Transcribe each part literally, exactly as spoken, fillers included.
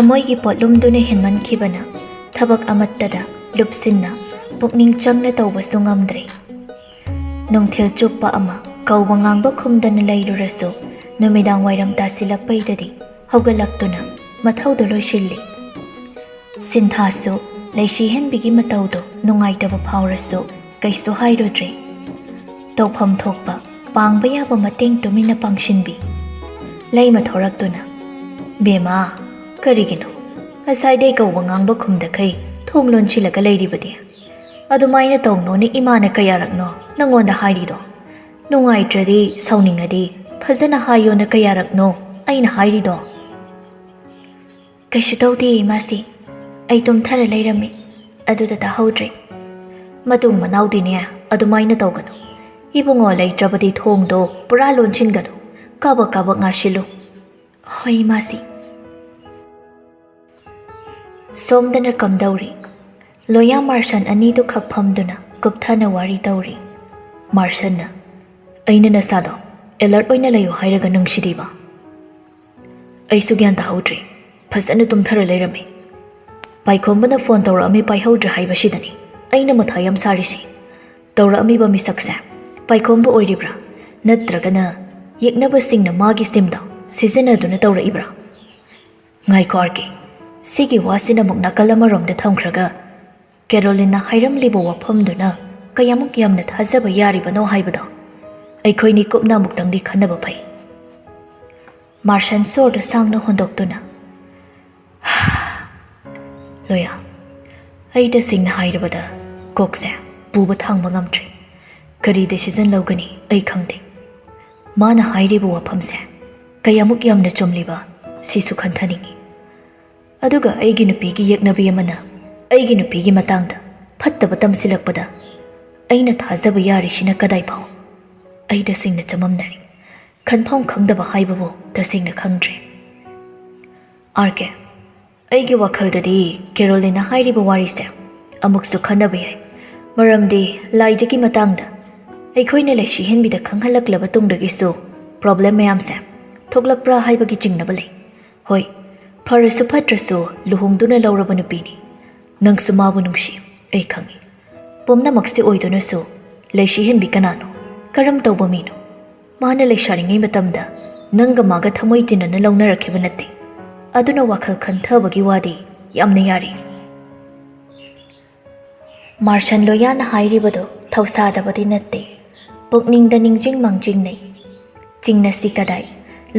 ꯃꯣꯏꯒꯤ ꯄꯣꯠꯂꯨꯝꯗꯨꯅ ꯍꯦꯟꯃꯟꯈꯤꯕꯅ ꯊꯕꯛ ꯑꯃꯠꯇꯗ ꯂꯨꯞꯁꯤꯟꯅ ꯄꯨꯛꯅꯤꯡ ꯆꯪꯅ ꯇꯧꯕꯁꯨ ꯉꯝꯗ꯭ꯔꯦ꯫ ꯅꯨꯡꯊꯤꯜ ꯆꯨꯞꯄ ꯑꯃ ꯀꯧꯕ ꯉꯥꯡꯕ ꯈꯨꯝꯗꯅ ꯂꯩꯔꯨꯔꯁꯨ, ꯅꯨꯃꯤꯗꯥꯡ ꯋꯥꯏꯔꯝ ꯇꯥꯁꯤꯜꯂꯛꯄꯩꯗꯗꯤ ꯍꯧꯒꯠꯂꯛꯇꯨꯅ ꯃꯊꯧꯗꯣ ꯂꯣꯏꯁꯤꯜꯂꯤ꯫ ꯁꯤꯟꯊꯥꯁꯨ ꯂꯩꯁꯤꯍꯦꯟꯕꯤꯒꯤ ꯃꯇꯧꯗꯣ ꯅꯨꯡꯉꯥꯏꯇꯕ ꯐꯥꯎꯔꯁꯨ ꯀꯩꯁꯨ ꯍꯥꯏꯔꯨꯗ꯭ꯔꯦ꯫ ꯇꯧꯐꯝ ꯊꯣꯛꯄ ꯄꯥꯡꯕ ꯌꯥꯕ ꯃꯇꯦꯡ ꯇꯨꯃꯤꯟꯅ ꯄꯥꯡꯁꯤꯟꯕꯤ꯫ ꯂꯩꯃ ꯊꯣꯔꯛꯇꯨꯅ, "ꯕꯦꯝꯃ, ꯀꯔꯤꯒꯤꯅꯣ ꯉꯁꯥꯏꯗꯩ ꯀꯧꯕ ꯉꯥꯡꯕ ꯈꯨꯝꯗꯈꯩ ꯊꯣꯡ ꯂꯣꯟꯁꯤꯜꯂꯒ ꯂꯩꯔꯤꯕꯗꯤ? ꯑꯗꯨꯃꯥꯏꯅ ꯇꯧꯅꯣꯅ ꯏꯃꯥꯅ ꯀꯌꯥꯔꯛꯅꯣ ꯅꯪꯉꯣꯟꯗ ꯍꯥꯏꯔꯤꯗꯣ? ꯅꯨꯡꯉꯥꯏꯇ꯭ꯔꯗꯤ, ꯁꯥꯎꯅꯤꯡꯉꯗꯤ ꯐꯖꯅ ꯍꯥꯏꯌꯣꯅ ꯀꯌꯥꯔꯛꯅꯣ ꯑꯩꯅ ꯍꯥꯏꯔꯤꯗꯣ?" "ꯀꯩꯁꯨ ꯇꯧꯗꯦ, ꯏꯃꯥꯁꯤ꯫ ꯑꯩ ꯇꯨꯝꯊꯔ ꯂꯩꯔꯝꯃꯤ, ꯑꯗꯨꯗ ꯇꯥꯍꯧꯗ꯭ꯔꯦ꯫" "ꯃꯇꯨꯡ ꯃꯅꯥꯎꯗꯤꯅꯦ ꯑꯗꯨꯃꯥꯏꯅ ꯇꯧꯒꯅꯨ꯫ ꯏꯕꯨꯡꯉꯣ ꯂꯩꯇ꯭ꯔꯕꯗꯤ ꯊꯣꯡꯗꯣ ꯄꯨꯔꯥ ꯂꯣꯟꯁꯤꯟꯒꯅꯨ꯫ ꯀꯥꯕꯛ ꯀꯥꯕꯛ ꯉꯥꯁꯤꯜꯂꯨ꯫" "ꯍꯣꯏ, ꯏꯃꯥꯁꯤ꯫" ꯁꯣꯝꯗꯅ ꯀꯝꯗꯧꯔꯤ? ꯂꯣꯌꯥ ꯃꯥꯔꯁꯟ ꯑꯅꯤꯗꯨ ꯈꯛ ꯐꯝꯗꯨꯅ ꯀꯨꯞꯊꯅ ꯋꯥꯔꯤ ꯇꯧꯔꯤ꯫ ꯃꯥꯔꯁꯟꯅ, "ꯑꯩꯅ ꯅꯁꯥꯗꯣ ꯑꯦꯂꯔꯠ ꯑꯣꯏꯅ ꯂꯩꯌꯨ ꯍꯥꯏꯔꯒ ꯅꯪꯁꯤꯗꯤꯕ?" "ꯑꯩꯁꯨ ꯒ꯭ꯌꯥꯟ ꯇꯥꯍꯧꯗ꯭ꯔꯦ꯫ ꯐꯖꯅ ꯇꯨꯝꯊꯔ ꯂꯩꯔꯝꯃꯤ꯫ ꯄꯥꯏꯈꯣꯝꯕꯅ ꯐꯣꯟ ꯇꯧꯔꯛꯑꯝꯃꯤ, ꯄꯥꯏꯍꯧꯗ꯭ꯔꯦ ꯍꯥꯏꯕꯁꯤꯗꯅꯤ ꯑꯩꯅ ꯃꯊꯥ ꯌꯥꯝ ꯁꯥꯔꯤꯁꯤ꯫ ꯇꯧꯔꯛꯑꯝꯃꯤꯕ ꯃꯤꯁꯛꯁꯦ ꯄꯥꯏꯈꯣꯝꯕ ꯑꯣꯏꯔꯤꯕ꯭ꯔꯥ? ꯅꯠꯇ꯭ꯔꯒꯅ ꯌꯦꯛꯅꯕꯁꯤꯡꯅ ꯃꯥꯒꯤ ꯁꯤꯝꯗꯣ ꯁꯤꯖꯤꯟꯅꯗꯨꯅ ꯇꯧꯔꯛꯏꯕ꯭ꯔꯥ?" "ꯉꯥꯏꯈꯣ ꯑꯥꯔ ꯀꯦ, ꯁꯤꯒꯤ ꯋꯥꯁꯤꯅ ꯑꯃꯨꯛ ꯅꯥꯀꯜ ꯑꯃꯔꯣꯝꯗ ꯊꯝꯈ꯭ꯔꯒ, ꯀꯦꯔꯣꯂꯤꯟꯅ ꯍꯥꯏꯔꯝꯂꯤꯕ ꯋꯥꯐꯝꯗꯨꯅ ꯀꯌꯥꯃꯨꯛ ꯌꯥꯝꯅ ꯊꯥꯖꯕ ꯌꯥꯔꯤꯕꯅꯣ ꯍꯥꯏꯕꯗꯣ ꯑꯩꯈꯣꯏꯅꯤ ꯀꯨꯞꯅ ꯑꯃꯨꯛꯇꯪꯗꯤ ꯈꯟꯅꯕ ꯐꯩ꯫" ꯃꯥꯔꯁꯟ ꯁꯣꯔꯗꯨ ꯁꯥꯡꯅ ꯍꯣꯟꯗꯣꯛꯇꯨꯅ, "ꯂꯣꯌꯥ, ꯑꯩ ꯇꯁꯦꯡꯅ ꯍꯥꯏꯔꯕꯗ ꯀꯣꯛꯁꯦ ꯄꯨꯕ ꯊꯥꯡꯕ ꯉꯝꯗ꯭ꯔꯦ꯫ ꯀꯔꯤ ꯗꯤꯁꯤꯖꯟ ꯂꯧꯒꯅꯤ ꯑꯩ ꯈꯪꯗꯦ꯫ ꯃꯥꯅ ꯍꯥꯏꯔꯤꯕ ꯋꯥꯐꯝꯁꯦ ꯀꯌꯥꯃꯨꯛ ꯌꯥꯝꯅ ꯆꯨꯝꯂꯤꯕ, ꯁꯤꯁꯨ ꯈꯟꯊꯅꯤꯡꯏ꯫ ꯑꯗꯨꯒ ꯑꯩꯒꯤ ꯅꯨꯄꯤꯒꯤ ꯌꯦꯛꯅꯕꯤ ꯑꯃꯅ ꯑꯩꯒꯤ ꯅꯨꯄꯤꯒꯤ ꯃꯇꯥꯡꯗ ꯐꯠꯇꯕ ꯇꯝꯁꯤꯜꯂꯛꯄꯗ ꯑꯩꯅ ꯊꯥꯖꯕ ꯌꯥꯔꯤꯁꯤꯅ ꯀꯗꯥꯏ ꯐꯥꯎ? ꯑꯩ ꯇꯁꯦꯡꯅ ꯆꯃꯝꯅꯔꯤ꯫ ꯈꯟꯐꯝ ꯈꯪꯗꯕ ꯍꯥꯏꯕꯕꯨ ꯇꯁꯦꯡꯅ ꯈꯪꯗ꯭ꯔꯦ꯫ ꯑꯥꯔ ꯀꯦ, ꯑꯩꯒꯤ ꯋꯥꯈꯜꯗꯗꯤ ꯀꯦꯔꯣꯂꯤꯟꯅ ꯍꯥꯏꯔꯤꯕ ꯋꯥꯔꯤꯁꯦ ꯑꯃꯨꯛꯁꯨ ꯈꯟꯅꯕ ꯌꯥꯏ꯫ ꯃꯔꯝꯗꯤ ꯂꯥꯏꯖꯒꯤ ꯃꯇꯥꯡꯗ ꯑꯩꯈꯣꯏꯅ ꯂꯩꯁꯤꯍꯦꯟꯕꯤꯗ ꯈꯪꯍꯜꯂꯛꯂꯕ ꯇꯨꯡꯗꯒꯤꯁꯨ ꯄ꯭ꯔꯣꯕ꯭ꯂꯦꯝ ꯃꯌꯥꯝꯁꯦ ꯊꯣꯛꯂꯛꯄ꯭ꯔꯥ ꯍꯥꯏꯕꯒꯤ ꯆꯤꯡꯅꯕ ꯂꯩ꯫ ꯍꯣꯏ, ꯐꯔꯁꯨ ꯐꯠꯇ꯭ꯔꯁꯨ ꯂꯨꯍꯣꯡꯗꯨꯅ ꯂꯧꯔꯕ ꯅꯨꯄꯤꯅꯤ꯫ ꯅꯪꯁꯨ ꯃꯥꯕꯨ ꯅꯨꯡꯁꯤ, ꯑꯩ ꯈꯪꯏ꯫ ꯄꯨꯝꯅꯃꯛꯁꯦ ꯑꯣꯏꯗꯨꯅꯁꯨ ꯂꯩꯁꯤꯍꯦꯟꯕꯤ ꯀꯅꯥꯅꯣ? ꯀꯔꯝ ꯇꯧꯕ ꯃꯤꯅꯣ? ꯃꯥꯅ ꯂꯩꯁꯥꯔꯤꯉꯩ ꯃꯇꯝꯗ ꯅꯪꯒ ꯃꯥꯒ ꯊꯃꯣꯏ ꯇꯤꯟꯅꯅ ꯂꯧꯅꯔꯛꯈꯤꯕ ꯅꯠꯇꯦ꯫ ꯑꯗꯨꯅ ꯋꯥꯈꯜ ꯈꯟꯊꯕꯒꯤ ꯋꯥꯗꯤ ꯌꯥꯝꯅ ꯌꯥꯔꯤ꯫ ꯃꯥꯔꯁꯟ ꯂꯣꯌꯥꯅ ꯍꯥꯏꯔꯤꯕꯗꯨ ꯊꯧꯁꯥꯗꯕꯗꯤ ꯅꯠꯇꯦ꯫ ꯄꯨꯛꯅꯤꯡꯗ ꯅꯤꯡꯖꯤꯡ ꯃꯥꯡꯖꯤꯡꯅꯩ꯫ ꯆꯤꯡꯅꯁꯤ ꯀꯗꯥꯏ?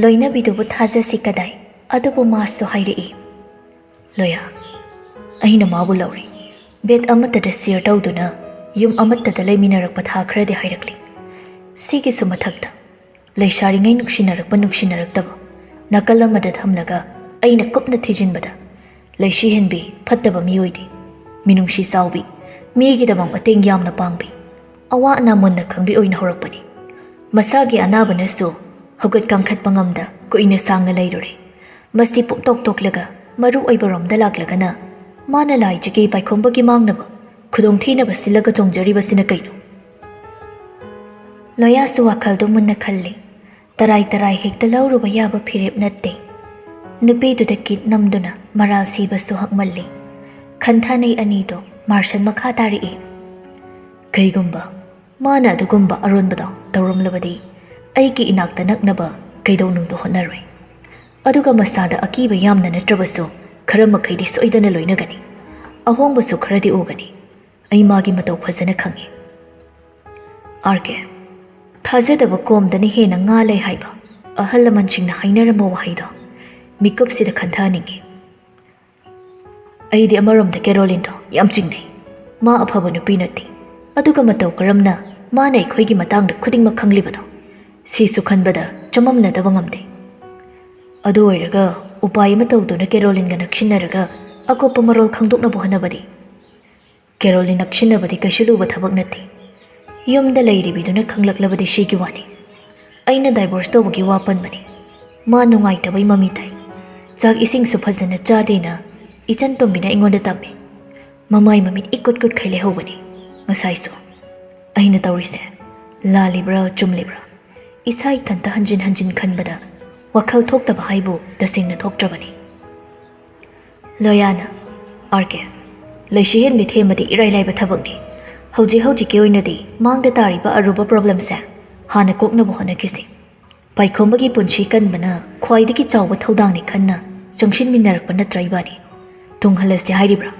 ꯂꯣꯏꯅꯕꯤꯗꯨꯕꯨ ꯊꯥꯖꯁꯤ ꯀꯗꯥꯏ? ꯑꯗꯨꯕꯨ ꯃꯥꯁꯨ ꯍꯥꯏꯔꯛꯏ꯫ ꯂꯣꯌꯥ, ꯑꯩꯅ ꯃꯥꯕꯨ ꯂꯧꯔꯦ꯫ ꯕꯦꯗ ꯑꯃꯠꯇꯗ ꯁꯤꯌꯔ ꯇꯧꯗꯨꯅ ꯌꯨꯝ ꯑꯃꯠꯇꯗ ꯂꯩꯃꯤꯟꯅꯔꯛꯄ ꯊꯥ ꯈꯔꯗꯤ ꯍꯥꯏꯔꯛꯂꯤ꯫ ꯁꯤꯒꯤꯁꯨ ꯃꯊꯛꯇ ꯂꯩꯁꯥꯔꯤꯉꯩ ꯅꯨꯡꯁꯤꯅꯔꯛꯄ ꯅꯨꯡꯁꯤꯅꯔꯛꯇꯕ ꯅꯥꯀꯜ ꯑꯃꯗ ꯊꯝꯂꯒ ꯑꯩꯅ ꯀꯨꯞꯅ ꯊꯤꯖꯤꯟꯕꯗ ꯂꯩꯁꯤꯍꯦꯟꯕꯤ, ꯐꯠꯇꯕ ꯃꯤꯑꯣꯏꯗꯤ, ꯃꯤꯅꯨꯡꯁꯤ ꯆꯥꯎꯕꯤ, ꯃꯤꯒꯤꯗꯃꯛ ꯃꯇꯦꯡ ꯌꯥꯝꯅ ꯄꯥꯡꯕꯤ, ꯑꯋꯥ ꯑꯅꯥ ꯃꯨꯟꯅ ꯈꯪꯕꯤ ꯑꯣꯏꯅ ꯍꯧꯔꯛꯄꯅꯤ꯫ ꯃꯁꯥꯒꯤ ꯑꯅꯥꯕꯅꯁꯨ ꯍꯧꯒꯠ ꯀꯥꯡꯈꯠꯄ ꯉꯝꯗ ꯀꯨꯏꯅ ꯁꯥꯡꯅ ꯂꯩꯔꯨꯔꯦ꯫ ꯃꯁꯤ ꯄꯨꯝꯇꯣꯛ ꯇꯣꯛꯂꯒ ꯃꯔꯨ ꯑꯣꯏꯕ ꯔꯣꯝꯗ ꯂꯥꯛꯂꯒꯅ ꯃꯥꯅ ꯂꯥꯏꯖꯒꯦ ꯄꯥꯏꯈꯣꯝꯕꯒꯤ ꯃꯥꯡꯅꯕ ꯈꯨꯗꯣꯡꯊꯤꯅꯕ ꯁꯤꯜꯂꯒ ꯇꯣꯡꯖꯔꯤꯕꯁꯤꯅ ꯀꯩꯅꯣ? ꯂꯣꯌꯥꯁꯨ ꯋꯥꯈꯜꯗꯨ ꯃꯨꯟꯅ ꯈꯜꯂꯤ꯫ ꯇꯔꯥꯏ ꯇꯔꯥꯏ ꯍꯦꯛꯇ ꯂꯧꯔꯨꯕ ꯌꯥꯕ ꯐꯤꯔꯦꯞ ꯅꯠꯇꯦ꯫ ꯅꯨꯄꯤꯗꯨꯗ ꯀꯤꯠ ꯅꯝꯗꯨꯅ ꯃꯔꯥꯜ ꯁꯤꯕꯁꯨ ꯍꯛꯃꯜꯂꯤ꯫ ꯈꯟꯊꯅꯩ ꯑꯅꯤꯗꯣ꯫ ꯃꯥꯔꯁꯟ ꯃꯈꯥ ꯇꯥꯔꯛꯏ꯫ ꯀꯩꯒꯨꯝꯕ ꯃꯥꯅ ꯑꯗꯨꯒꯨꯝꯕ ꯑꯔꯣꯟꯕꯗꯣ ꯇꯧꯔꯝꯂꯕꯗꯤ ꯑꯩꯒꯤ ꯏꯅꯥꯛꯇ ꯅꯛꯅꯕ ꯀꯩꯗꯧꯅꯨꯡꯗ ꯍꯣꯠꯅꯔꯣꯏ꯫ ꯑꯗꯨꯒ ꯃꯁꯥꯗ ꯑꯀꯤꯕ ꯌꯥꯝꯅ ꯅꯠꯇ꯭ꯔꯕꯁꯨ ꯈꯔ ꯃꯈꯩꯗꯤ ꯁꯣꯏꯗꯅ ꯂꯣꯏꯅꯒꯅꯤ꯫ ꯑꯍꯣꯡꯕꯁꯨ ꯈꯔꯗꯤ ꯎꯒꯅꯤ꯫ ꯑꯩ ꯃꯥꯒꯤ ꯃꯇꯧ ꯐꯖꯅ ꯈꯪꯏ꯫ ꯑꯥꯔ ꯀꯦ, ꯊꯥꯖꯗꯕ ꯀꯣꯝꯗꯅ ꯍꯦꯟꯅ ꯉꯥ ꯂꯩ ꯍꯥꯏꯕ ꯑꯍꯜ ꯂꯃꯟꯁꯤꯡꯅ ꯍꯥꯏꯅꯔꯝꯕ ꯋꯥꯍꯩꯗꯣ ꯃꯤꯀꯨꯞꯁꯤꯗ ꯈꯟꯊꯍꯟꯅꯤꯡꯏ꯫ ꯑꯩꯗꯤ ꯑꯃꯔꯣꯝꯗ ꯀꯦꯔꯣꯂꯤꯟꯗꯣ ꯌꯥꯝ ꯆꯤꯡꯅꯩ꯫ ꯃꯥ ꯑꯐꯕ ꯅꯨꯄꯤ ꯅꯠꯇꯦ꯫ ꯑꯗꯨꯒ ꯃꯇꯧ ꯀꯔꯝꯅ ꯃꯥꯅ ꯑꯩꯈꯣꯏꯒꯤ ꯃꯇꯥꯡꯗ ꯈꯨꯗꯤꯡꯃꯛ ꯈꯪꯂꯤꯕꯅꯣ? ꯁꯤꯁꯨ ꯈꯟꯕꯗ ꯆꯃꯝꯅꯗꯕ ꯉꯝꯗꯦ꯫ ꯑꯗꯨ ꯑꯣꯏꯔꯒ ꯎꯄꯥꯏ ꯑꯃ ꯇꯧꯗꯨꯅ ꯀꯦꯔꯣꯂꯤꯟꯒ ꯅꯛꯁꯤꯟꯅꯔꯒ ꯑꯀꯨꯞꯄ ꯃꯔꯣꯜ ꯈꯪꯗꯣꯛꯅꯕ ꯍꯣꯠꯅꯕꯗꯤ? ꯀꯦꯔꯣꯂꯤꯟ ꯅꯛꯁꯤꯟꯅꯕꯗꯤ ꯀꯩꯁꯨ ꯂꯨꯕ ꯊꯕꯛ ꯅꯠꯇꯦ꯫ ꯌꯨꯝꯗ ꯂꯩꯔꯤꯕꯤꯗꯨꯅ ꯈꯪꯂꯛꯂꯕꯗꯤ ꯁꯤꯒꯤ ꯋꯥꯅꯤ꯫ ꯑꯩꯅ ꯗꯥꯏꯚꯣꯔꯁ ꯇꯧꯕꯒꯤ ꯋꯥ ꯄꯟꯕꯅꯤ꯫ ꯃꯥ ꯅꯨꯡꯉꯥꯏꯇꯕꯩ ꯃꯃꯤ ꯇꯥꯏ꯫ ꯆꯥꯛ ꯏꯁꯤꯡꯁꯨ ꯐꯖꯅ ꯆꯥꯗꯦꯅ ꯏꯆꯟ ꯇꯣꯝꯕꯤꯅ ꯑꯩꯉꯣꯟꯗ ꯇꯝꯃꯤ꯫ ꯃꯃꯥꯏ ꯃꯃꯤꯠ ꯏꯀꯨꯠ ꯀꯨꯠꯈꯩ ꯂꯩꯍꯧꯕꯅꯤ ꯉꯁꯥꯏꯁꯨ꯫ ꯑꯩꯅ ꯇꯧꯔꯤꯁꯦ ꯂꯥꯜꯂꯤꯕ꯭ꯔꯥ ꯆꯨꯝꯂꯤꯕ꯭ꯔꯥ? ꯏꯁꯥ ꯏꯊꯟꯇ ꯍꯟꯖꯤꯟ ꯍꯟꯖꯤꯟ ꯈꯟꯕꯗ ꯋꯥꯈꯜ ꯊꯣꯛꯇꯕ ꯍꯥꯏꯕꯨ ꯇꯁꯦꯡꯅ ꯊꯣꯛꯇ꯭ꯔꯕꯅꯤ꯫ ꯂꯣꯌꯥꯅ, "ꯑꯥꯔ ꯀꯦ, ꯂꯩꯁꯤ ꯍꯦꯟꯕꯤ ꯊꯦꯝꯕꯗꯤ ꯏꯔꯥꯏ ꯂꯥꯏꯕ ꯊꯕꯛꯅꯤ꯫ ꯍꯧꯖꯤꯛ ꯍꯧꯖꯤꯛꯀꯤ ꯑꯣꯏꯅꯗꯤ ꯃꯥꯡꯗ ꯇꯥꯔꯤꯕ ꯑꯔꯨꯕ ꯄ꯭ꯔꯣꯕ꯭ꯂꯦꯝꯁꯦ ꯍꯥꯟꯅ ꯀꯣꯛꯅꯕ ꯍꯣꯠꯅꯈꯤꯁꯤ꯫ ꯄꯥꯏꯈꯣꯝꯕꯒꯤ ꯄꯨꯟꯁꯤ ꯀꯟꯕꯅ ꯈ꯭ꯋꯥꯏꯗꯒꯤ ꯆꯥꯎꯕ ꯊꯧꯗꯥꯡꯅꯤ ꯈꯟꯅ ꯆꯪꯁꯤꯟꯃꯤꯟꯅꯔꯛꯄ ꯅꯠꯇ꯭ꯔꯥ ꯏꯕꯥꯅꯤ? ꯇꯨꯡꯍꯜꯂꯁꯤ ꯍꯥꯏꯔꯤꯕ꯭ꯔꯥ?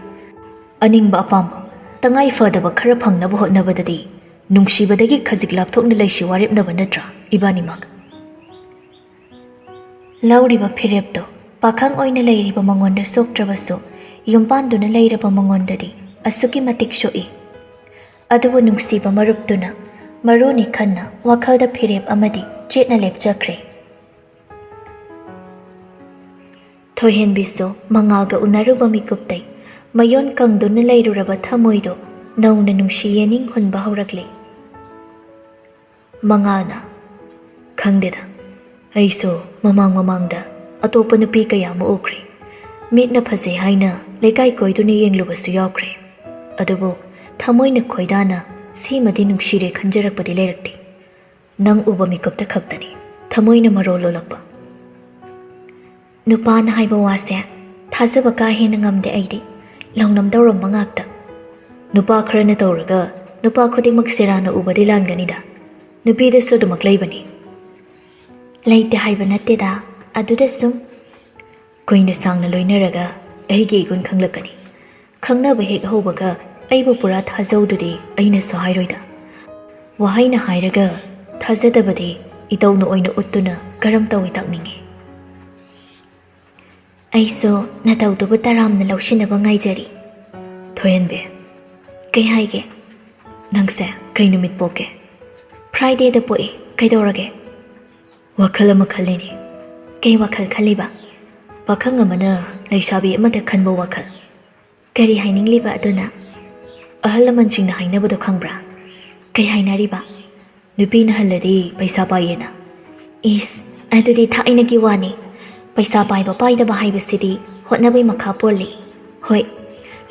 ꯑꯅꯤꯡꯕ ꯑꯄꯥꯝꯕ, ꯇꯉꯥꯏ ꯐꯗꯕ ꯈꯔ ꯐꯪꯅꯕ ꯍꯣꯠꯅꯕꯗꯗꯤ ꯅꯨꯡꯁꯤꯕꯗꯒꯤ ꯈꯖꯤꯛ ꯂꯥꯞꯊꯣꯛꯅ ꯂꯩꯁꯤ ꯋꯥꯔꯦꯞꯅꯕ ꯅꯠꯇ꯭ꯔꯥ ꯏꯕꯥꯅꯤꯃꯛ?" ꯂꯧꯔꯤꯕ ꯐꯤꯔꯦꯞꯇꯣ ꯄꯥꯈꯪ ꯑꯣꯏꯅ ꯂꯩꯔꯤꯕ ꯃꯉꯣꯟꯗ ꯁꯣꯛꯇ꯭ꯔꯕꯁꯨ, ꯌꯨꯝꯄꯥꯟꯗꯨꯅ ꯂꯩꯔꯕ ꯃꯉꯣꯟꯗꯗꯤ ꯑꯁꯨꯛꯀꯤ ꯃꯇꯤꯛ ꯁꯣꯛꯏ꯫ ꯑꯗꯨꯕꯨ ꯅꯨꯡꯁꯤꯕ ꯃꯔꯨꯞꯇꯨꯅ ꯃꯔꯨꯅꯤ ꯈꯟꯅ ꯋꯥꯈꯜꯗ ꯐꯤꯔꯦꯞ ꯑꯃꯗꯤ ꯆꯦꯠꯅ ꯂꯦꯞꯆꯈ꯭ꯔꯦ꯫ ꯊꯣꯏꯍꯦꯟꯕꯤꯁꯨ ꯃꯉꯥꯜꯒ ꯎꯅꯔꯨꯕ ꯃꯤꯀꯨꯞꯇꯩ ꯃꯌꯣꯟ ꯀꯪꯗꯨꯅ ꯂꯩꯔꯨꯔꯕ ꯊꯃꯣꯏꯗꯣ ꯅꯧꯅ ꯅꯨꯡꯁꯤ ꯌꯦꯅꯤꯡ ꯍꯨꯟꯕ ꯍꯧꯔꯛꯂꯦ꯫ ꯃꯉꯥꯜꯅ, "ꯈꯪꯗꯦꯗ, ꯑꯩꯁꯨ ꯃꯃꯥꯡ ꯃꯃꯥꯡꯗ ꯑꯇꯣꯞꯄ ꯅꯨꯄꯤ ꯀꯌꯥ ꯑꯃ ꯎꯈ꯭ꯔꯦ꯫ ꯃꯤꯠꯅ ꯐꯖꯩ ꯍꯥꯏꯅ ꯂꯩꯀꯥꯏ ꯀꯣꯏꯗꯨꯅ ꯌꯦꯡꯂꯨꯕꯁꯨ ꯌꯥꯎꯈ꯭ꯔꯦ꯫ ꯑꯗꯨꯕꯨ ꯊꯃꯣꯏꯅ ꯈꯣꯏꯗꯥꯅ ꯁꯤꯃꯗꯤ ꯅꯨꯡꯁꯤꯔꯦ ꯈꯟꯖꯔꯛꯄꯗꯤ ꯂꯩꯔꯛꯇꯦ꯫ ꯅꯪ ꯎꯕ ꯃꯤꯀꯨꯞꯇ ꯈꯛꯇꯅꯤ ꯊꯃꯣꯏꯅ ꯃꯔꯣꯜ ꯂꯣꯜꯂꯛꯄ꯫" ꯅꯨꯄꯥꯅ ꯍꯥꯏꯕ ꯋꯥꯁꯦ ꯊꯥꯖꯕ ꯀꯥ ꯍꯦꯟꯅ ꯉꯝꯗꯦ ꯑꯩꯗꯤ꯫ ꯂꯧꯅꯝ ꯇꯧꯔꯝꯕ ꯉꯥꯛꯇ꯫ ꯅꯨꯄꯥ ꯈꯔꯅ ꯇꯧꯔꯒ ꯅꯨꯄꯥ ꯈꯨꯗꯤꯡꯃꯛ ꯁꯦꯔꯥꯟꯅ ꯎꯕꯗꯤ ꯂꯥꯟꯒꯅꯤꯗ꯫ ꯅꯨꯄꯤꯗꯁꯨ ꯑꯗꯨꯃꯛ ꯂꯩꯕꯅꯤ꯫ ꯂꯩꯇꯦ ꯍꯥꯏꯕ ꯅꯠꯇꯦꯗ, ꯑꯗꯨꯗ ꯁꯨꯝ꯫ ꯀꯨꯏꯅ ꯁꯥꯡꯅ ꯂꯣꯏꯅꯔꯒ ꯑꯩꯒꯤ ꯏꯒꯨꯟ ꯈꯪꯂꯛꯀꯅꯤ꯫ ꯈꯪꯅꯕ ꯍꯦꯛ ꯍꯧꯕꯒ ꯑꯩꯕꯨ ꯄꯨꯔꯥ ꯊꯥꯖꯧꯗꯨꯗꯤ ꯑꯩꯅꯁꯨ ꯍꯥꯏꯔꯣꯏꯗ꯫ ꯋꯥꯍꯩꯅ ꯍꯥꯏꯔꯒ ꯊꯥꯖꯗꯕꯗꯤ ꯏꯇꯧꯅ ꯑꯣꯏꯅ ꯎꯠꯇꯨꯅ ꯀꯔꯝ ꯇꯧꯏ ꯇꯥꯛꯅꯤꯡꯉꯤ꯫ ꯑꯩꯁꯨ ꯅꯇꯧꯗꯨꯕꯨ ꯇꯔꯥꯝꯅ ꯂꯧꯁꯤꯟꯅꯕ ꯉꯥꯏꯖꯔꯤ꯫ ꯊꯣꯏꯍꯟꯕꯤ, ꯀꯩ ꯍꯥꯏꯒꯦ? ꯅꯪꯁꯦ ꯀꯩ ꯅꯨꯃꯤꯠ ꯄꯣꯛꯀꯦ? Fridayꯗ ꯄꯣꯛꯏ꯫ ꯀꯩꯗꯧꯔꯒꯦ? ꯋꯥꯈꯜ ꯑꯃ ꯈꯜꯂꯤꯅꯦ꯫ ꯀꯩ ꯋꯥꯈꯜ ꯈꯜꯂꯤꯕ? ꯄꯥꯈꯪ ꯑꯃꯅ ꯂꯩꯁꯥꯕꯤ ꯑꯃꯗ ꯈꯟꯕ ꯋꯥꯈꯜ꯫ ꯀꯔꯤ ꯍꯥꯏꯅꯤꯡꯂꯤꯕ ꯑꯗꯨꯅ? ꯑꯍꯜ ꯂꯃꯟꯁꯤꯡꯅ ꯍꯥꯏꯅꯕꯗꯣ ꯈꯪꯕ꯭ꯔꯥ? ꯀꯩ ꯍꯥꯏꯅꯔꯤꯕ? ꯅꯨꯄꯤꯅ ꯍꯜꯂꯗꯤ ꯄꯩꯁꯥ ꯄꯥꯏꯌꯦꯅ꯫ ꯏꯁ, ꯑꯗꯨꯗꯤ ꯊꯥꯏꯅꯒꯤ ꯋꯥꯅꯤ꯫ ꯄꯩꯁꯥ ꯄꯥꯏꯕ ꯄꯥꯏꯗꯕ ꯍꯥꯏꯕꯁꯤꯗꯤ ꯍꯣꯠꯅꯕꯩ ꯃꯈꯥ ꯄꯣꯜꯂꯤ꯫ ꯍꯣꯏ,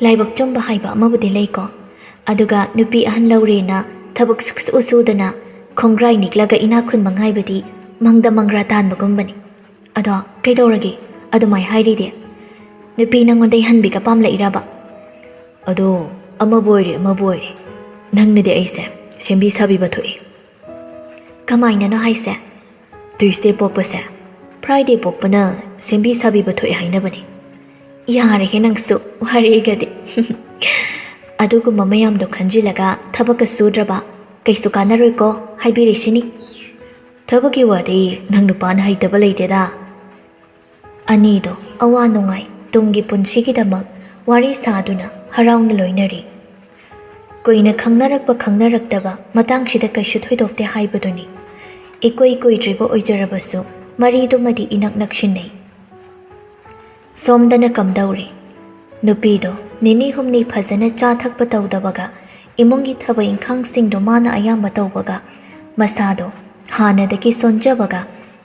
ꯂꯥꯏꯕꯛ ꯆꯨꯝꯕ ꯍꯥꯏꯕ ꯑꯃꯕꯨꯗꯤ ꯂꯩꯀꯣ꯫ ꯑꯗꯨꯒ ꯅꯨꯄꯤ ꯑꯍꯟ ꯂꯧꯔꯦꯅ ꯊꯕꯛ ꯁꯨꯛꯁꯨ ꯁꯨꯗꯅ ꯈꯣꯡꯒ꯭ꯔꯥꯏ ꯅꯤꯛꯂꯒ ꯏꯅꯥꯛ ꯈꯨꯟꯕ ꯉꯥꯏꯕꯗꯤ ꯃꯪꯗ ꯃꯪꯒ꯭ꯔꯥ ꯇꯥꯟꯕꯒꯨꯝꯕꯅꯤ꯫ ꯑꯗꯣ ꯀꯩꯗꯧꯔꯒꯦ ꯑꯗꯨꯃꯥꯏ ꯍꯥꯏꯔꯤꯗꯤ? ꯅꯨꯄꯤ ꯅꯪꯉꯣꯟꯗ ꯏꯍꯟꯕꯤꯒ ꯄꯥꯝꯂꯛꯏꯔꯕ? ꯑꯗꯣ, ꯑꯃꯕꯨ ꯑꯣꯏꯔꯦ ꯑꯃꯕꯨ ꯑꯣꯏꯔꯦ, ꯅꯪꯅꯗꯤ ꯑꯩꯁꯦ ꯁꯦꯝꯕꯤ ꯁꯥꯕꯤꯕ ꯊꯣꯛꯏ꯫ ꯀꯃꯥꯏꯅꯅꯣ ꯍꯥꯏꯁꯦ? Tuesday ꯄꯣꯛꯄꯁꯦ Friday ꯄꯣꯛꯄꯅ ꯁꯦꯝꯕꯤ ꯁꯥꯕꯤꯕ ꯊꯣꯛꯑꯦ ꯍꯥꯏꯅꯕꯅꯦ꯫ ꯌꯥꯔꯦꯍꯦ ꯅꯪꯁꯨ, ꯋꯥꯔꯤꯒꯗꯤ꯫ ꯑꯗꯨꯒꯨꯝꯕ ꯃꯌꯥꯝꯗꯣ ꯈꯟꯖꯤꯜꯂꯒ ꯊꯕꯛꯀ ꯁꯨꯗ꯭ꯔꯕ? ꯀꯩꯁꯨ ꯀꯥꯟꯅꯔꯣꯏꯀꯣ, ꯍꯥꯏꯕꯤꯔꯤꯁꯤꯅꯤ꯫ ꯊꯕꯛꯀꯤ ꯋꯥꯗꯤ ꯅꯪ ꯅꯨꯄꯥꯅ ꯍꯩꯇꯕ ꯂꯩꯇꯦꯗ꯫ ꯑꯅꯤꯗꯣ ꯑꯋꯥ ꯅꯨꯡꯉꯥꯏ, ꯇꯨꯡꯒꯤ ꯄꯨꯟꯁꯤꯒꯤꯗꯃꯛ ꯋꯥꯔꯤ ꯁꯥꯗꯨꯅ ꯍꯔꯥꯎꯅ ꯂꯣꯏꯅꯔꯤ꯫ ꯀꯨꯏꯅ ꯈꯪꯅꯔꯛꯄ ꯈꯪꯅꯔꯛꯇꯕ ꯃꯇꯥꯡꯁꯤꯗ ꯀꯩꯁꯨ ꯊꯣꯏꯗꯣꯛꯇꯦ ꯍꯥꯏꯕꯗꯨꯅꯤ꯫ ꯏꯀꯨꯏ ꯀꯨꯏꯗ꯭ꯔꯤꯕ ꯑꯣꯏꯖꯔꯕꯁꯨ ꯃꯔꯤꯗꯨꯃꯗꯤ ꯏꯅꯛ ꯅꯛꯁꯤꯟꯅꯩ꯫ ꯁꯣꯝꯗꯅ ꯀꯝꯗꯧꯔꯤ? ꯅꯨꯄꯤꯗꯣ ꯅꯤꯅꯤ ꯍꯨꯝꯅꯤ ꯐꯖꯅ ꯆꯥ ꯊꯛꯄ ꯇꯧꯗꯕꯒ ꯏꯃꯨꯡꯒꯤ ꯊꯕꯛ ꯏꯪꯈꯥꯡꯁꯤꯡꯗꯣ ꯃꯥꯅ ꯑꯌꯥꯝꯕ ꯇꯧꯕꯒ ꯃꯁꯥꯗꯣ ꯍꯥꯟꯅꯗꯒꯤ ꯁꯣꯟꯖꯕꯒ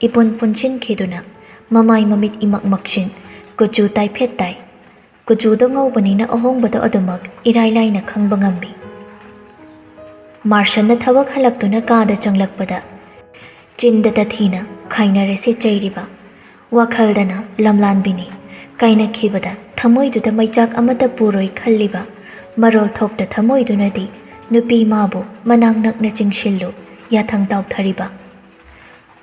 ꯏꯄꯨꯟ ꯄꯨꯟꯁꯤꯟꯈꯤꯗꯨꯅ ꯃꯃꯥꯏ ꯃꯃꯤꯠ ꯏꯃꯛ ꯃꯛꯁꯤꯟ, ꯀꯨꯆꯨ ꯇꯥꯏꯐꯦꯠ ꯇꯥꯏ꯫ ꯀꯨꯆꯨꯗꯣ ꯉꯧꯕꯅꯤꯅ ꯑꯍꯣꯡꯕꯗꯣ ꯑꯗꯨꯃꯛ ꯏꯔꯥꯏ ꯂꯥꯏꯅ ꯈꯪꯕ ꯉꯝꯃꯤ꯫ ꯃꯥꯔꯁꯟꯅ ꯊꯕꯛ ꯍꯜꯂꯛꯇꯨꯅ ꯀꯥꯗ ꯆꯪꯂꯛꯄꯗ ꯆꯤꯟꯗ ꯇꯊꯤꯅ ꯈꯥꯏꯅꯔꯁꯦ ꯆꯩꯔꯤꯕ, ꯋꯥꯈꯜꯗꯅ ꯂꯝꯂꯥꯟꯕꯤꯅꯤ ꯀꯥꯏꯅꯈꯤꯕꯗ ꯊꯃꯣꯏꯗꯨꯗ ꯃꯩꯆꯥꯛ ꯑꯃꯠꯇ ꯄꯨꯔꯣꯏ ꯈꯜꯂꯤꯕ ꯃꯔꯣꯜ ꯊꯣꯛꯇ ꯊꯃꯣꯏꯗꯨꯅꯗꯤ ꯅꯨꯄꯤ ꯃꯥꯕꯨ ꯃꯅꯥꯛ ꯅꯛꯅ ꯆꯤꯡꯁꯤꯜꯂꯨ ꯌꯥꯊꯪ ꯇꯥꯎꯊꯔꯤꯕ꯫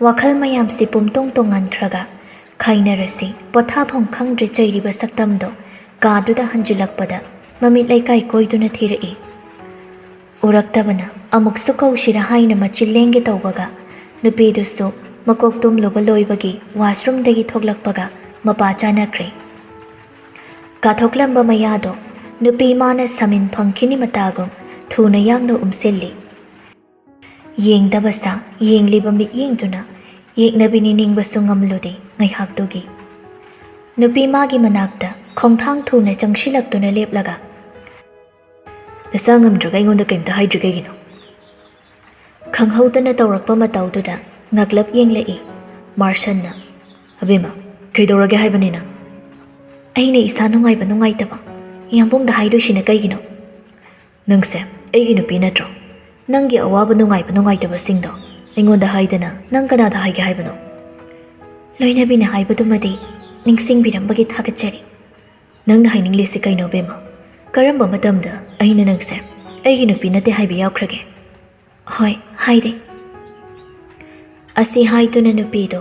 ꯋꯥꯈꯜ ꯃꯌꯥꯝꯁꯤ ꯄꯨꯝꯇꯣꯡ ꯇꯣꯡꯉꯥꯟꯈ꯭ꯔꯒ ꯈꯥꯏꯅꯔꯁꯤ ꯄꯣꯊꯥꯐꯝ ꯈꯪꯗ꯭ꯔꯦ ꯆꯩꯔꯤꯕ ꯁꯛꯇꯝꯗꯣ ꯀꯥꯗꯨꯗ ꯍꯟꯖꯤꯜꯂꯛꯄꯗ ꯃꯃꯤꯠ ꯂꯩꯀꯥꯏ ꯀꯣꯏꯗꯨꯅ ꯊꯤꯔꯛꯏ꯫ ꯎꯔꯛꯇꯕꯅ ꯑꯃꯨꯛꯁꯨ ꯀꯧꯁꯤꯔ ꯍꯥꯏꯅ ꯃꯆꯤꯜ ꯂꯦꯡꯒꯦ ꯇꯧꯕꯒ ꯅꯨꯄꯤꯗꯨꯁꯨ ꯃꯀꯣꯛ ꯇꯨꯝꯂꯨꯕ ꯂꯣꯏꯕꯒꯤ ꯋꯥꯁꯔꯨꯝꯗꯒꯤ ꯊꯣꯛꯂꯛꯄꯒ ꯃꯄꯥ ꯆꯥꯅꯈ꯭ꯔꯦ꯫ ꯀꯥꯊꯣꯛꯂꯝꯕ ꯃꯌꯥꯗꯣ ꯅꯨꯄꯤ ꯃꯥꯅ ꯁꯥꯃꯤꯟ ꯐꯪꯈꯤꯅꯤ ꯃꯇꯥꯒꯨꯝ ꯊꯨꯅ ꯌꯥꯡꯅ ꯎꯝꯁꯤꯜꯂꯤ꯫ ꯌꯦꯡꯗꯕ ꯁꯥ ꯌꯦꯡꯂꯤꯕ ꯃꯤꯠꯌꯦꯡꯗꯨꯅ ꯌꯦꯛꯅꯕꯤꯅꯤ ꯅꯤꯡꯕꯁꯨ ꯉꯝꯂꯨꯗꯦ ꯉꯥꯏꯍꯥꯛꯇꯨꯒꯤ꯫ ꯅꯨꯄꯤ ꯃꯥꯒꯤ ꯃꯅꯥꯛꯇ ꯈꯣꯡꯊꯥꯡ ꯊꯨꯅ ꯆꯪꯁꯤꯜꯂꯛꯇꯨꯅ ꯂꯦꯞꯂꯒ, "ꯅꯁꯥ ꯉꯝꯗ꯭ꯔꯒ ꯑꯩꯉꯣꯟꯗ ꯀꯩꯝꯇ ꯍꯥꯏꯗ꯭ꯔꯤ ꯀꯩꯒꯤꯅꯣ?" ꯈꯪꯍꯧꯗꯅ ꯇꯧꯔꯛꯄ ꯃꯇꯧꯗꯨꯗ ꯉꯛꯂꯞ ꯌꯦꯡꯂꯛꯏ ꯃꯥꯔꯁꯟꯅ꯫ "ꯑꯕꯦꯝꯃ, ꯀꯩꯗꯧꯔꯒꯦ ꯍꯥꯏꯕꯅꯤ ꯅꯪ?" "ꯑꯩꯅ ꯏꯁꯥ ꯅꯨꯡꯉꯥꯏꯕ ꯅꯨꯡꯉꯥꯏꯇꯕ ꯌꯥꯝꯕꯨꯡꯗ ꯍꯥꯏꯗꯣꯏꯁꯤꯅ ꯀꯩꯒꯤꯅꯣ?" "ꯅꯪꯁꯦ ꯑꯩꯒꯤ ꯅꯨꯄꯤ ꯅꯠꯇ꯭ꯔꯣ? ꯅꯪꯒꯤ ꯑꯋꯥꯕ ꯅꯨꯡꯉꯥꯏꯕ ꯅꯨꯡꯉꯥꯏꯇꯕꯁꯤꯡꯗꯣ ꯑꯩꯉꯣꯟꯗ ꯍꯥꯏꯗꯅ ꯅꯪ ꯀꯅꯥꯗ ꯍꯥꯏꯒꯦ ꯍꯥꯏꯕꯅꯣ?" "ꯂꯣꯏꯅꯕꯤꯅ ꯍꯥꯏꯕꯗꯨꯃꯗꯤ ꯅꯤꯡꯁꯤꯡꯕꯤꯔꯝꯕꯒꯤ ꯊꯥꯒꯠꯆꯔꯤ꯫ ꯅꯪꯅ ꯍꯥꯏꯅꯤꯡꯂꯤꯁꯤ ꯀꯩꯅꯣ, ꯕꯦꯝꯃ? ꯀꯔꯝꯕ ꯃꯇꯝꯗ ꯑꯩꯅ ꯅꯪꯁꯦ ꯑꯩꯒꯤ ꯅꯨꯄꯤ ꯅꯠꯇꯦ ꯍꯥꯏꯕ ꯌꯥꯎꯈ꯭ꯔꯒꯦ? ꯍꯣꯏ, ꯍꯥꯏꯗꯦ꯫ ꯑꯁꯤ ꯍꯥꯏꯗꯨꯅ ꯅꯨꯄꯤꯗꯣ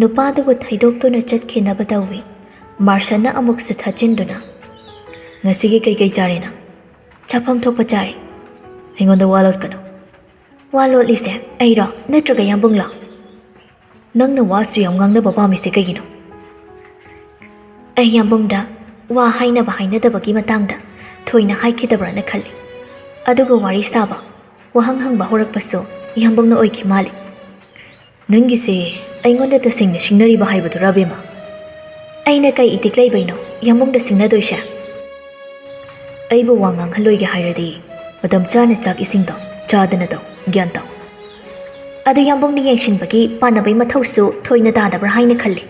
ꯅꯨꯄꯥꯗꯨꯕꯨ ꯊꯩꯗꯣꯛꯇꯨꯅ ꯆꯠꯈꯤꯅꯕ ꯇꯧꯏ꯫ ꯃꯥꯔꯁꯟꯅ ꯑꯃꯨꯛꯁꯨ ꯊꯥꯖꯤꯟꯗꯨꯅ, "ꯉꯁꯤꯒꯤ ꯀꯩꯀꯩ ꯆꯥꯔꯦ ꯅꯪ?" "ꯆꯥꯐꯝ ꯊꯣꯛꯄ ꯆꯥꯔꯦ꯫" "ꯑꯩꯉꯣꯟꯗ ꯋꯥ ꯂꯣꯠꯀꯅꯨ꯫" "ꯋꯥ ꯂꯣꯠꯂꯤꯁꯦ ꯑꯩꯔꯣ, ꯅꯠꯇ꯭ꯔꯒ ꯌꯥꯝꯕꯨꯡꯂꯣ?" "ꯅꯪꯅ ꯋꯥꯁꯨ ꯌꯥꯝ ꯉꯥꯡꯅꯕ ꯄꯥꯝꯃꯤꯁꯦ ꯀꯩꯒꯤꯅꯣ?" "ꯑꯩ ꯌꯥꯝꯕꯨꯡꯗ ꯋꯥ ꯍꯥꯏꯅꯕ ꯍꯥꯏꯅꯗꯕꯒꯤ ꯃꯇꯥꯡꯗ ꯊꯣꯏꯅ ꯍꯥꯏꯈꯤꯗꯕ꯭ꯔꯥꯅ ꯈꯜꯂꯤ꯫ ꯑꯗꯨꯒ ꯋꯥꯔꯤ ꯁꯥꯕ, ꯋꯥꯍꯪ ꯍꯪꯕ ꯍꯧꯔꯛꯄꯁꯨ ꯌꯥꯝꯕꯨꯡꯅ ꯑꯣꯏꯈꯤ ꯃꯥꯜꯂꯤ꯫" "ꯅꯪꯒꯤꯁꯦ ꯑꯩꯉꯣꯟꯗ ꯇꯁꯦꯡꯅ ꯁꯤꯡꯅꯔꯤꯕ ꯍꯥꯏꯕꯗꯨꯔꯥ, ꯕꯦꯝꯃ?" "ꯑꯩꯅ ꯀꯩ ꯏꯇꯤꯛ ꯂꯩꯕꯩꯅꯣ ꯌꯥꯝꯕꯨꯡꯗ ꯁꯤꯡꯅꯗꯣꯏꯁꯦ?" "ꯑꯩꯕꯨ ꯋꯥ ꯉꯥꯡꯍꯜꯂꯣꯏꯒꯦ ꯍꯥꯏꯔꯗꯤ ꯃꯇꯝ ꯆꯥꯅ ꯆꯥꯛ ꯏꯁꯤꯡꯗꯣ ꯆꯥꯗꯅ ꯇꯧ, ꯒ꯭ꯌꯥꯟ ꯇꯧ꯫ ꯑꯗꯨ ꯌꯥꯝꯕꯨꯡꯅ ꯌꯦꯡꯁꯤꯟꯕꯒꯤ ꯄꯥꯟꯅꯕꯩ ꯃꯊꯧꯁꯨ ꯊꯣꯏꯅ ꯇꯥꯗꯕ꯭ꯔꯥ ꯍꯥꯏꯅ ꯈꯜꯂꯤ꯫"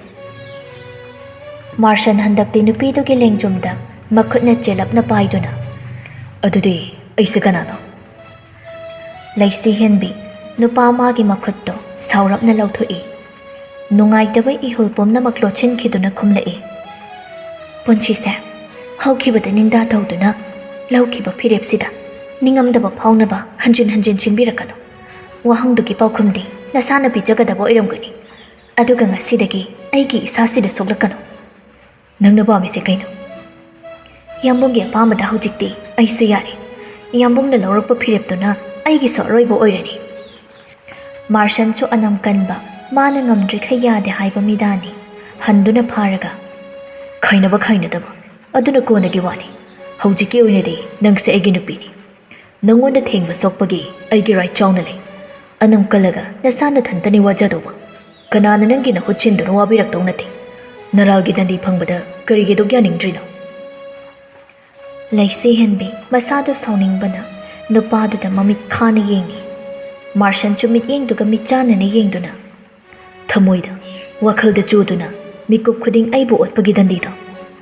ꯃꯥꯔꯁꯟ ꯍꯟꯗꯛꯇꯤ ꯅꯨꯄꯤꯗꯨꯒꯤ ꯂꯦꯡꯖꯨꯝꯗ ꯃꯈꯨꯠꯅ ꯆꯦꯜꯂꯞꯅ ꯄꯥꯏꯗꯨꯅ, "ꯑꯗꯨꯗꯤ ꯑꯩꯁꯦ ꯀꯅꯥꯅꯣ?" ꯂꯩꯁꯤ ꯍꯦꯟꯕꯤ ꯅꯨꯄꯥ ꯃꯥꯒꯤ ꯃꯈꯨꯠꯇꯣ ꯁꯥꯎꯔꯞꯅ ꯂꯧꯊꯣꯛꯏ꯫ ꯅꯨꯡꯉꯥꯏꯇꯕ ꯏꯍꯨꯜ ꯄꯨꯝꯅꯃꯛ ꯂꯣꯠꯁꯤꯟꯈꯤꯗꯨꯅ ꯈꯨꯝꯂꯛꯏ, "ꯄꯨꯟꯁꯤꯁꯦ ꯍꯧꯈꯤꯕꯗ ꯅꯤꯡꯗꯥ ꯇꯧꯗꯨꯅ ꯂꯧꯈꯤꯕ ꯐꯤꯔꯦꯞꯁꯤꯗ ꯅꯤꯡꯉꯝꯗꯕ ꯐꯥꯎꯅꯕ ꯍꯟꯖꯤꯟ ꯍꯟꯖꯤꯟ ꯁꯤꯟꯕꯤꯔꯛꯀꯅꯨ꯫ ꯋꯥꯍꯪꯗꯨꯒꯤ ꯄꯥꯎꯈꯨꯝꯗꯤ ꯅꯁꯥꯅ ꯄꯤꯖꯒꯗꯕ ꯑꯣꯏꯔꯝꯒꯅꯤ꯫ ꯑꯗꯨꯒ ꯉꯁꯤꯗꯒꯤ ꯑꯩꯒꯤ ꯏꯁꯥꯁꯤꯗ ꯁꯣꯛꯂꯛꯀꯅꯨ꯫" "ꯅꯪꯅ ꯄꯥꯝꯃꯤꯁꯦ ꯀꯩꯅꯣ?" "ꯌꯥꯝꯕꯨꯡꯒꯤ ꯑꯄꯥꯝꯕꯗ ꯍꯧꯖꯤꯛꯇꯤ ꯑꯩꯁꯨ ꯌꯥꯔꯦ꯫ ꯌꯥꯝꯕꯨꯡꯅ ꯂꯧꯔꯛꯄ ꯐꯤꯔꯦꯞꯇꯨꯅ ꯑꯩꯒꯤꯁꯨ ꯑꯔꯣꯏꯕ ꯑꯣꯏꯔꯅꯤ꯫" ꯃꯥꯔꯁꯟꯁꯨ ꯑꯅꯝ ꯀꯟꯕ ꯃꯥꯅ ꯉꯝꯗ꯭ꯔꯤꯈꯩ ꯌꯥꯗꯦ ꯍꯥꯏꯕ ꯃꯤꯗꯥꯅꯤ꯫ ꯍꯟꯗꯨꯅ ꯐꯥꯔꯒ, "ꯈꯥꯏꯅꯕ ꯈꯥꯏꯅꯗꯕ ꯑꯗꯨꯅ ꯀꯣꯟꯅꯒꯤ ꯋꯥꯅꯤ꯫ ꯍꯧꯖꯤꯛꯀꯤ ꯑꯣꯏꯅꯗꯤ ꯅꯪꯁꯦ ꯑꯩꯒꯤ ꯅꯨꯄꯤꯅꯤ꯫ ꯅꯪꯉꯣꯟꯗ ꯊꯦꯡꯕ ꯁꯣꯛꯄꯒꯤ ꯑꯩꯒꯤ ꯔꯥꯏꯠ ꯆꯥꯎꯅ ꯂꯩ꯫ ꯑꯅꯝ ꯀꯜꯂꯒ ꯅꯁꯥ ꯅꯊꯟꯇꯅꯤ ꯋꯥꯖꯗꯧꯕ꯫ ꯀꯅꯥꯅ ꯅꯪꯒꯤ ꯅꯍꯨꯠ ꯁꯤꯟꯗꯨꯅ ꯋꯥꯕꯤꯔꯛꯇꯧ ꯅꯠꯇꯦ꯫ ꯅꯔꯥꯜꯒꯤ ꯗꯟꯗꯤ ꯐꯪꯕꯗ ꯀꯔꯤꯒꯤ ꯑꯗꯨꯛ ꯌꯥꯅꯤꯡꯗ꯭ꯔꯤꯅꯣ?" ꯂꯩꯁꯤ ꯍꯦꯟꯕꯤ ꯃꯁꯥꯗꯨ ꯁꯥꯎꯅꯤꯡꯕꯅ ꯅꯨꯄꯥꯗꯨꯗ ꯃꯃꯤꯠ ꯈꯥꯅ ꯌꯦꯡꯉꯤ꯫ ꯃꯥꯔꯁꯟꯁꯨ ꯃꯤꯠꯌꯦꯡꯗꯨꯒ ꯃꯤꯠꯆꯥꯟꯅꯅ ꯌꯦꯡꯗꯨꯅ, "ꯊꯃꯣꯏꯗ, ꯋꯥꯈꯜꯗ ꯆꯨꯗꯨꯅ ꯃꯤꯀꯨꯞ ꯈꯨꯗꯤꯡ ꯑꯩꯕꯨ ꯑꯣꯠꯄꯒꯤ ꯗꯟꯗꯤꯗꯣ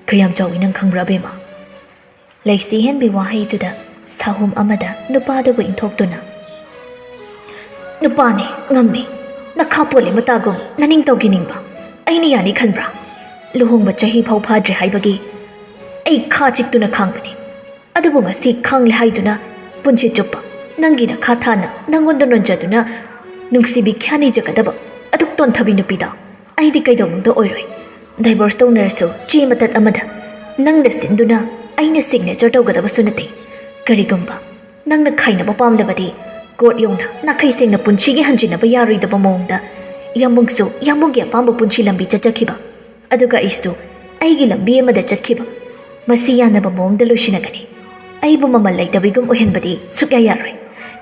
ꯀꯌꯥꯝ ꯆꯥꯎꯏ ꯅꯪ ꯈꯪꯕ꯭ꯔꯥ, ꯑꯕꯦꯝꯃ?" ꯂꯩꯁꯤ ꯍꯦꯟꯕꯤ ꯋꯥꯍꯩꯗꯨꯗ ꯁꯥꯍꯨꯝ ꯑꯃꯗ ꯅꯨꯄꯥꯗꯨꯕꯨ ꯏꯟꯊꯣꯛꯇꯨꯅ, "ꯅꯨꯄꯥꯅꯦ, ꯉꯝꯃꯦ, ꯅꯈꯥ ꯄꯣꯜꯂꯦ ꯃꯇꯥꯒꯨꯝ ꯅꯅꯤꯡ ꯇꯧꯈꯤꯅꯤꯡꯕ꯫ ꯑꯩꯅ ꯌꯥꯅꯤ ꯈꯟꯕ꯭ꯔꯥ? ꯂꯨꯍꯣꯡꯕ ꯆꯍꯤ ꯐꯥꯎ ꯐꯥꯗ꯭ꯔꯤ ꯍꯥꯏꯕꯒꯤ ꯑꯩ ꯈꯥ ꯆꯤꯛꯇꯨꯅ ꯈꯥꯡꯕꯅꯤ꯫ ꯑꯗꯨꯕꯨ ꯉꯁꯤ ꯈꯥꯡꯂꯦ ꯍꯥꯏꯗꯨꯅ ꯄꯨꯟꯁꯤ ꯆꯨꯞꯄ ꯅꯪꯒꯤ ꯅꯈꯥ ꯊꯥꯅ ꯅꯪꯉꯣꯟꯗ ꯅꯣꯟꯖꯗꯨꯅ ꯅꯨꯡꯁꯤꯕꯤ ꯈ꯭ꯌꯥꯅꯤꯖꯒꯗꯕ ꯑꯗꯨꯛ ꯇꯣꯟꯊꯕꯤ ꯅꯨꯄꯤꯗ ꯑꯩꯗꯤ ꯀꯩꯗꯧꯅꯨꯡꯗ ꯑꯣꯏꯔꯣꯏ꯫ ꯗꯥꯏꯚꯣꯔꯁ ꯇꯧꯅꯔꯁꯨ ꯆꯦ ꯃꯇꯠ ꯑꯃꯗ ꯅꯪꯅ ꯁꯤꯟꯗꯨꯅ ꯑꯩꯅ ꯁꯤꯒꯅꯦꯆꯔ ꯇꯧꯒꯗꯕꯁꯨ ꯅꯠꯇꯦ꯫ ꯀꯔꯤꯒꯨꯝꯕ ꯅꯪꯅ ꯈꯥꯏꯅꯕ ꯄꯥꯝꯂꯕꯗꯤ ꯀꯣꯔꯠ ꯌꯧꯅ ꯅꯥꯈꯩ ꯁꯦꯡꯅ ꯄꯨꯟꯁꯤꯒꯤ ꯍꯟꯖꯤꯟꯅꯕ ꯌꯥꯔꯣꯏꯗꯕ ꯃꯑꯣꯡꯗ ꯌꯥꯝꯕꯨꯡꯁꯨ ꯌꯥꯝꯕꯨꯡꯒꯤ ꯑꯄꯥꯝꯕ ꯄꯨꯟꯁꯤ ꯂꯝꯕꯤ ꯆꯠꯆꯈꯤꯕ, ꯑꯗꯨꯒ ꯑꯩꯁꯨ ꯑꯩꯒꯤ ꯂꯝꯕꯤ ꯑꯃꯗ ꯆꯠꯈꯤꯕ, ꯃꯁꯤ ꯌꯥꯅꯕ ꯃꯑꯣꯡꯗ ꯂꯣꯏꯁꯤꯟꯅꯒꯅꯤ꯫ ꯑꯩꯕꯨ ꯃꯃꯜ ꯂꯩꯇꯕꯤꯒꯨꯝ ꯑꯣꯏꯍꯟꯕꯗꯤ ꯁꯨꯛꯌꯥ ꯌꯥꯔꯣꯏ꯫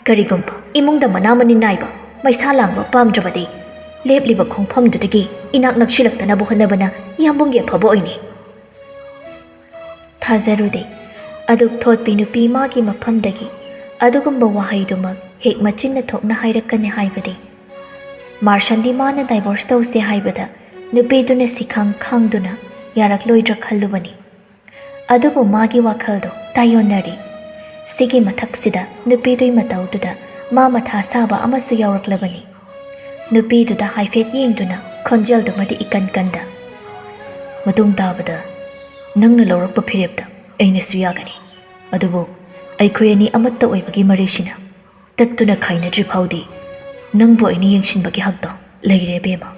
ꯀꯔꯤꯒꯨꯝꯕ ꯏꯃꯨꯡꯗ ꯃꯅꯥ ꯃꯅꯤꯟ ꯅꯥꯏꯕ ꯃꯩꯁꯥ ꯂꯥꯡꯕ ꯄꯥꯝꯗ꯭ꯔꯕꯗꯤ ꯂꯦꯞꯂꯤꯕ ꯈꯣꯡꯐꯝꯗꯨꯗꯒꯤ ꯏꯅꯥꯛ ꯅꯛꯁꯤꯜꯂꯛꯇꯅꯕ ꯍꯣꯠꯅꯕꯅ ꯌꯥꯝꯕꯨꯡꯒꯤ ꯑꯐꯕ ꯑꯣꯏꯅꯤ꯫ ꯊꯥꯖꯔꯨꯗꯦ꯫ ꯑꯗꯨꯛ ꯊꯣꯠꯄꯤ ꯅꯨꯄꯤ ꯃꯥꯒꯤ ꯃꯐꯝꯗꯒꯤ ꯑꯗꯨꯒꯨꯝꯕ ꯋꯥꯍꯩꯗꯨꯃꯛ ꯍꯦꯛ ꯃꯆꯤꯟꯅ ꯊꯣꯛꯅ ꯍꯥꯏꯔꯛꯀꯅꯤ ꯍꯥꯏꯕꯗꯤ꯫ ꯃꯥꯔꯁꯟꯗꯤ ꯃꯥꯅ ꯗꯥꯏꯚꯣꯔꯁ ꯇꯧꯁꯦ ꯍꯥꯏꯕꯗ ꯅꯨꯄꯤꯗꯨꯅ ꯁꯤꯈꯥꯡ ꯈꯥꯡꯗꯨꯅ ꯌꯥꯔꯛꯂꯣꯏꯗ꯭ꯔꯥ ꯈꯜꯂꯨꯕꯅꯤ꯫ ꯑꯗꯨꯕꯨ ꯃꯥꯒꯤ ꯋꯥꯈꯜꯗꯣ ꯇꯥꯏꯌꯣꯟꯅꯔꯤ꯫ ꯁꯤꯒꯤ ꯃꯊꯛꯁꯤꯗ ꯅꯨꯄꯤꯗꯨꯒꯤ ꯃꯇꯧꯗꯨꯗ ꯃꯥ ꯃꯊꯥ ꯁꯥꯕ ꯑꯃꯁꯨ ꯌꯥꯎꯔꯛꯂꯕꯅꯤ꯫ ꯅꯨꯄꯤꯗꯨꯗ ꯍꯥꯏꯐꯦꯠ ꯌꯦꯡꯗꯨꯅ ꯈꯣꯟꯖꯦꯜꯗꯨꯃꯗꯤ ꯏꯀꯟ ꯀꯟꯗ, "ꯃꯇꯨꯡ ꯇꯥꯕꯗ ꯅꯪꯅ ꯂꯧꯔꯛꯄ ꯐꯤꯔꯦꯞꯇ ꯑꯩꯅꯁꯨ ꯌꯥꯒꯅꯤ꯫ ꯑꯗꯨꯕꯨ ꯑꯩꯈꯣꯏ ꯑꯅꯤ ꯑꯃꯠꯇ ꯑꯣꯏꯕꯒꯤ ꯃꯔꯤꯁꯤꯅ ꯇꯠꯇꯨꯅ ꯈꯥꯏꯅꯗ꯭ꯔꯤ ꯐꯥꯎꯗꯤ ꯅꯪꯕꯨ ꯑꯩꯅ ꯌꯦꯡꯁꯤꯟꯕꯒꯤ ꯍꯛꯇꯣ ꯂꯩꯔꯦ, ꯕꯦꯝꯃ꯫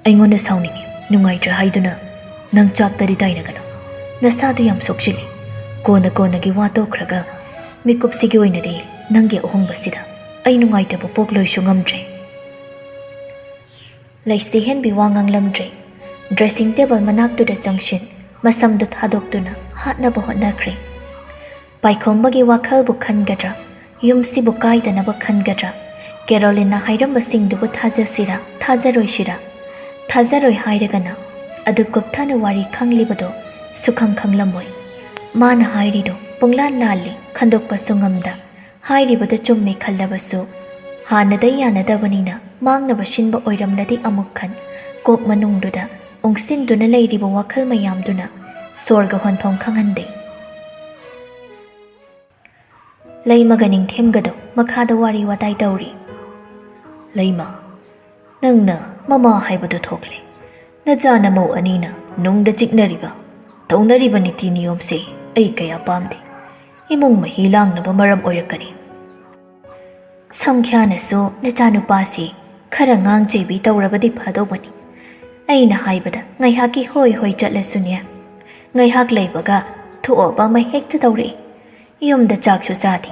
ꯑꯩꯉꯣꯟꯗ ꯁꯥꯎꯅꯤꯡꯉꯤ, ꯅꯨꯡꯉꯥꯏꯇ꯭ꯔꯦ ꯍꯥꯏꯗꯨꯅ ꯅꯪ ꯆꯥꯛꯇꯗꯤ ꯇꯥꯏꯅꯒꯅꯨ꯫ ꯅꯁꯥꯗꯨ ꯌꯥꯝ ꯁꯣꯛꯆꯤꯜꯂꯤ꯫ ꯀꯣꯟꯅ ꯀꯣꯟꯅꯒꯤ ꯋꯥ ꯇꯣꯛꯈ꯭ꯔꯒ ꯃꯤꯀꯨꯞꯁꯤꯒꯤ ꯑꯣꯏꯅꯗꯤ ꯅꯪꯒꯤ ꯑꯍꯣꯡꯕꯁꯤꯗ ꯑꯩ ꯅꯨꯡꯉꯥꯏꯇꯕ ꯄꯣꯛꯂꯣꯏꯁꯨ ꯉꯝꯗ꯭ꯔꯦ꯫" ꯂꯩꯁꯤ ꯍꯦꯟꯕꯤ ꯋꯥ ꯉꯥꯡꯂꯝꯗ꯭ꯔꯦ꯫ ꯗ꯭ꯔꯦꯁꯤꯡ ꯇꯦꯕꯜ ꯃꯅꯥꯛꯇꯨꯗ ꯆꯪꯁꯤꯟ, ꯃꯁꯝꯗꯨ ꯊꯥꯗꯣꯛꯇꯨꯅ ꯍꯥꯠꯅꯕ ꯍꯣꯠꯅꯈ꯭ꯔꯦ꯫ ꯄꯥꯏꯈꯣꯝꯕꯒꯤ ꯋꯥꯈꯜꯕꯨ ꯈꯟꯒꯗ꯭ꯔꯥ, ꯌꯨꯝꯁꯤꯕꯨ ꯀꯥꯏꯗꯅꯕ ꯈꯟꯒꯗ꯭ꯔꯥ, ꯀꯦꯔꯣꯂꯤꯟꯅ ꯍꯥꯏꯔꯝꯕꯁꯤꯡꯗꯨꯕꯨ ꯊꯥꯖꯁꯤꯔꯥ, ꯊꯥꯖꯔꯣꯏꯁꯤꯔꯥ? ꯊꯥꯖꯔꯣꯏ ꯍꯥꯏꯔꯒꯅ ꯑꯗꯨ ꯀꯨꯞꯊꯅ ꯋꯥꯔꯤ ꯈꯪꯂꯤꯕꯗꯣ ꯁꯨꯈꯪ ꯈꯪꯂꯝꯃꯣꯏ꯫ ꯃꯥꯅ ꯍꯥꯏꯔꯤꯗꯣ ꯄꯨꯡꯂꯥꯟ ꯂꯥꯜꯂꯤ, ꯈꯟꯗꯣꯛꯄꯁꯨ ꯉꯝꯗ꯫ ꯍꯥꯏꯔꯤꯕꯗꯨ ꯆꯨꯝꯃꯤ ꯈꯜꯂꯕꯁꯨ, ꯍꯥꯟꯅꯗꯩ ꯌꯥꯅꯗꯕꯅꯤꯅ ꯃꯥꯡꯅꯕ ꯁꯤꯟꯕ ꯑꯣꯏꯔꯝꯂꯗꯤ ꯑꯃꯨꯛ ꯈꯟ, ꯀꯣꯛ ꯃꯅꯨꯡꯗꯨꯗ ꯎꯪꯁꯤꯟꯗꯨꯅ ꯂꯩꯔꯤꯕ ꯋꯥꯈꯜ ꯃꯌꯥꯝꯗꯨꯅ ꯁꯣꯔꯒ ꯍꯣꯟꯐꯝ ꯈꯪꯍꯟꯗꯦ꯫ ꯂꯩꯃꯒ ꯅꯤꯡꯊꯦꯝꯒꯗꯣ ꯃꯈꯥꯗ ꯋꯥꯔꯤ ꯋꯥꯇꯥꯏ ꯇꯧꯔꯤ꯫ "ꯂꯩꯃ, ꯅꯪꯅ ꯃꯃꯥ ꯍꯥꯏꯕꯗꯨ ꯊꯣꯛꯂꯦ꯫ ꯅꯆꯥ ꯅꯃꯧ ꯑꯅꯤꯅ ꯅꯨꯡꯗ ꯆꯤꯛꯅꯔꯤꯕ꯫ ꯇꯧꯅꯔꯤꯕ ꯅꯤꯇꯤ ꯅꯤꯌꯣꯝꯁꯦ ꯑꯩ ꯀꯌꯥ ꯄꯥꯝꯗꯦ꯫ ꯏꯃꯨꯡ ꯃꯍꯤ ꯂꯥꯡꯅꯕ ꯃꯔꯝ ꯑꯣꯏꯔꯛꯀꯅꯤ꯫ ꯁꯪꯈ꯭ꯌꯥꯅꯁꯨ ꯅꯆꯥꯅꯨꯄꯥꯁꯤ ꯈꯔ ꯉꯥꯡ ꯆꯩꯕꯤ ꯇꯧꯔꯕꯗꯤ ꯐꯗꯧꯕꯅꯤ꯫ ꯑꯩꯅ ꯍꯥꯏꯕꯗ ꯉꯥꯏꯍꯥꯛꯀꯤ ꯍꯣꯏ ꯍꯣꯏ ꯆꯠꯂꯁꯨꯅꯦ, ꯉꯥꯏꯍꯥꯛ ꯂꯩꯕꯒ ꯊꯣꯛꯑꯕ ꯑꯃ ꯍꯦꯛꯇ ꯇꯧꯔꯛꯏ꯫ ꯌꯨꯝꯗ ꯆꯥꯛꯁꯨ ꯆꯥꯗꯦ꯫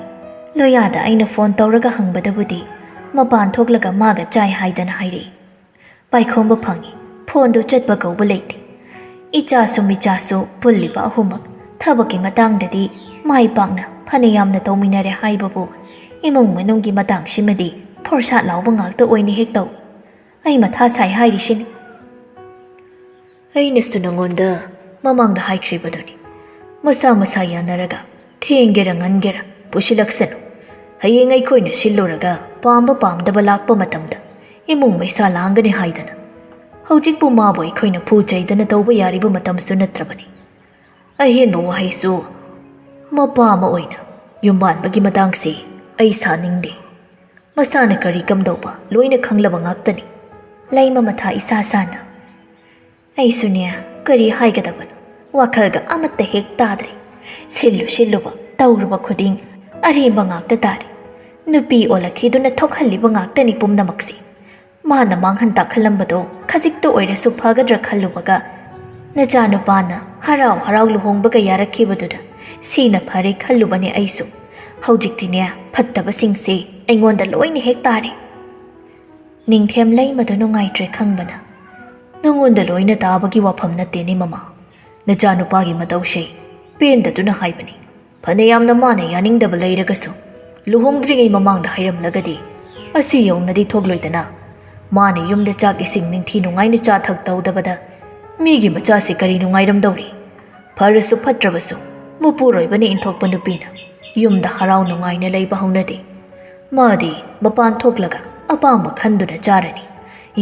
ꯂꯣꯌꯥꯗ ꯑꯩꯅ ꯐꯣꯟ ꯇꯧꯔꯒ ꯍꯪꯕꯗꯕꯨꯗꯤ ꯃꯄꯥꯟ ꯊꯣꯛꯂꯒ ꯃꯥꯒ ꯆꯥꯏ ꯍꯥꯏꯗꯅ ꯍꯥꯏꯔꯛꯏ꯫ ꯄꯥꯏꯈꯣꯝꯕ ꯐꯪꯉꯤ, ꯐꯣꯟꯗꯨ ꯆꯠꯄ ꯀꯧꯕ ꯂꯩꯇꯦ꯫ ꯏꯆꯥꯁꯨ ꯃꯤꯆꯥꯁꯨ ꯄꯨꯜꯂꯤꯕ ꯑꯍꯨꯝꯃꯛ ꯊꯕꯛꯀꯤ ꯃꯇꯥꯡꯗꯗꯤ ꯃꯥꯏ ꯄꯥꯛꯅ ꯐꯅ ꯌꯥꯝꯅ ꯇꯧꯃꯤꯟꯅꯔꯦ ꯍꯥꯏꯕꯕꯨ, ꯏꯃꯨꯡ ꯃꯅꯨꯡꯒꯤ ꯃꯇꯥꯡꯁꯤꯃꯗꯤ ꯐꯣꯔꯁꯥꯠ ꯂꯥꯎꯕ ꯉꯥꯛꯇ ꯑꯣꯏꯅ ꯍꯦꯛ ꯇꯧ꯫ ꯑꯩ ꯃꯊꯥ ꯁꯥꯏ ꯍꯥꯏꯔꯤꯁꯤꯅꯤ꯫ ꯑꯩꯅꯁꯨ ꯅꯉꯣꯟꯗ ꯃꯃꯥꯡꯗ ꯍꯥꯏꯈ꯭ꯔꯤꯕꯗꯨꯅꯤ, ꯃꯁꯥ ꯃꯁꯥ ꯌꯥꯅꯔꯒ ꯊꯦꯡꯒꯦꯔ ꯉꯟꯒꯦꯔ ꯄꯨꯁꯤꯜꯂꯛꯁꯅꯨ꯫ ꯍꯌꯦꯡ ꯑꯩꯈꯣꯏꯅ ꯁꯤꯜꯂꯨꯔꯒ ꯄꯥꯝꯕ ꯄꯥꯝꯗꯕ ꯂꯥꯛꯄ ꯃꯇꯝꯗ ꯏꯃꯨꯡ ꯃꯩꯁꯥ ꯂꯥꯡꯒꯅꯤ ꯍꯥꯏꯗꯅ꯫ ꯍꯧꯖꯤꯛꯄꯨ ꯃꯥꯕꯨ ꯑꯩꯈꯣꯏꯅ ꯐꯨ ꯆꯩꯗꯅ ꯇꯧꯕ ꯌꯥꯔꯤꯕ ꯃꯇꯝꯁꯨ ꯅꯠꯇ꯭ꯔꯕꯅꯤ꯫ ꯑꯍꯦꯟꯕ ꯋꯥꯍꯩꯁꯨ ꯃꯄꯥ ꯑꯃ ꯑꯣꯏꯅ ꯌꯨꯝꯕꯥꯟꯕꯒꯤ ꯃꯇꯥꯡꯁꯤ ꯑꯩ ꯁꯥꯅꯤꯡꯗꯦ꯫ ꯃꯁꯥꯅ ꯀꯔꯤ ꯀꯝꯗꯧꯕ ꯂꯣꯏꯅ ꯈꯪꯂꯕ ꯉꯥꯛꯇꯅꯤ꯫ ꯂꯩꯃ ꯃꯊꯥ ꯏꯁꯥ ꯁꯥꯅ, ꯑꯩꯁꯨꯅꯦ, ꯀꯔꯤ ꯍꯥꯏꯒꯗꯕꯅꯣ, ꯋꯥꯈꯜꯒ ꯑꯃꯠꯇ ꯍꯦꯛ ꯇꯥꯗ꯭ꯔꯦ꯫ ꯁꯤꯜꯂꯨ ꯁꯤꯜꯂꯨꯕ, ꯇꯧꯔꯨꯕ ꯈꯨꯗꯤꯡ ꯑꯔꯦꯝꯕ ꯉꯥꯛꯇ ꯇꯥꯔꯦ꯫ ꯅꯨꯄꯤ ꯑꯣꯜꯂꯛꯈꯤꯗꯨꯅ ꯊꯣꯛꯍꯜꯂꯤꯕ ꯉꯥꯛꯇꯅꯤ ꯄꯨꯝꯅꯃꯛꯁꯦ꯫ ꯃꯥꯅ ꯃꯥꯡꯍꯟ ꯇꯥꯛꯍꯜꯂꯝꯕꯗꯣ ꯈꯖꯤꯛꯇ ꯑꯣꯏꯔꯁꯨ ꯐꯒꯗ꯭ꯔꯥ ꯈꯜꯂꯨꯕꯒ, ꯅꯆꯥꯅꯨꯄꯥꯅ ꯍꯔꯥꯎ ꯍꯔꯥꯎ ꯂꯨꯍꯣꯡꯕꯒ ꯌꯥꯔꯛꯈꯤꯕꯗꯨꯗ ꯁꯤꯅ ꯐꯔꯦ ꯈꯜꯂꯨꯕꯅꯦ ꯑꯩꯁꯨ꯫ ꯍꯧꯖꯤꯛꯇꯤꯅꯦ, ꯐꯠꯇꯕꯁꯤꯡꯁꯦ ꯑꯩꯉꯣꯟꯗ ꯂꯣꯏꯅ ꯍꯦꯛ ꯇꯥꯔꯦ꯫ ꯅꯤꯡꯊꯦꯝ ꯂꯩꯃꯗꯨ ꯅꯨꯡꯉꯥꯏꯇ꯭ꯔꯦ ꯈꯪꯕꯅ, ꯅꯉꯣꯟꯗ ꯂꯣꯏꯅ ꯇꯥꯕꯒꯤ ꯋꯥꯐꯝ ꯅꯠꯇꯦꯅꯦ ꯃꯃꯥ꯫ ꯅꯆꯥꯅꯨꯄꯥꯒꯤ ꯃꯇꯧꯁꯦ ꯄꯦꯟꯗꯗꯨꯅ ꯍꯥꯏꯕꯅꯤ꯫ ꯐꯅ ꯌꯥꯝꯅ ꯃꯥꯅ ꯌꯥꯅꯤꯡꯗꯕ ꯂꯩꯔꯒꯁꯨ, ꯂꯨꯍꯣꯡꯗ꯭ꯔꯤꯉꯩ ꯃꯃꯥꯡꯗ ꯍꯥꯏꯔꯝꯂꯒꯗꯤ ꯑꯁꯤ ꯌꯧꯅꯗꯤ ꯊꯣꯛꯂꯣꯏꯗꯅ꯫ ꯃꯥꯅ ꯌꯨꯝꯗ ꯆꯥꯛ ꯏꯁꯤꯡ ꯅꯤꯡꯊꯤ ꯅꯨꯡꯉꯥꯏꯅ ꯆꯥ ꯊꯛ ꯇꯧꯗꯕꯗ ꯃꯤꯒꯤ ꯃꯆꯥꯁꯤ ꯀꯔꯤ ꯅꯨꯡꯉꯥꯏꯔꯝꯗꯧꯔꯤ? ꯐꯔꯁꯨ ꯐꯠꯇ꯭ꯔꯕꯁꯨ, ꯃꯄꯨꯔꯣꯏꯕꯅ ꯏꯟꯊꯣꯛꯄ ꯅꯨꯄꯤꯅ ꯌꯨꯝꯗ ꯍꯔꯥꯎ ꯅꯨꯡꯉꯥꯏꯅ ꯂꯩꯕ ꯍꯧꯅꯗꯦ꯫ ꯃꯥꯗꯤ ꯃꯄꯥꯟ ꯊꯣꯛꯂꯒ ꯑꯄꯥꯝꯕ ꯈꯟꯗꯨꯅ ꯆꯥꯔꯅꯤ꯫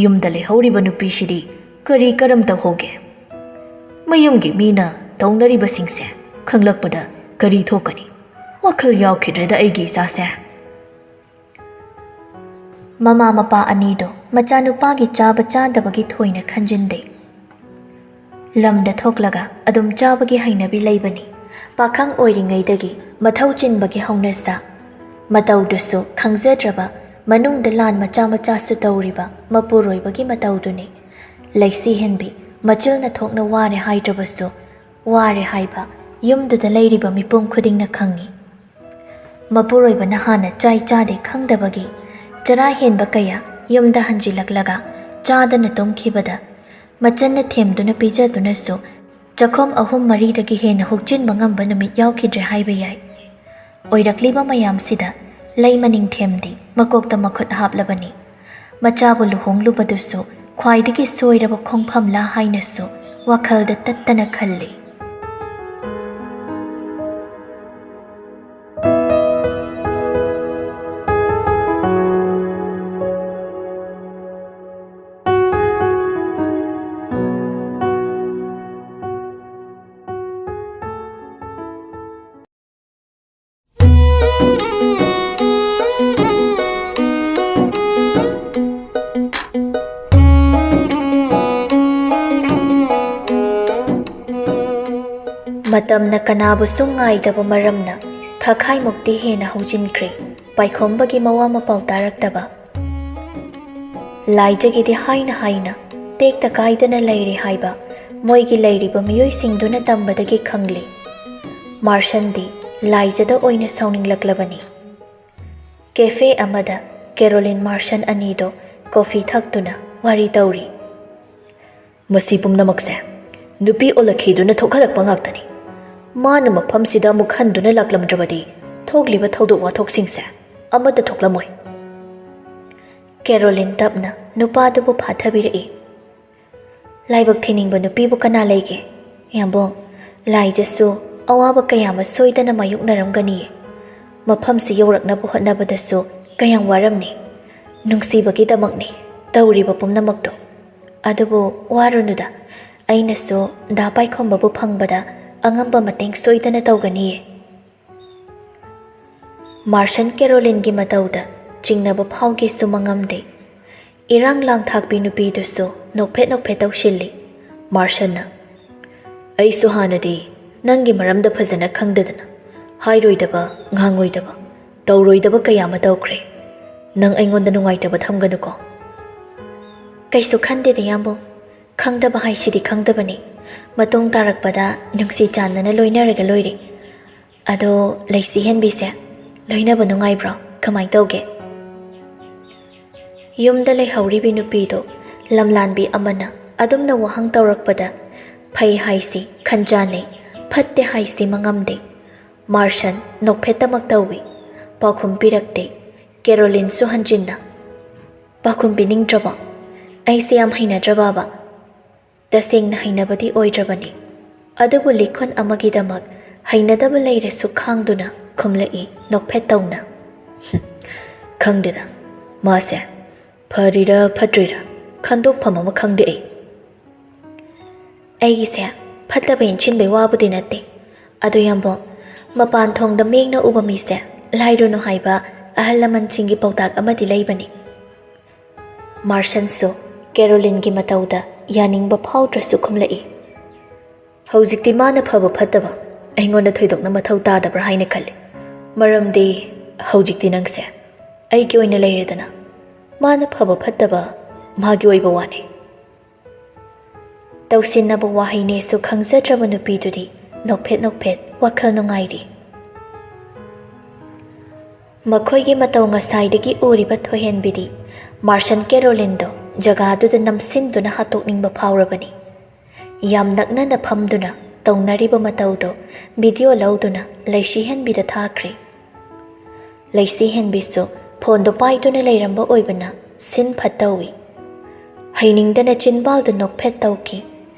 ꯌꯨꯝꯗ ꯂꯩꯍꯧꯔꯤꯕ ꯅꯨꯄꯤꯁꯤꯗꯤ ꯀꯔꯤ ꯀꯔꯝ ꯇꯧꯍꯧꯒꯦ? ꯃꯌꯨꯝꯒꯤ ꯃꯤꯅ ꯇꯧꯅꯔꯤꯕꯁꯤꯡꯁꯦ ꯈꯪꯂꯛꯄꯗ ꯀꯔꯤ ꯊꯣꯛꯀꯅꯤ? ꯋꯥꯈꯜ ꯌꯥꯎꯈꯤꯗ꯭ꯔꯦꯗ ꯑꯩꯒꯤ ꯏꯆꯥꯁꯦ꯫ ꯃꯃꯥ ꯃꯄꯥ ꯑꯅꯤꯗꯣ ꯃꯆꯥꯅꯨꯄꯥꯒꯤ ꯆꯥꯕ ꯆꯥꯗꯕꯒꯤ ꯊꯣꯏꯅ ꯈꯟꯖꯤꯟꯗꯦ꯫ ꯂꯝꯗ ꯊꯣꯛꯂꯒ ꯑꯗꯨꯝ ꯆꯥꯕꯒꯤ ꯍꯩꯅꯕꯤ ꯂꯩꯕꯅꯤ꯫ ꯄꯥꯈꯪ ꯑꯣꯏꯔꯤꯉꯩꯗꯒꯤ ꯃꯊꯧ ꯆꯤꯟꯕꯒꯤ ꯍꯧꯅꯁꯥ꯫ ꯃꯇꯧꯗꯨꯁꯨ ꯈꯪꯖꯗ꯭ꯔꯕ ꯃꯅꯨꯡꯗ ꯂꯥꯟ ꯃꯆꯥ ꯃꯆꯥꯁꯨ ꯇꯧꯔꯤꯕ ꯃꯄꯨꯔꯣꯏꯕꯒꯤ ꯃꯇꯧꯗꯨꯅꯤ꯫ ꯂꯩꯁꯤ ꯍꯦꯟꯕꯤ ꯃꯆꯤꯜꯅ ꯊꯣꯛꯅ ꯋꯥꯔꯦ ꯍꯥꯏꯗ꯭ꯔꯕꯁꯨ, ꯋꯥꯔꯦ ꯍꯥꯏꯕ ꯌꯨꯝꯗꯨꯗ ꯂꯩꯔꯤꯕ ꯃꯤꯄꯨꯝ ꯈꯨꯗꯤꯡꯅ ꯈꯪꯏ꯫ ꯃꯄꯨꯔꯣꯏꯕꯅ ꯍꯥꯟꯅ ꯆꯥꯏ ꯆꯥꯗꯦ ꯈꯪꯗꯕꯒꯤ ꯆꯔꯥ ꯍꯦꯟꯕ ꯀꯌꯥ ꯌꯨꯝꯗ ꯍꯟꯖꯤꯜꯂꯛꯂꯒ ꯆꯥꯗꯅ ꯇꯨꯝꯈꯤꯕꯗ, ꯃꯆꯟꯅ ꯊꯦꯝꯗꯨꯅ ꯄꯤꯖꯗꯨꯅꯁꯨ ꯆꯥꯛꯈꯨꯝ ꯑꯍꯨꯝ ꯃꯔꯤꯗꯒꯤ ꯍꯦꯟꯅ ꯍꯨꯛꯆꯤꯟꯕ ꯉꯝꯕ ꯅꯨꯃꯤꯠ ꯌꯥꯎꯈꯤꯗ꯭ꯔꯦ ꯍꯥꯏꯕ ꯌꯥꯏ꯫ ꯑꯣꯏꯔꯛꯂꯤꯕ ꯃꯌꯥꯝꯁꯤꯗ ꯂꯩ ꯃꯅꯤꯡꯊꯦꯝꯗꯤ ꯃꯀꯣꯛꯇ ꯃꯈꯨꯠ ꯍꯥꯞꯂꯕꯅꯤ꯫ ꯃꯆꯥꯕꯨ ꯂꯨꯍꯣꯡꯂꯨꯕꯗꯨꯁꯨ ꯈ꯭ꯋꯥꯏꯗꯒꯤ ꯁꯣꯏꯔꯕ ꯈꯣꯡꯐꯝꯂꯥ ꯍꯥꯏꯅꯁꯨ ꯋꯥꯈꯜꯗ ꯇꯠꯇꯅ ꯈꯜꯂꯤ꯫ ꯃꯇꯝꯅ ꯀꯅꯥꯕꯨꯁꯨ ꯉꯥꯏꯗꯕ ꯃꯔꯝꯅ ꯊꯥꯈꯥꯏꯃꯨꯛꯇꯤ ꯍꯦꯟꯅ ꯍꯧꯖꯤꯟꯈ꯭ꯔꯦ ꯄꯥꯏꯈꯣꯝꯕꯒꯤ ꯃꯋꯥ ꯃꯄꯥꯎ ꯇꯥꯔꯛꯇꯕ꯫ ꯂꯥꯏꯖꯒꯤꯗꯤ ꯍꯥꯏꯅ ꯍꯥꯏꯅ ꯇꯦꯛꯇ ꯀꯥꯏꯗꯅ ꯂꯩꯔꯦ ꯍꯥꯏꯕ ꯃꯣꯏꯒꯤ ꯂꯩꯔꯤꯕ ꯃꯤꯑꯣꯏꯁꯤꯡꯗꯨꯅ ꯇꯝꯕꯗꯒꯤ ꯈꯪꯂꯤ꯫ ꯃꯥꯔꯁꯟꯗꯤ ꯂꯥꯏꯖꯗ ꯑꯣꯏꯅ ꯁꯥꯎꯅꯤꯡꯂꯛꯂꯕꯅꯤ꯫ ꯀꯦꯐꯦ ꯑꯃꯗ ꯀꯦꯔꯣꯂꯤꯟ ꯃꯥꯔꯁꯟ ꯑꯅꯤꯗꯣ ꯀꯣꯐꯤ ꯊꯛꯇꯨꯅ ꯋꯥꯔꯤ ꯇꯧꯔꯤ꯫ "ꯃꯁꯤ ꯄꯨꯝꯅꯃꯛꯁꯦ ꯅꯨꯄꯤ ꯑꯣꯜꯂꯛꯈꯤꯗꯨꯅ ꯊꯣꯛꯍꯜꯂꯛꯄ ꯉꯥꯛꯇꯅꯤ꯫ ꯃꯥꯅ ꯃꯐꯝꯁꯤꯗ ꯑꯃꯨꯛ ꯍꯟꯗꯨꯅ ꯂꯥꯛꯂꯝꯗ꯭ꯔꯕꯗꯤ ꯊꯣꯛꯂꯤꯕ ꯊꯧꯗꯣꯛ ꯋꯥꯊꯣꯛꯁꯤꯡꯁꯦ ꯑꯃꯠꯇ ꯊꯣꯛꯂꯝꯃꯣꯏ꯫" ꯀꯦꯔꯣꯂꯤꯟ ꯇꯞꯅ ꯅꯨꯄꯥꯗꯨꯕꯨ ꯐꯥꯊꯕꯤꯔꯛꯏ꯫ "ꯂꯥꯏꯕꯛ ꯊꯤꯅꯤꯡꯕ ꯅꯨꯄꯤꯕꯨ ꯀꯅꯥ ꯂꯩꯒꯦ? ꯌꯥꯝꯕꯣꯡ, ꯂꯥꯏꯖꯁꯨ ꯑꯋꯥꯕ ꯀꯌꯥ ꯑꯃ ꯁꯣꯏꯗꯅ ꯃꯥꯌꯣꯛꯅꯔꯝꯒꯅꯤꯌꯦ꯫ ꯃꯐꯝꯁꯤ ꯌꯧꯔꯛꯅꯕ ꯍꯣꯠꯅꯕꯗꯁꯨ ꯀꯌꯥꯝ ꯋꯥꯔꯝꯅꯤ꯫ ꯅꯨꯡꯁꯤꯕꯒꯤꯗꯃꯛꯅꯤ ꯇꯧꯔꯤꯕ ꯄꯨꯝꯅꯃꯛꯇꯣ꯫ ꯑꯗꯨꯕꯨ ꯋꯥꯔꯨꯅꯨꯗ, ꯑꯩꯅꯁꯨ ꯗꯥ ꯄꯥꯏꯈꯣꯝꯕꯕꯨ ꯐꯪꯕꯗ ꯑꯉꯝꯕ ꯃꯇꯦꯡ ꯁꯣꯏꯗꯅ ꯇꯧꯒꯅꯤꯌꯦ꯫" ꯃꯥꯔꯁꯟ ꯀꯦꯔꯣꯂꯤꯟꯒꯤ ꯃꯇꯧꯗ ꯆꯤꯡꯅꯕ ꯐꯥꯎꯒꯦꯁꯨ ꯃꯉꯝꯗꯦ꯫ ꯏꯔꯥꯡ ꯂꯥꯡꯊꯥꯛꯄꯤ ꯅꯨꯄꯤꯗꯨꯁꯨ ꯅꯣꯛꯐꯦꯠ ꯅꯣꯛꯐꯦꯠ ꯇꯧꯁꯤꯜꯂꯤ꯫ ꯃꯥꯔꯁꯟꯅ, ꯑꯩꯁꯨ ꯍꯥꯟꯅꯗꯤ ꯅꯪꯒꯤ ꯃꯔꯝꯗ ꯐꯖꯅ ꯈꯪꯗꯗꯅ ꯍꯥꯏꯔꯣꯏꯗꯕ, ꯉꯥꯡꯉꯣꯏꯗꯕ, ꯇꯧꯔꯣꯏꯗꯕ ꯀꯌꯥ ꯑꯃ ꯇꯧꯈ꯭ꯔꯦ꯫ ꯅꯪ ꯑꯩꯉꯣꯟꯗ ꯅꯨꯡꯉꯥꯏꯇꯕ ꯊꯝꯒꯅꯨꯀꯣ꯫ ꯀꯩꯁꯨ ꯈꯟꯗꯦꯗ, ꯏꯌꯥꯝꯕꯣ꯫ ꯈꯪꯗꯕ ꯍꯥꯏꯁꯤꯗꯤ ꯈꯪꯗꯕꯅꯤ꯫ ꯃꯇꯨꯡ ꯇꯥꯔꯛꯄꯗ ꯅꯨꯡꯁꯤ ꯆꯥꯟꯅꯅ ꯂꯣꯏꯅꯔꯒ ꯂꯣꯏꯔꯦ꯫ ꯑꯗꯣ, ꯂꯩꯁꯤ ꯍꯦꯟꯕꯤꯁꯦ ꯂꯣꯏꯅꯕ ꯅꯨꯡꯉꯥꯏꯕ꯭ꯔꯣ? ꯀꯃꯥꯏ ꯇꯧꯒꯦ? ꯌꯨꯝꯗ ꯂꯩꯍꯧꯔꯤꯕꯤ ꯅꯨꯄꯤꯗꯣ ꯂꯝꯂꯥꯟꯕꯤ ꯑꯃꯅ ꯑꯗꯨꯝꯅ ꯋꯥꯍꯪ ꯇꯧꯔꯛꯄꯗ, ꯐꯩ ꯍꯥꯏꯁꯤ ꯈꯟꯖꯥꯟꯅꯩ, ꯐꯠꯇꯦ ꯍꯥꯏꯁꯤ ꯃꯉꯝꯗꯦ꯫ ꯃꯥꯔꯁꯟ ꯅꯣꯛꯐꯦꯠꯇꯃꯛ ꯇꯧꯏ꯫ ꯄꯥꯎꯈꯨꯝ ꯄꯤꯔꯛꯇꯦ꯫ ꯀꯦꯔꯣꯂꯤꯟꯁꯨ ꯍꯟꯖꯤꯟꯅ ꯄꯥꯎꯈꯨꯝ ꯄꯤꯅꯤꯡꯗ꯭ꯔꯕꯣ? ꯑꯩꯁꯦ ꯌꯥꯝ ꯍꯩꯅꯗ꯭ꯔꯕꯕ? ꯇꯁꯦꯡꯅ ꯍꯩꯅꯕꯗꯤ ꯑꯣꯏꯗ꯭ꯔꯕꯅꯤ, ꯑꯗꯨꯕꯨ ꯂꯤꯈꯨꯟ ꯑꯃꯒꯤꯗꯃꯛ ꯍꯩꯅꯗꯕ ꯂꯩꯔꯁꯨ ꯈꯥꯡꯗꯨꯅ ꯈꯨꯝꯂꯛꯏ ꯅꯣꯛꯐꯦꯠ ꯇꯧꯅ꯫ "ꯈꯪꯗꯦꯗ, ꯃꯥꯁꯦ ꯐꯔꯤꯔꯥ ꯐꯠꯇ꯭ꯔꯤꯔꯥ ꯈꯟꯗꯣꯛꯐꯝ ꯑꯃ ꯈꯪꯗꯦ ꯑꯩ꯫" ꯑꯩꯒꯤꯁꯦ ꯐꯠꯇꯕ ꯏꯟꯁꯤꯟꯕꯩ ꯋꯥꯕꯨꯗꯤ ꯅꯠꯇꯦ꯫ ꯑꯗꯨ ꯌꯥꯝꯕꯣ, ꯃꯄꯥꯟ ꯊꯣꯡꯗ ꯃꯤꯠꯅ ꯎꯕ ꯃꯤꯁꯦ ꯂꯥꯏꯔꯨꯅꯨ ꯍꯥꯏꯕ ꯑꯍꯜ ꯂꯃꯟꯁꯤꯡꯒꯤ ꯄꯥꯎꯇꯥꯛ ꯑꯃꯗꯤ ꯂꯩꯕꯅꯤ꯫ ꯃꯥꯔꯁꯟꯁꯨ ꯀꯦꯔꯣꯂꯤꯟꯒꯤ ꯃꯇꯧꯗ ꯌꯥꯅꯤꯡꯕ ꯐꯥꯎꯗ꯭ꯔꯁꯨ ꯈꯨꯝꯂꯛꯏ꯫ "ꯍꯧꯖꯤꯛꯇꯤ ꯃꯥꯅ ꯐꯕ ꯐꯠꯇꯕ ꯑꯩꯉꯣꯟꯗ ꯊꯣꯏꯗꯣꯛꯅ ꯃꯊꯧ ꯇꯥꯗꯕ꯭ꯔꯥ ꯍꯥꯏꯅ ꯈꯜꯂꯤ꯫ ꯃꯔꯝꯗꯤ ꯍꯧꯖꯤꯛꯇꯤ ꯅꯪꯁꯦ ꯑꯩꯒꯤ ꯑꯣꯏꯅ ꯂꯩꯔꯦꯗꯅ꯫ ꯃꯥꯅ ꯐꯕ ꯐꯠꯇꯕ ꯃꯥꯒꯤ ꯑꯣꯏꯕ ꯋꯥꯅꯤ꯫" ꯇꯧꯁꯤꯟꯅꯕ ꯋꯥꯍꯩꯅꯦꯁꯨ ꯈꯪꯖꯗ꯭ꯔꯕ ꯅꯨꯄꯤꯗꯨꯗꯤ ꯅꯣꯛꯐꯦꯠ ꯅꯣꯛꯐꯦꯠ ꯋꯥꯈꯜ ꯅꯨꯡꯉꯥꯏꯔꯤ꯫ ꯃꯈꯣꯏꯒꯤ ꯃꯇꯧ ꯉꯁꯥꯏꯗꯒꯤ ꯎꯔꯤꯕ ꯊꯣꯏꯍꯦꯟꯕꯤꯗꯤ ꯃꯥꯔꯁꯟ ꯀꯦꯔꯣꯂꯤꯟꯗꯣ ꯖꯒꯥꯗꯨꯗ ꯅꯝꯁꯤꯟꯗꯨꯅ ꯍꯥꯠꯇꯣꯛꯅꯤꯡꯕ ꯐꯥꯎꯔꯕꯅꯤ꯫ ꯌꯥꯝ ꯅꯛꯅꯅ ꯐꯝꯗꯨꯅ ꯇꯧꯅꯔꯤꯕ ꯃꯇꯧꯗꯣ ꯚꯤꯗꯤꯑꯣ ꯂꯧꯗꯨꯅ ꯂꯩꯁꯤꯍꯦꯟꯕꯤꯗ ꯊꯥꯈ꯭ꯔꯦ꯫ ꯂꯩꯁꯤꯍꯦꯟꯕꯤꯁꯨ ꯐꯣꯟꯗꯣ ꯄꯥꯏꯗꯨꯅ ꯂꯩꯔꯝꯕ ꯑꯣꯏꯕꯅ ꯁꯤꯟ ꯐꯠ ꯇꯧꯏ꯫ ꯍꯩꯅꯤꯡꯗꯅ ꯆꯤꯟꯕꯥꯜꯗꯨ ꯅꯣꯛꯐꯦꯠ ꯇꯧꯈꯤ꯫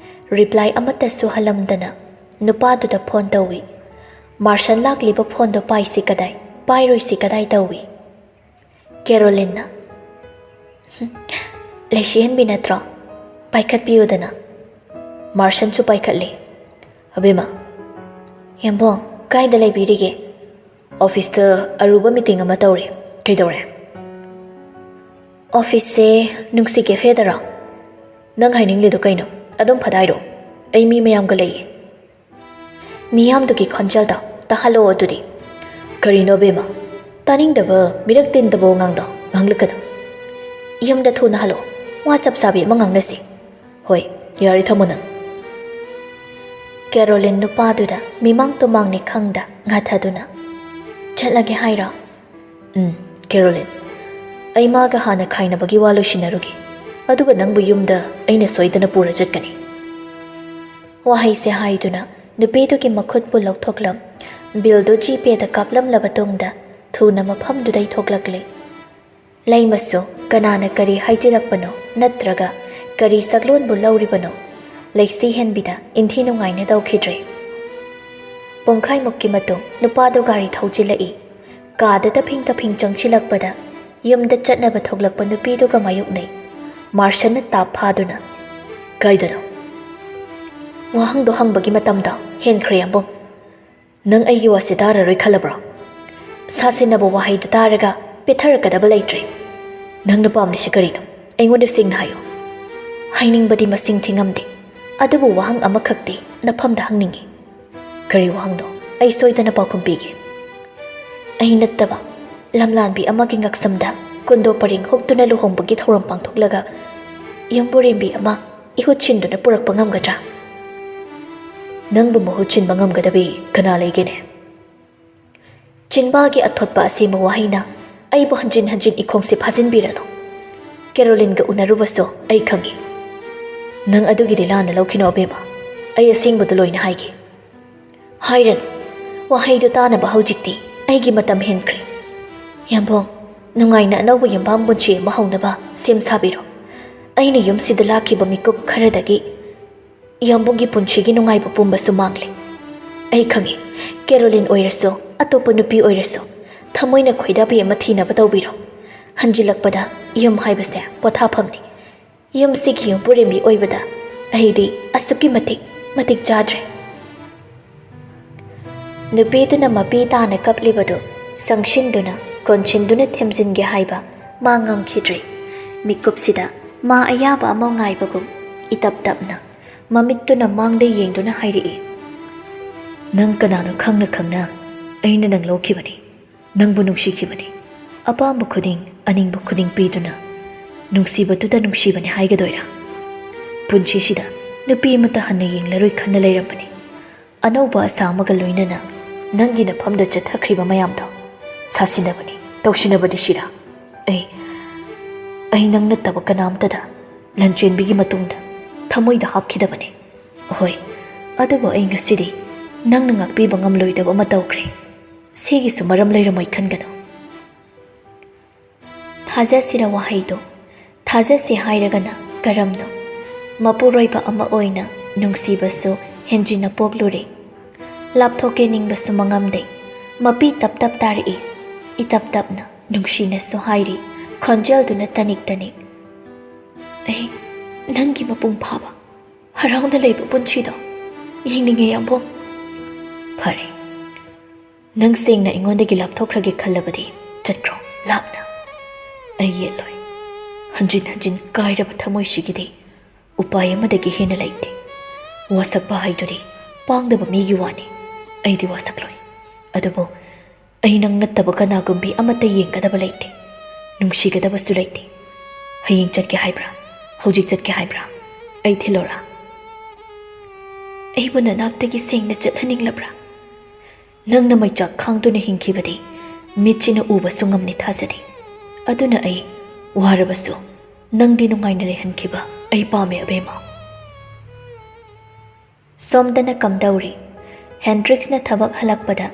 ꯔꯤꯄ꯭ꯂꯥꯏ ꯑꯃꯠꯇꯁꯨ ꯍꯜꯂꯝꯗꯅ ꯅꯨꯄꯥꯗꯨꯗ ꯐꯣꯟ ꯇꯧꯏ꯫ ꯃꯥꯔꯁꯟ ꯂꯥꯛꯂꯤꯕ ꯐꯣꯟꯗꯣ ꯄꯥꯏꯁꯤ ꯀꯗꯥꯏ, ꯄꯥꯏꯔꯣꯏꯁꯤ ꯀꯗꯥꯏ ꯇꯧꯏ꯫ ꯀꯦꯔꯣꯂꯤꯟꯅ, "ꯍꯨꯝ, ꯂꯩꯁꯤꯍꯟꯕꯤ ꯅꯠꯇ꯭ꯔꯣ? ꯄꯥꯏꯈꯠꯄꯤꯌꯨꯗꯅ꯫" ꯃꯥꯔꯁꯟꯁꯨ ꯄꯥꯏꯈꯠꯂꯦ꯫ "ꯑꯕꯦꯝꯃ, ꯌꯥꯝꯕꯣꯡ, ꯀꯥꯏꯗ ꯂꯩꯕꯤꯔꯤꯒꯦ?" "ꯑꯣꯐꯤꯁꯇ ꯑꯔꯨꯕ ꯃꯤꯇꯤꯡ ꯑꯃ ꯇꯧꯔꯤ꯫ ꯀꯩꯗꯧꯔꯦ?" "ꯑꯣꯐꯤꯁꯁꯦ ꯅꯨꯡꯁꯤ ꯀꯦꯐꯦꯗꯔꯣ?" "ꯅꯪ ꯍꯥꯏꯅꯤꯡꯂꯤꯗꯣ ꯀꯩꯅꯣ? ꯑꯗꯨꯝ ꯐꯠ ꯍꯥꯏꯔꯣ꯫ ꯑꯩ ꯃꯤ ꯃꯌꯥꯝꯒ ꯂꯩꯌꯦ꯫ ꯃꯤꯌꯥꯝꯗꯨꯒꯤ ꯈꯣꯟꯖꯦꯜꯗꯣ ꯇꯥꯍꯜꯂꯣ ꯑꯗꯨꯗꯤ꯫ ꯀꯔꯤꯅꯣ ꯕꯦꯝꯃ? ꯇꯥꯅꯤꯡꯗꯕ ꯃꯤꯔꯛ ꯇꯤꯟꯗꯕ ꯋꯥꯉꯥꯡꯗꯣ ꯉꯥꯡꯂꯛꯀꯅꯨ꯫ ꯌꯨꯝꯗ ꯊꯨꯅ ꯍꯜꯂꯛꯑꯣ꯫ ꯋꯥ ꯆꯞ ꯆꯥꯕꯤ ꯑꯃ ꯉꯥꯡꯅꯁꯤ꯫ ꯍꯣꯏ, ꯌꯥꯔꯦ, ꯊꯝꯃꯣ ꯅꯪ꯫ ꯀꯦꯔꯣꯂꯤꯟ ꯅꯨꯄꯥꯗꯨꯗ ꯃꯤꯃꯥꯡ ꯇꯨꯃꯥꯡꯅꯤ ꯈꯪꯗ ꯉꯥꯊꯗꯨꯅ, "ꯆꯠꯂꯒꯦ ꯍꯥꯏꯔꯣ?" "ꯎꯝ, ꯀꯦꯔꯣꯂꯤꯟ, ꯑꯩ ꯃꯥꯒ ꯍꯥꯟꯅ ꯈꯥꯏꯅꯕꯒꯤ ꯋꯥ ꯂꯣꯏꯁꯤꯟꯅꯔꯨꯒꯦ꯫ ꯑꯗꯨꯒ ꯅꯪꯕꯨ ꯌꯨꯝꯗ ꯑꯩꯅ ꯁꯣꯏꯗꯅ ꯄꯨꯔ ꯆꯠꯀꯅꯤ꯫" ꯋꯥꯍꯩꯁꯦ ꯍꯥꯏꯗꯨꯅ ꯅꯨꯄꯤꯗꯨꯒꯤ ꯃꯈꯨꯠꯄꯨ ꯂꯧꯊꯣꯛꯂꯝ, ꯕꯤꯜꯗꯨ ꯖꯤꯄꯦꯗ ꯀꯥꯞꯂꯝꯂꯕ ꯇꯨꯡꯗ ꯊꯨꯅ ꯃꯐꯝꯗꯨꯗꯩ ꯊꯣꯛꯂꯛꯂꯦ꯫ ꯂꯩꯃꯁꯨ ꯀꯅꯥꯅ ꯀꯔꯤ ꯍꯥꯏꯖꯤꯜꯂꯛꯄꯅꯣ ꯅꯠꯇ꯭ꯔꯒ ꯀꯔꯤ ꯁꯛꯂꯣꯟꯕꯨ ꯂꯧꯔꯤꯕꯅꯣ ꯂꯩꯁꯤ ꯍꯦꯟꯕꯤꯗ ꯏꯟꯊꯤ ꯅꯨꯡꯉꯥꯏꯅ ꯇꯧꯈꯤꯗ꯭ꯔꯦ꯫ ꯄꯨꯡꯈꯥꯏꯃꯨꯛꯀꯤ ꯃꯇꯨꯡ ꯅꯨꯄꯥꯗꯨ ꯒꯥꯔꯤ ꯊꯧꯖꯤꯜꯂꯛꯏ꯫ ꯀꯥꯗ ꯇꯐꯤꯡ ꯇꯐꯤꯡ ꯆꯪꯁꯤꯜꯂꯛꯄꯗ ꯌꯨꯝꯗ ꯆꯠꯅꯕ ꯊꯣꯛꯂꯛꯄ ꯅꯨꯄꯤꯗꯨꯒ ꯃꯥꯌꯣꯛꯅꯩ꯫ ꯃꯥꯔꯁꯟꯅ ꯇꯥꯞ ꯐꯥꯗꯨꯅ, "ꯀꯥꯏꯗꯅꯣ?" "ꯋꯥꯍꯪꯗꯣ ꯍꯪꯕꯒꯤ ꯃꯇꯝꯗꯣ ꯍꯦꯟꯈ꯭ꯔꯦ, ꯌꯥꯝꯕꯨꯡ꯫" "ꯅꯪ ꯑꯩꯒꯤ ꯋꯥꯁꯦ ꯇꯥꯔꯔꯣꯏ ꯈꯜꯂꯕ꯭ꯔꯣ?" "ꯁꯥꯁꯤꯟꯅꯕ ꯋꯥꯍꯩꯗꯨ ꯇꯥꯔꯒ ꯄꯦꯠꯊꯔꯛꯀꯗꯕ ꯂꯩꯇ꯭ꯔꯦ꯫ ꯅꯪꯅ ꯄꯥꯝꯂꯤꯁꯤ ꯀꯔꯤꯅꯣ? ꯑꯩꯉꯣꯟꯗ ꯁꯦꯡꯅ ꯍꯥꯏꯌꯨ꯫" "ꯍꯥꯏꯅꯤꯡꯕꯗꯤ ꯃꯁꯤꯡ ꯊꯤꯉꯝꯗꯦ, ꯑꯗꯨꯕꯨ ꯋꯥꯍꯪ ꯑꯃꯈꯛꯇꯤ ꯅꯐꯝꯗ ꯍꯪꯅꯤꯡꯏ꯫" "ꯀꯔꯤ ꯋꯥꯍꯪꯅꯣ? ꯑꯩ ꯁꯣꯏꯗꯅ ꯄꯥꯎꯈꯨꯝ ꯄꯤꯒꯦ꯫" "ꯑꯩ ꯅꯠꯇꯕ ꯂꯝꯂꯥꯟꯕꯤ ꯑꯃꯒꯤ ꯉꯛꯁꯝꯗ ꯀꯨꯟꯗꯣ ꯄꯔꯦꯡ ꯍꯨꯛꯇꯨꯅ ꯂꯨꯍꯣꯡꯕꯒꯤ ꯊꯧꯔꯝ ꯄꯥꯡꯊꯣꯛꯂꯒ ꯌꯨꯝꯕꯨꯔꯦꯝꯕꯤ ꯑꯃ ꯏꯍꯨꯠ ꯁꯤꯟꯗꯨꯅ ꯄꯨꯔꯛꯄ ꯉꯝꯒꯗ꯭ꯔꯥ?" "ꯅꯪꯕꯨ ꯃꯍꯨꯠ ꯁꯤꯟꯕ ꯉꯝꯒꯗꯕꯤ ꯀꯅꯥ ꯂꯩꯒꯦꯅꯦ?" ꯆꯤꯟꯕꯥꯜꯒꯤ ꯑꯊꯣꯠꯄ ꯑꯁꯦꯡꯕ ꯋꯥꯍꯩꯅ ꯑꯩꯕꯨ ꯍꯟꯖꯤꯟ ꯍꯟꯖꯤꯟ ꯏꯈꯣꯡꯁꯦ ꯐꯥꯖꯤꯟꯕꯤꯔꯅꯨ꯫ ꯀꯦꯔꯣꯂꯤꯟꯒ ꯎꯅꯔꯨꯕꯁꯨ ꯑꯩ ꯈꯪꯏ꯫ "ꯅꯪ ꯑꯗꯨꯒꯤꯗꯤ ꯂꯥꯟꯅ ꯂꯧꯈꯤꯅꯣ ꯑꯕꯦꯝꯃ, ꯑꯩ ꯑꯁꯦꯡꯕꯗꯨ ꯂꯣꯏꯅ ꯍꯥꯏꯒꯦ꯫" "ꯍꯥꯏꯔꯅꯨ, ꯋꯥꯍꯩꯗꯨ ꯇꯥꯅꯕ ꯍꯧꯖꯤꯛꯇꯤ ꯑꯩꯒꯤ ꯃꯇꯝ ꯍꯦꯟꯈ꯭ꯔꯦ꯫ ꯌꯥꯝꯕꯨꯡ, ꯅꯨꯡꯉꯥꯏꯅ ꯑꯅꯧꯕ ꯌꯨꯝꯕꯥꯝ ꯄꯨꯟꯁꯤ ꯑꯃ ꯍꯧꯅꯕ ꯁꯦꯝ ꯁꯥꯕꯤꯔꯣ꯫ ꯑꯩꯅ ꯌꯨꯝꯁꯤꯗ ꯂꯥꯛꯈꯤꯕ ꯃꯤꯀꯨꯞ ꯈꯔꯗꯒꯤ ꯌꯥꯝꯕꯨꯡꯒꯤ ꯄꯨꯟꯁꯤꯒꯤ ꯅꯨꯡꯉꯥꯏꯕ ꯄꯨꯝꯕꯁꯨ ꯃꯥꯡꯂꯦ꯫ ꯑꯩ ꯈꯪꯏ, ꯀꯦꯔꯣꯂꯤꯟ ꯑꯣꯏꯔꯁꯨ, ꯑꯇꯣꯞꯄ ꯅꯨꯄꯤ ꯑꯣꯏꯔꯁꯨ, ꯊꯃꯣꯏꯅ ꯈꯣꯏꯗꯥꯕꯤ ꯑꯃ ꯊꯤꯅꯕ ꯇꯧꯕꯤꯔꯣ꯫ ꯍꯟꯖꯤꯜꯂꯛꯄꯗ ꯌꯨꯝ ꯍꯥꯏꯕꯁꯦ ꯄꯣꯊꯥꯐꯝꯅꯤ꯫ ꯌꯨꯝꯁꯤꯒꯤ ꯌꯨꯝꯕꯨꯔꯦꯝꯕꯤ ꯑꯣꯏꯕꯗ ꯑꯩꯗꯤ ꯑꯁꯨꯛꯀꯤ ꯃꯇꯤꯛ ꯃꯇꯤꯛ ꯆꯥꯗ꯭ꯔꯦ꯫" ꯅꯨꯄꯤꯗꯨꯅ ꯃꯄꯤ ꯇꯥꯅ ꯀꯞꯂꯤꯕꯗꯨ ꯁꯪꯁꯤꯟꯗꯨꯅ, ꯀꯣꯟꯁꯤꯟꯗꯨꯅ ꯊꯦꯝꯖꯤꯟꯒꯦ ꯍꯥꯏꯕ ꯃꯥ ꯉꯝꯈꯤꯗ꯭ꯔꯦ꯫ ꯃꯤꯀꯨꯞꯁꯤꯗ ꯃꯥ ꯑꯌꯥꯕ ꯑꯃ ꯉꯥꯏꯕꯒꯨꯝ ꯏꯇꯞ ꯇꯞꯅ ꯃꯃꯤꯠꯇꯨꯅ ꯃꯥꯡꯗ ꯌꯦꯡꯗꯨꯅ ꯍꯥꯏꯔꯛꯏ, "ꯅꯪ ꯀꯅꯥꯅꯣ ꯈꯪꯅ ꯈꯪꯅ ꯑꯩꯅ ꯅꯪ ꯂꯧꯈꯤꯕꯅꯤ, ꯅꯪꯕꯨ ꯅꯨꯡꯁꯤꯈꯤꯕꯅꯤ꯫ ꯑꯄꯥꯝꯕ ꯈꯨꯗꯤꯡ, ꯑꯅꯤꯡꯕ ꯈꯨꯗꯤꯡ ꯄꯤꯗꯨꯅ ꯅꯨꯡꯁꯤꯕꯗꯨꯗ ꯅꯨꯡꯁꯤꯕꯅꯤ ꯍꯥꯏꯒꯗꯣꯏꯔꯥ? ꯄꯨꯟꯁꯤꯁꯤꯗ ꯅꯨꯄꯤ ꯑꯃꯠꯇ ꯍꯟꯅ ꯌꯦꯡꯂꯔꯣꯏ ꯈꯟꯅ ꯂꯩꯔꯝꯕꯅꯤ꯫ ꯑꯅꯧꯕ ꯑꯁꯥ ꯑꯃꯒ ꯂꯣꯏꯅꯅ ꯅꯪꯒꯤ ꯅꯐꯝꯗ ꯆꯠꯊꯈ꯭ꯔꯤꯕ ꯃꯌꯥꯝꯗꯣ ꯁꯥꯁꯤꯟꯅꯕꯅꯤ, ꯇꯧꯁꯤꯟꯅꯕꯗꯤ ꯁꯤꯔꯥ? ꯑꯩ, ꯑꯩ ꯅꯪ ꯅꯠꯇꯕ ꯀꯅꯥꯝꯇꯗ ꯂꯟꯆꯦꯟꯕꯤꯒꯤ ꯃꯇꯨꯡꯗ ꯊꯃꯣꯏꯗ ꯍꯥꯞꯈꯤꯗꯕꯅꯤ꯫ ꯍꯣꯏ, ꯑꯗꯨꯕꯨ ꯑꯩ ꯉꯁꯤꯗꯤ ꯅꯪꯅ ꯉꯥꯛꯄꯤꯕ ꯉꯝꯂꯣꯏꯗꯕ ꯑꯃ ꯇꯧꯈ꯭ꯔꯦ꯫ ꯁꯤꯒꯤꯁꯨ ꯃꯔꯝ ꯂꯩꯔꯝꯃꯣꯏ ꯈꯟꯒꯅꯨ꯫ ꯊꯥꯖꯁꯤꯔ ꯋꯥꯍꯩꯗꯣ? ꯊꯥꯖꯁꯤ ꯍꯥꯏꯔꯒꯅ ꯀꯔꯝꯅꯣ? ꯃꯄꯨꯔꯣꯏꯕ ꯑꯃ ꯑꯣꯏꯅ ꯅꯨꯡꯁꯤꯕꯁꯨ ꯍꯦꯟꯖꯤꯟꯅ ꯄꯣꯛꯂꯨꯔꯦ꯫ ꯂꯥꯞꯊꯣꯛꯀꯦ ꯅꯤꯡꯕꯁꯨ ꯃꯉꯝꯗꯦ꯫ ꯃꯄꯤ ꯇꯞ ꯇꯞ ꯇꯥꯔꯛꯏ꯫ ꯏꯇꯞ ꯇꯞꯅ ꯅꯨꯡꯁꯤꯅꯁꯨ ꯍꯥꯏꯔꯤ, ꯈꯣꯟꯖꯦꯜꯗꯨꯅ ꯇꯅꯤꯛ ꯇꯅꯤꯛ꯫ "ꯑꯩ ꯅꯪꯒꯤ ꯃꯄꯨꯡ ꯐꯥꯕ ꯍꯔꯥꯎꯅ ꯂꯩꯕ ꯄꯨꯟꯁꯤꯗꯣ ꯌꯦꯡꯅꯤꯡꯉꯦ, ꯌꯥꯝꯕꯣ꯫" "ꯐꯔꯦ, ꯅꯪ ꯁꯦꯡꯅ ꯑꯩꯉꯣꯟꯗꯒꯤ ꯂꯥꯞꯊꯣꯛꯈ꯭ꯔꯒꯦ ꯈꯜꯂꯕꯗꯤ ꯆꯠꯈ꯭ꯔꯣ ꯂꯥꯞꯅ꯫ ꯑꯩ ꯌꯦꯠꯂꯣꯏ꯫ ꯍꯟꯖꯤꯟ ꯍꯟꯖꯤꯟ ꯀꯥꯏꯔꯕ ꯊꯃꯣꯏꯁꯤꯒꯤꯗꯤ ꯎꯄꯥꯏ ꯑꯃꯗꯒꯤ ꯍꯦꯟꯅ ꯂꯩꯇꯦ꯫ ꯋꯥꯁꯛꯄ ꯍꯥꯏꯗꯨꯗꯤ ꯄꯥꯡꯗꯕ ꯃꯤꯒꯤ ꯋꯥꯅꯤ꯫ ꯑꯩꯗꯤ ꯋꯥꯁꯛꯂꯣꯏ꯫ ꯑꯗꯨꯕꯨ ꯑꯩ ꯅꯪ ꯅꯠꯇꯕ ꯀꯅꯥꯒꯨꯝꯕꯤ ꯑꯃꯠꯇ ꯌꯦꯡꯒꯗꯕ ꯂꯩꯇꯦ, ꯅꯨꯡꯁꯤꯒꯗꯕꯁꯨ ꯂꯩꯇꯦ꯫ ꯍꯌꯦꯡ ꯆꯠꯀꯦ ꯍꯥꯏꯕ꯭ꯔꯥ? ꯍꯧꯖꯤꯛ ꯆꯠꯀꯦ ꯍꯥꯏꯕ꯭ꯔꯥ? ꯑꯩ ꯊꯤꯜꯂꯣꯔꯥ?" "ꯑꯩꯕꯨ ꯅꯅꯥꯛꯇꯒꯤ ꯁꯦꯡꯅ ꯆꯠꯍꯟꯅꯤꯡꯂꯕ꯭ꯔꯥ? ꯅꯪꯅ ꯃꯩꯆꯥꯛ ꯈꯥꯡꯗꯨꯅ ꯍꯤꯡꯈꯤꯕꯗꯤ ꯃꯤꯠꯁꯤꯅ ꯎꯕꯁꯨ ꯉꯝꯅꯤ ꯊꯥꯖꯗꯦ꯫ ꯑꯗꯨꯅ ꯑꯩ ꯋꯥꯔꯕꯁꯨ ꯅꯪꯗꯤ ꯅꯨꯡꯉꯥꯏꯅ ꯂꯩꯍꯟꯈꯤꯕ ꯑꯩ ꯄꯥꯝꯃꯦ, ꯑꯕꯦꯝꯃ꯫" ꯁꯣꯝꯗꯅ ꯀꯝꯗꯧꯔꯤ? ꯍꯦꯟꯗ꯭ꯔꯤꯛꯁꯅ ꯊꯕꯛ ꯍꯜꯂꯛꯄꯗ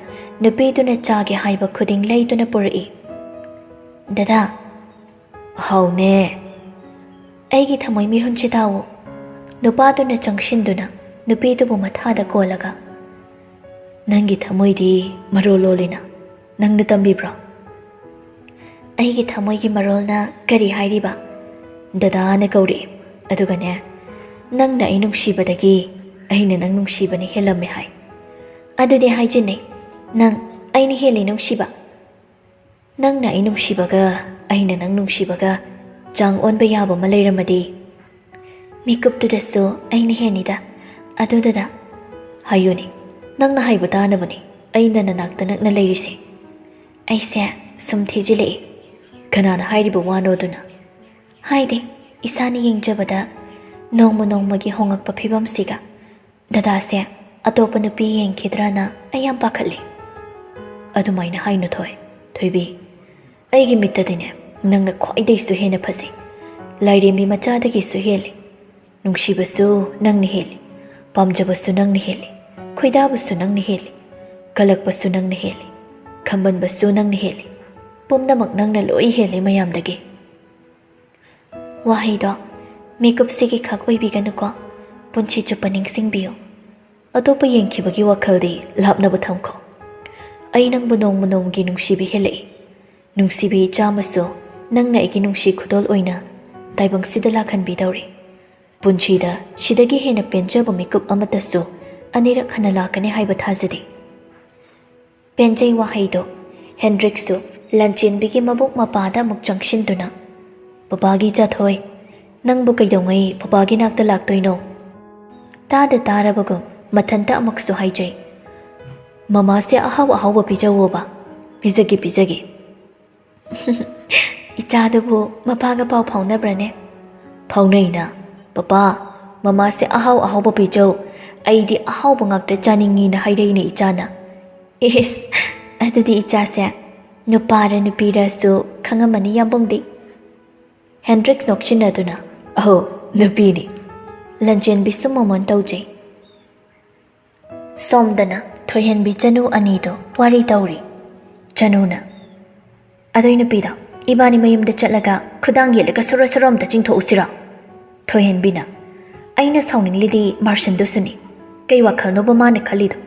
ꯅꯨꯄꯤꯗꯨꯅ ꯆꯥꯒꯦ ꯍꯥꯏꯕ ꯈꯨꯗꯤꯡ ꯂꯩꯗꯨꯅ ꯄꯨꯔꯛꯏ꯫ "ꯗꯗꯥ꯫" "ꯍꯥꯎꯅꯦ꯫" "ꯑꯩꯒꯤ ꯊꯃꯣꯏ ꯃꯤꯍꯨꯟꯁꯦ ꯇꯥꯎꯑꯣ꯫" ꯅꯨꯄꯥꯗꯨꯅ ꯆꯪꯁꯤꯟꯗꯨꯅ ꯅꯨꯄꯤꯗꯨꯕꯨ ꯃꯊꯥꯗ ꯀꯣꯜꯂꯒ, "ꯅꯪꯒꯤ ꯊꯃꯣꯏꯗꯤ ꯃꯔꯣꯜ ꯂꯣꯜꯂꯤꯅ, ꯅꯪꯅ ꯇꯝꯕꯤꯕ꯭ꯔꯣ?" "ꯑꯩꯒꯤ ꯊꯃꯣꯏꯒꯤ ꯃꯔꯣꯜꯅ ꯀꯔꯤ ꯍꯥꯏꯔꯤꯕ?" "ꯗꯗꯥꯅ ꯀꯧꯔꯛꯏ꯫ ꯑꯗꯨꯒꯅꯦ, ꯅꯪꯅ ꯑꯩ ꯅꯨꯡꯁꯤꯕꯗꯒꯤ ꯑꯩꯅ ꯅꯪ ꯅꯨꯡꯁꯤꯕꯅ ꯍꯦꯜꯂꯝꯃꯦ ꯍꯥꯏ꯫" "ꯑꯗꯨꯗꯤ ꯍꯥꯏꯖꯤꯟꯅꯩ꯫ ꯅꯪ ꯑꯩꯅ ꯍꯦꯜꯂꯤ ꯅꯨꯡꯁꯤꯕ꯫" "ꯅꯪꯅ ꯑꯩ ꯅꯨꯡꯁꯤꯕꯒ ꯑꯩꯅ ꯅꯪ ꯅꯨꯡꯁꯤꯕꯒ ꯆꯥꯡ ꯑꯣꯟꯕ ꯌꯥꯕ ꯑꯃ ꯂꯩꯔꯝꯃꯗꯤ?" ꯃꯤꯀꯨꯞꯇꯨꯗꯁꯨ ꯑꯩꯅ ꯍꯦꯟꯅꯤꯗ꯫ ꯑꯗꯨꯗꯨꯗ ꯍꯥꯏꯌꯨꯅꯦ, ꯅꯪꯅ ꯍꯥꯏꯕ ꯇꯥꯅꯕꯅꯦ ꯑꯩꯅ ꯅꯅꯥꯛꯇ ꯅꯛꯅ ꯂꯩꯔꯤꯁꯦ꯫ ꯑꯩꯁꯦ ꯁꯨꯝ ꯊꯤꯖꯤꯜꯂꯛꯏ꯫ ꯀꯅꯥꯅ ꯍꯥꯏꯔꯤꯕ ꯋꯥꯅꯣ ꯑꯗꯨꯅ? ꯍꯥꯏꯗꯦ, ꯏꯁꯥꯅ ꯌꯦꯡꯖꯕꯗ ꯅꯣꯡꯃ ꯅꯣꯡꯃꯒꯤ ꯍꯣꯉꯛꯄ ꯐꯤꯕꯝꯁꯤꯒ ꯗꯗꯥꯁꯦ ꯑꯇꯣꯞꯄ ꯅꯨꯄꯤ ꯌꯦꯡꯈꯤꯗ꯭ꯔꯥꯅ ꯑꯩ ꯌꯥꯝ ꯄꯥꯈꯠꯂꯤ꯫ ꯑꯗꯨꯃꯥꯏꯅ ꯍꯥꯏꯅꯨ ꯊꯣꯏ, ꯊꯣꯏꯕꯤ꯫ ꯑꯩꯒꯤ ꯃꯤꯠꯇꯗꯤꯅꯦ, ꯅꯪꯅ ꯈ꯭ꯋꯥꯏꯗꯒꯤꯁꯨ ꯍꯦꯟꯅ ꯐꯖꯩ꯫ ꯂꯥꯏꯔꯦꯝꯕꯤ ꯃꯆꯥꯗꯒꯤꯁꯨ ꯍꯦꯜꯂꯤ꯫ ꯅꯨꯡꯁꯤꯕꯁꯨ ꯅꯪꯅ ꯍꯦꯜꯂꯤ꯫ ꯄꯥꯝꯖꯕꯁꯨ ꯅꯪꯅ ꯍꯦꯜꯂꯤ꯫ ꯈꯣꯏꯗꯥꯕꯁꯨ ꯅꯪꯅ ꯍꯦꯜꯂꯤ꯫ ꯀꯜꯂꯛꯄꯁꯨ ꯅꯪꯅ ꯍꯦꯜꯂꯤ꯫ ꯈꯝꯕꯟꯕꯁꯨ ꯅꯪꯅ ꯍꯦꯜꯂꯤ꯫ ꯄꯨꯝꯅꯃꯛ ꯅꯪꯅ ꯂꯣꯏ ꯍꯦꯜꯂꯤ ꯃꯌꯥꯝꯗꯒꯤ꯫ ꯋꯥꯍꯩꯗꯣ ꯃꯤꯀꯨꯞꯁꯤꯒꯤ ꯈꯛ ꯑꯣꯏꯕꯤꯒꯅꯨꯀꯣ꯫ ꯄꯨꯟꯁꯤ ꯆꯨꯞꯄ ꯅꯤꯡꯁꯤꯡꯕꯤꯌꯨ꯫ ꯑꯇꯣꯞꯄ ꯌꯦꯡꯈꯤꯕꯒꯤ ꯋꯥꯈꯜꯗꯤ ꯂꯥꯞꯅꯕ ꯊꯝꯈꯣ꯫ ꯑꯩ ꯅꯪꯕꯨ ꯅꯣꯡꯃ ꯅꯣꯡꯃꯒꯤ ꯅꯨꯡꯁꯤꯕ ꯍꯦꯜꯂꯛꯏ꯫ ꯅꯨꯡꯁꯤꯕꯤ ꯏꯆꯥ ꯑꯃꯁꯨ ꯅꯪꯅ ꯑꯩꯒꯤ ꯅꯨꯡꯁꯤ ꯈꯨꯗꯣꯜ ꯑꯣꯏꯅ ꯇꯥꯏꯕꯪꯁꯤꯗ ꯂꯥꯛꯍꯟꯕꯤꯗꯧꯔꯤ꯫ ꯄꯨꯟꯁꯤꯗ ꯁꯤꯗꯒꯤ ꯍꯦꯟꯅ ꯄꯦꯟꯖꯕ ꯃꯤꯀꯨꯞ ꯑꯃꯠꯇꯁꯨ ꯑꯅꯤꯔꯛ ꯍꯟꯅ ꯂꯥꯛꯀꯅꯤ ꯍꯥꯏꯕ ꯊꯥꯖꯗꯦ꯫ ꯄꯦꯟꯖꯩ ꯋꯥꯍꯩꯗꯣ꯫ ꯍꯦꯟꯗ꯭ꯔꯤꯛꯁꯨ ꯂꯟꯆꯦꯟꯕꯤꯒꯤ ꯃꯕꯨꯛ ꯃꯄꯥꯗ ꯑꯃꯨꯛ ꯆꯪꯁꯤꯟꯗꯨꯅ, "ꯄꯄꯥꯒꯤ ꯏꯆꯥ ꯊꯣꯏ, ꯅꯪꯕꯨ ꯀꯩꯗꯧꯉꯩ ꯄꯄꯥꯒꯤ ꯅꯥꯛꯇ ꯂꯥꯛꯇꯣꯏꯅꯣ?" ꯇꯥꯗ ꯇꯥꯔꯕꯒꯨꯝ ꯃꯊꯟꯇ ꯑꯃꯨꯛꯁꯨ ꯍꯥꯏꯖꯩ, "ꯃꯃꯥꯁꯦ ꯑꯍꯥꯎ ꯑꯍꯥꯎꯕ ꯄꯤꯖꯧꯋꯣꯕ꯫ ꯄꯤꯖꯒꯦ, ꯄꯤꯖꯒꯦ꯫" ꯏꯆꯥꯗꯨꯕꯨ ꯃꯄꯥꯒ ꯄꯥꯎ ꯐꯥꯎꯅꯕ꯭ꯔꯅꯦ? ꯐꯥꯎꯅꯩꯅ꯫ "ꯄꯄꯥ, ꯃꯃꯥꯁꯦ ꯑꯍꯥꯎ ꯑꯍꯥꯎꯕ ꯄꯤꯖꯧ, ꯑꯩꯗꯤ ꯑꯍꯥꯎꯕ ꯉꯥꯛꯇ ꯆꯥꯅꯤꯡꯉꯤꯅ" ꯍꯥꯏꯔꯛꯏꯅꯦ ꯏꯆꯥꯅ꯫ ꯏꯁ, ꯑꯗꯨꯗꯤ ꯏꯆꯥꯁꯦ ꯅꯨꯄꯥꯔ ꯅꯨꯄꯤꯔꯁꯨ ꯈꯪꯉꯝꯃꯅꯤ ꯌꯥꯝꯕꯨꯡꯗꯤ꯫ ꯍꯦꯟꯗ꯭ꯔꯤꯛꯁ ꯅꯣꯛꯁꯤꯟꯅꯗꯨꯅ, "ꯑꯍꯣ, ꯅꯨꯄꯤꯅꯤ꯫" ꯂꯟꯆꯦꯟꯕꯤꯁꯨ ꯃꯣꯃꯣꯟ ꯇꯧꯖꯩ꯫ ꯁꯣꯝꯗꯅ ꯊꯣꯏꯍꯦꯟꯕꯤ ꯆꯅꯨ ꯑꯅꯤꯗꯣ ꯋꯥꯔꯤ ꯇꯧꯔꯤ꯫ ꯆꯅꯨꯅ, "ꯑꯗꯨꯏ ꯅꯨꯄꯤꯗꯣ ꯏꯕꯥꯅꯤ ꯃꯌꯨꯝꯗ ꯆꯠꯂꯒ ꯈꯨꯗꯥꯡ ꯌꯦꯠꯂꯒ ꯁꯣꯔꯣ ꯁꯣꯔꯣ ꯑꯝꯇ ꯆꯤꯡꯊꯣꯛꯎꯁꯤꯔꯣ?" ꯊꯣꯏꯍꯦꯟꯕꯤꯅ, "ꯑꯩꯅ ꯁꯥꯎꯅꯤꯡꯂꯤꯗꯤ ꯃꯥꯔꯁꯟꯗꯨꯁꯨꯅꯤ꯫ ꯀꯩ ꯋꯥꯈꯜꯅꯣꯕ ꯃꯥꯅ ꯈꯜꯂꯤꯗꯣ?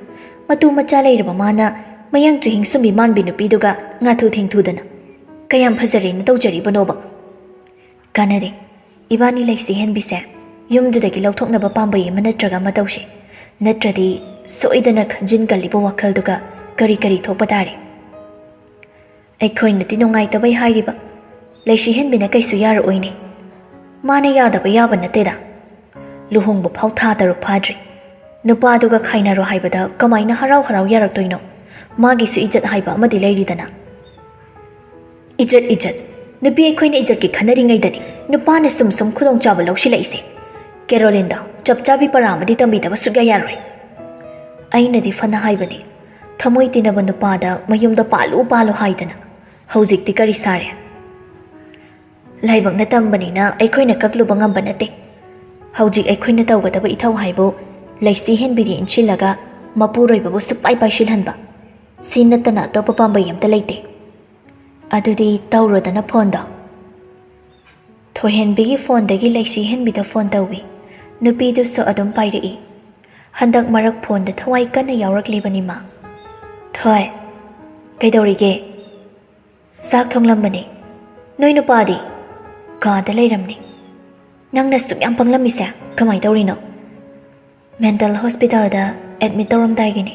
ꯃꯇꯨ ꯃꯆꯥ ꯂꯩꯔꯕ ꯃꯥꯅ ꯃꯌꯥꯡ ꯆꯨꯍꯤꯡ ꯁꯨꯝꯕꯤ ꯃꯥꯟꯕꯤ ꯅꯨꯄꯤꯗꯨꯒ ꯉꯥꯊꯨ ꯊꯦꯡꯊꯨꯗꯅ꯫ ꯀꯌꯥꯝ ꯐꯖꯔꯦꯅ ꯇꯧꯖꯔꯤꯕꯅꯣꯕ?" "ꯀꯥꯟꯅꯗꯦ꯫ ꯏꯕꯥꯅꯤ ꯂꯩꯁꯤ ꯍꯦꯟꯕꯤꯁꯦ ꯌꯨꯝꯗꯨꯗꯒꯤ ꯂꯧꯊꯣꯛꯅꯕ ꯄꯥꯝꯕꯩ ꯑꯃ ꯅꯠꯇ꯭ꯔꯒ ꯑꯃ ꯇꯧꯁꯤ꯫ ꯅꯠꯇ꯭ꯔꯗꯤ ꯁꯣꯏꯗꯅ ꯈꯟꯖꯤꯟ ꯀꯜꯂꯤꯕ ꯋꯥꯈꯜꯗꯨꯒ ꯀꯔꯤ ꯀꯔꯤ ꯊꯣꯛꯄ ꯇꯥꯔꯦ?" "ꯑꯩꯈꯣꯏꯅꯗꯤ ꯅꯨꯡꯉꯥꯏꯇꯕꯩ ꯍꯥꯏꯔꯤꯕ꯫ ꯂꯩꯁꯤ ꯍꯦꯟꯕꯤꯅ ꯀꯩꯁꯨ ꯌꯥꯔꯛꯑꯣꯏꯅꯦ꯫ ꯃꯥꯅ ꯌꯥꯗꯕ ꯌꯥꯕ ꯅꯠꯇꯦꯗ꯫ ꯂꯨꯍꯣꯡꯕ ꯐꯥꯎ ꯊꯥ ꯇꯔꯨꯛ ꯐꯥꯗ꯭ꯔꯤ꯫ ꯅꯨꯄꯥꯗꯨꯒ ꯈꯥꯏꯅꯔꯣ ꯍꯥꯏꯕꯗ ꯀꯃꯥꯏꯅ ꯍꯔꯥꯎ ꯍꯔꯥꯎ ꯌꯥꯔꯛꯇꯣꯏꯅꯣ? ꯃꯥꯒꯤꯁꯨ ꯏꯖꯠ ꯍꯥꯏꯕ ꯑꯃꯗꯤ ꯂꯩꯔꯤꯗꯅ꯫ "ꯏꯖꯠ, ꯏꯖꯠ? ꯅꯨꯄꯤ ꯑꯩꯈꯣꯏꯅ ꯏꯖꯠꯀꯤ ꯈꯟꯅꯔꯤꯉꯩꯗꯅꯤ ꯅꯨꯄꯥꯅ ꯁꯨꯝ ꯁꯨꯝ ꯈꯨꯗꯣꯡꯆꯥꯕ ꯂꯧꯁꯤꯜꯂꯛꯏꯁꯦ꯫ ꯀꯦꯔꯣꯂꯤꯟꯗ ꯆꯞ ꯆꯥꯕꯤ ꯄꯔꯥ ꯑꯃꯗꯤ ꯇꯝꯕꯤꯗꯕ ꯁꯨꯛꯌꯥ ꯌꯥꯔꯣꯏ꯫" ꯑꯩꯅꯗꯤ ꯐꯅ ꯍꯥꯏꯕꯅꯤ, ꯊꯃꯣꯏ ꯇꯤꯟꯅꯕ ꯅꯨꯄꯥꯗ ꯃꯌꯨꯝꯗ ꯄꯥꯜꯂꯨ ꯄꯥꯜꯂꯨ ꯍꯥꯏꯗꯅ꯫ ꯍꯧꯖꯤꯛꯇꯤ ꯀꯔꯤ ꯁꯥꯔꯦ? ꯂꯥꯏꯕꯛꯅ ꯇꯝꯕꯅꯤꯅ ꯑꯩꯈꯣꯏꯅ ꯀꯛꯂꯨꯕ ꯉꯝꯕ ꯅꯠꯇꯦ꯫ ꯍꯧꯖꯤꯛ ꯑꯩꯈꯣꯏꯅ ꯇꯧꯒꯗꯕ ꯏꯊꯧ ꯍꯥꯏꯕꯨ ꯂꯩꯁꯤ ꯍꯦꯟꯕꯤꯒꯤ ꯏꯟꯁꯤꯜꯂꯒ ꯃꯄꯨꯔꯣꯏꯕꯕꯨ ꯁꯨꯛꯄꯥꯏ ꯄꯥꯏꯁꯤꯜꯍꯟꯕ꯫ ꯁꯤ ꯅꯠꯇꯅ ꯑꯇꯣꯞꯄ ꯄꯥꯝꯕꯩ ꯑꯝꯇ ꯂꯩꯇꯦ꯫ ꯑꯗꯨꯗꯤ ꯇꯧꯔꯣꯗꯅ ꯐꯣꯟꯗꯣ꯫ ꯊꯣꯏꯍꯦꯟꯕꯤꯒꯤ ꯐꯣꯟꯗꯒꯤ ꯂꯩꯁꯤ ꯍꯦꯟꯕꯤꯗ ꯐꯣꯟ ꯇꯧꯏ꯫ ꯅꯨꯄꯤꯗꯨꯁꯨ ꯑꯗꯨꯝ ꯄꯥꯏꯔꯛꯏ꯫ ꯍꯟꯗꯛ ꯃꯔꯛ ꯐꯣꯟꯗ ꯊꯋꯥꯏ ꯀꯟꯅ ꯌꯥꯎꯔꯛꯂꯤꯕꯅꯤ ꯃꯥ꯫ "ꯊꯣꯏ, ꯀꯩꯗꯧꯔꯤꯒꯦ?" "ꯆꯥꯛ ꯊꯣꯡꯂꯝꯕꯅꯤ꯫ ꯅꯣꯏ ꯅꯨꯄꯥꯗꯤ?" "ꯀꯥꯗ ꯂꯩꯔꯝꯅꯤ꯫" "ꯅꯪꯅ ꯁꯨꯛ ꯌꯥꯝ ꯄꯪꯂꯝꯃꯤꯁꯦ ꯀꯃꯥꯏ ꯇꯧꯔꯤꯅꯣ?" "ꯃꯦꯟꯇꯜ ꯍꯣꯁꯄꯤꯇꯥꯜꯗ ꯑꯦꯗꯃꯤꯠ ꯇꯧꯔꯝꯗꯥꯏꯒꯤꯅꯤ꯫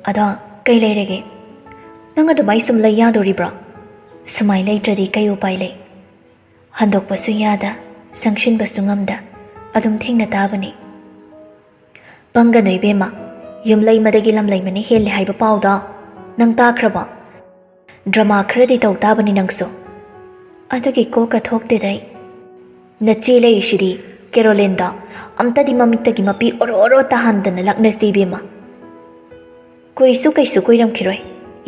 ꯑꯗꯣ ꯀꯩ ꯂꯩꯔꯒꯦ? ꯅꯪ ꯑꯗꯨꯃꯥꯏ ꯁꯨꯝ ꯂꯩ ꯌꯥꯗꯣꯔꯤꯕ꯭ꯔꯣ? ꯁꯨꯃꯥꯏ ꯂꯩꯇ꯭ꯔꯗꯤ ꯀꯩ ꯎꯄꯥꯏ ꯂꯩ? ꯍꯟꯗꯣꯛꯄꯁꯨ ꯌꯥꯗ, ꯆꯪꯁꯤꯟꯕꯁꯨ ꯉꯝꯗ, ꯑꯗꯨꯝ ꯊꯦꯡꯅ ꯇꯥꯕꯅꯤ꯫" "ꯄꯪꯒꯅꯨ ꯏꯕꯦꯝꯃ, ꯌꯨꯝꯂꯩꯃꯗꯒꯤ ꯂꯝꯂꯩꯃꯅ ꯍꯦꯜꯂꯦ ꯍꯥꯏꯕ ꯄꯥꯎꯗꯣ ꯅꯪ ꯇꯥꯈ꯭ꯔꯕꯣ? ꯗ꯭ꯔꯃꯥ ꯈꯔꯗꯤ ꯇꯧ ꯇꯥꯕꯅꯤ ꯅꯪꯁꯨ꯫" ꯑꯗꯨꯒꯤ ꯀꯣꯛꯀ ꯊꯣꯛꯇꯦꯗ ꯑꯩ꯫ "ꯅꯆꯦ ꯂꯩꯔꯤꯁꯤꯗꯤ, ꯀꯦꯔꯣꯂꯤꯟꯗꯣ ꯑꯝꯇꯗꯤ ꯃꯃꯤꯠꯇꯒꯤ ꯃꯄꯤ ꯑꯣꯔꯣ ꯑꯣꯔꯣ ꯇꯥꯍꯟꯗꯅ ꯂꯥꯛꯅꯁꯤ ꯏꯕꯦꯝꯃ꯫" "ꯀꯨꯏꯁꯨ ꯀꯩꯁꯨ ꯀꯨꯏꯔꯝꯈꯤꯔꯣꯏ꯫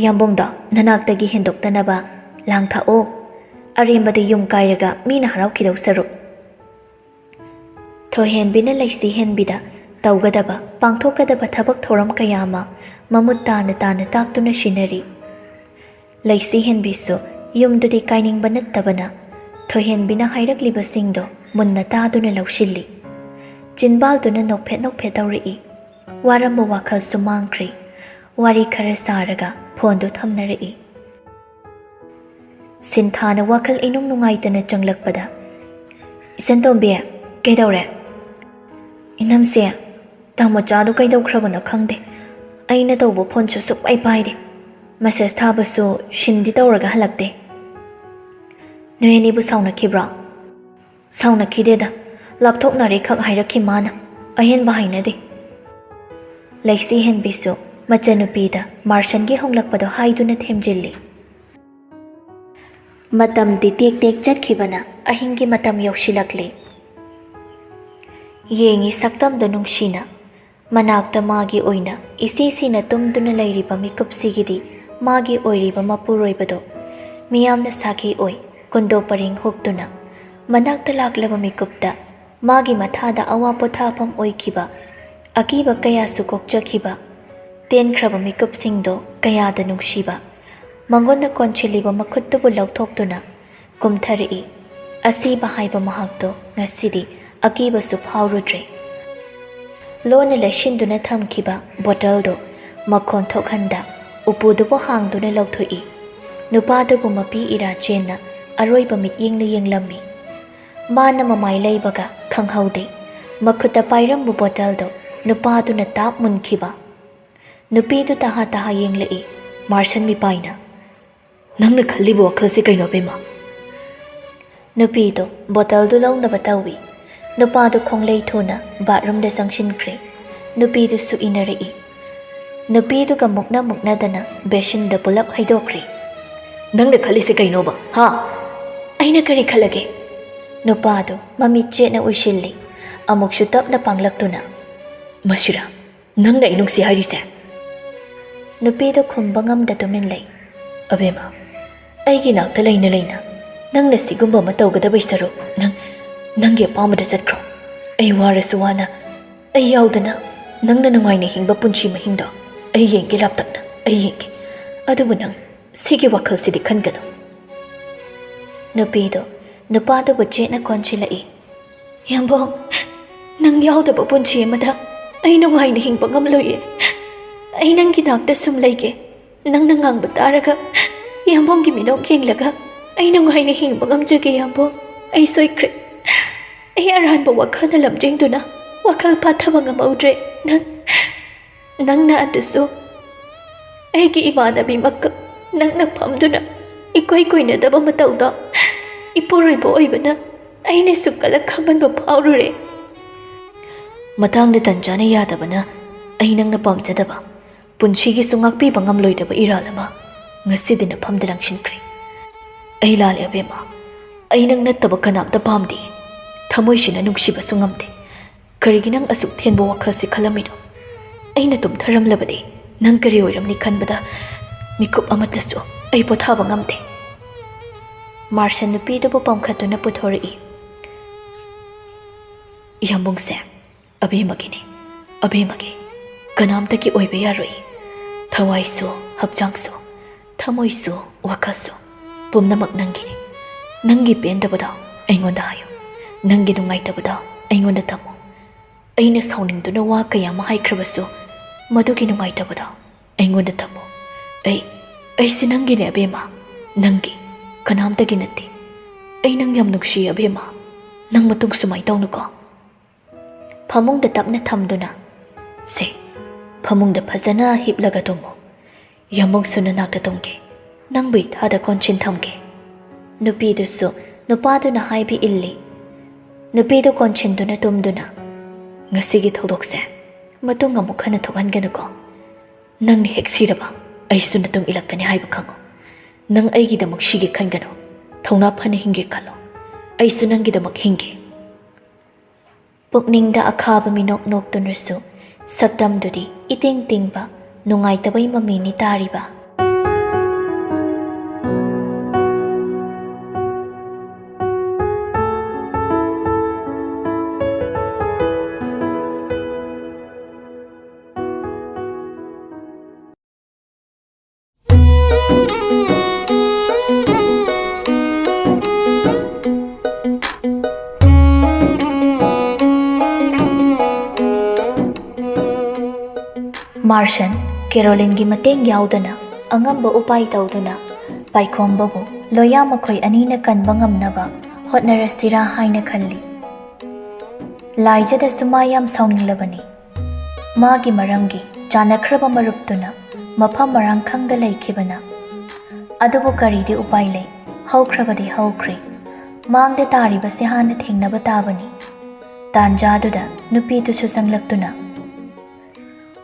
ꯌꯥꯝꯕꯨꯡꯗꯣ ꯅꯅꯥꯛꯇꯒꯤ ꯍꯦꯟꯗꯣꯛꯇꯅꯕ ꯂꯥꯡ ꯊꯥꯛꯑꯣ꯫ ꯑꯔꯦꯝꯕꯗ ꯌꯨꯝ ꯀꯥꯏꯔꯒ ꯃꯤꯅ ꯍꯔꯥꯎꯈꯤꯗꯧ ꯁꯔꯨꯛ꯫" ꯊꯣꯏꯍꯦꯟꯕꯤꯅ ꯂꯩꯁꯤ ꯍꯦꯟꯕꯤꯗ ꯇꯧꯒꯗꯕ, ꯄꯥꯡꯊꯣꯛꯀꯗꯕ ꯊꯕꯛ ꯊꯧꯔꯝ ꯀꯌꯥ ꯑꯃ ꯃꯃꯨꯠ ꯇꯥꯅ ꯇꯥꯅ ꯇꯥꯛꯇꯨꯅ ꯁꯤꯟꯅꯔꯤ꯫ ꯂꯩꯁꯤ ꯍꯦꯟꯕꯤꯁꯨ ꯌꯨꯝꯗꯨꯗꯤ ꯀꯥꯏꯅꯤꯡꯕ ꯅꯠꯇꯕꯅ ꯊꯣꯏꯍꯦꯟꯕꯤꯅ ꯍꯥꯏꯔꯛꯂꯤꯕꯁꯤꯡꯗꯣ ꯃꯨꯟꯅ ꯇꯥꯗꯨꯅ ꯂꯧꯁꯤꯜꯂꯤ꯫ ꯆꯤꯟꯕꯥꯜꯗꯨꯅ ꯅꯣꯛꯐꯦꯠ ꯅꯣꯛꯐꯦꯠ ꯇꯧꯔꯛꯏ꯫ ꯋꯥꯔꯝꯕ ꯋꯥꯈꯜꯁꯨ ꯃꯥꯡꯈ꯭ꯔꯦ꯫ ꯋꯥꯔꯤ ꯈꯔ ꯁꯥꯔꯒ ꯐꯣꯟꯗꯨ ꯊꯝꯅꯔꯛꯏ꯫ ꯁꯤꯟꯊꯥꯅ ꯋꯥꯈꯜ ꯏꯅꯨꯡ ꯅꯨꯡꯉꯥꯏꯇꯅ ꯆꯪꯂꯛꯄꯗ, "ꯏꯆꯟꯇꯣꯝꯕꯤ, ꯀꯩꯗꯧꯔꯦ?" "ꯏꯅꯝꯁꯦ, ꯇꯥꯃꯣꯆꯥꯗꯣ ꯀꯩꯗꯧꯈ꯭ꯔꯕꯅꯣ ꯈꯪꯗꯦ꯫ ꯑꯩꯅ ꯇꯧꯕ ꯐꯣꯟꯁꯨ ꯁꯨꯛꯄꯥꯏ ꯄꯥꯏꯗꯦ꯫ ꯃꯦꯁꯦꯖ ꯊꯥꯕꯁꯨ ꯁꯤꯟꯗꯤ ꯇꯧꯔꯒ ꯍꯜꯂꯛꯇꯦ꯫" "ꯅꯣꯏ ꯑꯅꯤꯕꯨ ꯁꯥꯎꯅꯈꯤꯕ꯭ꯔꯣ?" "ꯁꯥꯎꯅꯈꯤꯗꯦꯗ꯫ ꯂꯥꯞꯊꯣꯛꯅꯔꯦ ꯈꯛ ꯍꯥꯏꯔꯛꯈꯤ ꯃꯥꯅ꯫ ꯑꯍꯦꯟꯕ ꯍꯥꯏꯅꯗꯦ꯫ ꯂꯩꯁꯤ ꯍꯦꯟꯕꯤꯁꯨ ꯃꯆꯟꯅꯨꯄꯤꯗ ꯃꯥꯔꯁꯟꯒꯤ ꯍꯣꯡꯂꯛꯄꯗꯣ ꯍꯥꯏꯗꯨꯅ ꯊꯦꯝꯖꯤꯜꯂꯤ꯫ ꯃꯇꯝꯗꯤ ꯇꯦꯛ ꯇꯦꯛ ꯆꯠꯈꯤꯕꯅ ꯑꯍꯤꯡꯒꯤ ꯃꯇꯝ ꯌꯧꯁꯤꯜꯂꯛꯂꯦ꯫ ꯌꯦꯡꯉꯤ ꯁꯛꯇꯝꯗꯣ ꯅꯨꯡꯁꯤꯅ꯫ ꯃꯅꯥꯛꯇ ꯃꯥꯒꯤ ꯑꯣꯏꯅ ꯏꯁꯤ ꯁꯤꯅ ꯇꯨꯝꯗꯨꯅ ꯂꯩꯔꯤꯕ ꯃꯤꯀꯨꯞꯁꯤꯒꯤꯗꯤ ꯃꯥꯒꯤ ꯑꯣꯏꯔꯤꯕ ꯃꯄꯨꯔꯣꯏꯕꯗꯣ ꯃꯤꯌꯥꯝꯅ ꯁꯥꯈꯤ ꯑꯣꯏ ꯀꯨꯟꯗꯣ ꯄꯔꯦꯡ ꯍꯨꯛꯇꯨꯅ ꯃꯅꯥꯛꯇ ꯂꯥꯛꯂꯕ ꯃꯤꯀꯨꯞꯇ ꯃꯥꯒꯤ ꯃꯊꯥꯗ ꯑꯋꯥ ꯄꯣꯊꯥꯐꯝ ꯑꯣꯏꯈꯤꯕ ꯑꯀꯤꯕ ꯀꯌꯥꯁꯨ ꯀꯣꯛꯆꯈꯤꯕ ꯇꯦꯟꯈ꯭ꯔꯕ ꯃꯤꯀꯨꯞꯁꯤꯡꯗꯣ ꯀꯌꯥꯗ ꯅꯨꯡꯁꯤꯕ ꯃꯉꯣꯟꯗ ꯀꯣꯟꯁꯤꯜꯂꯤꯕ ꯃꯈꯨꯠꯇꯨꯕꯨ ꯂꯧꯊꯣꯛꯇꯨꯅ ꯀꯨꯝꯊꯔꯛꯏ꯫ ꯑꯁꯤꯕ ꯍꯥꯏꯕ ꯃꯍꯥꯛꯇꯣ ꯉꯁꯤꯗꯤ ꯑꯀꯤꯕꯁꯨ ꯐꯥꯎꯔꯨꯗ꯭ꯔꯦ꯫ ꯂꯣꯟꯅ ꯂꯩꯁꯤꯟꯗꯨꯅ ꯊꯝꯈꯤꯕ ꯕꯣꯇꯜꯗꯣ ꯃꯈꯣꯟ ꯊꯣꯛꯍꯟꯗ ꯎꯄꯨꯗꯨꯕꯨ ꯍꯥꯡꯗꯨꯅ ꯂꯧꯊꯣꯛꯏ꯫ ꯅꯨꯄꯥꯗꯨꯕꯨ ꯃꯄꯤ ꯏꯔꯥ ꯆꯦꯟꯅ ꯑꯔꯣꯏꯕ ꯃꯤꯠꯌꯦꯡꯅ ꯌꯦꯡꯂꯝꯃꯤ꯫ ꯃꯥꯅ ꯃꯃꯥꯏ ꯂꯩꯕꯒ ꯈꯪꯍꯧꯗꯦ꯫ ꯃꯈꯨꯠꯇ ꯄꯥꯏꯔꯝꯕ ꯕꯣꯇꯜꯗꯣ ꯅꯨꯄꯥꯗꯨꯅ ꯇꯥꯞ ꯃꯨꯟꯈꯤꯕ꯫ ꯅꯨꯄꯤꯗꯨ ꯇꯍꯥ ꯇꯍꯥ ꯌꯦꯡꯂꯛꯏ꯫ ꯃꯥꯔꯁꯟ ꯃꯤꯄꯥꯏꯅ, "ꯅꯪꯅ ꯈꯜꯂꯤꯕ ꯋꯥꯈꯜꯁꯤ ꯀꯩꯅꯣ, ꯕꯦꯝꯃ?" ꯅꯨꯄꯤꯗꯨ ꯕꯣꯇꯜꯗꯨ ꯂꯧꯅꯕ ꯇꯧꯏ꯫ ꯅꯨꯄꯥꯗꯨ ꯈꯣꯡꯂꯩ ꯊꯨꯅ ꯕꯥꯠꯔꯨꯝꯗ ꯆꯪꯁꯤꯟꯈ꯭ꯔꯦ꯫ ꯅꯨꯄꯤꯗꯨꯁꯨ ꯏꯟꯅꯔꯛꯏ꯫ ꯅꯨꯄꯤꯗꯨꯒ ꯃꯨꯛꯅ ꯃꯨꯛꯅꯗꯅ ꯕꯦꯁꯤꯟꯗ ꯄꯨꯂꯞ ꯍꯩꯗꯣꯛꯈ꯭ꯔꯦ꯫ "ꯅꯪꯅ ꯈꯜꯂꯤꯁꯦ ꯀꯩꯅꯣꯕ, ꯍꯥ?" "ꯑꯩꯅ ꯀꯔꯤ ꯈꯜꯂꯒꯦ?" ꯅꯨꯄꯥꯗꯨ ꯃꯃꯤꯠ ꯆꯦꯠꯅ ꯎꯏꯁꯤꯜꯂꯤ꯫ ꯑꯃꯨꯛꯁꯨ ꯇꯞꯅ ꯄꯥꯡꯂꯛꯇꯨꯅ, "ꯃꯁꯤꯔꯥ ꯅꯪꯅ ꯑꯩ ꯅꯨꯡꯁꯤ ꯍꯥꯏꯔꯤꯁꯦ?" ꯅꯨꯄꯤꯗꯨ ꯈꯨꯝꯕ ꯉꯝꯗ ꯇꯨꯃꯤꯟ ꯂꯩ꯫ "ꯑꯕꯦꯝꯃ, ꯑꯩꯒꯤ ꯅꯥꯛꯇ ꯂꯩꯅ ꯂꯩꯅ ꯅꯪꯅ ꯁꯤꯒꯨꯝꯕ ꯑꯃ ꯇꯧꯒꯗꯕꯩ ꯁꯔꯨꯛ ꯅꯪ ꯅꯪꯒꯤ ꯑꯄꯥꯝꯕꯗ ꯆꯠꯈ꯭ꯔꯣ꯫ ꯑꯩ ꯋꯥꯔꯁꯨ ꯋꯥꯅ ꯑꯩ ꯌꯥꯎꯗꯅ ꯅꯪꯅ ꯅꯨꯡꯉꯥꯏꯅ ꯍꯤꯡꯕ ꯄꯨꯟꯁꯤ ꯃꯍꯤꯡꯗꯣ ꯑꯩ ꯌꯦꯡꯒꯦ ꯂꯥꯞꯇꯛꯅ, ꯑꯩ ꯌꯦꯡꯒꯦ꯫ ꯑꯗꯨꯕꯨ ꯅꯪ ꯁꯤꯒꯤ ꯋꯥꯈꯜꯁꯤꯗꯤ ꯈꯟꯒꯅꯨ꯫" ꯅꯨꯄꯤꯗꯣ ꯅꯨꯄꯥꯗꯨꯕꯨ ꯆꯦꯠꯅ ꯀꯣꯟꯁꯤꯜꯂꯛꯏ꯫ "ꯌꯥꯝꯕꯣꯡ, ꯅꯪ ꯌꯥꯎꯗꯕ ꯄꯨꯟꯁꯤ ꯑꯃꯗ ꯑꯩ ꯅꯨꯡꯉꯥꯏꯅ ꯍꯤꯡꯕ ꯉꯝꯂꯣꯏꯌꯦ꯫ ꯑꯩ ꯅꯪꯒꯤ ꯅꯥꯛꯇ ꯁꯨꯝ ꯂꯩꯒꯦ꯫ ꯅꯪꯅ ꯉꯥꯡꯕ ꯇꯥꯔꯒ ꯌꯥꯝꯕꯣꯡꯒꯤ ꯃꯤꯅꯣꯛ ꯌꯦꯡꯂꯒ ꯑꯩ ꯅꯨꯡꯉꯥꯏꯅ ꯍꯤꯡꯕ ꯉꯝꯖꯒꯦ ꯌꯥꯝꯕꯣꯡ꯫ ꯑꯩ ꯁꯣꯏꯈ꯭ꯔꯦ꯫ ꯑꯩ ꯑꯔꯥꯟꯕ ꯋꯥꯈꯜꯅ ꯂꯝꯖꯤꯡꯗꯨꯅ ꯋꯥꯈꯜ ꯐꯥꯊꯕ ꯉꯝꯍꯧꯗ꯭ꯔꯦ꯫ ꯅꯪ, ꯅꯪꯅ ꯑꯗꯨꯁꯨ ꯑꯩꯒꯤ ꯏꯃꯥꯟꯅꯕꯤꯃꯛꯀ ꯅꯪꯅ ꯐꯝꯗꯨꯅ ꯏꯀꯣꯏ ꯀꯣꯏꯅꯗꯕ ꯃꯇꯧꯗꯣ ꯏꯄꯨꯔꯣꯏꯕ ꯑꯣꯏꯕꯅ ꯑꯩꯅ ꯁꯨꯛ ꯀꯜꯂ ꯈꯥꯝꯍꯟꯕ ꯐꯥꯎꯔꯨꯔꯦ꯫ ꯃꯇꯥꯡꯗ ꯇꯟꯖꯥꯅ ꯌꯥꯗꯕꯅ ꯑꯩ ꯅꯪꯅ ꯄꯥꯝꯖꯗꯕ, ꯄꯨꯟꯁꯤꯒꯤꯁꯨ ꯉꯥꯛꯄꯤꯕ ꯉꯝꯂꯣꯏꯗꯕ ꯏꯔꯥꯜ ꯑꯃ ꯉꯁꯤꯗꯤ ꯅꯐꯝꯗ ꯂꯪꯁꯤꯟꯈ꯭ꯔꯦ꯫ ꯑꯩ ꯂꯥꯜꯂꯦ ꯑꯕꯦꯝꯃ, ꯑꯩ ꯅꯪ ꯅꯠꯇꯕ ꯀꯅꯥꯝꯇ ꯄꯥꯝꯗꯦ꯫ ꯊꯃꯣꯏꯁꯤꯅ ꯅꯨꯡꯁꯤꯕꯁꯨ ꯉꯝꯗꯦ꯫ ꯀꯔꯤꯒꯤ ꯅꯪ ꯑꯁꯨꯛ ꯊꯦꯟꯕ ꯋꯥꯈꯜꯁꯤ ꯈꯜꯂꯝꯃꯤꯅꯣ? ꯑꯩꯅ ꯇꯨꯝꯊꯔꯝꯂꯕꯗꯤ ꯅꯪ ꯀꯔꯤ ꯑꯣꯏꯔꯝꯅꯤ ꯈꯟꯕꯗ ꯃꯤꯀꯨꯞ ꯑꯃꯠꯇꯁꯨ ꯑꯩ ꯄꯣꯊꯥꯕ ꯉꯝꯗꯦ꯫ ꯃꯥꯔꯁꯟ ꯅꯨꯄꯤꯗꯨꯕꯨ ꯄꯝꯈꯠꯇꯨꯅ ꯄꯨꯊꯣꯔꯛꯏ꯫ ꯌꯥꯝꯕꯨꯡꯁꯦ ꯑꯕꯦꯝꯃꯒꯤꯅꯤ, ꯑꯕꯦꯝꯃꯒꯤ꯫ ꯀꯅꯥꯝꯇꯒꯤ ꯑꯣꯏꯕ ꯌꯥꯔꯣꯏ꯫ ꯊꯋꯥꯏꯁꯨ, ꯍꯛꯆꯥꯡꯁꯨ, ꯊꯃꯣꯏꯁꯨ, ꯋꯥꯈꯜꯁꯨ ꯄꯨꯝꯅꯃꯛ ꯅꯪꯒꯤꯅꯤ꯫ ꯅꯪꯒꯤ ꯄꯦꯟꯗꯕꯗꯣ ꯑꯩꯉꯣꯟꯗ ꯍꯥꯏꯌꯨ꯫ ꯅꯪꯒꯤ ꯅꯨꯡꯉꯥꯏꯇꯕꯗꯣ ꯑꯩꯉꯣꯟꯗ ꯇꯝꯃꯨ꯫ ꯑꯩꯅ ꯁꯥꯎꯅꯤꯡꯗꯨꯅ ꯋꯥ ꯀꯌꯥ ꯑꯃ ꯍꯥꯏꯈ꯭ꯔꯕꯁꯨ ꯃꯗꯨꯒꯤ ꯅꯨꯡꯉꯥꯏꯇꯕꯗꯣ ꯑꯩꯉꯣꯟꯗ ꯇꯝꯃꯨ꯫ ꯑꯩ, ꯑꯩꯁꯦ ꯅꯪꯒꯤꯅꯦ ꯑꯕꯦꯝꯃ, ꯅꯪꯒꯤ, ꯀꯅꯥꯝꯇꯒꯤ ꯅꯠꯇꯦ꯫ ꯑꯩ ꯅꯪ ꯌꯥꯝ ꯅꯨꯡꯁꯤꯌꯦ ꯑꯕꯦꯝꯃ, ꯅꯪ ꯃꯇꯨꯡ ꯁꯨꯃꯥꯏ ꯇꯧꯅꯨꯀꯣ꯫ ꯐꯃꯨꯡꯗ ꯇꯞꯅ ꯊꯝꯗꯨꯅ, ꯁꯦ, ꯐꯃꯨꯡꯗ ꯐꯖꯅ ꯍꯤꯞꯂꯒ ꯇꯨꯝꯃꯨ꯫ ꯌꯥꯝꯕꯨꯡꯁꯨ ꯅꯅꯥꯛꯇ ꯇꯨꯝꯒꯦ꯫ ꯅꯪꯕꯨ ꯏꯊꯥꯗ ꯀꯣꯟꯁꯤꯟ ꯊꯝꯒꯦ꯫ ꯅꯨꯄꯤꯗꯨꯁꯨ ꯅꯨꯄꯥꯗꯨꯅ ꯍꯥꯏꯕ ꯏꯜꯂꯤ꯫ ꯅꯨꯄꯤꯗꯨ ꯀꯣꯟꯁꯤꯟꯗꯨꯅ ꯇꯨꯝꯗꯨꯅ, ꯉꯁꯤꯒꯤ ꯊꯧꯗꯣꯛꯁꯦ ꯃꯇꯨꯡ ꯑꯃꯨꯛ ꯍꯟꯅ ꯊꯣꯛꯍꯟꯒꯅꯨꯀꯣ꯫ ꯅꯪꯅ ꯍꯦꯛ ꯁꯤꯔꯕ ꯑꯩꯁꯨ ꯅꯇꯨꯡ ꯏꯜꯂꯛꯀꯅꯤ ꯍꯥꯏꯕ ꯈꯪꯉꯨ꯫ ꯅꯪ ꯑꯩꯒꯤꯗꯃꯛ ꯁꯤꯒꯦ ꯈꯟꯒꯅꯨ꯫ ꯊꯧꯅꯥ ꯐꯅ ꯍꯤꯡꯒꯦ ꯈꯜꯂꯣ꯫ ꯑꯩꯁꯨ ꯅꯪꯒꯤꯗꯃꯛ ꯍꯤꯡꯒꯦ꯫ ꯄꯨꯛꯅꯤꯡꯗ ꯑꯈꯥꯕ ꯃꯤꯅꯣꯛ ꯅꯣꯛꯇꯨꯅꯁꯨ ꯁꯛꯇꯝꯗꯨꯗꯤ ꯏꯇꯤꯡ ꯇꯤꯡꯕ, ꯅꯨꯡꯉꯥꯏꯇꯕꯩ ꯃꯃꯤꯅꯤ ꯇꯥꯔꯤꯕ꯫ ꯃꯥꯔꯁꯟ, ꯀꯦꯔꯣꯂꯤꯟꯒꯤ ꯃꯇꯦꯡ ꯌꯥꯎꯗꯅ ꯑꯉꯝꯕ ꯎꯄꯥꯏ ꯇꯧꯗꯨꯅ ꯄꯥꯏꯈꯣꯝꯕꯕꯨ ꯂꯣꯌꯥ ꯃꯈꯣꯏ ꯑꯅꯤꯅ ꯀꯟꯕ ꯉꯝꯅꯕ ꯍꯣꯠꯅꯔꯁꯤꯔꯥ ꯍꯥꯏꯅ ꯈꯜꯂꯤ꯫ ꯂꯥꯏꯖꯗꯁꯨ ꯃꯥ ꯌꯥꯝ ꯁꯥꯎꯅꯤꯡꯂꯕꯅꯤ꯫ ꯃꯥꯒꯤ ꯃꯔꯝꯒꯤ ꯆꯥꯟꯅꯈ꯭ꯔꯕ ꯃꯔꯨꯞꯇꯨꯅ ꯃꯐꯝ ꯃꯔꯥꯡ ꯈꯪꯗ ꯂꯩꯈꯤꯕꯅ꯫ ꯑꯗꯨꯕꯨ ꯀꯔꯤꯗꯤ ꯎꯄꯥꯏ ꯂꯩ, ꯍꯧꯈ꯭ꯔꯕꯗꯤ ꯍꯧꯈ꯭ꯔꯦ꯫ ꯃꯥꯡꯗ ꯇꯥꯔꯤꯕꯁꯦ ꯍꯥꯟꯅ ꯊꯦꯡꯅꯕ ꯇꯥꯕꯅꯤ꯫ ꯇꯥꯟꯖꯥꯗꯨꯗ ꯅꯨꯄꯤꯗꯨꯁꯨ ꯆꯪꯂꯛꯇꯨꯅ,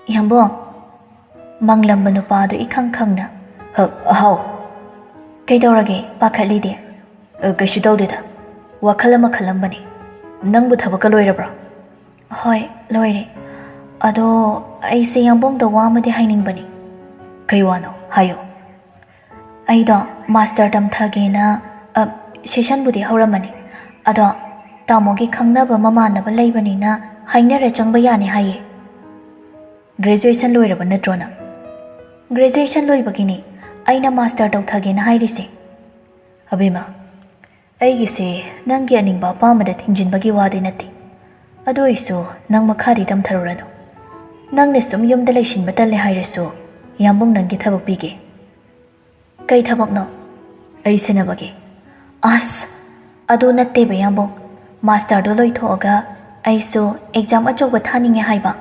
"ꯌꯥꯝꯕꯣꯡ!" ꯃꯪꯂꯝꯕ ꯅꯨꯄꯥꯗꯨ ꯏꯈꯪ ꯈꯪꯅ, "ꯍ, ꯍꯥꯎ꯫ ꯀꯩꯗꯧꯔꯒꯦ? ꯄꯥꯈꯠꯂꯤꯗꯤ?" "ꯑ, ꯀꯩꯁꯨ ꯇꯧꯗꯦꯗ꯫ ꯋꯥꯈꯜ ꯑꯃ ꯈꯜꯂꯝꯕꯅꯤ꯫ ꯅꯪꯕꯨ ꯊꯕꯛꯀ ꯂꯣꯏꯔꯕ꯭ꯔꯣ?" "ꯍꯣꯏ, ꯂꯣꯏꯔꯦ꯫ ꯑꯗꯣ ꯑꯩꯁꯦ ꯌꯥꯝꯕꯣꯡꯗ ꯋꯥ ꯑꯃꯗꯤ ꯍꯥꯏꯅꯤꯡꯕꯅꯤ꯫" "ꯀꯩ ꯋꯥꯅꯣ? ꯍꯥꯏꯌꯣ꯫" "ꯑꯩꯗꯣ ꯃꯥꯁꯇꯔ ꯇꯝꯊꯒꯦꯅ, ꯑ, ꯁꯦꯁꯟꯕꯨꯗꯤ ꯍꯧꯔꯝꯃꯅꯤ꯫ ꯑꯗꯣ ꯇꯥꯃꯣꯒꯤ ꯈꯪꯅꯕ ꯃꯃꯥꯟꯅꯕ ꯂꯩꯕꯅꯤꯅ ꯍꯥꯏꯅꯔ ꯆꯪꯕ ꯌꯥꯅꯤ ꯍꯥꯏꯌꯦ꯫" "ꯒ꯭ꯔꯦꯖꯨꯑꯦꯁꯟ ꯂꯣꯏꯔꯕ ꯅꯠꯇ꯭ꯔꯣ ꯅꯪ?" "ꯒ꯭ꯔꯦꯖꯨꯑꯦꯁꯟ ꯂꯣꯏꯕꯒꯤꯅꯤ ꯑꯩꯅ ꯃꯥꯁꯇꯔ ꯇꯧꯊꯒꯦꯅ ꯍꯥꯏꯔꯤꯁꯦ꯫" "ꯑꯕꯦꯝꯃ, ꯑꯩꯒꯤꯁꯦ ꯅꯪꯒꯤ ꯑꯅꯤꯡꯕ ꯑꯄꯥꯝꯕꯗ ꯊꯤꯡꯖꯤꯟꯕꯒꯤ ꯋꯥꯗꯤ ꯅꯠꯇꯦ꯫ ꯑꯗꯨ ꯑꯣꯏꯁꯨ ꯅꯪ ꯃꯈꯥꯗꯤ ꯇꯝꯊꯔꯨꯔꯅꯨ꯫ ꯅꯪꯅ ꯁꯨꯝ ꯌꯨꯝꯗ ꯂꯩꯁꯤꯟꯕ ꯇꯜꯂꯦ ꯍꯥꯏꯔꯁꯨ, ꯌꯥꯝꯕꯨꯡ ꯅꯪꯒꯤ ꯊꯕꯛ ꯄꯤꯒꯦ꯫" "ꯀꯩ ꯊꯕꯛꯅꯣ?" "ꯑꯩ ꯁꯦꯟꯅꯕꯒꯤ꯫" "ꯑꯁ, ꯑꯗꯨ ꯅꯠꯇꯦꯕ ꯌꯥꯝꯕꯨꯡ꯫ ꯃꯥꯁꯇꯔꯗꯣ ꯂꯣꯏꯊꯣꯛꯑꯒ ꯑꯩꯁꯨ ꯑꯦꯛꯖꯥꯝ ꯑꯆꯧꯕ ꯊꯥꯅꯤꯡꯉꯦ ꯍꯥꯏꯕ꯫"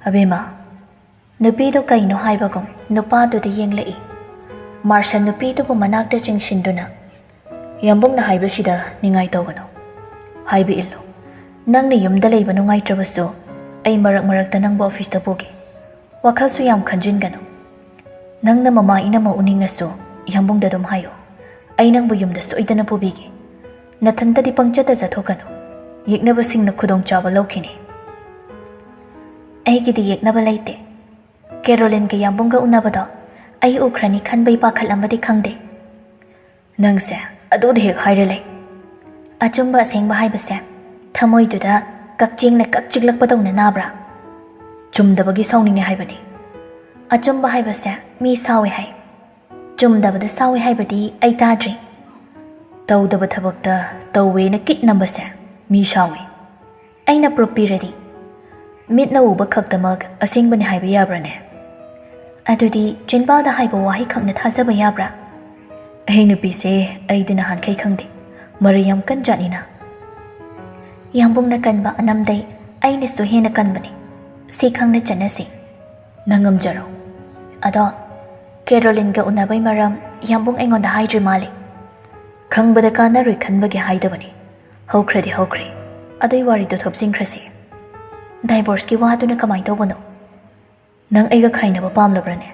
ꯑꯕꯦꯝꯃ, ꯅꯨꯄꯤꯗꯨ ꯀꯩꯅꯣ ꯍꯥꯏꯕꯒꯨꯝ ꯅꯨꯄꯥꯗꯨꯗ ꯌꯦꯡꯂꯛꯏ꯫ ꯃꯥꯔꯁꯟ ꯅꯨꯄꯤꯗꯨꯕꯨ ꯃꯅꯥꯛꯇ ꯆꯤꯡꯁꯤꯟꯗꯨꯅ, "ꯌꯥꯝꯕꯨꯡꯅ ꯍꯥꯏꯕꯁꯤꯗ ꯅꯤꯡꯉꯥꯏ ꯇꯧꯒꯅꯨ꯫ ꯍꯥꯏꯕ ꯏꯜꯂꯨ꯫ ꯅꯪꯅ ꯌꯨꯝꯗ ꯂꯩꯕ ꯅꯨꯡꯉꯥꯏꯇ꯭ꯔꯕꯁꯨ ꯑꯩ ꯃꯔꯛ ꯃꯔꯛꯇ ꯅꯪꯕꯨ ꯑꯣꯐꯤꯁꯇ ꯄꯨꯒꯦ꯫ ꯋꯥꯈꯜꯁꯨ ꯌꯥꯝ ꯈꯟꯖꯤꯟꯒꯅꯨ꯫ ꯅꯪꯅ ꯃꯃꯥ ꯏꯅꯝꯃ ꯎꯅꯤꯡꯂꯁꯨ ꯌꯥꯝꯕꯨꯡꯗ ꯑꯗꯨꯝ ꯍꯥꯏꯌꯨ꯫ ꯑꯩ ꯅꯪꯕꯨ ꯌꯨꯝꯗ ꯁꯣꯏꯗꯅ ꯄꯨꯕꯤꯒꯦ꯫ ꯅꯊꯟꯇꯗꯤ ꯄꯪꯆꯠꯇ ꯆꯠꯊꯣꯛꯀꯅꯨ꯫ ꯌꯦꯛꯅꯕꯁꯤꯡꯅ ꯈꯨꯗꯣꯡꯆꯥꯕ ꯂꯧꯈꯤꯅꯤ꯫" "ꯑꯩꯒꯤꯗꯤ ꯌꯦꯛꯅꯕ ꯂꯩꯇꯦ꯫ ꯀꯦꯔꯣꯂꯤꯟꯒ ꯌꯥꯝꯕꯨꯡꯒ ꯎꯅꯕꯗꯣ ꯑꯩ ꯎꯈ꯭ꯔꯅꯤ ꯈꯟꯕꯩ ꯄꯥꯈꯠꯂꯝꯕꯗꯤ ꯈꯪꯗꯦ꯫" "ꯅꯪꯁꯦ ꯑꯗꯨꯗ ꯍꯦꯛ ꯍꯥꯏꯔ ꯂꯩ꯫" "ꯑꯆꯨꯝꯕ ꯑꯁꯦꯡꯕ ꯍꯥꯏꯕꯁꯦ ꯊꯃꯣꯏꯗꯨꯗ ꯀꯛꯆꯦꯡꯅ ꯀꯛ ꯆꯤꯛꯂꯛꯄꯗꯧꯅ ꯅꯥꯕ꯭ꯔꯥ?" "ꯆꯨꯝꯗꯕꯒꯤ ꯁꯥꯎꯅꯤꯡꯉꯦ ꯍꯥꯏꯕꯅꯤ꯫" "ꯑꯆꯨꯝꯕ ꯍꯥꯏꯕꯁꯦ ꯃꯤ ꯁꯥꯎꯏ ꯍꯥꯏ꯫ ꯆꯨꯝꯗꯕꯗ ꯁꯥꯎꯏ ꯍꯥꯏꯕꯗꯤ ꯑꯩ ꯇꯥꯗ꯭ꯔꯤ꯫" "ꯇꯧꯗꯕ ꯊꯕꯛꯇ ꯇꯧꯋꯦꯅ ꯀꯤꯠ ꯅꯝꯕꯁꯦ ꯃꯤ ꯁꯥꯎꯏ꯫ ꯑꯩꯅ ꯄ꯭ꯔꯨꯞ ꯄꯤꯔꯗꯤ?" "ꯃꯤꯠꯅ ꯎꯕ ꯈꯛꯇꯃꯛ ꯑꯁꯦꯡꯕꯅꯤ ꯍꯥꯏꯕ ꯌꯥꯕ꯭ꯔꯥꯅꯦ?" "ꯑꯗꯨꯗꯤ ꯆꯤꯟꯕꯥꯜꯗ ꯍꯥꯏꯕ ꯋꯥꯍꯩ ꯈꯛꯅ ꯊꯥꯖꯕ ꯌꯥꯕ꯭ꯔꯥ?" "ꯑꯩ ꯅꯨꯄꯤꯁꯦ ꯑꯩꯗꯤ ꯅꯍꯥꯟꯈꯩ ꯈꯪꯗꯦ꯫ ꯃꯔꯩ ꯌꯥꯝ ꯀꯟ ꯖꯥꯠꯅꯤꯅ꯫" "ꯌꯥꯝꯕꯨꯡꯅ ꯀꯟꯕ ꯑꯅꯝꯗꯩ ꯑꯩꯅꯁꯨ ꯍꯦꯟꯅ ꯀꯟꯕꯅꯤ꯫ ꯁꯤ ꯈꯪꯅ ꯆꯠꯅꯁꯤ꯫" "ꯅꯪ ꯉꯝꯖꯔꯣ꯫" "ꯑꯗꯣ ꯀꯦꯔꯣꯂꯤꯟꯒ ꯎꯅꯕꯩ ꯃꯔꯝ ꯌꯥꯝꯕꯨꯡ ꯑꯩꯉꯣꯟꯗ ꯍꯥꯏꯗ꯭ꯔꯤ ꯃꯥꯜꯂꯦ꯫" ꯈꯪꯕꯗ ꯀꯥꯟꯅꯔꯣꯏ ꯈꯟꯕꯒꯤ ꯍꯥꯏꯗꯕꯅꯤ꯫ ꯍꯧꯈ꯭ꯔꯗꯤ ꯍꯧꯈ꯭ꯔꯦ꯫ ꯑꯗꯨꯏ ꯋꯥꯔꯤꯗꯣ ꯊꯨꯞꯆꯤꯟꯈ꯭ꯔꯁꯤ꯫ ꯗꯥꯏꯚꯣꯔꯁꯀꯤ ꯋꯥꯗꯨꯅ ꯀꯃꯥꯏꯅ ꯇꯧꯕꯅꯣ? ꯅꯪ ꯑꯩꯒ ꯈꯥꯏꯅꯕ ꯄꯥꯝꯂꯕ꯭ꯔꯅꯦ?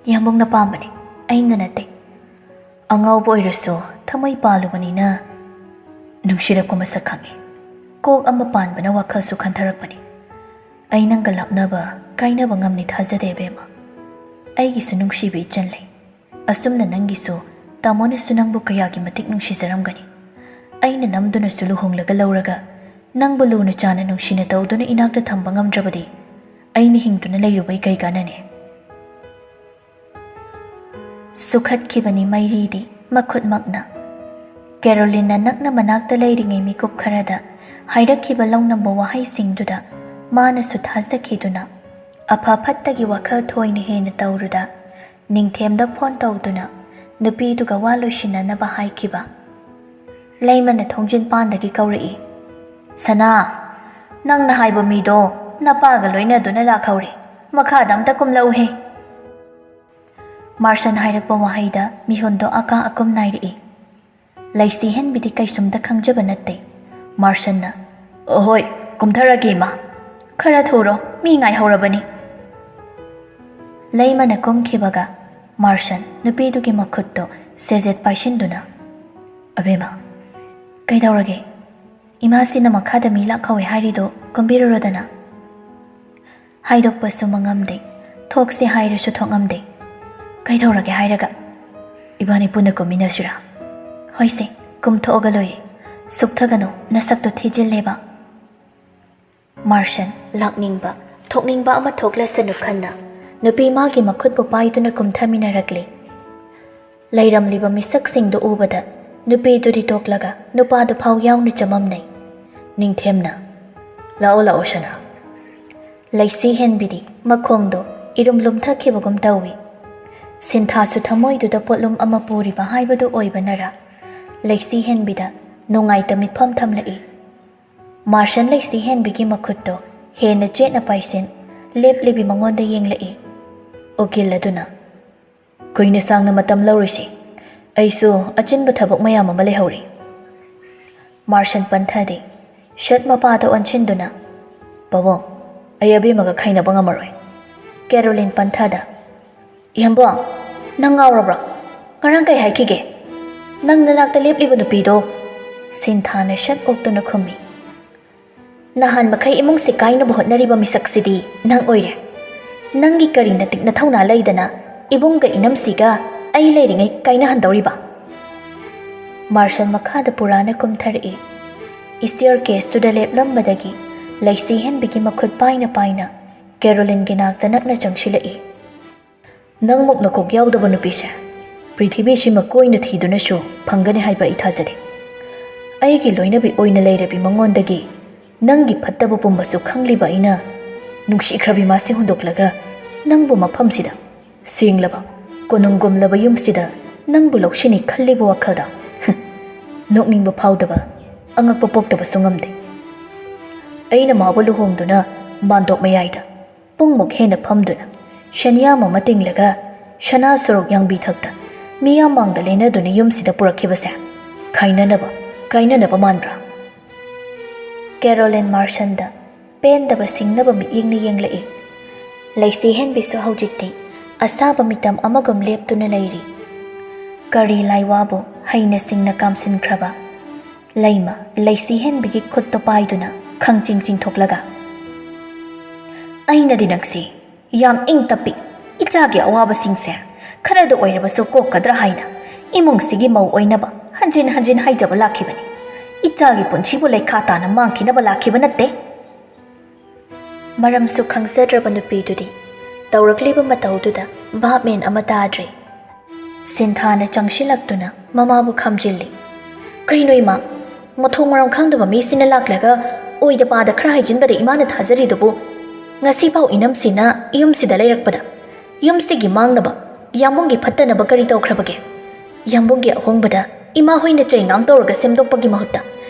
ꯌꯥꯝꯕꯨꯡꯅ ꯄꯥꯝꯕꯅꯤ, ꯑꯩꯅ ꯅꯠꯇꯦ꯫ ꯑꯉꯥꯎꯕ ꯑꯣꯏꯔꯁꯨ ꯊꯃꯣꯏ ꯄꯥꯜꯂꯨꯕꯅꯤꯅ ꯅꯨꯡꯁꯤꯔꯛꯄ ꯃꯁꯛ ꯈꯪꯉꯤ꯫ ꯀꯣꯛ ꯑꯃ ꯄꯥꯟꯕꯅ ꯋꯥꯈꯜꯁꯨ ꯈꯟꯊꯔꯛꯄꯅꯤ꯫ ꯑꯩ ꯅꯪꯒ ꯂꯥꯞꯅꯕ ꯀꯥꯏꯅꯕ ꯉꯝꯅꯤ ꯊꯥꯖꯗꯦ, ꯏꯕꯦꯝꯃ꯫ ꯑꯩꯒꯤꯁꯨ ꯅꯨꯡꯁꯤꯕ ꯏꯆꯟ ꯂꯩ꯫ ꯑꯁꯨꯝꯅ ꯅꯪꯒꯤꯁꯨ ꯇꯥꯃꯣꯅꯁꯨ ꯅꯪꯕꯨ ꯀꯌꯥꯒꯤ ꯃꯇꯤꯛ ꯅꯨꯡꯁꯤꯖꯔꯝꯒꯅꯤ꯫ ꯑꯩꯅ ꯅꯝꯗꯨꯅꯁꯨ ꯂꯨꯍꯣꯡꯂꯒ ꯂꯧꯔꯒ ꯅꯪꯕꯨ ꯂꯨꯅ ꯆꯥꯅ ꯅꯨꯡꯁꯤꯅ ꯇꯧꯗꯨꯅ ꯏꯅꯥꯛꯇ ꯊꯝꯕ ꯉꯝꯗ꯭ꯔꯕꯗꯤ ꯑꯩꯅ ꯍꯤꯡꯗꯨꯅ ꯂꯩꯔꯨꯕꯩ ꯀꯩ ꯀꯥꯟꯅꯅꯤ? ꯁꯨꯈꯠꯈꯤꯕꯅꯤ ꯃꯩꯔꯤꯗꯤ ꯃꯈꯨꯠꯃꯛꯅ꯫ ꯀꯦꯔꯣꯂꯤꯟꯅ ꯅꯛꯅ ꯃꯅꯥꯛꯇ ꯂꯩꯔꯤꯉꯩ ꯃꯤꯀꯨꯞ ꯈꯔꯗ ꯍꯥꯏꯔꯛꯈꯤꯕ ꯂꯧꯅꯝꯕ ꯋꯥꯍꯩꯁꯤꯡꯗꯨꯗ ꯃꯥꯅꯁꯨ ꯊꯥꯖꯈꯤꯗꯨꯅ ꯑꯐ ꯐꯠꯇꯒꯤ ꯋꯥꯈꯜ ꯊꯣꯏꯅ ꯍꯦꯟꯅ ꯇꯧꯔꯨꯗ ꯅꯤꯡꯊꯦꯝꯗ ꯐꯣꯟ ꯇꯧꯗꯨꯅ ꯅꯨꯄꯤꯗꯨꯒ ꯋꯥ ꯂꯣꯏꯁꯤꯟꯅꯅꯕ ꯍꯥꯏꯈꯤꯕ꯫ ꯂꯩꯃꯅ ꯊꯣꯡꯖꯤꯟ ꯄꯥꯟꯗꯒꯤ ꯀꯧꯔꯛꯏ, "ꯁꯅꯥ, ꯅꯪꯅ ꯍꯥꯏꯕ ꯃꯤꯗꯣ ꯅꯄꯥꯒ ꯂꯣꯏꯅꯗꯨꯅ ꯂꯥꯛꯍꯧꯔꯦ꯫ ꯃꯈꯥꯗ ꯑꯝꯇ ꯀꯨꯝꯂꯛꯎꯍꯦ꯫" ꯃꯥꯔꯁꯟ ꯍꯥꯏꯔꯛꯄ ꯋꯥꯍꯩꯗ ꯃꯤꯍꯨꯟꯗꯣ ꯑꯀꯥ ꯑꯀꯨꯝ ꯅꯥꯏꯔꯛꯏ꯫ ꯂꯩꯁꯤ ꯍꯦꯟꯕꯤꯗꯤ ꯀꯩꯁꯨꯝꯇ ꯈꯪꯖꯕ ꯅꯠꯇꯦ꯫ ꯃꯥꯔꯁꯟꯅ, "ꯑꯍꯣꯏ, ꯀꯨꯝꯊꯔꯒꯦ ꯏꯃꯥ꯫ ꯈꯔ ꯊꯨꯔꯣ, ꯃꯤ ꯉꯥꯏꯍꯧꯔꯕꯅꯤ꯫" ꯂꯩꯃꯅ ꯀꯨꯝꯈꯤꯕꯒ ꯃꯥꯔꯁꯟ ꯅꯨꯄꯤꯗꯨꯒꯤ ꯃꯈꯨꯠꯇꯨ ꯁꯦꯖꯦꯠ ꯄꯥꯏꯁꯤꯟꯗꯨꯅ, "ꯑꯕꯦꯝꯃ, ꯀꯩꯗꯧꯔꯒꯦ? ꯏꯃꯥꯁꯤꯅ ꯃꯈꯥꯗ ꯃꯤ ꯂꯥꯛꯍꯧꯋꯦ ꯍꯥꯏꯔꯤꯗꯨ ꯀꯨꯝꯕꯤꯔꯨꯔꯣꯗꯅ꯫" ꯍꯥꯏꯗꯣꯛꯄꯁꯨ ꯃꯉꯝꯗꯦ, ꯊꯣꯛꯁꯦ ꯍꯥꯏꯔꯁꯨ ꯊꯣꯛꯉꯝꯗꯦ꯫ "ꯀꯩꯗꯧꯔꯒꯦ ꯍꯥꯏꯔꯒ? ꯏꯕꯥꯅꯤ ꯄꯨꯟꯅ ꯀꯨꯝꯃꯤꯟꯅꯁꯤꯔꯥ?" "ꯍꯣꯏꯁꯦ, ꯀꯨꯝꯊꯣꯛꯑꯒ ꯂꯣꯏꯔꯦ꯫ ꯁꯨꯛꯊꯒꯅꯨ, ꯅꯁꯛꯇꯣ ꯊꯤꯖꯤꯜꯂꯦꯕ꯫" ꯃꯥꯔꯁꯟ ꯂꯥꯛꯅꯤꯡꯕ, ꯊꯣꯛꯅꯤꯡꯕ ꯑꯃ ꯊꯣꯛꯂꯁꯅꯨ ꯈꯟꯅ ꯅꯨꯄꯤ ꯃꯥꯒꯤ ꯃꯈꯨꯠꯄꯨ ꯄꯥꯏꯗꯨꯅ ꯀꯨꯝꯊꯃꯤꯟꯅꯔꯛꯂꯦ꯫ ꯂꯩꯔꯝꯂꯤꯕ ꯃꯤꯁꯛꯁꯤꯡꯗꯨ ꯎꯕꯗ ꯅꯨꯄꯤꯗꯨꯗꯤ ꯇꯣꯛꯂꯒ ꯅꯨꯄꯥꯗꯨ ꯐꯥꯎ ꯌꯥꯎꯅ ꯆꯃꯝꯅꯩ꯫ ꯅꯤꯡꯊꯦꯝꯅ, "ꯂꯥꯛꯑꯣ, ꯂꯥꯛꯑꯣ, ꯁꯅꯥ꯫" ꯂꯩꯁꯤ ꯍꯦꯟꯕꯤꯗꯤ ꯃꯈꯣꯡꯗꯣ ꯏꯔꯨꯝ ꯂꯨꯝꯊꯈꯤꯕꯒꯨꯝ ꯇꯧꯏ꯫ ꯁꯤꯟꯊꯥꯁꯨ ꯊꯃꯣꯏꯗꯨꯗ ꯄꯣꯠꯂꯨꯝ ꯑꯃ ꯄꯨꯔꯤꯕ ꯍꯥꯏꯕꯗꯨ ꯑꯣꯏꯕꯅꯔ, ꯂꯩꯁꯤ ꯍꯦꯟꯕꯤꯗ ꯅꯨꯡꯉꯥꯏꯇ ꯃꯤꯠꯐꯝ ꯊꯝꯂꯛꯏ꯫ ꯃꯥꯔꯁꯟ ꯂꯩꯁꯤ ꯍꯦꯟꯕꯤꯒꯤ ꯃꯈꯨꯠꯇꯣ ꯍꯦꯟꯅ ꯆꯦꯠꯅ ꯄꯥꯏꯁꯤꯟ, ꯂꯦꯞꯂꯤꯕꯤ ꯃꯉꯣꯟꯗ ꯌꯦꯡꯂꯛꯏ꯫ ꯎꯀꯤꯜ ꯑꯗꯨꯅ, "ꯀꯨꯏꯅ ꯁꯥꯡꯅ ꯃꯇꯝ ꯂꯧꯔꯣꯏꯁꯤ꯫ "ꯑꯩꯁꯨ ꯑꯆꯤꯟꯕ ꯊꯕꯛ ꯃꯌꯥꯝ ꯑꯃ ꯂꯩꯍꯧꯔꯤ꯫" ꯃꯥꯔꯁꯟ ꯄꯟꯊꯗꯦ꯫ ꯁꯠ ꯃꯄꯥꯗ ꯑꯣꯟꯁꯤꯟꯗꯨꯅ, "ꯄꯥꯕꯨꯡ, ꯑꯩ ꯑꯕꯦꯝꯃꯒ ꯈꯥꯏꯅꯕ ꯉꯝꯃꯔꯣꯏ꯫" ꯀꯦꯔꯣꯂꯤꯟ ꯄꯟꯊꯗ, "ꯏꯌꯥꯝꯕ, ꯅꯪ ꯉꯥꯎꯔꯕ꯭ꯔꯣ? ꯉꯔꯥꯡ ꯀꯩ ꯍꯥꯏꯈꯤꯒꯦ? ꯅꯪ ꯅꯅꯥꯛꯇ ꯂꯦꯞꯂꯤꯕ ꯅꯨꯄꯤꯗꯣ?" ꯁꯤꯟꯊꯥꯅ ꯁꯠ ꯑꯣꯛꯇꯨꯅ ꯈꯨꯝꯃꯤ꯫ "ꯅꯍꯥꯟ ꯃꯈꯩ ꯏꯃꯨꯡꯁꯦ ꯀꯥꯏꯅꯕ ꯍꯣꯠꯅꯔꯤꯕ ꯃꯤꯁꯛꯁꯤꯗꯤ ꯅꯪ ꯑꯣꯏꯔꯦ꯫ ꯅꯪꯒꯤ ꯀꯔꯤ ꯅꯇꯤꯛ ꯅꯊꯧꯅꯥ ꯂꯩꯗꯅ ꯏꯕꯨꯡꯒ ꯏꯅꯝꯁꯤꯒ ꯑꯩ ꯂꯩꯔꯤꯉꯩ ꯀꯥꯏꯅꯍꯟꯗꯧꯔꯤꯕ?" ꯃꯥꯔꯁꯟ ꯃꯈꯥꯗ ꯄꯨꯔꯥꯅ ꯀꯨꯝꯊꯔꯛꯏ꯫ ꯏꯁꯇꯤꯌꯔ ꯀꯦꯁꯇꯨꯗ ꯂꯦꯞꯂꯝꯕꯗꯒꯤ ꯂꯩꯁꯤ ꯍꯦꯟꯕꯤꯒꯤ ꯃꯈꯨꯠ ꯄꯥꯏꯅ ꯄꯥꯏꯅ ꯀꯦꯔꯣꯂꯤꯟꯒꯤ ꯅꯥꯛꯇ ꯅꯛꯅ ꯆꯪꯁꯤꯜꯂꯛꯏ꯫ "ꯅꯪꯃꯨꯛ ꯅꯀꯣꯛ ꯌꯥꯎꯗꯕ ꯅꯨꯄꯤꯁꯦ ꯄ꯭ꯔꯤꯊꯤꯕꯤꯁꯤꯃ ꯀꯣꯏꯅ ꯊꯤꯗꯨꯅꯁꯨ ꯐꯪꯒꯅꯤ ꯍꯥꯏꯕ ꯑꯩ ꯊꯥꯖꯗꯦ꯫ ꯑꯩꯒꯤ ꯂꯣꯏꯅꯕꯤ ꯑꯣꯏꯅ ꯂꯩꯔꯕꯤ ꯃꯉꯣꯟꯗꯒꯤ ꯅꯪꯒꯤ ꯐꯠꯇꯕ ꯄꯨꯝꯕꯁꯨ ꯈꯪꯂꯤꯕ ꯑꯩꯅ ꯅꯨꯡꯁꯤꯈ꯭ꯔꯕꯤ ꯃꯥꯁꯦ ꯍꯨꯟꯗꯣꯛꯂꯒ ꯅꯪꯕꯨ ꯃꯐꯝꯁꯤꯗ, ꯁꯦꯡꯂꯕ, ꯀꯣꯅꯨꯡꯒꯨꯝꯂꯕ ꯌꯨꯝꯁꯤꯗ ꯅꯪꯕꯨ ꯂꯧꯁꯤꯅꯤ ꯈꯜꯂꯤꯕ ꯋꯥꯈꯜꯗ ꯅꯣꯛꯅꯤꯡꯕ ꯐꯥꯎꯗꯕ, ꯑꯉꯛꯄ ꯄꯣꯛꯇꯕꯁꯨ ꯉꯝꯗꯦ꯫" ꯑꯩꯅ ꯃꯥꯕꯨ ꯂꯨꯍꯣꯡꯗꯨꯅ ꯃꯥꯟꯗꯣꯞ ꯃꯌꯥꯏꯗ ꯄꯨꯡꯃꯨꯛ ꯍꯦꯟꯅ ꯐꯝꯗꯨꯅ, ꯁꯦꯟꯌꯥꯝ ꯑꯃ ꯇꯤꯡꯂꯒ, ꯁꯅꯥ ꯁꯣꯔꯣꯛ ꯌꯥꯡꯕꯤ ꯊꯛꯇ ꯃꯤꯌꯥꯝ ꯃꯥꯡꯗ ꯂꯦꯟꯅꯗꯨꯅ ꯌꯨꯝꯁꯤꯗ ꯄꯨꯔꯛꯈꯤꯕꯁꯦ ꯈꯥꯏꯅꯅꯕ, ꯀꯥꯏꯅꯅꯕ ꯃꯥꯟꯕ꯭ꯔꯥ? ꯀꯦꯔꯣꯂꯤꯟ ꯃꯥꯔꯁꯟꯗ ꯄꯦꯟꯗꯕ ꯁꯤꯡꯅꯕ ꯃꯤꯠꯌꯦꯡꯅ ꯌꯦꯡꯂꯛꯏ꯫ ꯂꯩꯁꯤ ꯍꯦꯟꯕꯤꯁꯨ ꯍꯧꯖꯤꯛꯇꯤ ꯑꯁꯥꯕ ꯃꯤꯇꯝ ꯑꯃꯒꯨꯝ ꯂꯦꯞꯇꯨꯅ ꯂꯩꯔꯤ꯫ ꯀꯔꯤ ꯂꯥꯏꯋꯥꯕꯨ ꯍꯩꯅ ꯁꯤꯡꯅ ꯀꯥꯝꯁꯤꯟꯈ꯭ꯔꯕ ꯂꯩꯃ ꯂꯩꯁꯤ ꯍꯦꯟꯕꯤꯒꯤ ꯈꯨꯠꯇꯣ ꯄꯥꯏꯗꯨꯅ ꯈꯪꯆꯤꯡ ꯆꯤꯡꯊꯣꯛꯂꯒ, "ꯑꯩꯅꯗꯤ ꯅꯪꯁꯤ ꯌꯥꯝ ꯏꯪ ꯇꯞꯄꯤ, ꯏꯆꯥꯒꯤ ꯑꯋꯥꯕꯁꯤꯡꯁꯦ ꯈꯔꯗ ꯑꯣꯏꯔꯕꯁꯨ ꯀꯣꯛꯀꯗ꯭ꯔꯥ ꯍꯥꯏꯅ ꯏꯃꯨꯡꯁꯤꯒꯤ ꯃꯧ ꯑꯣꯏꯅꯕ ꯍꯟꯖꯤꯟ ꯍꯟꯖꯤꯟ ꯍꯥꯏꯖꯕ ꯂꯥꯛꯈꯤꯕꯅꯤ꯫ ꯏꯆꯥꯒꯤ ꯄꯨꯟꯁꯤꯕꯨ ꯂꯩꯈꯥ ꯇꯥꯅ ꯃꯥꯡꯈꯤꯅꯕ ꯂꯥꯛꯈꯤꯕ ꯅꯠꯇꯦ꯫" ꯃꯔꯝꯁꯨ ꯈꯪꯖꯗ꯭ꯔꯕ ꯅꯨꯄꯤꯗꯨꯗꯤ ꯇꯧꯔꯛꯂꯤꯕ ꯃꯇꯧꯗꯨꯗ ꯚꯥꯞ ꯃꯦꯟ ꯑꯃ ꯇꯥꯗ꯭ꯔꯦ꯫ ꯁꯤꯟꯊꯥꯅ ꯆꯪꯁꯤꯜꯂꯛꯇꯨꯅ ꯃꯃꯥꯕꯨ ꯈꯥꯝꯖꯤꯜꯂꯤ꯫ "ꯀꯩꯅꯣ ꯏꯃꯥ? ꯃꯊꯣꯡ ꯃꯔꯝ ꯈꯪꯗꯕ ꯃꯤꯁꯤꯅ ꯂꯥꯛꯂꯒ ꯑꯣꯏꯗ ꯄꯥꯗ ꯈꯔ ꯍꯥꯏꯖꯤꯟꯕꯗ ꯏꯃꯥꯅ ꯊꯥꯖꯔꯤꯗꯨꯕꯨ? ꯉꯁꯤꯐꯥꯎ ꯏꯅꯝꯁꯤꯅ ꯌꯨꯝꯁꯤꯗ ꯂꯩꯔꯛꯄꯗ ꯌꯨꯝꯁꯤꯒꯤ ꯃꯥꯡꯅꯕ, ꯌꯥꯝꯕꯨꯡꯒꯤ ꯐꯠꯇꯅꯕ ꯀꯔꯤ ꯇꯧꯈ꯭ꯔꯕꯒꯦ? ꯌꯥꯝꯕꯨꯡꯒꯤ ꯑꯍꯣꯡꯕꯗ ꯏꯃꯥ ꯍꯣꯏꯅ ꯆꯩ ꯉꯥꯡ ꯇꯧꯔꯒ ꯁꯦꯝꯗꯣꯛꯄꯒꯤ ꯃꯍꯨꯠꯇ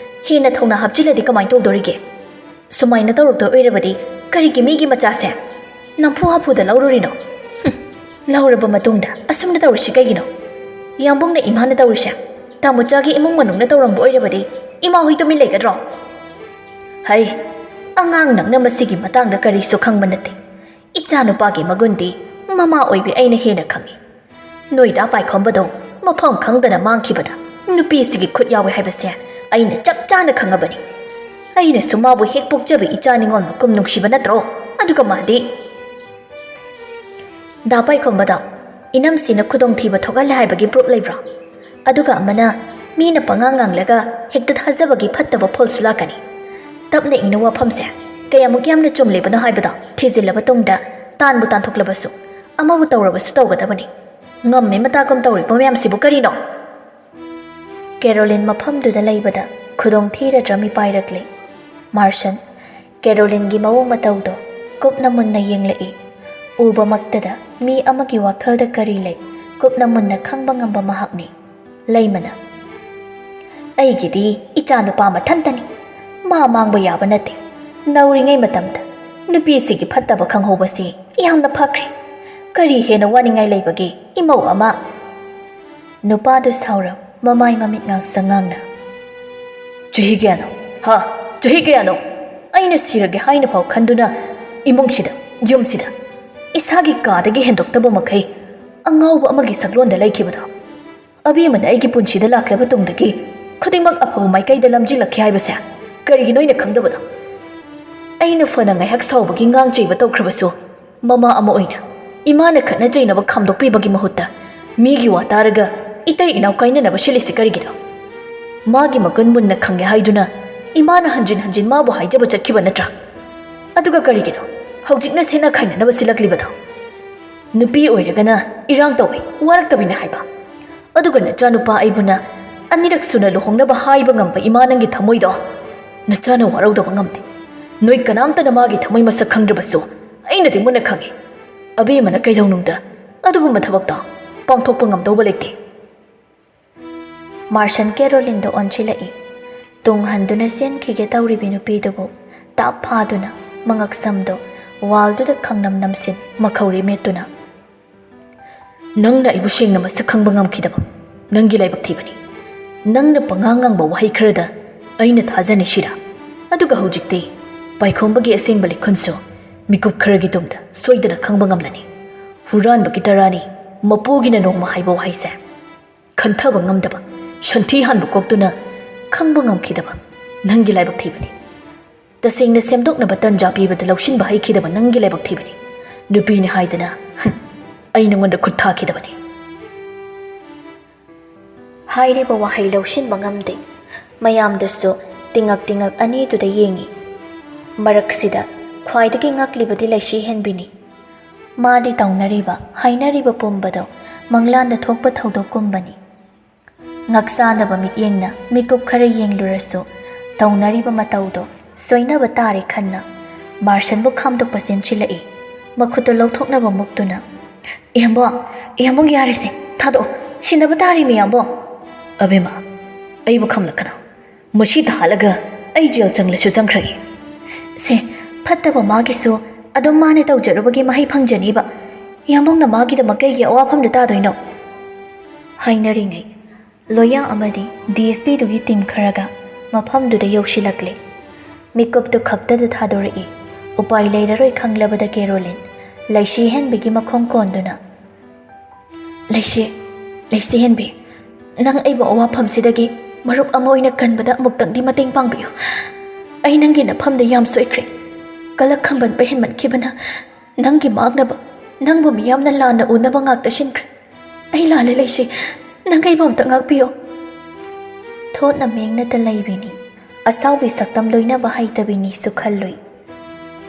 ꯍꯦꯟꯅ ꯊꯧꯅꯥ ꯍꯥꯞꯆꯤꯜꯂꯗꯤ ꯀꯃꯥꯏꯅ ꯇꯧꯗꯣꯔꯤꯒꯦ? ꯁꯨꯃꯥꯏꯅ ꯇꯧꯔꯛꯇꯣꯏ ꯑꯣꯏꯔꯕꯗꯤ ꯀꯔꯤꯒꯤ ꯃꯤꯒꯤ ꯃꯆꯥꯁꯦ ꯅꯝꯐꯨ ꯍꯥꯐꯨꯗ ꯂꯧꯔꯨꯔꯤꯅꯣ? ꯍꯨꯝ, ꯂꯧꯔꯕ ꯃꯇꯨꯡꯗ ꯑꯁꯨꯝꯅ ꯇꯧꯔꯤꯁꯤ ꯀꯩꯒꯤꯅꯣ?" ꯌꯥꯝꯕꯨꯡꯅ ꯏꯃꯥꯅ ꯇꯧꯔꯤꯁꯦ ꯇꯥꯃꯣꯆꯥꯒꯤ ꯏꯃꯨꯡ ꯃꯅꯨꯡꯅ ꯇꯧꯔꯝꯕ ꯑꯣꯏꯔꯕꯗꯤ ꯏꯃꯥ ꯍꯣꯏ ꯇꯨꯃꯤꯟ ꯂꯩꯒꯗ꯭ꯔꯣ? ꯍꯩ, ꯑꯉꯥꯡ ꯅꯪꯅ ꯃꯁꯤꯒꯤ ꯃꯇꯥꯡꯗ ꯀꯔꯤꯁꯨ ꯈꯪꯕ ꯅꯠꯇꯦ꯫ ꯏꯆꯥꯅꯨꯄꯥꯒꯤ ꯃꯒꯨꯟꯗꯤ ꯃꯃꯥ ꯑꯣꯏꯕꯤ ꯑꯩꯅ ꯍꯦꯟꯅ ꯈꯪꯏ꯫ ꯅꯣꯏꯗ ꯄꯥꯏꯈꯣꯝꯕꯗꯣ ꯃꯐꯝ ꯈꯪꯗꯅ ꯃꯥꯡꯈꯤꯕꯗ ꯅꯨꯄꯤꯁꯤꯒꯤ ꯈꯨꯠ ꯌꯥꯎꯏ ꯍꯥꯏꯕꯁꯦ ꯑꯩꯅ ꯆꯞ ꯆꯥꯅ ꯈꯪꯉꯕꯅꯤ꯫ ꯑꯩꯅꯁꯨ ꯃꯥꯕꯨ ꯍꯦꯛ ꯄꯣꯛꯆꯕ ꯏꯆꯥ ꯅꯤꯉꯣꯜ ꯃꯀꯨꯝ ꯅꯨꯡꯁꯤꯕ ꯅꯠꯇ꯭ꯔꯣ? ꯑꯗꯨꯒ ꯃꯥꯗꯤ ꯗꯥ ꯄꯥꯏꯈꯣꯝꯕꯗ ꯏꯅꯝꯁꯤꯅ ꯈꯨꯗꯣꯡꯊꯤꯕ ꯊꯣꯛꯍꯜꯂꯦ ꯍꯥꯏꯕꯒꯤ ꯄ꯭ꯔꯨꯞ ꯂꯩꯕ꯭ꯔꯣ? ꯑꯗꯨꯒ ꯑꯃꯅ ꯃꯤꯅ ꯄꯉꯥꯡ ꯉꯥꯡꯂꯒ ꯍꯦꯛꯇ ꯊꯥꯖꯕꯒꯤ ꯐꯠꯇꯕ ꯐꯣꯜꯁꯨ ꯂꯥꯛꯀꯅꯤ꯫ ꯇꯞꯅ ꯏꯪꯅ ꯋꯥꯐꯝꯁꯦ ꯀꯌꯥꯃꯨꯛ ꯌꯥꯝꯅ ꯆꯨꯝꯂꯤꯕꯅꯣ ꯍꯥꯏꯕꯗꯣ ꯊꯤꯖꯤꯜꯂꯕ ꯇꯨꯡꯗ ꯇꯥꯟꯕꯨ ꯇꯥꯟꯊꯣꯛꯂꯕꯁꯨ ꯑꯃꯕꯨ ꯇꯧꯔꯕꯁꯨ ꯇꯧꯒꯗꯕꯅꯤ꯫ ꯉꯝꯃꯦ ꯃꯇꯥꯒꯨꯝ ꯇꯧꯔꯤꯕ ꯃꯌꯥꯝꯁꯤꯕꯨ ꯀꯔꯤꯅꯣ? ꯀꯦꯔꯣꯂꯤꯟ ꯃꯐꯝꯗꯨꯗ ꯂꯩꯕꯗ ꯈꯨꯗꯣꯡ ꯊꯤꯔꯗ꯭ꯔꯥ ꯃꯤꯄꯥꯏꯔꯛꯂꯦ꯫ ꯃꯥꯔꯁꯟ ꯀꯦꯔꯣꯂꯤꯟꯒꯤ ꯃꯑꯣꯡ ꯃꯇꯧꯗꯣ ꯀꯨꯞꯅ ꯃꯨꯟꯅ ꯌꯦꯡꯂꯛꯏ꯫ ꯎꯕꯃꯛꯇꯗ ꯃꯤ ꯑꯃꯒꯤ ꯋꯥꯈꯜꯗ ꯀꯔꯤ ꯂꯩ ꯀꯨꯞꯅ ꯃꯨꯟꯅ ꯈꯪꯕ ꯉꯝꯕ ꯃꯍꯥꯛꯅꯤ꯫ ꯂꯩꯃꯅ, "ꯑꯩꯒꯤꯗꯤ ꯏꯆꯥ ꯅꯨꯄꯥ ꯃꯊꯟꯇꯅꯤ꯫ ꯃꯥ ꯃꯥꯡꯕ ꯌꯥꯕ ꯅꯠꯇꯦ꯫ ꯅꯧꯔꯤꯉꯩ ꯃꯇꯝꯗ ꯅꯨꯄꯤꯁꯤꯒꯤ ꯐꯠꯇꯕ ꯈꯪꯍꯧꯕꯁꯤ ꯌꯥꯝꯅ ꯐꯈ꯭ꯔꯦ꯫ ꯀꯔꯤ ꯍꯦꯟꯅ ꯋꯥꯅꯤꯡꯉꯥꯏ ꯂꯩꯕꯒꯦ ꯏꯃꯧ ꯑꯃ?" ꯅꯨꯄꯥꯗꯨ ꯁꯥꯎꯔꯝ ꯃꯃꯥꯏ ꯃꯃꯤꯠ ꯉꯥꯡꯁꯪ ꯉꯥꯡꯅ, "ꯆꯍꯤ ꯀꯌꯥꯅꯣ? ꯍꯥ? ꯆꯍꯤ ꯀꯌꯥꯅꯣ? ꯑꯩꯅ ꯁꯤꯔꯒꯦ ꯍꯥꯏꯅ ꯐꯥꯎ ꯈꯟꯗꯨꯅ ꯏꯃꯨꯡꯁꯤꯗ, ꯌꯨꯝꯁꯤꯗ, ꯏꯁꯥꯒꯤ ꯀꯥꯗꯒꯤ ꯍꯦꯟꯗꯣꯛꯇꯕ ꯃꯈꯩ ꯑꯉꯥꯎꯕ ꯑꯃꯒꯤ ꯁꯛꯂꯣꯟꯗ ꯂꯩꯈꯤꯕꯗꯣ꯫ ꯑꯕꯦꯝꯃꯅ ꯑꯩꯒꯤ ꯄꯨꯟꯁꯤꯗ ꯂꯥꯛꯂꯕ ꯇꯨꯡꯗꯒꯤ ꯈꯨꯗꯤꯡꯃꯛ ꯑꯐꯕ ꯃꯥꯏꯀꯩꯗ ꯂꯝꯖꯤꯡꯂꯛꯈꯤ ꯍꯥꯏꯕꯁꯦ ꯀꯔꯤꯒꯤꯅꯣ ꯑꯩꯅ ꯈꯪꯗꯕꯅꯣ?" ꯑꯩꯅ ꯐꯅ ꯉꯥꯏꯍꯥꯛ ꯁꯥꯎꯕꯒꯤ ꯉꯥꯡ ꯆꯩꯕ ꯇꯧꯈ꯭ꯔꯕꯁꯨ, ꯃꯃꯥ ꯑꯃ ꯑꯣꯏꯅ ꯏꯃꯥꯅ ꯈꯠꯅ ꯆꯩꯅꯕ ꯈꯥꯝꯗꯣꯛꯄꯤꯕꯒꯤ ꯃꯍꯨꯠꯇ ꯃꯤꯒꯤ ꯋꯥ ꯇꯥꯔꯒ ꯏꯇꯩ ꯏꯅꯥꯎ ꯀꯥꯏꯅꯅꯕ ꯁꯤꯜꯂꯤꯁꯤ ꯀꯔꯤꯒꯤꯅꯣ? ꯃꯥꯒꯤ ꯃꯒꯨꯟ ꯃꯨꯟꯅ ꯈꯪꯉꯦ ꯍꯥꯏꯗꯨꯅ ꯏꯃꯥꯅ ꯍꯟꯖꯤꯟ ꯍꯟꯖꯤꯟ ꯃꯥꯕꯨ ꯍꯥꯏꯖꯕ ꯆꯠꯈꯤꯕ ꯅꯠꯇ꯭ꯔꯥ? ꯑꯗꯨꯒ ꯀꯔꯤꯒꯤꯅꯣ ꯍꯧꯖꯤꯛꯅ ꯁꯦꯠꯅ ꯈꯥꯏꯅꯅꯕ ꯁꯤꯜꯂꯛꯂꯤꯕꯗꯣ? ꯅꯨꯄꯤ ꯑꯣꯏꯔꯒꯅ ꯏꯔꯥꯡ ꯇꯧꯏ, ꯋꯥꯔꯛꯇꯕꯤꯅ ꯍꯥꯏꯕ, ꯑꯗꯨꯒ ꯅꯆꯥꯅꯨꯄꯥ ꯑꯩꯕꯨꯅ ꯑꯅꯤꯔꯛ ꯁꯨꯅ ꯂꯨꯍꯣꯡꯅꯕ ꯍꯥꯏꯕ ꯉꯝꯕ ꯏꯃꯥ ꯅꯪꯒꯤ ꯊꯃꯣꯏꯗꯣ ꯅꯆꯥꯅ ꯋꯥꯔꯧꯗꯕ ꯉꯝꯗꯦ꯫ ꯅꯣꯏ ꯀꯅꯥꯝꯇꯅ ꯃꯥꯒꯤ ꯊꯃꯣꯏ ꯃꯁꯛ ꯈꯪꯗ꯭ꯔꯕꯁꯨ ꯑꯩꯅꯗꯤ ꯃꯨꯟꯅ ꯈꯪꯉꯤ꯫ ꯑꯕꯦꯝꯃꯅ ꯀꯩꯗꯧꯅꯨꯡꯗ ꯑꯗꯨꯒꯨꯝꯕ ꯊꯕꯛꯇꯣ ꯄꯥꯡꯊꯣꯛꯄ ꯉꯝꯗꯧꯕ ꯂꯩꯇꯦ꯫ ꯃꯥꯔꯁꯟ ꯀꯦꯔꯣꯂꯤꯟꯗ ꯑꯣꯟꯁꯤꯜꯂꯛꯏ꯫ ꯇꯨꯡ ꯍꯟꯗꯨꯅ ꯆꯦꯟꯈꯤꯒꯦ ꯇꯧꯔꯤꯕꯤ ꯅꯨꯄꯤꯗꯨꯕꯨ ꯇꯥꯞ ꯐꯥꯗꯨꯅ ꯃꯉꯛꯁꯝꯗꯣ ꯋꯥꯜꯗꯨꯗ ꯈꯪꯅꯝ ꯅꯝꯁꯤꯟ ꯃꯈꯧꯔꯤ ꯃꯦꯠꯇꯨꯅ, ꯅꯪꯅ ꯑꯩꯕꯨ ꯁꯦꯡꯅ ꯃꯁꯛ ꯈꯪꯕ ꯉꯝꯈꯤꯗꯕ ꯅꯪꯒꯤ ꯂꯥꯏꯕꯛ ꯊꯤꯕꯅꯤ꯫ ꯅꯪꯅ ꯄꯉꯥꯡ ꯉꯥꯡꯕ ꯋꯥꯍꯩ ꯈꯔꯗ ꯑꯩꯅ ꯊꯥꯖꯅꯤ ꯁꯤꯔꯥ? ꯑꯗꯨꯒ ꯍꯧꯖꯤꯛꯇꯤ ꯄꯥꯏꯈꯣꯝꯕꯒꯤ ꯑꯁꯦꯡꯕ ꯂꯤꯈꯨꯟꯁꯨ ꯃꯤꯀꯨꯞ ꯈꯔꯒꯤ ꯇꯨꯡꯗ ꯁꯣꯏꯗꯅ ꯈꯪꯕ ꯉꯝꯂꯅꯤ꯫ ꯍꯨꯔꯥꯟꯕꯒꯤ ꯇꯔꯥꯅꯤ, ꯃꯄꯨꯒꯤꯅ ꯅꯣꯡꯃ ꯍꯥꯏꯕ ꯋꯥꯍꯩꯁꯦ ꯈꯟꯊꯕ ꯉꯝꯗꯕ, ꯁꯟꯊꯤ ꯍꯥꯟꯕ ꯀꯣꯛꯇꯨꯅ ꯈꯪꯕ ꯉꯝꯈꯤꯗꯕ ꯅꯪꯒꯤ ꯂꯥꯏꯕꯛ ꯊꯤꯕꯅꯤ꯫ ꯇꯁꯦꯡꯅ ꯁꯦꯝꯗꯣꯛꯅꯕ ꯇꯟꯖꯥ ꯄꯤꯕꯗ ꯂꯧꯁꯤꯟꯕ ꯍꯩꯈꯤꯗꯕ ꯅꯪꯒꯤ ꯂꯥꯏꯕꯛ ꯊꯤꯕꯅꯤ꯫ ꯅꯨꯄꯤꯅꯤ ꯍꯥꯏꯗꯅ, ꯍꯝ, ꯑꯩ ꯅꯉꯣꯟꯗ ꯈꯨꯠ ꯊꯥꯈꯤꯗꯕꯅꯤ꯫ ꯍꯥꯏꯔꯤꯕ ꯋꯥꯍꯩ ꯂꯧꯁꯤꯟꯕ ꯉꯝꯗꯦ꯫ ꯃꯌꯥꯝꯗꯨꯁꯨ ꯇꯤꯉꯛ ꯇꯤꯉꯛ ꯑꯅꯤꯗꯨꯗ ꯌꯦꯡꯉꯤ꯫ ꯃꯔꯛꯁꯤꯗ ꯈ꯭ꯋꯥꯏꯗꯒꯤ ꯉꯛꯂꯤꯕꯗꯤ ꯂꯩꯁꯤ ꯍꯦꯟꯕꯤꯅꯤ꯫ ꯃꯥꯗꯤ ꯇꯧꯅꯔꯤꯕ, ꯍꯥꯏꯅꯔꯤꯕ ꯄꯨꯝꯕꯗꯣ ꯃꯪꯂꯥꯟꯗ ꯊꯣꯛꯄ ꯊꯧꯗꯣꯛꯀꯨꯝꯕꯅꯤ꯫ ꯉꯛꯆꯥꯅꯕ ꯃꯤꯠꯌꯦꯡꯅ ꯃꯤꯀꯨꯞ ꯈꯔ ꯌꯦꯡꯂꯨꯔꯁꯨ, ꯇꯧꯅꯔꯤꯕ ꯃꯇꯧꯗꯣ ꯁꯣꯏꯅꯕ ꯇꯥꯔꯦ ꯈꯟꯅ ꯃꯥꯔꯁꯟꯕꯨ ꯈꯥꯝꯗꯣꯛꯄ ꯆꯦꯟꯁꯤꯜꯂꯛꯏ꯫ ꯃꯈꯨꯠꯇꯨ ꯂꯧꯊꯣꯛꯅꯕ ꯃꯨꯛꯇꯨꯅ, "ꯏꯌꯥꯝꯕꯣ, ꯏꯌꯥꯝꯕꯣ, ꯌꯥꯔꯦꯁꯦ, ꯊꯥꯗꯣꯛꯑꯣ, ꯁꯤꯟꯅꯕ ꯇꯥꯔꯦꯃꯤ, ꯏꯌꯥꯝꯕꯣ!" "ꯑꯕꯦꯝꯃ, ꯑꯩꯕꯨ ꯈꯥꯝꯂꯛꯀꯅꯨ꯫ ꯃꯁꯤ ꯇꯥꯍꯜꯂꯒ ꯑꯩ ꯖꯦꯜ ꯆꯪꯂꯁꯨ ꯆꯪꯈ꯭ꯔꯒꯦ꯫" "ꯁꯦ, ꯐꯠꯇꯕ ꯃꯥꯒꯤꯁꯨ ꯑꯗꯨꯝ ꯃꯥꯅ ꯇꯧꯖꯔꯨꯕꯒꯤ ꯃꯍꯩ ꯐꯪꯖꯅꯤꯕ꯫ ꯏꯌꯥꯝꯕꯧꯅ ꯃꯥꯒꯤꯗꯃꯛ ꯀꯩꯒꯤ ꯑꯋꯥꯐꯝꯗ ꯇꯥꯗꯣꯏꯅꯣ?" ꯍꯥꯏꯅꯔꯤꯉꯩ, ꯂꯣꯌꯥ ꯑꯃꯗꯤ ꯗꯤ ꯑꯦꯁ ꯄꯤꯗꯨꯒꯤ ꯇꯤꯝ ꯈꯔꯒ ꯃꯐꯝꯗꯨꯗ ꯌꯧꯁꯤꯜꯂꯛꯂꯦ꯫ ꯃꯤꯀꯨꯞꯇꯨ ꯈꯛꯇꯗ ꯊꯥꯗꯣꯔꯛꯏ꯫ ꯎꯄꯥꯏ ꯂꯩꯔꯔꯣꯏ ꯈꯪꯂꯕꯗ ꯀꯦꯔꯣꯂꯤꯟ ꯂꯩꯁꯤ ꯍꯦꯟꯕꯤꯒꯤ ꯃꯈꯣꯡ ꯀꯣꯟꯗꯨꯅ, "ꯂꯩꯁꯤ, ꯂꯩꯁꯤ ꯍꯦꯟꯕꯤ, ꯅꯪ ꯑꯩꯕꯨ ꯑꯋꯥꯐꯝꯁꯤꯗꯒꯤ ꯃꯔꯨꯞ ꯑꯃ ꯑꯣꯏꯅ ꯀꯟꯕꯗ ꯑꯃꯨꯛꯇꯪꯗꯤ ꯃꯇꯦꯡ ꯄꯥꯡꯕꯤꯌꯨ꯫ ꯑꯩ ꯅꯪꯒꯤ ꯅꯐꯝꯗ ꯌꯥꯝ ꯁꯣꯏꯈ꯭ꯔꯦ꯫ ꯀꯂꯛ ꯈꯝꯕꯟꯕ ꯍꯦꯟꯃꯟꯈꯤꯕꯅ ꯅꯪꯒꯤ ꯃꯥꯡꯅꯕ, ꯅꯪꯕꯨ ꯃꯤꯌꯥꯝꯅ ꯂꯥꯟꯅ ꯎꯅꯕ ꯉꯥꯛꯇ ꯁꯤꯟꯈ꯭ꯔꯦ꯫ ꯑꯩ ꯂꯥꯜꯂꯦ ꯂꯩꯁꯤ, ꯅꯪ ꯑꯩꯕꯨ ꯑꯝꯇ ꯉꯥꯛꯄꯤꯌꯨ꯫" ꯊꯣꯠꯅ ꯃꯦꯡꯅꯇ ꯂꯩꯕꯤꯅꯤ꯫ ꯑꯁꯥꯎꯕꯤ ꯁꯛꯇꯝ ꯂꯣꯏꯅꯕ ꯍꯩꯇꯕꯤꯅꯤꯁꯨ ꯈꯜꯂꯨꯏ꯫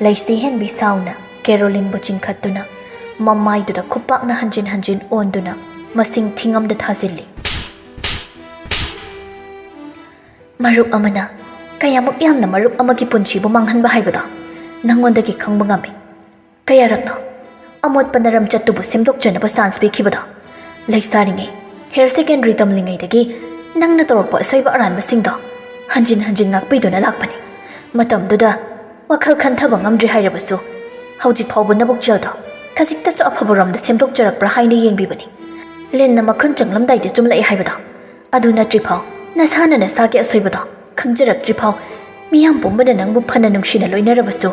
ꯂꯩꯁꯤ ꯍꯦꯟꯕꯤ ꯁꯥꯎꯅ ꯀꯦꯔꯣꯂꯤꯟꯕꯨ ꯆꯤꯡꯈꯠꯇꯨꯅ ꯃꯃꯥꯏꯗꯨꯗ ꯈꯨꯄꯥꯛꯅ ꯍꯟꯖꯤꯟ ꯍꯟꯖꯤꯟ ꯑꯣꯟꯗꯨꯅ ꯃꯁꯤꯡ ꯊꯤꯉꯝꯗ ꯊꯥꯖꯤꯜꯂꯤ꯫ "ꯃꯔꯨꯞ ꯑꯃꯅ ꯀꯌꯥꯃꯨꯛ ꯌꯥꯝꯅ ꯃꯔꯨꯞ ꯑꯃꯒꯤ ꯄꯨꯟꯁꯤꯕꯨ ꯃꯥꯡꯍꯟꯕ ꯍꯥꯏꯕꯗꯣ ꯅꯪꯉꯣꯟꯗꯒꯤ ꯈꯪꯕ ꯉꯝꯃꯤ꯫ ꯀꯌꯥꯔꯛꯅꯣ ꯑꯃꯣꯠꯄ ꯅꯔꯝꯆꯠꯇꯨꯕꯨ ꯁꯦꯝꯗꯣꯛꯆꯅꯕ ꯆꯥꯟꯁ ꯄꯤꯈꯤꯕꯗꯣ? ꯂꯩꯁꯥꯔꯤꯉꯩ, ꯍꯥꯌꯔ ꯁꯦꯀꯦꯟꯗꯔꯤ ꯇꯝꯂꯤꯉꯩꯗꯒꯤ ꯅꯪꯅ ꯇꯧꯔꯛꯄ ꯑꯁꯣꯏꯕ ꯑꯔꯥꯟꯕꯁꯤꯡꯗꯣ ꯍꯟꯖꯤꯟ ꯍꯟꯖꯤꯟ ꯉꯥꯛꯄꯤꯗꯨꯅ ꯂꯥꯛꯄꯅꯤ꯫ ꯃꯇꯝꯗꯨꯗ ꯋꯥꯈꯜ ꯈꯟꯊꯕ ꯉꯝꯗ꯭ꯔꯤ ꯍꯥꯏꯔꯕꯁꯨ, ꯍꯧꯖꯤꯛ ꯐꯥꯎꯕ ꯅꯕꯨꯛꯆꯦꯜꯗꯣ ꯈꯖꯤꯛꯇꯁꯨ ꯑꯐꯕꯔꯣꯝꯗ ꯁꯦꯝꯗꯣꯛꯆꯔꯛꯄ꯭ꯔꯥ ꯍꯥꯏꯅ ꯌꯦꯡꯕꯤꯕꯅꯤ꯫ ꯂꯤꯟꯅ ꯃꯈꯨꯟ ꯆꯪꯂꯝꯗꯥꯏꯗ ꯆꯨꯝꯂꯛꯏ ꯍꯥꯏꯕꯗꯣ꯫ ꯑꯗꯨ ꯅꯠꯇ꯭ꯔꯤꯐꯥꯎ, ꯅꯁꯥꯅ ꯅꯁꯥꯒꯤ ꯑꯁꯣꯏꯕꯗꯣ ꯈꯪꯖꯔꯛꯇ꯭ꯔꯤꯐꯥꯎ, ꯃꯤꯌꯥꯝ ꯄꯨꯝꯕꯅ ꯅꯪꯕꯨ ꯐꯅ ꯅꯨꯡꯁꯤꯅ ꯂꯣꯏꯅꯔꯕꯁꯨ,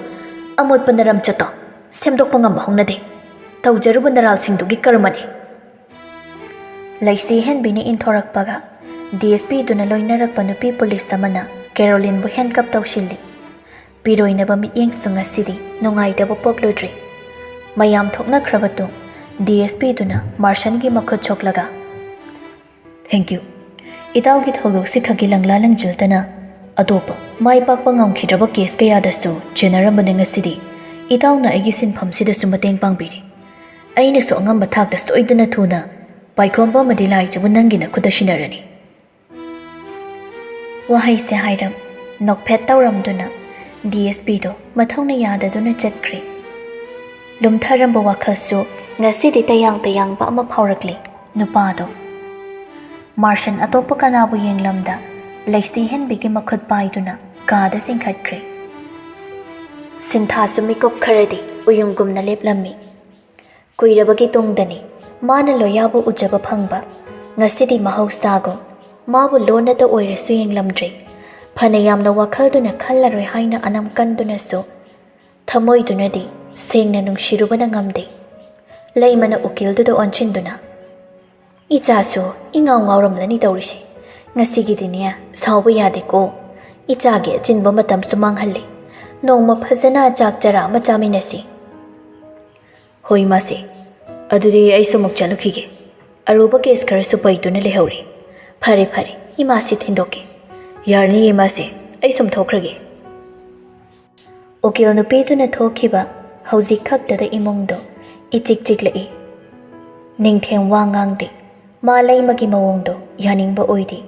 ꯑꯃꯣꯠꯄ ꯅꯔꯝꯆꯠꯇꯣ ꯁꯦꯝꯗꯣꯛꯄ ꯉꯝꯕ ꯍꯧꯅꯗꯦ꯫ ꯇꯧꯖꯔꯨꯕ ꯅꯔꯥꯜꯁꯤꯡꯗꯨꯒꯤ ꯀꯔꯃꯅꯤ꯫ ꯂꯩꯁꯤ ꯍꯦꯟꯕꯤꯅ ꯏꯟꯊꯣꯔꯛꯄꯒ, ꯗꯤ ꯑꯦꯁ ꯄꯤꯗꯨꯅ ꯂꯣꯏꯅꯔꯛꯄ ꯅꯨꯄꯤ ꯄꯨꯂꯤꯁ ꯑꯃꯅ ꯀꯦꯔꯣꯂꯤꯟꯕꯨ ꯍꯦꯟꯀꯞ ꯇꯧꯁꯤꯜꯂꯤ꯫ ꯄꯤꯔꯣꯏꯅꯕ ꯃꯤꯠꯌꯦꯡꯁꯨ ꯉꯁꯤꯗꯤ ꯅꯨꯡꯉꯥꯏꯇꯕ ꯄꯣꯛꯂꯨꯗ꯭ꯔꯦ꯫ ꯃꯌꯥꯝ ꯊꯣꯛꯅꯈ꯭ꯔꯕ ꯇꯨꯡ, ꯗꯤ ꯑꯦꯁ ꯄꯤꯗꯨꯅ ꯃꯥꯔꯁꯟꯒꯤ ꯃꯈꯨꯠ ꯁꯣꯛꯂꯒ, "Thank you꯫ ꯏꯇꯥꯎꯒꯤ ꯊꯧꯗꯣꯛꯁꯤ ꯈꯛꯀꯤ ꯂꯪꯂꯥ ꯂꯪꯖꯤꯜꯗꯅ ꯑꯇꯣꯞꯄ ꯃꯥꯏ ꯄꯥꯛꯄ ꯉꯝꯈꯤꯗ꯭ꯔꯕ ꯀꯦꯁ ꯀꯌꯥꯗꯁꯨ ꯆꯦꯟꯅꯔꯝꯕꯅ ꯉꯁꯤꯗꯤ ꯏꯇꯥꯎꯅ ꯑꯩꯒꯤ ꯁꯤꯟꯐꯝꯁꯤꯗꯁꯨ ꯃꯇꯦꯡ ꯄꯥꯡꯕꯤꯔꯦ꯫ ꯑꯩꯅꯁꯨ ꯑꯉꯝꯕ ꯊꯥꯛꯇ ꯁꯣꯏꯗꯅ ꯊꯨꯅ ꯄꯥꯏꯈꯣꯝꯕ ꯑꯃꯗꯤ ꯂꯥꯏꯖꯕꯨ ꯅꯪꯒꯤ ꯅꯈꯨꯠꯇ ꯁꯤꯟꯅꯔꯅꯤ꯫" ꯋꯥꯍꯩꯁꯦ ꯍꯥꯏꯔꯝ ꯅꯣꯛꯐꯦꯠ ꯇꯧꯔꯝꯗꯨꯅ ꯗꯤ ꯑꯦꯁ ꯄꯤꯗꯣ ꯃꯊꯧꯅ ꯌꯥꯗꯗꯨꯅ ꯆꯠꯈ꯭ꯔꯦ꯫ ꯂꯨꯝꯊꯔꯝꯕ ꯋꯥꯈꯜꯁꯨ ꯉꯁꯤꯗꯤ ꯇꯌꯥꯡ ꯇꯌꯥꯡꯕ ꯑꯃ ꯐꯥꯎꯔꯛꯂꯦ꯫ ꯅꯨꯄꯥꯗꯣ꯫ ꯃꯥꯔꯁꯟ ꯑꯇꯣꯞꯄ ꯀꯅꯥꯕꯨ ꯌꯦꯡꯂꯝꯗ ꯂꯩꯁꯤ ꯍꯦꯟꯕꯤꯒꯤ ꯃꯈꯨꯠ ꯄꯥꯏꯗꯨꯅ ꯀꯥꯗ ꯆꯤꯡꯈꯠꯈ꯭ꯔꯦ꯫ ꯁꯤꯟꯊꯥꯁꯨ ꯃꯤꯀꯨꯞ ꯈꯔꯗꯤ ꯎꯌꯨꯡꯒꯨꯝꯅ ꯂꯦꯞꯂꯝꯃꯤ꯫ ꯀꯨꯏꯔꯕꯒꯤ ꯇꯨꯡꯗꯅꯤ ꯃꯥꯅ ꯂꯣꯌꯥꯕꯨ ꯎꯖꯕ ꯐꯪꯕ꯫ ꯉꯁꯤꯗꯤ ꯃꯍꯧꯁꯥꯒꯨꯝ ꯃꯥꯕꯨ ꯂꯣꯟꯅꯇ ꯑꯣꯏꯔꯁꯨ ꯌꯦꯡꯂꯝꯗ꯭ꯔꯦ꯫ ꯐꯅ ꯌꯥꯝꯅ ꯋꯥꯈꯜꯗꯨꯅ ꯈꯜꯂꯔꯣꯏ ꯍꯥꯏꯅ ꯑꯅꯝ ꯀꯟꯗꯨꯅꯁꯨ ꯊꯃꯣꯏꯗꯨꯅꯗꯤ ꯁꯦꯡꯅ ꯅꯨꯡꯁꯤꯔꯨꯕꯅ ꯉꯝꯗꯦ꯫ ꯂꯩꯃꯅ ꯎꯀꯤꯜꯗꯨꯗ ꯑꯣꯟꯁꯤꯟꯗꯨꯅ, "ꯏꯆꯥꯁꯨ ꯏꯉꯥꯎ ꯉꯥꯎꯔꯝꯂꯅꯤ ꯇꯧꯔꯤꯁꯦ꯫ ꯉꯁꯤꯒꯤꯗꯤꯅꯦ ꯁꯥꯎꯕ ꯌꯥꯗꯦꯀꯣ꯫ ꯏꯆꯥꯒꯤ ꯑꯆꯤꯟꯕ ꯃꯇꯝꯁꯨ ꯃꯥꯡꯍꯜꯂꯦ꯫ ꯅꯣꯡꯃ ꯐꯖꯅ ꯆꯥꯛ ꯆꯔꯥ ꯑꯃ ꯆꯥꯃꯤꯟꯅꯁꯤ꯫" "ꯍꯣꯏ, ꯏꯃꯥꯁꯦ꯫ ꯑꯗꯨꯗꯤ ꯑꯩꯁꯨ ꯑꯃꯨꯛ ꯆꯠꯂꯨꯈꯤꯒꯦ꯫ ꯑꯔꯨꯕ ꯀꯦꯁ ꯈꯔꯁꯨ ꯄꯩꯗꯨꯅ ꯂꯩꯍꯧꯔꯦ꯫" "ꯐꯔꯦ, ꯐꯔꯦ, ꯏꯃꯥꯁꯦ ꯊꯤꯟꯗꯣꯛꯀꯦ꯫" "ꯌꯥꯔꯅꯤ, ꯏꯃꯥꯁꯦ, ꯑꯩ ꯁꯨꯝ ꯊꯣꯛꯈ꯭ꯔꯒꯦ꯫" ꯎꯀꯤꯜ ꯅꯨꯄꯤꯗꯨꯅ ꯊꯣꯛꯈꯤꯕ ꯍꯧꯖꯤꯛ ꯈꯛꯇꯗ ꯏꯃꯨꯡꯗꯣ ꯏꯆꯤꯛ ꯆꯤꯛꯂꯛꯏ꯫ ꯅꯤꯡꯊꯦꯝ ꯋꯥ ꯉꯥꯡꯗꯦ꯫ ꯃꯥ ꯂꯩꯃꯒꯤ ꯃꯑꯣꯡꯗꯣ ꯌꯥꯅꯤꯡꯕ ꯑꯣꯏꯗꯦ꯫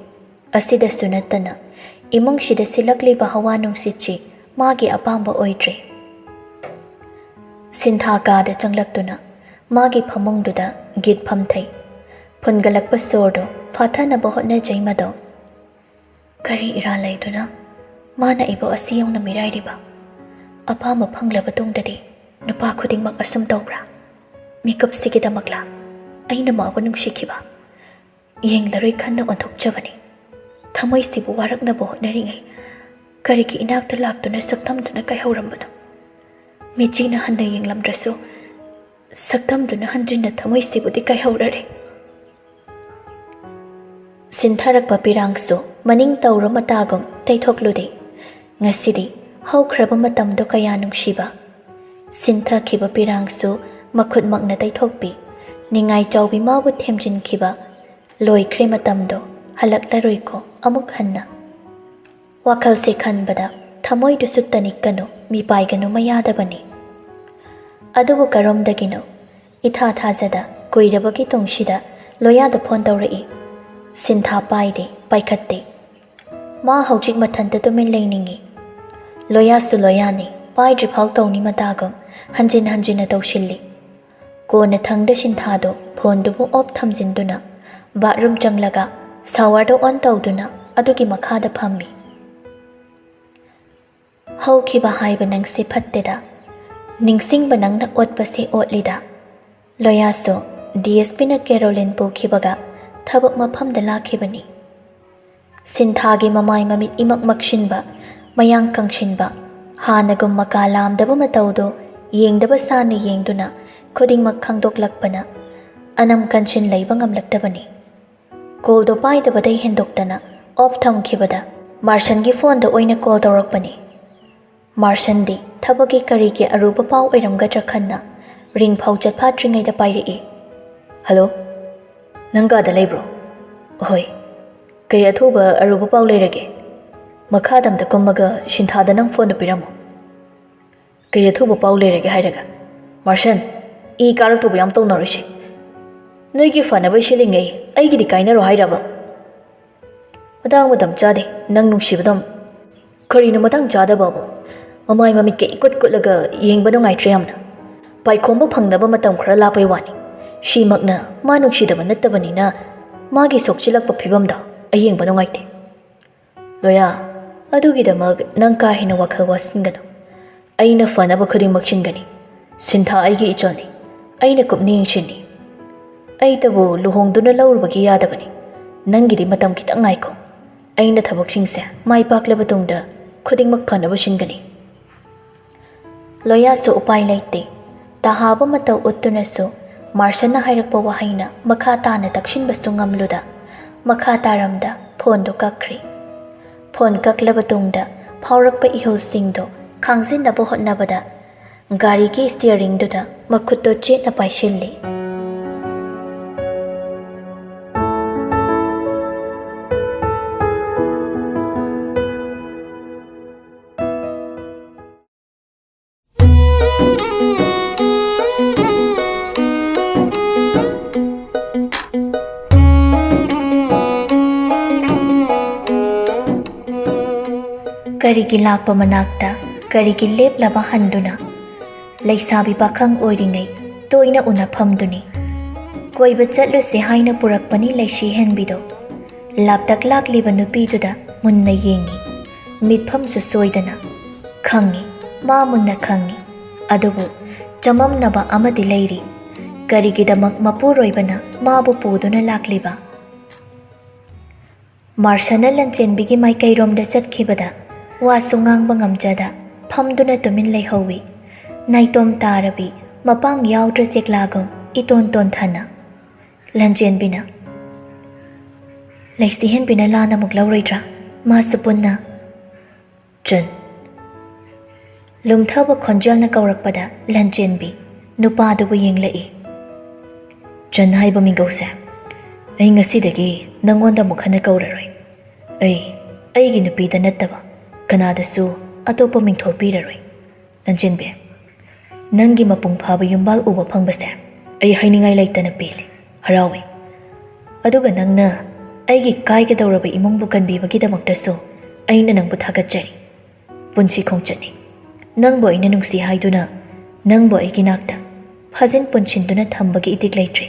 ꯑꯁꯤꯗꯁꯨ ꯅꯠꯇꯅ ꯏꯃꯨꯡꯁꯤꯗ ꯁꯤꯜꯂꯛꯂꯤꯕ ꯍꯋꯥ ꯅꯨꯡꯁꯤꯠꯁꯤ ꯃꯥꯒꯤ ꯑꯄꯥꯝꯕ ꯑꯣꯏꯗ꯭ꯔꯦ꯫ ꯁꯤꯟꯊꯥ ꯀꯥꯗ ꯆꯪꯂꯛꯇꯨꯅ ꯃꯥꯒꯤ ꯐꯃꯨꯡꯗꯨꯗ ꯒꯤꯠ ꯐꯝꯊꯩ꯫ ꯐꯨꯟꯒꯠꯂꯛꯄ ꯁꯣꯔꯗꯨ ꯐꯥꯊꯅꯕ ꯍꯣꯠꯅꯖꯩ ꯃꯗꯣ꯫ ꯀꯔꯤ ꯏꯔꯥꯜ ꯂꯩꯗꯨꯅ ꯃꯥꯅ ꯏꯕꯣ ꯑꯁꯤ ꯌꯧꯅ ꯃꯤꯔꯥꯏꯔꯤꯕ? ꯑꯄꯥꯝꯕ ꯐꯪꯂꯕ ꯇꯨꯡꯗꯗꯤ ꯅꯨꯄꯥ ꯈꯨꯗꯤꯡꯃꯛ ꯑꯁꯨꯝ ꯇꯧꯕ꯭ꯔꯥ? ꯃꯤꯀꯞꯁꯤꯒꯤꯗꯃꯛꯂꯥ ꯑꯩꯅ ꯃꯥꯕꯨ ꯅꯨꯡꯁꯤꯈꯤꯕ? ꯌꯦꯡꯂꯔꯣꯏ ꯈꯟꯅ ꯑꯣꯟꯊꯣꯛꯆꯕꯅꯤ꯫ ꯊꯃꯣꯏꯁꯤꯕꯨ ꯋꯥꯔꯛꯅꯕ ꯍꯣꯠꯅꯔꯤꯉꯩ ꯀꯔꯤꯒꯤ ꯏꯅꯥꯛꯇ ꯂꯥꯛꯇꯨꯅ ꯁꯛꯇꯝꯗꯨꯅ ꯀꯥꯏꯍꯧꯔꯝꯕꯅꯣ? ꯃꯤꯠꯆꯤꯅ ꯍꯟꯅ ꯌꯦꯡꯂꯝꯗ꯭ꯔꯁꯨ ꯁꯛꯇꯝꯗꯨꯅ ꯍꯟꯖꯤꯟꯅ ꯊꯃꯣꯏꯁꯤꯕꯨꯗꯤ ꯀꯥꯏꯍꯧꯔꯔꯦ꯫ ꯁꯤꯟꯊꯔꯛꯄ ꯄꯤꯔꯥꯡꯁꯨ ꯃꯅꯤꯡ ꯇꯧꯔ ꯃꯇꯥꯒꯨꯝ ꯇꯩꯊꯣꯛꯂꯨꯔꯦ꯫ ꯉꯁꯤꯗꯤ ꯍꯧꯈ꯭ꯔꯕ ꯃꯇꯝꯗꯣ ꯀꯌꯥ ꯅꯨꯡꯁꯤꯕ꯫ ꯁꯤꯟꯊꯈꯤꯕ ꯄꯤꯔꯥꯡꯁꯨ ꯃꯈꯨꯠꯃꯛꯅ ꯇꯩꯊꯣꯛꯄꯤ꯫ ꯅꯤꯡꯉꯥꯏ ꯆꯥꯎꯕꯤ ꯃꯥꯕꯨ ꯊꯦꯝꯖꯤꯟꯈꯤꯕ꯫ ꯂꯣꯏꯈ꯭ꯔꯦ ꯃꯇꯝꯗꯣ, ꯍꯜꯂꯛꯂꯔꯣꯏꯀꯣ ꯑꯃꯨꯛ ꯍꯟꯅ꯫ ꯋꯥꯈꯜꯁꯦ ꯈꯟꯕꯗ ꯊꯃꯣꯏꯗꯨꯁꯨ ꯇꯅꯤꯛꯀꯅꯨ, ꯃꯤꯄꯥꯏꯒꯅꯨ ꯃꯌꯥꯗꯕꯅꯤ꯫ ꯑꯗꯨꯕꯨ ꯀꯔꯣꯝꯗꯒꯤꯅꯣ ꯏꯊꯥ ꯊꯥꯖꯗ ꯀꯨꯏꯔꯕꯒꯤ ꯇꯨꯡꯁꯤꯗ ꯂꯣꯌꯥꯗ ꯐꯣꯟ ꯇꯧꯔꯛꯏ꯫ ꯁꯤꯟꯊꯥ ꯄꯥꯏꯗꯦ, ꯄꯥꯏꯈꯠꯇꯦ꯫ ꯃꯥ ꯍꯧꯖꯤꯛ ꯃꯊꯟꯇ ꯇꯨꯃꯤꯟ ꯂꯩꯅꯤꯡꯏ꯫ ꯂꯣꯌꯥꯁꯨ ꯂꯣꯌꯥꯅꯤ, ꯄꯥꯏꯗ꯭ꯔꯤꯐꯥꯎ ꯇꯧꯅꯤ ꯃꯇꯥꯒꯨꯝ ꯍꯟꯖꯤꯟ ꯍꯟꯖꯤꯟꯅ ꯇꯧꯁꯤꯜꯂꯤ꯫ ꯀꯣꯟꯅꯊꯪꯗ ꯁꯤꯟꯊꯥꯗꯣ ꯐꯣꯟꯗꯨꯕꯨ ꯑꯣꯐ ꯊꯝꯖꯤꯟꯗꯨꯅ ꯕꯥꯠꯔꯨꯝ ꯆꯪꯂꯒ ꯁꯥꯋꯔꯗꯣ ꯑꯣꯟ ꯇꯧꯗꯨꯅ ꯑꯗꯨꯒꯤ ꯃꯈꯥꯗ ꯐꯝꯃꯤ꯫ ꯍꯧꯈꯤꯕ ꯍꯥꯏꯕ ꯅꯪꯁꯦ ꯐꯠꯇꯦꯗ, ꯅꯤꯡꯁꯤꯡꯕ ꯅꯪꯅ ꯑꯣꯠꯄꯁꯦ ꯑꯣꯠꯂꯤꯗ꯫ ꯂꯣꯌꯥꯁꯨ ꯗꯤ ꯑꯦꯁ ꯄꯤꯅ ꯀꯦꯔꯣꯂꯤꯟ ꯄꯨꯈꯤꯕꯒ ꯊꯕꯛ ꯃꯐꯝꯗ ꯂꯥꯛꯈꯤꯕꯅꯤ꯫ ꯁꯤꯟꯊꯥꯒꯤ ꯃꯃꯥꯏ ꯃꯃꯤꯠ ꯏꯃꯛ ꯃꯛꯁꯤꯟꯕ, ꯃꯌꯥꯡ ꯀꯪꯁꯤꯟꯕ, ꯍꯥꯟꯅꯒꯨꯝ ꯃꯀꯥ ꯂꯥꯝꯗꯕ ꯃꯇꯧꯗꯣ ꯌꯦꯡꯗꯕ ꯁꯥꯅ ꯌꯦꯡꯗꯨꯅ ꯈꯨꯗꯤꯡꯃꯛ ꯈꯪꯗꯣꯛꯂꯛꯄꯅ ꯑꯅꯝ ꯀꯟꯁꯤꯟ ꯂꯩꯕ ꯉꯝꯂꯛꯇꯕꯅꯤ꯫ ꯀꯣꯜꯗꯣ ꯄꯥꯏꯗꯕꯗꯩ ꯍꯦꯟꯗꯣꯛꯇꯅ ꯑꯣꯐ ꯊꯝꯈꯤꯕꯗ ꯃꯥꯔꯁꯟꯒꯤ ꯐꯣꯟꯗ ꯑꯣꯏꯅ ꯀꯣꯜ ꯇꯧꯔꯛꯄꯅꯤ꯫ ꯃꯥꯔꯁꯟꯗꯤ ꯊꯕꯛꯀꯤ ꯀꯔꯤꯒꯤ ꯑꯔꯨꯕ ꯄꯥꯎ ꯑꯣꯏꯔꯝꯒꯗ꯭ꯔꯥ ꯈꯟꯅ ꯔꯤꯡ ꯐꯥꯎ ꯆꯠꯐꯥꯠꯇ꯭ꯔꯤꯉꯩꯗ ꯄꯥꯏꯔꯛꯏ꯫ "ꯍꯜꯂꯣ, ꯅꯪ ꯀꯥꯗ ꯂꯩꯕ꯭ꯔꯣ?" "ꯍꯣꯏ꯫ ꯀꯩ ꯑꯊꯨꯕ ꯑꯔꯨꯕ ꯄꯥꯎ ꯂꯩꯔꯒꯦ?" "ꯃꯈꯥꯗ ꯑꯝꯇ ꯀꯨꯝꯃꯒ ꯁꯤꯟꯊꯥꯗ ꯅꯪ ꯐꯣꯟꯗꯣ ꯄꯤꯔꯝꯃꯣ꯫" "ꯀꯩ ꯑꯊꯨꯕ ꯄꯥꯎ ꯂꯩꯔꯒꯦ ꯍꯥꯏꯔꯒ? ꯃꯥꯔꯁꯟ, ꯏ ꯀꯥꯔꯛꯇꯧꯕ ꯌꯥꯝ ꯇꯧꯅꯔꯣꯏꯁꯦ꯫ ꯅꯣꯏꯒꯤ ꯐꯅꯕꯩ ꯁꯤꯜꯂꯤꯉꯩ ꯑꯩꯒꯤꯗꯤ ꯀꯥꯏꯅꯔꯣ ꯍꯥꯏꯔꯕ?" "ꯃꯇꯥꯡ ꯃꯇꯝ ꯆꯥꯗꯦ ꯅꯪ ꯅꯨꯡꯁꯤꯕꯗꯣ꯫ ꯀꯔꯤꯅꯣ ꯃꯇꯥꯡ ꯆꯥꯗꯕꯕꯨ? ꯃꯃꯥꯏ ꯃꯃꯤꯠꯀ ꯏꯀꯨꯠ ꯀꯨꯠꯂꯒ ꯌꯦꯡꯕ ꯅꯨꯡꯉꯥꯏꯇ꯭ꯔꯦ ꯌꯥꯝꯅ꯫ ꯄꯥꯏꯈꯣꯝꯕ ꯐꯪꯅꯕ ꯃꯇꯝ ꯈꯔ ꯂꯥꯞꯄꯩ ꯋꯥꯅꯤ꯫ ꯁꯤꯃꯛꯅ ꯃꯥ ꯅꯨꯡꯁꯤꯗꯕ ꯅꯠꯇꯕꯅꯤꯅ ꯃꯥꯒꯤ ꯁꯣꯛꯆꯤꯜꯂꯛꯄ ꯐꯤꯕꯝꯗꯣ ꯑꯩ ꯌꯦꯡꯕ ꯅꯨꯡꯉꯥꯏꯇꯦ꯫" "ꯂꯣꯌꯥ, ꯑꯗꯨꯒꯤꯗꯃꯛ ꯅꯪ ꯀꯥ ꯍꯦꯟꯅ ꯋꯥꯈꯜ ꯋꯥꯁꯤꯟꯒꯅꯨ꯫ ꯑꯩꯅ ꯐꯅꯕ ꯈꯨꯗꯤꯡꯃꯛ ꯁꯤꯟꯒꯅꯤ꯫ ꯁꯤꯟꯊꯥ ꯑꯩꯒꯤ ꯏꯆꯜꯅꯤ꯫ ꯑꯩꯅ ꯀꯨꯞꯅ ꯌꯦꯡꯁꯤꯜꯂꯤ꯫ "ꯑꯩꯇꯕꯨ ꯂꯨꯍꯣꯡꯗꯨꯅ ꯂꯧꯔꯨꯕꯒꯤ ꯌꯥꯗꯕꯅꯤ꯫ ꯅꯪꯒꯤꯗꯤ ꯃꯇꯝ ꯈꯤꯇꯪ ꯉꯥꯏꯈꯣ꯫ ꯑꯩꯅ ꯊꯕꯛꯁꯤꯡꯁꯦ ꯃꯥꯏ ꯄꯥꯛꯂꯕ ꯇꯨꯡꯗ ꯈꯨꯗꯤꯡꯃꯛ ꯐꯅꯕ ꯁꯤꯟꯒꯅꯤ"꯫ ꯂꯣꯌꯥꯁꯨ ꯎꯄꯥꯏ ꯂꯩꯇꯦ꯫ ꯇꯍꯥꯕ ꯃꯇꯧ ꯎꯠꯇꯨꯅꯁꯨ ꯃꯥꯔꯁꯟꯅ ꯍꯥꯏꯔꯛꯄ ꯋꯥꯍꯩꯅ ꯃꯈꯥ ꯇꯥꯅ ꯇꯛꯁꯤꯟꯕꯁꯨ ꯉꯝꯂꯨꯗ, ꯃꯈꯥ ꯇꯥꯔꯝꯗ ꯐꯣꯟꯗꯨ ꯀꯛꯈ꯭ꯔꯦ꯫ ꯐꯣꯟ ꯀꯛꯂꯕ ꯇꯨꯡꯗ ꯐꯥꯎꯔꯛꯄ ꯏꯍꯧꯁꯤꯡꯗꯨ ꯈꯥꯡꯖꯤꯟꯅꯕ ꯍꯣꯠꯅꯕꯗ ꯒꯥꯔꯤꯒꯤ ꯁ꯭ꯇꯤꯌꯔꯤꯡꯗꯨꯗ ꯃꯈꯨꯠꯇꯣ ꯆꯦꯠꯅ ꯄꯥꯏꯁꯤꯜꯂꯤ꯫ ꯀꯔꯤꯒꯤ ꯂꯥꯛꯄ ꯃꯅꯥꯛꯇ, ꯀꯔꯤꯒꯤ ꯂꯦꯞꯂꯕ ꯍꯟꯗꯨꯅ? ꯂꯩꯁꯥꯕꯤ ꯄꯥꯈꯪ ꯑꯣꯏꯔꯤꯉꯩ ꯇꯣꯏꯅ ꯎꯅꯐꯝꯗꯨꯅꯤ꯫ ꯀꯣꯏꯕ ꯆꯠꯂꯨꯁꯦ ꯍꯥꯏꯅ ꯄꯨꯔꯛꯄꯅꯤ ꯂꯩꯁꯤ ꯍꯦꯟꯕꯤꯗꯣ꯫ ꯂꯥꯞꯇꯛ ꯂꯥꯛꯂꯤꯕ ꯅꯨꯄꯤꯗꯨꯗ ꯃꯨꯟꯅ ꯌꯦꯡꯉꯤ꯫ ꯃꯤꯠꯐꯝꯁꯨ ꯁꯣꯏꯗꯅ ꯈꯪꯉꯤ, ꯃꯥ ꯃꯨꯟꯅ ꯈꯪꯉꯤ꯫ ꯑꯗꯨꯕꯨ ꯆꯃꯝꯅꯕ ꯑꯃꯗꯤ ꯂꯩꯔꯤ꯫ ꯀꯔꯤꯒꯤꯗꯃꯛ ꯃꯄꯨꯔꯣꯏꯕꯅ ꯃꯥꯕꯨ ꯄꯨꯗꯨꯅ ꯂꯥꯛꯂꯤꯕ? ꯃꯥꯔꯁꯅ ꯂꯟꯆꯦꯟꯕꯤꯒꯤ ꯃꯥꯏꯀꯩꯔꯣꯝꯗ ꯆꯠꯈꯤꯕꯗ ꯋꯥꯁꯨ ꯉꯥꯡꯕ ꯉꯝꯖꯗ ꯐꯝꯗꯨꯅ ꯇꯨꯃꯤꯟ ꯂꯩꯍꯧꯏ꯫ ꯅꯥꯏꯇꯣꯝ ꯇꯥꯔꯕꯤ, ꯃꯄꯥꯡ ꯌꯥꯎꯗ꯭ꯔ ꯆꯦꯛꯂꯥꯒꯨꯝ ꯏꯇꯣꯟ ꯇꯣꯟꯊꯅ꯫ ꯂꯟꯆꯦꯟꯕꯤꯅ, "ꯂꯩꯁꯤꯍꯦꯟꯕꯤꯅ ꯂꯥꯟ ꯑꯃꯨꯛ ꯂꯧꯔꯣꯏꯗ꯭ꯔꯥ? ꯃꯥꯁꯨ ꯄꯨꯟꯅ?" ꯆꯟ꯫ ꯂꯨꯝꯊꯕ ꯈꯣꯟꯖꯦꯜꯅ ꯀꯧꯔꯛꯄꯗ ꯂꯟꯆꯦꯟꯕꯤ ꯅꯨꯄꯥꯗꯨꯕꯨ ꯌꯦꯡꯂꯛꯏ꯫ "ꯆꯟ ꯍꯥꯏꯕ ꯃꯤꯡꯒꯧꯁꯦ ꯑꯩ ꯉꯁꯤꯗꯒꯤ ꯅꯪꯉꯣꯟꯗ ꯑꯃꯨꯛ ꯍꯟꯅ ꯀꯧꯔꯔꯣꯏ꯫ ꯑꯩ ꯑꯩꯒꯤ ꯅꯨꯄꯤꯗ ꯅꯠꯇꯕ ꯀꯅꯥꯗꯁꯨ ꯑꯇꯣꯞꯄ ꯃꯤꯡꯊꯣꯜ ꯄꯤꯔꯔꯣꯏ꯫ ꯂꯟꯆꯦꯟꯕꯤ, ꯅꯪꯒꯤ ꯃꯄꯨꯡ ꯐꯥꯕ ꯌꯨꯝꯕꯥꯜ ꯎꯕ ꯐꯪꯕꯁꯦ ꯑꯩ ꯍꯥꯏꯅꯤꯡꯉꯥꯏ ꯂꯩꯇꯅ ꯄꯦꯜꯂꯤ, ꯍꯔꯥꯎꯏ꯫ ꯑꯗꯨꯒ ꯅꯪꯅ ꯑꯩꯒꯤ ꯀꯥꯏꯒꯗꯧꯔꯕ ꯏꯃꯨꯡꯕꯨ ꯀꯟꯕꯤꯕꯒꯤꯗꯃꯛꯇꯁꯨ ꯑꯩꯅ ꯅꯪꯕꯨ ꯊꯥꯒꯠꯆꯔꯤ꯫ ꯄꯨꯟꯁꯤ ꯈꯣꯡꯆꯠꯅꯤ꯫ ꯅꯪꯕꯨ ꯑꯩꯅ ꯅꯨꯡꯁꯤ ꯍꯥꯏꯗꯨꯅ ꯅꯪꯕꯨ ꯑꯩꯒꯤ ꯅꯥꯛꯇ ꯐꯥꯖꯤꯟ ꯄꯨꯟꯁꯤꯟꯗꯨꯅ ꯊꯝꯕꯒꯤ ꯏꯇꯤꯛ ꯂꯩꯇ꯭ꯔꯤ꯫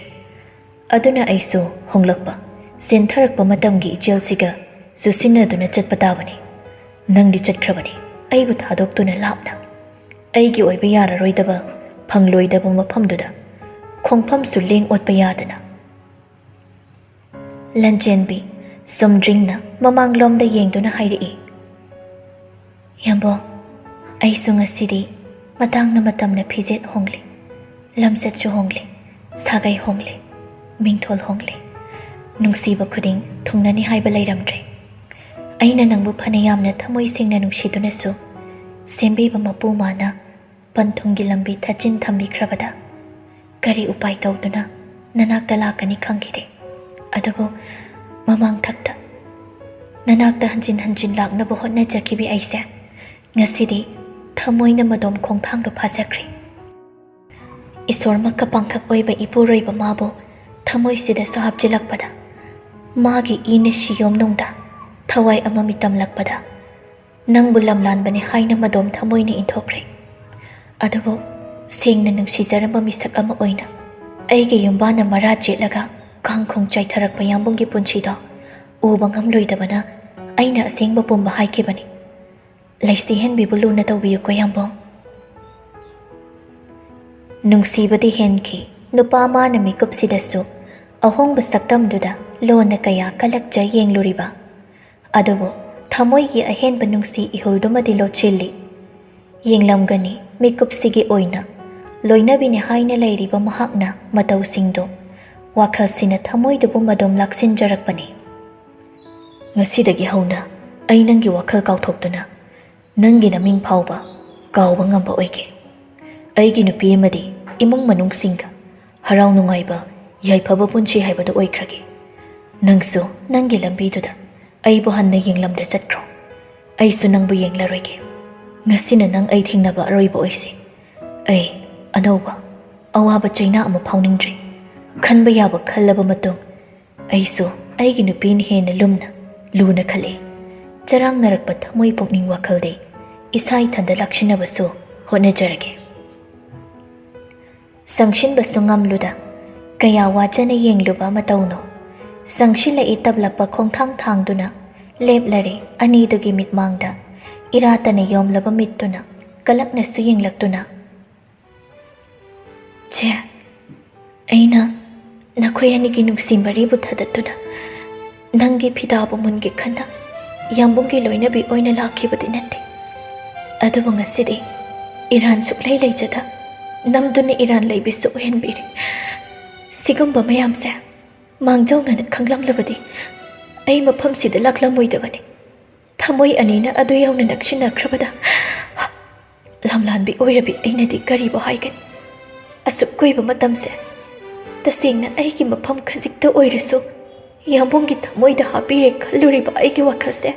ꯑꯗꯨꯅ ꯑꯩꯁꯨ ꯍꯣꯡꯂꯛꯄ, ꯆꯦꯟꯊꯔꯛꯄ ꯃꯇꯝꯒꯤ ꯏꯆꯦꯜꯁꯤꯒ ꯆꯨꯁꯤꯟꯅꯗꯨꯅ ꯆꯠꯄ ꯇꯥꯕꯅꯤ꯫ ꯅꯪꯗꯤ ꯆꯠꯈ꯭ꯔꯕꯅꯤ, ꯑꯩꯕꯨ ꯊꯥꯗꯣꯛꯇꯨꯅ ꯂꯥꯞꯅ꯫ ꯑꯩꯒꯤ ꯑꯣꯏꯕ ꯌꯥꯔꯔꯣꯏꯗꯕ, ꯐꯪꯂꯣꯏꯗꯕ ꯃꯐꯝꯗꯨꯗ꯫ ꯈꯣꯡꯐꯝꯁꯨ ꯂꯦꯡ ꯑꯣꯠꯄ ꯌꯥꯗꯅ꯫ ꯂꯟꯆꯦꯟꯕꯤ ꯁꯨꯝꯗ꯭ꯔꯤꯡꯅ ꯃꯃꯥꯡꯂꯣꯝꯗ ꯌꯦꯡꯗꯨꯅ ꯍꯥꯏꯔꯛꯏ, "ꯌꯥꯝꯕꯣꯡ, ꯑꯩꯁꯨ ꯉꯁꯤꯗꯤ ꯃꯇꯥꯡꯅ ꯃꯇꯝꯅ ꯐꯤꯖꯦꯠ ꯍꯣꯡꯂꯦ, ꯂꯝꯆꯠꯁꯨ ꯍꯣꯡꯂꯦ, ꯁꯥꯒꯩ ꯍꯣꯡꯂꯦ, ꯃꯤꯡꯊꯣꯜ ꯍꯣꯡꯂꯦ꯫ ꯅꯨꯡꯁꯤꯕ ꯈꯨꯗꯤꯡ ꯊꯨꯡꯅꯅꯤ ꯍꯥꯏꯕ ꯂꯩꯔꯝꯗ꯭ꯔꯦ꯫ ꯑꯩꯅ ꯅꯪꯕꯨ ꯐꯅ ꯌꯥꯝꯅ ꯊꯃꯣꯏ ꯁꯦꯡꯅ ꯅꯨꯡꯁꯤꯗꯨꯅꯁꯨ, ꯁꯦꯝꯕꯤꯕ ꯃꯄꯨ ꯃꯥꯅ ꯄꯟꯊꯨꯡꯒꯤ ꯂꯝꯕꯤ ꯊꯠꯆꯤꯟ ꯊꯝꯕꯤꯈ꯭ꯔꯕꯗ ꯀꯔꯤ ꯎꯄꯥꯏ ꯇꯧꯗꯨꯅ ꯅꯅꯥꯛꯇ ꯂꯥꯛꯀꯅꯤ ꯈꯪꯈꯤꯗꯦ꯫ ꯑꯗꯨꯕꯨ ꯃꯃꯥꯡ ꯊꯛꯇ ꯅꯅꯥꯛꯇ ꯍꯟꯖꯤꯟ ꯍꯟꯖꯤꯟ ꯂꯥꯛꯅꯕ ꯍꯣꯠꯅꯖꯈꯤꯕꯤ ꯑꯩꯁꯦ ꯉꯁꯤꯗꯤ ꯊꯃꯣꯏꯅ ꯃꯗꯣꯝ ꯈꯣꯡꯊꯥꯡꯗꯣ ꯐꯥꯖꯈ꯭ꯔꯦ꯫ ꯏꯁꯣꯔꯃꯛꯀ ꯄꯥꯡꯊꯛ ꯑꯣꯏꯕ ꯏꯄꯨꯔꯣꯏꯕ ꯃꯥꯕꯨ ꯊꯃꯣꯏꯁꯤꯗꯁꯨ ꯍꯥꯞꯆꯤꯜꯂꯛꯄꯗ, ꯃꯥꯒꯤ ꯏꯅ ꯁꯤꯌꯣꯝꯅꯨꯡꯗ ꯊꯋꯥꯏ ꯑꯃ ꯃꯤꯇꯝꯂꯛꯄꯗ, ꯅꯪꯕꯨ ꯂꯝꯂꯥꯟꯕꯅꯤ ꯍꯥꯏꯅ ꯃꯗꯣꯝ ꯊꯃꯣꯏꯅ ꯏꯟꯊꯣꯛꯈ꯭ꯔꯦ꯫ ꯑꯗꯨꯕꯨ ꯁꯦꯡꯅ ꯅꯨꯡꯁꯤꯖꯔꯝꯕ ꯃꯤꯁꯛ ꯑꯃ ꯑꯣꯏꯅ ꯑꯩꯒꯤ ꯌꯨꯝꯕꯥꯟꯅ ꯃꯔꯥ ꯆꯦꯠꯂꯒ ꯀꯥꯡꯈꯣꯡ ꯆꯥꯏꯊꯔꯛꯄ ꯌꯥꯝꯕꯨꯡꯒꯤ ꯄꯨꯟꯁꯤꯗꯣ ꯎꯕ ꯉꯝꯂꯣꯏꯗꯕꯅ ꯑꯩꯅ ꯑꯁꯦꯡꯕ ꯄꯨꯝꯕ ꯍꯥꯏꯈꯤꯕꯅꯤ꯫ ꯂꯩꯁꯤꯍꯟꯕꯤꯕꯨ ꯂꯨꯅ ꯇꯧꯕꯤꯌꯨꯀꯣ ꯌꯥꯝꯕꯨꯡ꯫" ꯅꯨꯡꯁꯤꯕꯗꯤ ꯍꯦꯟꯈꯤ꯫ ꯅꯨꯄꯥ ꯃꯥꯅ ꯃꯤꯀꯨꯞꯁꯤꯗꯁꯨ ꯑꯍꯣꯡꯕ ꯁꯛꯇꯝꯗꯨꯗ ꯂꯣꯟꯅ ꯀꯌꯥ ꯀꯜꯂꯛꯆ ꯌꯦꯡꯂꯨꯔꯤꯕ꯫ ꯑꯗꯨꯕꯨ ꯊꯃꯣꯏꯒꯤ ꯑꯍꯦꯟꯕ ꯅꯨꯡꯁꯤ ꯏꯍꯨꯜꯗꯨꯃꯗꯤ ꯂꯣꯠꯁꯤꯜꯂꯤ꯫ ꯌꯦꯡꯂꯝꯒꯅꯤ, ꯃꯤꯀꯨꯞꯁꯤꯒꯤ ꯑꯣꯏꯅ ꯂꯣꯏꯅꯕꯤꯅꯤ ꯍꯥꯏꯅ ꯂꯩꯔꯤꯕ ꯃꯍꯥꯛꯅ ꯃꯇꯧꯁꯤꯡꯗꯣ ꯋꯥꯈꯜꯁꯤꯅ ꯊꯃꯣꯏꯗꯨꯕꯨ ꯃꯗꯣꯝ ꯂꯥꯛꯁꯤꯟꯖꯔꯛꯄꯅꯤ꯫ "ꯉꯁꯤꯗꯒꯤ ꯍꯧꯅ ꯑꯩ ꯅꯪꯒꯤ ꯋꯥꯈꯜ ꯀꯥꯎꯊꯣꯛꯇꯨꯅ ꯅꯪꯒꯤ ꯅꯃꯤꯡ ꯐꯥꯎꯕ ꯀꯥꯎꯕ ꯉꯝꯕ ꯑꯣꯏꯒꯦ꯫ ꯑꯩꯒꯤ ꯅꯨꯄꯤ ꯑꯃꯗꯤ ꯏꯃꯨꯡ ꯃꯅꯨꯡꯁꯤꯡꯒ ꯍꯔꯥꯎ ꯅꯨꯡꯉꯥꯏꯕ, ꯌꯥꯏꯐꯕ ꯄꯨꯟꯁꯤ ꯍꯥꯏꯕꯗꯨ ꯑꯣꯏꯈ꯭ꯔꯒꯦ꯫ ꯅꯪꯁꯨ ꯅꯪꯒꯤ ꯂꯝꯕꯤꯗꯨꯗ ꯑꯩꯕꯨ ꯍꯟꯅ ꯌꯦꯡꯂꯝꯗ ꯆꯠꯈ꯭ꯔꯣ꯫ ꯑꯩꯁꯨ ꯅꯪꯕꯨ ꯌꯦꯡꯂꯔꯣꯏꯒꯦ꯫ ꯉꯁꯤꯅ ꯅꯪ ꯑꯩ ꯊꯦꯡꯅꯕ ꯑꯔꯣꯏꯕ ꯑꯣꯏꯁꯦ꯫ ꯑꯩ ꯑꯅꯧꯕ ꯑꯋꯥꯕ ꯆꯩꯅꯥ ꯑꯃ ꯐꯥꯎꯅꯤꯡꯗ꯭ꯔꯦ꯫ ꯈꯟꯕ ꯌꯥꯕ ꯈꯜꯂꯕ ꯃꯇꯨꯡ ꯑꯩꯁꯨ ꯑꯩꯒꯤ ꯅꯨꯄꯤꯅ ꯍꯦꯟꯅ ꯂꯨꯝꯅ, ꯂꯨꯅ ꯈꯜꯂꯦ꯫ ꯆꯔꯥꯡꯅꯔꯛꯄ ꯊꯃꯣꯏ ꯄꯨꯛꯅꯤꯡ ꯋꯥꯈꯜꯗꯤ ꯏꯁꯥ ꯏꯊꯟꯗ ꯂꯥꯛꯁꯤꯟꯅꯕꯁꯨ ꯍꯣꯠꯅꯖꯔꯒꯦ꯫" ꯆꯪꯁꯤꯟꯕꯁꯨ ꯉꯝꯂꯨꯗ ꯀꯌꯥ ꯋꯥꯖꯅ ꯌꯦꯡꯂꯨꯕ ꯃꯇꯧꯅꯣ꯫ ꯆꯪꯁꯤꯜꯂꯛꯏ ꯇꯞꯂꯛꯄ ꯈꯣꯡꯊꯥꯡ ꯊꯥꯡꯗꯨꯅ ꯂꯦꯞꯂꯔꯦ ꯑꯅꯤꯗꯨꯒꯤ ꯃꯤꯠꯃꯥꯡꯗ꯫ ꯏꯔꯥꯇꯅ ꯌꯣꯝꯂꯕ ꯃꯤꯠꯇꯨꯅ ꯀꯂꯛꯅꯁꯨ ꯌꯦꯡꯂꯛꯇꯨꯅ, "ꯆꯦ, ꯑꯩꯅ ꯅꯈꯣꯏ ꯑꯅꯤꯒꯤ ꯅꯨꯡꯁꯤ ꯃꯔꯤꯕꯨ ꯊꯥꯗꯠꯇꯨꯅ ꯅꯪꯒꯤ ꯐꯤꯗꯥꯕꯨ ꯃꯨꯟꯒꯦ ꯈꯟꯅ ꯌꯥꯝꯕꯨꯡꯒꯤ ꯂꯣꯏꯅꯕꯤ ꯑꯣꯏꯅ ꯂꯥꯛꯈꯤꯕꯗꯤ ꯅꯠꯇꯦ꯫ ꯑꯗꯨꯕꯨ ꯉꯁꯤꯗꯤ ꯏꯔꯥꯟ ꯁꯨꯛꯂꯩ ꯂꯩꯖꯗ ꯅꯝꯗꯨꯅ ꯏꯔꯥꯟ ꯂꯩꯕꯤꯁꯨ ꯑꯣꯏꯍꯟꯕꯤꯔꯦ꯫ ꯁꯤꯒꯨꯝꯕ ꯃꯌꯥꯝꯁꯦ ꯃꯥꯡꯖꯧꯅꯅ ꯈꯪꯂꯝꯂꯕꯗꯤ ꯑꯩ ꯃꯐꯝꯁꯤꯗ ꯂꯥꯛꯂꯝꯃꯣꯏꯗꯕꯅꯤ꯫ ꯊꯃꯣꯏ ꯑꯅꯤꯅ ꯑꯗꯨ ꯌꯧꯅ ꯅꯛꯁꯤꯟꯅꯈ꯭ꯔꯕꯗ ꯂꯝꯂꯥꯟꯕꯤ ꯑꯣꯏꯔꯕꯤ ꯑꯩꯅꯗꯤ ꯀꯔꯤꯕꯨ ꯍꯥꯏꯒꯅꯤ? ꯑꯁꯨꯛ ꯀꯨꯏꯕ ꯃꯇꯝꯁꯦ ꯇꯁꯦꯡꯅ ꯑꯩꯒꯤ ꯃꯐꯝ ꯈꯖꯤꯛꯇ ꯑꯣꯏꯔꯁꯨ ꯌꯥꯝꯕꯨꯡꯒꯤ ꯊꯃꯣꯏꯗ ꯍꯥꯞꯄꯤꯔꯦ ꯈꯜꯂꯨꯔꯤꯕ ꯑꯩꯒꯤ ꯋꯥꯈꯜꯁꯦ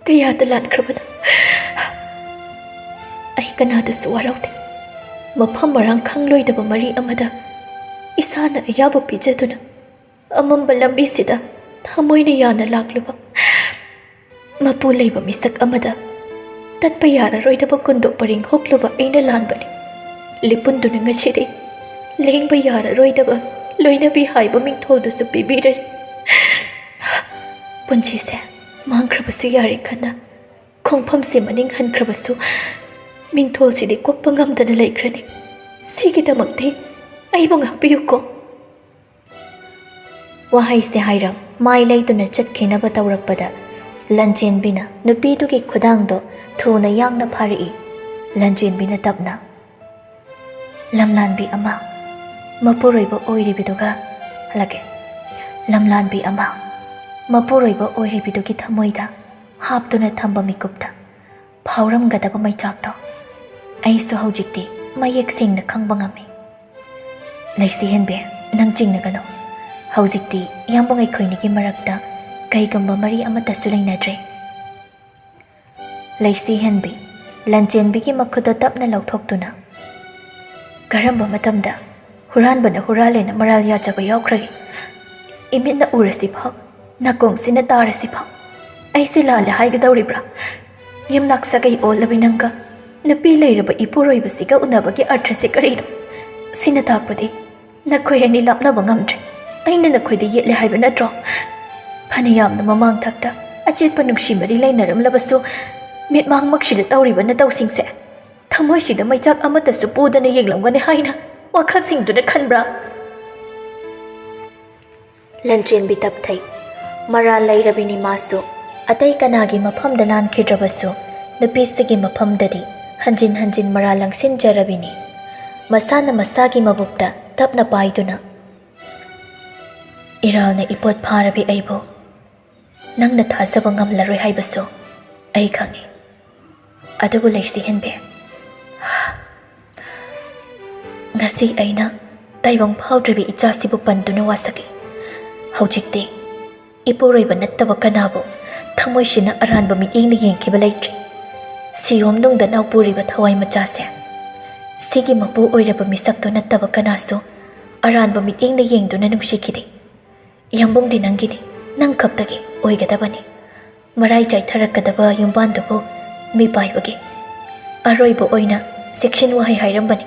ꯀꯌꯥꯗ ꯂꯥꯟꯈ꯭ꯔꯕꯅꯣ? ꯑꯩ ꯀꯅꯥꯗꯁꯨ ꯋꯥꯔꯧꯗꯦ꯫ ꯃꯐꯝ ꯃꯔꯥꯡ ꯈꯪꯂꯣꯏꯗꯕ ꯃꯔꯤ ꯑꯃꯗ ꯏꯁꯥꯅ ꯑꯌꯥꯕ ꯄꯤꯖꯗꯨꯅ ꯑꯃꯝꯕ ꯂꯝꯕꯤꯁꯤꯗ ꯊꯃꯣꯏꯅ ꯌꯥꯅ ꯂꯥꯛꯂꯨꯕ ꯃꯄꯨ ꯂꯩꯕ ꯃꯤꯁꯛ ꯑꯃꯗ ꯇꯠꯄ ꯌꯥꯔꯔꯣꯏꯗꯕ ꯀꯨꯟꯗꯣ ꯄꯔꯦꯡ ꯍꯨꯛꯂꯨꯕ ꯑꯩꯅ ꯂꯥꯟꯕꯅꯤ꯫ ꯂꯤꯄꯨꯟꯗꯨꯅ ꯉꯁꯤꯗꯤ ꯂꯦꯡꯕ ꯌꯥꯔꯔꯣꯏꯗꯕ ꯂꯣꯏꯅꯕꯤ ꯍꯥꯏꯕ ꯃꯤꯡꯊꯣꯜꯗꯨꯁꯨ ꯄꯤꯕꯤꯔꯔꯤ꯫ ꯄꯨꯟꯁꯤꯁꯦ ꯃꯥꯡꯈ꯭ꯔꯕꯁꯨ ꯌꯥꯔꯦ ꯈꯟꯅ ꯈꯣꯡꯐꯝꯁꯦ ꯃꯅꯤꯡ ꯍꯟꯈ꯭ꯔꯕꯁꯨ ꯃꯤꯡꯊꯣꯜꯁꯤꯗꯤ ꯀꯣꯛꯄ ꯉꯝꯗꯅ ꯂꯩꯈ꯭ꯔꯅꯤ꯫ ꯁꯤꯒꯤꯗꯃꯛꯇꯤ ꯑꯩꯕꯨ ꯉꯥꯛꯄꯤꯌꯨꯀꯣ꯫ ꯋꯥꯍꯩꯁꯦ ꯍꯥꯏꯔꯝ ꯃꯥꯏ ꯂꯩꯗꯨꯅ ꯆꯠꯈꯤꯅꯕ ꯇꯧꯔꯛꯄꯗ ꯂꯟꯆꯦꯟꯕꯤꯅ ꯅꯨꯄꯤꯗꯨꯒꯤ ꯈꯨꯗꯥꯡꯗꯣ ꯊꯨꯅ ꯌꯥꯡꯅ ꯐꯥꯔꯛꯏ꯫ ꯂꯟꯆꯦꯟꯕꯤꯅ ꯇꯞꯅ, "ꯂꯝꯂꯥꯟꯕꯤ ꯑꯃ, ꯃꯄꯨꯔꯣꯏꯕ ꯑꯣꯏꯔꯤꯕꯤꯗꯨꯒ ꯍꯜꯂꯛꯀꯦ꯫ ꯂꯝꯂꯥꯟꯕꯤ ꯑꯃ, ꯃꯄꯨꯔꯣꯏꯕ ꯑꯣꯏꯔꯤꯕꯤꯗꯨꯒꯤ ꯊꯃꯣꯏꯗ ꯍꯥꯞꯇꯨꯅ ꯊꯝꯕ ꯃꯤꯀꯨꯞꯇ ꯐꯥꯎꯔꯝꯒꯗꯕ ꯃꯩꯆꯥꯛꯇꯣ ꯑꯩꯁꯨ ꯍꯧꯖꯤꯛꯇꯤ ꯃꯌꯦꯛ ꯁꯦꯡꯅ ꯈꯪꯕ ꯉꯝꯃꯤ꯫ ꯂꯩꯁꯤ ꯍꯦꯟꯕꯤ, ꯅꯪ ꯆꯤꯡꯅꯒꯅꯨ꯫ ꯍꯧꯖꯤꯛꯇꯤ ꯏꯌꯥꯝꯕ ꯑꯩꯈꯣꯏꯅꯤꯒꯤ ꯃꯔꯛꯇ ꯀꯩꯒꯨꯝꯕ ꯃꯔꯤ ꯑꯃꯠꯇꯁꯨ ꯂꯩꯅꯗ꯭ꯔꯦ꯫" ꯂꯩꯁꯤ ꯍꯦꯟꯕꯤ ꯂꯟꯆꯦꯟꯕꯤꯒꯤ ꯃꯈꯨꯠꯇꯣ ꯇꯞꯅ ꯂꯧꯊꯣꯛꯇꯨꯅ, "ꯀꯔꯝꯕ ꯃꯇꯝꯗ ꯍꯨꯔꯥꯟꯕꯅ ꯍꯨꯔꯥꯜꯂꯦꯅ ꯃꯔꯥꯜ ꯌꯥꯖꯕ ꯌꯥꯎꯈ꯭ꯔꯒꯦ? ꯏꯃꯤꯠꯅ ꯎꯔꯁꯤꯐꯥꯎ, ꯅꯥꯀꯣꯡꯁꯤꯅ ꯇꯥꯔꯁꯤꯐꯥꯎ ꯑꯩꯁꯦ ꯂꯥꯜꯂꯦ ꯍꯥꯏꯒꯗꯧꯔꯤꯕ꯭ꯔꯥ? ꯌꯨꯝꯅꯥꯛ ꯁꯥꯒꯩ ꯑꯣꯜꯂꯕꯤ ꯅꯪꯒ ꯅꯨꯄꯤ ꯂꯩꯔꯕ ꯏꯄꯨꯔꯣꯏꯕꯁꯤꯒ ꯎꯅꯕꯒꯤ ꯑꯔꯊꯁꯦ ꯀꯔꯤꯅꯣ? ꯁꯤꯅ ꯇꯥꯛꯄꯗꯤ ꯅꯈꯣꯏ ꯑꯅꯤ ꯂꯥꯞꯅꯕ ꯉꯝꯗ꯭ꯔꯦ꯫ ꯑꯩꯅ ꯅꯈꯣꯏꯗ ꯌꯦꯠꯂꯦ ꯍꯥꯏꯕ ꯅꯠꯇ꯭ꯔꯣ? ꯐꯅ ꯌꯥꯝꯅ ꯃꯃꯥꯡ ꯊꯛꯇ ꯑꯆꯦꯠꯄ ꯅꯨꯡꯁꯤ ꯃꯔꯤ ꯂꯩꯅꯔꯝꯂꯕꯁꯨ, ꯃꯤꯠꯃꯥꯡꯃꯛꯁꯤꯗ ꯇꯧꯔꯤꯕ ꯅꯇꯧꯁꯤꯡꯁꯦ ꯊꯃꯣꯏꯁꯤꯗ ꯃꯩꯆꯥꯛ ꯑꯃꯠꯇꯁꯨ ꯄꯨꯗꯅ ꯌꯦꯡꯂꯝꯒꯅꯤ ꯍꯥꯏꯅ ꯋꯥꯈꯜꯁꯤꯡꯗꯨꯅ ꯈꯟꯕ꯭ꯔꯥ? ꯂꯟꯆꯦꯟꯕꯤ ꯇꯞꯊꯩ꯫ ꯃꯔꯥꯜ ꯂꯩꯔꯕꯤꯅꯤ ꯃꯥꯁꯨ꯫ ꯑꯇꯩ ꯀꯅꯥꯒꯤ ꯃꯐꯝꯗ ꯂꯥꯟꯈꯤꯗ꯭ꯔꯕꯁꯨ, ꯅꯨꯄꯤꯁꯤꯒꯤ ꯃꯐꯝꯗꯗꯤ ꯍꯟꯖꯤꯟ ꯍꯟꯖꯤꯟ ꯃꯔꯥꯜ ꯂꯪꯁꯤꯟꯖꯔꯕꯤꯅꯤ꯫ ꯃꯁꯥꯅ ꯃꯁꯥꯒꯤ ꯃꯕꯨꯛꯇ ꯇꯞꯅ ꯄꯥꯏꯗꯨꯅ, "ꯏꯔꯥꯜꯅ ꯏꯄꯣꯠ ꯐꯥꯔꯕꯤ ꯑꯩꯕꯨ ꯅꯪꯅ ꯊꯥꯖꯕ ꯉꯝꯂꯔꯣꯏ ꯍꯥꯏꯕꯁꯨ ꯑꯩ ꯈꯪꯏ꯫ ꯑꯗꯨꯕꯨ ꯂꯩꯁꯤ ꯍꯦꯟꯕꯤ, ꯉꯁꯤ ꯑꯩꯅ ꯇꯥꯏꯕꯪ ꯐꯥꯎꯗ꯭ꯔꯤꯕꯤ ꯏꯆꯥꯁꯤꯕꯨ ꯄꯟꯗꯨꯅ ꯋꯥꯁꯛꯂꯤ꯫ ꯍꯧꯖꯤꯛꯇꯤ ꯏꯄꯨꯔꯣꯏꯕ ꯅꯠꯇꯕ ꯀꯅꯥꯕꯨ ꯊꯃꯣꯏꯁꯤꯅ ꯑꯔꯥꯟꯕ ꯃꯤꯠꯌꯦꯡꯅ ꯌꯦꯡꯈꯤꯕ ꯂꯩꯇ꯭ꯔꯤ꯫ ꯁꯤꯌꯣꯝ ꯅꯨꯡꯗ ꯅꯥꯎꯄꯨꯔꯤꯕ ꯊꯋꯥꯏ ꯃꯆꯥꯁꯦ, ꯁꯤꯒꯤ ꯃꯄꯨ ꯑꯣꯏꯔꯕ ꯃꯤꯁꯛꯇꯨ ꯅꯠꯇꯕ ꯀꯅꯥꯁꯨ ꯑꯔꯥꯟꯕ ꯃꯤꯠꯌꯦꯡꯅ ꯌꯦꯡꯗꯨꯅ ꯅꯨꯡꯁꯤꯈꯤꯗꯦ꯫ ꯌꯥꯝꯕꯨꯡꯗꯤ ꯅꯪꯒꯤꯅꯤ, ꯅꯪ ꯈꯛꯇꯒꯤ ꯑꯣꯏꯒꯗꯕꯅꯤ꯫ ꯃꯔꯥꯏ ꯆꯥꯏꯊꯔꯛꯀꯗꯕ ꯌꯨꯝꯕꯥꯟꯗꯨꯕꯨ ꯃꯤꯄꯥꯏꯕꯒꯤ ꯑꯔꯣꯏꯕ ꯑꯣꯏꯅ ꯆꯦꯛꯁꯤꯟ ꯋꯥꯍꯩ ꯍꯥꯏꯔꯝꯕꯅꯤ꯫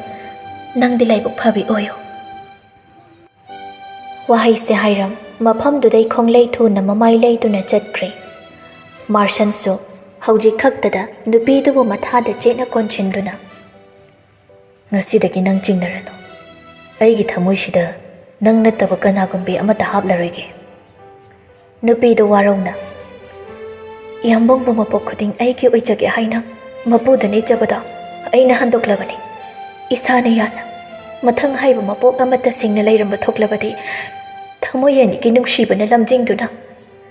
ꯅꯪꯗꯤ ꯂꯥꯏꯕꯛ ꯐꯕꯤ ꯑꯣꯏꯌꯨ꯫" ꯋꯥꯍꯩꯁꯦ ꯍꯥꯏꯔꯝ ꯃꯐꯝꯗꯨꯗꯩ ꯈꯣꯡꯂꯩ ꯊꯨꯅ ꯃꯃꯥꯏ ꯂꯩꯗꯨꯅ ꯆꯠꯈ꯭ꯔꯦ꯫ ꯃꯥꯔꯁꯟꯁꯨ ꯍꯧꯖꯤꯛ ꯈꯛꯇꯗ ꯅꯨꯄꯤꯗꯨꯕꯨ ꯃꯊꯥꯗ ꯆꯦꯠꯅ ꯀꯣꯟꯁꯤꯟꯗꯨꯅ, "ꯉꯁꯤꯗꯒꯤ ꯅꯪ ꯆꯤꯡꯅꯔꯅꯨ꯫ ꯑꯩꯒꯤ ꯊꯃꯣꯏꯁꯤꯗ ꯅꯪ ꯅꯠꯇꯕ ꯀꯅꯥꯒꯨꯝꯕꯤ ꯑꯃꯠꯇ ꯍꯥꯞꯂꯔꯣꯏꯒꯦ꯫" ꯅꯨꯄꯤꯗꯨ ꯋꯥꯔꯧꯅ, "ꯌꯥꯝꯕꯨꯡꯕꯨ ꯃꯄꯣꯛ ꯈꯨꯗꯤꯡ ꯑꯩꯒꯤ ꯑꯣꯏꯖꯒꯦ ꯍꯥꯏꯅ ꯃꯄꯨꯗ ꯅꯤꯖꯕꯗꯣ ꯑꯩꯅ ꯍꯟꯗꯣꯛꯂꯕꯅꯤ꯫ ꯏꯁꯥꯅ ꯌꯥꯅ ꯃꯊꯪ ꯍꯥꯏꯕ ꯃꯄꯣꯛ ꯑꯃꯠꯇ ꯁꯤꯡꯅ ꯂꯩꯔꯝꯕ ꯊꯣꯛꯂꯕꯗꯤ ꯊꯃꯣꯏ ꯑꯅꯤꯒꯤ ꯅꯨꯡꯁꯤꯕꯅ ꯂꯝꯖꯤꯡꯗꯨꯅ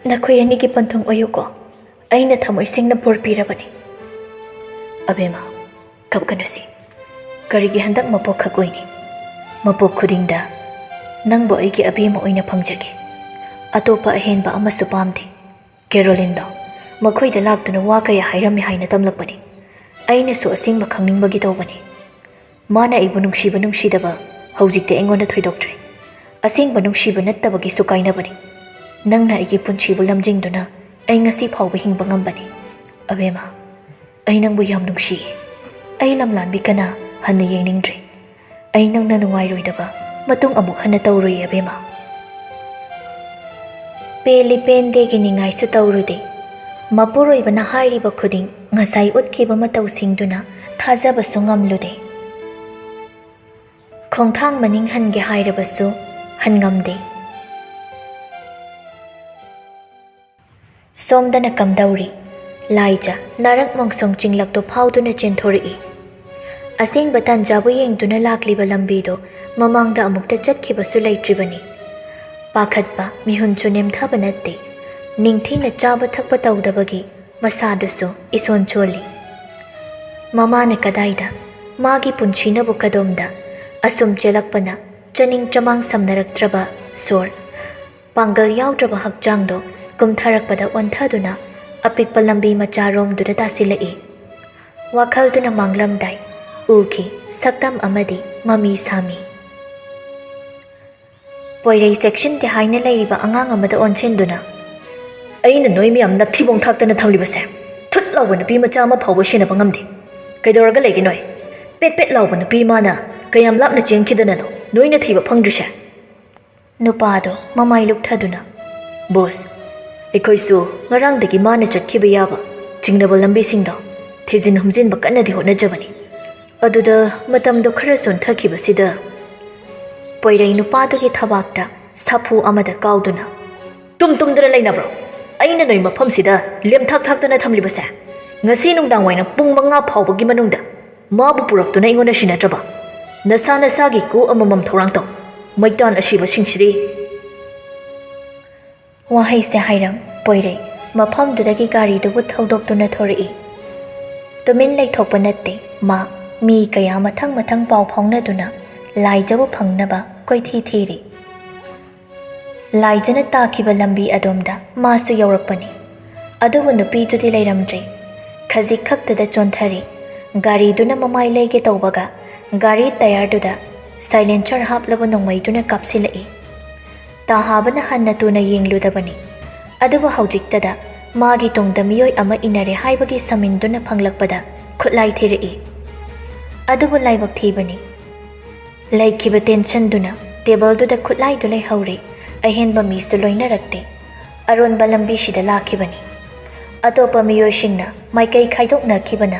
ꯅꯈꯣꯏ ꯑꯅꯤꯒꯤ ꯄꯟꯊꯨꯡ ꯑꯣꯏꯌꯨꯀꯣ꯫ ꯑꯩꯅ ꯊꯃꯣꯏ ꯁꯦꯡꯅ ꯕꯣꯔ ꯄꯤꯔꯕꯅꯤ꯫" "ꯑꯕꯦꯝꯃ, ꯀꯞꯀꯅꯨꯁꯤ꯫ ꯀꯔꯤꯒꯤ ꯍꯟꯗꯛ ꯃꯄꯣꯛꯈꯛ ꯑꯣꯏꯅꯤ? ꯃꯄꯣꯛ ꯈꯨꯗꯤꯡꯗ ꯅꯪꯕꯨ ꯑꯩꯒꯤ ꯑꯕꯦꯝꯃ ꯑꯣꯏꯅ ꯐꯪꯖꯒꯦ꯫ ꯑꯇꯣꯞꯄ ꯑꯍꯦꯟꯕ ꯑꯃꯁꯨ ꯄꯥꯝꯗꯦ꯫" ꯀꯦꯔꯣꯂꯤꯟꯗꯣ ꯃꯈꯣꯏꯗ ꯂꯥꯛꯇꯨꯅ ꯋꯥ ꯀꯌꯥ ꯍꯥꯏꯔꯝꯃꯤ ꯍꯥꯏꯅ ꯇꯝꯂꯛꯄꯅꯤ꯫ ꯑꯩꯅꯁꯨ ꯑꯁꯦꯡꯕ ꯈꯪꯅꯤꯡꯕꯒꯤ ꯇꯧꯕꯅꯤ꯫ ꯃꯥꯅ ꯑꯩꯕꯨ ꯅꯨꯡꯁꯤꯕ ꯅꯨꯡꯁꯤꯗꯕ ꯍꯧꯖꯤꯛꯇꯤ ꯑꯩꯉꯣꯟꯗ ꯊꯣꯏꯗꯣꯛꯇ꯭ꯔꯦ꯫ ꯑꯁꯦꯡꯕ ꯅꯨꯡꯁꯤꯕ ꯅꯠꯇꯕꯒꯤꯁꯨ ꯀꯥꯏꯅꯕꯅꯤ꯫ ꯅꯪꯅ ꯑꯩꯒꯤ ꯄꯨꯟꯁꯤꯕꯨ ꯂꯝꯖꯤꯡꯗꯨꯅ ꯑꯩ ꯉꯁꯤ ꯐꯥꯎꯕ ꯍꯤꯡꯕ ꯉꯝꯕꯅꯤ꯫ ꯑꯕꯦꯝꯃ, ꯑꯩ ꯅꯪꯕꯨ ꯌꯥꯝ ꯅꯨꯡꯁꯤꯌꯦ꯫ ꯑꯩ ꯂꯝꯂꯥꯟꯕꯤ ꯀꯅꯥ ꯍꯟꯅ ꯌꯦꯡꯅꯤꯡꯗ꯭ꯔꯦ꯫ ꯑꯩ ꯅꯪꯅ ꯅꯨꯡꯉꯥꯏꯔꯣꯏꯗꯕ ꯃꯇꯨꯡ ꯑꯃꯨꯛ ꯍꯟꯅ ꯇꯧꯔꯣꯏ, ꯑꯕꯦꯝꯃ꯫ ꯄꯦꯜꯂꯤ ꯄꯦꯟꯗꯦꯒꯤ ꯅꯤꯡꯉꯥꯏꯁꯨ ꯇꯧꯔꯨꯗꯦ꯫ ꯃꯄꯨꯔꯣꯏꯕꯅ ꯍꯥꯏꯔꯤꯕ ꯈꯨꯗꯤꯡ ꯉꯁꯥꯏ ꯎꯠꯈꯤꯕ ꯃꯇꯧꯁꯤꯡꯗꯨꯅ ꯊꯥꯖꯕꯁꯨ ꯉꯝꯂꯨꯗꯦ꯫ ꯈꯣꯡꯊꯥꯡ ꯃꯅꯤꯡ ꯍꯟꯒꯦ ꯍꯥꯏꯔꯕꯁꯨ ꯍꯟꯉꯝꯗꯦ꯫ ꯁꯣꯝꯗꯅ ꯀꯝꯗꯧꯔꯤ? ꯂꯥꯏꯖ ꯅꯥꯔꯛ ꯃꯣꯡꯁꯣꯡ ꯆꯤꯡꯂꯛꯇꯨ ꯐꯥꯎꯗꯨꯅ ꯆꯦꯟꯊꯣꯔꯛꯏ꯫ ꯑꯁꯦꯡꯕ ꯇꯥꯟꯖꯥꯕꯨ ꯌꯦꯡꯗꯨꯅ ꯂꯥꯛꯂꯤꯕ ꯂꯝꯕꯤꯗꯣ ꯃꯃꯥꯡꯗ ꯑꯃꯨꯛꯇ ꯆꯠꯈꯤꯕꯁꯨ ꯂꯩꯇ꯭ꯔꯤꯕꯅꯤ꯫ ꯄꯥꯈꯠꯄ ꯃꯤꯍꯨꯟꯁꯨ ꯅꯦꯝꯊꯕ ꯅꯠꯇꯦ꯫ ꯅꯤꯡꯊꯤꯅ ꯆꯥꯕ ꯊꯛꯄ ꯇꯧꯗꯕꯒꯤ ꯃꯁꯥꯗꯨꯁꯨ ꯏꯁꯣꯟ ꯁꯣꯜꯂꯤ꯫ ꯃꯃꯥꯅ ꯀꯗꯥꯏꯗ? ꯃꯥꯒꯤ ꯄꯨꯟꯁꯤꯅꯕꯨ ꯀꯗꯣꯝꯗ? ꯑꯁꯨꯝ ꯆꯦꯜꯂꯛꯄꯅ ꯆꯅꯤꯡ ꯆꯃꯥꯡ ꯁꯝꯅꯔꯛꯇ꯭ꯔꯕ ꯁꯣꯔ, ꯄꯥꯡꯒꯜ ꯌꯥꯎꯗ꯭ꯔꯕ ꯍꯛꯆꯥꯡꯗꯣ ꯀꯨꯝꯊꯔꯛꯄꯗ ꯑꯣꯟꯊꯗꯨꯅ ꯑꯄꯤꯛꯄ ꯂꯝꯕꯤ ꯃꯆꯥꯔꯣꯝꯗꯨꯗ ꯇꯥꯁꯤꯜꯂꯛꯏ꯫ ꯋꯥꯈꯜꯗꯨꯅ ꯃꯥꯡꯂꯝꯗꯥꯏ ꯎꯈꯤ ꯁꯛꯇꯝ ꯑꯃꯗꯤ ꯃꯃꯤ ꯁꯥꯃꯤ꯫ ꯄꯣꯏꯔꯩ ꯆꯦꯛꯁꯤꯟꯗꯦ ꯍꯥꯏꯅ ꯂꯩꯔꯤꯕ ꯑꯉꯥꯡ ꯑꯃꯗ ꯑꯣꯟꯁꯤꯟꯗꯨꯅ, "ꯑꯩꯅ ꯅꯣꯏ ꯃꯌꯥꯝ ꯅꯊꯤꯕꯣꯡ ꯊꯥꯛꯇꯅ ꯊꯝꯂꯤꯕꯁꯦ ꯊꯨꯠ ꯂꯥꯎꯕ ꯅꯨꯄꯤ ꯃꯆꯥ ꯑꯃ ꯐꯥꯎꯕ ꯁꯦꯟꯅꯕ ꯉꯝꯗꯦ꯫ ꯀꯩꯗꯧꯔꯒ ꯂꯩꯒꯦ ꯅꯣꯏ? ꯄꯦꯠ ꯄꯦꯠ ꯂꯥꯎꯕ ꯅꯨꯄꯤ ꯃꯥꯅ ꯀꯌꯥꯝ ꯂꯥꯞꯅ ꯆꯦꯟꯈꯤꯗꯅꯅꯣ ꯅꯣꯏꯅ ꯊꯤꯕ ꯐꯪꯗ꯭ꯔꯤꯁꯦ?" ꯅꯨꯄꯥꯗꯣ ꯃꯃꯥꯏ ꯂꯨꯞꯊꯗꯨꯅ, "ꯕꯣꯁ, ꯑꯩꯈꯣꯏꯁꯨ ꯉꯔꯥꯡꯗꯒꯤ ꯃꯥꯅ ꯆꯠꯈꯤꯕ ꯌꯥꯕ ꯆꯤꯡꯅꯕ ꯂꯝꯕꯤꯁꯤꯡꯗꯣ ꯊꯤꯖꯤꯟ ꯍꯨꯝꯖꯤꯟꯕ ꯀꯟꯅꯗꯤ ꯍꯣꯠꯅꯖꯕꯅꯤ꯫ ꯑꯗꯨꯗ ꯃꯇꯝꯗꯣ ꯈꯔ ꯆꯣꯟꯊꯈꯤꯕꯁꯤꯗ" ꯄꯣꯏꯔꯩ ꯅꯨꯄꯥꯗꯨꯒꯤ ꯊꯕꯥꯛꯇ ꯁꯥꯐꯨ ꯑꯃꯗ ꯀꯥꯎꯗꯨꯅ, "ꯇꯨꯝ ꯇꯨꯝꯗꯨꯅ ꯂꯩꯅꯕ꯭ꯔꯣ? ꯑꯩꯅ ꯅꯣꯏ ꯃꯐꯝꯁꯤꯗ ꯂꯦꯝꯊꯥꯛ ꯊꯥꯛꯇꯅ ꯊꯝꯂꯤꯕꯁꯦ? ꯉꯁꯤ ꯅꯨꯡꯗꯥꯡ ꯋꯥꯏꯔꯝ ꯄꯨꯡ ꯃꯉꯥ ꯐꯥꯎꯕꯒꯤ ꯃꯅꯨꯡꯗ ꯃꯥꯕꯨ ꯄꯨꯔꯛꯇꯨꯅ ꯑꯩꯉꯣꯟꯗ ꯁꯤꯟꯅꯗ꯭ꯔꯕ? ꯅꯁꯥ ꯅꯁꯥꯒꯤ ꯀꯨ ꯑꯃꯃꯝ ꯊꯧꯔꯥꯡ ꯇꯧ, ꯃꯩꯇꯥꯟ ꯑꯁꯤꯕꯁꯤꯡꯁꯤꯗꯤ!" ꯋꯥꯍꯩꯁꯦ ꯍꯥꯏꯔꯝ ꯄꯣꯏꯔꯩ ꯃꯐꯝꯗꯨꯗꯒꯤ ꯒꯥꯔꯤꯗꯨꯕꯨ ꯊꯧꯗꯣꯛꯇꯨꯅ ꯊꯣꯔꯛꯏ꯫ ꯇꯨꯃꯤꯟ ꯂꯩꯊꯣꯛꯄ ꯅꯠꯇꯦ ꯃꯥ, ꯃꯤ ꯀꯌꯥ ꯃꯊꯪ ꯃꯊꯪ ꯄꯥꯎ ꯐꯥꯎꯅꯗꯨꯅ ꯂꯥꯏꯖꯕꯨ ꯐꯪꯅꯕ ꯀꯣꯏꯊꯤ ꯊꯤꯔꯤ꯫ ꯂꯥꯏꯖꯅ ꯇꯥꯛꯈꯤꯕ ꯂꯝꯕꯤ ꯑꯗꯣꯝꯗ ꯃꯥꯁꯨ ꯌꯧꯔꯛꯄꯅꯤ꯫ ꯑꯗꯨꯕꯨ ꯅꯨꯄꯤꯗꯨꯗꯤ ꯂꯩꯔꯝꯗ꯭ꯔꯦ꯫ ꯈꯖꯤꯛ ꯈꯛꯇꯗ ꯆꯣꯟꯊꯔꯦ꯫ ꯒꯥꯔꯤꯗꯨꯅ ꯃꯃꯥꯏ ꯂꯩꯒꯦ ꯇꯧꯕꯒ ꯒꯥꯔꯤ ꯇꯌꯥꯔꯗꯨꯗ ꯁꯥꯏꯂꯦꯟꯁꯔ ꯍꯥꯞꯂꯕ ꯅꯣꯡꯃꯩꯗꯨꯅ ꯀꯥꯞꯁꯤꯜꯂꯛꯏ꯫ ꯇꯥꯍꯥꯕꯅ ꯍꯟꯅ ꯇꯨꯅ ꯌꯦꯡꯂꯨꯗꯕꯅꯤ꯫ ꯑꯗꯨꯕꯨ ꯍꯧꯖꯤꯛꯇꯗ ꯃꯥꯒꯤ ꯇꯨꯡꯗ ꯃꯤꯑꯣꯏ ꯑꯃ ꯏꯟꯅꯔꯦ ꯍꯥꯏꯕꯒꯤ ꯁꯃꯤꯟꯗꯨꯅ ꯐꯪꯂꯛꯄꯗ ꯈꯨꯠꯂꯥꯏ ꯊꯤꯔꯛꯏ꯫ ꯑꯗꯨꯕꯨ ꯂꯥꯏꯕꯛ ꯊꯤꯕꯅꯤ꯫ ꯂꯩꯈꯤꯕ ꯇꯦꯟꯁꯟꯗꯨꯅ ꯇꯦꯕꯜꯗꯨꯗ ꯈꯨꯠꯂꯥꯏꯗꯨ ꯂꯩꯍꯧꯔꯦ꯫ ꯑꯍꯦꯟꯕ ꯃꯤꯁꯨ ꯂꯣꯏꯅꯔꯛꯇꯦ꯫ ꯑꯔꯣꯟꯕ ꯂꯝꯕꯤꯁꯤꯗ ꯂꯥꯛꯈꯤꯕꯅꯤ꯫ ꯑꯇꯣꯞꯄ ꯃꯤꯑꯣꯏꯁꯤꯡꯅ ꯃꯥꯏꯀꯩ ꯈꯥꯏꯗꯣꯛꯅꯈꯤꯕꯅ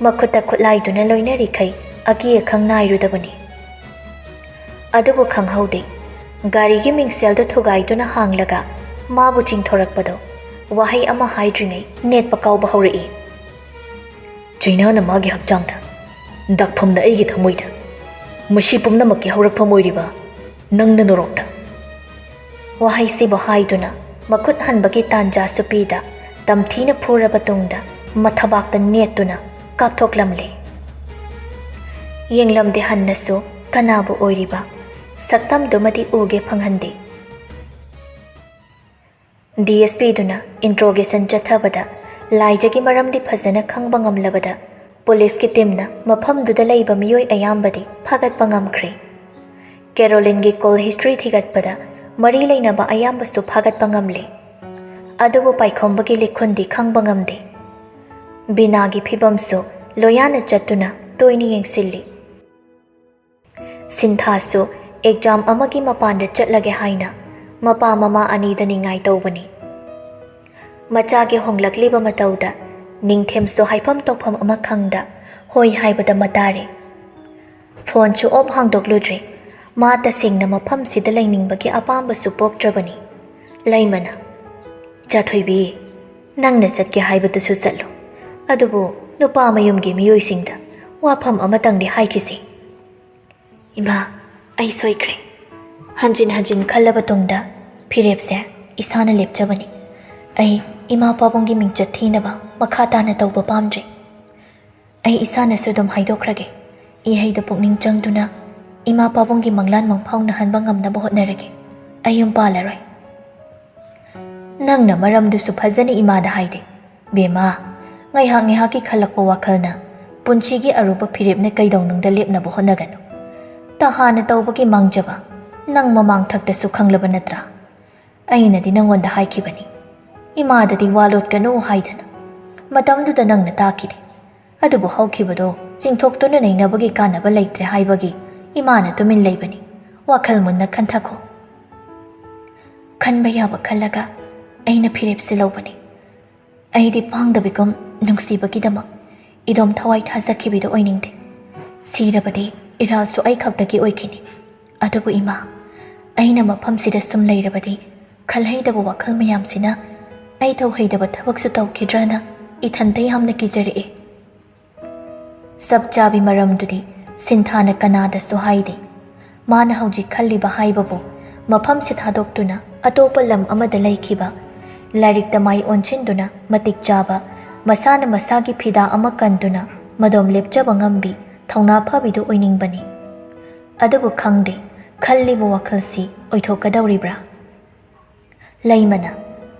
ꯃꯈꯨꯠꯇ ꯈꯨꯠꯂꯥꯏꯗꯨꯅ ꯂꯣꯏꯅꯔꯤꯈꯩ ꯑꯀꯤ ꯑꯈꯪ ꯅꯥꯏꯔꯨꯗꯕꯅꯤ꯫ ꯑꯗꯨꯕꯨ ꯈꯪꯍꯧꯗꯦ꯫ ꯒꯥꯔꯤꯒꯤ ꯃꯤꯡꯁꯦꯜꯗꯨ ꯊꯨꯒꯥꯏꯗꯨꯅ ꯍꯥꯡꯂꯒ ꯃꯥꯕꯨ ꯆꯤꯡꯊꯣꯔꯛꯄꯗꯣ ꯋꯥꯍꯩ ꯑꯃ ꯍꯥꯏꯗ꯭ꯔꯤꯉꯩ ꯅꯦꯠꯄ ꯀꯥꯎꯕ ꯍꯧꯔꯛꯏ꯫ ꯆꯩꯅꯥꯅ ꯃꯥꯒꯤ ꯍꯛꯆꯥꯡꯗ, ꯗꯥꯛꯐꯝꯅ ꯑꯩꯒꯤ ꯊꯃꯣꯏꯗ꯫ ꯃꯁꯤ ꯄꯨꯝꯅꯃꯛꯀꯤ ꯍꯧꯔꯛꯐꯝ ꯑꯣꯏꯔꯤꯕ ꯅꯪꯅ ꯅꯣꯔꯣꯛꯇ꯫ ꯋꯥꯍꯩꯁꯤꯕꯨ ꯍꯥꯏꯗꯨꯅ ꯃꯈꯨꯠ ꯍꯟꯕꯒꯤ ꯇꯥꯟꯖꯥꯁꯨ ꯄꯤꯗ, ꯇꯝꯊꯤꯅ ꯐꯨꯔꯕ ꯇꯨꯡꯗ ꯃꯊꯕꯥꯛꯇ ꯅꯦꯠꯇꯨꯅ ꯀꯥꯞꯊꯣꯛꯂꯝꯂꯦ꯫ ꯌꯦꯡꯂꯝꯗꯦ ꯍꯟꯅꯁꯨ ꯀꯅꯥꯕꯨ ꯑꯣꯏꯔꯤꯕ ꯁꯛꯇꯝꯗꯨꯃꯗꯤ ꯎꯒꯦ ꯐꯪꯍꯟꯗꯦ꯫ ꯗꯤ ꯑꯦꯁ ꯄꯤꯗꯨꯅ ꯏꯟꯇ꯭ꯔꯣꯒꯦꯁꯟ ꯆꯠꯊꯕꯗ ꯂꯥꯏꯖꯒꯤ ꯃꯔꯝꯗꯤ ꯐꯖꯅ ꯈꯪꯕ ꯉꯝꯂꯕꯗ ꯄꯨꯂꯤꯁꯀꯤ ꯇꯤꯝꯅ ꯃꯐꯝꯗꯨꯗ ꯂꯩꯕ ꯃꯤꯑꯣꯏ ꯑꯌꯥꯝꯕꯗꯤ ꯐꯥꯒꯠꯄ ꯉꯝꯈ꯭ꯔꯦ꯫ ꯀꯦꯔꯣꯂꯤꯟꯒꯤ ꯀꯣꯜ ꯍꯤꯁꯇ꯭ꯔꯤ ꯊꯤꯒꯠꯄꯗ ꯃꯔꯤ ꯂꯩꯅꯕ ꯑꯌꯥꯝꯕꯁꯨ ꯐꯥꯒꯠꯄ ꯉꯝꯂꯦ꯫ ꯑꯗꯨꯕꯨ ꯄꯥꯏꯈꯣꯝꯕꯒꯤ ꯂꯤꯈꯨꯟꯗꯤ ꯈꯪꯕ ꯉꯝꯗꯦ꯫ ꯕꯤꯅꯥꯒꯤ ꯐꯤꯕꯝꯁꯨ ꯂꯣꯌꯥꯅ ꯆꯠꯇꯨꯅ ꯇꯣꯏꯅ ꯌꯦꯡꯁꯤꯜꯂꯤ꯫ ꯁꯤꯟꯊꯥꯁꯨ ꯑꯦꯛꯖꯥꯝ ꯑꯃꯒꯤ ꯃꯄꯥꯟꯗ ꯆꯠꯂꯒꯦ ꯍꯥꯏꯅ ꯃꯄꯥ ꯃꯃꯥ ꯑꯅꯤꯗ ꯅꯤꯡꯉꯥꯏ ꯇꯧꯕꯅꯤ꯫ ꯃꯆꯥꯒꯤ ꯍꯣꯡꯂꯛꯂꯤꯕ ꯃꯇꯧꯗ ꯅꯤꯡꯊꯦꯝꯁꯨ ꯍꯥꯏꯐꯝ ꯇꯧꯐꯝ ꯑꯃ ꯈꯪꯗ ꯍꯣꯏ ꯍꯥꯏꯕꯗ ꯃꯇꯥꯔꯦ꯫ ꯐꯣꯟꯁꯨ ꯑꯣꯞ ꯍꯥꯡꯗꯣꯛꯂꯨꯗ꯭ꯔꯦ꯫ ꯃꯥ ꯇꯁꯦꯡꯅ ꯃꯐꯝꯁꯤꯗ ꯂꯩꯅꯤꯡꯕꯒꯤ ꯑꯄꯥꯝꯕꯁꯨ ꯄꯣꯛꯇ꯭ꯔꯕꯅꯤ꯫ ꯂꯩꯃꯅ, "ꯏꯆꯥꯊꯣꯏꯕꯤ, ꯅꯪꯅ ꯆꯠꯀꯦ ꯍꯥꯏꯕꯗꯨꯁꯨ ꯆꯠꯂꯨ, ꯑꯗꯨꯕꯨ ꯅꯨꯄꯥ ꯃꯌꯨꯝꯒꯤ ꯃꯤꯑꯣꯏꯁꯤꯡꯗ ꯋꯥꯐꯝ ꯑꯃꯇꯪꯗꯤ ꯍꯥꯏꯈꯤꯁꯤ꯫" "ꯏꯃꯥ, ꯑꯩ ꯁꯣꯏꯈ꯭ꯔꯦ꯫ ꯍꯟꯖꯤꯟ ꯍꯟꯖꯤꯟ ꯈꯜꯂꯕ ꯇꯨꯡꯗ ꯐꯤꯔꯦꯞꯁꯦ ꯏꯁꯥꯅ ꯂꯦꯞꯆꯕꯅꯤ꯫ ꯑꯩ ꯏꯃꯥ ꯄꯥꯕꯨꯡꯒꯤ ꯃꯤꯡꯆꯠ ꯊꯤꯅꯕ ꯃꯈꯥ ꯇꯥꯅ ꯇꯧꯕ ꯄꯥꯝꯗ꯭ꯔꯦ꯫ ꯑꯩ ꯏꯁꯥꯅꯁꯨ ꯑꯗꯨꯝ ꯍꯥꯏꯗꯣꯛꯈ꯭ꯔꯒꯦ꯫ ꯏꯍꯩꯗ ꯄꯨꯛꯅꯤꯡ ꯆꯪꯗꯨꯅ ꯏꯃꯥ ꯄꯥꯕꯨꯡꯒꯤ ꯃꯪꯂꯥꯟ ꯃꯪꯐꯥꯎꯅꯍꯟꯕ ꯉꯝꯅꯕ ꯍꯣꯠꯅꯔꯒꯦ꯫ ꯑꯩ ꯌꯨꯝ ꯄꯥꯜꯂꯔꯣꯏ꯫" "ꯅꯪꯅ ꯃꯔꯝꯗꯨꯁꯨ ꯐꯖꯅ ꯏꯃꯥꯗ ꯍꯥꯏꯗꯦ꯫ ꯕꯦꯝꯃ, ꯉꯥꯏꯍꯥꯛ ꯉꯥꯏꯍꯥꯛꯀꯤ ꯈꯜꯂꯛꯄ ꯋꯥꯈꯜꯅ ꯄꯨꯟꯁꯤꯒꯤ ꯑꯔꯨꯕ ꯐꯤꯔꯦꯞꯅ ꯀꯩꯗꯧꯅꯨꯡꯗ ꯂꯦꯞꯅꯕ ꯍꯣꯠꯅꯒꯅꯨ꯫ ꯇꯍꯥꯅ ꯇꯧꯕꯒꯤ ꯃꯥꯡꯖꯕ ꯅꯪ ꯃꯃꯥꯡ ꯊꯛꯇꯁꯨ ꯈꯪꯂꯕ ꯅꯠꯇ꯭ꯔꯥ? ꯑꯩꯅꯗꯤ ꯅꯪꯉꯣꯟꯗ ꯍꯥꯏꯈꯤꯕꯅꯤ꯫ ꯏꯃꯥꯗꯗꯤ ꯋꯥ ꯂꯣꯠꯀꯅꯨ ꯍꯥꯏꯗꯅ꯫ ꯃꯇꯝꯗꯨꯗ ꯅꯪꯅ ꯇꯥꯈꯤꯗꯦ꯫ ꯑꯗꯨꯕꯨ ꯍꯧꯈꯤꯕꯗꯣ ꯆꯤꯡꯊꯣꯛꯇꯨꯅ ꯅꯩꯅꯕꯒꯤ ꯀꯥꯟꯅꯕ ꯂꯩꯇ꯭ꯔꯦ ꯍꯥꯏꯕꯒꯤ ꯏꯃꯥꯅ ꯇꯨꯃꯤꯟ ꯂꯩꯕꯅꯤ꯫ ꯋꯥꯈꯜ ꯃꯨꯟꯅ ꯈꯟꯊꯈꯣ꯫" ꯈꯟꯕ ꯌꯥꯕ ꯈꯜꯂꯒ ꯑꯩꯅ ꯐꯤꯔꯦꯞꯁꯦ ꯂꯧꯕꯅꯤ꯫ ꯑꯩꯗꯤ ꯄꯥꯡꯗꯕꯤꯒꯨꯝ ꯅꯨꯡꯁꯤꯕꯒꯤꯗꯃꯛ ꯏꯗꯣꯝ ꯊꯋꯥꯏ ꯊꯥꯖꯈꯤꯕꯤꯗꯨ ꯑꯣꯏꯅꯤꯡꯗꯦ꯫ ꯁꯤꯔꯕꯗꯤ ꯏꯔꯥꯜꯁꯨ ꯑꯩ ꯈꯛꯇꯒꯤ ꯑꯣꯏꯈꯤꯅꯤ꯫ ꯑꯗꯨꯕꯨ ꯏꯃꯥ, ꯑꯩꯅ ꯃꯐꯝꯁꯤꯗ ꯁꯨꯝ ꯂꯩꯔꯕꯗꯤ ꯈꯜꯍꯩꯗꯕ ꯋꯥꯈꯜ ꯃꯌꯥꯝꯁꯤꯅ ꯑꯩ ꯇꯧꯍꯩꯗꯕ ꯊꯕꯛꯁꯨ ꯇꯧꯈꯤꯗ꯭ꯔꯅ ꯏꯊꯟꯇ ꯌꯥꯝꯅ ꯀꯤꯖꯔꯛꯑꯦ꯫ ꯆꯞ ꯆꯥꯕꯤ ꯃꯔꯝꯗꯨꯗꯤ ꯁꯤꯟꯊꯥꯅ ꯀꯅꯥꯗꯁꯨ ꯍꯥꯏꯗꯦ꯫ ꯃꯥꯅ ꯍꯧꯖꯤꯛ ꯈꯜꯂꯤꯕ ꯍꯥꯏꯕꯕꯨ ꯃꯐꯝꯁꯤ ꯊꯥꯗꯣꯛꯇꯨꯅ ꯑꯇꯣꯞꯄ ꯂꯝ ꯑꯃꯗ ꯂꯩꯈꯤꯕ, ꯂꯥꯏꯔꯤꯛꯇ ꯃꯥꯏ ꯑꯣꯟꯁꯤꯟꯗꯨꯅ ꯃꯇꯤꯛ ꯆꯥꯕ, ꯃꯁꯥꯅ ꯃꯁꯥꯒꯤ ꯐꯤꯗꯥ ꯑꯃ ꯀꯟꯗꯨꯅ ꯃꯗꯣꯝ ꯂꯦꯞꯆꯕ ꯉꯝꯕꯤ ꯊꯧꯅꯥ ꯐꯕꯤꯗꯨ ꯑꯣꯏꯅꯤꯡꯕꯅꯤ꯫ ꯑꯗꯨꯕꯨ ꯈꯪꯗꯦ, ꯈꯜꯂꯤꯕ ꯋꯥꯈꯜꯁꯤ ꯑꯣꯏꯊꯣꯛꯀꯗꯧꯔꯤꯕ꯭ꯔꯥ? ꯂꯩꯃꯅ,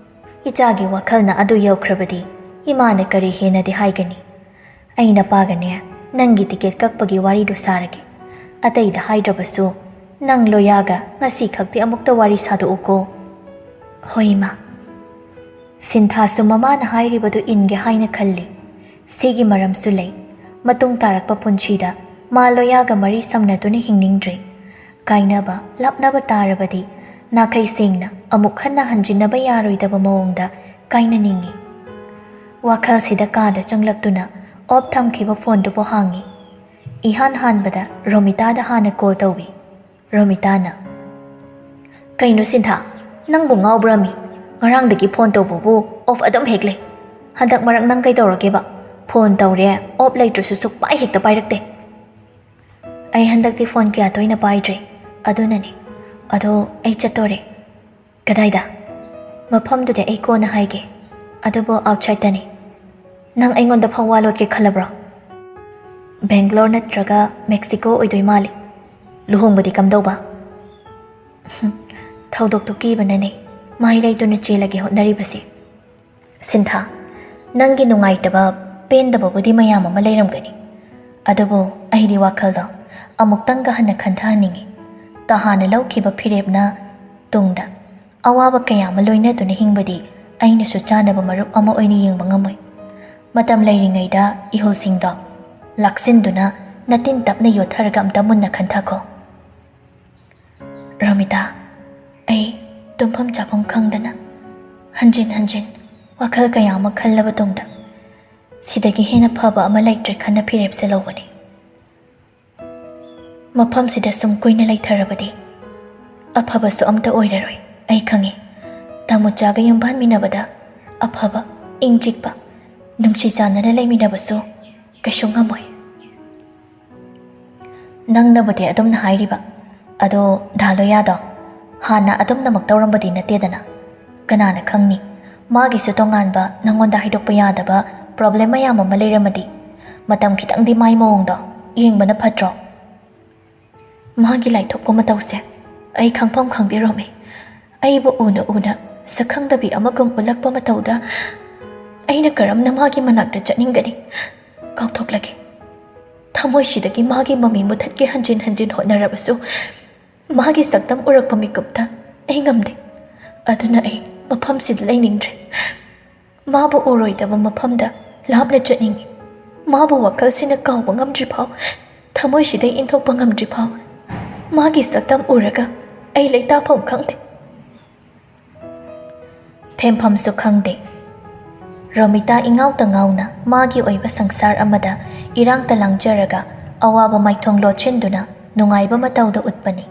"ꯏꯆꯥꯒꯤ ꯋꯥꯈꯜꯅ ꯑꯗꯨ ꯌꯧꯈ꯭ꯔꯕꯗꯤ ꯏꯃꯥꯅ ꯀꯔꯤ ꯍꯦꯟꯅꯗꯤ ꯍꯥꯏꯒꯅꯤ? ꯑꯩ ꯅꯄꯥꯒꯅꯦ ꯅꯪꯒꯤ ꯇꯤꯀꯦꯠ ꯀꯛꯄꯒꯤ ꯋꯥꯔꯤꯗꯨ ꯁꯥꯔꯒꯦ꯫ ꯑꯇꯩꯗ ꯍꯥꯏꯗ꯭ꯔꯕꯁꯨ ꯅꯪ ꯂꯣꯌꯥꯒ ꯉꯁꯤ ꯈꯛꯇꯤ ꯑꯃꯨꯛꯇ ꯋꯥꯔꯤ ꯁꯥꯗꯣꯛꯎꯀꯣ꯫" "ꯍꯣꯏ, ꯏꯃꯥ꯫" ꯁꯤꯟꯊꯥꯁꯨ ꯃꯃꯥꯅ ꯍꯥꯏꯔꯤꯕꯗꯨ ꯏꯟꯒꯦ ꯍꯥꯏꯅ ꯈꯜꯂꯤ꯫ ꯁꯤꯒꯤ ꯃꯔꯝꯁꯨ ꯂꯩ꯫ ꯃꯇꯨꯡ ꯇꯥꯔꯛꯄ ꯄꯨꯟꯁꯤꯗ ꯃꯥ ꯂꯣꯌꯥꯒ ꯃꯔꯤ ꯁꯝꯅꯗꯨꯅ ꯍꯤꯡꯅꯤꯡꯗ꯭ꯔꯦ꯫ ꯀꯥꯏꯅꯕ, ꯂꯥꯞꯅꯕ ꯇꯥꯔꯕꯗꯤ ꯅꯥꯈꯩ ꯁꯦꯡꯅ ꯑꯃꯨꯛ ꯍꯟꯅ ꯍꯟꯖꯤꯟꯅꯕ ꯌꯥꯔꯣꯏꯗꯕ ꯃꯑꯣꯡꯗ ꯀꯥꯏꯅꯅꯤꯡꯏ꯫ ꯋꯥꯈꯜꯁꯤꯗ ꯀꯥꯗ ꯆꯪꯂꯛꯇꯨꯅ ꯑꯣꯞ ꯊꯝꯈꯤꯕ ꯐꯣꯟꯗꯨꯕꯨ ꯍꯥꯡꯏ꯫ ꯏꯍꯥꯟ ꯍꯥꯟꯕꯗ ꯔꯣꯃꯤꯇꯥꯗ ꯍꯥꯟꯅ ꯀꯣꯜ ꯇꯧꯏ꯫ ꯔꯣꯃꯤꯇꯥꯅ, "ꯀꯩꯅꯣ ꯁꯤꯟꯊꯥ, ꯅꯪꯕꯨ ꯉꯥꯎꯕ꯭ꯔꯥꯃꯤ? ꯉꯔꯥꯡꯗꯒꯤ ꯐꯣꯟ ꯇꯧꯕꯕꯨ ꯑꯣꯐ ꯑꯗꯨꯝ ꯍꯦꯛ ꯂꯩ꯫ ꯍꯟꯗꯛ ꯃꯔꯛ ꯅꯪ ꯀꯩꯗꯧꯔꯒꯦꯕ? ꯐꯣꯟ ꯇꯧꯔꯦ, ꯑꯣꯐ ꯂꯩꯇ꯭ꯔꯁꯨ ꯁꯨꯛꯄꯥꯏ ꯍꯦꯛꯇ ꯄꯥꯏꯔꯛꯇꯦ꯫" "ꯑꯩ ꯍꯟꯗꯛꯇꯤ ꯐꯣꯟ ꯀꯌꯥ ꯇꯣꯏꯅ ꯄꯥꯏꯗ꯭ꯔꯦ, ꯑꯗꯨꯅꯅꯦ꯫ ꯑꯗꯣ ꯑꯩ ꯆꯠꯇꯣꯔꯦ꯫" "ꯀꯗꯥꯏꯗ?" "ꯃꯐꯝꯗꯨꯗꯤ ꯑꯩ ꯀꯣꯟꯅ ꯍꯥꯏꯒꯦ, ꯑꯗꯨꯕꯨ ꯑꯥꯎꯠꯁꯥꯏꯠꯇꯅꯤ꯫" "ꯅꯪ ꯑꯩꯉꯣꯟꯗ ꯐꯥꯎ ꯋꯥ ꯂꯣꯠꯀꯦ ꯈꯜꯂꯕ꯭ꯔꯣ?" "ꯕꯦꯡꯒ꯭ꯂꯣꯔ ꯅꯠꯇ꯭ꯔꯒ ꯃꯦꯛꯁꯤꯀꯣ ꯑꯣꯏꯗꯣꯏ ꯃꯥꯜꯂꯤ꯫ ꯂꯨꯍꯣꯡꯕꯗꯤ ꯀꯝꯗꯧꯕ?" "ꯊꯧꯗꯣꯛꯇꯨ ꯀꯤꯕꯅꯅꯦ ꯃꯥꯏ ꯂꯩꯗꯨꯅ ꯆꯦꯜꯂꯒꯦ ꯍꯣꯠꯅꯔꯤꯕꯁꯦ꯫" "ꯁꯤꯟꯊꯥ, ꯅꯪꯒꯤ ꯅꯨꯡꯉꯥꯏꯇꯕ, ꯄꯦꯟꯗꯕꯕꯨꯗꯤ ꯃꯌꯥꯝ ꯑꯃ ꯂꯩꯔꯝꯒꯅꯤ, ꯑꯗꯨꯕꯨ ꯑꯩꯗꯤ ꯋꯥꯈꯜꯗꯣ ꯑꯃꯨꯛꯇꯪꯒ ꯍꯟꯅ ꯈꯟꯊꯍꯟꯅꯤꯡꯏ꯫ ꯇꯍꯥꯅ ꯂꯧꯈꯤꯕ ꯐꯤꯔꯦꯞꯅ ꯇꯨꯡꯗ ꯑꯋꯥꯕ ꯀꯌꯥ ꯑꯃ ꯂꯣꯏꯅꯗꯨꯅ ꯍꯤꯡꯕꯗꯤ ꯑꯩꯅꯁꯨ ꯆꯥꯅꯕ ꯃꯔꯨꯞ ꯑꯃ ꯑꯣꯏꯅ ꯌꯦꯡꯕ ꯉꯝꯃꯣꯏ꯫ ꯃꯇꯝ ꯂꯩꯔꯤꯉꯩꯗ ꯏꯍꯨꯜꯁꯤꯡꯗꯣ ꯂꯥꯛꯁꯤꯟꯗꯨꯅ ꯅꯇꯤꯟ ꯇꯞꯅ ꯌꯣꯠꯊꯔꯒ ꯑꯝꯇ ꯃꯨꯟꯅ ꯈꯟꯊꯈꯣ꯫" "ꯔꯣꯃꯤꯇꯥ, ꯑꯩ ꯇꯨꯝꯐꯝ ꯆꯥꯐꯝ ꯈꯪꯗꯅ ꯍꯟꯖꯤꯟ ꯍꯟꯖꯤꯟ ꯋꯥꯈꯜ ꯀꯌꯥ ꯑꯃ ꯈꯜꯂꯕ ꯇꯨꯡꯗ ꯁꯤꯗꯒꯤ ꯍꯦꯟꯅ ꯐꯕ ꯑꯃ ꯂꯩꯇ꯭ꯔꯦ ꯈꯟꯅ ꯐꯤꯔꯦꯞꯁꯦ ꯂꯧꯕꯅꯤ꯫ ꯃꯐꯝꯁꯤꯗ ꯁꯨꯝ ꯀꯨꯏꯅ ꯂꯩꯊꯔꯕꯗꯤ ꯑꯐꯕꯁꯨ ꯑꯝꯇ ꯑꯣꯏꯔꯔꯣꯏ꯫ ꯑꯩ ꯈꯪꯉꯤ, ꯇꯥꯃꯣꯆꯥꯒ ꯌꯨꯝ ꯄꯥꯟꯃꯤꯟꯅꯕꯗ ꯑꯐꯕ, ꯏꯪ ꯆꯤꯛꯄ, ꯅꯨꯡꯁꯤ ꯆꯥꯟꯅꯅ ꯂꯩꯃꯤꯟꯅꯕꯁꯨ ꯀꯩꯁꯨ ꯉꯝꯃꯣꯏ꯫ ꯅꯪꯅꯕꯨꯗꯤ ꯑꯗꯨꯝꯅ ꯍꯥꯏꯔꯤꯕ, ꯑꯗꯣ ꯗꯥ ꯂꯣꯌꯥꯗꯣ ꯍꯥꯟꯅ ꯑꯗꯨꯝꯅꯃꯛ ꯇꯧꯔꯝꯕꯗꯤ ꯅꯠꯇꯦꯗꯅ꯫ ꯀꯅꯥꯅ ꯈꯪꯅꯤ, ꯃꯥꯒꯤꯁꯨ ꯇꯣꯉꯥꯟꯕ ꯅꯪꯉꯣꯟꯗ ꯍꯥꯏꯗꯣꯛꯄ ꯌꯥꯗꯕ ꯄ꯭ꯔꯣꯕ꯭ꯂꯦꯝ ꯃꯌꯥꯝ ꯑꯃ ꯂꯩꯔꯝꯃꯗꯤ꯫ ꯃꯇꯝ ꯈꯤꯇꯪꯗꯤ ꯃꯥꯏ ꯃꯑꯣꯡꯗꯣ ꯌꯦꯡꯕꯅ ꯐꯠꯇ꯭ꯔꯣ? ꯃꯥꯒꯤ ꯂꯥꯏꯊꯣꯛꯄ ꯃꯇꯧꯁꯦ ꯑꯩ ꯈꯪꯐꯝ ꯈꯪꯗꯦ ꯔꯣꯃꯤ꯫ ꯑꯩꯕꯨ ꯎꯅ ꯎꯅ ꯁꯛꯈꯪꯗꯕꯤ ꯑꯃꯒꯨꯝ ꯎꯠꯂꯛꯄ ꯃꯇꯧꯗ ꯑꯩꯅ ꯀꯔꯝꯅ ꯃꯥꯒꯤ ꯃꯅꯥꯛꯇ ꯆꯠꯅꯤꯡꯒꯅꯤ? ꯀꯥꯎꯊꯣꯛꯂꯒꯦ꯫ ꯊꯃꯣꯏꯁꯤꯗꯒꯤ ꯃꯥꯒꯤ ꯃꯃꯤ ꯃꯨꯊꯠꯀꯦ ꯍꯟꯖꯤꯟ ꯍꯟꯖꯤꯟ ꯍꯣꯠꯅꯔꯕꯁꯨ ꯃꯥꯒꯤ ꯁꯛꯇꯝ ꯎꯔꯛꯄ ꯃꯤꯀꯨꯞꯇ ꯑꯩ ꯉꯝꯗꯦ꯫ ꯑꯗꯨꯅ ꯑꯩ ꯃꯐꯝꯁꯤꯗ ꯂꯩꯅꯤꯡꯗ꯭ꯔꯦ꯫ ꯃꯥꯕꯨ ꯎꯔꯣꯏꯗꯕ ꯃꯐꯝꯗ ꯂꯥꯞꯅ ꯆꯠꯅꯤꯡꯏ꯫ ꯃꯥꯕꯨ ꯋꯥꯈꯜꯁꯤꯅ ꯀꯥꯎꯕ ꯉꯝꯗ꯭ꯔꯤ ꯐꯥꯎ, ꯊꯃꯣꯏꯁꯤꯗ ꯏꯟꯊꯣꯛꯄ ꯉꯝꯗ꯭ꯔꯤ ꯐꯥꯎ, ꯃꯥꯒꯤ ꯁꯛꯇꯝ ꯎꯔꯒ ꯑꯩ ꯂꯩꯇꯥꯐꯝ ꯈꯪꯗꯦ꯫ ꯊꯦꯝꯐꯝꯁꯨ ꯈꯪꯗꯦ꯫ ꯔꯣꯃꯤꯇꯥ ꯏꯉꯥꯎꯇ ꯉꯥꯎꯅ ꯃꯥꯒꯤ ꯑꯣꯏꯕ ꯁꯪꯁꯥꯔ ꯑꯃꯗ ꯏꯔꯥꯡꯇ ꯂꯥꯡꯖꯔꯒ ꯑꯋꯥꯕ ꯃꯥꯏꯊꯣꯡ ꯂꯣꯠꯁꯤꯟꯗꯨꯅ ꯅꯨꯡꯉꯥꯏꯕ ꯃꯇꯧꯗ ꯎꯠꯄꯅꯤ꯫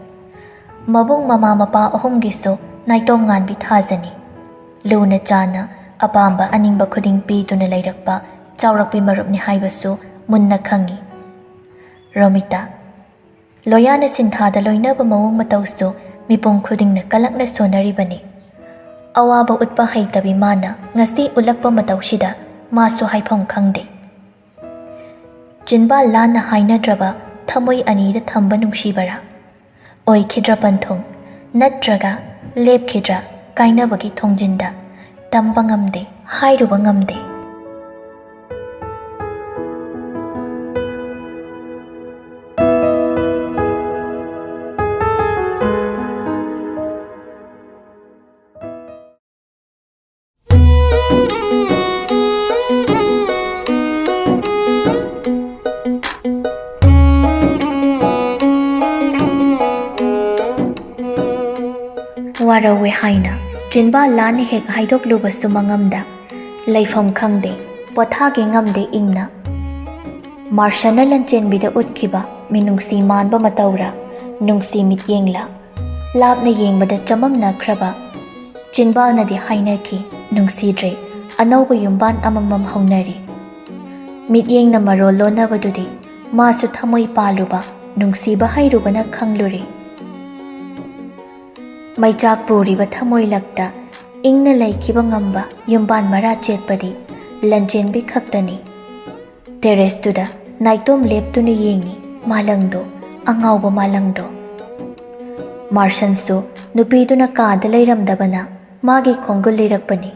ꯃꯕꯨꯡ ꯃꯃꯥ ꯃꯄꯥ ꯑꯍꯨꯝꯒꯤꯁꯨ ꯅꯥꯏꯇꯣꯝ ꯉꯥꯟꯕꯤ ꯊꯥꯖꯅꯤ꯫ ꯂꯨꯅ ꯆꯥꯅ ꯑꯄꯥꯝꯕ ꯑꯅꯤꯡꯕ ꯈꯨꯗꯤꯡ ꯄꯤꯗꯨꯅ ꯂꯩꯔꯛꯄ ꯆꯥꯎꯔꯛꯄꯤ ꯃꯔꯨꯞꯅꯤ ꯍꯥꯏꯕꯁꯨ ꯃꯨꯟꯅ ꯈꯪꯏ꯫ ꯔꯣꯃꯤꯇꯥ꯫ ꯂꯣꯌꯥꯅ ꯁꯤꯟꯊꯥꯗ ꯂꯣꯏꯅꯕ ꯃꯑꯣꯡ ꯃꯇꯧꯁꯨ ꯃꯤꯄꯨꯝ ꯈꯨꯗꯤꯡꯅ ꯀꯂꯛꯅ ꯁꯣꯟꯅꯔꯤꯕꯅꯤ꯫ ꯑꯋꯥꯕ ꯎꯠꯄ ꯍꯩꯇꯕꯤ ꯃꯥꯅ ꯉꯁꯤ ꯎꯠꯂꯛꯄ ꯃꯇꯧꯁꯤꯗ ꯃꯥꯁꯨ ꯍꯥꯏꯐꯝ ꯈꯪꯗꯦ꯫ ꯆꯤꯟꯕꯥꯜ ꯂꯥꯟꯅ ꯍꯥꯏꯅꯗ꯭ꯔꯕ ꯊꯃꯣꯏ ꯑꯅꯤꯗ ꯊꯝꯕ ꯅꯨꯡꯁꯤꯕꯔꯥ? ꯑꯣꯏꯈꯤꯗ꯭ꯔ ꯄꯟꯊꯨꯡ, ꯅꯠꯇ꯭ꯔꯒ ꯂꯦꯞꯈꯤꯗ꯭ꯔ ꯀꯥꯏꯅꯕꯒꯤ ꯊꯣꯡꯖꯤꯟꯗ? ꯇꯝꯕ ꯉꯝꯗꯦ, ꯍꯥꯏꯔꯨꯕ ꯉꯝꯗꯦ꯫ ꯋꯥꯔꯧꯋꯦ ꯍꯥꯏꯅ ꯆꯤꯟꯕꯥꯜ ꯂꯥꯟꯅ ꯍꯦꯛ ꯍꯥꯏꯗꯣꯛꯂꯨꯕꯁꯨ ꯃꯉꯝꯗ, ꯂꯩꯐꯝ ꯈꯪꯗꯦ, ꯄꯣꯊꯥꯒꯦ ꯉꯝꯗꯦ ꯏꯪꯅ꯫ ꯃꯥꯔꯁꯅ ꯂꯟꯆꯦꯟꯕꯤꯗ ꯎꯠꯈꯤꯕ ꯃꯤꯅꯨꯡꯁꯤ ꯃꯥꯟꯕ ꯃꯇꯧꯔ, ꯅꯨꯡꯁꯤ ꯃꯤꯠꯌꯦꯡꯂ? ꯂꯥꯞꯅ ꯌꯦꯡꯕꯗ ꯆꯃꯝꯅꯈ꯭ꯔꯕ ꯆꯤꯟꯕꯥꯜꯅꯗꯤ ꯍꯥꯏꯅꯈꯤ, ꯅꯨꯡꯁꯤꯗ꯭ꯔꯦ, ꯑꯅꯧꯕ ꯌꯨꯝꯕꯥꯟ ꯑꯃꯃꯝ ꯍꯧꯅꯔꯦ꯫ ꯃꯤꯠꯌꯦꯡꯅ ꯃꯔꯣꯜ ꯂꯣꯟꯅꯕꯗꯨꯗꯤ ꯃꯥꯁꯨ ꯊꯃꯣꯏ ꯄꯥꯜꯂꯨꯕ, ꯅꯨꯡꯁꯤꯕ ꯍꯩꯔꯨꯕꯅ ꯈꯪꯂꯨꯔꯦ꯫ ꯃꯩꯆꯥꯛ ꯄꯨꯔꯤꯕ ꯊꯃꯣꯏ ꯂꯛꯇ ꯏꯪꯅ ꯂꯩꯈꯤꯕ ꯉꯝꯕ ꯌꯨꯝꯕꯥꯟ ꯃꯔꯥ ꯆꯦꯠꯄꯗꯤ ꯂꯟꯆꯦꯟꯕꯤ ꯈꯛꯇꯅꯤ꯫ ꯇꯦꯔꯦꯁꯇꯨꯗ ꯅꯥꯏꯇꯣꯝ ꯂꯦꯞꯇꯨꯅ ꯌꯦꯡꯉꯤ ꯃꯥꯂꯪꯗꯣ, ꯑꯉꯥꯎꯕ ꯃꯥꯂꯪꯗꯣ꯫ ꯃꯥꯔꯁꯟꯁꯨ ꯅꯨꯄꯤꯗꯨꯅ ꯀꯥꯗ ꯂꯩꯔꯝꯗꯕꯅ ꯃꯥꯒꯤ ꯈꯣꯡꯒꯨꯜ ꯂꯤꯔꯛꯄꯅꯤ꯫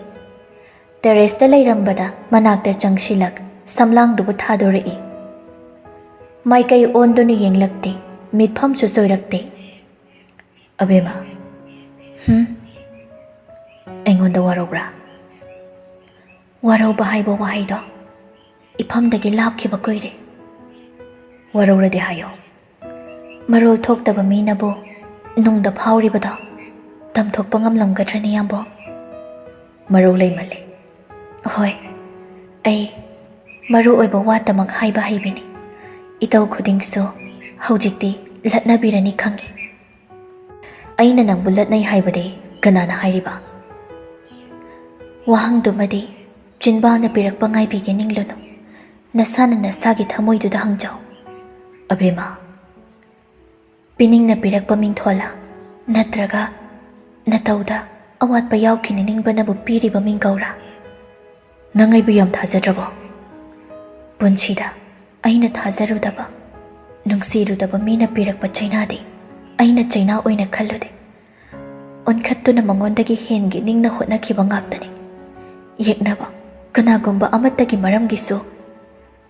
ꯇꯦꯔꯦꯁꯇ ꯂꯩꯔꯝꯕꯗ ꯃꯅꯥꯛꯇ ꯆꯪꯁꯤꯜꯂꯛ ꯁꯝꯂꯥꯡꯗꯨꯕꯨ ꯊꯥꯗꯣꯔꯛꯏ꯫ ꯃꯥꯏꯀꯩ ꯑꯣꯟꯗꯨꯅ ꯌꯦꯡꯂꯛꯇꯦ, ꯃꯤꯠꯐꯝꯁꯨ ꯆꯣꯏꯔꯛꯇꯦ꯫ "ꯑꯕꯦꯝꯃ, ꯍꯨꯝ? ꯑꯩꯉꯣꯟꯗ ꯋꯥꯔꯧꯕ꯭ꯔꯥ?" "ꯋꯥꯔꯧꯕ ꯍꯥꯏꯕ ꯋꯥꯍꯩꯗꯣ ꯏꯐꯝꯗꯒꯤ ꯂꯥꯞꯈꯤꯕ ꯀꯨꯏꯔꯦ꯫ ꯋꯥꯔꯧꯔꯗꯤ ꯍꯥꯏꯌꯣ꯫ ꯃꯔꯣꯜ ꯊꯣꯛꯇꯕ ꯃꯤꯅꯕꯨ ꯅꯨꯡꯗ ꯐꯥꯎꯔꯤꯕꯗꯣ ꯇꯝꯊꯣꯛꯄ ꯉꯝꯂꯝꯒꯗ꯭ꯔꯅꯤ, ꯌꯥꯝꯕꯣ?" "ꯃꯔꯧ ꯂꯩꯃꯜꯂꯦ꯫ ꯍꯣꯏ, ꯑꯩ ꯃꯔꯨ ꯑꯣꯏꯕ ꯋꯥꯇꯃꯛ ꯍꯥꯏꯕ ꯍꯩꯕꯤꯅꯤ꯫ ꯏꯇꯧ ꯈꯨꯗꯤꯡꯁꯨ ꯍꯧꯖꯤꯛꯇꯤ ꯂꯠꯅꯕꯤꯔꯅꯤ ꯈꯪꯏ꯫" "ꯑꯩꯅ ꯅꯪꯕꯨ ꯂꯠꯅꯩ ꯍꯥꯏꯕꯗꯤ ꯀꯅꯥꯅ ꯍꯥꯏꯔꯤꯕ?" "ꯋꯥꯍꯪꯗꯨꯃꯗꯤ ꯆꯤꯟꯕꯥꯜꯅ ꯄꯤꯔꯛꯄ ꯉꯥꯏꯕꯤꯒꯦ ꯅꯤꯡꯂꯨꯅꯨ꯫ ꯅꯁꯥꯅ ꯅꯁꯥꯒꯤ ꯊꯃꯣꯏꯗꯨꯗ ꯍꯪꯖꯧ꯫" "ꯑꯕꯦꯝꯃ, ꯄꯤꯅꯤꯡꯅ ꯄꯤꯔꯛꯄ ꯃꯤꯡꯊꯣꯜꯂ? ꯅꯠꯇ꯭ꯔꯒ ꯅꯇꯧꯗ ꯑꯋꯥꯠꯄ ꯌꯥꯎꯈꯤꯅꯤ ꯅꯤꯡꯕꯅꯕꯨ ꯄꯤꯔꯤꯕ ꯃꯤꯡꯒꯧꯔ? ꯅꯪ ꯑꯩꯕꯨ ꯌꯥꯝ ꯊꯥꯖꯗ꯭ꯔꯕꯣ?" "ꯄꯨꯟꯁꯤꯗ ꯑꯩꯅ ꯊꯥꯖꯔꯨꯗꯕ, ꯅꯨꯡꯁꯤꯔꯨꯗꯕ ꯃꯤꯅ ꯄꯤꯔꯛꯄ ꯆꯩꯅꯥꯗꯤ ꯑꯩꯅ ꯆꯩꯅꯥ ꯑꯣꯏꯅ ꯈꯜꯂꯨꯗꯦ꯫ ꯑꯣꯟꯈꯠꯇꯨꯅ ꯃꯉꯣꯟꯗꯒꯤ ꯍꯦꯟꯒꯦ ꯅꯤꯡꯅ ꯍꯣꯠꯅꯈꯤꯕ ꯉꯥꯛꯇꯅꯤ꯫ ꯌꯦꯛꯅꯕ ꯀꯅꯥꯒꯨꯝꯕ ꯑꯃꯠꯇꯒꯤ ꯃꯔꯝꯒꯤꯁꯨ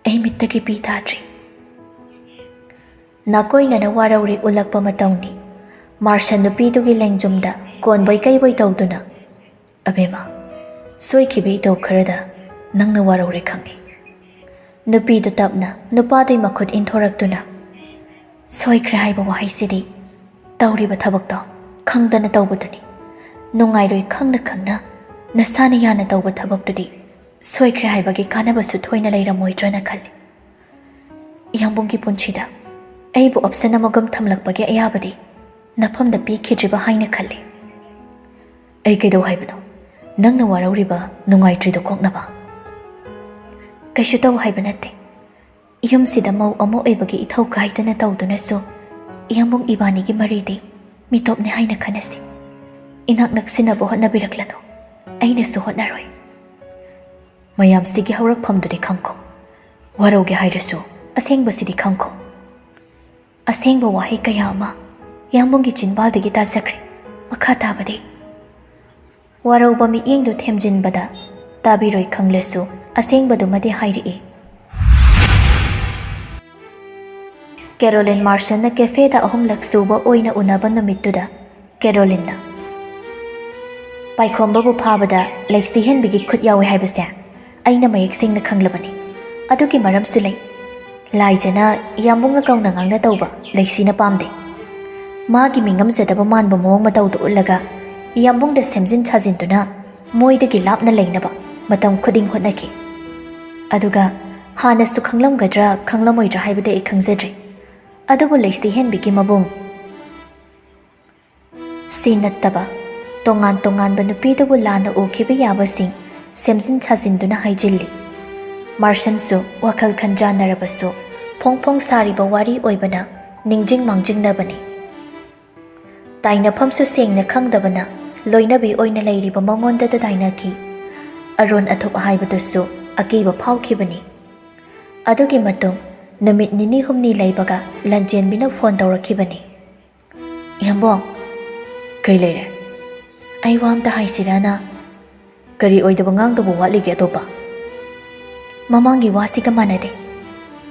ꯑꯩ ꯃꯤꯠꯇꯒꯤ ꯄꯤ ꯇꯥꯗ꯭ꯔꯤ꯫" ꯅꯥꯀꯣꯏꯅꯅ ꯋꯥꯔꯧꯔꯤ ꯎꯠꯂꯛꯄ ꯃꯇꯧꯅꯤ꯫ ꯃꯥꯔꯁꯟ ꯅꯨꯄꯤꯗꯨꯒꯤ ꯂꯦꯡꯖꯨꯝꯗ ꯀꯣꯟꯕꯣꯏ ꯀꯩꯕꯣꯏ ꯇꯧꯗꯨꯅ, "ꯑꯕꯦꯝꯃ, ꯁꯣꯏꯈꯤꯕ ꯏꯇꯧ ꯈꯔꯗ ꯅꯪꯅ ꯋꯥꯔꯧꯔꯦ ꯈꯪꯏ꯫" ꯅꯨꯄꯤꯗꯨ ꯇꯞꯅ ꯅꯨꯄꯥꯗꯨꯒꯤ ꯃꯈꯨꯠ ꯏꯟꯊꯣꯔꯛꯇꯨꯅ, "ꯁꯣꯏꯈ꯭ꯔꯦ ꯍꯥꯏꯕ ꯋꯥꯍꯩꯁꯤꯗꯤ ꯇꯧꯔꯤꯕ ꯊꯕꯛꯇꯣ ꯈꯪꯗꯅ ꯇꯧꯕꯗꯨꯅꯤ꯫ ꯅꯨꯡꯉꯥꯏꯔꯣꯏ ꯈꯪꯅ ꯈꯪꯅ ꯅꯁꯥꯅ ꯌꯥꯅ ꯇꯧꯕ ꯊꯕꯛꯇꯨꯗꯤ ꯁꯣꯏꯈ꯭ꯔꯦ ꯍꯥꯏꯕꯒꯤ ꯀꯥꯟꯅꯕꯁꯨ ꯊꯣꯏꯅ ꯂꯩꯔꯝꯃꯣꯏꯗ꯭ꯔꯅ ꯈꯜꯂꯤ꯫" "ꯏꯌꯥꯝꯕꯨꯡꯒꯤ ꯄꯨꯟꯁꯤꯗ ꯑꯩꯕꯨ ꯑꯣꯞꯁꯟ ꯑꯃꯒꯨꯝ ꯊꯝꯂꯛꯄꯒꯤ ꯑꯌꯥꯕꯗꯤ ꯅꯐꯝꯗ ꯄꯤꯈꯤꯗ꯭ꯔꯤꯕ ꯍꯥꯏꯅ ꯈꯜꯂꯤ꯫" "ꯑꯩ ꯀꯩꯗꯧ ꯍꯥꯏꯕꯅꯣ? ꯅꯪꯅ ꯋꯥꯔꯧꯔꯤꯕ ꯅꯨꯡꯉꯥꯏꯇ꯭ꯔꯤꯗꯣ ꯀꯣꯛꯅꯕ꯫ ꯀꯩꯁꯨ ꯇꯧ ꯍꯥꯏꯕ ꯅꯠꯇꯦ꯫ ꯌꯨꯝꯁꯤꯗ ꯃꯧ ꯑꯃ ꯑꯣꯏꯕꯒꯤ ꯏꯊꯧ ꯀꯥꯏꯗꯅ ꯇꯧꯗꯨꯅꯁꯨ ꯏꯌꯥꯝꯕꯨꯡ ꯏꯕꯥꯅꯤꯒꯤ ꯃꯔꯤꯗꯤ ꯃꯤꯇꯣꯞꯅꯦ ꯍꯥꯏꯅ ꯈꯟꯅꯁꯤ꯫ ꯏꯅꯥꯛ ꯅꯛꯁꯤꯟꯅꯕ ꯍꯣꯠꯅꯕꯤꯔꯛꯂꯅꯨ꯫ ꯑꯩꯅꯁꯨ ꯍꯣꯠꯅꯔꯣꯏ꯫ ꯃꯌꯥꯝꯁꯤꯒꯤ ꯍꯧꯔꯛꯐꯝꯗꯨꯗꯤ ꯈꯪꯈꯣ꯫ ꯋꯥꯔꯧꯒꯦ ꯍꯥꯏꯔꯁꯨ ꯑꯁꯦꯡꯕꯁꯤꯗꯤ ꯈꯪꯈꯣ꯫ ꯑꯁꯦꯡꯕ ꯋꯥꯍꯩ ꯀꯌꯥ ꯑꯃ ꯏꯌꯥꯝꯕꯨꯡꯒꯤ ꯆꯤꯟꯕꯥꯜꯗꯒꯤ ꯇꯥꯖꯈ꯭ꯔꯦ꯫ ꯃꯈꯥ ꯇꯥꯕꯗꯤ? ꯋꯥꯔꯧꯕ ꯃꯤꯠꯌꯦꯡꯗꯨ ꯊꯦꯝꯖꯤꯟꯕꯗ ꯇꯥꯕꯤꯔꯣꯏ ꯈꯪꯂꯁꯨ ꯑꯁꯦꯡꯕꯗꯨꯃꯗꯤ ꯍꯥꯏꯔꯛꯏ꯫ ꯀꯦꯔꯣꯂꯤꯟ ꯃꯥꯔꯁꯟꯅ ꯀꯦꯐꯦꯗ ꯑꯍꯨꯝꯂꯛ ꯁꯨꯕ ꯑꯣꯏꯅ ꯎꯅꯕ ꯅꯨꯃꯤꯠꯇꯨꯗ ꯀꯦꯔꯣꯂꯤꯟꯅ ꯄꯥꯏꯈꯣꯝꯕꯕꯨ ꯐꯥꯕꯗ ꯂꯩꯁꯤꯍꯦꯟꯕꯤꯒꯤ ꯈꯨꯠ ꯌꯥꯎꯏ ꯍꯥꯏꯕꯁꯦ ꯑꯩꯅ ꯃꯌꯦꯛ ꯁꯦꯡꯅ ꯈꯪꯂꯕꯅꯤ꯫ ꯑꯗꯨꯒꯤ ꯃꯔꯝꯁꯨ ꯂꯩ꯫ ꯂꯥꯏꯖꯅ ꯏꯌꯥꯝꯕꯨꯡꯒ ꯀꯧꯅ ꯉꯥꯡꯅ ꯇꯧꯕ ꯂꯩꯁꯤꯅ ꯄꯥꯝꯗꯦ꯫ ꯃꯥꯒꯤ ꯃꯤꯉꯝꯖꯗꯕ ꯃꯥꯟꯕ ꯃꯑꯣꯡ ꯃꯇꯧꯗꯨ ꯎꯠꯂꯒ ꯏꯌꯥꯝꯕꯨꯡꯗ ꯁꯦꯝꯖꯤꯟ ꯁꯥꯖꯤꯟꯗꯨꯅ ꯃꯣꯏꯗꯒꯤ ꯂꯥꯞꯅ ꯂꯩꯅꯕ ꯃꯇꯝ ꯈꯨꯗꯤꯡ ꯍꯣꯠꯅꯈꯤ꯫ ꯑꯗꯨꯒ ꯍꯥꯟꯅꯁꯨ ꯈꯪꯂꯝꯒꯗ꯭ꯔꯥ ꯈꯪꯂꯝꯃꯣꯏꯗ꯭ꯔꯥ ꯍꯥꯏꯕꯗꯤ ꯑꯩ ꯈꯪꯖꯗ꯭ꯔꯦ꯫ ꯑꯗꯨꯕꯨ ꯂꯩꯁꯤꯍꯦꯟꯕꯤꯒꯤ ꯃꯕꯨꯡ ꯁꯤ ꯅꯠꯇꯕ ꯇꯣꯉꯥꯟ ꯇꯣꯉꯥꯟꯕ ꯅꯨꯄꯤꯗꯨꯕꯨ ꯂꯥꯟꯅ ꯎꯈꯤꯕ ꯌꯥꯕꯁꯤꯡ ꯁꯦꯝꯖꯤꯟ ꯁꯥꯖꯤꯟꯗꯨꯅ ꯍꯥꯏꯖꯤꯜꯂꯤ꯫ ꯃꯥꯔꯁꯟꯁꯨ ꯋꯥꯈꯜ ꯈꯟꯖꯥꯟꯅꯔꯕꯁꯨ ꯐꯣꯡ ꯐꯣꯡ ꯁꯥꯔꯤꯕ ꯋꯥꯔꯤ ꯑꯣꯏꯕꯅ ꯅꯤꯡꯖꯤꯡ ꯃꯥꯡꯖꯤꯡꯅꯕꯅꯤ꯫ ꯇꯥꯏꯅꯐꯝꯁꯨ ꯁꯦꯡꯅ ꯈꯪꯗꯕꯅ ꯂꯣꯏꯅꯕꯤ ꯑꯣꯏꯅ ꯂꯩꯔꯤꯕ ꯃꯉꯣꯟꯗꯗ ꯇꯥꯏꯅꯈꯤ꯫ ꯑꯔꯣꯟ ꯑꯊꯨꯞ ꯍꯥꯏꯕꯗꯨꯁꯨ ꯑꯀꯤꯕ ꯐꯥꯎꯈꯤꯕꯅꯤ꯫ ꯑꯗꯨꯒꯤ ꯃꯇꯨꯡ ꯅꯨꯃꯤꯠ ꯅꯤꯅꯤ ꯍꯨꯝꯅꯤ ꯂꯩꯕꯒ ꯂꯟꯆꯦꯟꯕꯤꯅ ꯐꯣꯟ ꯇꯧꯔꯛꯈꯤꯕꯅꯤ꯫ "ꯏꯌꯥꯝꯕꯣ, ꯀꯩ ꯂꯩꯔꯦ?" "ꯑꯩ ꯋꯥ ꯑꯝꯇ ꯍꯥꯏꯁꯤꯔꯥꯅ?" "ꯀꯔꯤ ꯑꯣꯏꯗꯕ ꯉꯥꯡꯗꯧꯕ ꯋꯥꯠꯂꯤꯒꯦ ꯑꯇꯣꯞꯄ?" "ꯃꯃꯥꯡꯒꯤ ꯋꯥꯁꯤꯒ ꯃꯥꯟꯅꯗꯦ꯫"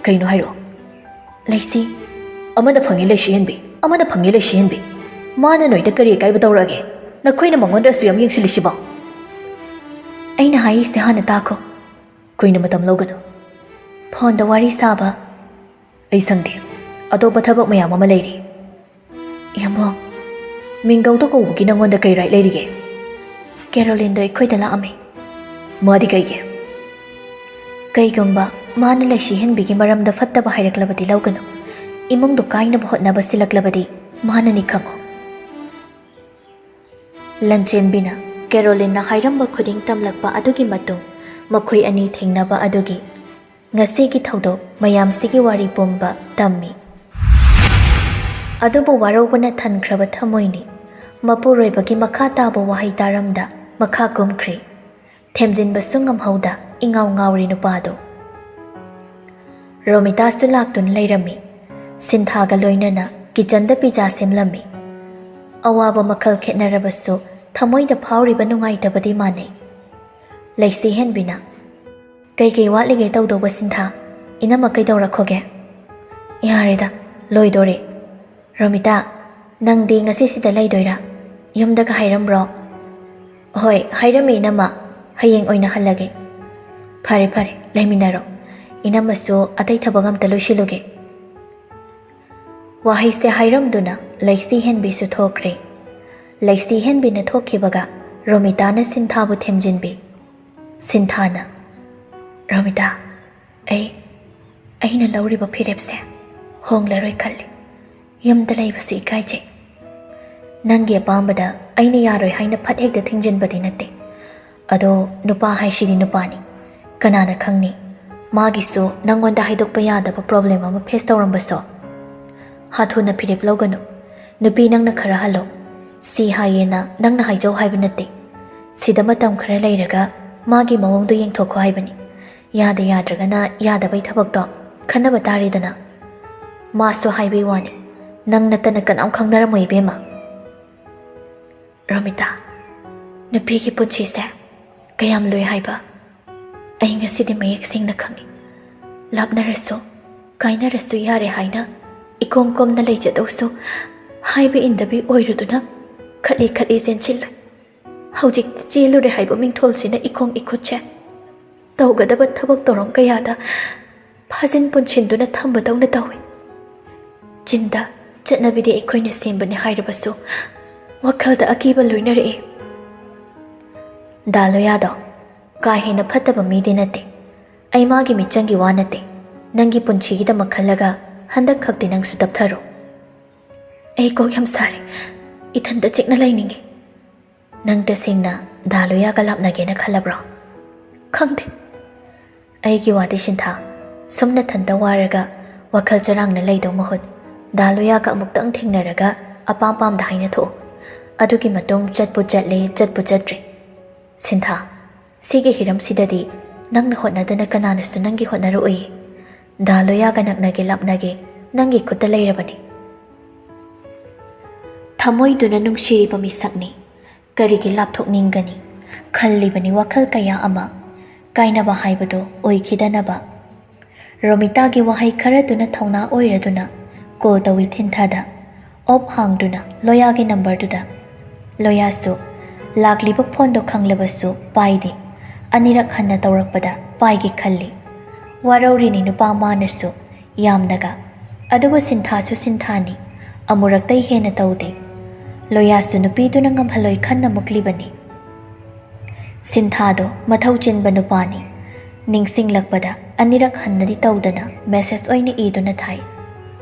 "ꯀꯩꯅꯣ ꯍꯥꯏꯔꯛꯑꯣ꯫" "ꯂꯩꯁꯤ꯫" "ꯑꯃꯅ ꯐꯪꯉꯦ ꯂꯩꯁꯤꯍꯦꯟꯕꯤ, ꯑꯃꯅ ꯐꯪꯉꯦ ꯂꯩꯁꯤꯍꯦꯟꯕꯤ꯫ ꯃꯥꯅ ꯅꯣꯏꯗ ꯀꯔꯤ ꯑꯀꯥꯏꯕ ꯇꯧꯔꯛꯑꯒꯦ? ꯅꯈꯣꯏꯅ ꯃꯉꯣꯟꯗ ꯑꯁꯨ ꯌꯥꯝ ꯌꯦꯡꯁꯤꯜꯂꯤꯁꯤꯕꯣ?" "ꯑꯩꯅ ꯍꯥꯏꯔꯤꯁꯦ ꯍꯥꯟꯅ ꯇꯥꯈꯣ꯫" "ꯀꯨꯏꯅ ꯃꯇꯝ ꯂꯧꯒꯅꯨ꯫" "ꯐꯣꯟꯗ ꯋꯥꯔꯤ ꯁꯥꯕ꯫" "ꯑꯩ ꯁꯪꯗꯦ꯫ ꯑꯇꯣꯞꯄ ꯊꯕꯛ ꯃꯌꯥꯝ ꯑꯃ ꯂꯩꯔꯤ꯫" "ꯏꯌꯥꯝꯕꯣ꯫" "ꯃꯤꯡꯒꯧꯗ ꯀꯧꯕꯒꯤ ꯅꯉꯣꯟꯗ ꯀꯩ ꯔꯥꯏꯠ ꯂꯩꯔꯤꯒꯦ?" "ꯀꯦꯔꯣꯂꯤꯟꯗꯣ ꯑꯩꯈꯣꯏꯗ ꯂꯥꯛꯑꯝꯃꯦ꯫" "ꯃꯥꯗꯤ ꯀꯩꯒꯤ?" "ꯀꯩꯒꯨꯝꯕ ꯃꯥꯅ ꯂꯩꯁꯤꯍꯦꯟꯕꯤꯒꯤ ꯃꯔꯝꯗ ꯐꯠꯇꯕ ꯍꯥꯏꯔꯛꯂꯕꯗꯤ ꯂꯧꯒꯅꯨ꯫ ꯏꯃꯨꯡꯗꯣ ꯀꯥꯏꯅꯕ ꯍꯣꯠꯅꯕ ꯁꯤꯜꯂꯛꯂꯕꯗꯤ ꯃꯥꯅꯅꯤ ꯈꯪꯉꯨ꯫" ꯂꯟꯆꯦꯟꯕꯤꯅ ꯀꯦꯔꯣꯂꯤꯟꯅ ꯍꯥꯏꯔꯝꯕ ꯈꯨꯗꯤꯡ ꯇꯝꯂꯛꯄ ꯑꯗꯨꯒꯤ ꯃꯇꯨꯡ, ꯃꯈꯣꯏ ꯑꯅꯤ ꯊꯦꯡꯅꯕ ꯑꯗꯨꯒꯤ ꯉꯁꯤꯒꯤ ꯊꯧꯗꯣꯛ ꯃꯌꯥꯝꯁꯤꯒꯤ ꯋꯥꯔꯤ ꯄꯨꯝꯕ ꯇꯝꯃꯤ꯫ ꯑꯗꯨꯕꯨ ꯋꯥꯔꯧꯕꯅ ꯊꯟꯈ꯭ꯔꯕ ꯊꯃꯣꯏꯅꯤ꯫ ꯃꯄꯨꯔꯣꯏꯕꯒꯤ ꯃꯈꯥ ꯇꯥꯕ ꯋꯥꯍꯩ ꯇꯥꯔꯝꯗ ꯃꯈꯥ ꯀꯨꯝꯈ꯭ꯔꯦ꯫ ꯊꯦꯝꯖꯤꯟꯕꯁꯨ ꯉꯝꯍꯧꯗ ꯏꯉꯥꯎ ꯉꯥꯎꯔꯤ ꯅꯨꯄꯥꯗꯨ꯫ ꯔꯣꯃꯤꯇꯥꯁꯨ ꯂꯥꯛꯇꯨꯅ ꯂꯩꯔꯝꯃꯤ꯫ ꯁꯤꯟꯊꯥꯒ ꯂꯣꯏꯅꯅ ꯀꯤꯆꯟꯗ ꯄꯤꯖꯥ ꯁꯦꯝꯂꯝꯃꯤ꯫ ꯑꯋꯥꯕ ꯃꯈꯜ ꯈꯦꯠꯅꯔꯕꯁꯨ ꯊꯃꯣꯏꯗ ꯐꯥꯎꯔꯤꯕ ꯅꯨꯡꯉꯥꯏꯇꯕꯗꯤ ꯃꯥꯟꯅꯩ꯫ ꯂꯩꯁꯤ ꯍꯦꯟꯕꯤꯅ, "ꯀꯩꯀꯩ ꯋꯥꯠꯂꯤꯒꯦ ꯇꯧꯗꯧꯕ, ꯁꯤꯟꯊꯥ? ꯏꯅꯝꯃ ꯀꯩꯗꯧꯔꯛꯈꯣꯒꯦ?" "ꯌꯥꯔꯦꯗ, ꯂꯣꯏꯗꯣꯔꯦ꯫ ꯔꯣꯃꯤꯇꯥ, ꯅꯪꯗꯤ ꯉꯁꯤ ꯁꯤꯗ ꯂꯩꯗꯣꯏꯔꯥ? ꯌꯨꯝꯗꯒ ꯍꯥꯏꯔꯝꯕ꯭ꯔꯣ?" "ꯍꯣꯏ, ꯍꯥꯏꯔꯝꯃꯦ ꯏꯅꯝꯃ꯫ ꯍꯌꯦꯡ ꯑꯣꯏꯅ ꯍꯜꯂꯒꯦ꯫" "ꯐꯔꯦ ꯐꯔꯦ, ꯂꯩꯃꯤꯟꯅꯔꯣ꯫ ꯏꯅꯝꯃꯁꯨ ꯑꯇꯩ ꯊꯕꯛ ꯑꯝꯇ ꯂꯣꯏꯁꯤꯜꯂꯨꯒꯦ꯫" ꯋꯥꯍꯩꯁꯦ ꯍꯥꯏꯔꯝꯗꯨꯅ ꯂꯩꯁꯤ ꯍꯦꯟꯕꯤꯁꯨ ꯊꯣꯛꯈ꯭ꯔꯦ꯫ ꯂꯩꯁꯤ ꯍꯦꯟꯕꯤꯅ ꯊꯣꯛꯈꯤꯕꯒ ꯔꯣꯃꯤꯇꯥꯅ ꯁꯤꯟꯊꯥꯕꯨ ꯊꯦꯝꯖꯤꯟꯕꯤ꯫ ꯁꯤꯟꯊꯥꯅ, "ꯔꯣꯃꯤꯇꯥ, ꯑꯩ, ꯑꯩꯅ ꯂꯧꯔꯤꯕ ꯐꯤꯔꯦꯞꯁꯦ ꯍꯣꯡꯂꯔꯣꯏ ꯈꯜꯂꯤ꯫ ꯌꯨꯝꯗ ꯂꯩꯕꯁꯨ ꯏꯀꯥꯏꯖꯩ꯫ ꯅꯪꯒꯤ ꯑꯄꯥꯝꯕꯗ ꯑꯩꯅ ꯌꯥꯔꯣꯏ ꯍꯥꯏꯅ ꯐꯠ ꯍꯦꯛꯇ ꯊꯤꯡꯖꯤꯟꯕꯗꯤ ꯅꯠꯇꯦ꯫ ꯑꯗꯣ ꯅꯨꯄꯥ ꯍꯥꯏꯁꯤꯗꯤ ꯅꯨꯄꯥꯅꯤ꯫ ꯀꯅꯥꯅ ꯈꯪꯅꯤ, ꯃꯥꯒꯤꯁꯨ ꯅꯪꯉꯣꯟꯗ ꯍꯥꯏꯗꯣꯛꯄ ꯌꯥꯗꯕ ꯄ꯭ꯔꯣꯕ꯭ꯂꯦꯝ ꯑꯃ ꯐꯦꯁ ꯇꯧꯔꯝꯕꯁꯨ꯫ ꯍꯥꯊꯨꯅ ꯐꯤꯔꯦꯞ ꯂꯧꯒꯅꯨ꯫ ꯅꯨꯄꯤ ꯅꯪꯅ ꯈꯔ ꯍꯜꯂꯣ꯫ ꯁꯤ ꯍꯥꯏꯌꯦꯅ ꯅꯪꯅ ꯍꯥꯏꯖꯧ ꯍꯥꯏꯕ ꯅꯠꯇꯦ꯫ ꯁꯤꯗ ꯃꯇꯝ ꯈꯔ ꯂꯩꯔꯒ ꯃꯥꯒꯤ ꯃꯑꯣꯡꯗꯣ ꯌꯦꯡꯊꯣꯛꯈꯣ ꯍꯥꯏꯕꯅꯤ꯫ ꯌꯥꯗ ꯌꯥꯗ꯭ꯔꯒꯅ ꯌꯥꯗꯕꯩ ꯊꯕꯛꯇꯣ ꯈꯟꯅꯕ ꯇꯥꯔꯦꯗꯅ꯫ ꯃꯥꯁꯨ ꯍꯥꯏꯕꯩ ꯋꯥꯅꯤ, ꯅꯪ ꯅꯠꯇꯅ ꯀꯅꯥꯝ ꯈꯪꯅꯔꯝꯃꯣꯏ ꯏꯕꯦꯝꯃ꯫" ꯔꯣꯃꯤꯇꯥ, ꯅꯨꯄꯤꯒꯤ ꯄꯨꯟꯁꯤꯁꯦ ꯀꯌꯥꯝ ꯂꯨꯏ ꯍꯥꯏꯕ ꯑꯩ ꯉꯁꯤꯗꯤ ꯃꯌꯦꯛ ꯁꯦꯡꯅ ꯈꯪꯉꯤ꯫ ꯂꯥꯞꯅꯔꯁꯨ, ꯀꯥꯏꯅꯔꯁꯨ ꯌꯥꯔꯦ ꯍꯥꯏꯅ ꯏꯀꯣꯝ ꯀꯣꯝꯅ ꯂꯩꯖꯗꯧꯁꯨ, ꯍꯥꯏꯕ ꯏꯟꯗꯕꯤ ꯑꯣꯏꯔꯨꯗꯨꯅ ꯈꯠꯂꯤ ꯈꯠꯂꯤ ꯆꯦꯟꯁꯤꯜꯂꯦ꯫ ꯍꯧꯖꯤꯛꯇꯤ ꯆꯦꯜꯂꯨꯔꯦ ꯍꯥꯏꯕ ꯃꯤꯡꯊꯣꯜꯁꯤꯅ ꯏꯈꯣꯡ ꯏꯈꯨꯠꯁꯦ ꯇꯧꯒꯗꯕ ꯊꯕꯛ ꯊꯧꯔꯝ ꯀꯌꯥꯗ ꯐꯥꯖꯤꯟ ꯄꯨꯟꯁꯤꯟꯗꯨꯅ ꯊꯝꯕꯗꯧꯅ ꯇꯧꯏ꯫ ꯆꯤꯟꯗ ꯆꯠꯅꯕꯤꯗꯤ ꯑꯩꯈꯣꯏꯅ ꯁꯦꯝꯕꯅꯤ ꯍꯥꯏꯔꯕꯁꯨ, ꯋꯥꯈꯜꯗ ꯑꯀꯤꯕ ꯂꯣꯏꯅꯔꯛꯏ꯫ ꯗꯥ ꯂꯣꯌꯥꯗꯣ ꯀꯥ ꯍꯦꯟꯅ ꯐꯠꯇꯕ ꯃꯤꯗꯤ ꯅꯠꯇꯦ꯫ ꯑꯩ ꯃꯥꯒꯤ ꯃꯤꯆꯪꯒꯤ ꯋꯥ ꯅꯠꯇꯦ꯫ ꯅꯪꯒꯤ ꯄꯨꯟꯁꯤꯒꯤꯗꯃꯛ ꯈꯜꯂꯒ ꯍꯟꯗꯛ ꯈꯛꯇꯤ ꯅꯪꯁꯨ ꯇꯞꯊꯔꯣ꯫ ꯑꯩ ꯀꯣꯛ ꯌꯥꯝ ꯁꯥꯔꯦ꯫ ꯏꯊꯟꯇ ꯆꯤꯛꯅ ꯂꯩꯅꯤꯡꯉꯦ꯫ "ꯅꯪ ꯇꯁꯦꯡꯅ ꯗꯥ ꯂꯣꯌꯥꯒ ꯂꯥꯞꯅꯒꯦꯅ ꯈꯜꯂꯕ꯭ꯔꯣ?" "ꯈꯪꯗꯦ꯫ ꯑꯩꯒꯤ ꯋꯥꯗꯤ ꯁꯤꯟꯊꯥ, ꯁꯨꯝ ꯅꯊꯟꯇ ꯋꯥꯔꯒ ꯋꯥꯈꯜ ꯆꯔꯥꯡꯅ ꯂꯩꯗꯧ ꯃꯍꯨꯠ ꯗꯥ ꯂꯣꯌꯥꯒ ꯑꯃꯨꯛꯇꯪ ꯊꯦꯡꯅꯔꯒ ꯑꯄꯥꯝ ꯄꯥꯝꯗ ꯍꯥꯏꯅꯊꯣꯛꯎ꯫ ꯑꯗꯨꯒꯤ ꯃꯇꯨꯡ ꯆꯠꯄꯨ ꯆꯠꯂꯦ, ꯆꯠꯄꯨ ꯆꯠꯇ꯭ꯔꯦ꯫ ꯁꯤꯟꯊꯥ, ꯁꯤꯒꯤ ꯍꯤꯔꯝꯁꯤꯗꯗꯤ ꯅꯪꯅ ꯍꯣꯠꯅꯗꯅ ꯀꯅꯥꯅꯁꯨ ꯅꯪꯒꯤ ꯍꯣꯠꯅꯔꯛꯑꯣꯏꯌꯦ꯫ ꯗꯥ ꯂꯣꯌꯥꯒ ꯅꯛꯅꯒꯦ ꯂꯥꯞꯅꯒꯦ ꯅꯪꯒꯤ ꯈꯨꯠꯇ ꯂꯩꯔꯕꯅꯤ꯫ ꯊꯃꯣꯏꯗꯨꯅ ꯅꯨꯡꯁꯤꯔꯤꯕ ꯃꯤꯁꯛꯅꯤ꯫ ꯀꯔꯤꯒꯤ ꯂꯥꯞꯊꯣꯛꯅꯤꯡꯒꯅꯤ? ꯈꯜꯂꯤꯕꯅꯤ ꯋꯥꯈꯜ ꯀꯌꯥ ꯑꯃ꯫ ꯀꯥꯏꯅꯕ ꯍꯥꯏꯕꯗꯨ ꯑꯣꯏꯈꯤꯗꯅꯕ꯫ ꯔꯣꯃꯤꯇꯥꯒꯤ ꯋꯥꯍꯩ ꯈꯔꯗꯨꯅ ꯊꯧꯅꯥ ꯑꯣꯏꯔꯗꯨꯅ ꯀꯣꯜ ꯇꯧꯏ ꯊꯤꯟꯊꯥꯗ꯫ ꯑꯣꯞ ꯍꯥꯡꯗꯨꯅ ꯂꯣꯌꯥꯒꯤ ꯅꯝꯕꯔꯗꯨꯗ꯫ ꯂꯣꯌꯥꯁꯨ ꯂꯥꯛꯂꯤꯕ ꯐꯣꯟꯗꯣ ꯈꯪꯂꯕꯁꯨ ꯄꯥꯏꯗꯦ꯫ ꯑꯅꯤꯔꯛ ꯍꯟꯅ ꯇꯧꯔꯛꯄꯗ ꯄꯥꯏꯒꯦ ꯈꯜꯂꯤ꯫ ꯋꯥꯔꯧꯔꯤꯅꯤ ꯅꯨꯄꯥ ꯃꯥꯅꯁꯨ ꯌꯥꯝꯅꯒ꯫ ꯑꯗꯨꯕꯨ ꯁꯤꯟꯊꯥꯁꯨ ꯁꯤꯟꯊꯥꯅꯤ꯫ ꯑꯃꯨꯔꯛꯇꯩ ꯍꯦꯟꯅ ꯇꯧꯗꯦ꯫ ꯂꯣꯌꯥꯁꯨ ꯅꯨꯄꯤꯗꯨꯅ ꯉꯝꯍꯜꯂꯣꯏ ꯈꯟꯅ ꯃꯨꯛꯂꯤꯕꯅꯤ꯫ ꯁꯤꯟꯊꯥꯗꯣ ꯃꯊꯧ ꯆꯤꯟꯕ ꯅꯨꯄꯥꯅꯤ꯫ ꯅꯤꯡꯁꯤꯡꯂꯛꯄꯗ ꯑꯅꯤꯔꯛ ꯍꯟꯅꯗꯤ ꯇꯧꯗꯅ ꯃꯦꯁꯦꯖ ꯑꯣꯏꯅ ꯏꯗꯨꯅ ꯊꯥꯏ꯫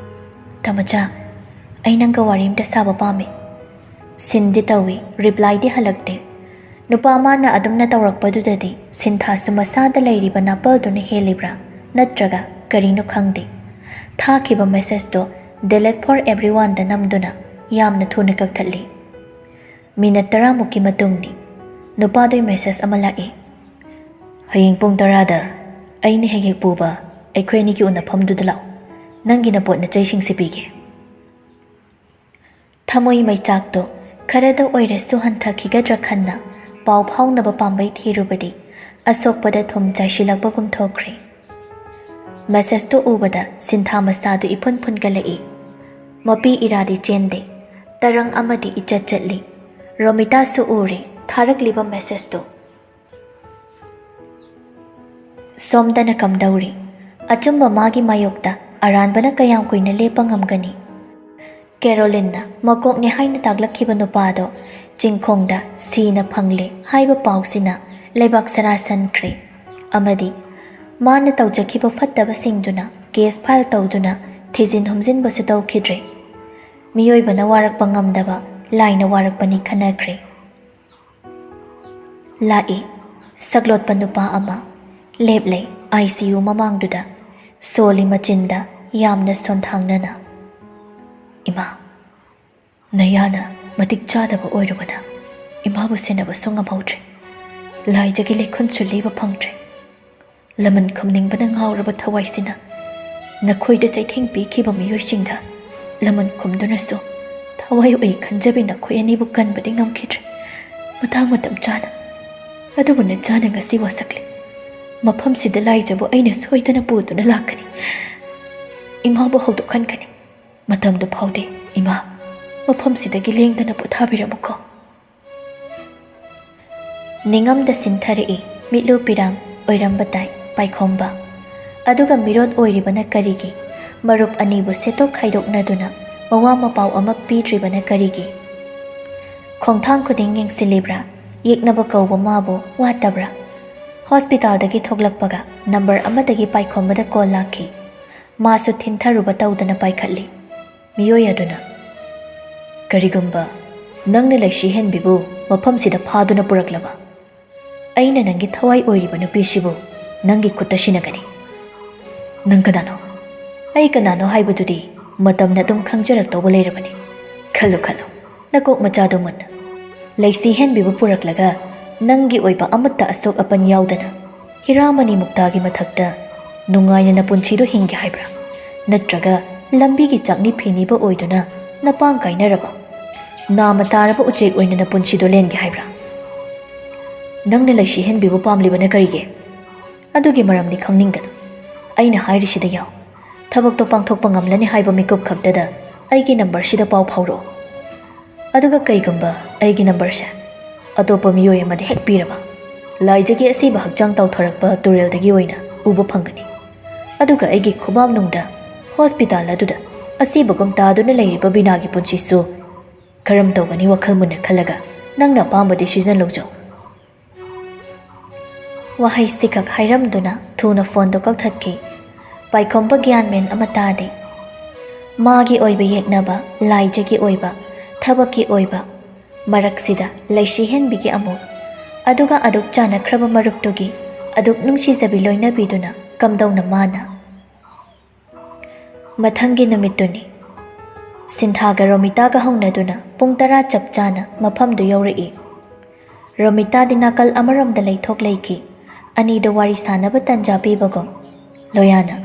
"ꯇꯥꯃꯣꯆꯥ, ꯑꯩ ꯅꯪꯒ ꯋꯥꯔꯤ ꯑꯝꯇ ꯁꯥꯕ ꯄꯥꯝꯃꯤ꯫" ꯁꯤꯟꯗꯤ ꯇꯧꯏ, ꯔꯤꯄ꯭ꯂꯥꯏꯗꯤ ꯍꯜꯂꯛꯇꯦ꯫ ꯅꯨꯄꯥ ꯃꯥꯅ ꯑꯗꯨꯝꯅ ꯇꯧꯔꯛꯄꯗꯨꯗꯗꯤ ꯁꯤꯟꯊꯥꯁꯨ ꯃꯁꯥꯗ ꯂꯩꯔꯤꯕ ꯅꯥꯄꯜꯗꯨꯅ ꯍꯦꯜꯂꯤꯕ꯭ꯔꯥ ꯅꯠꯇ꯭ꯔꯒ ꯀꯔꯤꯅꯣ ꯈꯪꯗꯦ꯫ ꯊꯥꯈꯤꯕ ꯃꯦꯁꯦꯖꯇꯣ delete for everyoneꯗ ꯅꯝꯗꯨꯅ ꯌꯥꯝꯅ ꯊꯨꯅ ꯀꯛꯊꯠꯂꯤ꯫ ꯃꯤꯅꯠ ꯇꯔꯥꯃꯨꯛꯀꯤ ꯃꯇꯨꯡꯅꯤ꯫ ꯅꯨꯄꯥꯗꯨꯒꯤ ꯃꯦꯁꯦꯖ ꯑꯃ ꯂꯥꯛꯏ꯫ "ꯍꯌꯦꯡ ꯄꯨꯡ ꯇꯔꯥꯗ ꯑꯩꯅ ꯍꯦꯛ ꯍꯦꯛ ꯄꯨꯕ ꯑꯩꯈꯣꯏ ꯑꯅꯤꯒꯤ ꯎꯅꯐꯝꯗꯨꯗ ꯂꯥꯛꯑꯣ꯫ ꯅꯪꯒꯤ ꯅꯄꯣꯠ ꯅꯆꯩꯁꯤꯡꯁꯤ ꯄꯤꯒꯦ꯫" ꯊꯃꯣꯏ ꯃꯩꯆꯥꯛꯇꯣ ꯈꯔꯗ ꯑꯣꯏꯔꯁꯨ ꯍꯟꯊꯈꯤꯒꯗ꯭ꯔꯥ ꯈꯟꯅ ꯄꯥꯎ ꯐꯥꯎꯅꯕ ꯄꯥꯝꯕꯩ ꯊꯤꯔꯨꯕꯗꯤ ꯑꯁꯣꯛꯄꯗ ꯊꯨꯝ ꯆꯥꯏꯁꯤꯜꯂꯛꯄꯒꯨꯝ ꯊꯣꯛꯈ꯭ꯔꯦ꯫ ꯃꯦꯁꯦꯖꯇꯨ ꯎꯕꯗ ꯁꯤꯟꯊꯥ ꯃꯁꯥꯗꯨ ꯏꯐꯨꯟ ꯐꯨꯟꯒꯠꯂꯛꯏ꯫ ꯃꯄꯤ ꯏꯔꯥꯗꯤ ꯆꯦꯟꯗꯦ꯫ ꯇꯔꯪ ꯑꯃꯗꯤ ꯏꯆꯠ ꯆꯠꯂꯤ꯫ ꯔꯣꯃꯤꯇꯥꯁꯨ ꯎꯔꯦ ꯊꯥꯔꯛꯂꯤꯕ ꯃꯦꯁꯦꯖꯇꯨ꯫ ꯁꯣꯝꯗꯅ ꯀꯝꯗꯧꯔꯤ? ꯑꯆꯨꯝꯕ ꯃꯥꯒꯤ ꯃꯥꯌꯣꯛꯇ ꯑꯔꯥꯟꯕꯅ ꯀꯌꯥꯝ ꯀꯨꯏꯅ ꯂꯦꯞꯄ ꯉꯝꯒꯅꯤ? ꯀꯦꯔꯣꯂꯤꯟꯅ ꯃꯀꯣꯛꯅꯦ ꯍꯥꯏꯅ ꯇꯥꯛꯂꯛꯈꯤꯕ ꯅꯨꯄꯥꯗꯣ ꯆꯤꯡꯈꯣꯡꯗ ꯁꯤꯅ ꯐꯪꯂꯦ ꯍꯥꯏꯕ ꯄꯥꯎꯁꯤꯅ ꯂꯩꯕꯥꯛ ꯁꯔꯥ ꯁꯟꯈ꯭ꯔꯦ꯫ ꯑꯃꯗꯤ ꯃꯥꯅ ꯇꯧꯖꯈꯤꯕ ꯐꯠꯇꯕꯁꯤꯡꯗꯨꯅ ꯀꯦꯁ ꯐꯥꯏꯜ ꯇꯧꯗꯨꯅ ꯊꯤꯖꯤꯟ ꯍꯨꯝꯖꯤꯟꯕꯁꯨ ꯇꯧꯈꯤꯗ꯭ꯔꯦ꯫ ꯃꯤꯑꯣꯏꯕꯅ ꯋꯥꯔꯛꯄ ꯉꯝꯗꯕ ꯂꯥꯏꯅ ꯋꯥꯔꯛꯄꯅꯤ ꯈꯟꯅꯈ꯭ꯔꯦ꯫ ꯂꯥꯛꯏ꯫ ꯁꯛꯂꯣꯠꯄ ꯅꯨꯄꯥ ꯑꯃ ꯂꯦꯞꯂꯦ ꯑꯥꯏ ꯁꯤ ꯌꯨ ꯃꯃꯥꯡꯗꯨꯗ꯫ ꯁꯣꯜꯂꯤ ꯃꯆꯤꯟꯗ ꯌꯥꯝꯅ ꯁꯣꯟꯊꯥꯡꯅꯅ, "ꯏꯃꯥ, ꯅꯌꯥꯅ ꯃꯇꯤꯛ ꯆꯥꯗꯕ ꯑꯣꯏꯔꯨꯕꯅ ꯏꯃꯥꯕꯨ ꯁꯦꯟꯅꯕꯁꯨ ꯉꯝꯍꯧꯗ꯭ꯔꯦ꯫ ꯂꯥꯏꯖꯒꯤ ꯂꯩꯈꯨꯟꯁꯨ ꯂꯤꯕ ꯐꯪꯗ꯭ꯔꯦ꯫ ꯂꯃꯟ ꯈꯨꯝꯅꯤꯡꯕꯅ ꯉꯥꯎꯔꯕ ꯊꯋꯥꯏꯁꯤꯅ ꯅꯈꯣꯏꯗ ꯆꯩꯊꯦꯡ ꯄꯤꯈꯤꯕ ꯃꯤꯑꯣꯏꯁꯤꯡꯗ ꯂꯃꯟ ꯈꯨꯝꯗꯨꯅꯁꯨ ꯊꯋꯥꯏ ꯎꯏ ꯈꯟꯖꯕꯤ ꯅꯈꯣꯏ ꯑꯅꯤꯕꯨ ꯀꯟꯕꯗꯤ ꯉꯝꯈꯤꯗ꯭ꯔꯦ꯫ ꯃꯇꯥꯡ ꯃꯇꯝ ꯆꯥꯅ, ꯑꯗꯨꯕꯨ ꯅꯆꯥꯅ ꯉꯁꯤ ꯋꯥꯁꯛꯂꯦ꯫ ꯃꯐꯝꯁꯤꯗ ꯂꯥꯏꯖꯕꯨ ꯑꯩꯅ ꯁꯣꯏꯗꯅ ꯄꯨꯗꯨꯅ ꯂꯥꯛꯀꯅꯤ꯫ ꯏꯃꯥꯕꯨ ꯍꯧꯗꯣꯛꯍꯟꯒꯅꯤ꯫ ꯃꯇꯝꯗꯨ ꯐꯥꯎꯗꯤ ꯏꯃꯥ, ꯃꯐꯝꯁꯤꯗꯒꯤ ꯂꯦꯡꯗꯅ ꯄꯣꯊꯥꯕꯤꯔꯝꯃꯨꯀꯣ꯫" ꯅꯤꯡꯉꯝꯗ ꯁꯤꯟꯊꯔꯛꯏ꯫ ꯃꯤꯠꯂꯨ ꯄꯤꯔꯥꯡ ꯑꯣꯏꯔꯝꯕ ꯇꯥꯏ ꯄꯥꯏꯈꯣꯝꯕ꯫ ꯑꯗꯨꯒ ꯃꯤꯔꯣꯠ ꯑꯣꯏꯔꯤꯕꯅ ꯀꯔꯤꯒꯤ? ꯃꯔꯨꯞ ꯑꯅꯤꯕꯨ ꯁꯦꯠꯇꯣꯛ ꯈꯥꯏꯗꯣꯛꯅꯗꯨꯅ ꯃꯋꯥ ꯃꯄꯥꯎ ꯑꯃ ꯄꯤꯗ꯭ꯔꯤꯕꯅ ꯀꯔꯤꯒꯤ? ꯈꯣꯡꯊꯥꯡ ꯈꯨꯗꯤꯡ ꯌꯦꯡꯁꯤꯜꯂꯤꯕ꯭ꯔꯥ? ꯌꯦꯛꯅꯕ ꯀꯧꯕ ꯃꯥꯕꯨ ꯋꯥꯠꯇꯕ꯭ꯔꯥ? ꯍꯣꯁꯄꯤꯇꯥꯜꯗꯒꯤ ꯊꯣꯛꯂꯛꯄꯒ ꯅꯝꯕꯔ ꯑꯃꯗꯒꯤ ꯄꯥꯏꯈꯣꯝꯕꯗ ꯀꯣꯜ ꯂꯥꯛꯈꯤ꯫ ꯃꯥꯁꯨ ꯊꯤꯟꯊꯔꯨꯕ ꯇꯧꯗꯅ ꯄꯥꯏꯈꯠꯂꯤ꯫ ꯃꯤꯑꯣꯏ ꯑꯗꯨꯅ, "ꯀꯔꯤꯒꯨꯝꯕ ꯅꯪꯅ ꯂꯩꯁꯤ ꯍꯦꯟꯕꯤꯕꯨ ꯃꯐꯝꯁꯤꯗ ꯐꯥꯗꯨꯅ ꯄꯨꯔꯛꯂꯕ, ꯑꯩꯅ ꯅꯪꯒꯤ ꯊꯋꯥꯏ ꯑꯣꯏꯔꯤꯕ ꯅꯨꯄꯤꯁꯤꯕꯨ ꯅꯪꯒꯤ ꯈꯨꯠꯇ ꯁꯤꯟꯅꯒꯅꯤ꯫" "ꯅꯪ ꯀꯅꯥꯅꯣ?" "ꯑꯩ ꯀꯅꯥꯅꯣ ꯍꯥꯏꯕꯗꯨꯗꯤ ꯃꯇꯝꯅ ꯑꯗꯨꯝ ꯈꯪꯖꯔꯛꯇꯧꯕ ꯂꯩꯔꯕꯅꯤ꯫ ꯈꯜꯂꯨ ꯈꯜꯂꯨ, ꯅꯀꯣꯛ ꯃꯆꯥꯗꯣ ꯃꯨꯟꯅ꯫ ꯂꯩꯁꯤ ꯍꯦꯟꯕꯤꯕꯨ ꯄꯨꯔꯛꯂꯒ ꯅꯪꯒꯤ ꯑꯣꯏꯕ ꯑꯃꯠꯇ ꯑꯁꯣꯛ ꯑꯄꯟ ꯌꯥꯎꯗꯅ ꯍꯤꯔꯥꯃꯅꯤ ꯃꯨꯛꯇꯥꯒꯤ ꯃꯊꯛꯇ ꯅꯨꯡꯉꯥꯏꯅ ꯅꯄꯨꯟꯁꯤꯗꯣ ꯍꯤꯡꯒꯦ ꯍꯥꯏꯕ꯭ꯔꯥ? ꯅꯠꯇ꯭ꯔꯒ ꯂꯝꯕꯤꯒꯤ ꯆꯥꯛꯅꯤ ꯐꯤꯅꯤꯕ ꯑꯣꯏꯗꯨꯅ ꯅꯄꯥꯡ ꯀꯥꯏꯅꯔꯕ, ꯅꯥꯃ ꯇꯥꯔꯕ ꯎꯆꯦꯛ ꯑꯣꯏꯅ ꯅꯄꯨꯟꯁꯤꯗꯣ ꯂꯦꯟꯒꯦ ꯍꯥꯏꯕ꯭ꯔꯥ? ꯅꯪꯅ ꯂꯩꯁꯤ ꯍꯦꯟꯕꯤꯕꯨ ꯄꯥꯝꯂꯤꯕꯅ ꯀꯔꯤꯒꯤ? ꯑꯗꯨꯒꯤ ꯃꯔꯝꯗꯤ ꯈꯪꯅꯤꯡꯒꯅꯨ꯫ ꯑꯩꯅ ꯍꯥꯏꯔꯤꯁꯤꯗ ꯌꯥꯎ꯫ ꯊꯕꯛꯇꯣ ꯄꯥꯡꯊꯣꯛꯄ ꯉꯝꯂꯅꯤ ꯍꯥꯏꯕ ꯃꯤꯀꯨꯞ ꯈꯛꯇꯗ ꯑꯩꯒꯤ ꯅꯝꯕꯔꯁꯤꯗ ꯄꯥꯎ ꯐꯥꯎꯔꯛꯑꯣ꯫ ꯑꯗꯨꯒ ꯀꯩꯒꯨꯝꯕ ꯑꯩꯒꯤ ꯅꯝꯕꯔꯁꯦ ꯑꯇꯣꯞꯄ ꯃꯤꯑꯣꯏ ꯑꯃꯗ ꯍꯦꯛ ꯄꯤꯔꯕ, ꯂꯥꯏꯖꯒꯤ ꯑꯁꯤꯕ ꯍꯛꯆꯥꯡ ꯇꯥꯎꯊꯔꯛꯄ ꯇꯨꯔꯦꯜꯗꯒꯤ ꯑꯣꯏꯅ ꯎꯕ ꯐꯪꯒꯅꯤ꯫ ꯑꯗꯨꯒ ꯑꯩꯒꯤ ꯈꯨꯕꯥꯝꯅꯨꯡꯗ ꯍꯣꯁꯄꯤꯇꯥꯜ ꯑꯗꯨꯗ ꯑꯁꯤꯕꯒꯨꯝ ꯇꯥꯗꯨꯅ ꯂꯩꯔꯤꯕ ꯕꯤꯅꯥꯒꯤ ꯄꯨꯟꯁꯤꯁꯨ ꯀꯔꯝ ꯇꯧꯒꯅꯤ ꯋꯥꯈꯜ ꯃꯨꯟꯅ ꯈꯜꯂꯒ ꯅꯪꯅ ꯑꯄꯥꯝꯕ ꯗꯤꯁꯤꯖꯟ ꯂꯧꯖꯧ꯫" ꯋꯥꯍꯩꯁꯤꯈꯛ ꯍꯥꯏꯔꯝꯗꯨꯅ ꯊꯨꯅ ꯐꯣꯟꯗꯨ ꯀꯛꯊꯠꯈꯤ꯫ ꯄꯥꯏꯈꯣꯝꯕ ꯒ꯭ꯌꯥꯟ ꯃꯦꯟ ꯑꯃ ꯇꯥꯗꯦ꯫ ꯃꯥꯒꯤ ꯑꯣꯏꯕ ꯌꯦꯛꯅꯕ, ꯂꯥꯏꯖꯒꯤ ꯑꯣꯏꯕ, ꯊꯕꯛꯀꯤ ꯑꯣꯏꯕ, ꯃꯔꯛꯁꯤꯗ ꯂꯩꯁꯤ ꯍꯦꯟꯕꯤꯒꯤ ꯑꯃꯨꯛ ꯑꯗꯨꯒ ꯑꯗꯨꯛ ꯆꯥꯟꯅꯈ꯭ꯔꯕ ꯃꯔꯨꯞꯇꯨꯒꯤ ꯑꯗꯨꯛ ꯅꯨꯡꯁꯤꯖꯕꯤ ꯂꯣꯏꯅꯕꯤꯗꯨꯅ ꯀꯝꯗꯧꯅ ꯃꯥꯅ? ꯃꯊꯪꯒꯤ ꯅꯨꯃꯤꯠꯇꯨꯅꯤ꯫ ꯁꯤꯟꯊꯥꯒ ꯔꯣꯃꯤꯇꯥꯒ ꯍꯧꯅꯗꯨꯅ ꯄꯨꯡ ꯇꯔꯥ ꯆꯞ ꯆꯥꯅ ꯃꯐꯝꯗꯨ ꯌꯧꯔꯛꯏ꯫ ꯔꯣꯃꯤꯇꯥꯗꯤ ꯅꯥꯀꯜ ꯑꯃꯔꯣꯝꯗ ꯂꯩꯊꯣꯛ ꯂꯩꯈꯤ꯫ ꯑꯅꯤꯗꯨ ꯋꯥꯔꯤ ꯁꯥꯅꯕ ꯇꯟꯖꯥ ꯄꯤꯕꯒꯨꯝ ꯂꯣꯌꯥꯅ,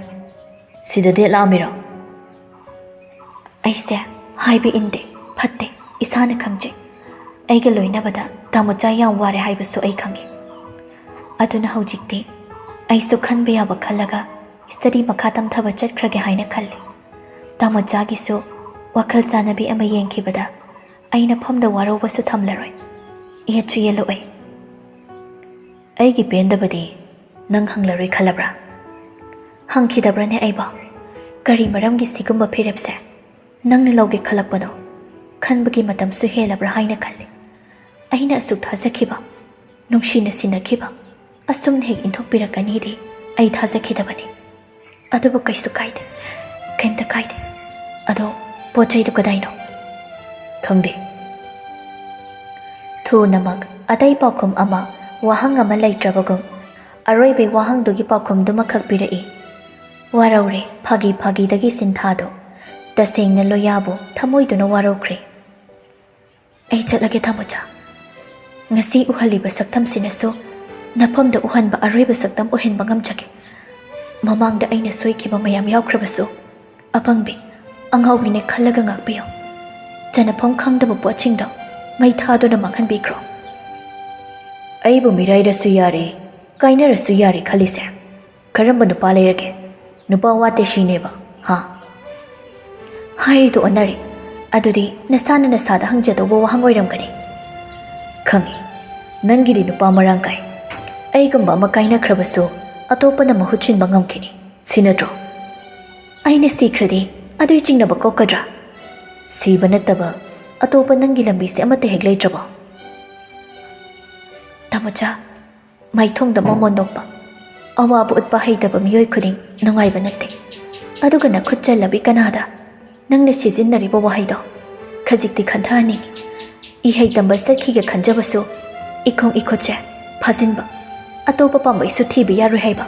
"ꯁꯤꯗ ꯗꯦꯠ ꯂꯥꯛꯑꯝꯃꯤꯔꯣ?" "ꯑꯩꯁꯦ ꯍꯥꯏꯕ ꯏꯟꯗꯦ, ꯐꯠꯇꯦ, ꯏꯁꯥꯅ ꯈꯪꯖꯩ꯫ ꯑꯩꯒ ꯂꯣꯏꯅꯕꯗ ꯇꯥꯃꯣꯆꯥ ꯌꯥꯝ ꯋꯥꯔꯦ ꯍꯥꯏꯕꯁꯨ ꯑꯩ ꯈꯪꯉꯤ꯫ ꯑꯗꯨꯅ ꯍꯧꯖꯤꯛꯇꯤ ꯑꯩꯁꯨ ꯈꯟꯕ ꯌꯥꯕ ꯈꯜꯂꯒ ꯁ꯭ꯇꯗꯤ ꯃꯈꯥ ꯇꯝꯊꯕ ꯆꯠꯈ꯭ꯔꯒꯦ ꯍꯥꯏꯅ ꯈꯜꯂꯤ꯫ ꯇꯥꯃꯣꯆꯥꯒꯤꯁꯨ ꯋꯥꯈꯜ ꯆꯥꯟꯅꯕꯤ ꯑꯃ ꯌꯦꯡꯈꯤꯕꯗ ꯑꯩꯅ ꯐꯝꯗ ꯋꯥꯔꯧꯕꯁꯨ ꯊꯝꯂꯔꯣꯏ꯫ ꯌꯦꯠꯁꯨ ꯌꯦꯠꯂꯛꯑꯣꯏ꯫" "ꯑꯩꯒꯤ ꯄꯦꯟꯗꯕꯗꯤ ꯅꯪ ꯍꯪꯂꯔꯣꯏ ꯈꯜꯂꯕ꯭ꯔꯥ?" "ꯍꯪꯈꯤꯗꯕ꯭ꯔꯅꯦ ꯑꯩꯕꯣ? ꯀꯔꯤ ꯃꯔꯝꯒꯤ ꯁꯤꯒꯨꯝꯕ ꯐꯤꯔꯦꯞꯁꯦ ꯅꯪꯅ ꯂꯧꯒꯦ ꯈꯜꯂꯛꯄꯅꯣ? ꯈꯟꯕꯒꯤ ꯃꯇꯝꯁꯨ ꯍꯦꯜꯂꯕ꯭ꯔꯥ ꯍꯥꯏꯅ ꯈꯜꯂꯤ꯫ ꯑꯩꯅ ꯑꯁꯨꯛ ꯊꯥꯖꯈꯤꯕ, ꯅꯨꯡꯁꯤꯅ ꯁꯤꯟꯅꯈꯤꯕ ꯑꯁꯨꯝꯅ ꯍꯦꯛ ꯏꯟꯊꯣꯛꯄꯤꯔꯛꯀꯅꯤꯗꯤ ꯑꯩ ꯊꯥꯖꯈꯤꯗꯕꯅꯤ꯫ ꯑꯗꯨꯕꯨ ꯀꯩꯁꯨ ꯀꯥꯏꯗꯦ, ꯀꯩꯝꯇ ꯀꯥꯏꯗꯦ꯫ ꯑꯗꯣ ꯄꯣꯠ ꯆꯩꯗꯨ ꯀꯗꯥꯏꯅꯣ?" "ꯈꯪꯗꯦ꯫" ꯊꯨꯅꯃꯛ ꯑꯇꯩ ꯄꯥꯎꯈꯨꯝ ꯑꯃ, ꯋꯥꯍꯪ ꯑꯃ ꯂꯩꯇ꯭ꯔꯕꯒꯨꯝ ꯑꯔꯣꯏꯕꯩ ꯋꯥꯍꯪꯗꯨꯒꯤ ꯄꯥꯎꯈꯨꯝꯗꯨꯃꯈꯛ ꯄꯤꯔꯛꯏ꯫ ꯋꯥꯔꯧꯔꯦ, ꯐꯥꯒꯤ ꯐꯥꯒꯤꯗꯒꯤ ꯁꯤꯟꯊꯥꯗꯣ꯫ ꯇꯁꯦꯡꯅ ꯂꯣꯌꯥꯕꯨ ꯊꯃꯣꯏꯗꯨꯅ ꯋꯥꯔꯧꯈ꯭ꯔꯦ꯫ "ꯑꯩ ꯆꯠꯂꯒꯦ ꯇꯥꯃꯣꯆꯥ꯫ ꯉꯁꯤ ꯎꯍꯜꯂꯤꯕ ꯁꯛꯇꯝꯁꯤꯅꯁꯨ ꯅꯐꯝꯗ ꯎꯍꯟꯕ ꯑꯔꯣꯏꯕ ꯁꯛꯇꯝ ꯑꯣꯏꯍꯟꯕ ꯉꯝꯖꯒꯦ꯫ ꯃꯃꯥꯡꯗ ꯑꯩꯅ ꯁꯣꯏꯈꯤꯕ ꯃꯌꯥꯝ ꯌꯥꯎꯈ꯭ꯔꯕꯁꯨ ꯑꯄꯪꯕꯤ, ꯑꯉꯥꯎꯕꯤꯅꯦ ꯈꯜꯂꯒ ꯉꯥꯛꯄꯤꯌꯨ꯫ ꯆꯅꯐꯝ ꯈꯪꯗꯕ ꯄꯣꯠꯁꯤꯡꯗꯣ ꯃꯩ ꯊꯥꯗꯨꯅ ꯃꯥꯡꯍꯟꯕꯤꯈ꯭ꯔꯣ꯫" "ꯑꯩꯕꯨ ꯃꯤꯔꯥꯏꯔꯁꯨ ꯌꯥꯔꯦ, ꯀꯥꯏꯅꯔꯁꯨ ꯌꯥꯔꯦ ꯈꯜꯂꯤꯁꯦ ꯀꯔꯝꯕ ꯅꯨꯄꯥ ꯂꯩꯔꯒꯦ? ꯅꯨꯄꯥ ꯋꯥꯠꯇꯦ ꯁꯤꯅꯦꯕ, ꯍꯥ?" ꯍꯥꯏꯔꯤꯗꯣ ꯑꯣꯟꯅꯔꯦ꯫ ꯑꯗꯨꯗꯤ ꯅꯁꯥꯅ ꯅꯁꯥꯗ ꯍꯪꯖꯗꯧꯕ ꯋꯥꯍꯪ ꯑꯣꯏꯔꯝꯒꯅꯤ꯫ "ꯈꯪꯉꯤ, ꯅꯪꯒꯤꯗꯤ ꯅꯨꯄꯥ ꯃꯔꯥꯡ ꯀꯥꯏ꯫ ꯑꯩꯒꯨꯝꯕ ꯑꯃ ꯀꯥꯏꯅꯈ꯭ꯔꯕꯁꯨ ꯑꯇꯣꯞꯄꯅ ꯃꯍꯨꯠ ꯁꯤꯟꯕ ꯉꯝꯈꯤꯅꯤ, ꯁꯤ ꯅꯠꯇ꯭ꯔꯣ?" "ꯑꯩꯅ ꯁꯤꯈ꯭ꯔꯗꯤ ꯑꯗꯨꯏ ꯆꯤꯡꯅꯕ ꯀꯣꯛꯀꯗ꯭ꯔꯥ?" "ꯁꯤꯕ ꯅꯠꯇꯕ ꯑꯇꯣꯞꯄ ꯅꯪꯒꯤ ꯂꯝꯕꯤꯁꯦ ꯑꯃꯠꯇ ꯍꯦꯛ ꯂꯩꯇ꯭ꯔꯕꯣ?" ꯇꯥꯃꯣꯆꯥ, ꯃꯥꯏꯊꯣꯡꯗ ꯃꯃꯣꯟ ꯅꯣꯛꯄ꯫ ꯑꯋꯥꯕ ꯎꯠꯄ ꯍꯩꯇꯕ ꯃꯤꯑꯣꯏ ꯈꯨꯗꯤꯡ ꯅꯨꯡꯉꯥꯏꯕ ꯅꯠꯇꯦ꯫ ꯑꯗꯨꯒ ꯅꯈꯨꯠ ꯆꯜꯂꯕꯤ ꯀꯅꯥꯗ ꯅꯪꯅ ꯁꯤꯖꯤꯟꯅꯔꯤꯕ ꯋꯥꯍꯩꯗꯣ ꯈꯖꯤꯛꯇꯤ ꯈꯟꯊꯍꯟꯅꯤꯡꯏ꯫ ꯏꯍꯩ ꯇꯝꯕ ꯆꯠꯈꯤꯒꯦ ꯈꯟꯖꯕꯁꯨ ꯏꯈꯣꯡ ꯏꯈꯨꯠꯁꯦ ꯐꯥꯖꯤꯟꯕ, ꯑꯇꯣꯞꯄ ꯄꯥꯝꯕꯩꯁꯨ ꯊꯤꯕ ꯌꯥꯔꯣꯏ ꯍꯥꯏꯕ,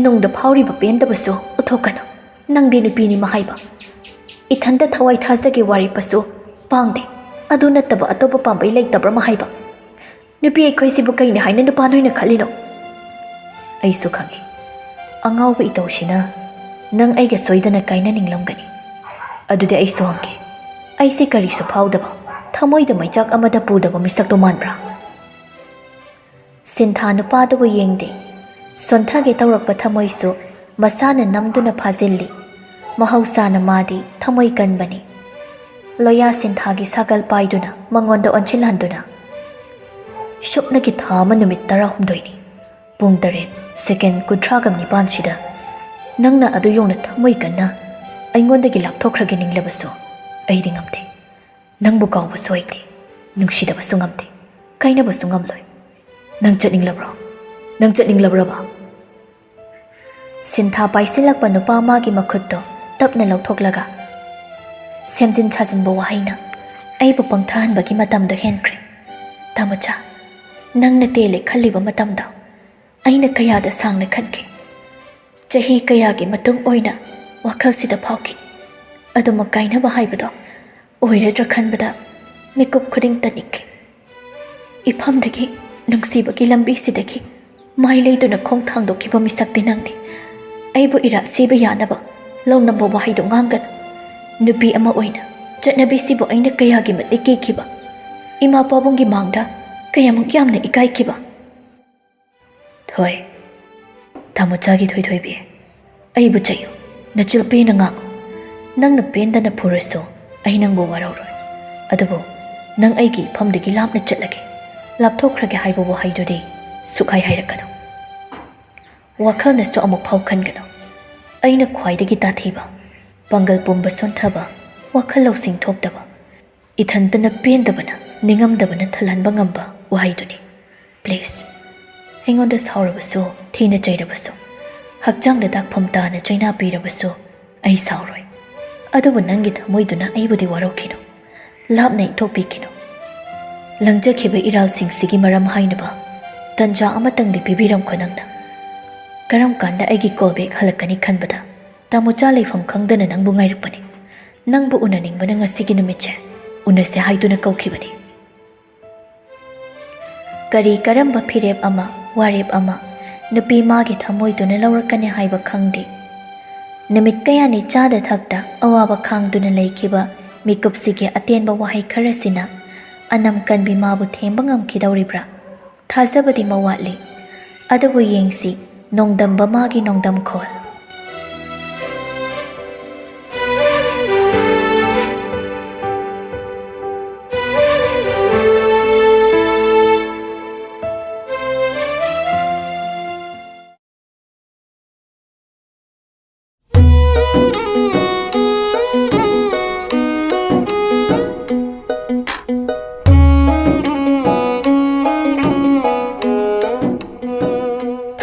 ꯅꯨꯡꯗ ꯐꯥꯎꯔꯤꯕ ꯄꯦꯟꯗꯕꯁꯨ ꯎꯠꯊꯣꯛꯀꯅꯨ꯫ ꯅꯪꯗꯤ ꯅꯨꯄꯤꯅꯤ ꯃꯍꯥꯏꯕ꯫ ꯏꯊꯟꯇ ꯊꯋꯥꯏ ꯊꯥꯖꯒꯦ ꯋꯥꯔꯦꯞꯄꯁꯨ ꯄꯥꯡꯗꯦ꯫ ꯑꯗꯨ ꯅꯠꯇꯕ ꯑꯇꯣꯞꯄ ꯄꯥꯝꯕꯩ ꯂꯩꯇꯕ꯭ꯔꯥ ꯃꯍꯥꯏꯕ? ꯅꯨꯄꯤ ꯑꯩꯈꯣꯏꯁꯤꯕꯨ ꯀꯩꯅꯤ ꯍꯥꯏꯅ ꯅꯨꯄꯥ ꯅꯣꯏꯅ ꯈꯜꯂꯤꯅꯣ? ꯑꯩꯁꯨ ꯈꯪꯏ, ꯑꯉꯥꯎꯕ ꯏꯇꯧꯁꯤꯅ ꯅꯪ ꯑꯩꯒ ꯁꯣꯏꯗꯅ ꯀꯥꯏꯅꯅꯤꯡꯂꯝꯒꯅꯤ꯫ ꯑꯗꯨꯗꯤ ꯑꯩꯁꯨ ꯍꯪꯒꯦ, ꯑꯩꯁꯦ ꯀꯔꯤꯁꯨ ꯐꯥꯎꯗꯕ, ꯊꯃꯣꯏꯗ ꯃꯩꯆꯥꯛ ꯑꯃꯗ ꯄꯨꯗꯕ ꯃꯤꯁꯛꯇꯣ ꯃꯥꯟꯕ꯭ꯔꯥ? ꯁꯤꯟꯊꯥ ꯅꯨꯄꯥꯗꯨꯕꯨ ꯌꯦꯡꯗꯦ꯫ ꯁꯣꯟꯊꯒꯦ ꯇꯧꯔꯛꯄ ꯊꯃꯣꯏꯁꯨ ꯃꯁꯥꯅ ꯅꯝꯗꯨꯅ ꯐꯥꯖꯤꯜꯂꯤ꯫ ꯃꯍꯧꯁꯥꯅ ꯃꯥꯗꯤ ꯊꯃꯣꯏ ꯀꯟꯕꯅꯤ꯫ ꯂꯣꯌꯥ ꯁꯤꯟꯊꯥꯒꯤ ꯁꯥꯒꯜ ꯄꯥꯏꯗꯨꯅ ꯃꯉꯣꯟꯗ ꯑꯣꯟꯁꯤꯜꯍꯟꯗꯨꯅ, "ꯁꯨꯞꯅꯒꯤ ꯊꯥ ꯑꯃ ꯅꯨꯃꯤꯠ ꯇꯔꯥꯍꯨꯝꯗꯣꯏꯅꯤ, ꯄꯨꯡ ꯇꯔꯦꯠ ꯁꯦꯀꯦꯟ ꯀꯨꯟꯊ꯭ꯔꯥꯒ ꯅꯤꯄꯥꯟꯁꯤꯗ ꯅꯪꯅ ꯑꯗꯨ ꯌꯧꯅ ꯊꯃꯣꯏ ꯀꯟꯅ ꯑꯩꯉꯣꯟꯗꯒꯤ ꯂꯥꯞꯊꯣꯛꯈ꯭ꯔꯒꯦ ꯅꯤꯡꯂꯕꯁꯨ ꯑꯩꯗꯤ ꯉꯝꯗꯦ꯫ ꯅꯪꯕꯨ ꯀꯥꯎꯕꯁꯨ ꯍꯩꯇꯦ, ꯅꯨꯡꯁꯤꯗꯕꯁꯨ ꯉꯝꯗꯦ, ꯀꯥꯏꯅꯕꯁꯨ ꯉꯝꯂꯣꯏ꯫ ꯅꯪ ꯆꯠꯅꯤꯡꯂꯕ꯭ꯔꯣ? ꯅꯪ ꯆꯠꯅꯤꯡꯂꯕ꯭ꯔꯕ?" ꯁꯤꯟꯊꯥ ꯄꯥꯏꯁꯤꯜꯂꯛꯄ ꯅꯨꯄꯥ ꯃꯥꯒꯤ ꯃꯈꯨꯠꯇꯣ ꯇꯞꯅ ꯂꯧꯊꯣꯛꯂꯒ, ꯁꯦꯝꯖꯤꯟ ꯁꯥꯖꯤꯟꯕ ꯋꯥꯍꯩꯅ ꯑꯩꯕꯨ ꯄꯪꯊꯍꯟꯕꯒꯤ ꯃꯇꯝꯗꯣ ꯍꯦꯟꯈ꯭ꯔꯦ꯫ ꯇꯥꯃꯣꯆꯥ, ꯅꯪꯅ ꯇꯦꯜꯂꯦ ꯈꯜꯂꯤꯕ ꯃꯇꯝꯗꯣ ꯑꯩꯅ ꯀꯌꯥꯗ ꯁꯥꯡꯅ ꯈꯟꯈꯤ꯫ ꯆꯍꯤ ꯀꯌꯥꯒꯤ ꯃꯇꯨꯡ ꯑꯣꯏꯅ ꯋꯥꯈꯜꯁꯤꯗ ꯐꯥꯎꯈꯤ꯫ ꯑꯗꯨꯃꯛ ꯀꯥꯏꯅꯕ ꯍꯥꯏꯕꯗꯣ ꯑꯣꯏꯔꯗ꯭ꯔꯥ ꯈꯟꯕꯗ ꯃꯤꯀꯨꯞ ꯈꯨꯗꯤꯡ ꯇꯠꯅꯤꯡꯈꯤ꯫ ꯏꯐꯝꯗꯒꯤ, ꯅꯨꯡꯁꯤꯕꯒꯤ ꯂꯝꯕꯤꯁꯤꯗꯒꯤ ꯃꯥꯏ ꯂꯩꯗꯨꯅ ꯈꯣꯡ ꯊꯥꯡꯗꯣꯛꯈꯤꯕ ꯃꯤꯁꯛꯇꯤ ꯅꯪꯅꯤ꯫ ꯑꯩꯕꯨ ꯏꯔꯥꯠ ꯁꯤꯕ ꯌꯥꯅꯕ ꯂꯧꯅꯝꯕ ꯋꯥꯍꯩꯗꯨ ꯉꯥꯡꯒꯅꯨ꯫ ꯅꯨꯄꯤ ꯑꯃ ꯑꯣꯏꯅ ꯆꯠꯅꯕꯤꯁꯤꯕꯨ ꯑꯩꯅ ꯀꯌꯥꯒꯤ ꯃꯇꯤꯛ ꯀꯤꯈꯤꯕ, ꯏꯃꯥ ꯄꯥꯕꯨꯡꯒꯤ ꯃꯥꯡꯗ ꯀꯌꯥꯃꯨꯛ ꯌꯥꯝꯅ ꯏꯀꯥꯏꯈꯤꯕ꯫ ꯊꯣꯏ, ꯇꯥꯃꯣꯆꯥꯒꯤ ꯊꯣꯏꯊꯣꯏꯕꯤ, ꯑꯩꯕꯨ ꯆꯩꯌꯨ, ꯅꯆꯤꯜ ꯄꯦꯟꯅ ꯉꯥꯡꯉꯨ꯫ ꯅꯪꯅ ꯄꯦꯟꯗꯅ ꯐꯨꯔꯁꯨ ꯑꯩ ꯅꯪꯕꯨ ꯋꯥꯔꯧꯔꯣꯏ꯫ ꯑꯗꯨꯕꯨ ꯅꯪ ꯑꯩꯒꯤ ꯏꯐꯝꯗꯒꯤ ꯂꯥꯞꯅ ꯆꯠꯂꯒꯦ, ꯂꯥꯞꯊꯣꯛꯈ꯭ꯔꯒꯦ ꯍꯥꯏꯕ ꯋꯥꯍꯩꯗꯨꯗꯤ ꯁꯨꯛꯍꯥꯏ ꯍꯥꯏꯔꯛꯀꯅꯨ꯫ ꯋꯥꯈꯜꯅꯁꯨ ꯑꯃꯨꯛ ꯐꯥꯎ ꯈꯟꯒꯅꯨ꯫ ꯑꯩꯅ ꯈ꯭ꯋꯥꯏꯗꯒꯤ ꯇꯥꯊꯤꯕ, ꯄꯥꯡꯒꯜ ꯄꯨꯝꯕ ꯁꯣꯟꯊꯕ, ꯋꯥꯈꯜ ꯂꯧꯁꯤꯡ ꯊꯣꯛꯇꯕ, ꯏꯊꯟꯇꯅ ꯄꯦꯟꯗꯕꯅ, ꯅꯤꯡꯉꯝꯗꯕꯅ ꯊꯜꯍꯟꯕ ꯉꯝꯕ ꯋꯥꯍꯩꯗꯨꯅꯤ꯫ Please, ꯑꯩꯉꯣꯟꯗ ꯁꯥꯎꯔꯕꯁꯨ, ꯊꯤꯅ ꯆꯩꯔꯕꯁꯨ, ꯍꯛꯆꯥꯡꯗ ꯗꯥꯛꯐꯝ ꯇꯥꯅ ꯆꯩꯅꯥ ꯄꯤꯔꯕꯁꯨ, ꯑꯩ ꯁꯥꯎꯔꯣꯏ꯫ ꯑꯗꯨꯕꯨ ꯅꯪꯒꯤ ꯊꯃꯣꯏꯗꯨꯅ ꯑꯩꯕꯨꯗꯤ ꯋꯥꯔꯧꯈꯤꯅꯨ, ꯂꯥꯞꯅ ꯏꯟꯊꯣꯛꯄꯤꯈꯤꯅꯨ꯫ ꯂꯪꯖꯈꯤꯕ ꯏꯔꯥꯜꯁꯤꯡꯁꯤꯒꯤ ꯃꯔꯝ ꯍꯥꯏꯅꯕ ꯇꯟꯖꯥ ꯑꯃꯇꯪꯗꯤ ꯄꯤꯕꯤꯔꯝꯈꯣ ꯅꯪꯅ꯫ ꯀꯔꯝ ꯀꯥꯟꯗ ꯑꯩꯒꯤ call back ꯍꯜꯂꯛꯀꯅꯤ ꯈꯟꯕꯗ ꯇꯥꯃꯣꯆꯥ ꯂꯩꯐꯝ ꯈꯪꯗꯅ ꯅꯪꯕꯨ ꯉꯥꯏꯔꯛꯄꯅꯤ꯫ ꯅꯪꯕꯨ ꯎꯅꯅꯤꯡꯕꯅ ꯉꯁꯤꯒꯤ ꯅꯨꯃꯤꯠꯁꯦ ꯎꯅꯁꯦ ꯍꯥꯏꯗꯨꯅ ꯀꯧꯈꯤꯕꯅꯤ꯫ ꯀꯔꯤ ꯀꯔꯝꯕ ꯐꯤꯔꯦꯞ ꯑꯃ, ꯋꯥꯔꯦꯞ ꯑꯃ ꯅꯨꯄꯤ ꯃꯥꯒꯤ ꯊꯃꯣꯏꯗꯨꯅ ꯂꯧꯔꯛꯀꯅꯤ ꯍꯥꯏꯕ ꯈꯪꯗꯦ꯫ ꯅꯨꯃꯤꯠ ꯀꯌꯥꯅꯤ ꯆꯥꯗ ꯊꯛꯇ ꯑꯋꯥꯕ ꯈꯥꯡꯗꯨꯅ ꯂꯩꯈꯤꯕ ꯃꯤꯀꯨꯞꯁꯤꯒꯤ ꯑꯇꯦꯟꯕ ꯋꯥꯍꯩ ꯈꯔꯁꯤꯅ ꯑꯅꯝ ꯀꯟꯕꯤ ꯃꯥꯕꯨ ꯊꯦꯝꯕ ꯉꯝꯈꯤꯗꯧꯔꯤꯕ꯭ꯔꯥ? ꯊꯥꯖꯕꯗꯤ ꯃꯋꯥꯠꯂꯤ꯫ ꯑꯗꯨꯕꯨ ꯌꯦꯡꯁꯤ, ꯅꯣꯡꯗꯝꯕ ꯃꯥꯒꯤ ꯅꯣꯡꯗꯝꯈꯣꯜ꯫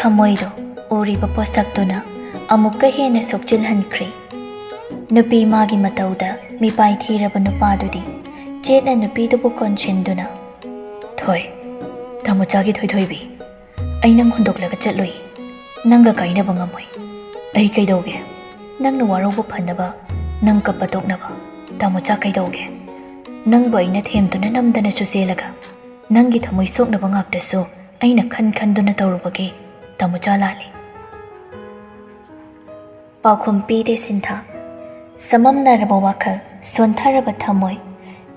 ꯊꯃꯣꯏꯗꯣ ꯎꯔꯤꯕ ꯄꯣꯠꯁꯛꯇꯨꯅ ꯑꯃꯨꯛꯀ ꯍꯦꯟꯅ ꯁꯣꯛꯆꯤꯜꯍꯟꯈ꯭ꯔꯦ꯫ ꯅꯨꯄꯤ ꯃꯥꯒꯤ ꯃꯇꯧꯗ ꯃꯤꯄꯥꯏ ꯊꯤꯔꯕ ꯅꯨꯄꯥꯗꯨꯗꯤ ꯆꯦꯠꯅ ꯅꯨꯄꯤꯗꯨꯕꯨ ꯀꯣꯟꯁꯤꯟꯗꯨꯅ, "ꯊꯣꯏ, ꯇꯥꯃꯣꯆꯥꯒꯤ ꯊꯣꯏꯊꯣꯏꯕꯤ, ꯑꯩ ꯅꯪ ꯍꯨꯟꯗꯣꯛꯂꯒ ꯆꯠꯂꯨꯏ꯫ ꯅꯪꯒ ꯀꯥꯏꯅꯕ ꯉꯝꯃꯣꯏ꯫ ꯑꯩ ꯀꯩꯗꯧꯒꯦ? ꯅꯪꯅ ꯋꯥꯔꯧꯕ ꯐꯅꯕ, ꯅꯪ ꯀꯞꯄ ꯇꯣꯛꯅꯕ꯫ ꯇꯥꯃꯣꯆꯥ ꯀꯩꯗꯧꯒꯦ? ꯅꯪꯕꯨ ꯑꯩꯅ ꯊꯦꯝꯗꯨꯅ ꯅꯝꯗꯅꯁꯨ ꯆꯦꯜꯂꯒ, ꯅꯪꯒꯤ ꯊꯃꯣꯏ ꯁꯣꯛꯅꯕ ꯉꯥꯛꯇꯁꯨ ꯑꯩꯅ ꯈꯟ ꯈꯟꯗꯨꯅ ꯇꯧꯔꯨꯕꯒꯤ ꯇꯥꯃꯣꯆꯥ ꯂꯥꯜꯂꯤ꯫" ꯄꯥꯎꯈꯨꯝ ꯄꯤꯗꯦ ꯁꯤꯟꯊꯥ꯫ ꯁꯃꯝꯅꯔꯕ ꯋꯥꯈꯜ, ꯁꯣꯟꯊꯔꯕ ꯊꯃꯣꯏ,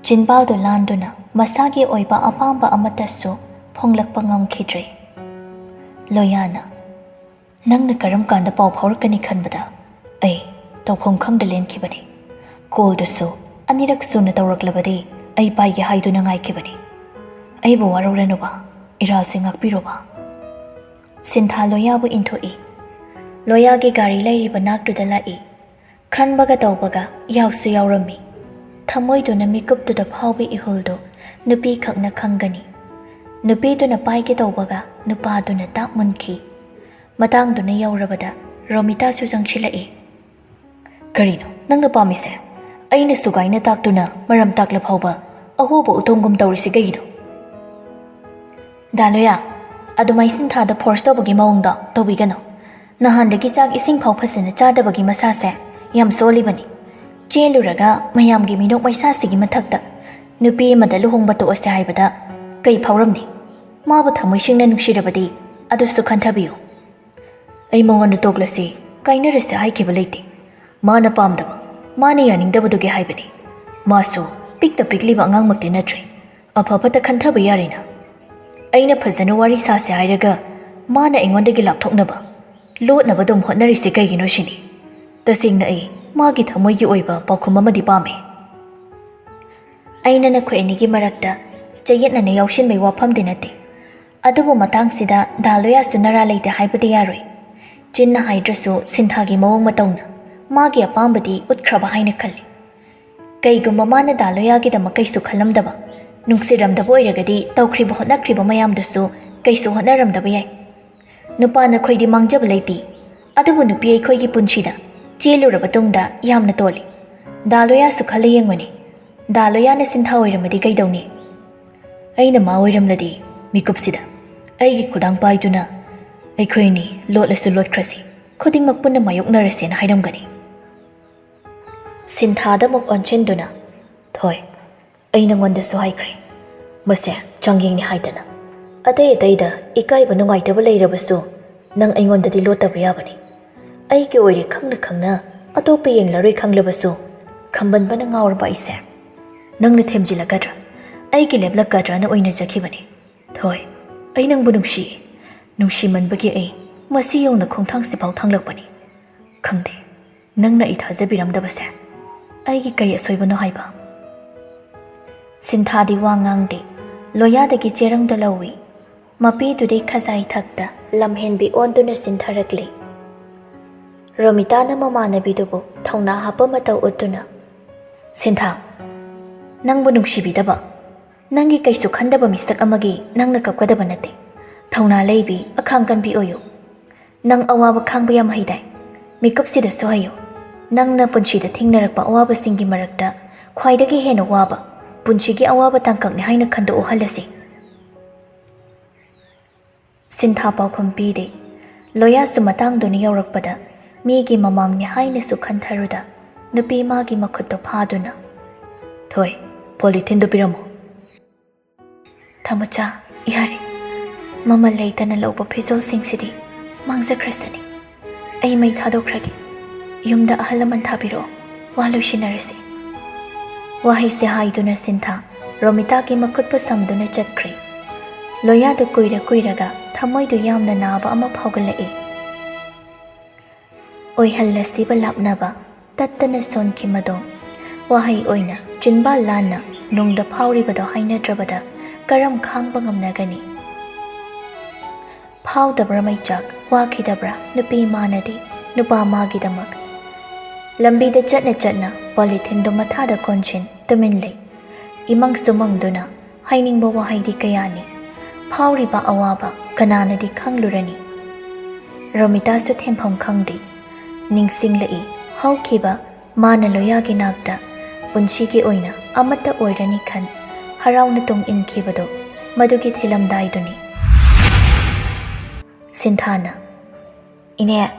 ꯆꯤꯟꯕꯥꯜꯗꯨ ꯂꯥꯟꯗꯨꯅ ꯃꯁꯥꯒꯤ ꯑꯣꯏꯕ ꯑꯄꯥꯝꯕ ꯑꯃꯠꯇꯁꯨ ꯐꯣꯡꯂꯛꯄ ꯉꯝꯈꯤꯗ꯭ꯔꯦ꯫ ꯂꯣꯌꯥꯅ, "ꯅꯪꯅ ꯀꯔꯝ ꯀꯥꯟꯗ ꯄꯥꯎ ꯐꯥꯎꯔꯛꯀꯅꯤ ꯈꯟꯕꯗ ꯑꯩ ꯇꯧꯐꯝ ꯈꯪꯗ ꯂꯦꯟꯈꯤꯕꯅꯤ꯫ ꯀꯣꯜꯗꯨꯁꯨ ꯑꯅꯤꯔꯛ ꯁꯨꯅ ꯇꯧꯔꯛꯂꯕꯗꯤ ꯑꯩ ꯄꯥꯏꯒꯦ ꯍꯥꯏꯗꯨꯅ ꯉꯥꯏꯈꯤꯕꯅꯤ꯫ ꯑꯩꯕꯨ ꯋꯥꯔꯧꯔꯅꯨꯕ, ꯏꯔꯥꯜꯁꯦ ꯉꯥꯛꯄꯤꯔꯨꯕ꯫" ꯁꯤꯟꯊꯥ ꯂꯣꯌꯥꯕꯨ ꯏꯟꯊꯣꯛꯏ꯫ ꯂꯣꯌꯥꯒꯤ ꯒꯥꯔꯤ ꯂꯩꯔꯤꯕ ꯅꯥꯛꯇꯨꯗ ꯂꯥꯛꯏ꯫ ꯈꯟꯕꯒ ꯇꯧꯕꯒ ꯌꯥꯎꯁꯨ ꯌꯥꯎꯔꯝꯃꯤ꯫ ꯊꯃꯣꯏꯗꯨꯅ ꯃꯤꯀꯨꯞꯇꯨꯗ ꯐꯥꯎꯕ ꯏꯍꯨꯜꯗꯨ ꯅꯨꯄꯤꯈꯛꯅ ꯈꯪꯒꯅꯤ꯫ ꯅꯨꯄꯤꯗꯨꯅ ꯄꯥꯏꯒꯦ ꯇꯧꯕꯒ ꯅꯨꯄꯥꯗꯨꯅ ꯇꯥꯛ ꯃꯨꯟꯈꯤ꯫ ꯃꯇꯥꯡꯗꯨꯅ ꯌꯧꯔꯕꯗ ꯔꯣꯃꯤꯇꯥꯁꯨ ꯆꯪꯁꯤꯜꯂꯛꯏ꯫ "ꯀꯔꯤꯅꯣ ꯅꯪꯅ ꯄꯥꯝꯃꯤꯁꯦ? ꯑꯩꯅ ꯁꯨꯒꯥꯏꯅ ꯇꯥꯛꯇꯨꯅ ꯃꯔꯝ ꯇꯥꯛꯂ ꯐꯥꯎꯕ ꯑꯍꯣꯕ ꯎꯇꯣꯡꯒꯨꯝ ꯇꯧꯔꯤꯁꯤ ꯀꯩꯒꯤꯅꯣ? ꯗꯥ ꯂꯣꯌꯥ, ꯑꯗꯨꯃꯥꯏ ꯁꯤꯟꯊꯥꯗ ꯐꯣꯔꯁ ꯇꯧꯕꯒꯤ ꯃꯑꯣꯡꯗꯣ ꯇꯧꯕꯤꯒꯅꯨ꯫ ꯅꯍꯥꯟꯗꯒꯤ ꯆꯥꯛ ꯏꯁꯤꯡ ꯐꯥꯎ ꯐꯖꯅ ꯆꯥꯗꯕꯒꯤ ꯃꯁꯥꯁꯦ ꯌꯥꯝ ꯁꯣꯜꯂꯤꯕꯅꯤ꯫ ꯆꯦꯜꯂꯨꯔꯒ ꯃꯌꯥꯝꯒꯤ ꯃꯤꯅꯣꯛ ꯃꯩꯁꯥꯁꯤꯒꯤ ꯃꯊꯛꯇ ꯅꯨꯄꯤ ꯑꯃꯗ ꯂꯨꯍꯣꯡꯕ ꯇꯣꯛꯑꯁꯦ ꯍꯥꯏꯕꯗ ꯀꯩ ꯐꯥꯎꯔꯝꯅꯤ? ꯃꯥꯕꯨ ꯊꯃꯣꯏ ꯁꯦꯡꯅ ꯅꯨꯡꯁꯤꯔꯕꯗꯤ ꯑꯗꯨꯁꯨ ꯈꯟꯊꯕꯤꯌꯨ꯫ ꯑꯩ ꯃꯉꯣꯟꯗ ꯇꯣꯛꯂꯁꯤ, ꯀꯥꯏꯅꯔꯁꯤ ꯍꯥꯏꯈꯤꯕ ꯂꯩꯇꯦ꯫ ꯃꯥꯅ ꯄꯥꯝꯗꯕ, ꯃꯥꯅ ꯌꯥꯅꯤꯡꯗꯕꯗꯨꯒꯤ ꯍꯥꯏꯕꯅꯤ꯫ ꯃꯥꯁꯨ ꯄꯤꯛꯇ ꯄꯤꯛꯂꯤꯕ ꯑꯉꯥꯡꯃꯛꯇꯤ ꯅꯠꯇ꯭ꯔꯦ꯫ ꯑꯐ ꯐꯠꯇ ꯈꯟꯊꯕ ꯌꯥꯔꯦꯅ꯫ ꯑꯩꯅ ꯐꯖꯅ ꯋꯥꯔꯤ ꯁꯥꯁꯦ ꯍꯥꯏꯔꯒ ꯃꯥꯅ ꯑꯩꯉꯣꯟꯗꯒꯤ ꯂꯥꯞꯊꯣꯛꯅꯕ, ꯂꯣꯠꯅꯕ ꯑꯗꯨꯝ ꯍꯣꯠꯅꯔꯤꯁꯦ ꯀꯩꯒꯤꯅꯣ ꯁꯤꯅꯤ꯫ ꯇꯁꯦꯡꯅ ꯑꯩ ꯃꯥꯒꯤ ꯊꯃꯣꯏꯒꯤ ꯑꯣꯏꯕ ꯄꯥꯎꯈꯨꯝ ꯑꯃꯗꯤ ꯄꯥꯝꯃꯤ꯫ ꯑꯩꯅ ꯅꯈꯣꯏ ꯑꯅꯤꯒꯤ ꯃꯔꯛꯇ ꯆꯌꯦꯠꯅꯅ ꯌꯥꯎꯁꯤꯟꯕꯩ ꯋꯥꯐꯝꯗꯤ ꯅꯠꯇꯦ, ꯑꯗꯨꯕꯨ ꯃꯇꯥꯡꯁꯤꯗ ꯗꯥ ꯂꯣꯌꯥꯁꯨ ꯅꯔꯥ ꯂꯩꯇꯦ ꯍꯥꯏꯕꯗꯤ ꯌꯥꯔꯣꯏ꯫ ꯆꯤꯟꯅ ꯍꯥꯏꯗ꯭ꯔꯁꯨ ꯁꯤꯟꯊꯥꯒꯤ ꯃꯑꯣꯡ ꯃꯇꯧꯅ ꯃꯥꯒꯤ ꯑꯄꯥꯝꯕꯗꯤ ꯎꯠꯈ꯭ꯔꯕ ꯍꯥꯏꯅ ꯈꯜꯂꯤ꯫ ꯀꯩꯒꯨꯝꯕ ꯃꯥꯅ ꯗꯥ ꯂꯣꯌꯥꯒꯤꯗꯃꯛ ꯀꯩꯁꯨ ꯈꯜꯂꯝꯗꯕ, ꯅꯨꯡꯁꯤꯔꯝꯗꯕ ꯑꯣꯏꯔꯒꯗꯤ ꯇꯧꯈ꯭ꯔꯤꯕ ꯍꯣꯠꯅꯈ꯭ꯔꯤꯕ ꯃꯌꯥꯝꯗꯨꯁꯨ ꯀꯩꯁꯨ ꯍꯣꯠꯅꯔꯝꯗꯕ ꯌꯥꯏ꯫ ꯅꯨꯄꯥ ꯅꯈꯣꯏꯗꯤ ꯃꯥꯡꯖꯕ ꯂꯩꯇꯦ, ꯑꯗꯨꯕꯨ ꯅꯨꯄꯤ ꯑꯩꯈꯣꯏꯒꯤ ꯄꯨꯟꯁꯤꯗ ꯆꯦꯜꯂꯨꯔꯕ ꯇꯨꯡꯗ ꯌꯥꯝꯅ ꯇꯣꯜꯂꯤ꯫ ꯗꯥ ꯂꯣꯌꯥꯁꯨ ꯈꯜꯂ ꯌꯦꯡꯉꯨꯅꯦ꯫ ꯗꯥ ꯂꯣꯌꯥꯅ ꯁꯤꯟꯊꯥ ꯑꯣꯏꯔꯝꯃꯗꯤ ꯀꯩꯗꯧꯅꯤ? ꯑꯩꯅ ꯃꯥ ꯑꯣꯏꯔꯝꯂꯗꯤ ꯃꯤꯀꯨꯞꯁꯤꯗ ꯑꯩꯒꯤ ꯈꯨꯗꯥꯡ ꯄꯥꯏꯗꯨꯅ ꯑꯩꯈꯣꯏ ꯑꯅꯤ ꯂꯣꯠꯂꯁꯨ ꯂꯣꯠꯈ꯭ꯔꯁꯤ, ꯈꯨꯗꯤꯡꯃꯛ ꯄꯨꯟꯅ ꯃꯥꯌꯣꯛꯅꯔꯁꯦꯅ ꯍꯥꯏꯔꯝꯒꯅꯤ꯫ ꯁꯤꯟꯊꯥꯗ ꯑꯃꯨꯛ ꯑꯣꯟꯁꯤꯟꯗꯨꯅ, ꯊꯣꯏ, ꯑꯩ ꯅꯉꯣꯟꯗꯁꯨ ꯍꯥꯏꯈ꯭ꯔꯦ, ꯃꯁꯦ ꯆꯥꯡꯌꯦꯡꯅꯤ ꯍꯥꯏꯗꯅ꯫ ꯑꯇꯩ ꯑꯇꯩꯗ ꯏꯀꯥꯏꯕ ꯅꯨꯡꯉꯥꯏꯇꯕ ꯂꯩꯔꯕꯁꯨ ꯅꯪ ꯑꯩꯉꯣꯟꯗꯗꯤ ꯂꯣꯠꯇꯕ ꯌꯥꯕꯅꯤ꯫ ꯑꯩꯒꯤ ꯑꯣꯏꯔꯦ ꯈꯪꯅ ꯈꯪꯅ ꯑꯇꯣꯞꯄ ꯌꯦꯡꯂꯔꯣꯏ ꯈꯪꯂꯕꯁꯨ ꯈꯝꯕꯟꯕꯅ ꯉꯥꯎꯔꯕ ꯑꯩꯁꯦ꯫ ꯅꯪꯅ ꯊꯦꯝꯖꯤꯜꯂꯛꯀꯗ꯭ꯔꯥ, ꯑꯩꯒꯤ ꯂꯦꯞꯂꯛꯀꯗ꯭ꯔꯥꯅ ꯑꯣꯏꯅꯖꯈꯤꯕꯅꯤ꯫ ꯊꯣꯏ, ꯑꯩ ꯅꯪꯕꯨ ꯅꯨꯡꯁꯤ, ꯅꯨꯡꯁꯤꯃꯟꯕꯒꯤ ꯑꯩ ꯃꯁꯤ ꯌꯧꯅ ꯈꯣꯡꯊꯥꯡꯁꯤꯐꯥꯎ ꯊꯥꯡꯂꯛꯄꯅꯤ꯫ ꯈꯪꯗꯦ, ꯅꯪꯅ ꯑꯩ ꯊꯥꯖꯕꯤꯔꯝꯗꯕꯁꯦ ꯑꯩꯒꯤ ꯀꯩ ꯑꯁꯣꯏꯕꯅꯣ ꯍꯥꯏꯕ꯫ ꯁꯤꯟꯊꯥꯗꯤ ꯋꯥ ꯉꯥꯡꯗꯦ, ꯂꯣꯌꯥꯗꯒꯤ ꯆꯦꯔꯪꯗꯣ ꯂꯧꯏ꯫ ꯃꯄꯤꯗꯨꯗꯤ ꯈꯖꯥꯏ ꯊꯛꯇ ꯂꯝꯍꯦꯟꯕꯤ ꯑꯣꯟꯗꯨꯅ ꯆꯤꯟꯊꯔꯛꯂꯤ꯫ ꯔꯣꯃꯤꯇꯥꯅ ꯃꯃꯥꯟꯅꯕꯤꯗꯨꯕꯨ ꯊꯧꯅꯥ ꯍꯥꯞꯄ ꯃꯇꯧ ꯎꯠꯇꯨꯅ, "ꯁꯤꯟꯊꯥ, ꯅꯪꯕꯨ ꯅꯨꯡꯁꯤꯕꯤꯗꯕ, ꯅꯪꯒꯤ ꯀꯩꯁꯨ ꯈꯟꯗꯕ ꯃꯤꯁꯛ ꯑꯃꯒꯤ ꯅꯪꯅ ꯀꯞꯀꯗꯕ ꯅꯠꯇꯦ꯫ ꯊꯧꯅꯥ ꯂꯩꯕꯤ, ꯑꯈꯥꯡ ꯀꯟꯕꯤ ꯑꯣꯏꯌꯨ꯫ ꯅꯪ ꯑꯋꯥꯕ ꯈꯥꯡꯕ ꯌꯥꯝ ꯍꯩꯗꯥꯏ? ꯃꯤꯀꯨꯞꯁꯤꯗꯁꯨ ꯍꯩꯌꯨ꯫ ꯅꯪꯅ ꯄꯨꯟꯁꯤꯗ ꯊꯦꯡꯅꯔꯛꯄ ꯑꯋꯥꯕꯁꯤꯡꯒꯤ ꯃꯔꯛꯇ ꯈ꯭ꯋꯥꯏꯗꯒꯤ ꯍꯦꯟꯅ ꯋꯥꯕ ꯄꯨꯟꯁꯤꯒꯤ ꯑꯋꯥꯕ ꯇꯥꯡꯀꯛꯅꯤ ꯍꯥꯏꯅ ꯈꯟꯗꯣꯛꯎ ꯍꯜꯂꯁꯤ꯫" ꯁꯤꯟꯊꯥ ꯄꯥꯎꯈꯨꯝ ꯄꯤꯗꯦ꯫ ꯂꯣꯌꯥꯁꯇꯨ ꯃꯇꯥꯡꯗꯨꯅ ꯌꯧꯔꯛꯄꯗ ꯃꯤꯒꯤ ꯃꯃꯥꯡꯅꯤ ꯍꯥꯏꯅꯁꯨ ꯈꯟꯊꯔꯨꯗ ꯅꯨꯄꯤ ꯃꯥꯒꯤ ꯃꯈꯨꯠꯇꯨ ꯐꯥꯗꯨꯅ, "ꯊꯣꯏ, ꯄꯣꯂꯤꯊꯤꯟꯗꯨ ꯄꯤꯔꯝꯃꯣ"꯫ "ꯊꯃꯆꯥ, ꯌꯥꯔꯦ꯫ ꯃꯃꯜ ꯂꯩꯇꯅ ꯂꯧꯕ ꯐꯤꯖꯣꯜꯁꯤꯡꯁꯤꯗꯤ ꯃꯥꯡꯖꯈ꯭ꯔꯁꯅꯤ꯫ ꯑꯩ ꯃꯩ ꯊꯥꯗꯣꯛꯈ꯭ꯔꯒꯦ꯫ ꯌꯨꯝꯗ ꯑꯍꯜ ꯂꯃꯟ ꯊꯥꯕꯤꯔꯛꯑꯣ꯫ ꯋꯥ ꯂꯣꯏꯁꯤꯟꯅꯔꯁꯤ"꯫ ꯋꯥꯍꯩꯁꯦ ꯍꯥꯏꯗꯨꯅ ꯁꯤꯟꯊꯥ ꯔꯣꯃꯤꯇꯥꯒꯤ ꯃꯈꯨꯠꯄꯨ ꯁꯝꯗꯨꯅ ꯆꯠꯈ꯭ꯔꯦ꯫ ꯂꯣꯌꯥꯗꯨ ꯀꯨꯏꯔ ꯀꯨꯏꯔꯒ ꯊꯃꯣꯏꯗꯨ ꯌꯥꯝꯅ ꯅꯥꯕ ꯑꯃ ꯐꯥꯎꯒꯠꯂꯛꯏ꯫ ꯑꯣꯏꯍꯜꯂꯁꯤꯕ ꯂꯥꯞꯅꯕ, ꯇꯠꯇꯅ ꯁꯣꯟꯈꯤꯃꯗꯣ꯫ ꯋꯥꯍꯩ ꯑꯣꯏꯅ ꯆꯤꯟꯕꯥꯜ ꯂꯥꯟꯅ ꯅꯨꯡꯗ ꯐꯥꯎꯔꯤꯕꯗꯣ ꯍꯥꯏꯅꯗ꯭ꯔꯕꯗ ꯀꯔꯝ ꯈꯥꯡꯕ ꯉꯝꯅꯒꯅꯤ? ꯐꯥꯎꯗꯕ꯭ꯔꯥ ꯃꯩꯆꯥꯛ, ꯋꯥꯈꯤꯗꯕ꯭ꯔꯥ ꯅꯨꯄꯤ ꯃꯥꯅꯗꯤ, ꯅꯨꯄꯥ ꯃꯥꯒꯤꯗꯃꯛ? ꯂꯝꯕꯤꯗ ꯆꯠꯅ ꯆꯠꯅ ꯄꯣꯂꯤꯊꯤꯟꯗꯨ ꯃꯊꯥꯗ ꯀꯣꯟꯁꯤꯟ ꯇꯨꯃꯤꯟ ꯂꯩ꯫ ꯏꯃꯪꯁꯨ ꯃꯪꯗꯨꯅ ꯍꯥꯏꯅꯤꯡꯕ ꯋꯥꯍꯩꯗꯤ ꯀꯌꯥꯅꯤ꯫ ꯐꯥꯎꯔꯤꯕ ꯑꯋꯥꯕ ꯀꯅꯥꯅꯗꯤ ꯈꯪꯂꯨꯔꯅꯤ? ꯔꯣꯃꯤꯇꯥꯁꯨ ꯊꯦꯝꯐꯝ ꯈꯪꯗꯦ꯫ ꯅꯤꯡꯁꯤꯡꯂꯛꯏ ꯍꯧꯈꯤꯕ ꯃꯥꯅ ꯂꯣꯌꯥꯒꯤ ꯅꯥꯛꯇ ꯄꯨꯟꯁꯤꯒꯤ ꯑꯣꯏꯅ ꯑꯃꯠꯇ ꯑꯣꯏꯔꯅꯤ ꯈꯟ ꯍꯔꯥꯎꯅ ꯇꯨꯡ ꯏꯟꯈꯤꯕꯗꯣ ꯃꯗꯨꯒꯤ ꯊꯤꯜꯂꯝꯗꯥꯏꯗꯨꯅꯤ꯫ ꯁꯤꯟꯊꯥꯅ, "ꯏꯅꯦ,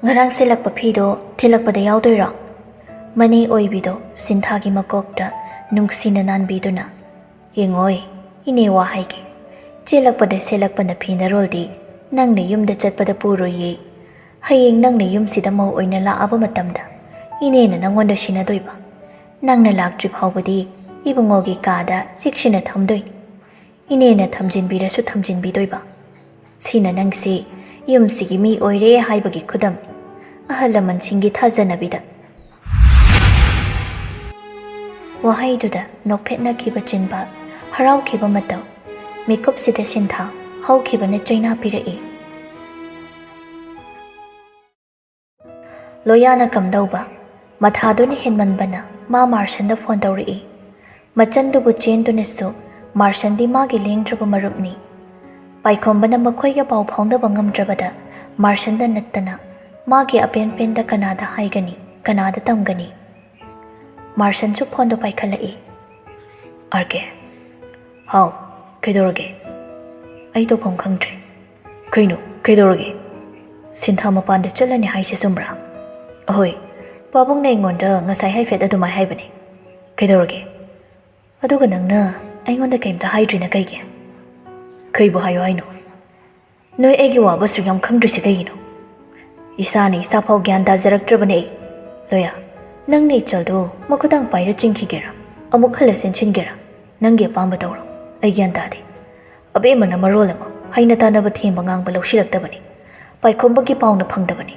ꯉꯔꯥꯡ ꯁꯦꯠꯂꯛꯄ ꯐꯤꯗꯣ ꯊꯤꯜꯂꯛꯄꯗ ꯌꯥꯎꯗꯣꯏꯔꯣ?" ꯃꯅꯦ ꯑꯣꯏꯕꯤꯗꯣ ꯁꯤꯟꯊꯥꯒꯤ ꯃꯀꯣꯛꯇ ꯅꯨꯡꯁꯤꯅ ꯅꯥꯟꯕꯤꯗꯨꯅ, "ꯌꯦꯡꯉꯣꯏ, ꯏꯅꯦ ꯋꯥ ꯍꯥꯏꯒꯦ꯫ ꯆꯦꯜꯂꯛꯄꯗ ꯁꯦꯠꯂꯛꯄꯅ ꯐꯤ ꯅꯔꯣꯜꯗꯤ ꯅꯪꯅ ꯌꯨꯝꯗ ꯆꯠꯄꯗ ꯄꯨꯔꯣꯏꯌꯦ꯫ ꯍꯌꯦꯡ ꯅꯪꯅ ꯌꯨꯝꯁꯤꯗ ꯃꯧ ꯑꯣꯏꯅ ꯂꯥꯛꯑꯕ ꯃꯇꯝꯗ ꯏꯅꯦꯅ ꯅꯪꯉꯣꯟꯗ ꯁꯤꯟꯅꯗꯣꯏꯕ꯫ ꯅꯪꯅ ꯂꯥꯛꯇ꯭ꯔꯤ ꯐꯥꯎꯕꯗꯤ ꯏꯕꯨꯡꯉꯣꯒꯤ ꯀꯥꯗ ꯆꯦꯛꯁꯤꯟꯅ ꯊꯝꯗꯣꯏꯅꯤ꯫ ꯏꯅꯦꯅ ꯊꯝꯖꯤꯟꯕꯤꯔꯁꯨ ꯊꯝꯖꯤꯟꯕꯤꯗꯣꯏꯕ꯫ ꯁꯤꯅ ꯅꯪꯁꯦ ꯌꯨꯝꯁꯤꯒꯤ ꯃꯤ ꯑꯣꯏꯔꯦ ꯍꯥꯏꯕꯒꯤ ꯈꯨꯗꯝ꯫ ꯑꯍꯜ ꯂꯃꯟꯁꯤꯡꯒꯤ ꯊꯥꯖꯅꯕꯤꯗ"꯫ ꯋꯥꯍꯩꯗꯨꯗ ꯅꯣꯛꯐꯦꯠꯅꯈꯤꯕ ꯆꯤꯟꯕꯥꯜ, ꯍꯔꯥꯎꯈꯤꯕ ꯃꯇꯧ, ꯃꯤꯀꯨꯞꯁꯤꯗ ꯁꯤꯟꯊꯥ ꯍꯧꯈꯤꯕꯅ ꯆꯩꯅꯥ ꯄꯤꯔꯛꯏ꯫ ꯂꯣꯌꯥꯅ ꯀꯝꯗꯧꯕ? ꯃꯊꯥꯗꯨꯅ ꯍꯦꯟꯃꯟꯕꯅ ꯃꯥ ꯃꯥꯔꯁꯟꯗ ꯐꯣꯟ ꯇꯧꯔꯛꯏ꯫ ꯃꯆꯟꯗꯨꯕꯨ ꯆꯦꯟꯗꯨꯅꯁꯨ ꯃꯥꯔꯁꯟꯗꯤ ꯃꯥꯒꯤ ꯂꯦꯡꯗ꯭ꯔꯕ ꯃꯔꯨꯞꯅꯤ꯫ ꯄꯥꯏꯈꯣꯝꯕꯅ ꯃꯈꯣꯏꯒ ꯄꯥꯎ ꯐꯥꯎꯅꯕ ꯉꯝꯗ꯭ꯔꯕꯗ ꯃꯥꯔꯁꯟꯗ ꯅꯠꯇꯅ ꯃꯥꯒꯤ ꯑꯄꯦꯟ ꯄꯦꯟꯗ ꯀꯅꯥꯗ ꯍꯥꯏꯒꯅꯤ, ꯀꯅꯥꯗ ꯇꯝꯒꯅꯤ? ꯃꯥꯔꯁꯟꯁꯨ ꯐꯣꯟꯗꯣ ꯄꯥꯏꯈꯠꯂꯛꯏ꯫ "ꯑꯥꯔ ꯀꯦ"꯫ "ꯍꯥꯎ, ꯀꯩꯗꯧꯔꯒꯦ?" "ꯑꯩ ꯇꯧꯐꯝ ꯈꯪꯗ꯭ꯔꯦ꯫ ꯀꯩꯅꯣ? ꯀꯩꯗꯧꯔꯒꯦ? ꯁꯤꯟꯊꯥ ꯃꯄꯥꯟꯗ ꯆꯠꯂꯅꯤ ꯍꯥꯏꯁꯦ ꯆꯨꯝꯕ꯭ꯔꯥ? ꯑꯍꯣꯏ, ꯄꯥꯕꯨꯡꯅ ꯑꯩꯉꯣꯟꯗ ꯉꯁꯥꯏ ꯍꯥꯏꯐꯦꯠ ꯑꯗꯨꯃꯥꯏ ꯍꯥꯏꯕꯅꯦ꯫ ꯀꯩꯗꯧꯔꯒꯦ? ꯑꯗꯨꯒ ꯅꯪꯅ ꯑꯩꯉꯣꯟꯗ ꯀꯩꯝꯇ ꯍꯥꯏꯗ꯭ꯔꯤꯅ ꯀꯩꯒꯤ? ꯀꯩꯕꯨ ꯍꯥꯏꯌꯣ ꯍꯥꯏꯅꯣ? ꯅꯣꯏ ꯑꯩꯒꯤ ꯋꯥꯕꯁꯨ ꯌꯥꯝ ꯈꯪꯗ꯭ꯔꯤꯁꯦ ꯀꯩꯒꯤꯅꯣ? ꯏꯁꯥꯅ ꯏꯁꯥꯐꯥꯎ ꯒ꯭ꯌꯥꯟ ꯇꯥꯖꯔꯛꯇ꯭ꯔꯕꯅꯦ ꯑꯩ꯫ ꯂꯣꯌꯥ, ꯅꯪꯅ ꯏꯆꯜꯗꯣ ꯃꯈꯨꯗꯥꯡ ꯄꯥꯏꯔ ꯆꯤꯡꯈꯤꯒꯦꯔꯥ? ꯑꯃꯨꯛ ꯍꯜꯂ ꯆꯦꯟꯁꯤꯟꯒꯦꯔꯥ? ꯅꯪꯒꯤ ꯑꯄꯥꯝꯕ ꯇꯧꯔꯣ꯫ ꯑꯩ ꯒ꯭ꯌꯥꯟ ꯇꯥꯗꯦ꯫ ꯑꯕꯦꯝꯃꯅ ꯃꯔꯣꯜ ꯑꯃ ꯍꯩꯅ ꯇꯥꯅꯕ ꯊꯦꯝꯕ ꯉꯥꯡꯕ ꯂꯧꯁꯤꯜꯂꯛꯇꯕꯅꯤ꯫ ꯄꯥꯏꯈꯣꯝꯕꯒꯤ ꯄꯥꯎꯅ ꯐꯪꯗꯕꯅꯤ꯫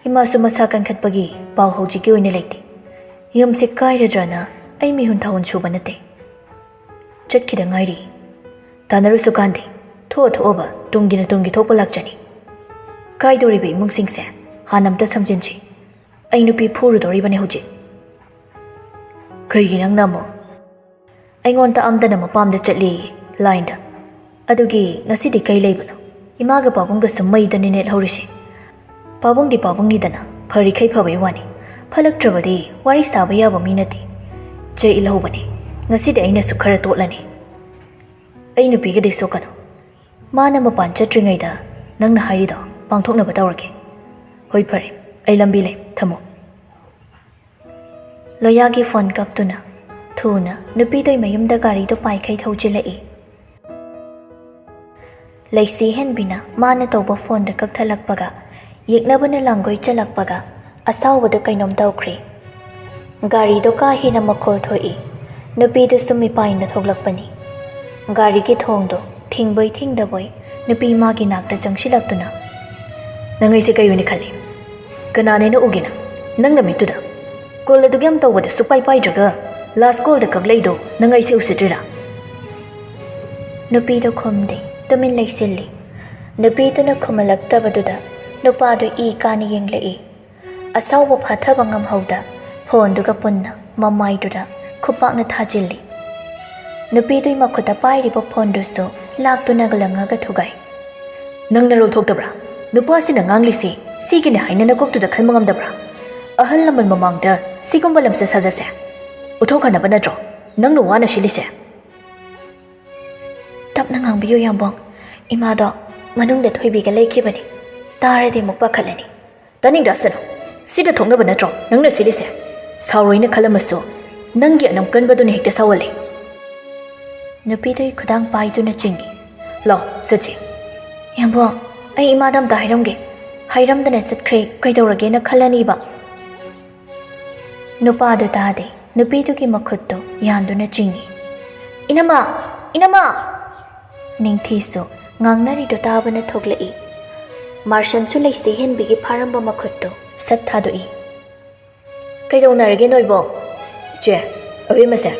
ꯏꯃꯥꯁꯨ ꯃꯁꯥ ꯀꯟꯈꯠꯄꯒꯤ ꯄꯥꯎ ꯍꯧꯖꯤꯛꯀꯤ ꯑꯣꯏꯅ ꯂꯩꯇꯦ꯫ ꯌꯨꯝꯁꯦ ꯀꯥꯏꯔꯗ꯭ꯔꯅ ꯑꯩ ꯃꯤꯍꯨꯟ ꯊꯥꯍꯨꯟ ꯁꯨꯕ ꯅꯠꯇꯦ꯫ ꯆꯠꯈꯤꯗ ꯉꯥꯏꯔꯤ꯫ ꯇꯥꯟꯅꯔꯨꯁꯨ ꯀꯥꯟꯗꯦ꯫ ꯊꯣꯛꯑ ꯊꯣꯛꯑꯕ ꯇꯨꯡꯒꯤꯅ ꯇꯨꯡꯒꯤ ꯊꯣꯛꯄ ꯂꯥꯛꯆꯅꯤ꯫ ꯀꯥꯏꯗꯧꯔꯤꯕ ꯏꯃꯨꯡꯁꯤꯡꯁꯦ ꯍꯥꯟꯅ ꯑꯝꯇ ꯁꯝꯖꯤꯟꯁꯤ꯫ ꯑꯩ ꯅꯨꯄꯤ ꯐꯨꯔꯨꯗꯧꯔꯤꯕꯅꯦ ꯍꯧꯖꯤꯛ꯫ ꯀꯩꯒꯤ ꯅꯪꯅ ꯑꯃꯨꯛ? ꯑꯩꯉꯣꯟꯗ ꯑꯝꯗꯅ ꯃꯄꯥꯝꯗ ꯆꯠꯂꯤ, ꯂꯥꯏꯟꯗ꯫ ꯑꯗꯨꯒꯤ ꯉꯁꯤꯗꯤ ꯀꯩ ꯂꯩꯕꯅꯣ? ꯏꯃꯥꯒ ꯄꯥꯕꯨꯡꯒꯁꯨ ꯃꯩꯗꯅꯤ ꯅꯦꯠꯍꯧꯔꯤꯁꯦ꯫ ꯄꯥꯕꯨꯡꯗꯤ ꯄꯥꯕꯨꯡꯅꯤꯗꯅ, ꯐꯔꯤꯈꯩ ꯐꯕꯩ ꯋꯥꯅꯤ꯫ ꯐꯠꯂꯛꯇ꯭ꯔꯕꯗꯤ ꯋꯥꯔꯤ ꯁꯥꯕ ꯌꯥꯕ ꯃꯤ ꯅꯠꯇꯦ꯫ ꯆꯩ ꯏꯜꯍꯧꯕꯅꯦ꯫ ꯉꯁꯤꯗꯤ ꯑꯩꯅꯁꯨ ꯈꯔ ꯇꯣꯠꯂꯅꯤ꯫ ꯑꯩ ꯅꯨꯄꯤꯒꯗꯤ ꯁꯣꯛꯀꯅꯨ꯫ ꯃꯥꯅ ꯃꯄꯥꯟ ꯆꯠꯇ꯭ꯔꯤꯉꯩꯗ ꯅꯪꯅ ꯍꯥꯏꯔꯤꯗꯣ ꯄꯥꯡꯊꯣꯛꯅꯕ ꯇꯧꯔꯒꯦ꯫ ꯍꯣꯏ, ꯐꯔꯦ꯫ ꯑꯩ ꯂꯝꯕꯤ ꯂꯩ꯫ ꯊꯝꯃꯣ꯫ ꯂꯣꯌꯥꯒꯤ ꯐꯣꯟ ꯀꯛꯇꯨꯅ ꯊꯨꯅ ꯅꯨꯄꯤꯗꯨꯒꯤ ꯃꯌꯨꯝꯗ ꯒꯥꯔꯤꯗꯣ ꯄꯥꯏꯈꯩ ꯊꯧꯖꯤꯜꯂꯛꯏ꯫ ꯂꯩꯁꯤ ꯍꯦꯟꯕꯤꯅ ꯃꯥꯅ ꯇꯧꯕ ꯐꯣꯟꯗ ꯀꯛꯊꯠꯂꯛꯄꯒ, ꯌꯦꯛꯅꯕꯅ ꯂꯥꯡꯒꯣꯏ ꯆꯠꯂꯛꯄꯒ, ꯑꯁꯥꯎꯕꯗꯨ ꯀꯩꯅꯣꯝ ꯇꯧꯈ꯭ꯔꯦ꯫ ꯒꯥꯔꯤꯗꯣ ꯀꯥ ꯍꯦꯟꯅ ꯃꯈꯣꯜ ꯊꯣꯛꯏ꯫ ꯅꯨꯄꯤꯗꯨꯁꯨ ꯃꯤꯄꯥꯏꯅ ꯊꯣꯛꯂꯛꯄꯅꯤ꯫ ꯒꯥꯔꯤꯒꯤ ꯊꯣꯡꯗꯣ ꯊꯤꯡꯕꯣꯏ ꯊꯤꯡꯗꯕꯣꯏ ꯅꯨꯄꯤ ꯃꯥꯒꯤ ꯅꯥꯛꯇ ꯆꯪꯁꯤꯜꯂꯛꯇꯨꯅ, "ꯅꯪ ꯑꯩꯁꯦ ꯀꯩ ꯑꯣꯏꯅ ꯈꯜꯂꯤ? ꯀꯅꯥꯅꯦꯅ ꯎꯒꯦ ꯅꯪ? ꯅꯪ ꯅꯃꯤꯠꯇꯨꯗ꯫ ꯀꯣꯜ ꯑꯗꯨꯛ ꯌꯥꯝ ꯇꯧꯕꯗ ꯁꯨꯛꯄꯥꯏ ꯄꯥꯏꯗ꯭ꯔꯒ ꯂꯥꯁ ꯀꯣꯜꯗ ꯀꯛꯂꯛꯏꯗꯣ ꯅꯪ ꯑꯩꯁꯦ ꯎꯁꯤꯠꯇ꯭ꯔꯤꯔꯥ?" ꯅꯨꯄꯤꯗꯣ ꯈꯨꯝꯗꯦ, ꯇꯨꯃꯤꯟ ꯂꯩꯁꯤꯜꯂꯤ꯫ ꯅꯨꯄꯤꯗꯨꯅ ꯈꯨꯝꯍꯜꯂꯛꯇꯕꯗꯨꯗ ꯅꯨꯄꯥꯗꯨ ꯏ ꯀꯥꯅ ꯌꯦꯡꯂꯛꯏ꯫ ꯑꯁꯥꯎꯕ ꯐꯥꯊꯕ ꯉꯝꯍꯧꯗ ꯐꯣꯟꯗꯨꯒ ꯄꯨꯟꯅ ꯃꯃꯥꯏꯗꯨꯗ ꯈꯨꯄꯥꯛꯅ ꯊꯥꯖꯤꯜꯂꯤ꯫ ꯅꯨꯄꯤꯗꯨꯒꯤ ꯃꯈꯨꯠꯇ ꯄꯥꯏꯔꯤꯕ ꯐꯣꯟꯗꯨꯁꯨ ꯂꯥꯛꯇꯨꯅ ꯂꯪꯉꯒ ꯊꯨꯒꯥꯏ꯫ "ꯅꯪ ꯅꯔꯣꯜ ꯊꯣꯛꯇꯕ꯭ꯔꯥ? ꯅꯨꯄꯥꯁꯤꯅ ꯉꯥꯡꯂꯤꯁꯤ ꯁꯤꯒꯤꯅꯤ ꯍꯥꯏꯅ ꯅꯀꯣꯛꯇꯨꯗ ꯈꯟꯕ ꯉꯝꯗꯕ꯭ꯔꯥ? ꯑꯍꯜ ꯂꯃꯟ ꯃꯃꯥꯡꯗ ꯁꯤꯒꯨꯝꯕ ꯂꯝꯆꯠ ꯁꯥꯖꯠꯁꯦ ꯎꯠꯊꯣꯛꯍꯟꯅꯕ ꯅꯠꯇ꯭ꯔꯣ ꯅꯪꯅ ꯋꯥꯅ ꯁꯤꯜꯂꯤꯁꯦ?" "ꯇꯞꯅ ꯉꯥꯡꯕꯤꯌꯨ, ꯌꯥꯝꯕꯣꯡ꯫ ꯏꯃꯥꯗꯣ ꯃꯅꯨꯡꯗ ꯊꯣꯏꯕꯤꯒ ꯂꯩꯈꯤꯕꯅꯤ꯫ ꯇꯥꯔꯗꯤ ꯑꯃꯨꯛ ꯄꯥꯈꯠꯂꯅꯤ꯫ ꯇꯥꯅꯤꯡꯗ꯭ꯔꯁꯅꯨ꯫ ꯁꯤꯗ ꯊꯣꯛꯅꯕ ꯅꯠꯇ꯭ꯔꯣ ꯅꯪꯅ ꯁꯤꯜꯂꯤꯁꯦ? ꯁꯥꯎꯔꯣꯏꯅ ꯈꯜꯂꯝꯃꯁꯨ ꯅꯪꯒꯤ ꯑꯅꯝ ꯀꯟꯕꯗꯨꯅ ꯍꯦꯛꯇ ꯁꯥꯎꯍꯜꯂꯦ꯫ ꯅꯨꯄꯤꯗꯨꯒꯤ ꯈꯨꯗꯥꯡ ꯄꯥꯏꯗꯨꯅ ꯆꯤꯡꯏ꯫ ꯂꯥꯎ, ꯆꯠꯁꯤ꯫ ꯌꯥꯝꯕꯣ, ꯑꯩ ꯏꯃꯥꯗ ꯑꯝꯇ ꯍꯥꯏꯔꯝꯒꯦ꯫ ꯍꯥꯏꯔꯝꯗꯅ ꯆꯠꯈ꯭ꯔꯦ ꯀꯩꯗꯧꯔꯒꯦꯅ ꯈꯜꯂꯅꯤꯕ꯫ ꯅꯨꯄꯥꯗꯨ ꯇꯥꯗꯦ꯫ ꯅꯨꯄꯤꯗꯨꯒꯤ ꯃꯈꯨꯠꯇꯨ ꯌꯥꯟꯗꯨꯅ ꯆꯤꯡꯏ꯫ "ꯏꯅꯝꯃ! ꯏꯅꯝꯃ!" ꯅꯤꯡꯊꯤꯁꯨ ꯉꯥꯡꯅꯔꯤꯗꯨ ꯇꯥꯕꯅ ꯊꯣꯛꯂꯛꯏ꯫ ꯃꯥꯔꯁꯟꯁꯨ ꯂꯩꯁꯤ ꯍꯦꯟꯕꯤꯒꯤ ꯐꯥꯔꯝꯕ ꯃꯈꯨꯠꯇꯨ ꯁꯠ ꯊꯥꯗꯣꯛꯏ꯫ "ꯀꯩꯗꯧꯅꯔꯒꯦ ꯅꯣꯏꯕꯣ?" "ꯏꯆꯦ, ꯑꯕꯦꯝꯃꯁꯦ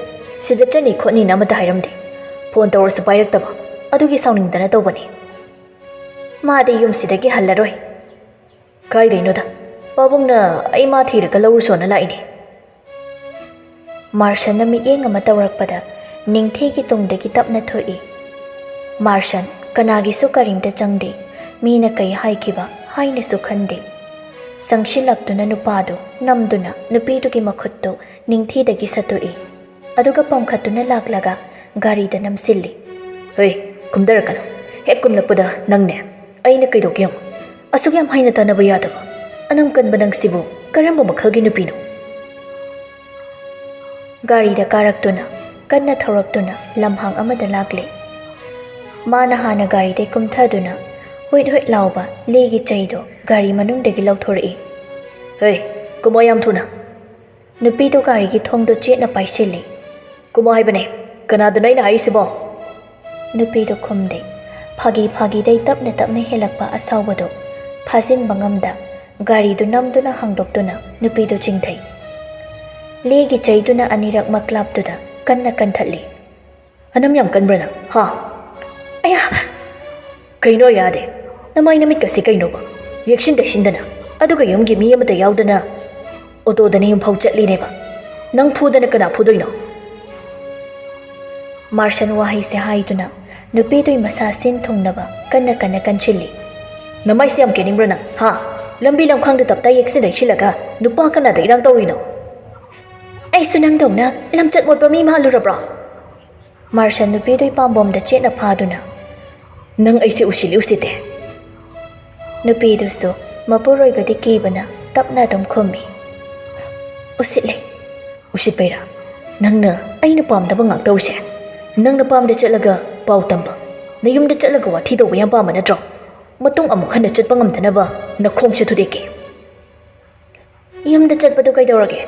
ꯁꯤꯗ ꯆꯠꯅꯤ ꯈꯣꯠꯅꯤꯅ ꯑꯃꯠꯇ ꯍꯥꯏꯔꯝꯗꯦ꯫ ꯐꯣꯟ ꯇꯧꯔꯁꯨ ꯄꯥꯏꯔꯛꯇꯕ꯫ ꯑꯗꯨꯒꯤ ꯁꯥꯎꯅꯤꯡꯗꯅ ꯇꯧꯕꯅꯤ꯫ ꯃꯥꯗꯤ ꯌꯨꯝꯁꯤꯗꯒꯤ ꯍꯜꯂꯔꯣꯏ꯫ ꯀꯥꯏꯗꯩꯅꯣꯗ? ꯄꯥꯕꯨꯡꯅ ꯑꯩ ꯃꯥ ꯊꯤꯔꯒ ꯂꯧꯔꯨꯁꯣꯅ ꯂꯥꯛꯏꯅꯦ꯫" ꯃꯥꯔꯁꯟꯅ ꯃꯤꯠꯌꯦꯡ ꯑꯃ ꯇꯧꯔꯛꯄꯗ ꯅꯤꯡꯊꯤꯒꯤ ꯇꯨꯡꯗꯒꯤ ꯇꯞꯅ ꯊꯣꯛꯏ꯫ ꯃꯥꯔꯁꯟ ꯀꯅꯥꯒꯤꯁꯨ ꯀꯔꯤꯝꯇ ꯆꯪꯗꯦ꯫ ꯃꯤꯅ ꯀꯩ ꯍꯥꯏꯈꯤꯕ ꯍꯥꯏꯅꯁꯨ ꯈꯟꯗꯦ꯫ ꯆꯪꯁꯤꯜꯂꯛꯇꯨꯅ ꯅꯨꯄꯥꯗꯨ ꯅꯝꯗꯨꯅ ꯅꯨꯄꯤꯗꯨꯒꯤ ꯃꯈꯨꯠꯇꯨ ꯅꯤꯡꯊꯤꯗꯒꯤ ꯁꯠꯇꯣꯛꯏ꯫ ꯑꯗꯨꯒ ꯄꯝꯈꯠꯇꯨꯅ ꯂꯥꯛꯂꯒ ꯒꯥꯔꯤꯗ ꯅꯝꯁꯤꯜꯂꯤ꯫ "ꯍꯣꯏ, ꯀꯨꯝꯗꯔꯛꯀꯅꯨ꯫ ꯍꯦꯛ ꯀꯨꯝꯂꯛꯄꯗ ꯅꯪꯅꯦ꯫ ꯑꯩꯅ ꯀꯩꯗꯧꯒꯦ ꯌꯦꯡꯉꯨ꯫ ꯑꯁꯨꯛ ꯌꯥꯝ ꯍꯩꯅ ꯇꯥꯟꯅꯕ ꯌꯥꯗꯕ꯫ ꯑꯅꯝ ꯀꯟꯕ ꯅꯪꯁꯤꯕꯨ ꯀꯔꯝꯕ ꯃꯈꯜꯒꯤ ꯅꯨꯄꯤꯅꯣ?" ꯒꯥꯔꯤꯗ ꯀꯥꯔꯛꯇꯨꯅ ꯀꯟꯅ ꯊꯧꯔꯛꯇꯨꯅ ꯂꯝꯍꯥꯡ ꯑꯃꯗ ꯂꯥꯛꯂꯦ꯫ ꯃꯥꯅ ꯍꯥꯟꯅ ꯒꯥꯔꯤꯗꯩ ꯀꯨꯝꯊꯗꯨꯅ ꯍꯨꯏꯠ ꯍꯨꯏꯠ ꯂꯥꯎꯕ ꯂꯤꯒꯤ ꯆꯩꯗꯣ ꯒꯥꯔꯤ ꯃꯅꯨꯡꯗꯒꯤ ꯂꯧꯊꯣꯔꯛꯏ꯫ "ꯍꯦ, ꯀꯨꯝꯃꯣ ꯌꯥꯝ ꯊꯨꯅ!" ꯅꯨꯄꯤꯗꯣ ꯒꯥꯔꯤꯒꯤ ꯊꯣꯡꯗꯣ ꯆꯦꯠꯅ ꯄꯥꯏꯁꯤꯜꯂꯤ꯫ "ꯀꯨꯝꯃꯣ ꯍꯥꯏꯕꯅꯦ, ꯀꯅꯥꯗꯅꯣ ꯑꯩꯅ ꯍꯥꯏꯔꯤꯁꯤꯕꯣ?" ꯅꯨꯄꯤꯗꯣ ꯈꯨꯝꯗꯦ꯫ ꯐꯥꯒꯤ ꯐꯥꯒꯤꯗꯩ ꯇꯞꯅ ꯇꯞꯅ ꯍꯦꯜꯂꯛꯄ ꯑꯁꯥꯎꯕꯗꯣ ꯐꯥꯖꯤꯟꯕ ꯉꯝꯗ ꯒꯥꯔꯤꯗꯨ ꯅꯝꯗꯨꯅ ꯍꯥꯡꯗꯣꯛꯇꯨꯅ ꯅꯨꯄꯤꯗꯨ ꯆꯤꯡꯊꯩ꯫ ꯂꯤꯒꯤ ꯆꯩꯗꯨꯅ ꯑꯅꯤꯔꯛ ꯃꯛꯂꯥꯞꯇꯨꯗ ꯀꯟꯅ ꯀꯟꯊꯠꯂꯤ꯫ "ꯑꯅꯝ ꯌꯥꯝ ꯀꯟꯕ꯭ꯔꯥ ꯅꯪ, ꯍꯥ?" "ꯑꯌꯥ!" "ꯀꯩꯅꯣ ꯌꯥꯗꯦ? ꯅꯃꯥꯏ ꯅꯃꯤꯠꯀꯁꯦ ꯀꯩꯅꯣꯕ? ꯌꯦꯛꯁꯤꯟ ꯇꯩꯁꯤꯟꯗꯅ, ꯑꯗꯨꯒ ꯌꯨꯝꯒꯤ ꯃꯤ ꯑꯃꯠꯇ ꯌꯥꯎꯗꯅ ꯑꯣꯇꯣꯗꯅꯦ ꯌꯨꯝꯐꯥꯎ ꯆꯠꯂꯤꯅꯦꯕ꯫ ꯅꯪ ꯐꯨꯗꯅ ꯀꯅꯥ ꯐꯨꯗꯣꯏꯅꯣ?" ꯃꯥꯔꯁꯟ ꯋꯥꯍꯩꯁꯦ ꯍꯥꯏꯗꯨꯅ ꯅꯨꯄꯤꯗꯨꯒꯤ ꯃꯁꯥ ꯁꯤꯟ ꯊꯨꯡꯅꯕ ꯀꯟꯅ ꯀꯟꯅ ꯀꯟꯁꯤꯜꯂꯤ꯫ "ꯅꯃꯥꯏꯁꯦ ꯌꯥꯝ ꯀꯦꯅꯤꯡꯕ꯭ꯔꯥ ꯅꯪ, ꯍꯥ? ꯂꯝꯕꯤ ꯂꯝꯈꯥꯡꯗ ꯇꯞꯇꯥꯏ ꯌꯦꯛꯁꯤꯟ ꯇꯩꯁꯤꯜꯂꯒ ꯅꯨꯄꯥ ꯀꯅꯥꯗ ꯏꯔꯥꯡ ꯇꯧꯔꯤꯅꯣ?" "ꯑꯩꯁꯨ ꯅꯪꯗꯧꯅ ꯂꯝꯆꯠ ꯃꯣꯠꯄ ꯃꯤ ꯃꯥꯜꯂꯨꯔꯕ꯭ꯔꯣ?" ꯃꯥꯔꯁꯟ ꯅꯨꯄꯤꯗꯨꯒꯤ ꯄꯥꯝꯕꯣꯝꯗ ꯆꯦꯠꯅ ꯐꯥꯗꯨꯅ, "ꯅꯪ ꯑꯩꯁꯦ ꯎꯁꯤꯜꯂꯤ ꯎꯁꯤꯠꯇꯦ?" ꯅꯨꯄꯤꯗꯨꯁꯨ ꯃꯄꯨꯔꯣꯏꯕꯗꯤ ꯀꯤꯕꯅ ꯇꯞꯅ ꯑꯗꯨꯝ ꯈꯨꯝꯃꯤ, "ꯎꯁꯤꯠꯂꯦ꯫" "ꯎꯁꯤꯠꯄꯩꯔꯥ? ꯅꯪꯅ ꯑꯩꯅ ꯄꯥꯝꯗꯕ ꯉꯥꯛꯇꯧꯔꯤꯁꯦ? ꯅꯪ ꯅꯄꯥꯝꯗ ꯆꯠꯂꯒ ꯄꯥꯎ ꯇꯝꯕ, ꯅꯌꯨꯝꯗ ꯆꯠꯂꯒ ꯋꯥꯊꯤ ꯇꯧꯕ ꯌꯥꯝ ꯄꯥꯝꯕ ꯅꯠꯇ꯭ꯔꯣ? ꯃꯇꯨꯡ ꯑꯃꯨꯛ ꯍꯟꯅ ꯆꯠꯄ ꯉꯝꯗꯅꯕ ꯅꯈꯣꯡꯁꯦ ꯊꯨꯗꯦꯛꯀꯦ꯫" "ꯌꯨꯝꯗ ꯆꯠꯄꯗꯨ ꯀꯩꯗꯧꯔꯒꯦ?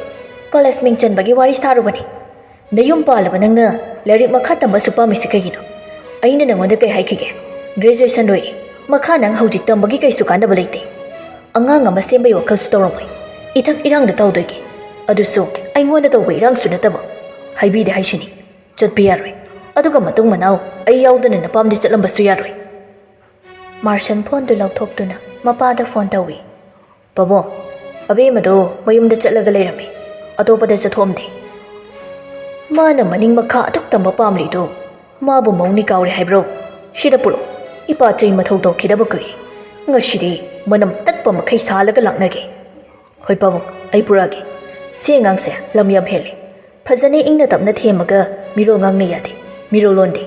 ꯀꯣꯂꯦꯖ ꯃꯤꯡ ꯆꯟꯕꯒꯤ ꯋꯥꯔꯤ ꯁꯥꯔꯨꯕꯅꯤ꯫ ꯅꯌꯨꯝ ꯄꯥꯜꯂꯕ ꯅꯪꯅ ꯂꯥꯏꯔꯤꯛ ꯃꯈꯥ ꯇꯝꯕ ꯑꯁꯨꯛ ꯄꯥꯝꯃꯤꯁꯤ ꯀꯩꯒꯤꯅꯣ? ꯑꯩꯅ ꯅꯉꯣꯟꯗ ꯀꯩ ꯍꯥꯏꯈꯤꯒꯦ? ꯒ꯭ꯔꯦꯖꯨꯑꯦꯁꯟ ꯂꯣꯏꯔꯦ꯫ ꯃꯈꯥ ꯅꯪ ꯍꯧꯖꯤꯛ ꯇꯝꯕꯒꯤ ꯀꯩꯁꯨ ꯀꯥꯟꯅꯕ ꯂꯩꯇꯦ꯫ ꯑꯉꯥꯡ ꯑꯃ ꯁꯦꯝꯕꯩ ꯋꯥꯈꯜꯁꯨ ꯇꯧꯔꯝꯃꯣꯏ꯫ ꯏꯊꯛ ꯏꯔꯥꯡꯗ ꯇꯧꯗꯣꯏꯒꯦ꯫ ꯑꯗꯨꯁꯨ ꯑꯩꯉꯣꯟꯗ ꯇꯧꯕ ꯏꯔꯥꯡꯁꯨ ꯅꯠꯇꯕ꯫ ꯍꯥꯏꯕꯤꯗꯦ ꯍꯥꯏꯁꯤꯅꯤ꯫ ꯆꯠꯄ ꯌꯥꯔꯣꯏ꯫ ꯑꯗꯨꯒ ꯃꯇꯨꯡ ꯃꯅꯥꯎ ꯑꯩ ꯌꯥꯎꯗꯅ ꯅꯄꯥꯝꯗꯤ ꯆꯠꯂꯝꯕꯁꯨ ꯌꯥꯔꯣꯏ꯫" ꯃꯥꯔꯁꯟ ꯐꯣꯟꯗꯨ ꯂꯧꯊꯣꯛꯇꯨꯅ ꯃꯄꯥꯗ ꯐꯣꯟ ꯇꯧꯏ꯫ "ꯄꯥꯕꯨꯡ, ꯑꯕꯦꯝꯃꯗꯣ ꯃꯌꯨꯝꯗ ꯆꯠꯂꯒ ꯂꯩꯔꯝꯃꯤ꯫ ꯑꯇꯣꯞꯄꯗ ꯆꯠꯊꯣꯛꯑꯝꯗꯦ꯫ ꯃꯥꯅ ꯃꯅꯤꯡ ꯃꯈꯥ ꯑꯗꯨꯛ ꯇꯝꯕ ꯄꯥꯝꯂꯤꯗꯣ ꯃꯥꯕꯨ ꯃꯧꯅꯤ ꯀꯥꯎꯔꯦ ꯍꯥꯏꯕ꯭ꯔꯣ? ꯁꯤꯗ ꯄꯨꯔꯛꯑꯣ꯫ ꯏꯄꯥ ꯆꯩ ꯃꯊꯧ ꯇꯧꯈꯤꯗꯕ ꯀꯨꯏꯔꯦ꯫ ꯉꯁꯤꯗꯤ ꯃꯅꯝ ꯇꯠꯄ ꯃꯈꯩ ꯁꯥꯜꯂꯒ ꯂꯥꯛꯅꯒꯦ꯫ ꯍꯣꯏ ꯄꯥꯕꯨꯡ, ꯑꯩ ꯄꯨꯔꯛꯑꯒꯦ꯫ ꯁꯤ ꯑꯉꯥꯡꯁꯦ ꯂꯝ ꯌꯥꯝ ꯍꯦꯜꯂꯦ꯫ ꯐꯖꯅ ꯏꯪꯅ ꯇꯞꯅ ꯊꯦꯝꯃꯒ ꯃꯤꯔꯣꯜ ꯉꯥꯡꯅ ꯌꯥꯗꯦ꯫ ꯃꯤꯔꯣꯜ ꯂꯣꯟꯗꯦ꯫"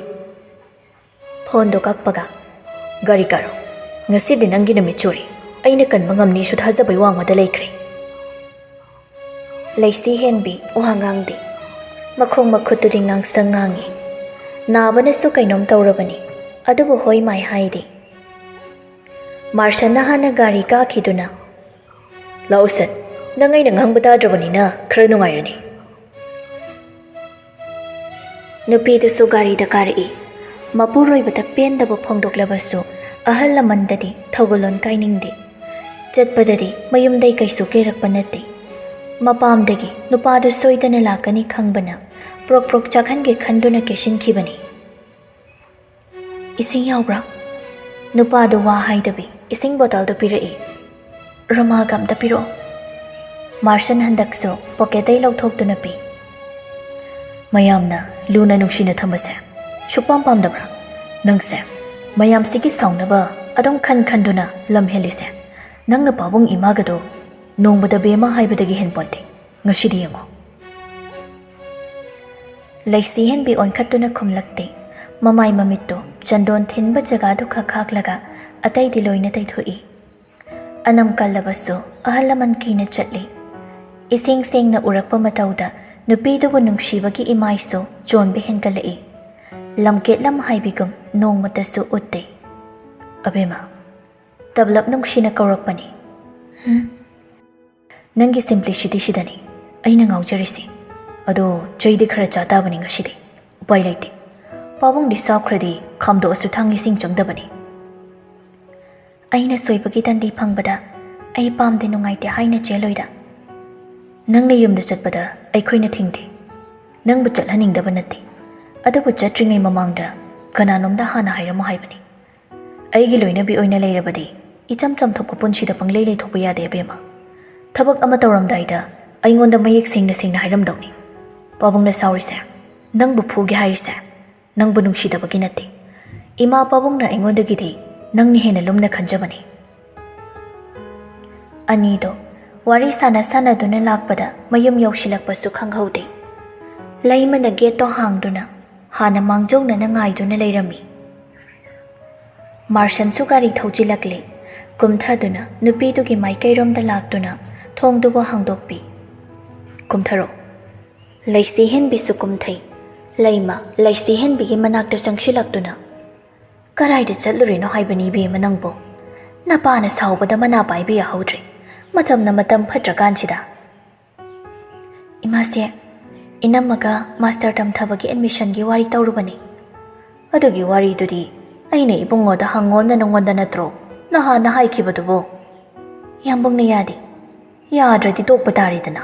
ꯐꯣꯟꯗꯣ ꯀꯛꯄꯒ, "ꯒꯥꯔꯤ ꯀꯥꯔꯣ꯫ ꯉꯁꯤꯗꯤ ꯅꯪꯒꯤ ꯅꯨꯃꯤꯠ ꯆꯨꯔꯤ꯫ ꯑꯩꯅ ꯀꯟꯕ ꯉꯝꯅꯤꯁꯨ ꯊꯥꯖꯕꯩ ꯋꯥꯡꯃꯗ ꯂꯩꯈ꯭ꯔꯦ꯫" ꯂꯩꯁꯤ ꯍꯦꯟꯕꯤ ꯋꯥ ꯉꯥꯡꯗꯦ꯫ ꯃꯈꯣꯡ ꯃꯈꯨꯠꯇꯨꯗꯤ ꯉꯥꯡꯁꯪ ꯉꯥꯡꯉꯤ꯫ ꯅꯥꯕꯅꯁꯨ ꯀꯩꯅꯣꯝ ꯇꯧꯔꯕꯅꯤ꯫ ꯑꯗꯨꯕꯨ ꯍꯣꯏ ꯃꯥꯏ ꯍꯥꯏꯗꯦ꯫ ꯃꯥꯔꯁꯟꯅ ꯍꯥꯟꯅ ꯒꯥꯔꯤ ꯀꯥꯈꯤꯗꯨꯅ, "ꯂꯥꯛꯑꯣ ꯁꯟ, ꯅꯪ ꯑꯩꯅ ꯉꯥꯡꯕ ꯇꯥꯗ꯭ꯔꯕꯅꯤꯅ ꯈꯔ ꯅꯨꯡꯉꯥꯏꯔꯅꯤ꯫" ꯅꯨꯄꯤꯗꯨꯁꯨ ꯒꯥꯔꯤꯗ ꯀꯥꯔꯛꯏ꯫ ꯃꯄꯨꯔꯣꯏꯕꯗ ꯄꯦꯟꯗꯕ ꯐꯣꯡꯗꯣꯛꯂꯕꯁꯨ ꯑꯍꯜ ꯂꯃꯟꯗꯗꯤ ꯊꯧꯒꯜꯂꯣꯟ ꯀꯥꯏꯅꯤꯡꯗꯦ꯫ ꯆꯠꯄꯗꯗꯤ ꯃꯌꯨꯝꯗꯩ ꯀꯩꯁꯨ ꯀꯦꯔꯛꯄ ꯅꯠꯇꯦ꯫ ꯃꯄꯥꯝꯗꯒꯤ ꯅꯨꯄꯥꯗꯨ ꯁꯣꯏꯗꯅ ꯂꯥꯛꯀꯅꯤ ꯈꯪꯕꯅ ꯄ꯭ꯔꯣꯛ ꯄ꯭ꯔꯣꯛ ꯆꯥꯛꯍꯟꯒꯦ ꯈꯟꯗꯨꯅ ꯀꯦꯁꯤꯟꯈꯤꯕꯅꯤ꯫ "ꯏꯁꯤꯡ ꯌꯥꯎꯕ꯭ꯔꯥ?" ꯅꯨꯄꯥꯗꯨ ꯋꯥ ꯍꯥꯏꯗꯕꯤ ꯏꯁꯤꯡ ꯕꯣꯇꯜꯗꯨ ꯄꯤꯔꯛꯏ꯫ "ꯔꯣꯃꯥꯒ ꯑꯝꯇ ꯄꯤꯔꯛꯑꯣ꯫" ꯃꯥꯔꯁꯟ ꯍꯟꯗꯛꯁꯨ ꯄꯣꯀꯦꯠꯇꯩ ꯂꯧꯊꯣꯛꯇꯨꯅ ꯄꯤ꯫ "ꯃꯌꯥꯝꯅ ꯂꯨꯅ ꯅꯨꯡꯁꯤꯅ ꯊꯝꯕꯁꯦ ꯁꯨꯛꯄꯥꯝ ꯄꯥꯝꯗꯕ꯭ꯔꯥ? ꯅꯪꯁꯦ ꯃꯌꯥꯝꯁꯤꯒꯤ ꯁꯥꯎꯅꯕ ꯑꯗꯨꯝ ꯈꯟ ꯈꯟꯗꯨꯅ ꯂꯝ ꯍꯦꯜꯂꯤꯁꯦ꯫ ꯅꯪꯅ ꯄꯥꯕꯨꯡ ꯏꯃꯥꯒꯗꯣ ꯅꯣꯡꯃꯗ ꯕꯦꯝꯃ ꯍꯥꯏꯕꯗꯒꯤ ꯍꯦꯟꯄꯣꯟꯇꯦ꯫ ꯉꯁꯤꯗꯤ ꯌꯦꯡꯉꯣ꯫" ꯂꯩꯁꯤ ꯍꯦꯟꯕꯤ ꯑꯣꯟꯈꯠꯇꯨꯅ ꯈꯨꯝꯂꯛꯇꯦ꯫ ꯃꯃꯥꯏ ꯃꯃꯤꯠꯇꯨ ꯆꯟꯗꯣꯟ ꯊꯤꯟꯕ ꯖꯒꯥꯗꯨ ꯈꯛ ꯈꯥꯛꯂꯒ ꯑꯇꯩꯗꯤ ꯂꯣꯏꯅ ꯇꯩꯊꯣꯛꯏ꯫ ꯑꯅꯝ ꯀꯜꯂꯕꯁꯨ ꯑꯍꯜ ꯂꯃꯟ ꯀꯤꯅ ꯆꯠꯂꯤ꯫ ꯏꯁꯦꯡ ꯁꯦꯡꯅ ꯎꯔꯛꯄ ꯃꯇꯧꯗ ꯅꯨꯄꯤꯗꯨꯕꯨ ꯅꯨꯡꯁꯤꯕꯒꯤ ꯏꯃꯥꯏꯁꯨ ꯆꯣꯟꯕ ꯍꯦꯟꯒꯠꯂꯛꯏ꯫ ꯂꯝꯀꯦꯠꯂꯝ ꯍꯥꯏꯕꯤꯒꯨꯝ ꯅꯣꯡꯃꯇꯁꯨ ꯎꯠꯇꯦ꯫ "ꯑꯕꯦꯝꯃ, ꯇꯕꯂꯞ ꯅꯨꯡꯁꯤꯅ ꯀꯧꯔꯛꯄꯅꯤ꯫ ꯍꯨꯝ꯫ ꯅꯪꯒꯤ simplicity ꯁꯤꯗꯅꯤ ꯑꯩꯅ ꯉꯥꯎꯖꯔꯤꯁꯤ꯫ ꯑꯗꯣ ꯆꯩꯗꯤ ꯈꯔ ꯆꯥ ꯇꯥꯕꯅꯤ ꯉꯁꯤꯗꯤ꯫ ꯎꯄꯥꯏ ꯂꯩꯇꯦ꯫ ꯄꯥꯕꯨꯡꯗꯤ ꯁꯥꯎꯈ꯭ꯔꯗꯤ ꯈꯥꯝꯗꯣꯛꯑꯁꯨ ꯊꯥꯡ ꯏꯁꯤꯡ ꯆꯪꯗꯕꯅꯤ꯫" "ꯑꯩꯅ ꯁꯣꯏꯕꯒꯤ ꯗꯟꯗꯤ ꯐꯪꯕꯗ ꯑꯩ ꯄꯥꯝꯗꯦ ꯅꯨꯡꯉꯥꯏꯇꯦ ꯍꯥꯏꯅ ꯆꯦꯜꯂꯣꯏꯗ꯫ ꯅꯪꯅ ꯌꯨꯝꯗ ꯆꯠꯄꯗ ꯑꯩꯈꯣꯏꯅ ꯊꯤꯡꯗꯦ꯫ ꯅꯪꯕꯨ ꯆꯠꯍꯟꯅꯤꯡꯗꯕ ꯅꯠꯇꯦ꯫ ꯑꯗꯨꯕꯨ ꯆꯠꯇ꯭ꯔꯤꯉꯩ ꯃꯃꯥꯡꯗ ꯀꯅꯥꯅꯣꯝꯗ ꯍꯥꯟꯅ ꯍꯥꯏꯔꯝꯃꯨ ꯍꯥꯏꯕꯅꯤ꯫ ꯑꯩꯒꯤ ꯂꯣꯏꯅꯕꯤ ꯑꯣꯏꯅ ꯂꯩꯔꯕꯗꯤ ꯏꯆꯝ ꯆꯝꯊꯣꯛꯄ ꯄꯨꯟꯁꯤꯗ ꯄꯪꯂꯩ ꯂꯩꯊꯣꯛꯄ ꯌꯥꯗꯦ ꯑꯕꯦꯝꯃ꯫ ꯊꯕꯛ ꯑꯃ ꯇꯧꯔꯝꯗꯥꯏꯗ ꯑꯩꯉꯣꯟꯗ ꯃꯌꯦꯛ ꯁꯦꯡꯅ ꯁꯦꯡꯅ ꯍꯥꯏꯔꯝꯗꯧꯅꯤ꯫ ꯄꯥꯕꯨꯡꯅ ꯁꯥꯎꯔꯤꯁꯦ, ꯅꯪꯕꯨ ꯐꯨꯒꯦ ꯍꯥꯏꯔꯤꯁꯦ, ꯅꯪꯕꯨ ꯅꯨꯡꯁꯤꯗꯕꯒꯤ ꯅꯠꯇꯦ꯫ ꯏꯃꯥ ꯄꯥꯕꯨꯡꯅ ꯑꯩꯉꯣꯟꯗꯒꯤꯗꯤ ꯅꯪꯅ ꯍꯦꯟꯅ ꯂꯨꯝꯅ ꯈꯟꯖꯕꯅꯤ꯫" ꯑꯅꯤꯗꯣ ꯋꯥꯔꯤ ꯁꯥꯟꯅ ꯁꯥꯟꯅꯗꯨꯅ ꯂꯥꯛꯄꯗ ꯃꯌꯨꯝ ꯌꯧꯁꯤꯜꯂꯛꯄꯁꯨ ꯈꯪꯍꯧꯗꯦ꯫ ꯂꯩꯃꯅ ꯒꯦꯠꯇꯣ ꯍꯥꯡꯗꯨꯅ ꯍꯥꯟꯅ ꯃꯥꯡꯖꯧꯅꯅ ꯉꯥꯏꯗꯨꯅ ꯂꯩꯔꯝꯃꯤ꯫ ꯃꯥꯔꯁꯟꯁꯨ ꯒꯥꯔꯤ ꯊꯧꯖꯤꯜꯂꯛꯂꯦ꯫ ꯀꯨꯝꯊꯗꯨꯅ ꯅꯨꯄꯤꯗꯨꯒꯤ ꯃꯥꯏꯀꯩꯔꯣꯝꯗ ꯂꯥꯛꯇꯨꯅ ꯊꯣꯡꯗꯨꯕꯨ ꯍꯥꯡꯗꯣꯛꯄꯤ꯫ "ꯀꯨꯝꯊꯔꯣ꯫" ꯂꯩꯁꯤ ꯍꯦꯟꯕꯤꯁꯨ ꯀꯨꯝꯊꯩ꯫ ꯂꯩꯃ ꯂꯩꯁꯤ ꯍꯦꯟꯕꯤꯒꯤ ꯃꯅꯥꯛꯇ ꯆꯪꯁꯤꯜꯂꯛꯇꯨꯅ, "ꯀꯔꯥꯏꯗ ꯆꯠꯂꯨꯔꯤꯅꯣ ꯍꯥꯏꯕꯅꯤ ꯏꯕꯦꯝꯃ ꯅꯪꯕꯨ? ꯅꯄꯥꯅ ꯁꯥꯎꯕꯗ ꯃꯅꯥ ꯄꯥꯏꯕ ꯌꯥꯍꯧꯗ꯭ꯔꯦ꯫ ꯃꯇꯝꯅ ꯃꯇꯝ ꯐꯠꯇ꯭ꯔꯀꯥꯟꯁꯤꯗ꯫" "ꯏꯃꯥꯁꯦ, ꯏꯅꯝꯃꯒ ꯃꯥꯁꯇꯔ ꯇꯝꯊꯕꯒꯤ ꯑꯦꯗꯃꯤꯁꯟꯒꯤ ꯋꯥꯔꯤ ꯇꯧꯔꯨꯕꯅꯤ꯫" "ꯑꯗꯨꯒꯤ ꯋꯥꯔꯤꯗꯨꯗꯤ ꯑꯩꯅ ꯏꯕꯨꯡꯉꯣꯗ ꯍꯪꯉꯣꯅ ꯅꯉꯣꯟꯗ ꯅꯠꯇ꯭ꯔꯣ ꯅꯍꯥꯟꯅ ꯍꯥꯏꯈꯤꯕꯗꯨꯕꯨ?" "ꯌꯥꯝꯕꯨꯡꯅ ꯌꯥꯗꯦ꯫" "ꯌꯥꯗ꯭ꯔꯗꯤ ꯇꯣꯛꯄ ꯇꯥꯔꯦꯗꯅ꯫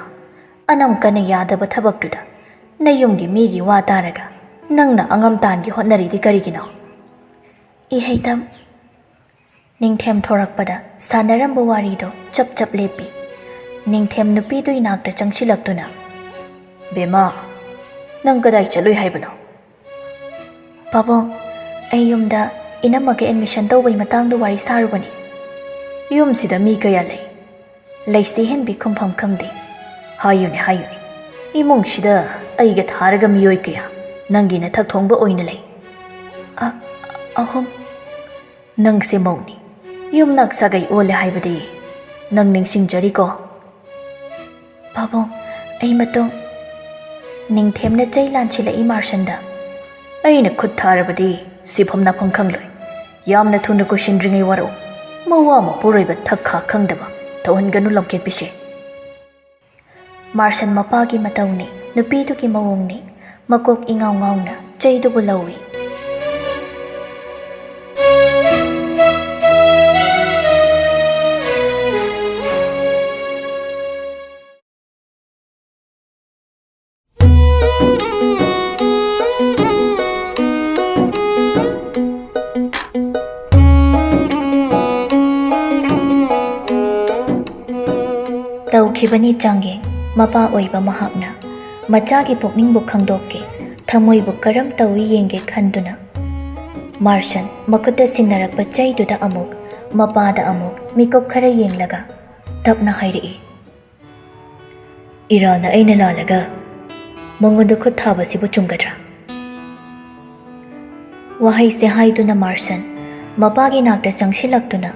ꯑꯅꯝ ꯀꯟꯅ ꯌꯥꯗꯕ ꯊꯕꯛꯇꯨꯗ ꯅꯌꯨꯝꯒꯤ ꯃꯤꯒꯤ ꯋꯥ ꯇꯥꯔꯒ ꯅꯪꯅ ꯑꯉꯝ ꯇꯥꯟꯒꯤ ꯍꯣꯠꯅꯔꯤꯗꯤ ꯀꯔꯤꯒꯤꯅꯣ?" "ꯏꯍꯩꯇꯝ꯫" ꯅꯤꯡꯊꯦꯝ ꯊꯣꯔꯛꯄꯗ ꯁꯥꯟꯅꯔꯝꯕ ꯋꯥꯔꯤꯗꯣ ꯆꯞ ꯆꯞ ꯂꯦꯞꯄꯤ꯫ ꯅꯤꯡꯊꯦꯝ ꯅꯨꯄꯤꯗꯨ ꯏꯅꯥꯛꯇ ꯆꯪꯁꯤꯜꯂꯛꯇꯨꯅ, "ꯕꯦꯝꯃ, ꯅꯪ ꯀꯗꯥꯏ ꯆꯠꯂꯨꯏ ꯍꯥꯏꯕꯅꯣ?" "ꯄꯥꯕꯨꯡ, ꯑꯩ ꯌꯨꯝꯗ ꯏꯅꯝꯃꯒ ꯑꯦꯗꯃꯤꯁꯟ ꯇꯧꯕꯒꯤ ꯃꯇꯥꯡꯗ ꯋꯥꯔꯤ ꯁꯥꯔꯨꯕꯅꯤ꯫" "ꯌꯨꯝꯁꯤꯗ ꯃꯤ ꯀꯌꯥ ꯂꯩ?" ꯂꯩꯁꯤ ꯍꯦꯟꯕꯤ ꯈꯨꯝꯐꯝ ꯈꯪꯗꯦ꯫ "ꯍꯥꯏꯌꯨꯅꯦ, ꯍꯥꯏꯌꯨꯅꯦ, ꯏꯃꯨꯡꯁꯤꯗ ꯑꯩꯒ ꯊꯥꯔꯒ ꯃꯤꯑꯣꯏ ꯀꯌꯥ ꯅꯪꯒꯤ ꯅꯊꯛ ꯊꯣꯡꯕ ꯑꯣꯏꯅ ꯂꯩ?" "ꯑ-, ꯑꯍꯨꯝ꯫ ꯅꯪꯁꯦ ꯃꯧꯅꯤ, ꯌꯨꯝꯅꯥꯛ ꯁꯥꯒꯩ ꯑꯣꯜꯂꯦ ꯍꯥꯏꯕꯗꯤ ꯅꯪ ꯅꯤꯡꯁꯤꯡꯖꯔꯤꯀꯣ? ꯄꯥꯕꯨꯡ, ꯑꯩ ꯃꯇꯨꯡ꯫ ꯅꯤꯡꯊꯦꯝꯅ ꯆꯩ ꯂꯥꯟꯁꯤꯜꯂꯛꯏ ꯃꯥꯔꯁꯟꯗ꯫ ꯑꯩꯅ ꯈꯨꯠ ꯊꯥꯔꯕꯗꯤ ꯁꯤꯐꯝ ꯅꯥꯐꯝ ꯈꯪꯂꯣꯏ꯫ ꯌꯥꯝꯅ ꯊꯨꯅ ꯀꯣꯏꯁꯤꯟꯗ꯭ꯔꯤꯉꯩ ꯋꯥꯔꯛꯎ꯫ ꯃꯋꯥ ꯃꯄꯨꯔꯣꯏꯕ ꯊꯛ ꯈꯥ ꯈꯪꯗꯕ ꯊꯧꯍꯟꯒꯅꯨ ꯂꯝꯀꯦꯠꯄꯤꯁꯦ꯫ ꯃꯥꯔꯁꯟ ꯃꯄꯥꯒꯤ ꯃꯇꯧꯅꯤ, ꯅꯨꯄꯤꯗꯨꯒꯤ ꯃꯑꯣꯡꯅꯤ꯫ ꯃꯀꯣꯛ ꯏꯉꯥꯎ ꯉꯥꯎꯅ ꯆꯩꯗꯨꯕꯨ ꯂꯧꯏ꯫ ꯇꯧꯈꯤꯕꯅꯤ ꯆꯥꯡꯌꯦꯡ꯫ ꯃꯄꯥ ꯑꯣꯏꯕ ꯃꯍꯥꯛꯅ ꯃꯆꯥꯒꯤ ꯄꯨꯛꯅꯤꯡꯕꯨ ꯈꯪꯗꯣꯛꯀꯦ, ꯊꯃꯣꯏꯕꯨ ꯀꯔꯝ ꯇꯧꯏ ꯌꯦꯡꯒꯦ ꯈꯟꯗꯨꯅ, ꯃꯥꯔꯁꯟ ꯃꯈꯨꯠꯇ ꯁꯤꯟꯅꯔꯛꯄ ꯆꯩꯗꯨꯗ ꯑꯃꯨꯛ, ꯃꯄꯥꯗ ꯑꯃꯨꯛ ꯃꯤꯀꯨꯞ ꯈꯔ ꯌꯦꯡꯂꯒ ꯇꯞꯅ ꯍꯥꯏꯔꯛꯏ, "ꯏꯔꯥꯅ ꯑꯩꯅ ꯂꯥꯜꯂꯒ ꯃꯉꯣꯟꯗ ꯈꯨꯠ ꯊꯥꯕꯁꯤꯕꯨ ꯆꯨꯝꯒꯗ꯭ꯔꯥ?" ꯋꯥꯍꯩꯁꯦ ꯍꯥꯏꯗꯨꯅ ꯃꯥꯔꯁꯟ ꯃꯄꯥꯒꯤ ꯅꯥꯛꯇ ꯆꯪꯁꯤꯜꯂꯛꯇꯨꯅ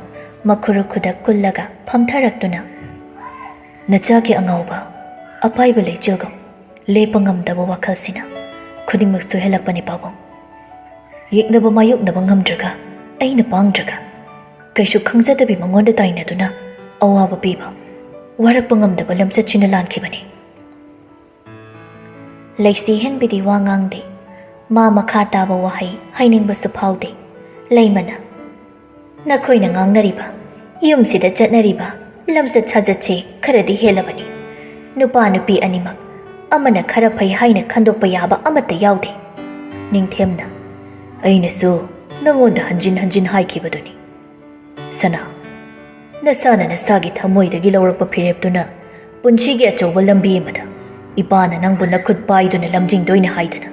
ꯃꯈꯨꯔꯨ ꯈꯨꯗꯛ ꯀꯨꯜꯂꯒ ꯐꯝꯊꯔꯛꯇꯨꯅ, "ꯅꯆꯥꯒꯤ ꯑꯉꯥꯎꯕ, ꯑꯄꯥꯏꯕ ꯂꯩꯆꯤꯜꯒꯨꯝ ꯂꯦꯞꯄ ꯉꯝꯗꯕ ꯋꯥꯈꯜꯁꯤꯅ ꯈꯨꯗꯤꯡꯃꯛ ꯁꯣꯏꯍꯜꯂꯛꯄꯅꯤ ꯄꯥꯕꯨꯡ꯫ ꯌꯦꯛꯅꯕ ꯃꯥꯌꯣꯛꯅꯕ ꯉꯝꯗ꯭ꯔꯒ ꯑꯩꯅ ꯄꯥꯡꯗ꯭ꯔꯒ ꯀꯩꯁꯨ ꯈꯪꯖꯗꯕꯤ ꯃꯉꯣꯟꯗ ꯇꯥꯏꯅꯗꯨꯅ ꯑꯋꯥꯕ ꯄꯤꯕ, ꯋꯥꯔꯛꯄ ꯉꯝꯗꯕ ꯂꯝꯆꯠꯁꯤꯅ ꯂꯥꯟꯈꯤꯕꯅꯤ꯫" ꯂꯩꯁꯤ ꯍꯦꯟꯕꯤꯗꯤ ꯋꯥ ꯉꯥꯡꯗꯦ꯫ ꯃꯥ ꯃꯈꯥ ꯇꯥꯕ ꯋꯥꯍꯩ ꯍꯥꯏꯅꯤꯡꯕꯁꯨ ꯐꯥꯎꯗꯦ꯫ ꯂꯩꯃꯅ, "ꯅꯈꯣꯏꯅ ꯉꯥꯡꯅꯔꯤꯕ, ꯌꯨꯝꯁꯤꯗ ꯆꯠꯅꯔꯤꯕ ꯂꯝꯆꯠ ꯁꯥꯖꯠꯁꯦ ꯈꯔꯗꯤ ꯍꯦꯜꯂꯕꯅꯤ꯫ ꯅꯨꯄꯥ ꯅꯨꯄꯤ ꯑꯅꯤꯃꯛ ꯑꯃꯅ ꯈꯔ ꯐꯩ ꯍꯥꯏꯅ ꯈꯟꯗꯣꯛꯄ ꯌꯥꯕ ꯑꯃꯠꯇ ꯌꯥꯎꯗꯦ꯫" ꯅꯤꯡꯊꯦꯝꯅ, "ꯑꯩꯅꯁꯨ ꯅꯉꯣꯟꯗ ꯍꯟꯖꯤꯟ ꯍꯟꯖꯤꯟ ꯍꯥꯏꯈꯤꯕꯗꯨꯅꯤ꯫ ꯁꯅꯥ, ꯅꯁꯥꯅ ꯅꯁꯥꯒꯤ ꯊꯃꯣꯏꯗꯒꯤ ꯂꯧꯔꯛꯄ ꯐꯤꯔꯦꯞꯇꯨꯅ ꯄꯨꯟꯁꯤꯒꯤ ꯑꯆꯧꯕ ꯂꯝꯕꯤ ꯑꯃꯗ ꯏꯄꯥꯅ ꯅꯪꯕꯨ ꯅꯈꯨꯠ ꯄꯥꯏꯗꯨꯅ ꯂꯝꯖꯤꯡꯗꯣꯏꯅꯤ ꯍꯥꯏꯗꯅ꯫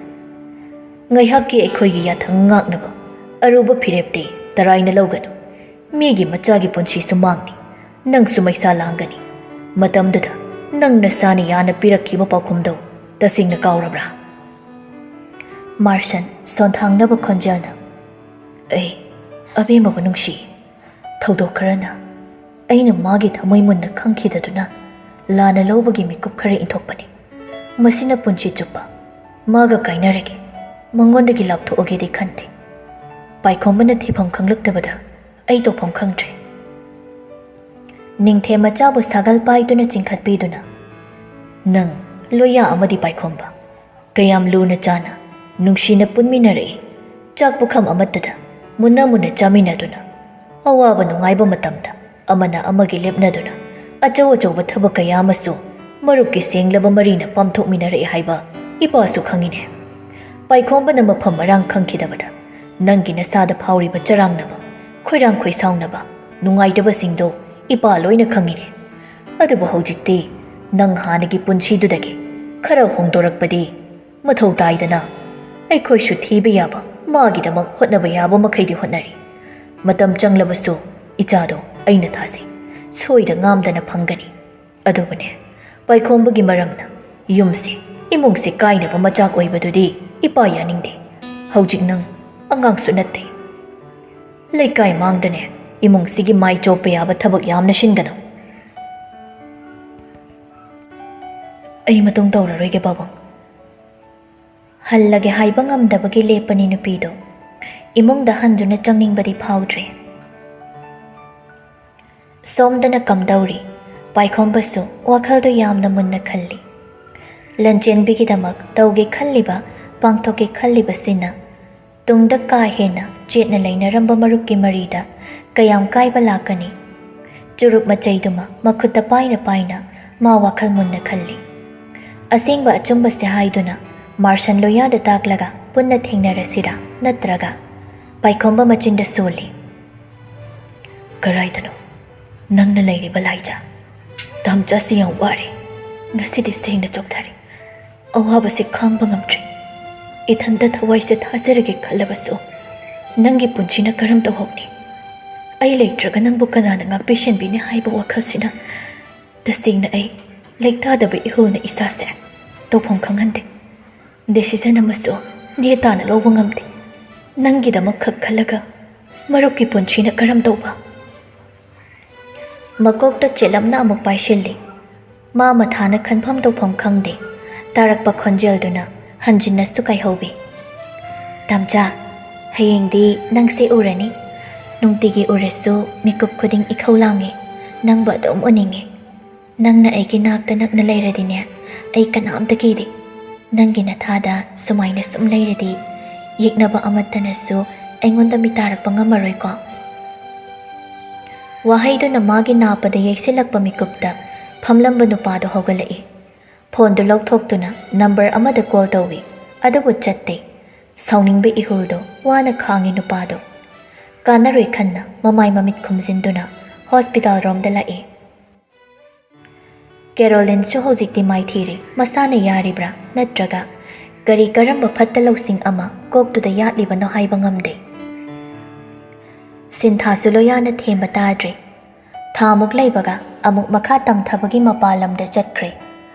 ꯉꯥꯏꯍꯥꯛꯀꯤ ꯑꯩꯈꯣꯏꯒꯤ ꯌꯥꯊꯪ ꯉꯥꯛꯅꯕ ꯑꯔꯨꯕ ꯐꯤꯔꯦꯞꯇꯤ ꯇꯔꯥꯏꯅ ꯂꯧꯒꯅꯨ꯫ ꯃꯤꯒꯤ ꯃꯆꯥꯒꯤ ꯄꯨꯟꯁꯤꯁꯨ ꯃꯥꯡꯅꯤ, ꯅꯪꯁꯨ ꯃꯩꯁꯥ ꯂꯥꯡꯒꯅꯤ꯫ ꯃꯇꯝꯗꯨꯗ ꯅꯪ ꯅꯁꯥꯅ ꯌꯥꯅ ꯄꯤꯔꯛꯈꯤꯕ ꯄꯥꯎꯈꯨꯝꯗꯣ ꯇꯁꯦꯡꯅ ꯀꯥꯎꯔꯕ꯭ꯔꯥ?" ꯃꯥꯔꯁꯟ ꯁꯣꯟꯊꯥꯡꯅꯕ ꯈꯣꯟꯖꯦꯜꯅ, ꯑꯩ ꯑꯕꯦꯝꯃꯕꯨ ꯅꯨꯡꯁꯤ꯫ ꯊꯧꯗꯣꯛ ꯈꯔꯅ ꯑꯩꯅ ꯃꯥꯒꯤ ꯊꯃꯣꯏ ꯃꯨꯟꯅ ꯈꯪꯈꯤꯗꯗꯨꯅ ꯂꯥꯟꯅ ꯂꯧꯕꯒꯤ ꯃꯤꯀꯨꯞ ꯈꯔ ꯏꯟꯊꯣꯛꯄꯅꯤ꯫ ꯃꯁꯤꯅ ꯄꯨꯟꯁꯤ ꯆꯨꯞꯄ ꯃꯥꯒ ꯀꯥꯏꯅꯔꯒꯦ, ꯃꯉꯣꯟꯗꯒꯤ ꯂꯥꯞꯊꯣꯛꯑꯒꯦꯗꯤ ꯈꯟꯗꯦ꯫ ꯄꯥꯏꯈꯣꯝꯕꯅ ꯊꯤꯐꯝ ꯈꯪꯂꯛꯇꯕꯗ ꯑꯩ ꯇꯧꯐꯝ ꯈꯪꯗ꯭ꯔꯦ꯫ ꯅꯤꯡꯊꯦꯝ ꯃꯆꯥꯕꯨ ꯁꯥꯒꯜ ꯄꯥꯏꯗꯨꯅ ꯆꯤꯡꯈꯠꯄꯤꯗꯨꯅ, ꯅꯪ ꯂꯣꯌꯥ ꯑꯃꯗꯤ ꯄꯥꯏꯈꯣꯝꯕ ꯀꯌꯥꯝ ꯂꯨꯅ ꯆꯥꯅ, ꯅꯨꯡꯁꯤꯅ ꯄꯨꯟꯃꯤꯟꯅꯔꯛꯏ꯫ ꯆꯥꯛ ꯄꯨꯈꯝ ꯑꯃꯠꯇꯗ ꯃꯨꯟꯅ ꯃꯨꯟꯅ ꯆꯥꯃꯤꯟꯅꯗꯨꯅ, ꯑꯋꯥꯕ ꯅꯨꯡꯉꯥꯏꯕ ꯃꯇꯝꯗ ꯑꯃꯅ ꯑꯃꯒꯤ ꯂꯦꯞꯅꯗꯨꯅ, ꯑꯆꯧ ꯑꯆꯧꯕ ꯊꯕꯛ ꯀꯌꯥ ꯑꯃꯁꯨ ꯃꯔꯨꯞꯀꯤ ꯁꯦꯡꯂꯕ ꯃꯔꯤꯅ ꯄꯥꯡꯊꯣꯛꯃꯤꯟꯅꯔꯛꯏ ꯍꯥꯏꯕ ꯏꯄꯥꯁꯨ ꯈꯪꯉꯤꯅꯦ꯫ ꯄꯥꯏꯈꯣꯝꯕꯅ ꯃꯐꯝ ꯃꯔꯥꯡ ꯈꯪꯈꯤꯗꯕꯗ ꯅꯪꯒꯤ ꯅꯁꯥꯗ ꯐꯥꯎꯔꯤꯕ ꯆꯔꯥꯡꯅꯕ, ꯈꯣꯏꯔꯥꯡ ꯈꯣꯏꯁꯥꯎꯅꯕ, ꯅꯨꯡꯉꯥꯏꯇꯕꯁꯤꯡꯗꯣ ꯏꯄꯥ ꯂꯣꯏꯅ ꯈꯪꯉꯤꯅꯦ꯫ ꯑꯗꯨꯕꯨ ꯍꯧꯖꯤꯛꯇꯤ ꯅꯪ ꯍꯥꯟꯅꯒꯤ ꯄꯨꯟꯁꯤꯗꯨꯗꯒꯤ ꯈꯔ ꯍꯣꯡꯗꯣꯔꯛꯄꯗꯤ ꯃꯊꯧ ꯇꯥꯏꯗꯅ꯫ ꯑꯩꯈꯣꯏꯁꯨ ꯊꯤꯕ ꯌꯥꯕ, ꯃꯥꯒꯤꯗꯃꯛ ꯍꯣꯠꯅꯕ ꯌꯥꯕ ꯃꯈꯩꯗꯤ ꯍꯣꯠꯅꯔꯤ꯫ ꯃꯇꯝ ꯆꯪꯂꯕꯁꯨ ꯏꯆꯥꯗꯣ ꯑꯩꯅ ꯊꯥꯖꯩ, ꯁꯣꯏꯗ ꯉꯥꯝꯗꯅ ꯐꯪꯒꯅꯤ꯫ ꯑꯗꯨꯕꯨꯅꯦ, ꯄꯥꯏꯈꯣꯝꯕꯒꯤ ꯃꯔꯝꯅ ꯌꯨꯝꯁꯦ, ꯏꯃꯨꯡꯁꯦ ꯀꯥꯏꯅꯕ ꯃꯆꯥꯛ ꯑꯣꯏꯕꯗꯨꯗꯤ ꯏꯄꯥ ꯌꯥꯅꯤꯡꯗꯦ꯫ ꯍꯧꯖꯤꯛ ꯅꯪ ꯑꯉꯥꯡꯁꯨ ꯅꯠꯇꯦ꯫ ꯂꯩꯀꯥꯏ ꯃꯥꯡꯗꯅꯦ ꯏꯃꯨꯡꯁꯤꯒꯤ ꯃꯥꯏ ꯆꯣꯞꯄ ꯌꯥꯕ ꯊꯕꯛ ꯌꯥꯝꯅ ꯁꯤꯟꯒꯅꯨ꯫ ꯑꯩ ꯃꯇꯨꯡ ꯇꯧꯔꯔꯣꯏꯒꯦ ꯄꯥꯕꯨꯡ꯫ ꯍꯜꯂꯒꯦ ꯍꯥꯏꯕ ꯉꯝꯗꯕꯒꯤ ꯂꯦꯞꯄꯅꯤ ꯅꯨꯄꯤꯗꯣ꯫ ꯏꯃꯨꯡꯗ ꯍꯟꯗꯨꯅ ꯆꯪꯅꯤꯡꯕꯗꯤ ꯐꯥꯎꯗ꯭ꯔꯦ꯫ ꯁꯣꯝꯗꯅ ꯀꯝꯗꯧꯔꯤ? ꯄꯥꯏꯈꯣꯝꯕꯁꯨ ꯋꯥꯈꯜꯗꯨ ꯌꯥꯝꯅ ꯃꯨꯟꯅ ꯈꯜꯂꯤ꯫ ꯂꯟꯆꯦꯟꯕꯤꯒꯤꯗꯃꯛ ꯇꯧꯒꯦ ꯈꯜꯂꯤꯕ, ꯄꯥꯡꯊꯣꯛꯀꯦ ꯈꯜꯂꯤꯕꯁꯤꯅ ꯇꯨꯡꯗ ꯀꯥ ꯍꯦꯟꯅ ꯆꯦꯠꯅ ꯂꯩꯅꯔꯝꯕ ꯃꯔꯨꯞꯀꯤ ꯃꯔꯤꯗ ꯀꯌꯥꯝ ꯀꯥꯏꯕ ꯂꯥꯛꯀꯅꯤ? ꯆꯨꯔꯨꯞ ꯃꯆꯩꯗꯨꯃ ꯃꯈꯨꯠꯇ ꯄꯥꯏꯅ ꯄꯥꯏꯅ ꯃꯥ ꯋꯥꯈꯜ ꯃꯨꯟꯅ ꯈꯜꯂꯤ꯫ ꯑꯁꯦꯡꯕ ꯑꯆꯨꯝꯕꯁꯦ ꯍꯥꯏꯗꯨꯅ ꯃꯥꯔꯁꯟ ꯂꯣꯌꯥꯗ ꯇꯥꯛꯂꯒ ꯄꯨꯟꯅ ꯊꯦꯡꯅꯔꯁꯤꯔꯥ? ꯅꯠꯇ꯭ꯔꯒ ꯄꯥꯏꯈꯣꯝꯕ ꯃꯆꯤꯟꯗ ꯁꯣꯜꯂꯤ꯫ ꯀꯔꯥꯏꯗꯅꯣ ꯅꯪꯅ ꯂꯩꯔꯤꯕ ꯂꯥꯏꯖꯥ? ꯇꯥꯝꯆꯥꯁꯤ ꯌꯥꯝ ꯋꯥꯔꯦ꯫ ꯉꯁꯤꯗꯤ ꯁꯦꯡꯅ ꯆꯣꯛꯊꯔꯦ꯫ ꯑꯋꯥꯕꯁꯦ ꯈꯥꯡꯕ ꯉꯝꯗ꯭ꯔꯦ꯫ ꯏꯊꯟꯇ ꯊꯋꯥꯏꯁꯦ ꯊꯥꯖꯔꯒꯦ ꯈꯜꯂꯕꯁꯨ ꯅꯪꯒꯤ ꯄꯨꯟꯁꯤꯅ ꯀꯔꯝ ꯇꯧꯍꯧꯅꯤ? ꯑꯩ ꯂꯩꯇ꯭ꯔꯒ ꯅꯪꯕꯨ ꯀꯅꯥꯅ ꯉꯥꯛꯄꯤ ꯁꯦꯟꯕꯤꯅꯤ ꯍꯥꯏꯕ ꯋꯥꯈꯜꯁꯤꯅ ꯇꯁꯦꯡꯅ ꯑꯩ ꯂꯩꯇꯥꯗꯕ ꯏꯍꯨꯜꯅ ꯏꯁꯥꯁꯦ ꯇꯧꯐꯝ ꯈꯪꯍꯟꯗꯦ꯫ ꯗꯤꯁꯤꯖꯟ ꯑꯃꯁꯨ ꯅꯦ ꯇꯥꯅ ꯂꯧꯕ ꯉꯝꯗꯦ꯫ ꯅꯪꯒꯤꯗꯃꯛ ꯈꯛ ꯈꯜꯂꯒ ꯃꯔꯨꯞꯀꯤ ꯄꯨꯟꯁꯤꯅ ꯀꯔꯝ ꯇꯧꯕ? ꯃꯀꯣꯛꯇ ꯆꯦꯠꯂꯞꯅ ꯑꯃꯨꯛ ꯄꯥꯏꯁꯤꯜꯂꯤ꯫ ꯃꯥ ꯃꯊꯥꯅ ꯈꯟꯐꯝ ꯇꯧꯐꯝ ꯈꯪꯗꯦ꯫ ꯇꯥꯔꯛꯄ ꯈꯣꯟꯖꯦꯜꯗꯨꯅ ꯍꯟꯖꯤꯟꯅꯁꯨ ꯀꯥꯏꯍꯧꯕꯤ꯫ "ꯇꯥꯝꯆꯥ, ꯍꯌꯦꯡꯗꯤ ꯅꯪꯁꯦ ꯎꯔꯅꯤ꯫ ꯅꯨꯡꯇꯤꯒꯤ ꯎꯔꯁꯨ ꯃꯤꯀꯨꯞ ꯈꯨꯗꯤꯡ ꯏꯈꯧ ꯂꯥꯡꯉꯦ꯫ ꯅꯪꯕꯨ ꯑꯗꯨꯝ ꯎꯅꯤꯡꯉꯦ꯫ ꯅꯪꯅ ꯑꯩꯒꯤ ꯅꯥꯛꯇ ꯅꯛꯅ ꯂꯩꯔꯗꯤꯅꯦ, ꯑꯩ ꯀꯅꯥꯝꯇ ꯀꯤꯗꯦ꯫ ꯅꯪꯒꯤ ꯅꯊꯥꯗ ꯁꯨꯃꯥꯏꯅ ꯁꯨꯝ ꯂꯩꯔꯗꯤ, ꯌꯦꯛꯅꯕ ꯑꯃꯠꯇꯅꯁꯨ ꯑꯩꯉꯣꯟꯗ ꯃꯤꯇꯥꯔꯛꯄ ꯉꯝꯃꯔꯣꯏꯀꯣ?" ꯋꯥꯍꯩꯗꯨꯅ ꯃꯥꯒꯤ ꯅꯥꯄꯗ ꯌꯩꯁꯤꯜꯂꯛꯄ ꯃꯤꯀꯨꯞꯇ ꯐꯝꯂꯝꯕ ꯅꯨꯄꯥꯗꯨ ꯍꯧꯒꯠꯂꯛꯏ꯫ ꯐꯣꯟꯗꯨ ꯂꯧꯊꯣꯛꯇꯨꯅ ꯅꯝꯕꯔ ꯑꯃꯗ ꯀꯣꯜ ꯇꯧꯏ, ꯑꯗꯨꯕꯨ ꯆꯠꯇꯦ꯫ ꯁꯥꯎꯅꯤꯡꯕ ꯏꯍꯨꯜꯗꯨ ꯋꯥꯅ ꯈꯥꯡꯏ ꯅꯨꯄꯥꯗꯨ꯫ ꯀꯥꯟꯅꯔꯣꯏ ꯈꯟꯅ ꯃꯃꯥꯏ ꯃꯃꯤꯠ ꯈꯨꯝꯖꯤꯟꯗꯨꯅ ꯍꯣꯁꯄꯤꯇꯥꯜ ꯔꯣꯝꯗ ꯂꯥꯛꯏ꯫ ꯀꯦꯔꯣꯂꯤꯟꯁꯨ ꯍꯧꯖꯤꯛꯇꯤ ꯃꯥꯏꯊꯤꯔꯦ꯫ ꯃꯁꯥꯅ ꯌꯥꯔꯤꯕ꯭ꯔꯥ ꯅꯠꯇ꯭ꯔꯒ ꯀꯔꯤ ꯀꯔꯝꯕ ꯐꯠꯇ ꯂꯧꯁꯤꯡ ꯑꯃ ꯀꯣꯛꯇꯨꯗ ꯌꯥꯠꯂꯤꯕꯅꯣ ꯍꯥꯏꯕ ꯉꯝꯗꯦ꯫ ꯁꯤꯟꯊꯥꯁꯨ ꯂꯣꯌꯥꯅ ꯊꯦꯝꯕ ꯇꯥꯗ꯭ꯔꯦ꯫ ꯊꯥꯃꯨꯛ ꯂꯩꯕꯒ ꯑꯃꯨꯛ ꯃꯈꯥ ꯇꯝꯊꯕꯒꯤ ꯃꯄꯥꯟ ꯂꯝꯗ ꯆꯠꯈ꯭ꯔꯦ꯫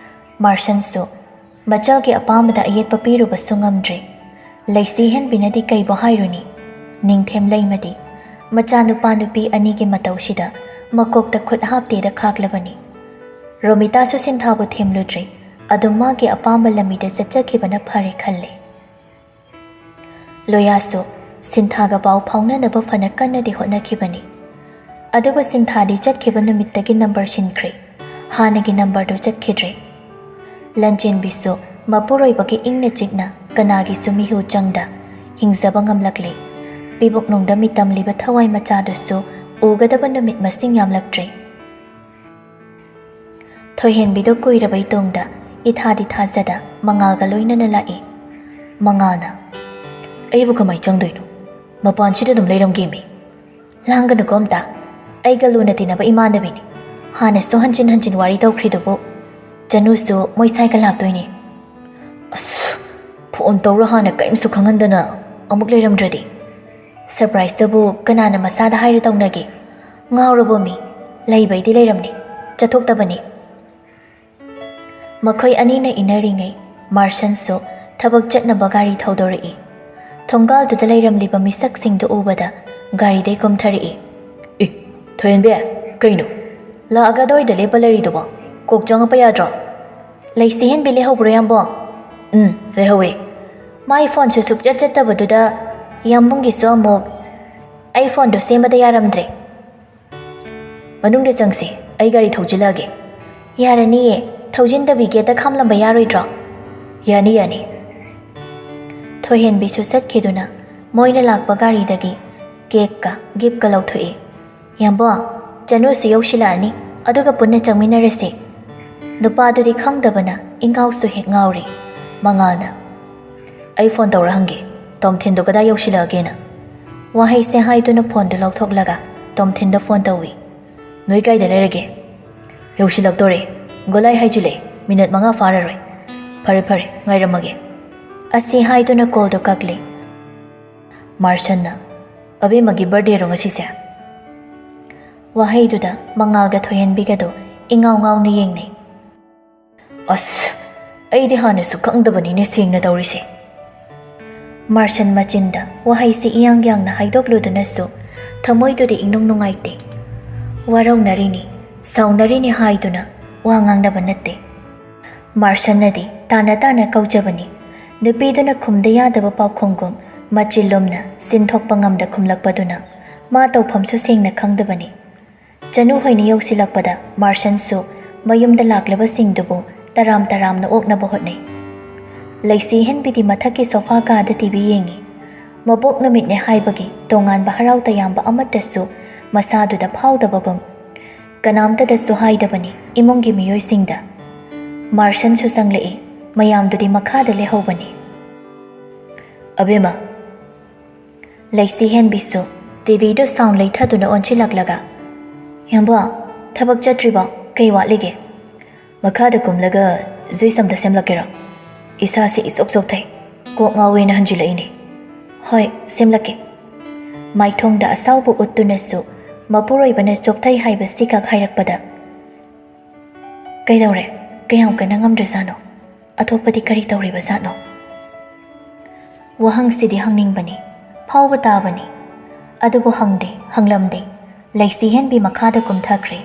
ꯃꯥꯔꯁꯟꯁꯨ ꯃꯆꯜꯒꯤ ꯑꯄꯥꯝꯕꯗ ꯑꯌꯦꯠꯄ ꯄꯤꯔꯨꯕꯁꯨ ꯉꯝꯗ꯭ꯔꯦ꯫ ꯂꯩꯁꯤ ꯍꯦꯟꯕꯤꯅꯗꯤ ꯀꯩꯕꯨ ꯍꯥꯏꯔꯨꯅꯤ? ꯅꯤꯡꯊꯦꯝ ꯂꯩꯃꯗꯤ ꯃꯆꯥꯅꯨꯄꯥ ꯅꯨꯄꯤ ꯑꯅꯤꯒꯤ ꯃꯇꯧꯁꯤꯗ ꯃꯀꯣꯛꯇ ꯈꯨꯠ ꯍꯥꯞꯇꯦꯗ ꯈꯥꯛꯂꯕꯅꯤ꯫ ꯔꯣꯃꯤꯇꯥꯁꯨ ꯁꯤꯟꯊꯥꯕꯨ ꯊꯦꯝꯂꯨꯗ꯭ꯔꯦ꯫ ꯑꯗꯨꯝ ꯃꯥꯒꯤ ꯑꯄꯥꯝꯕ ꯂꯝꯕꯤꯗ ꯆꯠꯆꯈꯤꯕꯅ ꯐꯔꯦ ꯈꯜꯂꯦ꯫ ꯂꯣꯌꯥꯁꯨ ꯁꯤꯟꯊꯥꯒ ꯄꯥꯎ ꯐꯥꯎꯅꯅꯕ ꯐꯅ ꯀꯟꯅꯗꯤ ꯍꯣꯠꯅꯈꯤꯕꯅꯤ꯫ ꯑꯗꯨꯕꯨ ꯁꯤꯟꯊꯥꯗꯤ ꯆꯠꯈꯤꯕ ꯅꯨꯃꯤꯠꯇꯒꯤ ꯅꯝꯕꯔ ꯁꯤꯟꯈ꯭ꯔꯦ꯫ ꯍꯥꯟꯅꯒꯤ ꯅꯝꯕꯔꯗꯨ ꯆꯠꯈꯤꯗ꯭ꯔꯦ꯫ ꯂꯟꯆꯦꯟꯕꯤꯁꯨ ꯃꯄꯨꯔꯣꯏꯕꯒꯤ ꯏꯪꯅ ꯆꯤꯛꯅ ꯀꯅꯥꯒꯤꯁꯨ ꯃꯤꯍꯨ ꯆꯪꯗ ꯍꯤꯡꯖꯕ ꯉꯝꯂꯛꯂꯦ꯫ ꯄꯤꯕꯨꯛꯅꯨꯡꯗ ꯃꯤꯇꯝꯂꯤꯕ ꯊꯋꯥꯏ ꯃꯆꯥꯗꯨꯁꯨ ꯎꯒꯗꯕ ꯅꯨꯃꯤꯠ ꯃꯁꯤꯡ ꯌꯥꯝꯂꯛꯇ꯭ꯔꯦ꯫ ꯊꯣꯏꯍꯦꯟꯕꯤꯗꯣ ꯀꯨꯏꯔꯕꯩ ꯇꯨꯡꯗ ꯏꯊꯥꯗꯤ ꯊꯥꯖꯗ ꯃꯉꯥꯜꯒ ꯂꯣꯏꯅꯅ ꯂꯥꯛꯏ꯫ ꯃꯉꯥꯜꯅ, "ꯑꯩꯕꯨ ꯀꯃꯥꯏ ꯆꯪꯗꯣꯏꯅꯣ? ꯃꯄꯥꯟꯁꯤꯗ ꯑꯗꯨꯝ ꯂꯩꯔꯝꯒꯦꯃꯤ꯫" "ꯂꯥꯡꯒꯅꯨꯀꯣ ꯑꯝꯇ꯫ ꯑꯩꯒ ꯂꯨꯅ ꯇꯤꯟꯅꯕ ꯏꯃꯥꯟꯅꯕꯤꯅꯤ꯫ ꯍꯥꯟꯅꯁꯨ ꯍꯟꯖꯤꯟ ꯍꯟꯖꯤꯟ ꯋꯥꯔꯤ ꯇꯧꯈ꯭ꯔꯤꯗꯨꯕꯨ꯫ ꯆꯅꯨꯁꯨ ꯃꯣꯏ ꯁꯥꯏꯒ ꯂꯥꯛꯇꯣꯏꯅꯦ꯫" "ꯑꯁ, ꯐꯣꯟ ꯇꯧꯔ ꯍꯥꯟꯅ ꯀꯔꯤꯝꯁꯨ ꯈꯪꯍꯟꯗꯅ ꯑꯃꯨꯛ ꯂꯩꯔꯝꯗ꯭ꯔꯗꯤ?" "ꯁꯔꯄ꯭ꯔꯥꯏꯖꯇꯕꯨ ꯀꯅꯥꯅ ꯃꯁꯥꯗ ꯍꯥꯏꯔ ꯇꯧꯅꯒꯦ? ꯉꯥꯎꯔꯕꯣ ꯃꯤ? ꯂꯩꯕꯩꯗꯤ ꯂꯩꯔꯝꯅꯤ, ꯆꯠꯊꯣꯛꯇꯕꯅꯤ꯫" ꯃꯈꯣꯏ ꯑꯅꯤꯅ ꯏꯟꯅꯔꯤꯉꯩ ꯃꯥꯔꯁꯟꯁꯨ ꯊꯕꯛ ꯆꯠꯅꯕ ꯒꯥꯔꯤ ꯊꯧꯗꯣꯔꯛꯏ꯫ ꯊꯣꯡꯒꯥꯜꯗꯨꯗ ꯂꯩꯔꯝꯂꯤꯕ ꯃꯤꯁꯛꯁꯤꯡꯗꯨ ꯎꯕꯗ ꯒꯥꯔꯤꯗꯩ ꯀꯨꯝꯊꯔꯛꯏ꯫ "ꯑꯦ, ꯊꯣꯏꯍꯟꯕꯤ, ꯀꯩꯅꯣ? ꯂꯥꯛꯑꯒ ꯑꯗꯨꯋꯥꯏꯗ ꯂꯦꯞꯄ ꯂꯩꯔꯤꯗꯨꯕꯣ? ꯀꯣꯛ ꯆꯪꯉꯛꯄ ꯌꯥꯗ꯭ꯔꯣ?" "ꯂꯩꯁꯤꯍꯟꯕꯤ ꯂꯩꯍꯧꯕ꯭ꯔꯣ, ꯌꯥꯝꯕꯨꯡ?" "ꯎꯝ, ꯂꯩꯍꯧꯋꯦ꯫ ꯃꯥꯏ ꯐꯣꯟꯁꯨ ꯁꯨꯛꯆꯠ ꯆꯠꯇꯕꯗꯨꯗ ꯌꯥꯝꯕꯨꯡꯒꯤꯁꯨ ꯑꯃꯨꯛ꯫ ꯑꯩ ꯐꯣꯟꯗꯣ ꯁꯦꯝꯕꯗ ꯌꯥꯔꯝꯗ꯭ꯔꯦ꯫ ꯃꯅꯨꯡꯗ ꯆꯪꯁꯤ, ꯑꯩ ꯒꯥꯔꯤ ꯊꯧꯖꯤꯜꯂꯛꯑꯒꯦ꯫" "ꯌꯥꯔꯅꯤꯌꯦ, ꯊꯧꯖꯤꯟꯗꯕꯤ ꯒꯦꯠꯇ ꯈꯥꯝꯂꯝꯕ ꯌꯥꯔꯣꯏꯗ꯭ꯔꯣ?" "ꯌꯥꯅꯤ, ꯌꯥꯅꯤ꯫" ꯊꯣꯏꯍꯦꯟꯕꯤꯁꯨ ꯆꯠꯈꯤꯗꯨꯅ ꯃꯣꯏꯅ ꯂꯥꯛꯄ ꯒꯥꯔꯤꯗꯒꯤ ꯀꯦꯛꯀ ꯒꯤꯞꯀ ꯂꯧꯊꯣꯛꯏ꯫ "ꯌꯥꯝꯕꯨꯡ, ꯆꯅꯨꯁꯨ ꯌꯧꯁꯤꯜꯂꯛꯑꯅꯤ, ꯑꯗꯨꯒ ꯄꯨꯟꯅ ꯆꯪꯃꯤꯟꯅꯔꯁꯤ꯫" ꯅꯨꯄꯥꯗꯨꯗꯤ ꯈꯪꯗꯕꯅ ꯏꯉꯥꯎꯁꯨ ꯍꯦꯛ ꯉꯥꯎꯔꯤ꯫ ꯃꯉꯥꯜꯅ, "ꯑꯩ ꯐꯣꯟ ꯇꯧꯔ ꯍꯪꯒꯦ, ꯇꯣꯝꯊꯤꯟꯗꯣ ꯀꯗꯥꯏ ꯌꯧꯁꯤꯜꯂꯛꯑꯒꯦꯅ?" ꯋꯥꯍꯩꯁꯦ ꯍꯥꯏꯗꯨꯅ ꯐꯣꯟꯗꯨ ꯂꯧꯊꯣꯛꯂꯒ ꯇꯣꯝꯊꯤꯟꯗ ꯐꯣꯟ ꯇꯧꯏ꯫ "ꯅꯣꯏ ꯀꯥꯏꯗ ꯂꯩꯔꯒꯦ?" "ꯌꯧꯁꯤꯜꯂꯛꯇꯣꯔꯦ꯫ ꯒꯣꯂꯥꯏ ꯍꯥꯏꯖꯤꯜꯂꯦ꯫ ꯃꯤꯅꯠ ꯃꯉꯥ ꯐꯥꯔꯔꯣꯏ꯫" "ꯐꯔꯦ, ꯐꯔꯦ, ꯉꯥꯏꯔꯝꯃꯒꯦ꯫" ꯑꯁꯤ ꯍꯥꯏꯗꯨꯅ ꯀꯣꯜꯗꯨ ꯀꯛꯂꯦ꯫ ꯃꯥꯔꯁꯟꯅ, "ꯑꯕꯦꯝꯃꯒꯤ ꯕꯥꯔꯗꯦꯔꯣ ꯉꯁꯤꯁꯦ?" ꯋꯥꯍꯩꯗꯨꯗ ꯃꯉꯥꯜꯒ ꯊꯣꯏꯍꯦꯟꯕꯤꯒꯗꯨ ꯏꯉꯥꯎ ꯉꯥꯎꯅ ꯌꯦꯡꯅꯩ꯫ "ꯑꯁ, ꯑꯩꯗꯤ ꯍꯥꯟꯅꯁꯨ ꯈꯪꯗꯕꯅꯤꯅꯦ ꯁꯦꯡꯅ ꯇꯧꯔꯤꯁꯦ꯫" ꯃꯥꯔꯁꯟ ꯃꯆꯤꯟꯗ ꯋꯥꯍꯩꯁꯤ ꯏꯌꯥꯡ ꯌꯥꯡꯅ ꯍꯥꯏꯗꯣꯛꯂꯨꯗꯨꯅꯁꯨ ꯊꯃꯣꯏꯗꯨꯗꯤ ꯏꯅꯨꯡ ꯅꯨꯡꯉꯥꯏꯇꯦ꯫ ꯋꯥꯔꯧꯅꯔꯤꯅꯤ, ꯁꯥꯎꯅꯔꯤꯅꯤ ꯍꯥꯏꯗꯨꯅ ꯋꯥ ꯉꯥꯡꯅꯕ ꯅꯠꯇꯦ꯫ ꯃꯥꯔꯁꯟꯅꯗꯤ ꯇꯥꯅ ꯇꯥꯅ ꯀꯧꯖꯕꯅꯤ꯫ ꯅꯨꯄꯤꯗꯨꯅ ꯈꯨꯝꯗ ꯌꯥꯗꯕ ꯄꯥꯎꯈꯨꯝꯒꯨꯝ ꯃꯆꯤꯜ ꯂꯨꯝꯅ ꯁꯤꯟꯊꯣꯛꯄ ꯉꯝꯗ ꯈꯨꯝꯂꯛꯄꯗꯨꯅ ꯃꯥ ꯇꯧꯐꯝꯁꯨ ꯁꯦꯡꯅ ꯈꯪꯗꯕꯅꯤ꯫ ꯆꯅꯨ ꯍꯣꯏꯅ ꯌꯧꯁꯤꯜꯂꯛꯄꯗ ꯃꯥꯔꯁꯟꯁꯨ ꯃꯌꯨꯝꯗ ꯂꯥꯛꯂꯕꯁꯤꯡꯗꯨꯕꯨ ꯇꯔꯥꯝ ꯇꯔꯥꯝꯅ ꯑꯣꯛꯅꯕ ꯍꯣꯠꯅꯩ꯫ ꯂꯩꯁꯤꯍꯦꯟꯕꯤꯗꯤ ꯃꯊꯛꯀꯤ ꯁꯣꯐꯥ ꯀꯥꯗ ꯇꯤ ꯚꯤ ꯌꯦꯡꯉꯤ꯫ ꯃꯄꯣꯛ ꯅꯨꯃꯤꯠꯅꯦ ꯍꯥꯏꯕꯒꯤ ꯇꯣꯉꯥꯟꯕ ꯍꯔꯥꯎ ꯇꯌꯥꯝꯕ ꯑꯃꯠꯇꯁꯨ ꯃꯁꯥꯗꯨꯗ ꯐꯥꯎꯗꯕꯒꯨꯝ ꯀꯅꯥꯝꯇꯗꯁꯨ ꯍꯥꯏꯗꯕꯅꯤ ꯏꯃꯨꯡꯒꯤ ꯃꯤꯑꯣꯏꯁꯤꯡꯗ꯫ ꯃꯥꯔꯁꯟꯁꯨ ꯆꯪꯂꯛꯏ꯫ ꯃꯌꯥꯝꯗꯨꯗꯤ ꯃꯈꯥꯗ ꯂꯩꯍꯧꯕꯅꯤ꯫ "ꯑꯕꯦꯝꯃ꯫" ꯂꯩꯁꯤꯍꯦꯟꯕꯤꯁꯨ ꯇꯤ ꯚꯤꯗꯨ ꯁꯥꯎꯟ ꯂꯩꯊꯗꯨꯅ ꯑꯣꯟꯁꯤꯜꯂꯛꯂꯒ, "ꯌꯥꯝꯕꯨꯡ, ꯊꯕꯛ ꯆꯠꯇ꯭ꯔꯤꯕꯣ? ꯀꯩ ꯋꯥꯠꯂꯤꯒꯦ?" "ꯃꯈꯥꯗ ꯀꯨꯝꯂꯒ ꯖꯨꯏꯁ ꯑꯝꯇ ꯁꯦꯝꯂꯛꯀꯦꯔꯣ? ꯏꯁꯥꯁꯦ ꯏꯆꯣꯛ ꯆꯣꯛꯊꯩ꯫ ꯀꯣꯛ ꯉꯥꯎꯋꯦꯅ ꯍꯟꯖꯤꯜꯂꯛꯏꯅꯦ꯫" "ꯍꯣꯏ, ꯁꯦꯝꯂꯛꯀꯦ꯫" ꯃꯥꯏꯊꯣꯡꯗ ꯑꯁꯥꯎꯕ ꯎꯠꯇꯨꯅꯁꯨ ꯃꯄꯨꯔꯣꯏꯕꯅ ꯆꯣꯛꯊꯩ ꯍꯥꯏꯕꯁꯤꯈꯛ ꯍꯥꯏꯔꯛꯄꯗ, "ꯀꯩꯗꯧꯔꯦ? ꯀꯌꯥꯝ ꯀꯟꯅ ꯉꯝꯗ꯭ꯔꯖꯥꯠꯅꯣ? ꯑꯇꯣꯞꯄꯗꯤ ꯀꯔꯤ ꯇꯧꯔꯤꯕꯖꯥꯠꯅꯣ?" ꯋꯥꯍꯪꯁꯤꯗꯤ ꯍꯪꯅꯤꯡꯕꯅꯤ, ꯐꯥꯎꯕ ꯇꯥꯕꯅꯤ꯫ ꯑꯗꯨꯕꯨ ꯍꯪꯗꯦ, ꯍꯪꯂꯝꯗꯦ꯫ ꯂꯩꯁꯤꯍꯦꯟꯕꯤ ꯃꯈꯥꯗ ꯀꯨꯝꯊꯈ꯭ꯔꯦ꯫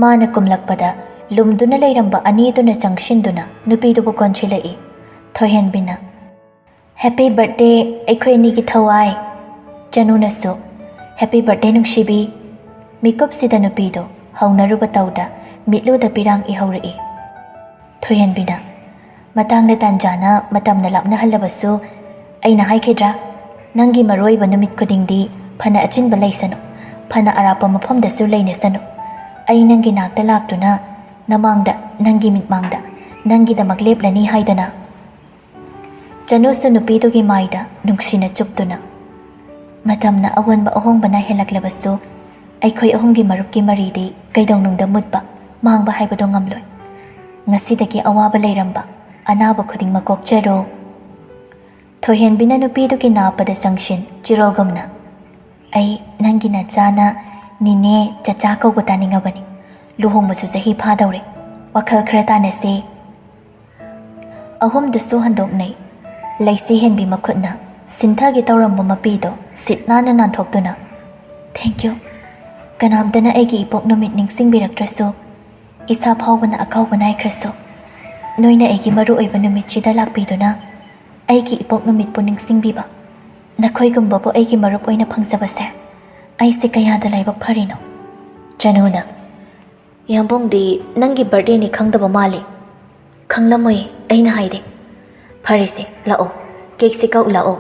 ꯃꯥꯅ ꯀꯨꯝꯂꯛꯄꯗ ꯂꯨꯝꯗꯨꯅ ꯂꯩꯔꯝꯕ ꯑꯅꯤꯗꯨꯅ ꯆꯪꯁꯤꯟꯗꯨꯅ ꯅꯨꯄꯤꯗꯨꯕꯨ ꯀꯣꯟꯁꯤꯜꯂꯛꯏ꯫ ꯊꯣꯏꯍꯦꯟꯕꯤꯅ, "Happy birthday, ꯑꯩꯈꯣꯏ ꯑꯅꯤꯒꯤ ꯊꯋꯥꯏ!" ꯆꯅꯨꯅꯁꯨ, "Happy birthday, ꯅꯨꯡꯁꯤꯕꯤ!" ꯃꯤꯀꯨꯞꯁꯤꯗ ꯅꯨꯄꯤꯗꯨ ꯍꯧꯅꯔꯨꯕ ꯇꯧꯗ ꯃꯤꯠꯂꯨꯗ ꯄꯤꯔꯥꯡ ꯏꯍꯧꯔꯛꯏ꯫ ꯊꯣꯏꯍꯦꯟꯕꯤꯅ, "ꯃꯇꯥꯡꯅ ꯇꯥꯟꯖꯥꯅ ꯃꯇꯝꯅ ꯂꯥꯞꯅꯍꯜꯂꯕꯁꯨ, ꯑꯩꯅ ꯍꯥꯏꯈꯤꯗ꯭ꯔꯥ? ꯅꯪꯒꯤ ꯃꯔꯨꯑꯣꯏꯕ ꯅꯨꯃꯤꯠ ꯈꯨꯗꯤꯡꯗꯤ ꯐꯅ ꯑꯆꯤꯟꯕ ꯂꯩꯁꯅꯨ, ꯐꯅ ꯑꯔꯥꯞꯄ ꯃꯐꯝꯗꯁꯨ ꯂꯩꯅꯁꯅꯨ꯫ ꯑꯩ ꯅꯪꯒꯤ ꯅꯥꯛꯇ ꯂꯥꯛꯇꯨꯅ ꯅꯃꯥꯡꯗ, ꯅꯪꯒꯤ ꯃꯤꯠꯃꯥꯡꯗ ꯅꯪꯒꯤꯗꯃꯛ ꯂꯦꯞꯂꯅꯤ ꯍꯥꯏꯗꯅ?" ꯆꯅꯨꯁꯨ ꯅꯨꯄꯤꯗꯨꯒꯤ ꯃꯥꯏꯗ ꯅꯨꯡꯁꯤꯅ ꯆꯨꯞꯇꯨꯅ, "ꯃꯇꯝꯅ ꯑꯑꯣꯟꯕ ꯑꯍꯣꯡꯕ ꯅꯥꯏꯍꯜꯂꯛꯂꯕꯁꯨ, ꯑꯩꯈꯣꯏ ꯑꯍꯨꯝꯒꯤ ꯃꯔꯨꯞꯀꯤ ꯃꯔꯤꯗꯤ ꯀꯩꯗꯧꯅꯨꯡꯗ ꯃꯨꯠꯄ, ꯃꯥꯡꯕ ꯍꯥꯏꯕꯗꯨ ꯉꯝꯂꯣꯏ꯫ ꯉꯁꯤꯗꯒꯤ ꯑꯋꯥꯕ ꯂꯩꯔꯝꯕ, ꯑꯅꯥꯕ ꯈꯨꯗꯤꯡꯃꯛ ꯀꯣꯛꯆꯔꯣ꯫" ꯊꯣꯏꯍꯦꯟꯕꯤꯅ ꯅꯨꯄꯤꯗꯨꯒꯤ ꯅꯥꯞꯄꯗ ꯆꯪꯁꯤꯟ ꯆꯤꯔꯣꯜꯒꯨꯝꯅ, "ꯑꯩ ꯅꯪꯒꯤ ꯅꯆꯥꯅ ꯅꯤꯅꯦ ꯆꯆꯥ ꯀꯧꯕ ꯇꯥꯅꯤꯡꯉꯕꯅꯤ꯫ ꯂꯨꯍꯣꯡꯕꯁꯨ ꯆꯍꯤ ꯐꯥꯗꯧꯔꯦ꯫ ꯋꯥꯈꯜ ꯈꯔ ꯇꯥꯅꯁꯦ꯫" ꯑꯍꯨꯝꯗꯨꯁꯨ ꯍꯟꯗꯣꯛꯅꯩ꯫ ꯂꯩꯁꯤꯍꯦꯟꯕꯤ ꯃꯈꯨꯠꯅ ꯁꯤꯟꯊꯒꯦ ꯇꯧꯔꯝꯕ ꯃꯄꯤꯗꯣ ꯁꯤꯠ ꯅꯥꯟꯅ ꯅꯥꯟꯊꯣꯛꯇꯨꯅ, "Thank you꯫ ꯀꯅꯥꯝꯇꯅ ꯑꯩꯒꯤ ꯏꯄꯣꯛ ꯅꯨꯃꯤꯠ ꯅꯤꯡꯁꯤꯡꯕꯤꯔꯛꯇ꯭ꯔꯁꯨ, ꯏꯁꯥ ꯐꯥꯎꯕꯅ ꯑꯀꯥꯎꯕ ꯅꯥꯏꯈ꯭ꯔꯁꯨ, ꯅꯣꯏꯅ ꯑꯩꯒꯤ ꯃꯔꯨ ꯑꯣꯏꯕ ꯅꯨꯃꯤꯠꯁꯤꯗ ꯂꯥꯛꯄꯤꯗꯨꯅ ꯑꯩꯒꯤ ꯏꯄꯣꯛ ꯅꯨꯃꯤꯠꯄꯨ ꯅꯤꯡꯁꯤꯡꯕꯤꯕ, ꯅꯈꯣꯏꯒꯨꯝꯕꯕꯨ ꯑꯩꯒꯤ ꯃꯔꯨꯞ ꯑꯣꯏꯅ ꯐꯪꯖꯕꯁꯦ ꯑꯩꯁꯦ ꯀꯌꯥꯗ ꯂꯥꯏꯕꯛ ꯐꯔꯤꯅꯣ꯫" ꯆꯅꯨꯅ, "ꯏꯌꯥꯝꯕꯨꯡꯗꯤ ꯅꯪꯒꯤ birthdayꯅꯤ ꯈꯪꯗꯕ ꯃꯥꯜꯂꯤ꯫" "ꯈꯪꯂꯝꯃꯣꯏ, ꯑꯩꯅ ꯍꯥꯏꯗꯦ꯫" "ꯐꯔꯦꯁꯦ, ꯂꯥꯛꯑꯣ, cakeꯁꯦ ꯀꯛꯎ ꯂꯥꯛꯑꯣ꯫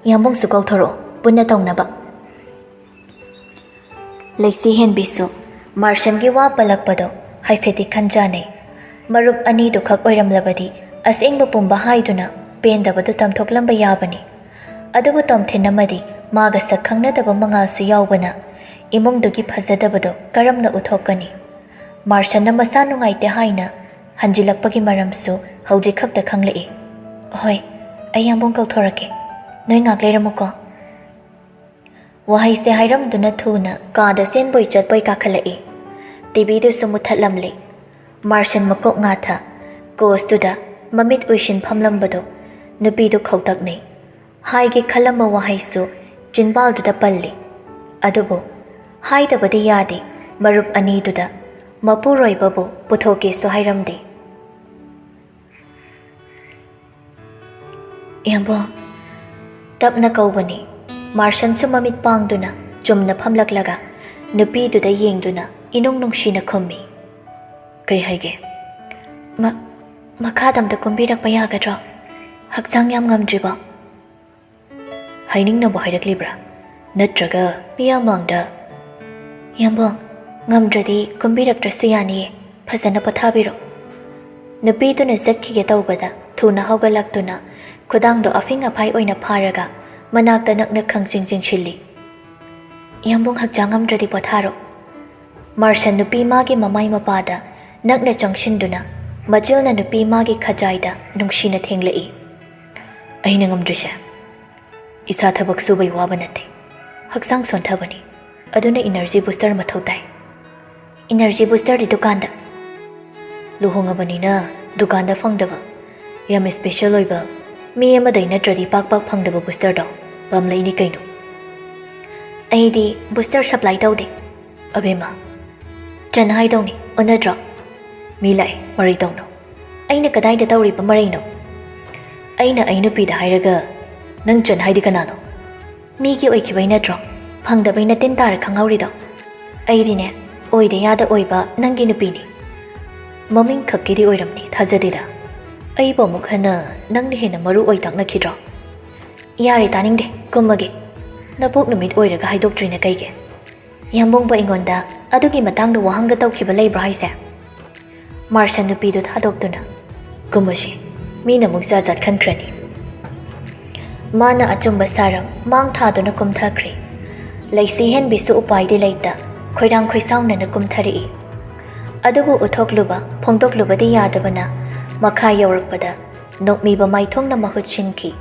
ꯏꯌꯥꯝꯕꯨꯡꯁꯨ ꯀꯧꯊꯣꯔꯛꯑꯣ, ꯄꯨꯟꯅ ꯇꯧꯅꯕ꯫" ꯂꯩꯁꯤꯍꯦꯟꯕꯤꯁꯨ ꯃꯥꯔꯁꯟꯒꯤ ꯋꯥ ꯄꯜꯂꯛꯄꯗꯣ ꯍꯥꯏꯐꯦꯠꯇꯤ ꯈꯟꯖꯥꯅꯩ꯫ ꯃꯔꯨꯞ ꯑꯅꯤꯗꯨꯈꯛ ꯑꯣꯏꯔꯝꯂꯕꯗꯤ ꯑꯁꯦꯡꯕ ꯄꯨꯝꯕ ꯍꯥꯏꯗꯨꯅ ꯄꯦꯟꯗꯕꯗꯨ ꯇꯝꯊꯣꯛꯂꯝꯕ ꯌꯥꯕꯅꯤ꯫ ꯑꯗꯨꯕꯨ ꯇꯣꯝꯊꯤꯟ ꯑꯃꯗꯤ ꯃꯥꯒ ꯁꯛ ꯈꯪꯅꯗꯕ ꯃꯉꯥꯜꯁꯨ ꯌꯥꯎꯕꯅ ꯏꯃꯨꯡꯗꯨꯒꯤ ꯐꯖꯗꯕꯗꯣ ꯀꯔꯝꯅ ꯎꯠꯊꯣꯛꯀꯅꯤ? ꯃꯥꯔꯁꯟꯅ ꯃꯁꯥ ꯅꯨꯡꯉꯥꯏꯇꯦ ꯍꯥꯏꯅ ꯍꯟꯖꯤꯜꯂꯛꯄꯒꯤ ꯃꯔꯝꯁꯨ ꯍꯧꯖꯤꯛ ꯈꯛꯇ ꯈꯪꯂꯛꯏ꯫ "ꯍꯣꯏ, ꯑꯩ ꯏꯌꯥꯝꯕꯨꯡ ꯀꯧꯊꯣꯔꯛꯀꯦ꯫ ꯅꯣꯏ ꯉꯥꯛ ꯂꯩꯔꯝꯃꯨꯀꯣ꯫" ꯋꯥꯍꯩꯁꯦ ꯍꯥꯏꯔꯝꯗꯨꯅ ꯊꯨꯅ ꯀꯥꯗ ꯆꯦꯟꯕꯣꯏ ꯆꯠꯄꯣꯏ ꯀꯥꯈꯠꯂꯛꯏ꯫ ꯇꯤꯚꯤꯗꯨꯁꯨ ꯃꯨꯠꯊꯠꯂꯝꯂꯦ꯫ ꯃꯥꯔꯁꯟ ꯃꯀꯣꯛ ꯉꯥꯊ ꯀꯣꯁꯇꯨꯗ ꯃꯃꯤꯠ ꯎꯏꯁꯤꯟ ꯐꯝꯂꯝꯕꯗꯨ ꯅꯨꯄꯤꯗꯨ ꯈꯧꯇꯛꯅꯩ꯫ ꯍꯥꯏꯒꯦ ꯈꯜꯂꯝꯕ ꯋꯥꯍꯩꯁꯨ ꯆꯤꯟꯕꯥꯜꯗꯨꯗ ꯄꯜꯂꯤ꯫ ꯑꯗꯨꯕꯨ ꯍꯥꯏꯗꯕꯗꯤ ꯌꯥꯗꯦ, ꯃꯔꯨꯞ ꯑꯅꯤꯗꯨꯗ ꯃꯄꯨꯔꯣꯏꯕꯕꯨ ꯄꯨꯊꯣꯛꯀꯦꯁꯨ ꯍꯥꯏꯔꯝꯗꯦ꯫ "ꯏꯌꯥꯝꯕ," ꯇꯞꯅ ꯀꯧꯕꯅꯤ꯫ ꯃꯥꯔꯁꯟꯁꯨ ꯃꯃꯤꯠ ꯄꯥꯡꯗꯨꯅ ꯆꯨꯝꯅ ꯐꯝꯂꯛꯂꯒ ꯅꯨꯄꯤꯗꯨꯗ ꯌꯦꯡꯗꯨꯅ ꯏꯅꯨꯡ ꯅꯨꯡꯁꯤꯅ ꯈꯨꯝꯃꯤ꯫ "ꯀꯩ ꯍꯥꯏꯒꯦ?" "ꯃ-, ꯃꯈꯥꯗ ꯑꯝꯇ ꯀꯨꯝꯕꯤꯔꯛꯄ ꯌꯥꯒꯗ꯭ꯔꯣ? ꯍꯛꯆꯥꯡ ꯌꯥꯝ ꯉꯝꯗ꯭ꯔꯤꯕꯣ?" "ꯍꯥꯏꯅꯤꯡꯅꯕ ꯍꯥꯏꯔꯛꯂꯤꯕ꯭ꯔꯥ? ꯅꯠꯇ꯭ꯔꯒ ꯃꯤꯌꯥꯝ ꯃꯥꯡꯗ?" "ꯏꯌꯥꯝꯕ, ꯉꯝꯗ꯭ꯔꯗꯤ ꯀꯨꯝꯕꯤꯔꯛꯇ꯭ꯔꯁꯨ ꯌꯥꯅꯤꯌꯦ, ꯐꯖꯅ ꯄꯣꯊꯥꯕꯤꯔꯣ꯫" ꯅꯨꯄꯤꯗꯨꯅ ꯆꯠꯈꯤꯒꯦ ꯇꯧꯕꯗ ꯊꯨꯅ ꯍꯧꯒꯠꯂꯛꯇꯨꯅ ꯈꯨꯗꯥꯡꯗꯣ ꯑꯐꯤꯡ ꯑꯐꯥꯏ ꯑꯣꯏꯅ ꯐꯥꯔꯒ ꯃꯅꯥꯛꯇ ꯅꯛꯅ ꯈꯪꯖꯤꯡ ꯆꯤꯡꯁꯤꯜꯂꯤ꯫ "ꯏꯌꯥꯝꯕꯨꯡ ꯍꯛꯆꯥꯡ ꯉꯝꯗ꯭ꯔꯗꯤ ꯄꯣꯊꯥꯔꯣ꯫" ꯃꯥꯔꯁꯟ ꯅꯨꯄꯤ ꯃꯥꯒꯤ ꯃꯃꯥꯏ ꯃꯄꯥꯗ ꯅꯛꯅ ꯆꯪꯁꯤꯟꯗꯨꯅ ꯃꯆꯤꯜꯅ ꯅꯨꯄꯤ ꯃꯥꯒꯤ ꯈꯖꯥꯏꯗ ꯅꯨꯡꯁꯤꯅ ꯊꯦꯡꯂꯛꯏ꯫ "ꯑꯩꯅ ꯉꯝꯗ꯭ꯔꯤꯁꯦ ꯏꯁꯥ ꯊꯕꯛ ꯁꯨꯕꯩ ꯋꯥꯕ ꯅꯠꯇꯦ, ꯍꯛꯆꯥꯡ ꯁꯣꯟꯊꯕꯅꯤ꯫ ꯑꯗꯨꯅ ꯏꯅꯔꯖꯤ ꯕꯨꯁꯇꯔ ꯃꯊꯧ ꯇꯥꯏ꯫" "ꯏꯅꯔꯖꯤ ꯕꯨꯁꯇꯔꯗꯤ ꯗꯨꯀꯥꯟꯗ?" "ꯂꯨꯍꯣꯡꯉꯕꯅꯤꯅ ꯗꯨꯀꯥꯟꯗ ꯐꯪꯗꯕ, ꯌꯥꯝ ꯏꯁꯄꯦꯁꯦꯜ ꯑꯣꯏꯕ, ꯃꯤ ꯑꯃꯗꯩ ꯅꯠꯇ꯭ꯔꯗꯤ ꯄꯥꯛ ꯄꯥꯛ ꯐꯪꯗꯕ ꯕꯨꯁꯇꯔꯗꯣ ꯄꯥꯝꯂꯛꯏꯅꯤ ꯀꯩꯅꯣ꯫" "ꯑꯩꯗꯤ ꯕꯨꯁꯇꯔ ꯁꯄ꯭ꯂꯥꯏ ꯇꯧꯗꯦ꯫" "ꯑꯕꯦꯝꯃ, ꯆꯟ ꯍꯥꯏꯗꯧꯅꯤ, ꯑꯣꯟꯅꯗ꯭ꯔꯣ?" "ꯃꯤ ꯂꯥꯛꯑꯦ, ꯃꯔꯩ ꯇꯧꯅꯨ꯫" "ꯑꯩꯅ ꯀꯗꯥꯏꯗ ꯇꯧꯔꯤꯕ ꯃꯔꯩꯅꯣ?" "ꯑꯩꯅ ꯑꯩ ꯅꯨꯄꯤꯗ ꯍꯥꯏꯔꯒ ꯅꯪ ꯆꯟ ꯍꯥꯏꯗꯤ ꯀꯅꯥꯅꯣ?" "ꯃꯤꯒꯤ ꯑꯣꯏꯈꯤꯕꯩ ꯅꯠꯇ꯭ꯔꯣ ꯐꯪꯗꯕꯩ ꯅꯇꯤꯟ ꯇꯥꯔ ꯈꯪꯍꯧꯔꯤꯗꯣ?" "ꯑꯩꯗꯤꯅꯦ, ꯑꯣꯏꯗ ꯌꯥꯗ ꯑꯣꯏꯕ ꯅꯪꯒꯤ ꯅꯨꯄꯤꯅꯤ꯫ ꯃꯃꯤꯡ ꯈꯛꯀꯤꯗꯤ ꯑꯣꯏꯔꯝꯅꯤ, ꯊꯥꯖꯗꯦꯗ꯫ ꯑꯩꯕꯨ ꯑꯃꯨꯛ ꯍꯟꯅ ꯅꯪꯅ ꯍꯦꯟꯅ ꯃꯔꯨ ꯑꯣꯏ ꯇꯥꯛꯅꯈꯤꯗ꯭ꯔꯣ?" "ꯌꯥꯔꯦ, ꯇꯥꯅꯤꯡꯗꯦ, ꯀꯨꯝꯃꯒꯦ꯫ ꯅꯄꯣꯛ ꯅꯨꯃꯤꯠ ꯑꯣꯏꯔꯒ ꯍꯥꯏꯗꯣꯛꯇ꯭ꯔꯤꯅ ꯀꯩꯒꯤ?" "ꯏꯌꯥꯝꯕꯨꯡꯕ ꯑꯩꯉꯣꯟꯗ ꯑꯗꯨꯒꯤ ꯃꯇꯥꯡꯗ ꯋꯥꯍꯪꯒ ꯇꯧꯈꯤꯕ ꯂꯩꯕ꯭ꯔꯣ ꯍꯥꯏꯁꯦ?" ꯃꯥꯔꯁꯟ ꯅꯨꯄꯤꯗꯨ ꯊꯥꯗꯣꯛꯇꯨꯅ, "ꯀꯨꯝꯃꯁꯤ, ꯃꯤꯅ ꯑꯃꯨꯛ ꯖꯥꯠ ꯖꯥꯠ ꯈꯟꯈ꯭ꯔꯅꯤ꯫" ꯃꯥꯅ ꯑꯆꯨꯝꯕ ꯁꯥꯔꯝ ꯃꯥꯡ ꯊꯥꯗꯨꯅ ꯀꯨꯝꯊꯈ꯭ꯔꯦ꯫ ꯂꯩꯁꯤ ꯍꯦꯟꯕꯤꯁꯨ ꯎꯄꯥꯏꯗꯤ ꯂꯩꯇ ꯈꯣꯏꯔꯥꯡ ꯈꯣꯏꯁꯥꯎꯅꯅ ꯀꯨꯝꯊꯔꯛꯏ꯫ ꯑꯗꯨꯕꯨ ꯎꯠꯊꯣꯛꯂꯨꯕ ꯐꯣꯡꯗꯣꯛꯂꯨꯕꯗꯤ ꯌꯥꯗꯕꯅ ꯃꯈꯥ ꯌꯧꯔꯛꯄꯗ ꯅꯣꯛꯃꯤꯕ ꯃꯥꯏꯊꯣꯡꯅ ꯃꯍꯨꯠ ꯁꯤꯟꯈꯤ꯫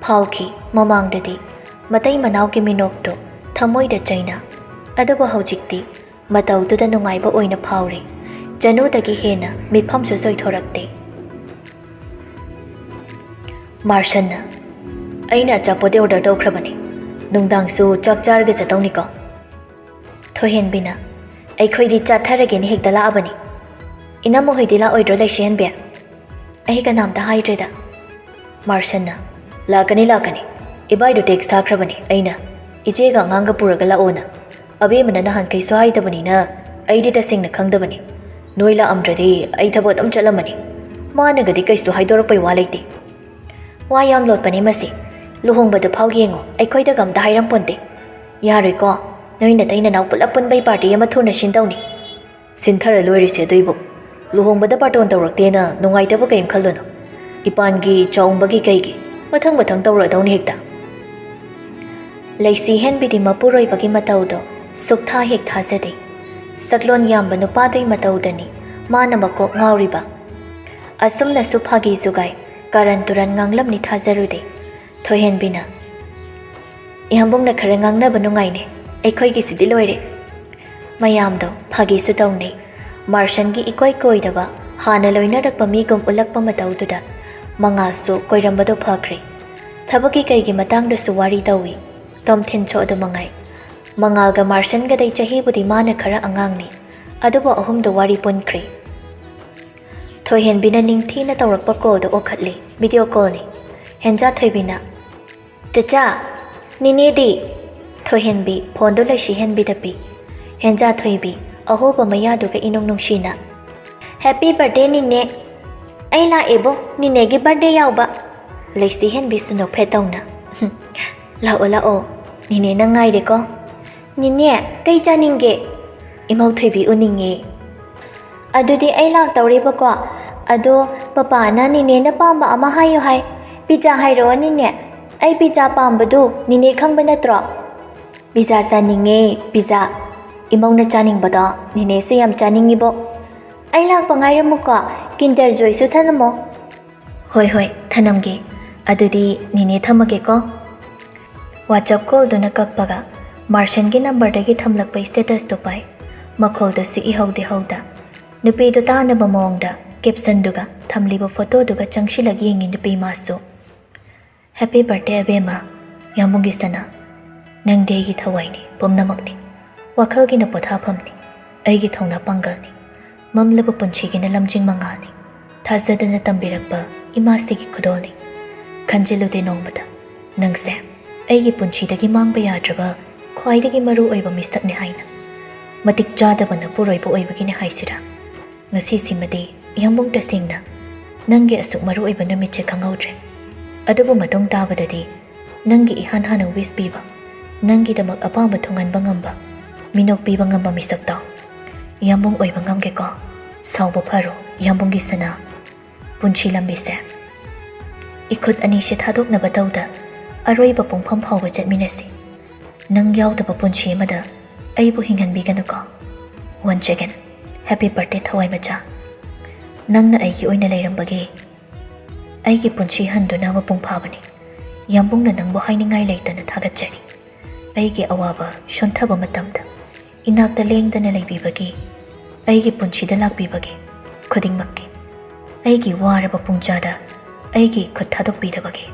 ꯐꯥꯎꯈꯤ ꯃꯃꯥꯡꯗꯗꯤ ꯃꯇꯩ ꯃꯅꯥꯎꯒꯤ ꯃꯤꯅꯣꯛꯇꯨ ꯊꯃꯣꯏꯗ ꯆꯩꯅ, ꯑꯗꯨꯕꯨ ꯍꯧꯖꯤꯛꯇꯤ ꯃꯇꯧꯗꯨꯗ ꯅꯨꯡꯉꯥꯏꯕ ꯑꯣꯏꯅ ꯐꯥꯎꯔꯤ꯫ ꯆꯅꯨꯗꯒꯤ ꯍꯦꯟꯅ ꯃꯤꯐꯝꯁꯨ ꯆꯣꯏꯊꯣꯔꯛꯇꯦ꯫ ꯃꯥꯔꯁꯟꯅ, ꯑꯩꯅ ꯑꯆꯥꯄꯣꯠꯇꯤ ꯑꯣꯔꯗꯔ ꯇꯧꯈ꯭ꯔꯕꯅꯤ꯫ ꯅꯨꯡꯗꯥꯡꯁꯨ ꯆꯥꯛ ꯆꯥꯔꯒ ꯆꯠꯇꯧꯅꯤꯀꯣ? ꯊꯣꯏꯍꯦꯟꯕꯤꯅ, ꯑꯩꯈꯣꯏꯗꯤ ꯆꯥꯊꯔꯒꯦꯅ ꯍꯦꯛꯇ ꯂꯥꯛꯑꯕꯅꯤ꯫ ꯏꯅꯝꯃ ꯍꯣꯏꯗꯤ ꯂꯥꯛꯑꯣꯏꯗ꯭ꯔꯣ, ꯂꯩꯁꯤꯍꯟꯕꯤ? ꯑꯩ ꯀꯅꯥꯝꯇ ꯍꯥꯏꯗ꯭ꯔꯦꯗ꯫ ꯃꯥꯔꯁꯟꯅ, ꯂꯥꯛꯀꯅꯤ, ꯂꯥꯛꯀꯅꯤ꯫ ꯏꯕꯥꯏꯗꯣ ꯇꯦꯛꯁ ꯊꯥꯈ꯭ꯔꯕꯅꯤ ꯑꯩꯅ, ꯏꯆꯦꯒ ꯑꯉꯥꯡꯒ ꯄꯨꯔꯒ ꯂꯥꯛꯑꯣꯅ꯫ ꯑꯕꯦꯝꯃꯅ ꯅꯍꯥꯟꯈꯩꯁꯨ ꯍꯥꯏꯗꯕꯅꯤꯅ ꯑꯩꯗꯤ ꯇꯁꯦꯡꯅ ꯈꯪꯗꯕꯅꯤ꯫ ꯅꯣꯏ ꯂꯥꯛꯑꯝꯗ꯭ꯔꯗꯤ ꯑꯩ ꯊꯕꯛ ꯑꯗꯨꯝ ꯆꯠꯂꯝꯃꯅꯤ꯫ ꯃꯥꯅꯒꯗꯤ ꯀꯩꯁꯨ ꯍꯥꯏꯗꯣꯔꯛꯄꯩ ꯋꯥ ꯂꯩꯇꯦ꯫ ꯋꯥ ꯌꯥꯝ ꯂꯣꯠꯄꯅꯦ ꯃꯁꯤ꯫ ꯂꯨꯍꯣꯡꯕꯗꯨ ꯐꯥꯎ ꯌꯦꯡꯉꯣ, ꯑꯩꯈꯣꯏꯗꯒ ꯑꯝꯇ ꯍꯥꯏꯔꯝꯄꯣꯟꯇꯦ꯫ ꯌꯥꯔꯣꯏꯀꯣ, ꯅꯣꯏ ꯅꯇꯩ ꯅꯅꯥꯎ ꯄꯨꯂꯞ ꯄꯨꯟꯕꯩ ꯄꯥꯔꯇꯤ ꯑꯃ ꯊꯨꯅ ꯁꯤꯟꯗꯧꯅꯤ꯫ ꯁꯤꯟꯊꯔ ꯂꯣꯏꯔꯦꯁꯦ ꯑꯗꯨꯏꯕꯨ꯫ ꯂꯨꯍꯣꯡꯕꯗ ꯕꯥꯔꯇꯣꯟ ꯇꯧꯔꯛꯇꯦꯅ ꯅꯨꯡꯉꯥꯏꯇꯕ ꯀꯩꯝ ꯈꯜꯂꯨꯅꯨ꯫ ꯏꯄꯥꯟꯒꯤ ꯆꯥꯎꯝꯕꯒꯤ ꯀꯩꯒꯤ ꯃꯊꯪ ꯃꯊꯪ ꯇꯧꯔꯛꯑꯗꯧꯅꯤ ꯍꯦꯛꯇ꯫ ꯂꯩꯁꯤ ꯍꯦꯟꯕꯤꯗꯤ ꯃꯄꯨꯔꯣꯏꯕꯒꯤ ꯃꯇꯧꯗꯣ ꯁꯨꯛꯊꯥ ꯍꯦꯛ ꯊꯥꯖꯗꯦ꯫ ꯁꯛꯂꯣꯟ ꯌꯥꯝꯕ ꯅꯨꯄꯥꯗꯨꯒꯤ ꯃꯇꯧꯗꯅꯤ ꯃꯥꯅ ꯃꯀꯣꯛ ꯉꯥꯎꯔꯤꯕ꯫ ꯑꯁꯨꯝꯅꯁꯨ ꯐꯥꯒꯤ ꯖꯨꯒꯥꯏ, ꯀꯥꯔꯟ ꯇꯨꯔꯟ ꯉꯥꯡꯂꯝꯅꯤ ꯊꯥꯖꯔꯨꯗꯦ꯫ ꯊꯣꯏꯍꯦꯟꯕꯤꯅ, ꯏꯌꯥꯝꯕꯨꯡꯅ ꯈꯔ ꯉꯥꯡꯅꯕ ꯅꯨꯡꯉꯥꯏꯅꯦ, ꯑꯩꯈꯣꯏꯒꯤꯁꯤꯗꯤ ꯂꯣꯏꯔꯦ꯫ ꯃꯌꯥꯝꯗꯣ ꯐꯥꯒꯤꯁꯨ ꯇꯧꯅꯩ꯫ ꯃꯥꯔꯁꯟꯒꯤ ꯏꯀꯣꯏ ꯀꯣꯏꯗꯕ, ꯍꯥꯟꯅ ꯂꯣꯏꯅꯔꯛꯄ ꯃꯤꯒꯨꯝ ꯎꯠꯂꯛꯄ ꯃꯇꯧꯗꯨꯗ ꯃꯉꯥꯜꯁꯨ ꯀꯣꯏꯔꯝꯕꯗꯣ ꯐꯈ꯭ꯔꯦ꯫ ꯊꯕꯛꯀꯤ ꯀꯩꯒꯤ ꯃꯇꯥꯡꯗꯁꯨ ꯋꯥꯔꯤ ꯇꯧꯏ꯫ ꯇꯣꯝꯊꯤꯟꯁꯨ ꯑꯗꯨ ꯃꯉꯥꯏ꯫ ꯃꯉꯥꯜꯒ ꯃꯥꯔꯁꯟꯒꯗꯩ ꯆꯍꯤꯕꯨꯗꯤ ꯃꯥꯅ ꯈꯔ ꯑꯉꯥꯡꯅꯤ, ꯑꯗꯨꯕꯨ ꯑꯍꯨꯝꯗꯣ ꯋꯥꯔꯤ ꯄꯨꯟꯈ꯭ꯔꯦ꯫ ꯊꯣꯏꯍꯦꯟꯕꯤꯅ ꯅꯤꯡꯊꯤꯅ ꯇꯧꯔꯛꯄ ꯀꯣꯜꯗꯣ ꯑꯣꯛꯈꯠꯂꯤ꯫ ꯚꯤꯗꯤꯑꯣ ꯀꯣꯜꯅꯤ꯫ ꯍꯦꯟꯖꯥꯊꯣꯏꯕꯤꯅ, ꯆꯆꯥ, ꯅꯤꯅꯦꯗꯤ? ꯊꯣꯏꯍꯦꯟꯕꯤ ꯐꯣꯟꯗꯣ ꯂꯩꯁꯤꯍꯦꯟꯕꯤꯗ ꯄꯤ꯫ ꯍꯦꯟꯖꯥꯊꯣꯏꯕꯤ ꯑꯍꯣꯕ ꯃꯌꯥꯗꯨꯒ ꯏꯅꯨꯡ ꯅꯨꯡꯁꯤꯅ, ꯍꯦꯄꯤ ꯕꯥꯔꯗꯦ ꯅꯤꯅꯦ꯫ ꯑꯩ ꯂꯥꯛꯑꯦꯕꯣ, ꯅꯤꯅꯦꯒꯤ ꯕꯥꯔꯗꯦ ꯌꯥꯎꯕ꯫ ꯂꯩꯁꯤꯍꯦꯟꯕꯤꯁꯨ ꯅꯣꯛꯐꯦꯠ ꯇꯧꯅ, ꯂꯥꯛꯑꯣ ꯂꯥꯛꯑꯣ, ꯅꯤꯅꯦ ꯅꯪ ꯉꯥꯏꯔꯦꯀꯣ꯫ ꯅꯤꯅꯦ, ꯀꯩ ꯆꯥꯅꯤꯡꯒꯦ? ꯏꯃꯧ ꯊꯣꯏꯕꯤ ꯎꯅꯤꯡꯉꯦ꯫ ꯑꯗꯨꯗꯤ ꯑꯩ ꯂꯥꯛꯇꯧꯔꯦꯕꯀꯣ꯫ ꯑꯗꯣ ꯄꯄꯥꯅ ꯅꯤꯅꯦꯅ ꯄꯥꯝꯕ ꯑꯃ ꯍꯥꯏꯌꯨ ꯍꯥꯏ꯫ ꯄꯤꯖꯥ ꯍꯥꯏꯔꯛꯑꯣ ꯅꯤꯅꯦ꯫ ꯑꯩ ꯄꯤꯖꯥ ꯄꯥꯝꯕꯗꯨ ꯅꯤꯅꯦ ꯈꯪꯕ ꯅꯠꯇ꯭ꯔꯣ? ꯄꯤꯖꯥ ꯆꯥꯅꯤꯡꯉꯦ, ꯄꯤꯖꯥ꯫ ꯏꯃꯧꯅ ꯆꯥꯅꯤꯡꯕꯗꯣ ꯅꯤꯅꯦꯁꯨ ꯌꯥꯝ ꯆꯥꯅꯤꯡꯉꯤꯕꯣ꯫ ꯑꯩ ꯂꯥꯛꯄ ꯉꯥꯏꯔꯝꯃꯨꯀꯣ꯫ ꯀꯤꯟꯗꯔ ꯖꯣꯏꯁꯨ ꯊꯅꯝꯃꯣ꯫ ꯍꯣꯏ ꯍꯣꯏ, ꯊꯅꯝꯒꯦ꯫ ꯑꯗꯨꯗꯤ ꯅꯤꯅꯦ ꯊꯝꯃꯒꯦꯀꯣ꯫ ꯋꯥꯆꯞ ꯀꯣꯜꯗꯨꯅ ꯀꯛꯄꯒ ꯃꯥꯔꯁꯟꯒꯤ ꯅꯝꯕꯔꯗꯒꯤ ꯊꯝꯂꯛꯄ ꯁ꯭ꯇꯦꯇꯁꯇꯨ ꯄꯥꯏ꯫ ꯃꯈꯣꯜꯗꯨꯁꯨ ꯏꯍꯧꯗꯦ ꯍꯧꯗ꯫ ꯅꯨꯄꯤꯗꯨ ꯇꯥꯅꯕ ꯃꯑꯣꯡꯗ ꯀꯦꯞꯁꯟꯗꯨꯒ ꯊꯝꯂꯤꯕ ꯐꯣꯇꯣꯗꯨꯒ ꯆꯪꯁꯤꯜꯂꯛ ꯌꯦꯡꯉꯤ ꯅꯨꯄꯤ ꯃꯥꯁꯨ꯫ Happy birthday, ꯑꯕꯦꯝꯃ, ꯌꯥꯝꯕꯨꯡꯒꯤ ꯁꯅꯥ꯫ ꯅꯪꯗꯤ ꯑꯩꯒꯤ ꯊꯋꯥꯏꯅꯤ, ꯄꯨꯝꯅꯃꯛꯅꯤ꯫ ꯋꯥꯈꯜꯒꯤꯅ ꯄꯣꯊꯥꯐꯝꯅꯤ, ꯑꯩꯒꯤ ꯊꯧꯅꯥ ꯄꯥꯡꯒꯜꯅꯤ꯫ ꯃꯝꯂꯕ ꯄꯨꯟꯁꯤꯒꯤꯅ ꯂꯝꯖꯤꯡ ꯃꯉꯥꯜꯅꯤ꯫ ꯊꯥꯖꯗꯅ ꯇꯝꯕꯤꯔꯛꯄ ꯏꯃꯥꯁꯤꯒꯤ ꯈꯨꯗꯣꯜꯅꯤ꯫ ꯈꯟꯖꯤꯜꯂꯨꯗꯦ ꯅꯣꯡꯃꯇ ꯅꯪꯁꯦ ꯑꯩꯒꯤ ꯄꯨꯟꯁꯤꯗꯒꯤ ꯃꯥꯡꯕ ꯌꯥꯗ꯭ꯔꯕ ꯈ꯭ꯋꯥꯏꯗꯒꯤ ꯃꯔꯨ ꯑꯣꯏꯕ ꯃꯤꯁꯛꯅꯤ ꯍꯥꯏꯅ꯫ ꯃꯇꯤꯛ ꯆꯥꯗꯕ ꯅꯄꯨꯔꯣꯏꯕ ꯑꯣꯏꯕꯒꯤꯅꯤ ꯍꯥꯏꯁꯤꯔꯥ? ꯉꯁꯤꯁꯤꯃꯗꯤ ꯌꯥꯝꯕꯨꯡ ꯇꯁꯦꯡꯅ ꯅꯪꯒꯤ ꯑꯁꯨꯛ ꯃꯔꯨ ꯑꯣꯏꯕ ꯅꯨꯃꯤꯠꯁꯦ ꯈꯪꯍꯧꯗ꯭ꯔꯦ꯫ ꯑꯗꯨꯕꯨ ꯃꯇꯨꯡ ꯇꯥꯕꯗꯗꯤ ꯅꯪꯒꯤ ꯏꯍꯥꯟ ꯍꯥꯟꯅ wish ꯄꯤꯕ, ꯅꯪꯒꯤꯗꯃꯛ ꯑꯄꯥꯝꯕ ꯊꯨꯡꯍꯟꯕ ꯉꯝꯕ, ꯃꯤꯅꯣꯛ ꯄꯤꯕ ꯉꯝꯕ ꯃꯤꯁꯛꯇꯣ ꯌꯥꯝꯕꯨꯡ ꯑꯣꯏꯕ ꯉꯝꯒꯦꯀꯣ꯫ ꯁꯥꯎꯕ ꯐꯔꯣ, ꯌꯥꯝꯕꯨꯡꯒꯤ ꯁꯅꯥ꯫ ꯄꯨꯟꯁꯤ ꯂꯝꯕꯤꯁꯦ ꯏꯈꯨꯠ ꯑꯅꯤꯁꯦ ꯊꯥꯗꯣꯛꯅꯕ ꯇꯧꯗ, ꯑꯔꯣꯏꯕ ꯄꯨꯡꯐꯝ ꯐꯥꯎꯕ ꯆꯠꯃꯤꯟꯅꯁꯤ꯫ ꯅꯪ ꯌꯥꯎꯗꯕ ꯄꯨꯟꯁꯤ ꯑꯃꯗ ꯑꯩꯕꯨ ꯍꯤꯡꯍꯟꯕꯤꯒꯅꯨꯀꯣ꯫ Once again, happy birthday, ꯊꯋꯥꯏ ꯃꯆꯥ꯫ ꯅꯪꯅ ꯑꯩꯒꯤ ꯑꯣꯏꯅ ꯂꯩꯔꯝꯕꯒꯤ ꯑꯩꯒꯤ ꯄꯨꯟꯁꯤ ꯍꯟꯗꯨꯅ ꯃꯄꯨꯡ ꯐꯥꯕꯅꯤ꯫ ꯌꯥꯝꯕꯨꯡꯅ ꯅꯪꯕꯨ ꯍꯥꯏꯅꯤꯡꯉꯥꯏ ꯂꯩꯇꯅ ꯊꯥꯒꯠꯆꯔꯤ꯫ ꯑꯩꯒꯤ ꯑꯋꯥꯕ ꯁꯣꯟꯊꯕ ꯃꯇꯝꯗ ꯏꯅꯥꯛꯇ ꯂꯦꯡꯗꯅ ꯂꯩꯕꯤꯕꯒꯤ, ꯑꯩꯒꯤ ꯄꯨꯟꯁꯤꯗ ꯂꯥꯛꯄꯤꯕꯒꯤ ꯈꯨꯗꯤꯡꯃꯛꯀꯤ, ꯑꯩꯒꯤ ꯋꯥꯔꯕ ꯄꯨꯡꯖꯥꯗ ꯑꯩꯒꯤ ꯈꯨꯠ ꯊꯥꯗꯣꯛꯄꯤꯗꯕꯒꯤ꯫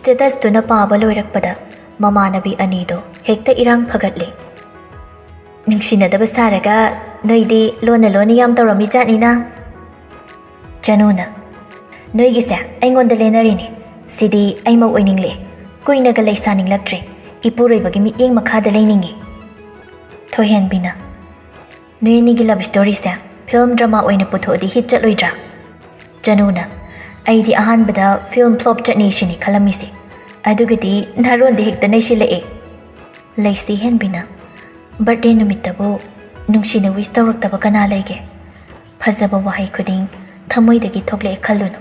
Status ꯇꯨꯅ ꯄꯥꯕ ꯂꯣꯏꯔꯛꯄꯗ ꯃꯃꯥꯟꯅꯕꯤ ꯑꯅꯤꯗꯣ ꯍꯦꯛꯇ ꯏꯔꯥꯡ ꯐꯒꯠꯂꯦ꯫ "ꯅꯨꯡꯁꯤꯅꯗꯕ ꯁꯥꯔꯒ ꯅꯣꯏꯗꯤ ꯂꯣꯟꯅ ꯂꯣꯟꯅ ꯌꯥꯝ ꯇꯧꯔꯝꯃꯤ ꯖꯥꯠꯅꯤꯅ?" ꯆꯅꯨꯅ, "ꯅꯣꯏꯒꯤꯁꯦ ꯑꯩꯉꯣꯟꯗ ꯂꯦꯟꯅꯔꯤꯅꯦ꯫ ꯁꯤꯗꯤ ꯑꯩꯃꯛ ꯑꯣꯏꯅꯤꯡꯂꯛꯑꯦ꯫ ꯀꯨꯏꯅꯒ ꯂꯩꯁꯥꯅꯤꯡꯂꯛꯇ꯭ꯔꯦ꯫ ꯏꯄꯨꯔꯣꯏꯕꯒꯤ ꯃꯤꯠꯌꯦꯡ ꯃꯈꯥꯗ ꯂꯩꯅꯤꯡꯉꯤ꯫" ꯊꯣꯏꯍꯦꯟꯕꯤꯅ, "ꯅꯣꯏ ꯑꯅꯤꯒꯤ love story ꯁꯦ film drama ꯑꯣꯏꯅ ꯄꯨꯊꯣꯛꯑꯗꯤ hit ꯆꯠꯂꯣꯏꯗ꯭ꯔꯥ?" ꯆꯅꯨꯅ, "ꯑꯩꯗꯤ ꯑꯍꯥꯟꯕꯗ film flop ꯆꯠꯅꯤ ꯁꯤꯅꯤ ꯈꯜꯂꯝꯃꯤꯁꯦ, ꯑꯗꯨꯒꯗꯤ ꯅꯥꯔꯣꯟꯗꯤ ꯍꯦꯛꯇ ꯅꯩꯁꯤꯜꯂꯛꯑꯦ꯫" ꯂꯩꯁꯤ ꯍꯦꯟꯕꯤꯅ, "Birthday ꯅꯨꯃꯤꯠꯇꯕꯨ ꯅꯨꯡꯁꯤꯅ wish ꯇꯧꯔꯛꯇꯕ ꯀꯅꯥ ꯂꯩꯒꯦ? ꯐꯖꯕ ꯋꯥꯍꯩ ꯈꯨꯗꯤꯡ ꯊꯃꯣꯏꯗꯒꯤ ꯊꯣꯛꯂꯛꯑꯦ ꯈꯜꯂꯨꯅꯨ꯫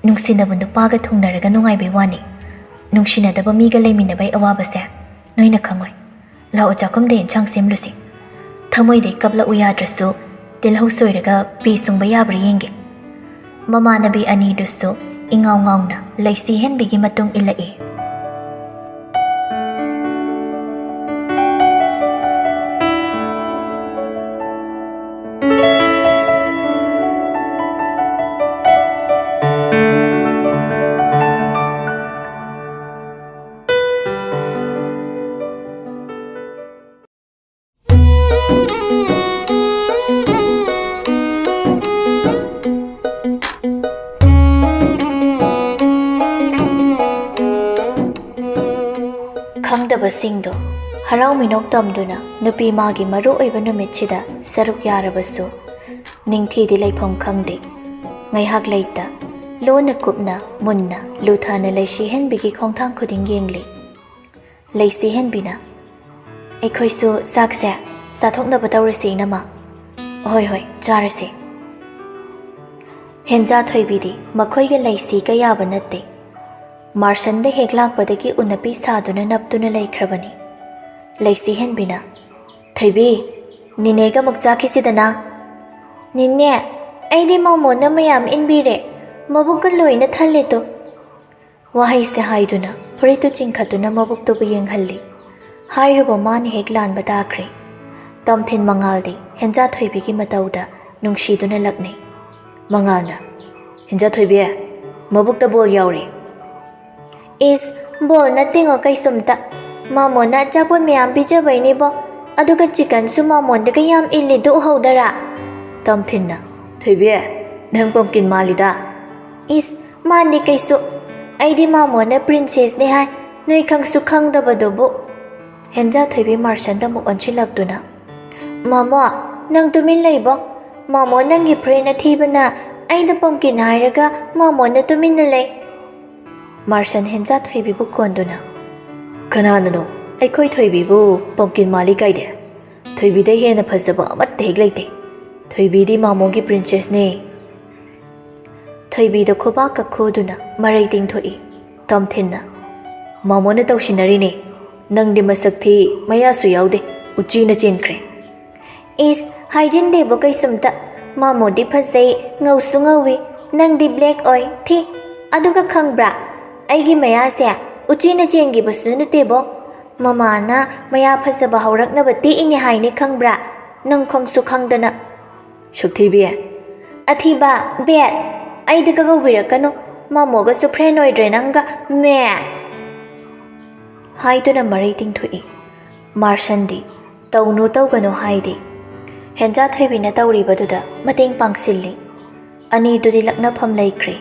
ꯅꯨꯡꯁꯤꯅꯕ ꯅꯨꯄꯥꯒ ꯊꯨꯡꯅꯔꯒ ꯅꯨꯡꯉꯥꯏꯕꯩ ꯋꯥꯅꯤ꯫ ꯅꯨꯡꯁꯤꯅꯗꯕ ꯃꯤꯒ ꯂꯩꯃꯤꯟꯅꯕꯩ ꯑꯋꯥꯕꯁꯦ ꯅꯣꯏꯅ ꯈꯪꯉꯣꯏ꯫ ꯂꯥꯛꯑꯣ, ꯆꯥꯛꯈꯨꯝꯗ ꯏꯟꯁꯥꯡ ꯁꯦꯝꯂꯨꯁꯤ꯫ ꯊꯃꯣꯏꯗꯩ ꯀꯞꯂꯛꯎ ꯌꯥꯗ꯭ꯔꯁꯨ, ꯇꯤꯜꯍꯧ ꯁꯣꯏꯔꯒ ꯄꯤ ꯁꯨꯡꯕ ꯌꯥꯕ꯭ꯔꯥ ꯌꯦꯡꯒꯦ꯫" ꯃꯃꯥꯟꯅꯕꯤ ꯑꯅꯤꯗꯨꯁꯨ ꯏꯉꯥꯎ ꯉꯥꯎꯅ ꯂꯩꯁꯤ ꯍꯦꯟꯕꯤꯒꯤ ꯃꯇꯨꯡ ꯏꯜꯂꯛꯏ꯫ ꯈꯪꯗꯕꯁꯤꯡꯗꯣ ꯍꯔꯥꯎ ꯃꯤꯅꯣꯛ ꯇꯝꯗꯨꯅ ꯅꯨꯄꯤ ꯃꯥꯒꯤ ꯃꯔꯨ ꯑꯣꯏꯕ ꯅꯨꯃꯤꯠꯁꯤꯗ ꯁꯔꯨꯛ ꯌꯥꯔꯕꯁꯨ, ꯅꯤꯡꯊꯤꯗꯤ ꯂꯩꯐꯝ ꯈꯪꯗꯦ꯫ ꯉꯥꯏꯍꯥꯛ ꯂꯩꯇ ꯂꯣꯟꯅ ꯀꯨꯞꯅ ꯃꯨꯟꯅ ꯂꯨꯊꯅ ꯂꯩꯁꯤ ꯍꯦꯟꯕꯤꯒꯤ ꯈꯣꯡꯊꯥꯡ ꯈꯨꯗꯤꯡ ꯌꯦꯡꯂꯤ꯫ ꯂꯩꯁꯤ ꯍꯦꯟꯕꯤꯅ, "ꯑꯩꯈꯣꯏꯁꯨ ꯆꯥꯛꯁꯦ ꯆꯥꯊꯣꯛꯅꯕ ꯇꯧꯔꯁꯦ, ꯏꯅꯝꯃ꯫" "ꯍꯣꯏ, ꯍꯣꯏ, ꯆꯥꯔꯁꯦ꯫" ꯍꯦꯟꯖꯥ ꯊꯣꯏꯕꯤꯗꯤ ꯃꯈꯣꯏꯒ ꯂꯩꯁꯤ ꯀꯌꯥꯕ ꯅꯠꯇꯦ꯫ ꯃꯥꯔꯁꯟꯗ ꯍꯦꯛ ꯂꯥꯛꯄꯗꯒꯤ ꯎꯅꯄꯤ ꯁꯥꯗꯨꯅ ꯅꯞꯇꯨꯅ ꯂꯩꯈ꯭ꯔꯕꯅꯤ꯫ ꯂꯩꯁꯤ ꯍꯦꯟꯕꯤꯅ, "ꯊꯣꯏꯕꯤ, ꯅꯤꯅꯦꯒ ꯑꯃꯨꯛ ꯆꯥꯈꯤꯁꯤꯗꯅ꯫" "ꯅꯤꯅꯦ, ꯑꯩꯗꯤ ꯃꯥꯃꯣꯅ ꯃꯌꯥꯝ ꯏꯟꯕꯤꯔꯦ, ꯃꯕꯨꯛꯀ ꯂꯣꯏꯅ ꯊꯜꯂꯦ ꯇꯨ꯫" ꯋꯥꯍꯩꯁꯦ ꯍꯥꯏꯗꯨꯅ ꯐꯨꯔꯤꯠꯇꯨ ꯆꯤꯡꯈꯠꯇꯨꯅ ꯃꯕꯨꯛꯇꯨꯕꯨ ꯌꯦꯡꯍꯜꯂꯤ꯫ ꯍꯥꯏꯔꯨꯕ ꯃꯥꯅ ꯍꯦꯛ ꯂꯥꯟꯕ ꯇꯥꯈ꯭ꯔꯦ꯫ ꯇꯝꯊꯤꯟ ꯃꯉꯥꯜꯗꯤ ꯍꯦꯟꯖꯥ ꯊꯣꯏꯕꯤꯒꯤ ꯃꯇꯧꯗ ꯅꯨꯡꯁꯤꯗꯨꯅ ꯂꯛꯅꯩ꯫ ꯃꯉꯥꯜꯅ, "ꯍꯦꯟꯖꯥ ꯊꯣꯏꯕꯤ, ꯃꯕꯨꯛꯇ ꯕꯣꯜ ꯌꯥꯎꯔꯦ꯫" "ꯏꯁ, ꯕꯣꯜ ꯅꯠꯇꯦꯉꯣ ꯀꯩꯁꯨꯝꯇ꯫ ꯃꯥꯃꯣꯅ ꯑꯆꯥꯄꯣꯠ ꯃꯌꯥꯝ ꯄꯤꯖꯕꯩꯅꯦꯕꯣ꯫ ꯑꯗꯨꯒ ꯆꯤꯀꯟꯁꯨ ꯃꯥꯃꯣꯟꯗꯒ ꯌꯥꯝ ꯏꯜꯂꯤꯗꯨ ꯎꯍꯧꯗꯔꯥ?" ꯇꯝꯊꯤꯟꯅ, "ꯊꯣꯏꯕꯤ, ꯅꯪ ꯄꯝꯀꯤꯟ ꯃꯥꯜꯂꯤꯗ꯫" "ꯏꯁ, ꯃꯥꯟꯗꯦ ꯀꯩꯁꯨ꯫ ꯑꯩꯗꯤ ꯃꯥꯃꯣꯅ ꯄ꯭ꯔꯤꯟꯁꯦꯁꯅꯦ ꯍꯥꯏ, ꯅꯣꯏ ꯈꯪꯁꯨ ꯈꯪꯗꯕꯗꯨꯕꯨ꯫" ꯍꯦꯟꯖꯥ ꯊꯣꯏꯕꯤ ꯃꯥꯔꯁꯟꯗ ꯑꯃꯨꯛ ꯑꯣꯟꯁꯤꯜꯂꯛꯇꯨꯅ, "ꯃꯥꯃꯣ, ꯅꯪ ꯇꯨꯃꯤꯟ ꯂꯩꯕꯣ꯫ ꯃꯥꯃꯣ, ꯅꯪꯒꯤ ꯐ꯭ꯔꯦꯟ ꯑꯊꯤꯕꯅ ꯑꯩꯅ ꯄꯝꯀꯤꯟ ꯍꯥꯏꯔꯒ ꯃꯥꯃꯣꯅ ꯇꯨꯃꯤꯟꯅ ꯂꯩ꯫" ꯃꯥꯔꯁꯟ ꯍꯦꯟꯖꯥ ꯊꯣꯏꯕꯤꯕꯨ ꯀꯣꯟꯗꯨꯅ, "ꯀꯅꯥꯅꯅꯣ ꯑꯩꯈꯣꯏ ꯊꯣꯏꯕꯤꯕꯨ ꯄꯝꯀꯤꯟ ꯃꯥꯜꯂꯤ ꯀꯥꯏꯗꯦ? ꯊꯣꯏꯕꯤꯗꯩ ꯍꯦꯟꯅ ꯐꯖꯕ ꯑꯃꯠꯇ ꯍꯦꯛ ꯂꯩꯇꯦ꯫ ꯊꯣꯏꯕꯤꯗꯤ ꯃꯥꯃꯣꯒꯤ ꯄ꯭ꯔꯤꯟꯁꯦꯁꯅꯦ꯫" ꯊꯣꯏꯕꯤꯗ ꯈꯨꯕꯥꯛꯀ ꯈꯨꯗꯨꯅ ꯃꯔꯩ ꯇꯤꯡꯊꯣꯛꯏ꯫ ꯇꯝꯊꯤꯟꯅ, "ꯃꯥꯃꯣꯅ ꯇꯧꯁꯤꯟꯅꯔꯤꯅꯦ꯫ ꯅꯪꯗꯤ ꯃꯁꯛ ꯊꯤ, ꯃꯌꯥꯁꯨ ꯌꯥꯎꯗꯦ, ꯎꯆꯤꯅ ꯆꯦꯟꯈ꯭ꯔꯦ꯫" "ꯏꯁ, ꯍꯥꯏꯖꯤꯟꯗꯦꯕꯣ ꯀꯩꯁꯨꯝꯇ꯫ ꯃꯥꯃꯣꯗꯤ ꯐꯖꯩ, ꯉꯧꯁꯨ ꯉꯧꯏ, ꯅꯪꯗꯤ ꯕ꯭ꯂꯦꯛ ꯑꯣꯏ, ꯊꯤ꯫ ꯑꯗꯨꯒ ꯈꯪꯕ꯭ꯔꯥ, ꯑꯩꯒꯤ ꯃꯌꯥꯁꯦ ꯎꯆꯤꯅ ꯆꯦꯟꯈꯤꯕꯁꯨ ꯅꯠꯇꯦꯕꯣ꯫ ꯃꯃꯥꯅ ꯃꯌꯥ ꯐꯖꯕ ꯍꯧꯔꯛꯅꯕ ꯇꯦꯛꯏꯅꯦ ꯍꯥꯏꯅꯦ ꯈꯪꯕ꯭ꯔꯥ? ꯅꯪ ꯈꯪꯁꯨ ꯈꯪꯗꯅ꯫" "ꯁꯛꯊꯤꯕꯤ꯫ ꯑꯊꯤꯕ, ꯕꯦꯠ꯫ ꯑꯩꯗꯒ ꯀꯧꯕꯤꯔꯛꯀꯅꯨ꯫ ꯃꯥꯃꯣꯒꯁꯨ ꯐ꯭ꯔꯦꯟ ꯑꯣꯏꯗ꯭ꯔꯦ ꯅꯪꯒ, ꯃꯦ꯫" ꯍꯥꯏꯗꯨꯅ ꯃꯔꯩ ꯇꯤꯡꯊꯣꯛꯏ꯫ ꯃꯥꯔꯁꯟꯗꯤ ꯇꯧꯅꯨ ꯇꯧꯒꯅꯨ ꯍꯥꯏꯗꯦ꯫ ꯍꯦꯟꯖꯥ ꯊꯣꯏꯕꯤꯅ ꯇꯧꯔꯤꯕꯗꯨꯗ ꯃꯇꯦꯡ ꯄꯥꯡꯁꯤꯜꯂꯤ꯫ ꯑꯅꯤꯗꯨꯗꯤ ꯂꯛꯅꯐꯝ ꯂꯩꯈ꯭ꯔꯦ꯫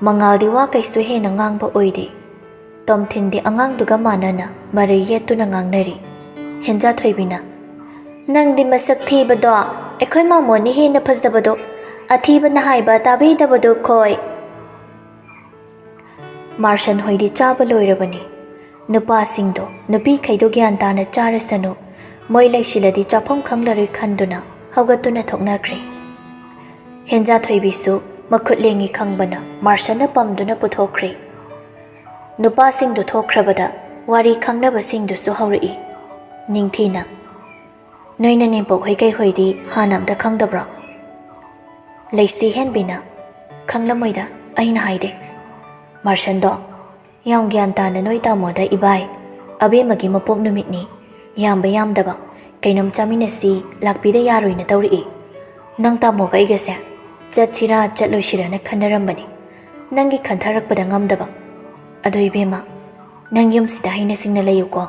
ꯃꯉꯥꯜꯗꯤ ꯋꯥ ꯀꯩꯁꯨ ꯍꯦꯟꯅ ꯉꯥꯡꯕ ꯑꯣꯏꯗꯦ꯫ ꯇꯣꯝꯊꯤꯟꯗꯤ ꯑꯉꯥꯡꯗꯨꯒ ꯃꯥꯟꯅꯅ ꯃꯔꯩ ꯌꯦꯠꯇꯨꯅ ꯉꯥꯡꯅꯔꯤ꯫ ꯍꯦꯟꯖꯥ ꯊꯣꯏꯕꯤꯅ, "ꯅꯪꯗꯤ ꯃꯁꯛ ꯊꯤꯕꯗꯣ ꯑꯩꯈꯣꯏ ꯃꯥꯃꯣꯅ ꯍꯦꯟꯅ ꯐꯖꯕꯗꯣ, ꯑꯊꯤꯕꯅ ꯍꯥꯏꯕ ꯇꯥꯕꯤꯗꯕꯗꯣ ꯈꯣꯏ!" ꯃꯥꯔꯁꯟ ꯍꯣꯏꯗꯤ ꯆꯥꯕ ꯂꯣꯏꯔꯕꯅꯤ꯫ ꯅꯨꯄꯥꯁꯤꯡꯗꯣ, ꯅꯨꯄꯤꯈꯩꯗꯣ ꯒ꯭ꯌꯥꯟ ꯇꯥꯅ ꯆꯥꯔꯁꯅꯨ, ꯃꯣꯏ ꯂꯩꯁꯤꯜꯂꯗꯤ ꯆꯥꯐꯝ ꯈꯪꯂꯔꯣꯏ ꯈꯟꯗꯨꯅ ꯍꯧꯒꯠꯇꯨꯅ ꯊꯣꯛꯅꯈ꯭ꯔꯦ꯫ ꯍꯦꯟꯖꯥ ꯊꯣꯏꯕꯤꯁꯨ ꯃꯈꯨꯠ ꯂꯦꯡꯉꯤ ꯈꯪꯕꯅ ꯃꯥꯔꯁꯟꯅ ꯄꯝꯗꯨꯅ ꯄꯨꯊꯣꯛꯈ꯭ꯔꯦ꯫ ꯅꯨꯄꯥꯁꯤꯡꯗꯨ ꯊꯣꯛꯈ꯭ꯔꯕꯗ ꯋꯥꯔꯤ ꯈꯪꯅꯕꯁꯤꯡꯗꯨꯁꯨ ꯍꯧꯔꯛꯏ꯫ ꯅꯤꯡꯊꯤꯅ, "ꯅꯣꯏ ꯅꯅꯦꯝꯄꯣꯛ ꯍꯣꯏ ꯀꯩ ꯍꯣꯏꯗꯤ ꯍꯥꯟꯅ ꯑꯝꯇ ꯈꯪꯗꯕ꯭ꯔꯣ?" ꯂꯩꯁꯤ ꯍꯦꯟꯕꯤꯅ, "ꯈꯪꯂꯝꯃꯣꯏꯗ, ꯑꯩꯅ ꯍꯥꯏꯗꯦ꯫" ꯃꯥꯔꯁꯟꯗꯣ, "ꯌꯥꯝ ꯒ꯭ꯌꯥꯟ ꯇꯥꯅ ꯅꯣꯏ ꯇꯥꯃꯣꯗ, ꯏꯕꯥꯏ, ꯑꯕꯦꯝꯃꯒꯤ ꯃꯄꯣꯛ ꯅꯨꯃꯤꯠꯅꯤ, ꯌꯥꯝꯕ ꯌꯥꯝꯗꯕ ꯀꯩꯅꯣꯝ ꯆꯥꯃꯤꯟꯅꯁꯤ, ꯂꯥꯛꯄꯤꯗ ꯌꯥꯔꯣꯏꯅ ꯇꯧꯔꯛꯏ꯫ ꯅꯪ ꯇꯥꯃꯣꯒ ꯑꯩꯒꯁꯦ ꯆꯠꯁꯤꯔꯥ ꯆꯠꯂꯣꯏꯁꯤꯔꯥꯅ ꯈꯟꯅꯔꯝꯕꯅꯤ, ꯅꯪꯒꯤ ꯈꯟꯊꯔꯛꯄꯗ ꯉꯝꯗꯕ꯫ ꯑꯗꯣ ꯏꯕꯦꯝꯃ, ꯅꯪ ꯌꯨꯝꯁꯤꯗ ꯍꯩꯅ ꯁꯤꯡꯅ ꯂꯩꯌꯨꯀꯣ꯫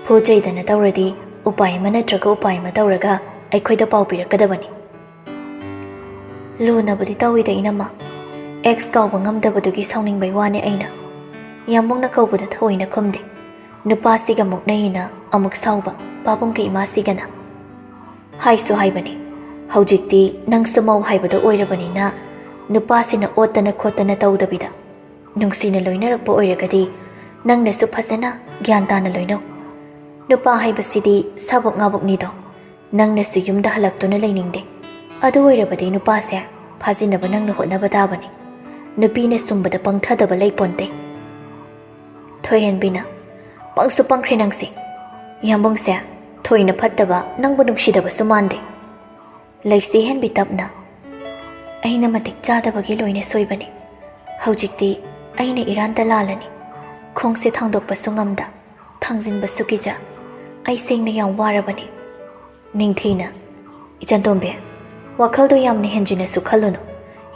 ꯐꯨ ꯆꯩꯗꯅ ꯇꯧꯔꯗꯤ ꯎꯄꯥꯏ ꯑꯃ ꯅꯠꯇ꯭ꯔꯒ ꯎꯄꯥꯏ ꯑꯃ ꯇꯧꯔꯒ ꯑꯩꯈꯣꯏꯗ ꯄꯥꯎ ꯄꯤꯔꯛꯀꯗꯕꯅꯤ꯫" "ꯂꯨꯅꯕꯨꯗꯤ ꯇꯧꯏꯗ ꯏꯅꯝꯃ, ꯑꯦꯛꯁ ꯀꯥꯎꯕ ꯉꯝꯗꯕꯗꯨꯒꯤ ꯁꯥꯎꯅꯤꯡꯕꯩ ꯋꯥꯅꯦ ꯑꯩꯅ꯫ ꯌꯥꯝꯕꯨꯡꯅ ꯀꯧꯕꯗ ꯊꯑꯣꯏꯅ ꯈꯨꯝꯗꯦ꯫ ꯅꯨꯄꯥꯁꯤꯒ ꯃꯨꯛꯅꯩꯅ ꯑꯃꯨꯛ ꯁꯥꯎꯕ ꯄꯥꯕꯨꯡꯒꯤ ꯏꯃꯥꯁꯤꯒꯅ꯫ ꯍꯥꯏꯁꯨ ꯍꯥꯏꯕꯅꯤ, ꯍꯧꯖꯤꯛꯇꯤ ꯅꯪꯁꯨ ꯃꯧ ꯍꯥꯏꯕꯗꯣ ꯑꯣꯏꯔꯕꯅꯤꯅ ꯅꯨꯄꯥꯁꯤꯅ ꯑꯣꯠꯇꯅ ꯈꯣꯠꯇꯅ ꯇꯧꯗꯕꯤꯗ ꯅꯨꯡꯁꯤꯅ ꯂꯣꯏꯅꯔꯛꯄ ꯑꯣꯏꯔꯒꯗꯤ ꯅꯪꯅꯁꯨ ꯐꯖꯅ ꯒ꯭ꯌꯥꯟ ꯇꯥꯅ ꯂꯣꯏꯅꯧ꯫ ꯅꯨꯄꯥ ꯍꯥꯏꯕꯁꯤꯗꯤ ꯁꯥꯕꯣꯛ ꯉꯥꯕꯣꯛꯅꯤꯗꯣ꯫ ꯅꯪꯅꯁꯨ ꯌꯨꯝꯗ ꯍꯜꯂꯛꯇꯨꯅ ꯂꯩꯅꯤꯡꯗꯦ꯫ ꯑꯗꯨ ꯑꯣꯏꯔꯕꯗꯤ ꯅꯨꯄꯥꯁꯦ ꯐꯥꯖꯤꯟꯅꯕ ꯅꯪꯅ ꯍꯣꯠꯅꯕ ꯇꯥꯕꯅꯤ꯫ ꯅꯨꯄꯤꯅ ꯁꯨꯝꯕꯗ ꯄꯪꯊꯗꯕ ꯂꯩꯄꯣꯟꯇꯦ꯫" ꯊꯣꯏꯍꯦꯟꯕꯤꯅ, "ꯄꯪꯁꯨ ꯄꯪꯈ꯭ꯔꯦ ꯅꯪꯁꯦ꯫ ꯌꯥꯝꯕꯨꯡꯁꯦ ꯊꯣꯏꯅ ꯐꯠꯇꯕ, ꯅꯪꯕꯨ ꯅꯨꯡꯁꯤꯗꯕꯁꯨ ꯃꯥꯟꯗꯦ꯫" ꯂꯩꯁꯤ ꯍꯦꯟꯕꯤ ꯇꯞꯅ, "ꯑꯩꯅ ꯃꯇꯤꯛ ꯆꯥꯗꯕꯒꯤ ꯂꯣꯏꯅ ꯁꯣꯏꯕꯅꯤ꯫ ꯍꯧꯖꯤꯛꯇꯤ ꯑꯩꯅ ꯏꯔꯥꯟꯗ ꯂꯥꯜꯂꯅꯤ꯫ ꯈꯣꯡꯁꯦ ꯊꯥꯡꯗꯣꯛꯄꯁꯨ ꯉꯝꯗ, ꯊꯥꯡꯖꯤꯟꯕꯁꯨ ꯀꯤꯖ꯫ ꯑꯩ ꯁꯦꯡꯅ ꯌꯥꯝ ꯋꯥꯔꯕꯅꯤ꯫" ꯅꯤꯡꯊꯤꯅ, "ꯏꯆꯟꯇꯣꯝꯕꯤ, ꯋꯥꯈꯜꯗꯣ ꯌꯥꯝꯅ ꯍꯦꯟꯖꯤꯟꯅꯁꯨ ꯈꯜꯂꯨꯅꯨ꯫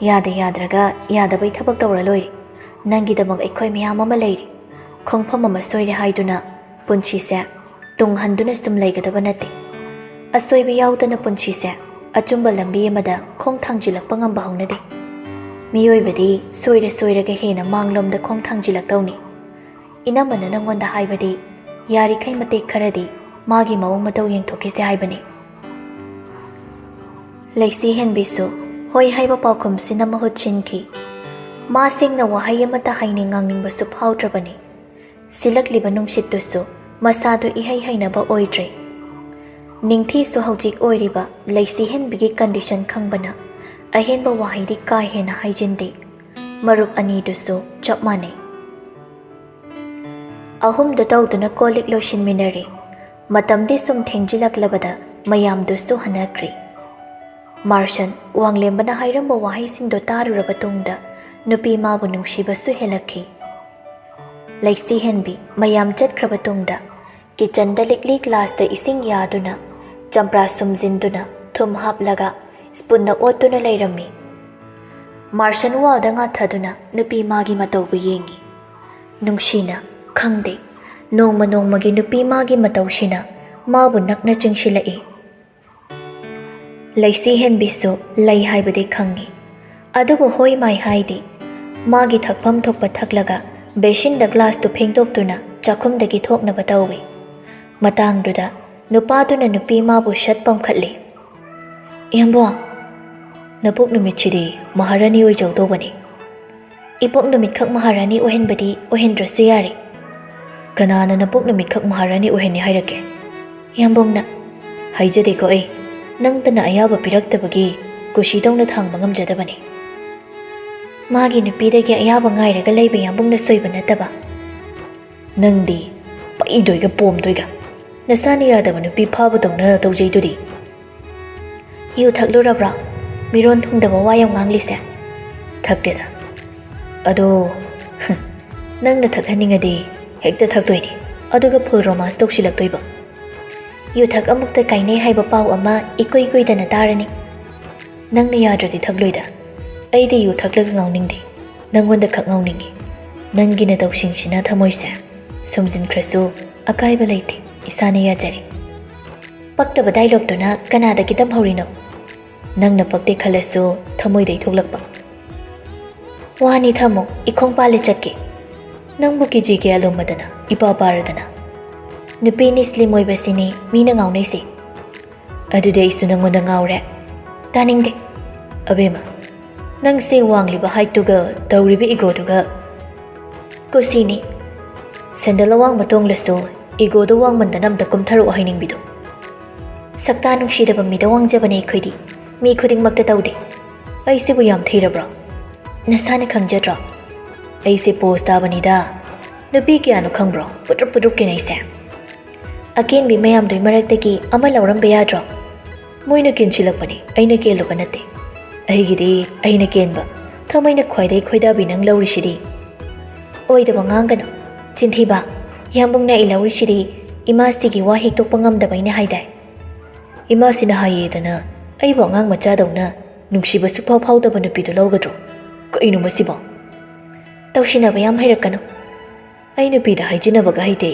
ꯌꯥꯗ ꯌꯥꯗ꯭ꯔꯒ ꯌꯥꯗꯕꯩ ꯊꯕꯛ ꯇꯧꯔ ꯂꯣꯏꯔꯦ꯫ ꯅꯪꯒꯤꯗꯃꯛ ꯑꯩꯈꯣꯏ ꯃꯌꯥꯝ ꯑꯃ ꯂꯩꯔꯤ꯫ ꯈꯣꯡꯐꯝ ꯑꯃ ꯁꯣꯏꯔꯦ ꯍꯥꯏꯗꯨꯅ ꯄꯨꯟꯁꯤꯁꯦ ꯇꯨꯡ ꯍꯟꯗꯨꯅ ꯁꯨꯝ ꯂꯩꯒꯗꯕ ꯅꯠꯇꯦ꯫ ꯑꯁꯣꯏꯕ ꯌꯥꯎꯗꯅ ꯄꯨꯟꯁꯤꯁꯦ ꯑꯆꯨꯝꯕ ꯂꯝꯕꯤ ꯑꯃꯗ ꯈꯣꯡ ꯊꯥꯡꯖꯤꯜꯂꯛꯄ ꯉꯝꯕ ꯍꯧꯅꯗꯦ꯫ ꯃꯤꯑꯣꯏꯕꯗꯤ ꯁꯣꯏꯔ ꯁꯣꯏꯔꯒ ꯍꯦꯟꯅ ꯃꯥꯡꯂꯣꯝꯗ ꯈꯣꯡ ꯊꯥꯡꯖꯤꯜꯂꯛꯇꯧꯅꯤ꯫ ꯏꯅꯝꯃꯅ ꯅꯪꯉꯣꯟꯗ ꯍꯥꯏꯕꯗꯤ ꯌꯥꯔꯤꯈꯩ ꯃꯇꯦꯛ ꯈꯔꯗꯤ ꯃꯥꯒꯤ ꯃꯑꯣꯡ ꯃꯇꯧ ꯌꯦꯡꯊꯣꯛꯈꯤꯁꯦ ꯍꯥꯏꯕꯅꯤ꯫ ꯂꯩꯁꯤ ꯍꯦꯟꯕꯤꯁꯨ ꯍꯣꯏ ꯍꯥꯏꯕ ꯄꯥꯎꯈꯨꯝꯁꯤꯅ ꯃꯍꯨꯠ ꯁꯤꯟꯈꯤ꯫ ꯃꯥ ꯁꯦꯡꯅ ꯋꯥꯍꯩ ꯑꯃꯠꯇ ꯍꯥꯏꯅꯤꯡ ꯉꯥꯡꯅꯤꯡꯕꯁꯨ ꯐꯥꯎꯗ꯭ꯔꯕꯅꯤ꯫ ꯁꯤꯜꯂꯛꯂꯤꯕ ꯅꯨꯡꯁꯤꯠꯇꯨꯁꯨ ꯃꯁꯥꯗꯨ ꯏꯍꯩ ꯍꯩꯅꯕ ꯑꯣꯏꯗ꯭ꯔꯦ꯫ ꯅꯤꯡꯊꯤꯁꯨ ꯍꯧꯖꯤꯛ ꯑꯣꯏꯔꯤꯕ ꯂꯩꯁꯤ ꯍꯦꯟꯕꯤꯒꯤ ꯀꯟꯗꯤꯁꯟ ꯈꯪꯕꯅ ꯑꯍꯦꯟꯕ ꯋꯥꯍꯩꯗꯤ ꯀꯥ ꯍꯦꯟꯅ ꯍꯥꯏꯖꯤꯟꯗꯦ꯫ ꯃꯔꯨꯞ ꯑꯅꯤꯗꯨꯁꯨ ꯆꯞ ꯃꯥꯟꯅꯩ꯫ ꯑꯍꯨꯝꯗꯨ ꯇꯧꯗꯨꯅ ꯀꯣꯜ ꯂꯤꯛ ꯂꯣꯏꯁꯤꯟꯃꯤꯟꯅꯔꯦ꯫ ꯃꯇꯝꯗꯤ ꯁꯨꯝ ꯊꯦꯡꯖꯤꯜꯂꯛꯂꯕꯗ ꯃꯌꯥꯝꯗꯨꯁꯨ ꯍꯟꯅꯈ꯭ꯔꯦ꯫ ꯃꯥꯔꯁꯟ ꯋꯥꯡꯂꯦꯝꯕꯅ ꯍꯥꯏꯔꯝꯕ ꯋꯥꯍꯩꯁꯤꯡꯗꯣ ꯇꯥꯔꯨꯔꯕ ꯇꯨꯡꯗ ꯅꯨꯄꯤ ꯃꯥꯕꯨ ꯅꯨꯡꯁꯤꯕꯁꯨ ꯍꯦꯜꯂꯛꯈꯤ꯫ ꯂꯩꯁꯤ ꯍꯦꯟꯕꯤ ꯃꯌꯥꯝ ꯆꯠꯈ꯭ꯔꯕ ꯇꯨꯡꯗ ꯀꯤꯆꯟꯗ ꯂꯤꯛꯂꯤ ꯒ꯭ꯂꯥꯁꯇ ꯏꯁꯤꯡ ꯌꯥꯗꯨꯅ, ꯆꯝꯄ꯭ꯔꯥ ꯁꯨꯝꯖꯤꯟꯗꯨꯅ, ꯊꯨꯝ ꯍꯥꯞꯂꯒ ꯁ꯭ꯄꯨꯟꯅ ꯑꯣꯠꯇꯨꯅ ꯂꯩꯔꯝꯃꯤ꯫ ꯃꯥꯔꯁꯟ ꯋꯥꯜꯗ ꯉꯥꯊꯗꯨꯅ ꯅꯨꯄꯤ ꯃꯥꯒꯤ ꯃꯇꯧꯕꯨ ꯌꯦꯡꯉꯤ꯫ ꯅꯨꯡꯁꯤꯅ, ꯈꯪꯗꯦ, ꯅꯣꯡꯃ ꯅꯣꯡꯃꯒꯤ ꯅꯨꯄꯤ ꯃꯥꯒꯤ ꯃꯇꯧꯁꯤꯅ ꯃꯥꯕꯨ ꯅꯛꯅ ꯆꯤꯡꯁꯤꯜꯂꯛꯏ꯫ ꯂꯩꯁꯤ ꯍꯦꯟꯕꯤꯁꯨ ꯂꯩ ꯍꯥꯏꯕꯗꯤ ꯈꯪꯉꯤ, ꯑꯗꯨꯕꯨ ꯍꯣꯏ ꯃꯥꯏ ꯍꯥꯏꯗꯦ꯫ ꯃꯥꯒꯤ ꯊꯛꯐꯝ ꯊꯣꯛꯄ ꯊꯛꯂꯒ ꯕꯦꯁꯤꯟꯗ ꯒ꯭ꯂꯥꯁꯇꯨ ꯐꯦꯡꯗꯣꯛꯇꯨꯅ ꯆꯥꯛꯈꯨꯝꯗꯒꯤ ꯊꯣꯛꯅꯕ ꯇꯧꯏ꯫ ꯃꯇꯥꯡꯗꯨꯗ ꯅꯨꯄꯥꯗꯨꯅ ꯅꯨꯄꯤ ꯃꯥꯕꯨ ꯁꯠ ꯄꯝꯈꯠꯂꯤ꯫ "ꯏꯌꯥꯝꯕ, ꯅꯄꯣꯛ ꯅꯨꯃꯤꯠꯁꯤꯗꯤ ꯃꯍꯥꯔꯥꯅꯤ ꯑꯣꯏꯖꯧꯗꯧꯕꯅꯤ꯫ ꯏꯄꯣꯛ ꯅꯨꯃꯤꯠꯈꯛ ꯃꯍꯥꯔꯥꯅꯤ ꯑꯣꯏꯍꯟꯕꯗꯤ ꯑꯣꯏꯍꯟꯗ꯭ꯔꯁꯨ ꯌꯥꯔꯦ꯫" "ꯀꯅꯥꯅ ꯅꯄꯣꯛ ꯅꯨꯃꯤꯠꯈꯛ ꯃꯍꯥꯔꯥꯅꯤ ꯑꯣꯏꯍꯟꯅꯤ ꯍꯥꯏꯔꯛꯀꯦ?" "ꯏꯌꯥꯝꯕꯨꯡꯅ꯫" "ꯍꯥꯏꯖꯗꯦꯀꯣ ꯑꯩ꯫ ꯅꯪꯇꯅ ꯑꯌꯥꯕ ꯄꯤꯔꯛꯇꯕꯒꯤ ꯀꯨꯁꯤ ꯇꯧꯅ ꯊꯥꯡꯕ ꯉꯝꯖꯗꯕꯅꯤ꯫" "ꯃꯥꯒꯤ ꯅꯨꯄꯤꯗꯒꯤ ꯑꯌꯥꯕ ꯉꯥꯏꯔꯒ ꯂꯩꯕ ꯏꯌꯥꯝꯕꯨꯡꯅ ꯁꯣꯏꯕ ꯅꯠꯇꯕ꯫" "ꯅꯪꯗꯤ ꯄꯩꯗꯣꯏꯒ ꯄꯣꯝꯗꯣꯏꯒ꯫ ꯅꯁꯥꯅ ꯌꯥꯗꯕ ꯅꯨꯄꯤ ꯐꯥꯕꯗꯧꯅ ꯇꯧꯖꯩꯗꯨꯗꯤ꯫" "ꯌꯨ ꯊꯛꯂꯨꯔꯕ꯭ꯔꯣ? ꯃꯤꯔꯣꯟ ꯊꯨꯡꯗꯕ ꯋꯥ ꯌꯥꯝ ꯉꯥꯡꯂꯤꯁꯦ?" "ꯊꯛꯇꯦꯗ꯫ ꯑꯗꯣ, ꯅꯪꯅ ꯊꯛꯍꯟꯅꯤꯡꯉꯗꯤ ꯍꯦꯛꯇ ꯊꯛꯇꯣꯏꯅꯤ꯫ ꯑꯗꯨꯒ ꯐꯨꯜ ꯔꯣꯃꯥꯟꯁ ꯇꯧꯁꯤꯜꯂꯛꯇꯣꯏꯕ꯫" "ꯌꯨ ꯊꯛ ꯑꯃꯨꯛꯇ ꯀꯥꯏꯅꯩ ꯍꯥꯏꯕ ꯄꯥꯎ ꯑꯃ ꯏꯀꯨꯏ ꯀꯨꯏꯗꯅ ꯇꯥꯔꯅꯤ꯫" "ꯅꯪꯅ ꯌꯥꯗ꯭ꯔꯗꯤ ꯊꯛꯂꯣꯏꯗ꯫ ꯑꯩꯗꯤ ꯌꯨ ꯊꯛꯂꯒ ꯉꯥꯎꯅꯤꯡꯗꯦ꯫ ꯅꯪꯉꯣꯟꯗ ꯈꯛ ꯉꯥꯎꯅꯤꯡꯉꯤ꯫ ꯅꯪꯒꯤ ꯅꯇꯧꯁꯤꯡꯁꯤꯅ ꯊꯃꯣꯏꯁꯦ ꯁꯨꯝꯖꯤꯟꯈ꯭ꯔꯁꯨ ꯑꯀꯥꯏꯕ ꯂꯩꯇꯦ꯫ ꯏꯁꯥꯅ ꯌꯥꯖꯔꯦ꯫ ꯄꯛꯇꯕ ꯗꯥꯏꯂꯣꯛꯇꯨꯅ ꯀꯅꯥꯗꯒꯤ ꯇꯝꯍꯧꯔꯤꯅꯣ? ꯅꯪꯅ ꯄꯛꯇꯦ ꯈꯜꯂꯁꯨ ꯊꯃꯣꯏꯗꯩ ꯊꯣꯛꯂꯛꯄ ꯋꯥꯅꯤ꯫ ꯊꯝꯃꯣ, ꯏꯈꯣꯡ ꯄꯥꯜꯂ ꯆꯠꯀꯦ꯫ ꯅꯪꯕꯨ ꯀꯦꯖꯤ ꯀꯌꯥ ꯂꯨꯝꯃꯗꯅ, ꯏꯄꯥ ꯄꯥꯔꯗꯅ? ꯅꯨꯄꯤꯅꯤ ꯁ꯭ꯂꯤꯝ ꯑꯣꯏꯕꯁꯤꯅꯤ ꯃꯤꯅ ꯉꯥꯎꯅꯩꯁꯦ꯫ ꯑꯗꯨꯗꯤ ꯑꯩꯁꯨ ꯅꯪꯉꯣꯟꯗ ꯉꯥꯎꯔꯦ꯫ ꯇꯥꯅꯤꯡꯗꯦ꯫ ꯑꯕꯦꯝꯃ, ꯅꯪꯁꯦ ꯋꯥꯡꯂꯤꯕ ꯍꯥꯏꯠꯇꯨꯒ ꯇꯧꯔꯤꯕ ꯏꯒꯣꯗꯨꯒ꯫ ꯀꯨꯁꯤꯅꯤ꯫ ꯁꯦꯟꯗꯜ ꯑꯋꯥꯡꯕ ꯇꯣꯡꯂꯁꯨ ꯏꯒꯣꯗꯣ ꯋꯥꯡꯃꯟꯗꯅ ꯑꯝꯇ ꯀꯨꯝꯊꯔꯛꯑꯣ ꯍꯥꯏꯅꯤꯡꯕꯤꯗꯣ꯫ ꯁꯛꯇꯥ ꯅꯨꯡꯁꯤꯗꯕ ꯃꯤꯗ ꯋꯥꯡꯖꯕꯅꯦ ꯑꯩꯈꯣꯏꯗꯤ꯫ ꯃꯤ ꯈꯨꯗꯤꯡꯃꯛꯇ ꯇꯧꯗꯦ꯫ ꯑꯩꯁꯤꯕꯨ ꯌꯥꯝ ꯊꯤꯔꯕ꯭ꯔꯣ? ꯅꯁꯥꯅ ꯈꯪꯖꯗ꯭ꯔꯣ? ꯑꯩꯁꯦ ꯄꯣꯁ ꯇꯥꯕꯅꯤꯗ꯫ ꯅꯨꯄꯤ ꯀꯌꯥꯅꯣ ꯈꯪꯕ꯭ꯔꯣ ꯄꯨꯗ꯭ꯔꯨꯞ ꯄꯨꯗ꯭ꯔꯨꯞ ꯀꯦꯅꯩꯁꯦ? ꯑꯀꯦꯟꯕꯤ ꯃꯌꯥꯝꯗꯨꯒꯤ ꯃꯔꯛꯇꯒꯤ ꯑꯃ ꯂꯧꯔꯝꯕ ꯌꯥꯗ꯭ꯔꯣ? ꯃꯣꯏꯅ ꯀꯦꯟꯁꯤꯜꯂꯛꯄꯅꯤ, ꯑꯩꯅ ꯀꯦꯜꯂꯨꯕ ꯅꯠꯇꯦ꯫ ꯑꯩꯒꯤꯗꯤ ꯑꯩꯅ ꯀꯦꯟꯕ, ꯊꯃꯣꯏꯅ ꯈ꯭ꯋꯥꯏꯗꯩ ꯈꯣꯏꯗꯥꯕꯤ ꯅꯪ ꯂꯧꯔꯤꯁꯤꯗꯤ꯫ ꯑꯣꯏꯗꯕ ꯉꯥꯡꯒꯅꯨ꯫ ꯆꯤꯟꯊꯤꯕ, ꯌꯥꯝꯕꯨꯡꯅ ꯑꯩ ꯂꯧꯔꯤꯁꯤꯗꯤ ꯏꯃꯥꯁꯤꯒꯤ ꯋꯥ ꯍꯦꯛꯇꯣꯛꯄ ꯉꯝꯗꯕꯩꯅꯦ ꯍꯥꯏꯗꯥꯏ? ꯏꯃꯥꯁꯤꯅ ꯍꯥꯏꯌꯦꯗꯅ ꯑꯩꯕꯨ ꯑꯉꯥꯡ ꯃꯆꯥꯗꯧꯅ ꯅꯨꯡꯁꯤꯕ ꯁꯨꯛꯐꯥꯎ ꯐꯥꯎꯗꯕ ꯅꯨꯄꯤꯗꯨ ꯂꯧꯒꯗ꯭ꯔꯣ? ꯀꯩꯅꯣ ꯃꯁꯤꯕꯣ? ꯇꯧꯁꯤꯟꯅꯕ ꯌꯥꯝ ꯍꯩꯔꯛꯀꯅꯨ꯫ ꯑꯩ ꯅꯨꯄꯤꯗ ꯍꯥꯏꯖꯤꯟꯅꯕꯒ ꯍꯩꯇꯦ꯫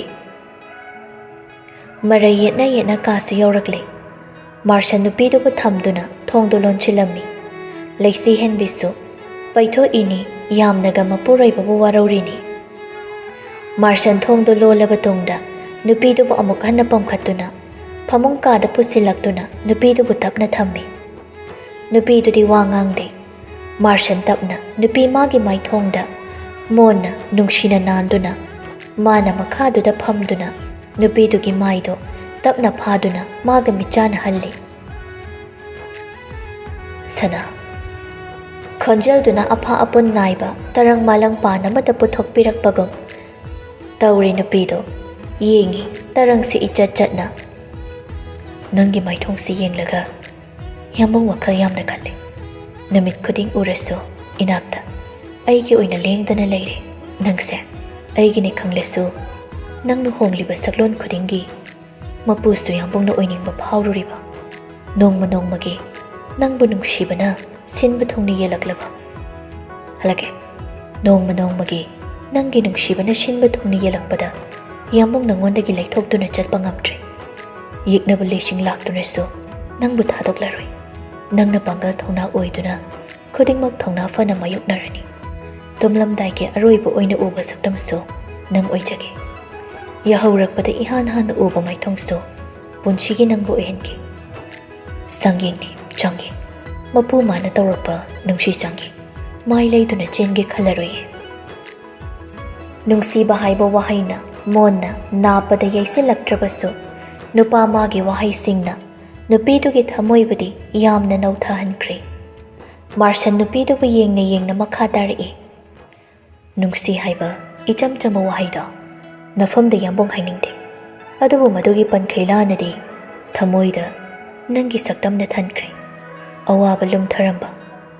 ꯃꯔꯩ ꯌꯦꯠꯅ ꯌꯦꯠꯅ ꯀꯥꯁꯨ ꯌꯧꯔꯛꯂꯦ꯫ ꯃꯥꯔꯁꯟ ꯅꯨꯄꯤꯗꯨꯕꯨ ꯊꯝꯗꯨꯅ ꯊꯣꯡꯗꯨ ꯂꯣꯟꯁꯤꯜꯂꯝꯃꯤ꯫ ꯂꯩꯁꯤ ꯍꯦꯟꯕꯤꯁꯨ ꯄꯩꯊꯣꯛꯏꯅꯤ, ꯌꯥꯝꯅꯒ ꯃꯄꯨꯔꯣꯏꯕꯕꯨ ꯋꯥꯔꯧꯔꯤꯅꯤ꯫ ꯃꯥꯔꯁꯟ ꯊꯣꯡꯗꯨ ꯂꯣꯜꯂꯕ ꯇꯨꯡꯗ ꯅꯨꯄꯤꯗꯨꯕꯨ ꯑꯃꯨꯛ ꯍꯟꯅ ꯄꯝꯈꯠꯇꯨꯅ ꯐꯃꯨꯡ ꯀꯥꯗ ꯄꯨꯁꯤꯜꯂꯛꯇꯨꯅ ꯅꯨꯄꯤꯗꯨꯕꯨ ꯇꯞꯅ ꯊꯝꯃꯤ꯫ ꯅꯨꯄꯤꯗꯨꯗꯤ ꯋꯥ ꯉꯥꯡꯗꯦ꯫ ꯃꯥꯔꯁꯟ ꯇꯞꯅ ꯅꯨꯄꯤ ꯃꯥꯒꯤ ꯃꯥꯏꯊꯣꯡꯗ ꯃꯣꯟꯅ ꯅꯨꯡꯁꯤꯅ ꯅꯥꯟꯗꯨꯅ, ꯃꯥꯅ ꯃꯈꯥꯗꯨꯗ ꯐꯝꯗꯨꯅ ꯅꯨꯄꯤꯗꯨꯒꯤ ꯃꯥꯏꯗꯣ ꯇꯞꯅ ꯐꯥꯗꯨꯅ ꯃꯥꯒ ꯃꯤꯠꯆꯥꯟꯅꯍꯜꯂꯤ꯫ ꯁꯅꯥ꯫ ꯈꯣꯟꯖꯦꯜꯗꯨꯅ ꯑꯐꯥ ꯑꯄꯨꯟ ꯅꯥꯏꯕ ꯇꯔꯪ ꯃꯥꯂꯪ ꯄꯥꯟ ꯑꯃꯗ ꯄꯨꯊꯣꯛꯄꯤꯔꯛꯄꯒꯨꯝ ꯇꯧꯔꯦ ꯅꯨꯄꯤꯗꯣ꯫ ꯌꯦꯡꯉꯤ, ꯇꯔꯪꯁꯨ ꯏꯆꯠ ꯆꯠꯅ꯫ ꯅꯪꯒꯤ ꯃꯥꯏꯊꯣꯡꯁꯤ ꯌꯦꯡꯂꯒ ꯌꯥꯝꯕꯨꯡ ꯋꯥꯈꯜ ꯌꯥꯝꯅ ꯈꯜꯂꯦ꯫ ꯅꯨꯃꯤꯠ ꯈꯨꯗꯤꯡ ꯎꯔꯁꯨ ꯏꯅꯥꯛꯇ ꯑꯩꯒꯤ ꯑꯣꯏꯅ ꯂꯦꯡꯗꯅ ꯂꯩꯔꯦ꯫ ꯅꯪꯁꯦ ꯑꯩꯒꯤꯅꯤ ꯈꯪꯂꯁꯨ, ꯅꯪꯅ ꯍꯣꯡꯂꯤꯕ ꯁꯛꯂꯣꯟ ꯈꯨꯗꯤꯡꯒꯤ ꯃꯄꯨꯁꯨ ꯌꯥꯝꯕꯨꯡꯅ ꯑꯣꯏꯅꯤꯡꯕ ꯐꯥꯎꯔꯨꯔꯤꯕ꯫ ꯅꯣꯡꯃ ꯅꯣꯡꯃꯒꯤ ꯅꯪꯕꯨ ꯅꯨꯡꯁꯤꯕꯅ ꯁꯤꯟꯕ ꯊꯨꯡꯅ ꯌꯦꯜꯂꯛꯂꯕ꯫ ꯍꯜꯂꯛꯀꯦ꯫ ꯅꯣꯡꯃ ꯅꯣꯡꯃꯒꯤ ꯅꯪꯒꯤ ꯅꯨꯡꯁꯤꯕꯅ ꯁꯤꯟꯕ ꯊꯨꯡꯅ ꯌꯦꯜꯂꯛꯄꯗ ꯌꯥꯝꯕꯨꯡ ꯅꯪꯉꯣꯟꯗꯒꯤ ꯂꯩꯊꯣꯛꯇꯨꯅ ꯆꯠꯄ ꯉꯝꯗ꯭ꯔꯦ꯫ ꯌꯦꯛꯅꯕ ꯂꯩꯁꯤꯡ ꯂꯥꯛꯇꯨꯅꯁꯨ ꯅꯪꯕꯨ ꯊꯥꯗꯣꯛꯂꯔꯣꯏ꯫ ꯅꯪꯅ ꯄꯥꯡꯒꯜ ꯊꯧꯅꯥ ꯑꯣꯏꯗꯨꯅ ꯈꯨꯗꯤꯡꯃꯛ ꯊꯧꯅꯥ ꯐꯅ ꯃꯥꯌꯣꯛꯅꯔꯅꯤ꯫ ꯇꯨꯝꯂꯝꯗꯥꯏꯒꯤ ꯑꯔꯣꯏꯕ ꯑꯣꯏꯅ ꯎꯕ ꯁꯛꯇꯝꯁꯨ ꯅꯪ ꯑꯣꯏꯖꯒꯦ꯫ ꯌꯥꯍꯧꯔꯛꯄꯗ ꯏꯍꯥꯟ ꯍꯥꯟꯅ ꯎꯕ ꯃꯥꯏꯊꯣꯡꯁꯨ ꯄꯨꯟꯁꯤꯒꯤ ꯅꯪꯕꯨ ꯑꯣꯏꯍꯟꯒꯦ꯫ ꯆꯥꯡꯌꯦꯡꯅꯤ ꯆꯥꯡꯌꯦꯡ, ꯃꯄꯨ ꯃꯥꯅ ꯇꯧꯔꯛꯄ ꯅꯨꯡꯁꯤ ꯆꯥꯡꯌꯦꯡ, ꯃꯥꯏ ꯂꯩꯗꯨꯅ ꯆꯦꯟꯒꯦ ꯈꯜꯂꯔꯣꯏꯌꯦ꯫ ꯅꯨꯡꯁꯤꯕ ꯍꯥꯏꯕ ꯋꯥꯍꯩꯅ ꯃꯣꯟꯅ ꯅꯥꯞꯄꯗ ꯌꯩꯁꯤꯜꯂꯛꯇ꯭ꯔꯕꯁꯨ, ꯅꯨꯄꯥ ꯃꯥꯒꯤ ꯋꯥꯍꯩꯁꯤꯡꯅ ꯅꯨꯄꯤꯗꯨꯒꯤ ꯊꯃꯣꯏꯕꯨꯗꯤ ꯌꯥꯝꯅ ꯅꯧꯊꯍꯟꯈ꯭ꯔꯦ꯫ ꯃꯥꯔꯁꯟ ꯅꯨꯄꯤꯗꯨꯕꯨ ꯌꯦꯡꯅ ꯌꯦꯡꯅ ꯃꯈꯥ ꯇꯥꯔꯛꯏ, "ꯅꯨꯡꯁꯤ ꯍꯥꯏꯕ ꯏꯆꯝ ꯆꯝꯕ ꯋꯥꯍꯩꯗꯣ ꯅꯐꯝꯗ ꯌꯥꯝꯕꯨꯡ ꯍꯥꯏꯅꯤꯡꯗꯦ, ꯑꯗꯨꯕꯨ ꯃꯗꯨꯒꯤ ꯄꯟꯈꯩ ꯂꯥꯟꯅꯗꯤ ꯊꯃꯣꯏꯗ ꯅꯪꯒꯤ ꯁꯛꯇꯝꯅ ꯊꯟꯈ꯭ꯔꯦ꯫ ꯑꯋꯥꯕ ꯂꯨꯝꯊꯔꯝꯕ,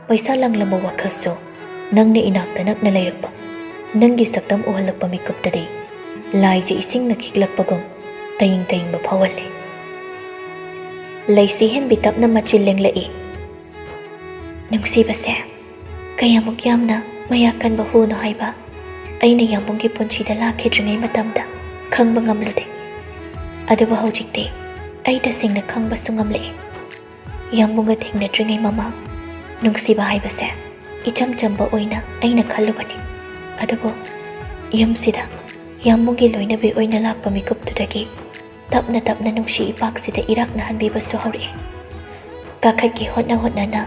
ꯃꯩꯁꯥ ꯂꯥꯡꯂꯝꯕ ꯋꯥꯈꯜꯁꯨ ꯅꯪꯅ ꯏꯅꯥꯛꯇ ꯅꯛꯅ ꯂꯩꯔꯛꯄ, ꯅꯪꯒꯤ ꯁꯛꯇꯝ ꯎꯍꯜꯂꯛꯄ ꯃꯤꯀꯨꯞꯇꯗꯤ ꯂꯥꯏꯖ ꯏꯁꯤꯡꯅ ꯈꯤꯛꯂꯛꯄꯒꯨꯝ ꯇꯌꯤꯡ ꯇꯌꯤꯡꯕ ꯐꯥꯎꯍꯜꯂꯦ꯫" ꯂꯩꯁꯤ ꯍꯦꯟꯕꯤ ꯇꯞꯅ ꯃꯆꯤꯜ ꯂꯦꯡꯂꯛꯏ꯫ "ꯅꯨꯡꯁꯤꯕꯁꯦ ꯀꯌꯥꯃꯨꯛ ꯌꯥꯝꯅ ꯃꯌꯥ ꯀꯟꯕ ꯍꯨꯅꯣ ꯍꯥꯏꯕ ꯑꯩꯅ ꯌꯥꯝꯕꯨꯡꯒꯤ ꯄꯨꯟꯁꯤꯗ ꯂꯥꯛꯈꯤꯗ꯭ꯔꯤꯉꯩ ꯃꯇꯝꯗ ꯈꯪꯕ ꯉꯝꯂꯨꯗꯦ꯫ ꯑꯗꯨꯕꯨ ꯍꯧꯖꯤꯛꯇꯤ ꯑꯩ ꯇꯁꯦꯡꯅ ꯈꯪꯕꯁꯨ ꯉꯝꯂꯛꯏ꯫ ꯌꯥꯝꯕꯨꯡꯒ ꯊꯦꯡꯅꯗ꯭ꯔꯤꯉꯩ ꯃꯃꯥꯡ ꯅꯨꯡꯁꯤꯕ ꯍꯥꯏꯕꯁꯦ ꯏꯆꯝ ꯆꯝꯕ ꯑꯣꯏꯅ ꯑꯩꯅ ꯈꯜꯂꯨꯕꯅꯤ꯫ ꯑꯗꯨꯕꯨ ꯌꯨꯝꯁꯤꯗ ꯌꯥꯝꯕꯨꯡꯒꯤ ꯂꯣꯏꯅꯕꯤ ꯑꯣꯏꯅ ꯂꯥꯛꯄ ꯃꯤꯀꯨꯞꯇꯨꯗꯒꯤ ꯇꯞꯅ ꯇꯞꯅ ꯅꯨꯡꯁꯤ ꯏꯄꯥꯛꯁꯤꯗ ꯏꯔꯥꯛꯅꯍꯟꯕꯤꯕꯁꯨ ꯍꯧꯔꯛꯑꯦ꯫ ꯀꯥꯈꯠꯀꯦ ꯍꯣꯠꯅ ꯍꯣꯠꯅꯅ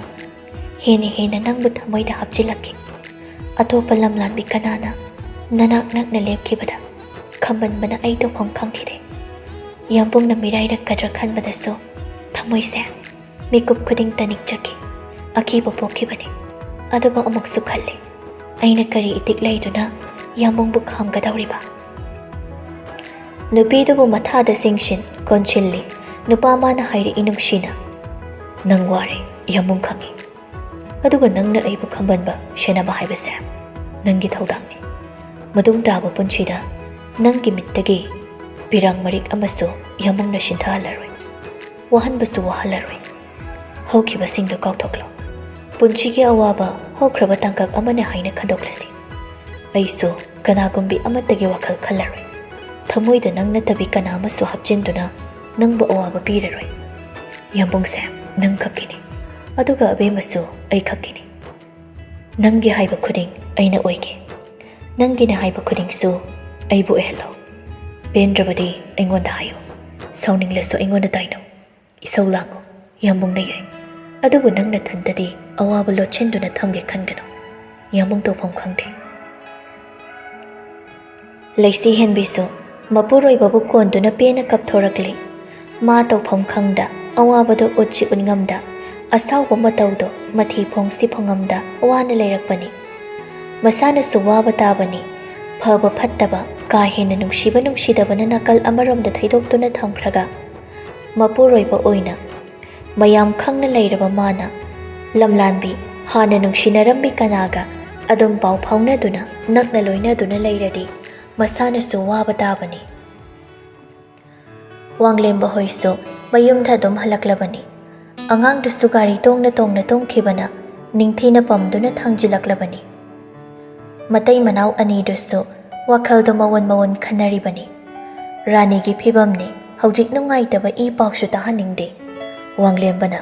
ꯍꯦꯟꯅ ꯍꯦꯟꯅ ꯅꯪꯕꯨ ꯊꯃꯣꯏꯗ ꯍꯥꯞꯆꯤꯜꯂꯛꯈꯤ꯫ ꯑꯇꯣꯞꯄ ꯂꯝꯂꯥꯟꯕꯤ ꯀꯅꯥꯅ ꯅꯅꯥꯛ ꯅꯛꯅ ꯂꯦꯞꯈꯤꯕꯗ ꯈꯝꯕꯟꯕꯅ ꯑꯩ ꯇꯧꯐꯝ ꯈꯪꯈꯤꯗꯦ꯫ ꯌꯥꯝꯕꯨꯡꯅ ꯃꯤꯔꯥꯏꯔꯛꯀꯗ꯭ꯔꯥ ꯈꯟꯕꯗꯁꯨ ꯊꯃꯣꯏꯁꯦ ꯃꯤꯀꯨꯞ ꯈꯨꯗꯤꯡ ꯇꯅꯤꯛꯆꯈꯤ꯫ ꯑꯀꯤꯕ ꯄꯣꯛꯈꯤꯕꯅꯤ꯫ ꯑꯗꯨꯕꯨ ꯑꯃꯨꯛꯁꯨ ꯈꯜꯂꯤ, ꯑꯩꯅ ꯀꯔꯤ ꯏꯇꯤꯛ ꯂꯩꯗꯨꯅ ꯌꯥꯝꯕꯨꯡꯕꯨ ꯈꯥꯝꯒꯗꯧꯔꯤꯕ?" ꯅꯨꯄꯤꯗꯨꯕꯨ ꯃꯊꯥꯗ ꯆꯤꯡꯁꯤꯟ ꯀꯣꯟꯁꯤꯜꯂꯤ꯫ ꯅꯨꯄꯥ ꯃꯥꯅ ꯍꯥꯏꯔꯛꯏ ꯅꯨꯡꯁꯤꯅ, "ꯅꯪ ꯋꯥꯔꯦ, ꯌꯥꯝꯕꯨꯡ ꯈꯪꯏ꯫ ꯑꯗꯨꯒ ꯅꯪꯅ ꯑꯩꯕꯨ ꯈꯝꯕꯟꯕ ꯁꯦꯟꯅꯕ ꯍꯥꯏꯕꯁꯦ ꯅꯪꯒꯤ ꯊꯧꯗꯥꯡꯅꯤ꯫ ꯃꯇꯨꯡ ꯇꯥꯕ ꯄꯨꯟꯁꯤꯗ ꯅꯪꯒꯤ ꯃꯤꯠꯇꯒꯤ ꯄꯤꯔꯥꯡ ꯃꯔꯤꯛ ꯑꯃꯁꯨ ꯌꯥꯝꯕꯨꯡꯅ ꯁꯤꯟꯊꯍꯜꯂꯔꯣꯏ, ꯋꯥꯍꯟꯕꯁꯨ ꯋꯥꯍꯜꯂꯔꯣꯏ꯫ ꯍꯧꯈꯤꯕꯁꯤꯡꯗꯨ ꯀꯥꯎꯊꯣꯛꯂꯣ꯫ ꯄꯨꯟꯁꯤꯒꯤ ꯑꯋꯥꯕ ꯍꯧꯈ꯭ꯔꯕ ꯇꯥꯡꯀꯛ ꯑꯃꯅꯤ ꯍꯥꯏꯅ ꯈꯟꯗꯣꯛꯂꯁꯤ꯫ ꯑꯩꯁꯨ ꯀꯅꯥꯒꯨꯝꯕꯤ ꯑꯃꯠꯇꯒꯤ ꯋꯥꯈꯜ ꯈꯜꯂꯔꯣꯏ꯫ ꯊꯃꯣꯏꯗ ꯅꯪ ꯅꯠꯇꯕꯤ ꯀꯅꯥ ꯑꯃꯁꯨ ꯍꯥꯞꯆꯤꯟꯗꯨꯅ ꯅꯪꯕꯨ ꯑꯋꯥꯕ ꯄꯤꯔꯔꯣꯏ꯫ ꯌꯥꯝꯕꯨꯡꯁꯦ ꯅꯪ ꯈꯛꯀꯤꯅꯤ, ꯑꯗꯨꯒ ꯑꯕꯦꯝꯃꯁꯨ ꯑꯩ ꯈꯛꯀꯤꯅꯤ꯫ ꯅꯪꯒꯤ ꯍꯥꯏꯕ ꯈꯨꯗꯤꯡ ꯑꯩꯅ ꯑꯣꯏꯒꯦ꯫ ꯅꯪꯒꯤꯅ ꯍꯥꯏꯕ ꯈꯨꯗꯤꯡꯁꯨ ꯑꯩꯕꯨ ꯑꯣꯏꯍꯜꯂꯣ꯫ ꯄꯦꯟꯗ꯭ꯔꯕꯗꯤ ꯑꯩꯉꯣꯟꯗ ꯍꯥꯏꯌꯨ, ꯁꯥꯎꯅꯤꯡꯂꯁꯨ ꯑꯩꯉꯣꯟꯗ ꯇꯥꯏꯅꯧ꯫ ꯏꯁꯧ ꯂꯥꯡꯉꯨ, ꯌꯥꯝꯕꯨꯡꯅ ꯌꯥꯏ꯫ ꯑꯗꯨꯕꯨ ꯅꯪ ꯅꯊꯟꯇꯗꯤ ꯑꯋꯥꯕ ꯂꯣꯠꯁꯤꯟꯗꯨꯅ ꯊꯝꯒꯦ ꯈꯟꯒꯅꯨ꯫ ꯌꯥꯝꯕꯨꯡ ꯇꯧꯐꯝ ꯈꯪꯗꯦ꯫ ꯂꯩꯁꯤ ꯍꯦꯟꯕꯤꯁꯨ ꯃꯄꯨꯔꯣꯏꯕꯕꯨ ꯀꯣꯟꯗꯨꯅ ꯄꯦꯟꯅ ꯀꯞꯊꯣꯔꯛꯂꯤ꯫ ꯃꯥ ꯇꯧꯐꯝ ꯈꯪꯗ, ꯑꯋꯥꯕꯗꯣ ꯎꯠꯁꯤ ꯎꯠꯉꯝꯗ, ꯑꯁꯥꯎꯕ ꯃꯇꯧꯗꯣ ꯃꯊꯤ ꯐꯣꯡꯁꯤ ꯐꯣꯡꯉꯝꯗ ꯋꯥꯅ ꯂꯩꯔꯛꯄꯅꯤ꯫ ꯃꯁꯥꯅꯁꯨ ꯋꯥꯕ ꯇꯥꯕꯅꯤ꯫ ꯐꯕ ꯐꯠꯇꯕ, ꯀꯥ ꯍꯦꯟꯅ ꯅꯨꯡꯁꯤꯕ ꯅꯨꯡꯁꯤꯗꯕꯅ ꯅꯥꯀꯜ ꯑꯃꯔꯣꯝꯗ ꯊꯩꯗꯣꯛꯇꯨꯅ ꯊꯝꯈ꯭ꯔꯒ, ꯃꯄꯨꯔꯣꯏꯕ ꯑꯣꯏꯅ ꯃꯌꯥꯝ ꯈꯪꯅ ꯂꯩꯔꯕ ꯃꯥꯅ, ꯂꯝꯂꯥꯟꯕꯤ, ꯍꯥꯟꯅ ꯅꯨꯡꯁꯤꯅꯔꯝꯕꯤ ꯀꯅꯥꯒ ꯑꯗꯨꯝ ꯄꯥꯎ ꯐꯥꯎꯅꯗꯨꯅ ꯅꯛꯅ ꯂꯣꯏꯅꯗꯨꯅ ꯂꯩꯔꯗꯤ ꯃꯁꯥꯅꯁꯨ ꯋꯥꯕ ꯇꯥꯕꯅꯤ꯫ ꯋꯥꯡꯂꯦꯝꯕ ꯍꯣꯏꯁꯨ ꯃꯌꯨꯝꯗ ꯑꯗꯨꯝ ꯍꯜꯂꯛꯂꯕꯅꯤ꯫ ꯑꯉꯥꯡꯗꯨꯁꯨ ꯒꯥꯔꯤ ꯇꯣꯡꯅ ꯇꯣꯡꯅ ꯇꯣꯡꯈꯤꯕꯅ ꯅꯤꯡꯊꯤꯅ ꯄꯝꯗꯨꯅ ꯊꯥꯡꯖꯤꯜꯂꯛꯂꯕꯅꯤ꯫ ꯃꯇꯩ ꯃꯅꯥꯎ ꯑꯅꯤꯗꯨꯁꯨ ꯋꯥꯈꯜꯗꯣ ꯃꯑꯣꯟ ꯃꯑꯣꯟ ꯈꯟꯅꯔꯤꯕꯅꯤ꯫ ꯔꯥꯅꯤꯒꯤ ꯐꯤꯕꯝꯅꯤ, ꯍꯧꯖꯤꯛ ꯅꯨꯡꯉꯥꯏꯇꯕ ꯏ ꯄꯥꯎꯁꯨ ꯇꯥꯍꯟꯅꯤꯡꯗꯦ꯫ ꯋꯥꯡꯂꯦꯝꯕꯅ,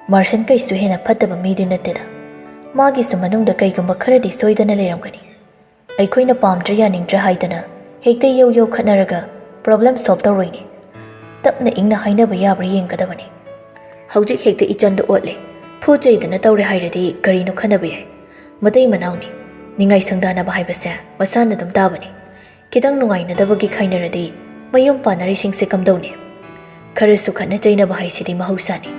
"ꯃꯥꯔꯁꯟ ꯀꯩꯁꯨ ꯍꯦꯟꯅ ꯐꯠꯇꯕ ꯃꯤꯗꯤ ꯅꯠꯇꯦꯗ꯫ ꯃꯥꯒꯤꯁꯨ ꯃꯅꯨꯡꯗ ꯀꯩꯒꯨꯝꯕ ꯈꯔꯗꯤ ꯁꯣꯏꯗꯅ ꯂꯩꯔꯝꯒꯅꯤ꯫ ꯑꯩꯈꯣꯏꯅ ꯄꯥꯝꯗ꯭ꯔꯦ ꯌꯥꯅꯤꯡꯗ꯭ꯔꯦ ꯍꯥꯏꯗꯅ ꯍꯦꯛꯇ ꯌꯧ ꯌꯧ ꯈꯠꯅꯔꯒ ꯄ꯭ꯔꯣꯕ꯭ꯂꯦꯝ ꯁꯣꯜꯕ ꯇꯧꯔꯣꯏꯅꯦ꯫ ꯇꯞꯅ ꯏꯪꯅ ꯍꯥꯏꯅꯕ ꯌꯥꯕ꯭ꯔꯥ ꯌꯦꯡꯒꯗꯕꯅꯤ꯫ ꯍꯧꯖꯤꯛ ꯍꯦꯛꯇ ꯏꯆꯟꯗ ꯑꯣꯠꯂꯦ, ꯐꯨ ꯆꯩꯗꯅ ꯇꯧꯔꯦ ꯍꯥꯏꯔꯗꯤ ꯀꯔꯤꯅꯣ ꯈꯟꯅꯕ ꯌꯥꯏ꯫ ꯃꯇꯩ ꯃꯅꯥꯎꯅꯤ, ꯅꯤꯡꯉꯥꯏ ꯁꯪꯗꯥꯅꯕ ꯍꯥꯏꯕꯁꯦ ꯃꯁꯥꯅ ꯑꯗꯨꯝ ꯇꯥꯕꯅꯤ꯫ ꯈꯤꯇꯪ ꯅꯨꯡꯉꯥꯏꯅꯗꯕꯒꯤ ꯈꯥꯏꯅꯔꯗꯤ ꯃꯌꯨꯝ ꯄꯥꯟꯅꯔꯤꯁꯤꯡꯁꯦ ꯀꯝꯗꯧꯅꯤ? ꯈꯔꯁꯨ ꯈꯠꯅ ꯆꯩꯅꯕ ꯍꯥꯏꯁꯤꯗꯤ ꯃꯍꯧꯁꯥꯅꯤ꯫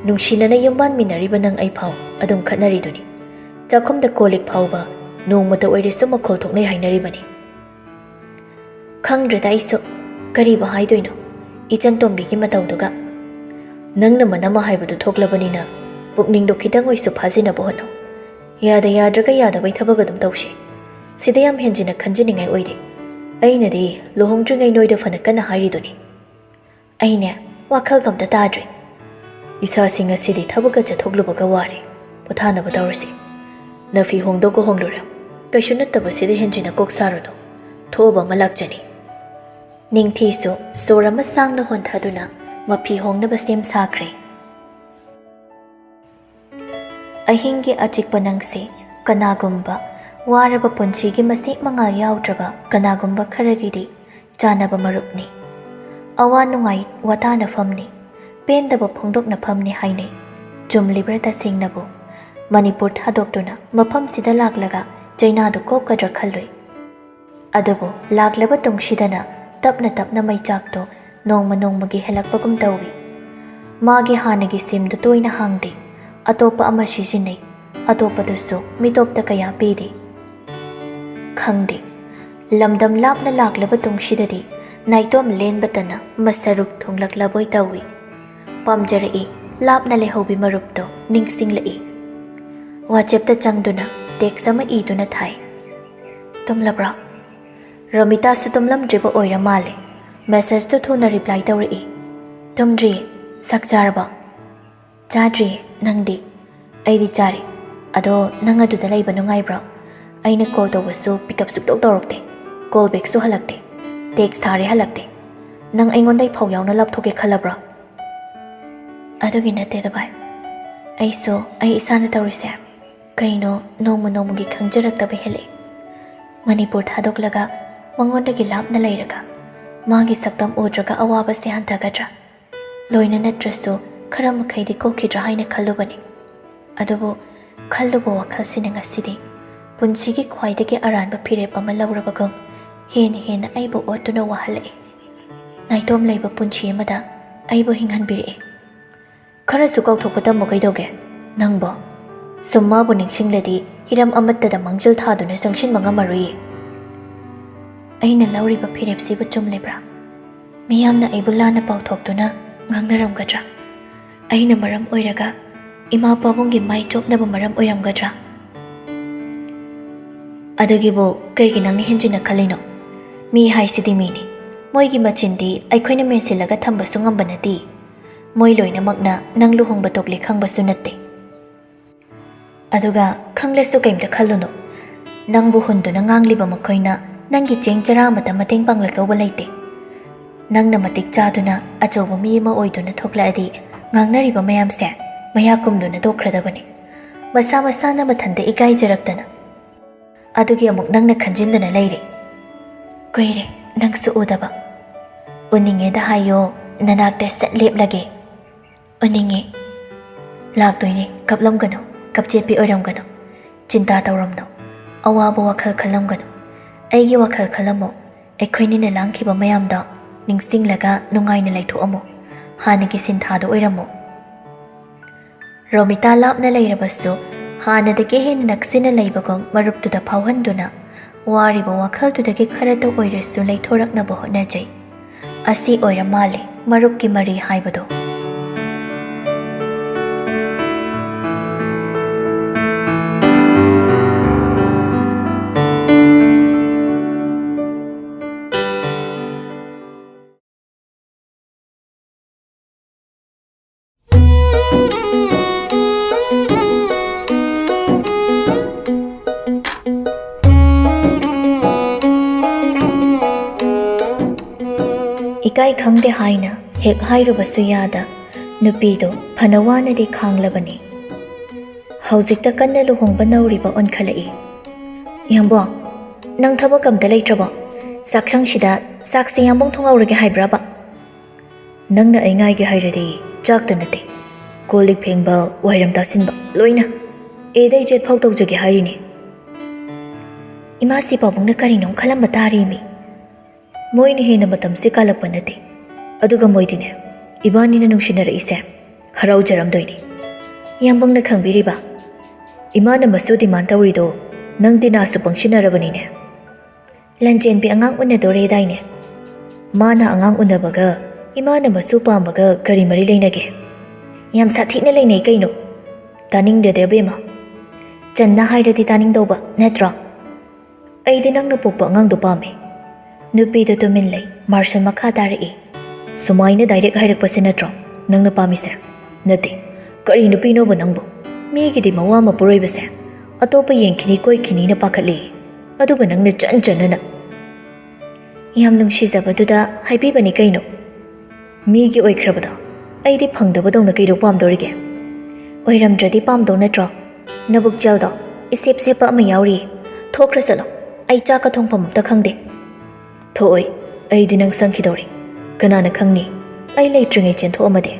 ꯅꯨꯡꯁꯤꯅꯅ ꯌꯨꯝꯕꯥꯟꯃꯤꯟꯅꯔꯤꯕ ꯅꯪ ꯑꯩ ꯐꯥꯎ ꯑꯗꯨꯝ ꯈꯠꯅꯔꯤꯗꯨꯅꯤ꯫ ꯆꯥꯛꯈꯨꯝꯗ ꯀꯣꯜ ꯂꯤꯛ ꯐꯥꯎꯕ ꯅꯣꯡꯃꯇ ꯑꯣꯏꯔꯁꯨ ꯃꯈꯣꯜ ꯊꯣꯛꯅꯩ ꯍꯥꯏꯅꯔꯤꯕꯅꯤ"꯫ "ꯈꯪꯗ꯭ꯔꯦꯗ ꯑꯩꯁꯨ ꯀꯔꯤꯕꯨ ꯍꯥꯏꯗꯣꯏꯅꯣ ꯏꯆꯟ ꯇꯣꯝꯕꯤꯒꯤ ꯃꯇꯧꯗꯨꯒ꯫ ꯅꯪꯅ ꯃꯅꯝꯃ ꯍꯥꯏꯕꯗꯨ ꯊꯣꯛꯂꯕꯅꯤꯅ ꯄꯨꯛꯅꯤꯡꯗꯣ ꯈꯤꯇꯪ ꯑꯣꯏꯁꯨ ꯐꯥꯖꯤꯟꯅꯕ ꯍꯣꯠꯅꯧ꯫ ꯌꯥꯗ ꯌꯥꯗ꯭ꯔꯒ ꯌꯥꯗꯕꯩ ꯊꯕꯛ ꯑꯗꯨꯝ ꯇꯧꯁꯤ꯫ ꯁꯤꯗ ꯌꯥꯝ ꯍꯦꯟꯖꯤꯟꯅ ꯈꯟꯖꯅꯤꯡꯉꯥꯏ ꯑꯣꯏꯗꯦ꯫ ꯑꯩꯅꯗꯤ ꯂꯨꯍꯣꯡꯗ꯭ꯔꯤꯉꯩ ꯅꯣꯏꯗ ꯐꯅ ꯀꯟꯅ ꯍꯥꯏꯔꯤꯗꯨꯅꯤ"꯫ "ꯑꯩꯅꯦ, ꯋꯥꯈꯜꯒ ꯑꯝꯇ ꯇꯥꯗ꯭ꯔꯦ꯫ ꯏꯁꯥꯁꯤ ꯉꯁꯤꯗꯤ ꯊꯕꯛꯀ ꯆꯠꯊꯣꯛꯂꯨꯕꯒ ꯋꯥꯔꯦ꯫ ꯄꯣꯊꯥꯅꯕ ꯇꯧꯔꯁꯤ꯫ ꯅꯐꯤ ꯍꯣꯡꯗꯣꯛꯀ ꯍꯣꯡꯂꯨꯔꯦ꯫ ꯀꯩꯁꯨ ꯅꯠꯇꯕꯁꯤꯗ ꯍꯦꯟꯖꯤꯟꯅ ꯀꯣꯛ ꯁꯥꯔꯨꯅꯨ꯫ ꯊꯣꯛꯑꯕ ꯑꯃ ꯂꯥꯛꯆꯅꯤ꯫ ꯅꯤꯡꯊꯤꯁꯨ ꯁꯣꯔ ꯑꯃ ꯁꯥꯡꯅ ꯍꯣꯟꯊꯗꯨꯅ ꯃꯐꯤ ꯍꯣꯡꯅꯕ ꯁꯦꯝ ꯁꯥꯈ꯭ꯔꯦ꯫ ꯑꯍꯤꯡꯒꯤ ꯑꯆꯤꯛꯄ ꯅꯪꯁꯦ ꯀꯅꯥꯒꯨꯝꯕ ꯋꯥꯔꯕ ꯄꯨꯟꯁꯤꯒꯤ ꯃꯁꯦꯛ ꯃꯉꯥꯜ ꯌꯥꯎꯗ꯭ꯔꯕ ꯀꯅꯥꯒꯨꯝꯕ ꯈꯔꯒꯤꯗꯤ ꯆꯥꯅꯕ ꯃꯔꯨꯞꯅꯤ꯫ ꯑꯋꯥ ꯅꯨꯡꯉꯥꯏ ꯋꯥꯇꯥꯅꯐꯝꯅꯤ, ꯄꯦꯟꯗꯕ ꯐꯣꯡꯗꯣꯛꯅꯐꯝꯅꯤ ꯍꯥꯏꯅꯩ꯫ ꯆꯨꯝꯂꯤꯕ꯭ꯔꯥ ꯇꯁꯦꯡꯅꯕꯨ? ꯃꯅꯤꯄꯨꯔ ꯊꯥꯗꯣꯛꯇꯨꯅ ꯃꯐꯝꯁꯤꯗ ꯂꯥꯛꯂꯒ ꯆꯩꯅꯥꯗꯨ ꯀꯣꯛꯀꯗ꯭ꯔꯥ ꯈꯜꯂꯨꯏ꯫ ꯑꯗꯨꯕꯨ ꯂꯥꯛꯂꯕ ꯇꯨꯡꯁꯤꯗꯅ ꯇꯞꯅ ꯇꯞꯅ ꯃꯩꯆꯥꯛꯇꯣ ꯅꯣꯡꯃ ꯅꯣꯡꯃꯒꯤ ꯍꯦꯜꯂꯛꯄꯒꯨꯝ ꯇꯧꯏ꯫ ꯃꯥꯒꯤ ꯍꯥꯟꯅꯒꯤ ꯁꯤꯝꯗꯨ ꯇꯣꯏꯅ ꯍꯥꯡꯗꯦ, ꯑꯇꯣꯞꯄ ꯑꯃ ꯁꯤꯖꯤꯟꯅꯩ꯫ ꯑꯇꯣꯞꯄꯗꯨꯁꯨ ꯃꯤꯇꯣꯞꯇ ꯀꯌꯥ ꯄꯤꯗꯦ꯫ ꯈꯪꯗꯦ, ꯂꯝꯗꯝ ꯂꯥꯞꯅ ꯂꯥꯛꯂꯕ ꯇꯨꯡꯁꯤꯗꯗꯤ ꯅꯥꯏꯇꯣꯝ ꯂꯦꯟꯕꯇꯅ ꯃꯁꯔꯨꯛ ꯊꯨꯡꯂꯛꯂꯕꯣꯏ ꯇꯧꯏ꯫ ꯄꯥꯝꯖꯔꯛꯏ, ꯂꯥꯞꯅ ꯂꯩꯍꯧꯕꯤ ꯃꯔꯨꯞꯇꯣ ꯅꯤꯡꯁꯤꯡꯂꯛꯏ꯫ WhatsAppꯇ ꯆꯪꯗꯨꯅ text ꯑꯃ ꯏꯗꯨꯅ ꯊꯥꯏ꯫ "ꯇꯨꯝꯂꯕ꯭ꯔꯣ?" ꯔꯣꯃꯤꯇꯥꯁꯨ ꯇꯨꯝꯂꯝꯗ꯭ꯔꯤꯕ ꯑꯣꯏꯔ ꯃꯥꯜꯂꯦ꯫ Messageꯇꯨ ꯊꯨꯅ reply ꯇꯧꯔꯛꯏ꯫ "ꯇꯨꯝꯗ꯭ꯔꯤꯌꯦ꯫ ꯆꯥꯛ ꯆꯥꯔꯕꯣ?" "ꯆꯥꯗ꯭ꯔꯤꯌꯦ꯫ ꯅꯪꯗꯤ?" "ꯑꯩꯗꯤ ꯆꯥꯔꯦ꯫ ꯑꯗꯣ ꯅꯪ ꯑꯗꯨꯗ ꯂꯩꯕ ꯅꯨꯡꯉꯥꯏꯕ꯭ꯔꯣ? ꯑꯩꯅ call ꯇꯧꯕꯁꯨ pick up ꯁꯨꯛꯇꯧ ꯇꯧꯔꯛꯇꯦ꯫ Call backꯁꯨ ꯍꯜꯂꯛꯇꯦ꯫ Text ꯊꯥꯔꯦ, ꯍꯜꯂꯛꯇꯦ꯫ ꯅꯪ ꯑꯩꯉꯣꯟꯗꯩ ꯐꯧ ꯌꯥꯎꯅ ꯂꯥꯞꯊꯣꯛꯀꯦ ꯈꯜꯂꯕ꯭ꯔꯣ?" "ꯑꯗꯨꯒꯤ ꯅꯠꯇꯦꯗ ꯚꯥꯏ꯫ ꯑꯩꯁꯨ ꯑꯩ ꯏꯁꯥꯅ ꯇꯧꯔꯤꯁꯦ ꯀꯩꯅꯣ ꯅꯣꯡꯃ ꯅꯣꯡꯃꯒꯤ ꯈꯪꯖꯔꯛꯇꯕ ꯍꯦꯜꯂꯛꯑꯦ꯫ ꯃꯅꯤꯄꯨꯔ ꯊꯥꯗꯣꯛꯂꯒ ꯃꯉꯣꯟꯗꯒꯤ ꯂꯥꯞꯅ ꯂꯩꯔꯒ ꯃꯥꯒꯤ ꯁꯛꯇꯝ ꯎꯗ꯭ꯔꯒ ꯑꯋꯥꯕꯁꯦ ꯍꯟꯊꯒꯗ꯭ꯔꯥ? ꯂꯣꯏꯅ ꯅꯠꯇ꯭ꯔꯁꯨ ꯈꯔ ꯃꯈꯩꯗꯤ ꯀꯣꯛꯈꯤꯗ꯭ꯔꯥ ꯍꯥꯏꯅ ꯈꯜꯂꯨꯕꯅꯤ꯫ ꯑꯗꯨꯕꯨ ꯈꯜꯂꯨꯕ ꯋꯥꯈꯜꯁꯤꯅ ꯉꯁꯤꯗꯤ ꯄꯨꯟꯁꯤꯒꯤ ꯈ꯭ꯋꯥꯏꯗꯒꯤ ꯑꯔꯥꯟꯕ ꯐꯤꯔꯦꯞ ꯑꯃ ꯂꯧꯔꯕꯒꯨꯝ ꯍꯦꯟꯅ ꯍꯦꯟꯅ ꯑꯩꯕꯨ ꯑꯣꯠꯇꯨꯅ ꯋꯥꯍꯜꯂꯛꯏ꯫ ꯅꯥꯏꯇꯣꯝ ꯂꯩꯕ ꯄꯨꯟꯁꯤ ꯑꯃꯗ ꯑꯩꯕꯨ ꯍꯤꯡꯍꯟꯕꯤꯔꯛꯑꯦ꯫ ꯈꯔꯁꯨ ꯀꯥꯎꯊꯣꯛꯄ ꯇꯝꯃꯨ ꯀꯩꯗꯧꯒꯦ ꯅꯪꯕꯣ? ꯁꯨꯝ ꯃꯥꯕꯨ ꯅꯤꯡꯁꯤꯡꯂꯗꯤ ꯍꯤꯔꯝ ꯑꯃꯠꯇꯗ ꯃꯥꯡꯖꯤꯜ ꯊꯥꯗꯨꯅ ꯆꯪꯁꯤꯟꯕ ꯉꯝꯃꯔꯣꯏꯌꯦ꯫" ꯑꯩꯅ ꯂꯧꯔꯤꯕ ꯐꯤꯔꯦꯞꯁꯤꯕꯨ ꯆꯨꯝꯂꯤꯕ꯭ꯔꯥ? ꯃꯤꯌꯥꯝꯅ ꯑꯩꯕꯨ ꯂꯥꯟꯅ ꯄꯥꯎꯊꯣꯛꯇꯨꯅ ꯉꯥꯡꯅꯔꯝꯒꯗ꯭ꯔꯥ? ꯑꯩꯅ ꯃꯔꯝ ꯑꯣꯏꯔꯒ ꯏꯃꯥ ꯄꯥꯕꯨꯡꯒꯤ ꯃꯥꯏ ꯆꯣꯞꯅꯕ ꯃꯔꯝ ꯑꯣꯏꯔꯝꯒꯗ꯭ꯔꯥ? ꯑꯗꯨꯒꯤꯕꯨ ꯀꯩꯒꯤ ꯅꯪꯅ ꯍꯦꯟꯖꯤꯟꯅ ꯈꯜꯂꯤꯅꯣ? ꯃꯤ ꯍꯥꯏꯁꯤꯗꯤ ꯃꯤꯅꯤ꯫ ꯃꯣꯏꯒꯤ ꯃꯆꯤꯟꯗꯤ ꯑꯩꯈꯣꯏꯅ ꯃꯦꯟꯁꯤꯜꯂꯒ ꯊꯝꯕꯁꯨ ꯉꯝꯕ ꯅꯠꯇꯦ꯫ ꯃꯣꯏ ꯂꯣꯏꯅꯃꯛꯅ ꯅꯪ ꯂꯨꯍꯣꯡꯕ ꯇꯣꯛꯂꯦ ꯈꯪꯕꯁꯨ ꯅꯠꯇꯦ꯫ ꯑꯗꯨꯒ ꯈꯪꯂꯁꯨ ꯀꯩꯝꯇ ꯈꯜꯂꯨꯅꯨ꯫ ꯅꯪꯕꯨ ꯍꯨꯟꯗꯨꯅ ꯉꯥꯡꯂꯤꯕ ꯃꯈꯣꯏꯅ ꯅꯪꯒꯤ ꯆꯦꯡ ꯆꯔꯥ ꯑꯃꯇ ꯃꯇꯦꯡ ꯄꯥꯡꯂꯛꯇꯧꯕ ꯂꯩꯇꯦ꯫ ꯅꯪꯅ ꯃꯇꯤꯛ ꯆꯥꯗꯨꯅ ꯑꯆꯧꯕ ꯃꯤ ꯑꯃ ꯑꯣꯏꯗꯨꯅ ꯊꯣꯛꯂꯛꯑꯗꯤ ꯉꯥꯡꯅꯔꯤꯕ ꯃꯌꯥꯝꯁꯦ ꯃꯌꯥ ꯀꯨꯝꯗꯨꯅ ꯇꯣꯛꯈ꯭ꯔꯗꯕꯅꯤ꯫ ꯃꯁꯥ ꯃꯁꯥꯅ ꯃꯊꯟꯇ ꯏꯀꯥꯏꯖꯔꯛꯇꯅ꯫ ꯑꯗꯨꯒꯤ ꯑꯃꯨꯛ ꯅꯪꯅ ꯈꯟꯖꯤꯟꯗꯅ ꯂꯩꯔꯦ꯫ ꯀꯨꯏꯔꯦ ꯅꯪꯁꯨ ꯎꯗꯕ꯫ ꯎꯅꯤꯡꯉꯦꯗ ꯍꯥꯏꯌꯣ, ꯅꯅꯥꯛꯇ ꯁꯠ ꯂꯦꯞꯂꯒꯦ꯫ ꯎꯅꯤꯡꯉꯦ꯫ ꯂꯥꯛꯇꯣꯏꯅꯦ, ꯀꯞꯂꯝꯒꯅꯨ, ꯀꯞꯆꯦꯠꯄꯤ ꯑꯣꯏꯔꯝꯒꯅꯨ, ꯆꯤꯟꯇꯥ ꯇꯧꯔꯝꯅꯨ, ꯑꯋꯥꯕ ꯋꯥꯈꯜ ꯈꯜꯂꯝꯒꯅꯨ꯫ ꯑꯩꯒꯤ ꯋꯥꯈꯜ ꯈꯜꯂꯝꯃꯣ, ꯑꯩꯈꯣꯏꯅꯤꯅ ꯂꯥꯡꯈꯤꯕ ꯃꯌꯥꯝꯗꯣ ꯅꯤꯡꯁꯤꯡꯂꯒ ꯅꯨꯡꯉꯥꯏꯅ ꯂꯩꯊꯣꯛꯑꯝꯃꯣ, ꯍꯥꯟꯅꯒꯤ ꯁꯤꯟꯊꯥꯗꯣ ꯑꯣꯏꯔꯝꯃꯣ꯫ ꯔꯣꯃꯤꯇꯥ ꯂꯥꯞꯅ ꯂꯩꯔꯕꯁꯨ ꯍꯥꯟꯅꯗꯒꯤ ꯍꯦꯟꯅ ꯅꯛꯁꯤꯟꯅ ꯂꯩꯕꯒꯨꯝ ꯃꯔꯨꯞꯇꯨꯗ ꯐꯥꯎꯍꯟꯗꯨꯅ ꯋꯥꯔꯤꯕ ꯋꯥꯈꯜꯗꯨꯗꯒꯤ ꯈꯔꯇ ꯑꯣꯏꯔꯁꯨ ꯂꯩꯊꯣꯔꯛꯅꯕ ꯍꯣꯠꯅꯖꯩ꯫ ꯑꯁꯤ ꯑꯣꯏꯔ ꯃꯥꯜꯂꯦ ꯃꯔꯨꯞꯀꯤ ꯃꯔꯤ ꯍꯥꯏꯕꯗꯣ꯫ ꯏꯀꯥꯏ ꯈꯪꯗꯦ ꯍꯥꯏꯅ ꯍꯦꯛ ꯍꯥꯏꯔꯨꯕꯁꯨ ꯌꯥꯗ ꯅꯨꯄꯤꯗꯣ ꯐꯅ ꯋꯥꯅꯗꯤ ꯈꯥꯡꯂꯕꯅꯤ꯫ ꯍꯧꯖꯤꯛꯇ ꯀꯟꯅ ꯂꯨꯍꯣꯡꯕ ꯅꯧꯔꯤꯕ ꯑꯣꯟꯈꯠꯂꯛꯏ꯫ "ꯏꯌꯥꯝꯕꯣ, ꯅꯪ ꯊꯕꯛ ꯑꯝꯇ ꯂꯩꯇ꯭ꯔꯕꯣ? ꯆꯥꯛꯁꯪꯁꯤꯗ ꯆꯥꯛꯁꯤ ꯏꯌꯥꯝꯕꯨꯡ ꯊꯣꯡꯍꯧꯔꯒꯦ ꯍꯥꯏꯕ꯭ꯔꯕ?" "ꯅꯪꯅ ꯑꯩ ꯉꯥꯏꯒꯦ ꯍꯥꯏꯔꯗꯤ ꯆꯥꯛꯇ ꯅꯠꯇꯦ, ꯀꯣꯜ ꯂꯤꯛ ꯐꯦꯡꯕ, ꯋꯥꯏꯔꯝ ꯇꯥꯁꯤꯟꯕ ꯂꯣꯏꯅ ꯑꯦꯗꯩ ꯖꯦꯠ ꯐꯥꯎ ꯇꯧꯖꯒꯦ ꯍꯥꯏꯔꯤꯅꯦ꯫" ꯏꯃꯥꯁꯤ ꯄꯥꯕꯨꯡꯅ ꯀꯔꯤꯅꯣꯝ ꯈꯜꯂꯝꯕ ꯇꯥꯔꯦꯃꯤ꯫ ꯃꯣꯏꯅ ꯍꯦꯟꯅ ꯃꯇꯝꯁꯦ ꯀꯥꯜꯂꯛꯄ ꯅꯠꯇꯦ꯫ ꯑꯗꯨꯒ ꯃꯣꯏꯗꯤꯅꯦ, ꯏꯕꯥꯅꯤꯅ ꯅꯨꯡꯁꯤꯅꯔꯛꯏꯁꯦ ꯍꯔꯥꯎꯖꯔꯝꯗꯣꯏꯅꯤ꯫ ꯏꯌꯥꯝꯕꯨꯡꯅ ꯈꯪꯕꯤꯔꯤꯕ? ꯏꯃꯥꯅ ꯃꯁꯨ ꯗꯤꯃꯥꯟ ꯇꯧꯔꯤꯗꯣ ꯅꯪ ꯗꯤꯅꯥꯁꯨ ꯄꯪꯁꯤꯟꯅꯔꯕꯅꯤꯅꯦ꯫ ꯂꯟꯖꯦꯟꯕꯤ ꯑꯉꯥꯡ ꯎꯅꯗꯣꯔꯦꯗꯥꯏꯅꯦ? ꯃꯥꯅ ꯑꯉꯥꯡ ꯎꯅꯕꯒ ꯏꯃꯥꯅ ꯃꯁꯨ ꯄꯥꯝꯕꯒ ꯀꯔꯤ ꯃꯔꯤ ꯂꯩꯅꯒꯦ? ꯌꯥꯝ ꯁꯥꯊꯤꯅ ꯂꯩꯅꯩ ꯀꯩꯅꯣ꯫ ꯇꯥꯅꯤꯡꯗꯦꯗ ꯑꯕꯦꯝꯃ꯫ ꯆꯟꯅ ꯍꯥꯏꯔꯗꯤ ꯇꯥꯅꯤꯡꯗꯧꯕ ꯅꯠꯇ꯭ꯔꯣ? ꯑꯩꯗꯤ ꯅꯪꯅ ꯄꯣꯛꯄ ꯑꯉꯥꯡꯗꯣ ꯄꯥꯝꯃꯦ꯫ ꯅꯨꯄꯤꯗꯣ ꯇꯨꯃꯤꯟ ꯂꯩ꯫ ꯃꯥꯔꯁꯦꯜ ꯃꯈꯥ ꯇꯥꯔꯛꯏ꯫ ꯁꯨꯃꯥꯏꯅ ꯗꯥꯏꯔꯦꯛ ꯍꯥꯏꯔꯛꯄꯁꯦ ꯅꯠꯇ꯭ꯔꯣ ꯅꯪꯅ ꯄꯥꯝꯃꯤꯁꯦ? ꯅꯠꯇꯦ꯫ ꯀꯔꯤ ꯅꯨꯄꯤꯅꯣꯕ ꯅꯪꯕꯨ? ꯃꯤꯒꯤꯗꯤ ꯃꯋꯥ ꯃꯄꯨꯔꯣꯏꯕꯁꯦ ꯑꯇꯣꯞꯄ ꯌꯦꯡꯈꯤꯅꯤ ꯀꯣꯏꯈꯤꯅꯤꯅ ꯄꯥꯈꯠꯂꯤ꯫ ꯑꯗꯨꯒ ꯅꯪꯅ ꯆꯟ ꯆꯟꯅꯅ ꯌꯥꯝ ꯅꯨꯡꯁꯤꯖꯕꯗꯨꯗ ꯍꯥꯏꯕꯤꯕꯅꯤ ꯀꯩꯅꯣ꯫ ꯃꯤꯒꯤ ꯑꯣꯏꯈ꯭ꯔꯕꯗꯣ ꯑꯩꯗꯤ ꯐꯪꯗꯕꯗꯧꯅ ꯀꯩꯗꯧ ꯄꯥꯝꯗꯣꯔꯤꯒꯦ? ꯑꯣꯏꯔꯝꯗ꯭ꯔꯗꯤ ꯄꯥꯝꯗꯧ ꯅꯠꯇ꯭ꯔꯣ? ꯅꯕꯨꯛꯆꯦꯜꯗꯣ ꯏꯁꯦꯞ ꯁꯦꯞꯄ ꯑꯃ ꯌꯥꯎꯔꯤꯌꯦ꯫ ꯊꯣꯛꯈ꯭ꯔꯁꯠꯂꯣ, ꯑꯩ ꯆꯥꯛꯀ ꯊꯣꯡꯐꯝ ꯑꯝꯇ ꯈꯪꯗꯦ꯫ ꯊꯣꯛꯑꯣꯏ, ꯑꯩꯗꯤ ꯅꯪ ꯁꯪꯈꯤꯗꯧꯔꯦ꯫ ꯀꯅꯥꯅ ꯈꯪꯅꯤ, ꯑꯩ ꯂꯩꯇ꯭ꯔꯤꯉꯩ ꯆꯦꯟꯊꯣꯛꯑꯝꯃꯗꯤ?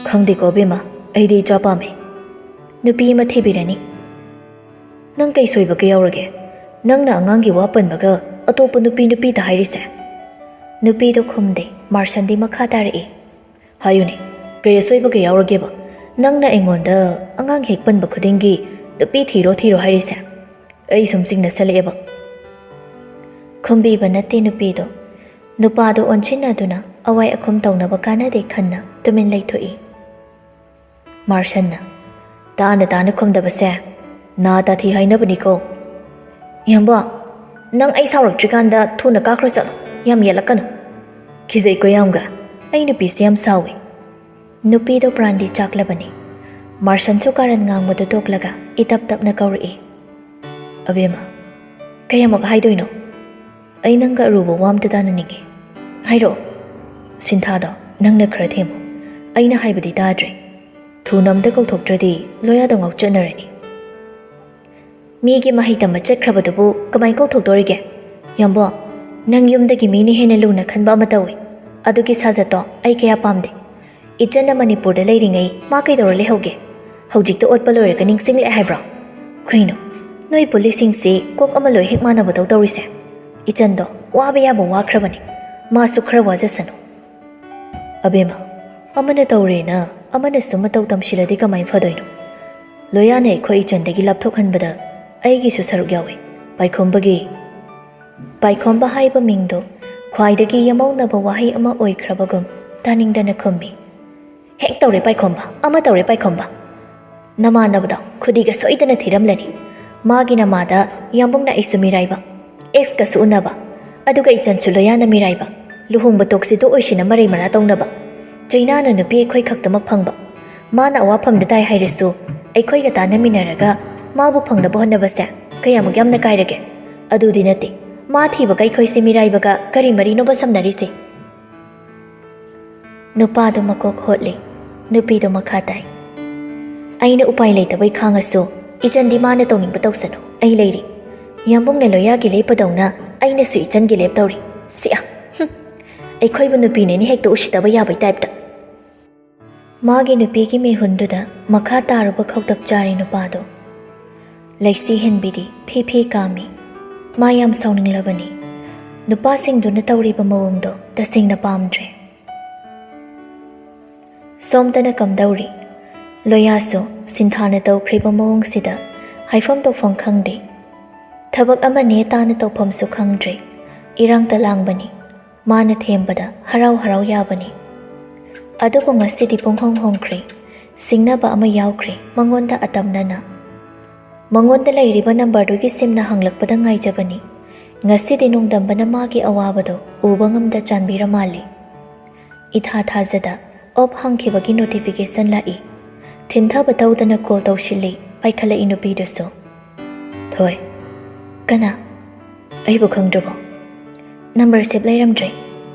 ꯈꯪꯗꯦꯀꯣ ꯕꯦꯝꯃ, ꯑꯩꯗꯤ ꯏꯆꯥ ꯄꯥꯝꯃꯦ꯫ ꯅꯨꯄꯤ ꯑꯃ ꯊꯤꯕꯤꯔꯅꯤ꯫ ꯅꯪ ꯀꯩ ꯁꯣꯏꯕꯒ ꯌꯥꯎꯔꯒꯦ? ꯅꯪꯅ ꯑꯉꯥꯡꯒꯤ ꯋꯥ ꯄꯟꯕꯒ ꯑꯇꯣꯞꯄ ꯅꯨꯄꯤ ꯅꯨꯄꯤꯗ ꯍꯥꯏꯔꯤꯁꯦ? ꯅꯨꯄꯤꯗꯣ ꯈꯨꯝꯗꯦ꯫ ꯃꯥꯔꯁꯟꯗꯤ ꯃꯈꯥ ꯇꯥꯔꯛꯏ꯫ ꯍꯥꯏꯌꯨꯅꯦ, ꯀꯩ ꯑꯁꯣꯏꯕꯒ ꯌꯥꯎꯔꯒꯦꯕ? ꯅꯪꯅ ꯑꯩꯉꯣꯟꯗ ꯑꯉꯥꯡ ꯍꯦꯛ ꯄꯟꯕ ꯈꯨꯗꯤꯡꯒꯤ ꯅꯨꯄꯤ ꯊꯤꯔꯣ ꯊꯤꯔꯣ ꯍꯥꯏꯔꯤꯁꯦ? ꯑꯩ ꯁꯨꯝ ꯆꯤꯡꯅꯁꯜꯂꯛꯑꯦꯕ꯫ ꯈꯨꯝꯕꯤꯕ ꯅꯠꯇꯦ ꯅꯨꯄꯤꯗꯣ꯫ ꯅꯨꯄꯥꯗꯣ ꯑꯣꯟꯁꯤꯟꯅꯗꯨꯅ ꯑꯋꯥꯏ ꯑꯈꯨꯝ ꯇꯧꯅꯕ ꯀꯥꯟꯅꯗꯦ ꯈꯟꯅ ꯇꯨꯃꯤꯟ ꯂꯩꯊꯣꯛꯏ꯫ ꯃꯥꯔꯁꯟꯅ, ꯇꯥꯅ ꯇꯥꯅ ꯈꯨꯝꯗꯕꯁꯦ ꯅꯥ ꯇꯥꯊꯤ ꯍꯥꯏꯅꯕꯅꯤꯀꯣ꯫ ꯏꯌꯥꯝꯕ, ꯅꯪ ꯑꯩ ꯁꯥꯎꯔꯛꯇ꯭ꯔꯤꯀꯥꯟꯗ ꯊꯨꯅ ꯀꯥꯈ꯭ꯔꯣ ꯆꯠꯂꯣ, ꯌꯥꯝ ꯌꯦꯠꯂꯛꯀꯅꯨ꯫ ꯈꯤꯖꯩꯀꯣ ꯌꯥꯝꯒ, ꯑꯩ ꯅꯨꯄꯤꯁꯦ ꯌꯥꯝ ꯁꯥꯎꯏ꯫ ꯅꯨꯄꯤꯗꯣ ꯄ꯭ꯔꯥꯟꯗꯤ ꯆꯥꯛꯂꯕꯅꯤ꯫ ꯃꯥꯔꯁꯟꯁꯨ ꯀꯥꯔꯟ ꯉꯥꯡꯕꯗꯨ ꯇꯣꯛꯂꯒ ꯏꯇꯞ ꯇꯞꯅ ꯀꯧꯔꯛꯏ꯫ ꯑꯕꯦꯝꯃ, ꯀꯌꯥꯃꯨꯛ ꯍꯥꯏꯗꯣꯏꯅꯣ? ꯑꯩ ꯅꯪꯒ ꯑꯔꯨꯕ ꯋꯥ ꯑꯝꯇ ꯇꯥꯅꯅꯤꯡꯉꯤ꯫ ꯍꯥꯏꯔꯛꯑꯣ꯫ ꯁꯤꯟꯊꯥꯗꯣ ꯅꯪꯅ ꯈꯔ ꯊꯦꯝꯃꯨ꯫ ꯑꯩꯅ ꯍꯥꯏꯕꯗꯤ ꯇꯥꯗ꯭ꯔꯦ꯫ ꯊꯨꯅ ꯑꯝꯇ ꯀꯧꯊꯣꯛꯇ꯭ꯔꯗꯤ ꯂꯣꯌꯥꯗꯣ ꯉꯥꯎꯆꯠꯅꯔꯅꯤ꯫ ꯃꯤꯒꯤ ꯃꯍꯩ ꯇꯝꯕ ꯆꯠꯈ꯭ꯔꯕꯗꯨꯕꯨ ꯀꯃꯥꯏ ꯀꯧꯊꯣꯛꯇꯣꯔꯤꯒꯦ? ꯌꯥꯝꯕꯣ, ꯅꯪ ꯌꯨꯝꯗꯒꯤ ꯃꯤꯅ ꯍꯦꯟꯅ ꯂꯨꯅ ꯈꯟꯕ ꯑꯃ ꯇꯧꯏ꯫ ꯑꯗꯨꯒꯤ ꯁꯥꯖꯠꯇꯣ ꯑꯩ ꯀꯌꯥ ꯄꯥꯝꯗꯦ꯫ ꯏꯆꯟꯅ ꯃꯅꯤꯄꯨꯔꯗ ꯂꯩꯔꯤꯉꯩ ꯃꯥ ꯀꯩꯗꯧꯔ ꯂꯩꯍꯧꯒꯦ? ꯍꯧꯖꯤꯛꯇ ꯑꯣꯠꯄ ꯂꯣꯏꯔꯒ ꯅꯤꯡꯁꯤꯡꯂꯛꯑꯦ ꯍꯥꯏꯕ꯭ꯔꯣ? ꯀꯩꯅꯣ, ꯅꯣꯏ ꯄꯨꯂꯤꯁꯁꯤꯡꯁꯤ ꯀꯣꯛ ꯑꯃ ꯂꯣꯏ ꯍꯦꯛ ꯃꯥꯟꯅꯕꯗꯧ ꯇꯧꯔꯤꯁꯦ? ꯏꯆꯟꯗꯣ ꯋꯥꯕ ꯌꯥꯕ ꯋꯥꯈ꯭ꯔꯕꯅꯤ꯫ ꯃꯥꯁꯨ ꯈꯔ ꯋꯥꯖꯁꯅꯨ꯫ ꯑꯕꯦꯝꯃ, ꯑꯃꯅ ꯇꯧꯔꯦꯅ ꯑꯃꯅꯁꯨ ꯃꯇꯧ ꯇꯝꯁꯤꯜꯂꯗꯤ ꯀꯃꯥꯏ ꯐꯗꯣꯏꯅꯣ? ꯂꯣꯌꯥꯅ ꯑꯩꯈꯣꯏ ꯏꯆꯟꯗꯒꯤ ꯂꯥꯞꯊꯣꯛꯍꯟꯕꯗ ꯑꯩꯒꯤꯁꯨ ꯁꯔꯨꯛ ꯌꯥꯎꯏ꯫ ꯄꯥꯏꯈꯣꯝꯕꯒꯤ, ꯄꯥꯏꯈꯣꯝꯕ ꯍꯥꯏꯕ ꯃꯤꯡꯗꯣ ꯈ꯭ꯋꯥꯏꯗꯒꯤ ꯌꯥꯃꯧꯅꯕ ꯋꯥꯍꯩ ꯑꯃ ꯑꯣꯏꯈ꯭ꯔꯕꯒꯨꯝ ꯇꯥꯅꯤꯡꯗꯅ ꯈꯨꯝꯃꯤ꯫ ꯍꯦꯛ ꯇꯧꯔꯦ ꯄꯥꯏꯈꯣꯝꯕ, ꯑꯃ ꯇꯧꯔꯦ ꯄꯥꯏꯈꯣꯝꯕ꯫ ꯅꯃꯥꯟꯅꯕꯗꯣ ꯈꯨꯗꯤꯒ ꯁꯣꯏꯗꯅ ꯊꯤꯔꯝꯂꯅꯤ꯫ ꯃꯥꯒꯤ ꯅꯃꯥꯗ ꯌꯥꯝꯕꯨꯡꯅ ꯑꯩꯁꯨ ꯃꯤꯔꯥꯏꯕ, ꯑꯦꯛꯁꯀꯁꯨ ꯎꯅꯕ, ꯑꯗꯨꯒ ꯏꯆꯟꯁꯨ ꯂꯣꯌꯥꯅ ꯃꯤꯔꯥꯏꯕ, ꯂꯨꯍꯣꯡꯕ ꯇꯣꯛꯁꯤꯗꯣ ꯑꯣꯏꯁꯤꯅ ꯃꯔꯩ ꯃꯔꯥ ꯇꯧꯅꯕ꯫ ꯆꯩꯅꯥꯅ ꯅꯨꯄꯤ ꯑꯩꯈꯣꯏ ꯈꯛꯇꯃꯛ ꯐꯪꯕ꯫ ꯃꯥꯅ ꯑꯋꯥꯐꯝꯗ ꯇꯥꯏ ꯍꯥꯏꯔꯁꯨ ꯑꯩꯈꯣꯏꯒ ꯇꯥꯟꯅꯃꯤꯟꯅꯔꯒ ꯃꯥꯕꯨ ꯐꯪꯅꯕ ꯍꯣꯠꯅꯕꯁꯦ ꯀꯌꯥꯃꯨꯛ ꯌꯥꯝꯅ ꯀꯥꯏꯔꯒꯦ? ꯑꯗꯨꯗꯤ ꯅꯠꯇꯦ, ꯃꯥ ꯊꯤꯕꯒ ꯑꯩꯈꯣꯏꯁꯦ ꯃꯤꯔꯥꯏꯕꯒ ꯀꯔꯤ ꯃꯔꯤꯅꯣꯕ ꯁꯝꯅꯔꯤꯁꯦ? ꯅꯨꯄꯥꯗꯣ ꯃꯀꯣꯛ ꯍꯣꯠꯂꯤ, ꯅꯨꯄꯤꯗꯣ ꯃꯈꯥ ꯇꯥꯏ꯫ ꯑꯩꯅ ꯎꯄꯥꯏ ꯂꯩꯇꯕꯩ ꯈꯥꯡꯉꯁꯨ, ꯏꯆꯟꯗꯤ ꯃꯥꯅ ꯇꯧꯅꯤꯡꯕ ꯇꯧꯁꯅꯨ, ꯑꯩ ꯂꯩꯔꯤ꯫ ꯌꯥꯝꯕꯨꯡꯅ ꯂꯣꯌꯥꯒꯤ ꯂꯦꯞꯄꯗꯧꯅ ꯑꯩꯅꯁꯨ ꯏꯆꯟꯒꯤ ꯂꯦꯞꯇꯧꯔꯤ꯫ ꯁꯤꯌꯥ! ꯍꯨꯝ! ꯑꯩꯈꯣꯏꯕꯨ ꯅꯨꯄꯤꯅꯦꯅ ꯍꯦꯛꯇ ꯎꯁꯤꯠꯇꯕ ꯌꯥꯕꯩ ꯇꯥꯏꯞꯇ꯫ ꯃꯥꯒꯤ ꯅꯨꯄꯤꯒꯤ ꯃꯤꯍꯨꯟꯗꯨꯗ ꯃꯈꯥ ꯇꯥꯔꯨꯕ ꯈꯧꯇꯛ ꯆꯥꯔꯤ ꯅꯨꯄꯥꯗꯣ꯫ ꯂꯩꯁꯤ ꯍꯦꯟꯕꯤꯗꯤ ꯐꯤ ꯐꯤ ꯀꯥꯝꯃꯤ꯫ ꯃꯥ ꯌꯥꯝ ꯁꯥꯎꯅꯤꯡꯂꯕꯅꯤ꯫ ꯅꯨꯄꯥꯁꯤꯡꯗꯨꯅ ꯇꯧꯔꯤꯕ ꯃꯑꯣꯡꯗꯣ ꯇꯁꯦꯡꯅ ꯄꯥꯝꯗ꯭ꯔꯦ꯫ ꯁꯣꯝꯗꯅ ꯀꯝꯗꯧꯔꯤ? ꯂꯣꯌꯥꯁꯨ ꯁꯤꯟꯊꯥꯅ ꯇꯧꯈ꯭ꯔꯤꯕ ꯃꯑꯣꯡꯁꯤꯗ ꯍꯥꯏꯐꯝ ꯇꯧꯐꯝ ꯈꯪꯗꯦ꯫ ꯊꯕꯛ ꯑꯃ ꯅꯦ ꯇꯥꯅ ꯇꯧꯐꯝꯁꯨ ꯈꯪꯗ꯭ꯔꯦ꯫ ꯏꯔꯥꯡꯇ ꯂꯥꯡꯕꯅꯤ꯫ ꯃꯥꯅ ꯊꯦꯝꯕꯗ ꯍꯔꯥꯎ ꯍꯔꯥꯎ ꯌꯥꯕꯅꯤ꯫ ꯑꯗꯨꯕꯨ ꯉꯁꯤꯗꯤ ꯄꯨꯡꯍꯣꯡ ꯍꯣꯡꯈ꯭ꯔꯦ꯫ ꯁꯤꯡꯅꯕ ꯑꯃ ꯌꯥꯎꯈ꯭ꯔꯦ ꯃꯉꯣꯟꯗ ꯑꯇꯝꯅꯅ꯫ ꯃꯉꯣꯟꯗ ꯂꯩꯔꯤꯕ ꯅꯝꯕꯔꯗꯨꯒꯤ ꯁꯤꯝꯅ ꯍꯪꯂꯛꯄꯗ ꯉꯥꯏꯖꯕꯅꯤ꯫ ꯉꯁꯤꯗꯤ ꯅꯣꯡꯗꯝꯕꯅ ꯃꯥꯒꯤ ꯑꯋꯥꯕꯗꯣ ꯎꯕ ꯉꯝꯗ ꯆꯥꯟꯕꯤꯔ ꯃꯥꯜꯂꯤ꯫ ꯏꯊꯥ ꯊꯥꯖꯗ ꯑꯣꯞ ꯍꯥꯡꯈꯤꯕꯒꯤ ꯅꯣꯇꯤꯐꯤꯀꯦꯁꯟ ꯂꯥꯛꯏ꯫ ꯊꯤꯟꯊꯕ ꯇꯧꯗꯅ ꯀꯣꯜ ꯇꯧꯁꯤꯜꯂꯤ, ꯄꯥꯏꯈꯠꯂꯛꯏ ꯅꯨꯄꯤꯗꯨꯁꯨ꯫ "ꯊꯣꯏ, ꯀꯅꯥ? ꯑꯩꯕꯨ ꯈꯪꯗ꯭ꯔꯕꯣ? ꯅꯝꯕꯔ ꯁꯦꯞ ꯂꯩꯔꯝꯗ꯭ꯔꯦ,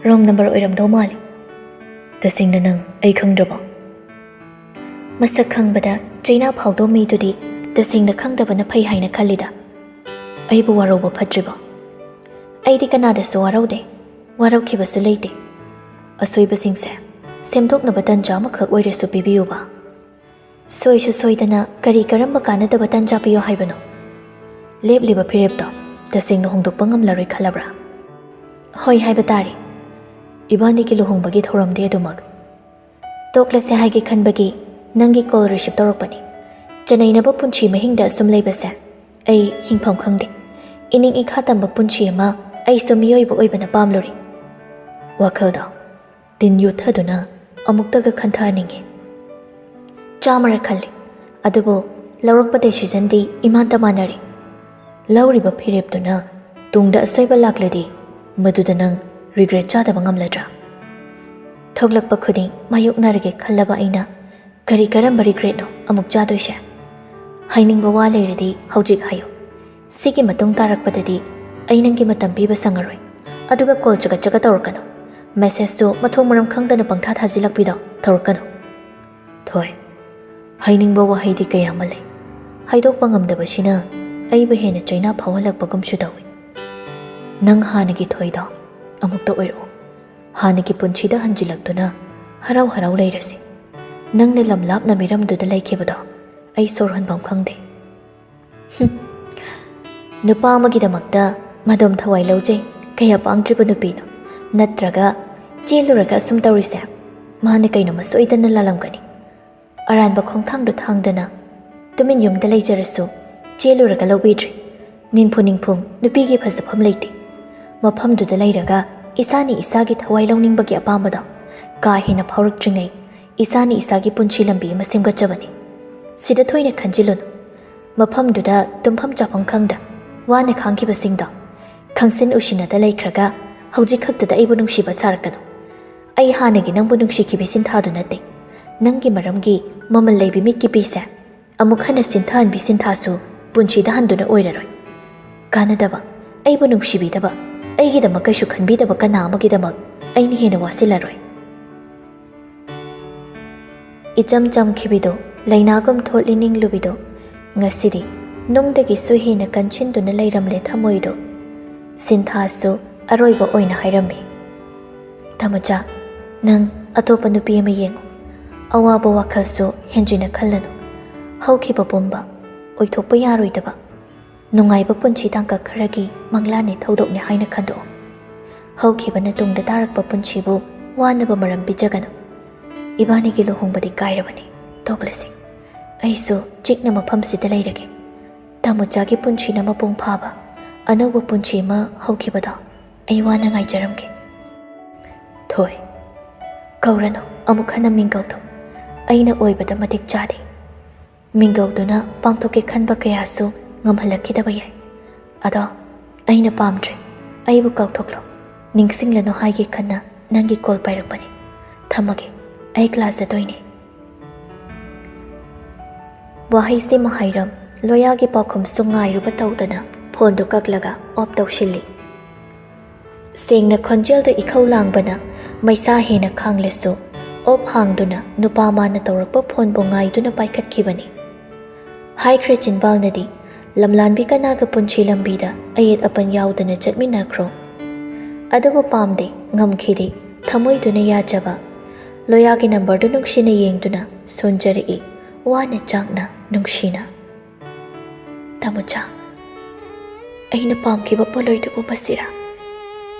ꯔꯣꯡ ꯅꯝꯕꯔ ꯑꯣꯏꯔꯝꯗꯧ ꯃꯥꯜꯂꯤ꯫ ꯇꯁꯦꯡꯅ ꯅꯪ ꯑꯩ ꯈꯪꯗ꯭ꯔꯕꯣ?" ꯃꯁꯛ ꯈꯪꯕꯗ ꯆꯩꯅꯥ ꯐꯥꯎꯗꯧ ꯃꯤꯗꯨꯗꯤ ꯇꯁꯦꯡꯅ ꯈꯪꯗꯕꯅ ꯐꯩ ꯍꯥꯏꯅ ꯈꯜꯂꯤꯗ꯫ "ꯑꯩꯕꯨ ꯋꯥꯔꯧꯕ ꯐꯠꯇ꯭ꯔꯤꯕꯣ?" "ꯑꯩꯗꯤ ꯀꯅꯥꯗꯁꯨ ꯋꯥꯔꯧꯗꯦ, ꯋꯥꯔꯧꯈꯤꯕꯁꯨ ꯂꯩꯇꯦ꯫ ꯑꯁꯣꯏꯕꯁꯤꯡꯁꯦ ꯁꯦꯝꯗꯣꯛꯅꯕ ꯇꯟꯖꯥ ꯑꯃꯈꯛ ꯑꯣꯏꯔꯁꯨ ꯄꯤꯕꯤꯌꯨꯕ꯫" ꯁꯣꯏꯁꯨ ꯁꯣꯏꯗꯅ ꯀꯔꯤ ꯀꯔꯝꯕ ꯀꯥꯟꯅꯗꯕ ꯇꯟꯖꯥ ꯄꯤꯌꯣ ꯍꯥꯏꯕꯅꯣ? ꯂꯦꯞꯂꯤꯕ ꯐꯤꯔꯦꯞꯇꯣ ꯇꯁꯦꯡꯅ ꯍꯣꯡꯗꯣꯛꯄ ꯉꯝꯂꯔꯣꯏ ꯈꯜꯂꯕ꯭ꯔꯥ? ꯍꯣꯏ ꯍꯥꯏꯕ ꯇꯥꯔꯦ꯫ ꯏꯕꯥꯅꯤꯒꯤ ꯂꯨꯍꯣꯡꯕꯒꯤ ꯊꯧꯔꯝꯗꯤ ꯑꯗꯨꯃꯛ ꯇꯣꯛꯂꯁꯦ ꯍꯥꯏꯒꯦ ꯈꯟꯕꯒꯤ ꯅꯪꯒꯤ ꯀꯣꯜ ꯔꯤꯁꯤꯞ ꯇꯧꯔꯛꯄꯅꯤ꯫ ꯆꯅꯩꯅꯕ ꯄꯨꯟꯁꯤ ꯃꯍꯤꯡꯗ ꯑꯁꯨꯝ ꯂꯩꯕꯁꯦ ꯑꯩ ꯍꯤꯡꯐꯝ ꯈꯪꯗꯦ꯫ ꯏꯅꯤꯡ ꯏꯈꯥ ꯇꯝꯕ ꯄꯨꯟꯁꯤ ꯑꯃ ꯑꯩꯁꯨ ꯃꯤꯑꯣꯏꯕ ꯑꯣꯏꯕꯅ ꯄꯥꯝꯂꯨꯔꯦ꯫ ꯋꯥꯈꯜꯗꯣ ꯇꯤꯟ ꯌꯣꯠꯊꯗꯨꯅ ꯑꯃꯨꯛꯇꯒ ꯈꯟꯊꯍꯟꯅꯤꯡꯉꯤ꯫ ꯆꯥꯝꯃꯔꯛ ꯈꯜꯂꯤ, ꯑꯗꯨꯕꯨ ꯂꯧꯔꯛꯄ ꯗꯦꯁꯤꯖꯟꯗꯤ ꯏꯃꯥꯟꯇ ꯃꯥꯟꯅꯔꯦ꯫ ꯂꯧꯔꯤꯕ ꯐꯤꯔꯦꯞꯇꯨꯅ ꯇꯨꯡꯗ ꯑꯁꯣꯏꯕ ꯂꯥꯛꯂꯗꯤ ꯃꯗꯨꯗ ꯅꯪ ꯔꯤꯒ꯭ꯔꯦꯠ ꯆꯥꯗꯕ ꯉꯝꯂꯗ꯭ꯔꯥ? ꯊꯣꯛꯂꯛꯄ ꯈꯨꯗꯤꯡ ꯃꯥꯌꯣꯛꯅꯔꯒꯦ ꯈꯜꯂꯕ ꯑꯩꯅ ꯀꯔꯤ ꯀꯔꯝꯕ ꯔꯤꯒ꯭ꯔꯦꯠꯅꯣ ꯑꯃꯨꯛ ꯆꯥꯗꯣꯏꯁꯦ? ꯍꯥꯏꯅꯤꯡꯕ ꯋꯥ ꯂꯩꯔꯗꯤ ꯍꯧꯖꯤꯛ ꯍꯥꯏꯌꯨ꯫ ꯁꯤꯒꯤ ꯃꯇꯨꯡ ꯇꯥꯔꯛꯄꯗꯗꯤ ꯑꯩ ꯅꯪꯒꯤ ꯃꯇꯝ ꯄꯤꯕ ꯁꯪꯉꯔꯣꯏ꯫ ꯑꯗꯨꯒ ꯀꯣꯜ ꯆꯒꯠ ꯆꯒꯠ ꯇꯧꯔꯛꯀꯅꯨ꯫ ꯃꯦꯁꯦꯖꯇꯨ ꯃꯊꯣꯡ ꯃꯔꯝ ꯈꯪꯗꯅ ꯄꯪꯊꯥ ꯊꯥꯖꯤꯜꯂꯛꯄꯤꯗꯣ ꯇꯧꯔꯛꯀꯅꯨ꯫ ꯊꯣꯏ, ꯍꯥꯏꯅꯤꯡꯕ ꯋꯥꯍꯩꯗꯤ ꯀꯌꯥ ꯑꯃ ꯂꯩ꯫ ꯍꯥꯏꯗꯣꯛꯄ ꯉꯝꯗꯕꯁꯤꯅ ꯑꯩꯕꯨ ꯍꯦꯟꯅ ꯆꯩꯅꯥ ꯐꯥꯎꯍꯜꯂꯛꯄꯒꯨꯝꯁꯨ ꯇꯧꯏ꯫ ꯅꯪ ꯍꯥꯟꯅꯒꯤ ꯊꯣꯏꯗꯣ ꯑꯃꯨꯛꯇ ꯑꯣꯏꯔꯛꯑꯣ꯫ ꯍꯥꯟꯅꯒꯤ ꯄꯨꯟꯁꯤꯗ ꯍꯟꯖꯤꯜꯂꯛꯇꯨꯅ ꯍꯔꯥꯎ ꯍꯔꯥꯎ ꯂꯩꯔꯁꯤ꯫ ꯅꯪꯅ ꯂꯝ ꯂꯥꯞꯅ ꯃꯤꯔꯝꯗꯨꯗ ꯂꯩꯈꯤꯕꯗꯣ ꯑꯩ ꯁꯣꯔ ꯍꯣꯟꯐꯝ ꯈꯪꯗꯦ꯫ ꯍꯨꯝ꯫ ꯅꯨꯄꯥ ꯑꯃꯒꯤꯗꯃꯛꯇ ꯃꯗꯣꯝ ꯊꯋꯥꯏ ꯂꯧꯖꯩ ꯀꯌꯥ ꯄꯥꯡꯗ꯭ꯔꯤꯕ ꯅꯨꯄꯤꯅꯣ? ꯅꯠꯇ꯭ꯔꯒ ꯆꯦꯜꯂꯨꯔꯒ ꯑꯁꯨꯝ ꯇꯧꯔꯤꯁꯦ? ꯃꯥꯅ ꯀꯩꯅꯣꯃ ꯁꯣꯏꯗꯅ ꯂꯥꯜꯂꯝꯒꯅꯤ꯫ ꯑꯔꯥꯟꯕ ꯈꯣꯡꯊꯥꯡꯗꯨ ꯊꯥꯡꯗꯅ ꯇꯨꯃꯤꯟ ꯌꯨꯝꯗ ꯂꯩꯖꯔꯁꯨ ꯆꯦꯜꯂꯨꯔꯒ ꯂꯧꯕꯤꯗ꯭ꯔꯤ꯫ ꯅꯤꯡꯐꯨ ꯅꯤꯡꯐꯨ ꯅꯨꯄꯤꯒꯤ ꯐꯖꯐꯝ ꯂꯩꯇꯦ꯫ ꯃꯐꯝꯗꯨꯗ ꯂꯩꯔꯒ ꯏꯁꯥꯅ ꯏꯁꯥꯒꯤ ꯊꯋꯥꯏ ꯂꯧꯅꯤꯡꯕꯒꯤ ꯑꯄꯥꯝꯕꯗꯣ ꯀꯥ ꯍꯦꯟꯅ ꯐꯥꯎꯔꯛꯇ꯭ꯔꯤꯉꯩ ꯏꯁꯥꯅ ꯏꯁꯥꯒꯤ ꯄꯨꯟꯁꯤ ꯂꯝꯕꯤ ꯑꯃ ꯁꯦꯝꯒꯠꯆꯕꯅꯤ꯫ ꯁꯤꯗ ꯊꯣꯏꯅ ꯈꯟꯖꯤꯜꯂꯨꯅꯨ꯫ ꯃꯐꯝꯗꯨꯗ ꯇꯨꯝꯐꯝ ꯆꯥꯐꯝ ꯈꯪꯗ ꯋꯥꯅ ꯈꯥꯡꯈꯤꯕꯁꯤꯡꯗꯣ ꯈꯪꯁꯤꯟ ꯎꯁꯤꯟꯅꯗ ꯂꯩꯈ꯭ꯔꯒ ꯍꯧꯖꯤꯛ ꯈꯛꯇꯗ ꯑꯩꯕꯨ ꯅꯨꯡꯁꯤꯕ ꯁꯥꯔꯛꯀꯅꯨ꯫ ꯑꯩ ꯍꯥꯟꯅꯒꯤ ꯅꯪꯕꯨ ꯅꯨꯡꯁꯤꯈꯤꯕꯤ ꯁꯤꯟꯊꯥꯗꯨ ꯅꯠꯇꯦ꯫ ꯅꯪꯒꯤ ꯃꯔꯝꯒꯤ ꯃꯃꯜ ꯂꯩꯕꯤ ꯃꯤꯠꯀꯤ ꯄꯤꯁꯦ ꯑꯃꯨꯛ ꯍꯟꯅ ꯁꯤꯟꯊꯍꯟꯕꯤ ꯁꯤꯟꯊꯥꯁꯨ ꯄꯨꯟꯁꯤꯗ ꯍꯟꯗꯨꯅ ꯑꯣꯏꯔꯔꯣꯏ꯫ ꯀꯥꯟꯅꯗꯕ, ꯑꯩꯕꯨ ꯅꯨꯡꯁꯤꯕꯤꯗꯕ, ꯑꯩꯒꯤꯗꯃꯛ ꯀꯩꯁꯨ ꯈꯟꯕꯤꯗꯕ ꯀꯅꯥ ꯑꯃꯒꯤꯗꯃꯛ ꯑꯩꯅ ꯍꯦꯟꯅ ꯋꯥꯁꯤꯜꯂꯔꯣꯏ꯫ ꯏꯆꯝ ꯆꯝꯈꯤꯕꯤꯗꯣ, ꯂꯩꯅꯥꯒꯨꯝ ꯊꯣꯠꯂꯤ ꯅꯤꯡꯂꯨꯕꯤꯗꯣ, ꯉꯁꯤꯗꯤ ꯅꯨꯡꯗꯒꯤꯁꯨ ꯍꯦꯟꯅ ꯀꯟꯁꯤꯟꯗꯨꯅ ꯂꯩꯔꯝꯂꯦ ꯊꯃꯣꯏꯗꯣ꯫ ꯁꯤꯟꯊꯥꯁꯨ ꯑꯔꯣꯏꯕ ꯑꯣꯏꯅ ꯍꯥꯏꯔꯝꯃꯤ, "ꯇꯥꯃꯣꯆꯥ, ꯅꯪ ꯑꯇꯣꯞꯄ ꯅꯨꯄꯤ ꯑꯃ ꯌꯦꯡꯉꯨ꯫ ꯑꯋꯥꯕ ꯋꯥꯈꯜꯁꯨ ꯍꯦꯟꯖꯤꯟꯅ ꯈꯜꯂꯅꯨ꯫ ꯍꯧꯈꯤꯕ ꯄꯨꯝꯕ ꯑꯣꯏꯊꯣꯛꯄ ꯌꯥꯔꯣꯏꯗꯕ ꯅꯨꯡꯉꯥꯏꯕ ꯄꯨꯟꯁꯤ ꯇꯥꯡꯀꯛ ꯈꯔꯒꯤ ꯃꯪꯂꯥꯟꯅꯤ, ꯊꯧꯗꯣꯛꯅꯤ ꯍꯥꯏꯅ ꯈꯟꯗꯣꯛꯎ꯫ ꯍꯧꯈꯤꯕꯅ ꯇꯨꯡꯗ ꯇꯥꯔꯛꯄ ꯄꯨꯟꯁꯤꯕꯨ ꯋꯥꯅꯕ ꯃꯔꯝ ꯄꯤꯖꯒꯅꯨ꯫ ꯏꯕꯥꯅꯤꯒꯤ ꯂꯨꯍꯣꯡꯕꯗꯤ ꯀꯥꯏꯔꯕꯅꯤ, ꯇꯣꯛꯂꯁꯤ꯫ ꯑꯩꯁꯨ ꯆꯤꯛꯅ ꯃꯐꯝꯁꯤꯗ ꯂꯩꯔꯒꯦ꯫ ꯇꯥꯃꯣꯆꯥꯒꯤ ꯄꯨꯟꯁꯤꯅ ꯃꯄꯨꯡ ꯐꯥꯕ ꯑꯅꯧꯕ ꯄꯨꯟꯁꯤ ꯑꯃ ꯍꯧꯈꯤꯕꯗꯣ ꯑꯩ ꯋꯥꯅ ꯉꯥꯏꯖꯔꯝꯒꯦ꯫" "ꯊꯣꯏ, ꯀꯧꯔꯅꯨ ꯑꯃꯨꯛ ꯍꯟꯅ ꯃꯤꯡꯒꯧꯗꯣ꯫ ꯑꯩꯅ ꯑꯣꯏꯕꯗ ꯃꯇꯤꯛ ꯆꯥꯗꯦ꯫ ꯃꯤꯡꯒꯧꯗꯨꯅ ꯄꯥꯡꯊꯣꯛꯀꯦ ꯈꯟꯕ ꯀꯌꯥꯁꯨ ꯉꯝꯍꯜꯂꯛꯈꯤꯗꯕ ꯌꯥꯏ꯫ ꯑꯗꯣ ꯑꯩꯅ ꯄꯥꯝꯗ꯭ꯔꯦ꯫ ꯑꯩꯕꯨ ꯀꯥꯎꯊꯣꯛꯂꯣ꯫ ꯅꯤꯡꯁꯤꯡꯂꯅꯨ ꯍꯥꯏꯒꯦ ꯈꯟꯅ ꯅꯪꯒꯤ ꯀꯣꯜ ꯄꯥꯏꯔꯛꯄꯅꯤ꯫ ꯊꯝꯃꯒꯦ꯫ ꯑꯩ ꯀ꯭ꯂꯥꯁ ꯆꯠꯇꯣꯏꯅꯦ꯫" ꯋꯥꯍꯩꯁꯤ ꯃꯍꯩꯔꯝ ꯂꯣꯌꯥꯒꯤ ꯄꯥꯎꯈꯨꯝꯁꯨ ꯉꯥꯏꯔꯨꯕ ꯇꯧꯗꯅ ꯐꯣꯟꯗꯨ ꯀꯛꯂꯒ ꯑꯣꯐ ꯇꯧꯁꯤꯜꯂꯤ꯫ ꯁꯦꯡꯅ ꯈꯣꯟꯖꯦꯜꯗꯨ ꯏꯈꯧ ꯂꯥꯡꯕꯅ ꯃꯩꯁꯥ ꯍꯦꯟꯅ ꯈꯥꯡꯂꯁꯨ, ꯑꯣꯐ ꯍꯥꯡꯗꯨꯅ ꯅꯨꯄꯥ ꯃꯥꯅ ꯇꯧꯔꯛꯄ ꯐꯣꯟꯕꯨ ꯉꯥꯏꯗꯨꯅ ꯄꯥꯏꯈꯠꯈꯤꯕꯅꯤ꯫ ꯍꯥꯏꯈ꯭ꯔꯦ ꯆꯤꯟꯕꯥꯜꯅꯗꯤ, "ꯂꯝꯂꯥꯟꯕꯤ ꯀꯅꯥꯒ ꯄꯨꯟꯁꯤ ꯂꯝꯕꯤꯗ ꯑꯌꯦꯠ ꯑꯄꯟ ꯌꯥꯎꯗꯅ ꯆꯠꯃꯤꯟꯅꯈ꯭ꯔꯣ?" ꯑꯗꯨꯕꯨ ꯄꯥꯝꯗꯦ, ꯉꯝꯈꯤꯗꯦ, ꯊꯃꯣꯏꯗꯨꯅ ꯌꯥꯖꯕ꯫ ꯂꯣꯌꯥꯒꯤ ꯅꯝꯕꯔꯗꯨ ꯅꯨꯡꯁꯤꯅ ꯌꯦꯡꯗꯨꯅ ꯁꯣꯟꯖꯔꯛꯏ, ꯋꯥꯅ ꯆꯥꯛꯅ ꯅꯨꯡꯁꯤꯅ꯫ "ꯇꯥꯃꯣꯆꯥ, ꯑꯩꯅ ꯄꯥꯝꯈꯤꯕ ꯄꯣꯠꯂꯣꯏꯗꯨꯕꯨ ꯃꯁꯤꯔꯥ?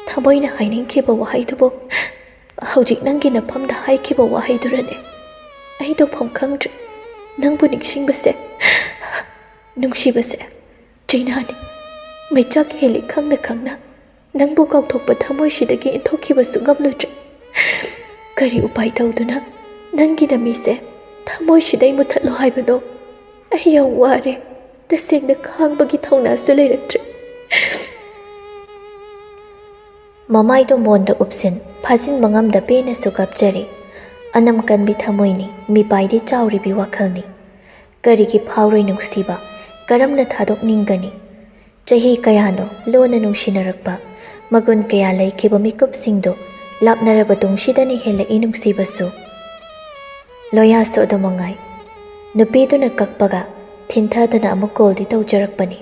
ꯊꯃꯣꯏꯅ ꯍꯥꯏꯅꯤꯡꯈꯤꯕ ꯋꯥꯍꯩꯗꯨꯕꯨ ꯍꯧꯖꯤꯛ ꯅꯪꯒꯤ ꯅꯐꯝꯗ ꯍꯥꯏꯈꯤꯕ ꯋꯥꯍꯩꯗꯨꯔꯅꯦ? ꯑꯩ ꯇꯧꯐꯝ ꯈꯪꯗ꯭ꯔꯦ꯫ ꯅꯪꯕꯨ ꯅꯤꯡꯁꯤꯡꯕꯁꯦ, ꯅꯨꯡꯁꯤꯕꯁꯦ ꯆꯩꯅꯥꯅꯤ꯫ ꯃꯩꯆꯥꯛ ꯍꯦꯜꯂꯤ ꯈꯪꯅ ꯈꯪꯅ ꯅꯪꯕꯨ ꯀꯥꯎꯊꯣꯛꯄ ꯊꯃꯣꯏꯁꯤꯗꯒꯤ ꯏꯟꯊꯣꯛꯈꯤꯕꯁꯨ ꯉꯝꯂꯨꯗ꯭ꯔꯦ꯫ ꯀꯔꯤ ꯎꯄꯥꯏ ꯇꯧꯗꯨꯅ ꯅꯪꯒꯤ ꯅꯃꯤꯁꯦ ꯊꯃꯣꯏꯁꯤꯗꯩ ꯃꯨꯊꯠꯂꯣ ꯍꯥꯏꯕꯅꯣ? ꯑꯩ ꯌꯥꯝ ꯋꯥꯔꯦ꯫ ꯇꯁꯦꯡꯅ ꯈꯥꯡꯕꯒꯤ ꯊꯧꯅꯥꯁꯨ ꯂꯩꯔꯛꯇ꯭ꯔꯦ꯫" ꯃꯃꯥꯏꯗꯣ ꯃꯣꯟꯗ ꯎꯞꯁꯤꯟ, ꯐꯥꯖꯤꯟꯕ ꯉꯝꯗ ꯄꯦꯟꯅꯁꯨ ꯀꯞꯆꯔꯤ꯫ ꯑꯅꯝ ꯀꯟꯕꯤ ꯊꯃꯣꯏꯅꯤ, ꯃꯤꯄꯥꯏꯗꯤ ꯆꯥꯎꯔꯤꯕꯤ ꯋꯥꯈꯜꯅꯤ꯫ ꯀꯔꯤꯒꯤ ꯐꯥꯎꯔꯣꯏ ꯅꯨꯡꯁꯤꯕ? ꯀꯔꯝꯅ ꯊꯥꯗꯣꯛꯅꯤꯡꯒꯅꯤ? ꯆꯍꯤ ꯀꯌꯥꯅꯣ ꯂꯣꯟꯅ ꯅꯨꯡꯁꯤꯅꯔꯛꯄ, ꯃꯒꯨꯟ ꯀꯌꯥ ꯂꯩꯈꯤꯕ ꯃꯤꯀꯨꯞꯁꯤꯡꯗꯣ ꯂꯥꯞꯅꯔꯕ ꯇꯨꯡꯁꯤꯗꯅ ꯍꯦꯜꯂꯛꯏ ꯅꯨꯡꯁꯤꯕꯁꯨ꯫ ꯂꯣꯌꯥꯁꯨ ꯑꯗꯨ ꯃꯉꯥꯏ꯫ ꯅꯨꯄꯤꯗꯨꯅ ꯀꯞꯄꯒ ꯊꯤꯟꯊꯗꯅ ꯑꯃꯨꯛ ꯀꯣꯜꯗꯤ ꯇꯧꯖꯔꯛꯄꯅꯤ꯫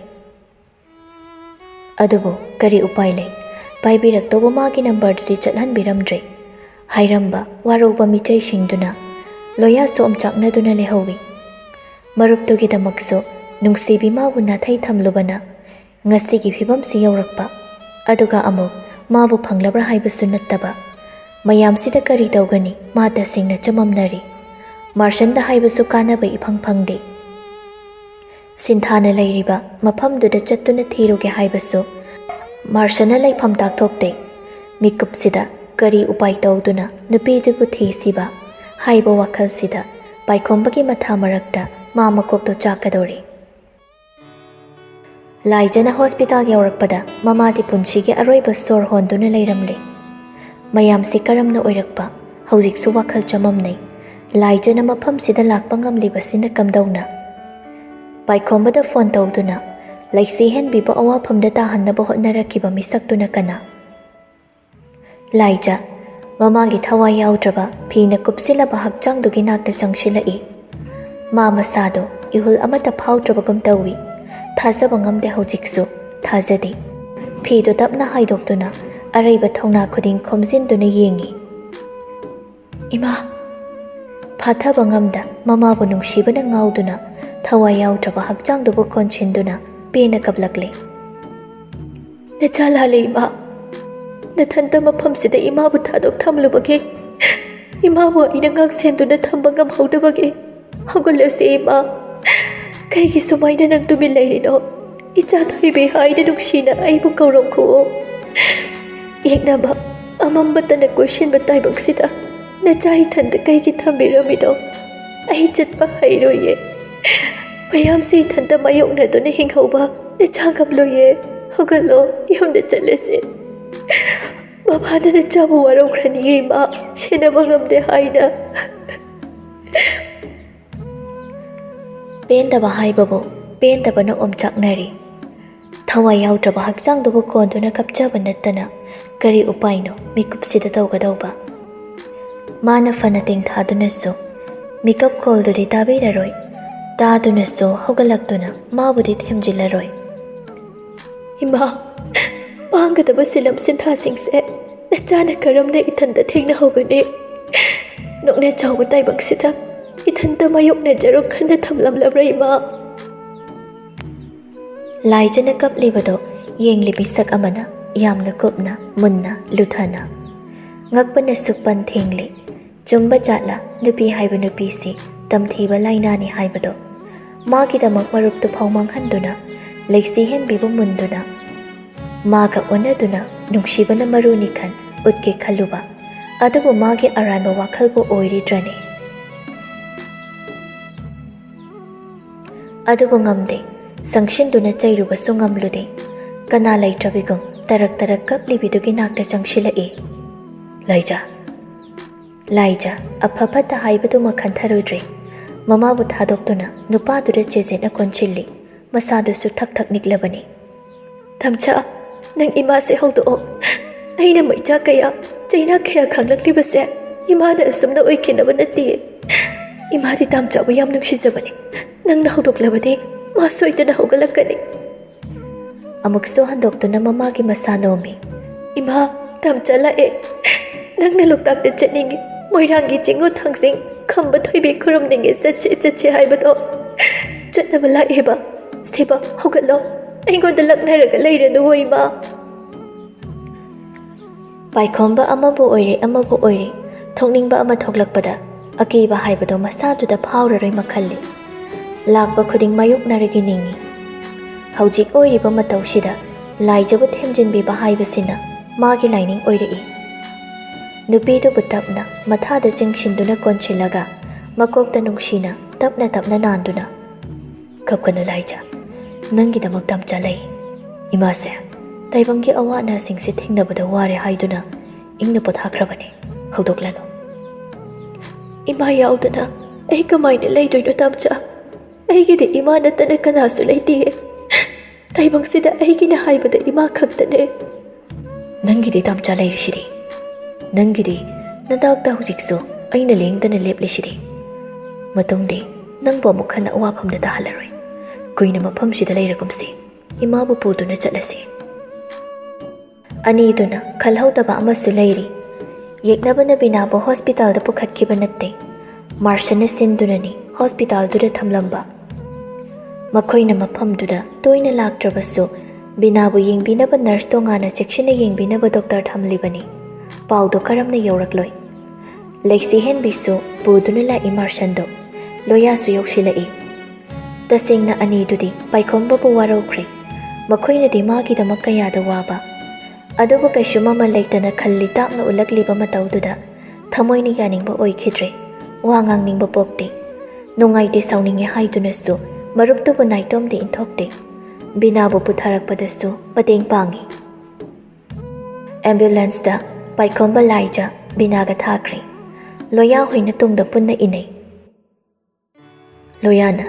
ꯑꯗꯨꯕꯨ ꯀꯔꯤ ꯎꯄꯥꯏ ꯂꯩ? ꯄꯥꯏꯕꯤꯔꯛꯇꯧꯕ ꯃꯥꯒꯤ ꯅꯝꯕꯔꯗꯨꯗꯤ ꯆꯠꯍꯟꯕꯤꯔꯝꯗ꯭ꯔꯦ꯫ ꯍꯥꯏꯔꯝꯕ ꯋꯥꯔꯧꯕ ꯃꯤꯆꯩꯁꯤꯡꯗꯨꯅ ꯂꯣꯌꯥꯁꯨ ꯑꯣꯝꯆꯥꯛꯅꯗꯨꯅ ꯂꯩꯍꯧꯋꯤ꯫ ꯃꯔꯨꯞꯇꯨꯒꯤꯗꯃꯛꯁꯨ ꯅꯨꯡꯁꯤꯕꯤ ꯃꯥꯕꯨ ꯅꯥꯊꯩ ꯊꯝꯂꯨꯕꯅ ꯉꯁꯤꯒꯤ ꯐꯤꯕꯝꯁꯤ ꯌꯧꯔꯛꯄ꯫ ꯑꯗꯨꯒ ꯑꯃꯨꯛ ꯃꯥꯕꯨ ꯐꯪꯂꯕ꯭ꯔꯥ ꯍꯥꯏꯕꯁꯨ ꯅꯠꯇꯕ꯫ ꯃꯌꯥꯝꯁꯤꯗ ꯀꯔꯤ ꯇꯧꯒꯅꯤ? ꯃꯥ ꯇꯁꯦꯡꯅ ꯆꯃꯝꯅꯔꯤ꯫ ꯃꯥꯔꯁꯟꯗ ꯍꯥꯏꯕꯁꯨ ꯀꯥꯟꯅꯕ ꯏꯐꯪ ꯐꯪꯗꯦ꯫ ꯁꯤꯟꯊꯥꯅ ꯂꯩꯔꯤꯕ ꯃꯐꯝꯗꯨꯗ ꯆꯠꯇꯨꯅ ꯊꯤꯔꯨꯒꯦ ꯍꯥꯏꯕꯁꯨ ꯃꯥꯔꯁꯟꯅ ꯂꯩꯐꯝ ꯇꯥꯛꯊꯣꯛꯇꯦ꯫ ꯃꯤꯀꯨꯞꯁꯤꯗ ꯀꯔꯤ ꯎꯄꯥꯏ ꯇꯧꯗꯨꯅ ꯅꯨꯄꯤꯗꯨꯕꯨ ꯊꯤꯁꯤꯕ ꯍꯥꯏꯕ ꯋꯥꯈꯜꯁꯤꯗ ꯄꯥꯏꯈꯣꯝꯕꯒꯤ ꯃꯊꯥ ꯃꯔꯛꯇ ꯃꯥ ꯃꯀꯣꯛꯇꯣ ꯆꯥꯛꯀꯗꯧꯔꯦ꯫ ꯂꯥꯏꯖꯅ ꯍꯣꯁꯄꯤꯇꯥꯜ ꯌꯧꯔꯛꯄꯗ ꯃꯃꯥꯗꯤ ꯄꯨꯟꯁꯤꯒꯤ ꯑꯔꯣꯏꯕ ꯁꯣꯔ ꯍꯣꯟꯗꯨꯅ ꯂꯩꯔꯝꯂꯦ꯫ ꯃꯌꯥꯝꯁꯤ ꯀꯔꯝꯅ ꯑꯣꯏꯔꯛꯄ? ꯍꯧꯖꯤꯛꯁꯨ ꯋꯥꯈꯜ ꯆꯃꯝꯅꯩ꯫ ꯂꯥꯏꯖꯅ ꯃꯐꯝꯁꯤꯗ ꯂꯥꯛꯄ ꯉꯝꯂꯤꯕꯁꯤꯅ ꯀꯝꯗꯧꯅ? ꯄꯥꯏꯈꯣꯝꯕꯗ ꯐꯣꯟ ꯇꯧꯗꯨꯅ ꯂꯩꯁꯤ ꯍꯦꯟꯕꯤꯕꯨ ꯑꯋꯥꯐꯝꯗ ꯇꯥꯍꯟꯅꯕ ꯍꯣꯠꯅꯔꯛꯈꯤꯕ ꯃꯤꯁꯛꯇꯨꯅ ꯀꯅꯥ? ꯂꯥꯏꯖ, ꯃꯃꯥꯒꯤ ꯊꯋꯥꯏ ꯌꯥꯎꯗ꯭ꯔꯕ ꯐꯤꯅ ꯀꯨꯞꯁꯤꯜꯂꯕ ꯍꯛꯆꯥꯡꯗꯨꯒꯤ ꯅꯥꯛꯇ ꯆꯪꯁꯤꯜꯂꯛꯏ꯫ ꯃꯥ ꯃꯁꯥꯗꯣ ꯏꯍꯨꯜ ꯑꯃꯠꯇ ꯐꯥꯎꯗ꯭ꯔꯕꯒꯨꯝ ꯇꯧꯏ꯫ ꯊꯥꯖꯕ ꯉꯝꯗꯦ ꯍꯧꯖꯤꯛꯁꯨ꯫ ꯊꯥꯖꯗꯦ꯫ ꯐꯤꯗꯣ ꯇꯞꯅ ꯍꯥꯏꯗꯣꯛꯇꯨꯅ ꯑꯔꯩꯕ ꯊꯧꯅꯥ ꯈꯨꯗꯤꯡ ꯈꯣꯝꯖꯤꯟꯗꯨꯅ ꯌꯦꯡꯏ꯫ "ꯏꯃꯥ!" ꯐꯥꯊꯕ ꯉꯝꯗ ꯃꯃꯥꯕꯨ ꯅꯨꯡꯁꯤꯕꯅ ꯉꯥꯎꯗꯨꯅ ꯊꯋꯥꯏ ꯌꯥꯎꯗ꯭ꯔꯕ ꯍꯛꯆꯥꯡꯗꯨꯕꯨ ꯀꯣꯟꯁꯤꯟꯗꯨꯅ ꯄꯦꯟꯅ ꯀꯞꯂꯛꯂꯦ꯫ "ꯅꯆꯥ ꯂꯥꯜꯂꯦ ꯏꯃꯥ꯫ ꯅꯊꯟꯇ ꯃꯐꯝꯁꯤꯗ ꯏꯃꯥꯕꯨ ꯊꯥꯗꯣꯛ ꯊꯝꯂꯨꯕꯒꯤ, ꯏꯃꯥꯕꯨ ꯑꯩꯅ ꯉꯥꯛ ꯁꯦꯟꯗꯨꯅ ꯊꯝꯕ ꯉꯝꯍꯧꯗꯕꯒꯤ꯫ ꯍꯧꯒꯠꯂꯁꯤ ꯏꯃꯥ꯫ ꯀꯩꯒꯤ ꯁꯨꯃꯥꯏꯅ ꯅꯪ ꯇꯨꯃꯤꯟ ꯂꯩꯔꯤꯅꯣ? ꯏꯆꯥ ꯊꯣꯏꯕꯤ ꯍꯥꯏꯅ ꯅꯨꯡꯁꯤꯅ ꯑꯩꯕꯨ ꯀꯧꯔꯝꯈꯨꯑꯣ꯫ ꯌꯦꯛꯅꯕ ꯑꯃꯝꯕꯇꯅ ꯀꯣꯏꯁꯤꯟꯕ ꯇꯥꯏꯕꯪꯁꯤꯗ ꯅꯆꯥ ꯏꯊꯟꯇ ꯀꯩꯒꯤ ꯊꯝꯕꯤꯔꯝꯃꯤꯅꯣ? ꯑꯩ ꯆꯠꯄ ꯍꯩꯔꯣꯏꯌꯦ꯫ ꯃꯌꯥꯝꯁꯦ ꯏꯊꯟꯇ ꯃꯥꯌꯣꯛꯅꯗꯨꯅ ꯍꯤꯡꯍꯧꯕ ꯅꯆꯥ ꯉꯝꯂꯣꯏꯌꯦ꯫ ꯍꯧꯒꯠꯂꯣ, ꯌꯨꯝꯗ ꯆꯠꯂꯁꯤ꯫ ꯕꯕꯥꯅ ꯅꯆꯥꯕꯨ ꯋꯥꯔꯧꯈ꯭ꯔꯅꯤꯌꯦ ꯏꯃꯥ, ꯁꯦꯟꯅꯕ ꯉꯝꯗꯦ ꯍꯥꯏꯅ꯫" ꯄꯦꯟꯗꯕ ꯍꯥꯏꯕꯕꯨ ꯄꯦꯟꯗꯕꯅ ꯑꯣꯝꯆꯥꯛꯅꯔꯤ꯫ ꯊꯋꯥꯏ ꯌꯥꯎꯗ꯭ꯔꯕ ꯍꯛꯆꯥꯡꯗꯨꯕꯨ ꯀꯣꯟꯗꯨꯅ ꯀꯞꯆꯕ ꯅꯠꯇꯅ ꯀꯔꯤ ꯎꯄꯥꯏꯅꯣ ꯃꯤꯀꯨꯞꯁꯤꯗ ꯇꯧꯒꯗꯧꯕ? ꯃꯥꯅ ꯐꯅ ꯇꯦꯡꯊꯥꯗꯨꯅꯁꯨ ꯃꯤꯀꯞ ꯈꯣꯜꯗꯨꯗꯤ ꯇꯥꯕꯤꯔꯔꯣꯏ꯫ ꯇꯥꯗꯨꯅꯁꯨ ꯍꯧꯒꯠꯂꯛꯇꯨꯅ ꯃꯥꯕꯨꯗꯤ ꯊꯦꯝꯖꯤꯜꯂꯔꯣꯏ꯫ "ꯏꯃꯥ, ꯃꯥꯡꯒꯗꯕ ꯁꯤꯂꯝ ꯁꯤꯟꯊꯥꯁꯤꯡꯁꯦ ꯅꯆꯥꯅ ꯀꯔꯝꯅ ꯏꯊꯟꯇ ꯊꯦꯡꯅꯍꯧꯒꯅꯤ? ꯅꯣꯛꯅ ꯆꯥꯎꯕ ꯇꯥꯏꯕꯪꯁꯤꯗ ꯏꯊꯟꯇ ꯃꯥꯌꯣꯛꯅꯖꯔꯣ ꯈꯟꯅ ꯊꯝꯂꯝꯂꯕ꯭ꯔꯥ ꯏꯃꯥ?" ꯂꯥꯏꯖꯅ ꯀꯞꯂꯤꯕꯗꯣ ꯌꯦꯡꯂꯤ ꯃꯤꯁꯛ ꯑꯃꯅ ꯌꯥꯝꯅ ꯀꯨꯞꯅ, ꯃꯨꯟꯅ, ꯂꯨꯊꯅ꯫ ꯉꯛꯄꯅꯁꯨ ꯄꯟ ꯊꯦꯡꯂꯤ꯫ ꯆꯨꯝꯕ ꯖꯥꯠꯂ ꯅꯨꯄꯤ ꯍꯥꯏꯕ ꯅꯨꯄꯤꯁꯤ ꯇꯝꯊꯤꯕ ꯂꯥꯏꯅꯥꯅꯤ ꯍꯥꯏꯕꯗꯣ? ꯃꯥꯒꯤꯗꯃꯛ ꯃꯔꯨꯞꯇꯨ ꯐꯥꯎ ꯃꯥꯡꯍꯟꯗꯨꯅ ꯂꯩꯁꯤ ꯍꯦꯟꯕꯤꯕꯨ ꯃꯨꯟꯗꯨꯅ ꯃꯥꯒ ꯑꯣꯟꯅꯗꯨꯅ ꯅꯨꯡꯁꯤꯕꯅ ꯃꯔꯨꯅꯤ ꯈꯟ ꯎꯠꯀꯦ ꯈꯜꯂꯨꯕ꯫ ꯑꯗꯨꯕꯨ ꯃꯥꯒꯤ ꯑꯔꯥꯟꯕ ꯋꯥꯈꯜꯕꯨ ꯑꯣꯏꯔꯤꯗ꯭ꯔꯅꯦ? ꯑꯗꯨꯕꯨ ꯉꯝꯗꯦ꯫ ꯆꯪꯁꯤꯟꯗꯨꯅ ꯆꯩꯔꯨꯕꯁꯨ ꯉꯝꯂꯨꯗꯦ꯫ ꯀꯅꯥ ꯂꯩꯇ꯭ꯔꯕꯤꯒꯨꯝ ꯇꯔꯛ ꯇꯔꯛ ꯀꯞꯂꯤꯕꯤꯗꯨꯒꯤ ꯅꯥꯛꯇ ꯆꯪꯁꯤꯜꯂꯛꯏ꯫ "ꯂꯥꯏꯖ, ꯂꯥꯏꯖ!" ꯑꯐ ꯐꯠꯇ ꯍꯥꯏꯕꯗꯨꯃ ꯈꯟꯊꯔꯨꯗ꯭ꯔꯦ꯫ ꯃꯃꯥꯕꯨ ꯊꯥꯗꯣꯛꯇꯨꯅ ꯅꯨꯄꯥꯗꯨꯗ ꯆꯦꯖꯦꯠꯅ ꯀꯣꯟꯁꯤꯜꯂꯤ꯫ ꯃꯁꯥꯗꯨꯁꯨ ꯊꯛ ꯊꯛ ꯅꯤꯛꯂꯕꯅꯤ꯫ "ꯇꯥꯝꯆꯥ, ꯅꯪ ꯏꯃꯥꯁꯦ ꯍꯧꯗꯣꯛꯑꯣ꯫ ꯑꯩꯅ ꯃꯩꯆꯥꯛ ꯀꯌꯥ, ꯆꯩꯅꯥ ꯀꯌꯥ ꯈꯥꯡꯂꯛꯂꯤꯕꯁꯦ ꯏꯃꯥꯅ ꯑꯁꯨꯝꯅ ꯑꯣꯏꯈꯤꯅꯕ ꯅꯠꯇꯤꯌꯦ꯫ ꯏꯃꯥꯗꯤ ꯇꯥꯝꯆꯥꯕꯨ ꯌꯥꯝ ꯅꯨꯡꯁꯤꯖꯕꯅꯤ꯫ ꯅꯪꯅ ꯍꯧꯗꯣꯛꯂꯕꯗꯤ ꯃꯥ ꯁꯣꯏꯗꯅ ꯍꯧꯒꯠꯂꯛꯀꯅꯤ꯫" ꯑꯃꯨꯛꯁꯨ ꯍꯟꯗꯣꯛꯇꯨꯅ ꯃꯃꯥꯒꯤ ꯃꯁꯥ ꯅꯣꯝꯃꯤ꯫ "ꯏꯃꯥ, ꯇꯥꯝꯆꯥ ꯂꯥꯛꯑꯦ꯫ ꯅꯪꯅ ꯂꯣꯛꯇꯥꯛꯇ ꯆꯠꯅꯤꯡꯉꯤ, ꯃꯣꯏꯔꯥꯡꯒꯤ ꯆꯤꯡꯉꯨ ꯊꯥꯡꯖꯤꯡ ꯈꯝꯕ ꯊꯣꯏꯕꯤ ꯈꯨꯔꯨꯝꯅꯤꯡꯉꯦ, ꯆꯠꯁꯦ, ꯆꯠꯁꯦ ꯍꯥꯏꯕꯗꯣ ꯆꯠꯅꯕ ꯂꯥꯛꯑꯦꯕ꯫ ꯁꯦꯕ, ꯍꯧꯒꯠꯂꯣ꯫ ꯑꯩꯉꯣꯟꯗ ꯂꯛꯅꯔꯒ ꯂꯩꯔꯅꯨ, ꯏꯃꯥ꯫" ꯄꯥꯏꯈꯣꯝꯕ ꯑꯃꯕꯨ ꯑꯣꯏꯔꯦ, ꯑꯃꯕꯨ ꯑꯣꯏꯔꯦ, ꯊꯣꯛꯅꯤꯡꯕ ꯑꯃ ꯊꯣꯛꯂꯛꯄꯗ ꯑꯀꯤꯕ ꯍꯥꯏꯕꯗꯣ ꯃꯁꯥꯗꯨꯗ ꯐꯥꯎꯔꯔꯣꯏ ꯃꯈꯜꯂꯤ꯫ ꯂꯥꯛꯄ ꯈꯨꯗꯤꯡ ꯃꯥꯌꯣꯛꯅꯔꯒꯦ ꯅꯤꯡꯏ꯫ ꯍꯧꯖꯤꯛ ꯑꯣꯏꯔꯤꯕ ꯃꯇꯧꯁꯤꯗ ꯂꯥꯏꯖꯕꯨ ꯊꯦꯝꯖꯤꯟꯕꯤꯕ ꯍꯥꯏꯕꯁꯤꯅ ꯃꯥꯒꯤ ꯂꯥꯏꯅꯤꯡ ꯑꯣꯏꯔꯛꯏ꯫ ꯅꯨꯄꯤꯗꯨꯕꯨ ꯇꯞꯅ ꯃꯊꯥꯗ ꯆꯤꯡꯁꯤꯟꯗꯨꯅ ꯀꯣꯟꯁꯤꯜꯂꯒ ꯃꯀꯣꯛꯇ ꯅꯨꯡꯁꯤꯅ ꯇꯞꯅ ꯇꯞꯅ ꯅꯥꯟꯗꯨꯅ, "ꯀꯞꯀꯅꯨ ꯂꯥꯏꯖ, ꯅꯪꯒꯤꯗꯃꯛ ꯇꯥꯝꯆꯥ ꯂꯩ꯫ ꯏꯃꯥꯁꯦ ꯇꯥꯏꯕꯪꯒꯤ ꯑꯋꯥ ꯑꯅꯥꯁꯤꯡꯁꯦ ꯊꯦꯡꯅꯕꯗ ꯋꯥꯔꯦ ꯍꯥꯏꯗꯨꯅ ꯏꯪꯅ ꯄꯣꯊꯥꯈ꯭ꯔꯕꯅꯤ꯫ ꯍꯧꯗꯣꯛꯂꯅꯨ꯫" "ꯏꯃꯥ ꯌꯥꯎꯗꯅ ꯑꯩ ꯀꯃꯥꯏꯅ ꯂꯩꯗꯣꯏꯅꯣ ꯇꯥꯝꯆꯥ? ꯑꯩꯒꯤꯗꯤ ꯏꯃꯥ ꯅꯠꯇꯅ ꯀꯅꯥꯁꯨ ꯂꯩꯇꯤꯌꯦ꯫ ꯇꯥꯏꯕꯪꯁꯤꯗ ꯑꯩꯒꯤꯅ ꯍꯥꯏꯕꯗ ꯏꯃꯥ ꯈꯛꯇꯅꯦ꯫" "ꯅꯪꯒꯤꯗꯤ ꯇꯥꯝꯆꯥ ꯂꯩꯔꯤꯁꯤꯗꯤ꯫ ꯅꯪꯒꯤꯗꯤ ꯅꯅꯥꯛꯇ ꯍꯧꯖꯤꯛꯁꯨ ꯑꯩꯅ ꯂꯦꯡꯗꯅ ꯂꯦꯞꯂꯤꯁꯤꯗꯤ꯫ ꯃꯇꯨꯡꯗꯤ ꯅꯪꯕꯨ ꯑꯃꯨꯛ ꯍꯟꯅ ꯑꯋꯥꯐꯝꯗ ꯇꯥꯍꯜꯂꯔꯣꯏ꯫ ꯀꯨꯏꯅ ꯃꯐꯝꯁꯤꯗ ꯂꯩꯔꯒꯨꯝꯁꯤ꯫ ꯏꯃꯥꯕꯨ ꯄꯨꯗꯨꯅ ꯆꯠꯂꯁꯤ꯫" ꯑꯅꯤꯗꯨꯅ ꯈꯜꯍꯧꯗꯕ ꯑꯃꯁꯨ ꯂꯩꯔꯤ꯫ ꯌꯦꯛꯅꯕꯅ ꯕꯤꯅꯥꯕꯨ ꯍꯣꯁꯄꯤꯇꯥꯜꯗ ꯄꯨꯈꯠꯈꯤꯕ ꯅꯠꯇꯦ, ꯃꯥꯔꯁꯟꯅ ꯁꯤꯟꯗꯨꯅꯅꯤ ꯍꯣꯁꯄꯤꯇꯥꯜꯗꯨꯗ ꯊꯝꯂꯝꯕ꯫ ꯃꯈꯣꯏꯅ ꯃꯐꯝꯗꯨꯗ ꯇꯣꯏꯅ ꯂꯥꯛꯇ꯭ꯔꯕꯁꯨ, ꯕꯤꯅꯥꯕꯨ ꯌꯦꯡꯕꯤꯅꯕ ꯅꯔꯁ ꯇꯣꯉꯥꯟꯅ ꯆꯦꯛꯁꯤꯟꯅ ꯌꯦꯡꯕꯤꯅꯕ ꯗꯣꯛꯇꯔ ꯊꯝꯂꯤꯕꯅꯤ꯫ ꯄꯥꯎꯗꯣ ꯀꯔꯝꯅ ꯌꯧꯔꯛꯂꯣꯏ? ꯂꯩꯁꯤ ꯍꯦꯟꯕꯤꯁꯨ ꯄꯨꯗꯨꯅ ꯂꯥꯛꯏ ꯃꯥꯔꯁꯟꯗꯣ꯫ ꯂꯣꯌꯥꯁꯨ ꯌꯧꯁꯤꯜꯂꯛꯏ꯫ ꯇꯁꯦꯡꯅ ꯑꯅꯤꯗꯨꯗꯤ ꯄꯥꯏꯈꯣꯝꯕꯕꯨ ꯋꯥꯔꯧꯈ꯭ꯔꯦ꯫ ꯃꯈꯣꯏꯅꯗꯤ ꯃꯥꯒꯤꯗꯃꯛ ꯀꯌꯥꯗ ꯋꯥꯕ꯫ ꯑꯗꯨꯕꯨ ꯀꯩꯁꯨ ꯃꯃꯜ ꯂꯩꯇꯅ ꯈꯜꯂꯤ ꯇꯥꯛꯅ ꯎꯠꯂꯛꯂꯤꯕ ꯃꯇꯧꯗꯨꯗ ꯊꯃꯣꯏꯅ ꯌꯥꯅꯤꯡꯕ ꯑꯣꯏꯈꯤꯗ꯭ꯔꯦ꯫ ꯋꯥ ꯉꯥꯡꯅꯤꯡꯕ ꯄꯣꯛꯇꯦ꯫ ꯅꯨꯡꯉꯥꯏꯇꯦ, ꯁꯥꯎꯅꯤꯡꯉꯦ ꯍꯥꯏꯗꯨꯅꯁꯨ ꯃꯔꯨꯞꯇꯨꯕꯨ ꯅꯥꯏꯇꯣꯝꯗꯤ ꯏꯟꯊꯣꯛꯇꯦ꯫ ꯕꯤꯅꯥꯕꯨ ꯄꯨꯊꯔꯛꯄꯗꯁꯨ ꯃꯇꯦꯡ ꯄꯥꯡꯉꯤ꯫ ꯑꯦꯝꯕꯨꯂꯦꯟꯁꯇ ꯄꯥꯏꯈꯣꯝꯕ, ꯂꯥꯏꯖ, ꯕꯤꯅꯥꯒ ꯊꯥꯈ꯭ꯔꯦ꯫ ꯂꯣꯌꯥ ꯍꯣꯏꯅ ꯇꯨꯡꯗ ꯄꯨꯟꯅ ꯏꯟꯅꯩ꯫ ꯂꯣꯌꯥꯅ,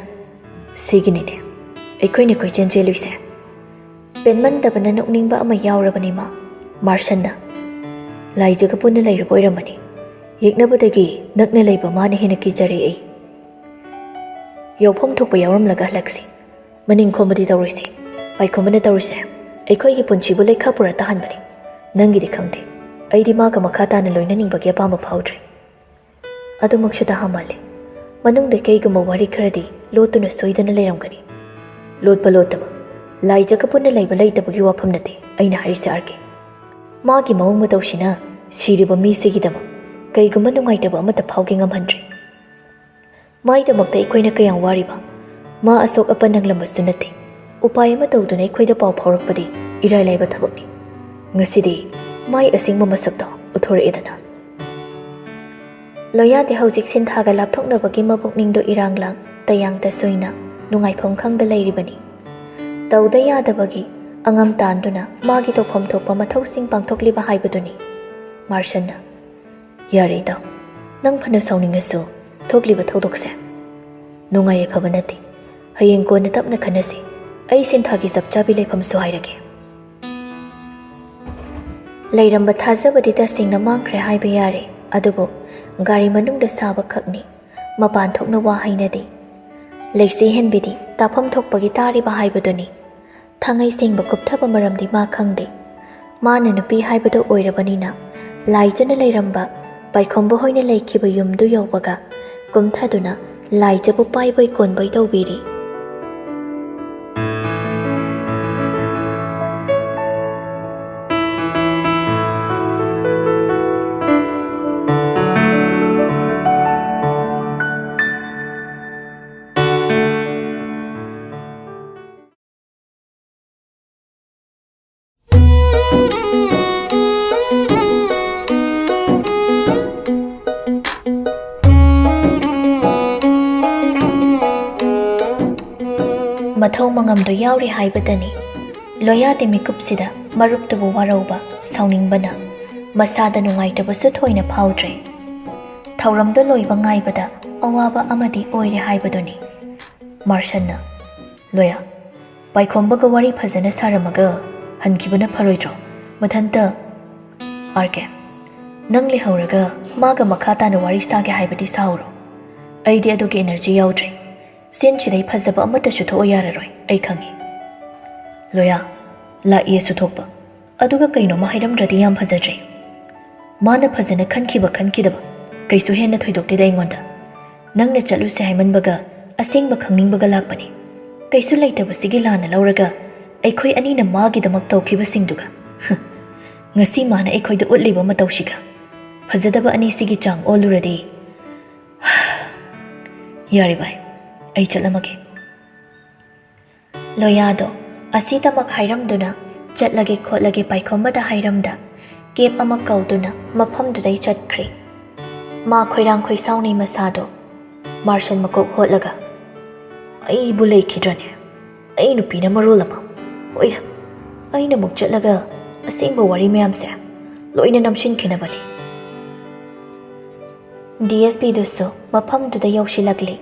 "ꯁꯤꯒꯤꯅꯤꯅꯦ, ꯑꯩꯈꯣꯏꯅ ꯀꯣꯏꯆꯦꯟ ꯆꯦꯜꯂꯨꯏꯁꯦ ꯄꯦꯟꯃꯟꯗꯕꯅ ꯅꯣꯛꯅꯤꯡꯕ ꯑꯃ ꯌꯥꯎꯔꯕꯅꯤ꯫ ꯃꯥ ꯃꯥꯔꯁꯟꯅ ꯂꯥꯏꯖꯒ ꯄꯨꯟꯅ ꯂꯩꯔꯨꯕ ꯑꯣꯏꯔꯝꯃꯅꯤ꯫ ꯌꯦꯛꯅꯕꯗꯒꯤ ꯅꯛꯅ ꯂꯩꯕ ꯃꯥꯅ ꯍꯦꯟꯅ ꯀꯤꯖꯔꯦ ꯑꯩ꯫ ꯌꯥꯎꯐꯝ ꯊꯣꯛꯄ ꯌꯥꯎꯔꯝꯂꯒ ꯍꯜꯂꯛꯁꯤ꯫ ꯃꯅꯤꯡ ꯈꯣꯝꯕꯗꯤ ꯇꯧꯔꯣꯏꯁꯤ꯫ ꯄꯥꯏꯈꯣꯝꯕꯅ ꯇꯧꯔꯤꯁꯦ ꯑꯩꯈꯣꯏꯒꯤ ꯄꯨꯟꯁꯤꯕꯨ ꯂꯩꯈꯥ ꯄꯨꯔ ꯇꯥꯍꯟꯕꯅꯤ꯫ ꯅꯪꯒꯤꯗꯤ ꯈꯪꯗꯦ꯫ ꯑꯩꯗꯤ ꯃꯥꯒ ꯃꯈꯥ ꯇꯥꯅ ꯂꯣꯏꯅꯅꯤꯡꯕꯒꯤ ꯑꯄꯥꯝꯕ ꯐꯥꯎꯗ꯭ꯔꯦ꯫ ꯑꯗꯨꯃꯛꯁꯨ ꯇꯥꯍꯥ ꯃꯥꯜꯂꯦ꯫ ꯃꯅꯨꯡꯗ ꯀꯩꯒꯨꯝꯕ ꯋꯥꯔꯤ ꯈꯔꯗꯤ ꯂꯣꯠꯇꯨꯅ ꯁꯣꯏꯗꯅ ꯂꯩꯔꯝꯒꯅꯤ꯫ ꯂꯣꯠꯄ ꯂꯣꯠꯇꯕ, ꯂꯥꯏꯖꯒ ꯄꯨꯟꯅ ꯂꯩꯕ ꯂꯩꯇꯕꯒꯤ ꯋꯥꯐꯝ ꯅꯠꯇꯦ ꯑꯩꯅ ꯍꯥꯏꯔꯤꯁꯦ, ꯑꯥꯔ ꯀꯦ꯫ ꯃꯥꯒꯤ ꯃꯑꯣꯡ ꯃꯇꯧꯁꯤꯅ ꯁꯤꯔꯤꯕ ꯃꯤꯁꯤꯒꯤꯗꯃꯛ ꯀꯩꯒꯨꯝꯕ ꯅꯨꯡꯉꯥꯏꯇꯕ ꯑꯃꯠꯇ ꯐꯥꯎꯒꯦ ꯉꯝꯍꯟꯗ꯭ꯔꯦ꯫ ꯃꯥꯏꯗꯃꯛꯇ ꯑꯩꯈꯣꯏꯅ ꯀꯌꯥꯝ ꯋꯥꯔꯤꯕ? ꯃꯥ ꯑꯁꯣꯛ ꯑꯄꯟ ꯅꯪꯂꯝꯕꯁꯨ ꯅꯠꯇꯦ꯫ ꯎꯄꯥꯏ ꯑꯃ ꯇꯧꯗꯨꯅ ꯑꯩꯈꯣꯏꯗ ꯄꯥꯎ ꯐꯥꯎꯔꯛꯄꯗꯤ ꯏꯔꯥꯏ ꯂꯥꯏꯕ ꯊꯕꯛꯅꯤ꯫ ꯉꯁꯤꯗꯤ ꯃꯥꯏ ꯑꯁꯦꯡꯕ ꯃꯁꯛꯇꯣ ꯎꯠꯊꯣꯔꯛꯑꯦꯗꯅ꯫ ꯂꯣꯌꯥꯗꯤ ꯍꯧꯖꯤꯛ ꯁꯤꯟꯊꯥꯒ ꯂꯥꯞꯊꯣꯛꯅꯕꯒꯤ ꯃꯄꯨꯛꯅꯤꯡꯗꯣ ꯏꯔꯥꯡ ꯂꯥꯡ ꯇꯌꯥꯡ ꯇꯁꯣꯏꯅ ꯅꯨꯡꯉꯥꯏꯐꯝ ꯈꯪꯗ ꯂꯩꯔꯤꯕꯅꯤ꯫ ꯇꯧꯗ ꯌꯥꯗꯕꯒꯤ ꯑꯉꯝ ꯇꯥꯟꯗꯨꯅ ꯃꯥꯒꯤ ꯇꯧꯐꯝ ꯊꯣꯛꯄ ꯃꯊꯧꯁꯤꯡ ꯄꯥꯡꯊꯣꯛꯂꯤꯕ ꯍꯥꯏꯕꯗꯨꯅꯤ꯫ ꯃꯥꯔꯁꯟꯅ, "ꯌꯥꯔꯦ ꯏꯇꯥꯎ, ꯅꯪ ꯐꯅ ꯁꯥꯎꯅꯤꯡꯉꯁꯨ ꯊꯣꯛꯂꯤꯕ ꯊꯧꯗꯣꯛꯁꯦ ꯅꯨꯡꯉꯥꯏ ꯌꯥꯏꯐꯕ ꯅꯠꯇꯦ꯫ ꯍꯌꯦꯡ ꯀꯣꯟꯅ ꯇꯞꯅ ꯈꯟꯅꯁꯤ꯫ ꯑꯩ ꯁꯤꯟꯊꯥꯒꯤ ꯆꯞ ꯆꯥꯕꯤ ꯂꯩꯐꯝꯁꯨ ꯍꯥꯏꯔꯒꯦ꯫" ꯂꯩꯔꯝꯕ ꯊꯥꯖꯕꯗꯤ ꯇꯁꯦꯡꯅ ꯃꯥꯡꯈ꯭ꯔꯦ ꯍꯥꯏꯕ ꯌꯥꯔꯦ, ꯑꯗꯨꯕꯨ ꯒꯥꯔꯤ ꯃꯅꯨꯡꯗ ꯁꯥꯕ ꯈꯛꯅꯤ꯫ ꯃꯄꯥꯟ ꯊꯣꯛꯅ ꯋꯥ ꯍꯥꯏꯅꯗꯦ꯫ ꯂꯩꯁꯤ ꯍꯦꯟꯕꯤꯗꯤ ꯇꯥꯐꯝ ꯊꯣꯛꯄꯒꯤ ꯇꯥꯔꯤꯕ ꯍꯥꯏꯕꯗꯨꯅꯤ꯫ ꯊꯥꯡꯉꯩ ꯁꯦꯡꯕ ꯀꯨꯞꯊꯕ ꯃꯔꯝꯗꯤ ꯃꯥ ꯈꯪꯗꯦ꯫ ꯃꯥꯅ ꯅꯨꯄꯤ ꯍꯥꯏꯕꯗꯨ ꯑꯣꯏꯔꯕꯅꯤꯅ, ꯂꯥꯏꯖꯅ ꯂꯩꯔꯝꯕ ꯄꯥꯏꯈꯣꯝꯕ ꯍꯣꯏꯅ ꯂꯩꯈꯤꯕ ꯌꯨꯝꯗꯨ ꯌꯧꯕꯒ ꯀꯨꯝꯊꯗꯨꯅ ꯂꯥꯏꯖꯕꯨ ꯄꯥꯏꯕꯣꯏ ꯀꯣꯟꯕꯣꯏ ꯇꯧꯕꯤꯔꯤ꯫ ꯃꯊꯧ ꯃꯉꯝꯗꯨ ꯌꯥꯎꯔꯤ ꯍꯥꯏꯕꯗꯅꯤ꯫ ꯂꯣꯌꯥꯗꯤ ꯃꯤꯀꯨꯞꯁꯤꯗ ꯃꯔꯨꯞꯇꯨꯕꯨ ꯋꯥꯔꯧꯕ, ꯁꯥꯎꯅꯤꯡꯕꯅ ꯃꯁꯥꯗ ꯅꯨꯡꯉꯥꯏꯇꯕꯁꯨ ꯊꯣꯏꯅ ꯐꯥꯎꯗ꯭ꯔꯦ꯫ ꯊꯧꯔꯝꯗꯨ ꯂꯣꯏꯕ ꯉꯥꯏꯕꯗ ꯑꯋꯥꯕ ꯑꯃꯗꯤ ꯑꯣꯏꯔꯦ ꯍꯥꯏꯕꯗꯨꯅꯤ꯫ ꯃꯥꯔꯁꯟꯅ ꯂꯣꯌꯥ, ꯄꯥꯏꯈꯣꯝꯕꯒ ꯋꯥꯔꯤ ꯐꯖꯅ ꯁꯥꯔꯝꯃꯒ ꯍꯟꯈꯤꯕꯅ ꯐꯔꯣꯏꯗ꯭ꯔꯣ? ꯃꯊꯟꯇ, "ꯑꯥꯔ ꯀꯦ, ꯅꯪ ꯂꯩꯍꯧꯔꯒ ꯃꯥꯒ ꯃꯈꯥ ꯇꯥꯅ ꯋꯥꯔꯤ ꯁꯥꯒꯦ ꯍꯥꯏꯕꯗꯤ ꯁꯥꯎꯔꯣ꯫ ꯑꯩꯗꯤ ꯑꯗꯨꯒꯤ ꯏꯅꯔꯖꯤ ꯌꯥꯎꯗ꯭ꯔꯦ꯫ ꯁꯤꯟꯁꯤꯗꯩ ꯐꯖꯕ ꯑꯃꯠꯇꯁꯨ ꯊꯣꯛꯑꯣ ꯌꯥꯔꯔꯣꯏ, ꯑꯩ ꯈꯪꯉꯤ꯫" ꯂꯣꯌꯥ, ꯂꯥꯛꯑꯦꯁꯨ ꯊꯣꯛꯄ꯫ ꯑꯗꯨꯒ ꯀꯩꯅꯣꯝꯃ ꯍꯥꯏꯔꯝꯗ꯭ꯔꯗꯤ ꯌꯥꯝ ꯐꯖꯗ꯭ꯔꯦ꯫ ꯃꯥꯅ ꯐꯖꯅ ꯈꯟꯈꯤꯕ ꯈꯟꯈꯤꯗꯕ ꯀꯩꯁꯨ ꯍꯦꯟꯅ ꯊꯣꯏꯗꯣꯛꯇꯦꯗ ꯑꯩꯉꯣꯟꯗ꯫ ꯅꯪꯅ ꯆꯠꯂꯨꯁꯦ ꯍꯥꯏꯃꯟꯕꯒ ꯑꯁꯦꯡꯕ ꯈꯪꯅꯤꯡꯕꯒ ꯂꯥꯛꯄꯅꯤ꯫ ꯀꯩꯁꯨ ꯂꯩꯇꯕꯁꯤꯒꯤ ꯂꯥꯟꯅ ꯂꯧꯔꯒ ꯑꯩꯈꯣꯏ ꯑꯅꯤꯅ ꯃꯥꯒꯤꯗꯃꯛ ꯇꯧꯈꯤꯕꯁꯤꯡꯗꯨꯒ꯫ ꯉꯁꯤ ꯃꯥꯅ ꯑꯩꯈꯣꯏꯗ ꯎꯠꯂꯤꯕ ꯃꯇꯧꯁꯤꯒ꯫ ꯐꯖꯗꯕ ꯑꯅꯤꯁꯤꯒꯤ ꯆꯥꯡ ꯑꯣꯜꯂꯨꯔꯗꯤ꯫ ꯌꯥꯔꯦ ꯚꯥꯏ, ꯑꯩ ꯆꯠꯂꯝꯃꯒꯦ꯫ ꯂꯣꯌꯥꯗꯣ ꯑꯁꯤꯗꯃꯛ ꯍꯥꯏꯔꯝꯗꯨꯅ ꯆꯠꯂꯒꯦ ꯈꯣꯠꯂꯒꯦ ꯄꯥꯏꯈꯣꯝꯕꯗ ꯍꯥꯏꯔꯝꯗ ꯀꯦꯞ ꯑꯃ ꯀꯧꯗꯨꯅ ꯃꯐꯝꯗꯨꯗꯩ ꯆꯠꯈ꯭ꯔꯦ꯫ ꯃꯥ ꯈꯣꯏꯔꯥꯡ ꯈꯣꯏꯁꯥꯎꯅꯩ ꯃꯁꯥꯗꯣ꯫ ꯃꯥꯔꯁꯜ ꯃꯀꯣꯛ ꯍꯣꯠꯂꯒ, "ꯑꯩꯕꯨ ꯂꯩꯈꯤꯗ꯭ꯔꯅꯦ? ꯑꯩ ꯅꯨꯄꯤꯅ ꯃꯔꯣꯜ ꯑꯃ꯫ ꯍꯣꯏꯗ, ꯑꯩꯅ ꯑꯃꯨꯛ ꯆꯠꯂꯒ ꯑꯁꯦꯡꯕ ꯋꯥꯔꯤ ꯃꯌꯥꯝꯁꯦ ꯂꯣꯏꯅ ꯅꯝꯁꯤꯟꯈꯤꯅꯕꯅꯤ꯫" ꯗꯤ ꯑꯦꯁ ꯄꯤꯗꯨꯁꯨ ꯃꯐꯝꯗꯨꯗ ꯌꯧꯁꯤꯜꯂꯛꯂꯦ꯫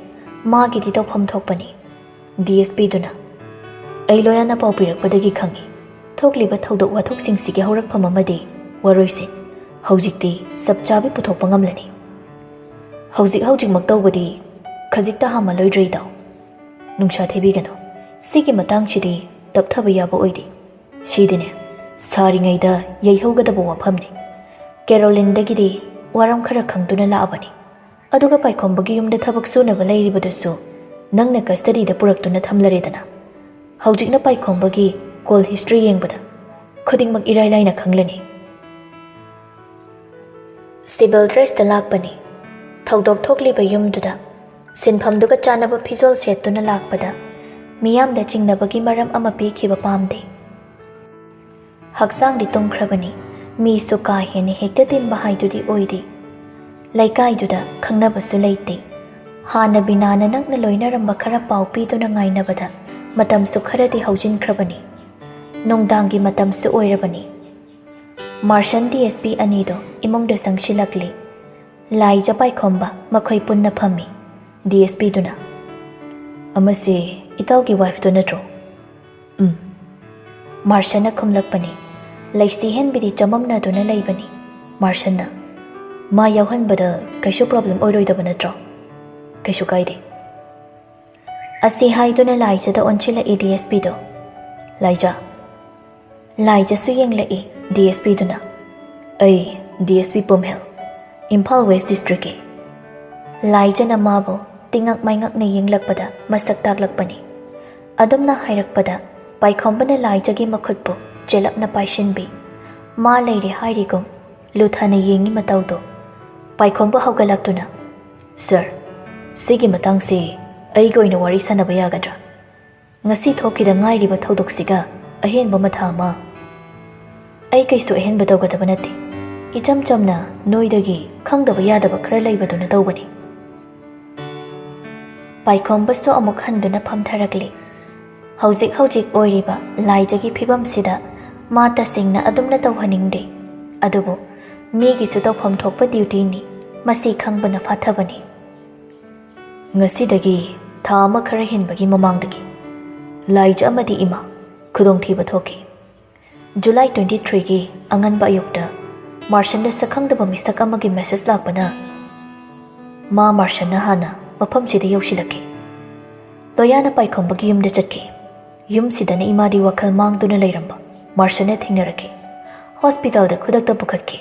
ꯃꯥꯒꯤꯗꯤ ꯇꯧꯐꯝ ꯊꯣꯛꯄꯅꯤ꯫ ꯗꯤ ꯑꯦꯁ ꯄꯤꯗꯨꯅ, "ꯑꯩ ꯂꯣꯌꯥꯅ ꯄꯥꯎ ꯄꯤꯔꯛꯄꯗꯒꯤ ꯈꯪꯉꯤ꯫ ꯊꯣꯛꯂꯤꯕ ꯊꯧꯗꯣꯛ ꯋꯥꯊꯣꯛꯁꯤꯡꯁꯤꯒꯤ ꯍꯧꯔꯛꯐꯝ ꯑꯃꯗꯤ ꯋꯥꯔꯣꯏꯁꯤꯟ꯫ ꯍꯧꯖꯤꯛꯇꯤ ꯆꯞ ꯆꯥꯕꯤ ꯄꯨꯊꯣꯛꯄ ꯉꯝꯂꯅꯤ꯫ ꯍꯧꯖꯤꯛ ꯍꯧꯖꯤꯛꯃꯛ ꯇꯧꯕꯗꯤ ꯈꯖꯤꯛꯇ ꯍꯥꯃꯜꯂꯣꯏꯗ꯭ꯔꯦ ꯏꯇꯥꯎ꯫ ꯅꯨꯡꯁꯥ ꯊꯤꯕꯤꯒꯅꯨ꯫ ꯁꯤꯒꯤ ꯃꯇꯥꯡꯁꯤꯗꯤ ꯇꯞꯊꯕ ꯌꯥꯕ ꯑꯣꯏꯗꯦ꯫ ꯁꯤꯗꯤꯅꯦ, ꯁꯥꯔꯤꯉꯩꯗ ꯌꯩꯍꯧꯒꯗꯕ ꯋꯥꯐꯝꯅꯤ꯫ ꯀꯦꯔꯣꯂꯤꯟꯗꯒꯤꯗꯤ ꯋꯥꯔꯝ ꯈꯔ ꯈꯪꯗꯨꯅ ꯂꯥꯛꯑꯕꯅꯤ꯫ ꯑꯗꯨꯒ ꯄꯥꯏꯈꯣꯝꯕꯒꯤ ꯌꯨꯝꯗ ꯊꯕꯛ ꯁꯨꯅꯕ ꯂꯩꯔꯤꯕꯗꯨꯁꯨ ꯅꯪꯅ ꯀꯁꯇꯗꯤꯗ ꯄꯨꯔꯛꯇꯨꯅ ꯊꯝꯂꯔꯦꯗꯅ꯫ ꯍꯧꯖꯤꯛꯅ ꯄꯥꯏꯈꯣꯝꯕꯒꯤ ꯀꯣꯜ ꯍꯤꯁꯇ꯭ꯔꯤ ꯌꯦꯡꯕꯗ ꯈꯨꯗꯤꯡꯃꯛ ꯏꯔꯥꯏ ꯂꯥꯏꯅ ꯈꯪꯂꯅꯤ꯫" ꯁꯤꯚꯤꯜ ꯗ꯭ꯔꯦꯁꯇ ꯂꯥꯛꯄꯅꯤ꯫ ꯊꯧꯗꯣꯛ ꯊꯣꯛꯂꯤꯕ ꯌꯨꯝꯗꯨꯗ ꯁꯤꯟꯐꯝꯗꯨꯒ ꯆꯥꯟꯅꯕ ꯐꯤꯖꯣꯜ ꯁꯦꯠꯇꯨꯅ ꯂꯥꯛꯄꯗ ꯃꯤꯌꯥꯝꯗ ꯆꯤꯡꯅꯕꯒꯤ ꯃꯔꯝ ꯑꯃ ꯄꯤꯈꯤꯕ ꯄꯥꯝꯗꯦ꯫ ꯍꯛꯆꯥꯡꯗꯤ ꯇꯨꯝꯈ꯭ꯔꯕꯅꯤ꯫ ꯃꯤꯁꯨ ꯀꯥ ꯍꯦꯟꯅ ꯍꯦꯛꯇ ꯇꯤꯟꯕ ꯍꯥꯏꯗꯨꯗꯤ ꯑꯣꯏꯗꯦ꯫ ꯂꯩꯀꯥꯏꯗꯨꯗ ꯈꯪꯅꯕꯁꯨ ꯂꯩꯇꯦ꯫ ꯍꯥꯟꯅ ꯕꯤꯅꯥꯅ ꯅꯛꯅ ꯂꯣꯏꯅꯔꯝꯕ ꯈꯔ ꯄꯥꯎ ꯄꯤꯗꯨꯅ ꯉꯥꯏꯅꯕꯗ ꯃꯇꯝꯁꯨ ꯈꯔꯗꯤ ꯍꯧꯖꯤꯟꯈ꯭ꯔꯕꯅꯤ꯫ ꯅꯨꯡꯗꯥꯡꯒꯤ ꯃꯇꯝꯁꯨ ꯑꯣꯏꯔꯕꯅꯤ꯫ ꯃꯥꯔꯁꯟ ꯗꯤ ꯑꯦꯁ ꯄꯤ ꯑꯅꯤꯗꯣ ꯏꯃꯨꯡꯗ ꯆꯪꯁꯤꯜꯂꯛꯂꯦ꯫ ꯂꯥꯏꯖ ꯄꯥꯏꯈꯣꯝꯕ ꯃꯈꯣꯏ ꯄꯨꯟꯅ ꯐꯝꯃꯤ꯫ ꯗꯤ ꯑꯦꯁ ꯄꯤꯗꯨꯅ, "ꯑꯃꯁꯦ "ꯏꯇꯥꯎꯒꯤ ꯋꯥꯏꯐꯇꯨ ꯅꯠꯇ꯭ꯔꯣ?" "ꯎꯝ," ꯃꯥꯔꯁꯟꯅ ꯈꯨꯝꯂꯛꯄꯅꯤ꯫ ꯂꯩꯁꯤ ꯍꯦꯟꯕꯤꯗꯤ ꯆꯃꯝꯅꯗꯨꯅ ꯂꯩꯕꯅꯤ꯫ ꯃꯥꯔꯁꯟꯅ, "ꯃꯥ ꯌꯥꯎꯍꯟꯕꯗ ꯀꯩꯁꯨ ꯄ꯭ꯔꯣꯕ꯭ꯂꯦꯝ ꯑꯣꯏꯔꯣꯏꯗꯕ ꯅꯠꯇ꯭ꯔꯣ?" "ꯀꯩꯁꯨ ꯀꯥꯏꯗꯦ," ꯑꯁꯤ ꯍꯥꯏꯗꯨꯅ ꯂꯥꯏꯖꯗ ꯑꯣꯟꯁꯤꯜꯂꯛꯏ ꯗꯤ ꯑꯦꯁ ꯄꯤꯗꯣ꯫ "ꯂꯥꯏꯖ, ꯂꯥꯏꯖꯁꯨ ꯌꯦꯡꯂꯛꯏ ꯗꯤ ꯑꯦꯁ ꯄꯤꯗꯨꯅ꯫ "ꯑꯩ D S P ꯄꯨꯝꯍꯦꯜ, Imphal west ꯗꯤꯁꯇ꯭ꯔꯤꯛꯀꯤ꯫" ꯂꯥꯏꯖꯅ ꯃꯥꯕꯨ ꯇꯤꯉꯛ ꯃꯥꯏꯉꯛꯅ ꯌꯦꯡꯂꯛꯄꯗ ꯃꯁꯛ ꯇꯥꯛꯂꯛꯄꯅꯤ꯫ ꯑꯗꯨꯝꯅ ꯍꯥꯏꯔꯛꯄꯗ ꯄꯥꯏꯈꯣꯝꯕꯅ ꯂꯥꯏꯖꯒꯤ ꯃꯈꯨꯠꯄꯨ ꯆꯦꯂꯞꯅ ꯄꯥꯏꯁꯤꯟꯕꯤ꯫ ꯃꯥ ꯂꯩꯔꯦ ꯍꯥꯏꯔꯤꯒꯨꯝ ꯂꯨꯊꯅ ꯌꯦꯡꯉꯤ ꯃꯇꯧꯗꯣ꯫ ꯄꯥꯏꯈꯣꯝꯕ ꯍꯧꯒꯠꯂꯛꯇꯨꯅ, "ꯁꯥꯔ, ꯁꯤꯒꯤ ꯃꯇꯥꯡꯁꯤ ꯑꯩꯒ ꯑꯣꯏꯅ ꯋꯥꯔꯤ ꯁꯥꯟꯅꯕ ꯌꯥꯒꯗ꯭ꯔꯥ? ꯉꯁꯤ ꯊꯣꯛꯈꯤꯗ ꯉꯥꯏꯔꯤꯕ ꯊꯧꯗꯣꯛꯁꯤꯒ ꯑꯍꯦꯟꯕ ꯃꯊꯥ ꯑꯃ꯫" "ꯑꯩ ꯀꯩꯁꯨ ꯑꯍꯦꯟꯕ ꯇꯧꯒꯗꯕ ꯅꯠꯇꯦ꯫ ꯏꯆꯝ ꯆꯝꯅ ꯅꯣꯏꯗꯒꯤ ꯈꯪꯗꯕ ꯌꯥꯗꯕ ꯈꯔ ꯂꯩꯕꯗꯨꯅ ꯇꯧꯕꯅꯤ꯫" ꯄꯥꯏꯈꯣꯝꯕꯁꯨ ꯑꯃꯨꯛ ꯍꯟꯗꯨꯅ ꯐꯝꯊꯔꯛꯂꯤ꯫ ꯍꯧꯖꯤꯛ ꯍꯧꯖꯤꯛ ꯑꯣꯏꯔꯤꯕ ꯂꯥꯏꯖꯒꯤ ꯐꯤꯕꯝꯁꯤꯗ ꯃꯥ ꯇꯁꯦꯡꯅ ꯑꯗꯨꯝꯅ ꯇꯧꯍꯟꯅꯤꯡꯗꯦ꯫ ꯑꯗꯨꯕꯨ ꯃꯤꯒꯤꯁꯨ ꯇꯧꯐꯝ ꯊꯣꯛꯄ ꯗ꯭ꯌꯨꯇꯤꯅꯤ, ꯃꯁꯤ ꯈꯪꯕꯅ ꯐꯥꯊꯕꯅꯤ꯫ ꯉꯁꯤꯗꯒꯤ ꯊꯥ ꯑꯃ ꯈꯔ ꯍꯦꯟꯕꯒꯤ ꯃꯃꯥꯡꯗꯒꯤ ꯂꯥꯏꯖ ꯑꯃꯗꯤ ꯏꯃꯥ ꯈꯨꯗꯣꯡꯊꯤꯕ ꯊꯣꯛꯈꯤ꯫ ꯖꯨꯂꯥꯏ twenty threeꯒꯤ ꯑꯉꯟꯕ ꯑꯌꯨꯛꯇ ꯃꯥꯔꯁꯟꯗ ꯁꯛꯈꯪꯗꯕ ꯃꯤꯁꯛ ꯑꯃꯒꯤ ꯃꯦꯁꯦꯖ ꯂꯥꯛꯄꯅ ꯃꯥ ꯃꯥꯔꯁꯟꯅ ꯍꯥꯟꯅ ꯃꯐꯝꯁꯤꯗ ꯌꯧꯁꯤꯜꯂꯛꯈꯤ꯫ ꯂꯣꯌꯥꯅ ꯄꯥꯏꯈꯣꯝꯕꯒꯤ ꯌꯨꯝꯗ ꯆꯠꯈꯤ꯫ ꯌꯨꯝꯁꯤꯗꯅ ꯏꯃꯥꯗꯤ ꯋꯥꯈꯜ ꯃꯥꯡꯗꯨꯅ ꯂꯩꯔꯝꯕ ꯃꯥꯔꯁꯟꯅ ꯊꯦꯡꯅꯔꯛꯈꯤ꯫ ꯍꯣꯁꯄꯤꯇꯥꯜꯗ ꯈꯨꯗꯛꯇ ꯄꯨꯈꯠꯈꯤ꯫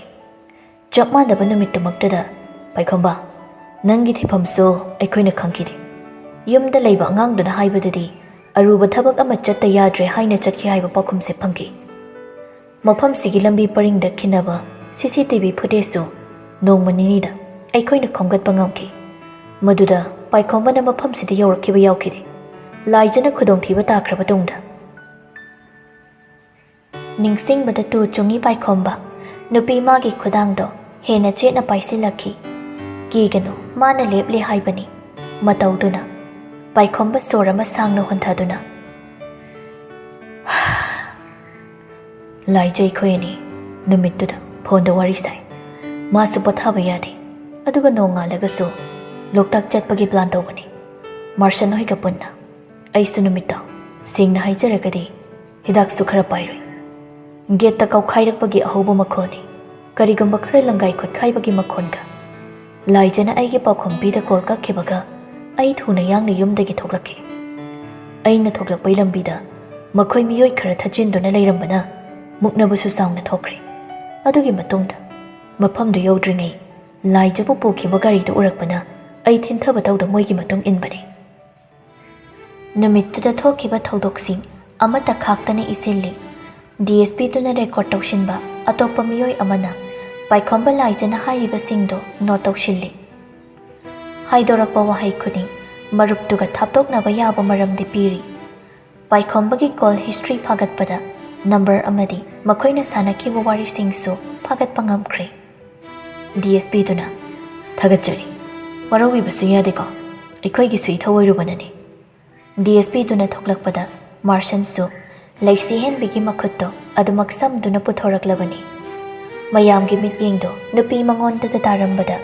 ꯆꯞ ꯃꯥꯟꯅꯕ ꯅꯨꯃꯤꯠꯇꯨꯃꯛꯇꯗ, "ꯄꯥꯏꯈꯣꯝꯕ, ꯅꯪꯒꯤ ꯊꯤꯐꯝꯁꯨ ꯑꯩꯈꯣꯏꯅ ꯈꯪꯈꯤꯗꯦ꯫ ꯌꯨꯝꯗ ꯂꯩꯕ ꯑꯉꯥꯡꯗꯨꯅ ꯍꯥꯏꯕꯗꯗꯤ ꯑꯔꯨꯕ ꯊꯕꯛ ꯑꯃ ꯆꯠꯇ ꯌꯥꯗ꯭ꯔꯦ ꯍꯥꯏꯅ ꯆꯠꯈꯤ ꯍꯥꯏꯕ ꯄꯥꯎꯈꯨꯝꯁꯦ ꯐꯪꯈꯤ꯫ ꯃꯐꯝꯁꯤꯒꯤ ꯂꯝꯕꯤ ꯄꯔꯤꯡꯗ ꯈꯤꯟꯅꯕ ꯁꯤ ꯁꯤ ꯇꯤ ꯚꯤ ꯐꯨꯇꯦꯖꯁꯨ ꯅꯣꯡꯃ ꯅꯤꯅꯤꯗ ꯑꯩꯈꯣꯏꯅ ꯈꯣꯝꯒꯠꯄ ꯉꯝꯈꯤ꯫ ꯃꯗꯨꯗ ꯄꯥꯏꯈꯣꯝꯕꯅ ꯃꯐꯝꯁꯤꯗ ꯌꯧꯔꯛꯈꯤꯕ ꯌꯥꯎꯈꯤꯗꯦ꯫ ꯂꯥꯏꯖꯅ ꯈꯨꯗꯣꯡꯊꯤꯕ ꯇꯥꯈ꯭ꯔꯕ ꯇꯨꯡꯗ꯫" ꯅꯤꯡꯁꯤꯡꯕꯗ ꯇꯨ ꯆꯨꯡꯉꯤ ꯄꯥꯏꯈꯣꯝꯕ꯫ ꯅꯨꯄꯤ ꯃꯥꯒꯤ ꯈꯨꯗꯥꯡꯗꯣ ꯍꯦꯟꯅ ꯆꯦꯠꯅ ꯄꯥꯏꯁꯤꯜꯂꯛꯈꯤ꯫ "ꯀꯤꯒꯅꯨ, ꯃꯥꯅ ꯂꯦꯞꯂꯦ ꯍꯥꯏꯕꯅꯤ꯫" ꯃꯇꯧꯗꯨꯅ ꯄꯥꯏꯈꯣꯝꯕ ꯁꯣꯔ ꯑꯃ ꯁꯥꯡꯅ ꯍꯣꯟꯊꯗꯨꯅ, "ꯂꯥꯏꯖ ꯑꯩꯈꯣꯏ ꯑꯅꯤ ꯅꯨꯃꯤꯠꯇꯨꯗ ꯐꯣꯟꯗ ꯋꯥꯔꯤ ꯁꯥꯏ꯫ ꯃꯥꯁꯨ ꯄꯣꯊꯥꯕ ꯌꯥꯗꯦ꯫ ꯑꯗꯨꯒ ꯅꯣꯡꯉꯥꯜꯂꯒꯁꯨ ꯂꯣꯛꯇꯥꯛ ꯆꯠꯄꯒꯤ ꯄ꯭ꯂꯥꯟ ꯇꯧꯕꯅꯤ, ꯃꯥꯔꯁꯟ ꯍꯣꯏꯒ ꯄꯨꯟꯅ꯫ ꯑꯩꯁꯨ ꯅꯨꯃꯤꯠꯇꯣ, ꯁꯦꯡꯅ ꯍꯥꯏꯖꯔꯒꯗꯤ, ꯍꯤꯗꯥꯛꯁꯨ ꯈꯔ ꯄꯥꯏꯔꯨꯏ꯫ ꯒꯦꯠꯇ ꯀꯥꯎꯈꯥꯏꯔꯛꯄꯒꯤ ꯑꯍꯧꯕ ꯃꯈꯣꯜꯅꯤ, ꯀꯔꯤꯒꯨꯝꯕ ꯈꯔ ꯂꯪꯒꯥꯏ ꯈꯣꯠꯈꯥꯏꯕꯒꯤ ꯃꯈꯣꯜꯒ꯫ ꯂꯥꯏꯖꯅ ꯑꯩꯒꯤ ꯄꯥꯎꯈꯨꯝ ꯄꯤꯗ ꯀꯣꯜ ꯀꯛꯈꯤꯕꯒ ꯑꯩ ꯊꯨꯅ ꯌꯥꯡꯅ ꯌꯨꯝꯗꯒꯤ ꯊꯣꯛꯂꯛꯈꯤ꯫ ꯑꯩꯅ ꯊꯣꯛꯂꯛꯄꯩ ꯂꯝꯕꯤꯗ ꯃꯈꯣꯏ ꯃꯤꯑꯣꯏ ꯈꯔ ꯊꯠꯆꯤꯟꯗꯨꯅ ꯂꯩꯔꯝꯕꯅ ꯃꯨꯛꯅꯕꯁꯨ ꯆꯥꯎꯅ ꯊꯣꯛꯈ꯭ꯔꯦ꯫ ꯑꯗꯨꯒꯤ ꯃꯇꯨꯡꯗ ꯃꯐꯝꯗꯨ ꯌꯧꯗ꯭ꯔꯤꯉꯩ ꯂꯥꯏꯖꯕꯨ ꯄꯨꯈꯤꯕ ꯒꯥꯔꯤꯗꯨ ꯎꯔꯛꯄꯅ ꯑꯩ ꯊꯤꯟꯊꯕ ꯇꯧꯗ ꯃꯣꯏꯒꯤ ꯃꯇꯨꯡ ꯏꯟꯕꯅꯤ꯫ ꯅꯨꯃꯤꯠꯇꯨꯗ ꯊꯣꯛꯈꯤꯕ ꯊꯧꯗꯣꯛꯁꯤꯡ ꯑꯃꯠꯇ ꯈꯥꯛꯇꯅ ꯏꯁꯤꯜꯂꯤ꯫ ꯗꯤ ꯑꯦꯁ ꯄꯤꯗꯨꯅ ꯔꯦꯀꯣꯔꯗ ꯇꯧꯁꯤꯟꯕ ꯑꯇꯣꯞꯄ ꯃꯤꯑꯣꯏ ꯑꯃꯅ ꯄꯥꯏꯈꯣꯝꯕ ꯂꯥꯏꯖꯅ ꯍꯥꯏꯔꯤꯕꯁꯤꯡꯗꯨ ꯅꯣꯠ ꯇꯧꯁꯤꯜꯂꯤ꯫ ꯍꯥꯏꯗꯣꯔꯛꯄ ꯋꯥꯍꯩ ꯈꯨꯗꯤꯡ ꯃꯔꯨꯞꯇꯨꯒ ꯊꯥꯞꯇꯣꯛꯅꯕ ꯌꯥꯕ ꯃꯔꯝꯗꯤ ꯄꯤꯔꯤ꯫ ꯄꯥꯏꯈꯣꯝꯕꯒꯤ ꯀꯣꯜ ꯍꯤꯁꯇ꯭ꯔꯤ ꯐꯥꯒꯠꯄꯗ ꯅꯝꯕꯔ ꯑꯃꯗꯤ ꯃꯈꯣꯏꯅ ꯁꯥꯟꯅꯈꯤꯕ ꯋꯥꯔꯤꯁꯤꯡꯁꯨ ꯐꯥꯒꯠꯄ ꯉꯝꯈ꯭ꯔꯦ꯫ ꯗꯤ ꯑꯦꯁ ꯄꯤꯗꯨꯅ, "ꯊꯥꯒꯠꯆꯔꯤ꯫ ꯋꯥꯔꯧꯕꯤꯕꯁꯨ ꯌꯥꯗꯦꯀꯣ꯫ ꯑꯩꯈꯣꯏꯒꯤꯁꯨ ꯏꯊꯧ ꯑꯣꯏꯔꯨꯕꯅꯅꯤ꯫" ꯗꯤ ꯑꯦꯁ ꯄꯤꯗꯨꯅ ꯊꯣꯛꯂꯛꯄꯗ ꯃꯥꯔꯁꯟꯁꯨ ꯂꯩꯁꯤ ꯍꯦꯟꯕꯤꯒꯤ ꯃꯈꯨꯠꯇꯣ ꯑꯗꯨꯃꯛ ꯁꯝꯗꯨꯅ ꯄꯨꯊꯣꯔꯛꯂꯕꯅꯤ꯫ ꯃꯌꯥꯝꯒꯤ ꯃꯤꯠꯌꯦꯡꯗꯣ ꯅꯨꯄꯤ ꯃꯉꯣꯟꯗꯇ ꯇꯥꯔꯝꯕꯗ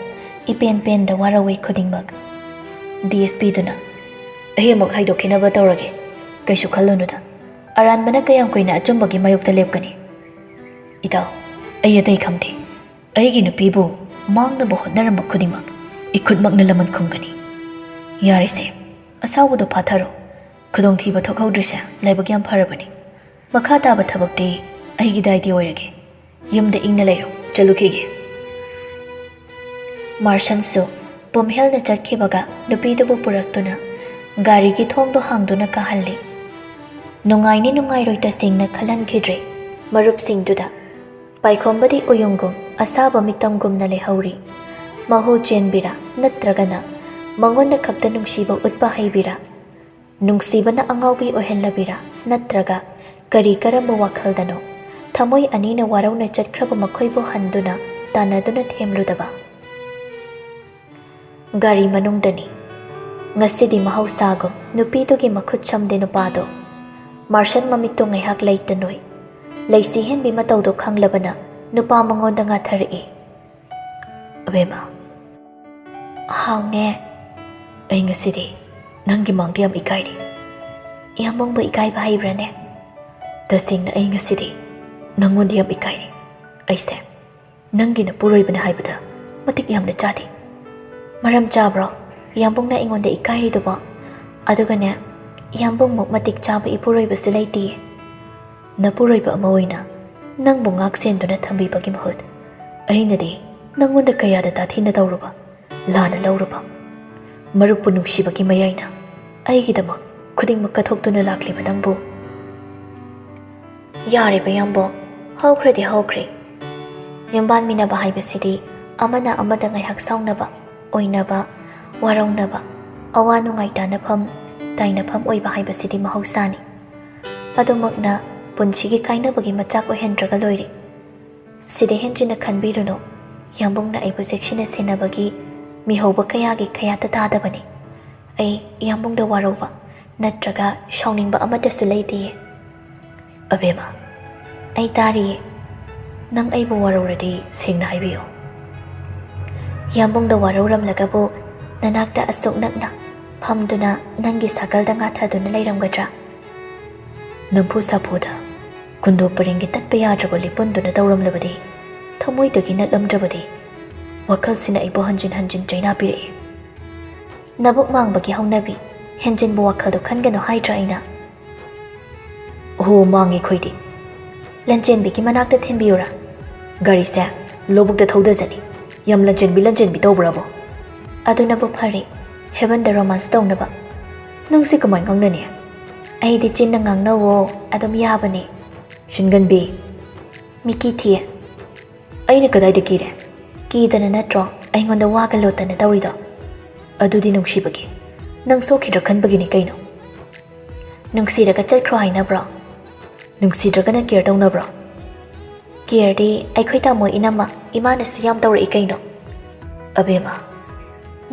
ꯏꯄꯦꯟ ꯄꯦꯟꯗ ꯋꯥꯔꯧꯏ ꯈꯨꯗꯤꯡꯃꯛ꯫ ꯗꯤ ꯑꯦꯁ ꯄꯤꯗꯨꯅ, "ꯑꯩ ꯑꯃꯨꯛ ꯍꯥꯏꯗꯣꯛꯈꯤꯅꯕ ꯇꯧꯔꯒꯦ꯫ ꯀꯩꯁꯨ ꯈꯜꯂꯨꯅꯨꯗ꯫ ꯑꯔꯥꯟꯕꯅ ꯀꯌꯥꯝ ꯀꯨꯏꯅ ꯑꯆꯨꯝꯕꯒꯤ ꯃꯥꯌꯣꯛꯇ ꯂꯦꯞꯀꯅꯤ? ꯏꯇꯥꯎ, ꯑꯩ ꯑꯇꯩ ꯈꯪꯗꯦ꯫ ꯑꯩꯒꯤ ꯅꯨꯄꯤꯕꯨ ꯃꯥꯡꯅꯕ ꯍꯣꯠꯅꯔꯝꯕ ꯈꯨꯗꯤꯡꯃꯛ ꯏꯈꯨꯠꯃꯛꯅ ꯂꯃꯟ ꯈꯨꯝꯒꯅꯤ꯫ ꯌꯥꯔꯦꯁꯦ, ꯑꯁꯥꯎꯕꯗꯣ ꯐꯥꯊꯔꯣ꯫ ꯈꯨꯗꯣꯡꯊꯤꯕ ꯊꯣꯛꯍꯧꯗ꯭ꯔꯤꯁꯦ ꯂꯥꯏꯕꯛ ꯌꯥꯝ ꯐꯔꯕꯅꯤ꯫ ꯃꯈꯥ ꯇꯥꯕ ꯊꯕꯛꯇꯤ ꯑꯩꯒꯤ ꯗꯥꯏꯇꯤ ꯑꯣꯏꯔꯒꯦ꯫ ꯌꯨꯝꯗ ꯏꯪꯅ ꯂꯩꯔꯣ, ꯆꯠꯂꯨꯈꯤꯒꯦ꯫" ꯃꯥꯔꯁꯟꯁꯨ ꯄꯨꯝꯍꯦꯜꯅ ꯆꯠꯈꯤꯕꯒ ꯅꯨꯄꯤꯗꯨꯕꯨ ꯄꯨꯔꯛꯇꯨꯅ ꯒꯥꯔꯤꯒꯤ ꯊꯣꯡꯗꯣ ꯍꯥꯡꯗꯨꯅ ꯀꯥꯍꯜꯂꯤ꯫ ꯅꯨꯡꯉꯥꯏꯅꯤ ꯅꯨꯡꯉꯥꯏꯔꯣꯏ ꯇꯁꯦꯡꯅ ꯈꯜꯍꯟꯈꯤꯗ꯭ꯔꯦ ꯃꯔꯨꯞꯁꯤꯡꯗꯨꯗ꯫ ꯄꯥꯏꯈꯣꯝꯕꯗꯤ ꯎꯌꯨꯡꯒꯨꯝ ꯑꯁꯥꯕ ꯃꯤꯇꯝꯒꯨꯝꯅ ꯂꯩꯍꯧꯔꯤ꯫ ꯃꯍꯨ ꯆꯦꯟꯕꯤꯔꯥ, ꯅꯠꯇ꯭ꯔꯒꯅ ꯃꯉꯣꯟꯗ ꯈꯛꯇ ꯅꯨꯡꯁꯤꯕ ꯎꯠꯄ ꯍꯩꯕꯤꯔꯥ? ꯅꯨꯡꯁꯤꯕꯅ ꯑꯉꯥꯎꯕꯤ ꯑꯣꯏꯍꯜꯂꯕꯤꯔꯥ, ꯅꯠꯇ꯭ꯔꯒ ꯀꯔꯤ ꯀꯔꯝꯕ ꯋꯥꯈꯜꯗꯅꯣ ꯊꯃꯣꯏ ꯑꯅꯤꯅ ꯋꯥꯔꯧꯅ ꯆꯠꯈ꯭ꯔꯕ ꯃꯈꯣꯏꯕꯨ ꯍꯟꯗꯨꯅ ꯇꯥꯟꯅꯗꯨꯅ ꯊꯦꯝꯂꯨꯗꯕ? ꯒꯥꯔꯤ ꯃꯅꯨꯡꯗꯅꯤ꯫ ꯉꯁꯤꯗꯤ ꯃꯍꯧꯁꯥꯒꯨꯝ ꯅꯨꯄꯤꯗꯨꯒꯤ ꯃꯈꯨꯠ ꯁꯝꯗꯦ ꯅꯨꯄꯥꯗꯣ꯫ ꯃꯥꯔꯁꯟ ꯃꯃꯤꯠꯇꯨ ꯉꯥꯏꯍꯥꯛ ꯂꯩꯇ ꯅꯣꯏ꯫ ꯂꯩꯁꯤ ꯍꯦꯟꯕꯤ ꯃꯇꯧꯗꯣ ꯈꯪꯂꯕꯅ ꯅꯨꯄꯥ ꯃꯉꯣꯟꯗ ꯉꯥꯊꯔꯛꯏ꯫ "ꯑꯕꯦꯝꯃ꯫" "ꯍꯥꯎꯅꯦ꯫" "ꯑꯩ ꯉꯁꯤꯗꯤ ꯅꯪꯒꯤ ꯃꯥꯡꯗ ꯌꯥꯝ ꯏꯀꯥꯏꯔꯤ꯫" ꯏꯌꯥꯝꯕꯨꯡꯕꯨ ꯏꯀꯥꯏꯕ ꯍꯩꯕ꯭ꯔꯥꯅꯦ? ꯇꯁꯦꯡꯅ ꯑꯩ ꯉꯁꯤꯗꯤ ꯅꯪꯉꯣꯟꯗ ꯌꯥꯝ ꯏꯀꯥꯏꯔꯦ꯫ ꯑꯩꯁꯦ ꯅꯪꯒꯤ ꯅꯄꯨꯔꯣꯏꯕꯅ ꯍꯥꯏꯕꯗ ꯃꯇꯤꯛ ꯌꯥꯝꯅ ꯆꯥꯗꯦ꯫ ꯃꯔꯝ ꯆꯥꯕ꯭ꯔꯣ ꯏꯌꯥꯝꯕꯨꯡꯅ ꯑꯩꯉꯣꯟꯗ ꯏꯀꯥꯏꯔꯤꯗꯨꯕꯣ? ꯑꯗꯨꯒꯅꯦ, ꯏꯌꯥꯝꯕꯨꯡꯃꯨꯛ ꯃꯇꯤꯛ ꯆꯥꯕ ꯏꯄꯨꯔꯣꯏꯕꯁꯨ ꯂꯩꯇꯤꯌꯦ꯫ ꯅꯄꯨꯔꯣꯏꯕ ꯑꯃ ꯑꯣꯏꯅ ꯅꯪꯕꯨ ꯉꯥꯛ ꯁꯦꯟꯗꯨꯅ ꯊꯝꯕꯤꯕꯒꯤ ꯃꯍꯨꯠ, ꯑꯩꯅꯗꯤ ꯅꯪꯉꯣꯟꯗ ꯀꯌꯥꯗ ꯇꯥꯊꯤꯅ ꯇꯧꯔꯨꯕ, ꯂꯥꯟꯅ ꯂꯧꯔꯨꯕ? ꯃꯔꯨꯞꯄꯨ ꯅꯨꯡꯁꯤꯕꯒꯤ ꯃꯌꯥꯏꯅ ꯑꯩꯒꯤꯗꯃꯛ ꯈꯨꯗꯤꯡꯃꯛ ꯀꯠꯊꯣꯛꯇꯨꯅ ꯂꯥꯛꯂꯤꯕ ꯅꯪꯕꯨ꯫ ꯌꯥꯔꯦꯕ ꯏꯌꯥꯝꯕꯣ, ꯍꯧꯈ꯭ꯔꯗꯤ ꯍꯧꯈ꯭ꯔꯦ꯫ ꯌꯨꯝꯕꯥꯟꯃꯤꯟꯅꯕ ꯍꯥꯏꯕꯁꯤꯗꯤ ꯑꯃꯅ ꯑꯃꯗ ꯉꯥꯏꯍꯥꯛ ꯁꯥꯎꯅꯕ, ꯑꯣꯏꯅꯕ, ꯋꯥꯔꯧꯅꯕ, ꯑꯋꯥ ꯅꯨꯡꯉꯥꯏ ꯇꯥꯅꯐꯝ, ꯇꯥꯏꯅꯐꯝ ꯑꯣꯏꯕ ꯍꯥꯏꯕꯁꯤꯗꯤ ꯃꯍꯧꯁꯥꯅꯤ꯫ ꯑꯗꯨꯃꯛꯅ ꯄꯨꯟꯁꯤꯒꯤ ꯀꯥꯏꯅꯕꯒꯤ ꯃꯆꯥꯛ ꯑꯣꯏꯍꯟꯗ꯭ꯔꯒ ꯂꯣꯏꯔꯦ꯫ ꯁꯤꯗ ꯍꯦꯟꯖꯤꯟꯅ ꯈꯟꯕꯤꯔꯨꯅꯨ꯫ ꯏꯌꯥꯝꯕꯨꯡꯅ ꯑꯩꯕꯨ ꯆꯦꯛꯁꯤꯟꯅ ꯁꯦꯟꯅꯕꯒꯤ ꯃꯤꯍꯧꯕ ꯀꯌꯥꯒꯤ ꯀꯌꯥꯠꯇ ꯇꯥꯗꯕꯅꯤ꯫ ꯑꯩ ꯏꯌꯥꯝꯕꯨꯡꯗ ꯋꯥꯔꯧꯕ ꯅꯠꯇ꯭ꯔꯒ ꯁꯥꯎꯅꯤꯡꯕ ꯑꯃꯠꯇꯁꯨ ꯂꯩꯇꯤꯌꯦ꯫ ꯑꯕꯦꯝꯃ, ꯑꯩ ꯇꯥꯔꯤꯌꯦ꯫ ꯅꯪ ꯑꯩꯕꯨ ꯋꯥꯔꯧꯔꯗꯤ ꯁꯦꯡꯅ ꯍꯥꯏꯕꯤꯌꯨ꯫ ꯏꯌꯥꯝꯕꯨꯡꯗ ꯋꯥꯔꯧꯔꯝꯂꯒꯕꯨ ꯅꯅꯥꯛꯇ ꯑꯁꯨꯛ ꯅꯛꯅ ꯐꯝꯗꯨꯅ ꯅꯪꯒꯤ ꯁꯥꯒꯜꯗ ꯉꯥꯊꯗꯨꯅ ꯂꯩꯔꯝꯒꯗ꯭ꯔꯥ? ꯅꯝꯐꯨ ꯁꯥꯐꯨꯗ ꯀꯨꯟꯗꯣ ꯄꯔꯦꯡꯒꯤ ꯇꯠꯄ ꯌꯥꯗ꯭ꯔꯕ ꯂꯤꯄꯨꯟꯗꯨꯅ ꯇꯧꯔꯝꯂꯕꯗꯤ, ꯊꯃꯣꯏꯗꯒꯤ ꯅꯠꯂꯝꯗ꯭ꯔꯕꯗꯤ, ꯋꯥꯈꯜꯁꯤꯅ ꯑꯩꯕꯨ ꯍꯟꯖꯤꯟ ꯍꯟꯖꯤꯟ ꯆꯩꯅꯥ ꯄꯤꯔꯛꯏ꯫ ꯅꯕꯨꯛ ꯃꯥꯡꯕꯒꯤ ꯍꯧꯅꯕꯤ, ꯍꯦꯟꯖꯤꯟꯕ ꯋꯥꯈꯜꯗꯣ ꯈꯟꯒꯅꯨ ꯍꯥꯏꯗ꯭ꯔꯥ ꯑꯩꯅ? ꯑꯣꯍꯣ, ꯃꯥꯡꯉꯦ ꯑꯩꯈꯣꯏꯗꯤ꯫ ꯂꯟꯆꯦꯟꯕꯤꯒꯤ ꯃꯅꯥꯛꯇ ꯊꯤꯟꯕꯤꯌꯨꯔꯥ? ꯒꯥꯔꯤꯁꯦ ꯂꯧꯕꯨꯛꯇ ꯊꯧꯗꯖꯅꯤ꯫ ꯌꯥꯝ ꯂꯟꯆꯦꯟꯕꯤ ꯂꯟꯆꯦꯟꯕꯤ ꯇꯧꯕ꯭ꯔꯕꯣ? ꯑꯗꯨꯅꯕꯨ ꯐꯔꯦ, ꯍꯦꯕꯟꯗ ꯔꯣꯃꯥꯟꯁ ꯇꯧꯅꯕ꯫ ꯅꯪꯁꯦ ꯀꯃꯥꯏ ꯉꯥꯡꯅꯅꯤ? ꯑꯩꯗꯤ ꯆꯤꯟꯅ ꯉꯥꯡꯅꯧꯋꯣ, ꯑꯗꯨꯝ ꯌꯥꯕꯅꯦ꯫ ꯁꯤꯟꯒꯟꯕꯤ꯫ ꯃꯤꯀꯤ ꯊꯤꯌꯦ꯫ ꯑꯩꯅ ꯀꯗꯥꯏꯗ ꯀꯤꯔꯦ? ꯀꯤꯗꯅ ꯅꯠꯇ꯭ꯔꯣ ꯑꯩꯉꯣꯟꯗ ꯋꯥꯒ ꯂꯣꯠꯇꯅ ꯇꯧꯔꯤꯗꯣ? ꯑꯗꯨꯗꯤ ꯅꯨꯡꯁꯤꯕꯒꯤ, ꯅꯪ ꯁꯣꯛꯈꯤꯗ꯭ꯔꯥ ꯈꯟꯕꯒꯤꯅꯤ ꯀꯩꯅꯣ? ꯅꯨꯡꯁꯤꯔꯒ ꯆꯠꯈ꯭ꯔꯣ ꯍꯥꯏꯅꯕ꯭ꯔꯣ? ꯅꯨꯡꯁꯤꯗ꯭ꯔꯒꯅ ꯀꯦꯌꯔ ꯇꯧꯅꯕ꯭ꯔꯣ? ꯀꯦꯌꯔꯗꯤ ꯑꯩꯈꯣꯏ ꯇꯥꯃꯣ ꯏꯅꯝꯃ ꯏꯃꯥꯅꯁꯨ ꯌꯥꯝ ꯇꯧꯔꯛꯏ ꯀꯩꯅꯣ꯫ ꯑꯕꯦꯝꯃ,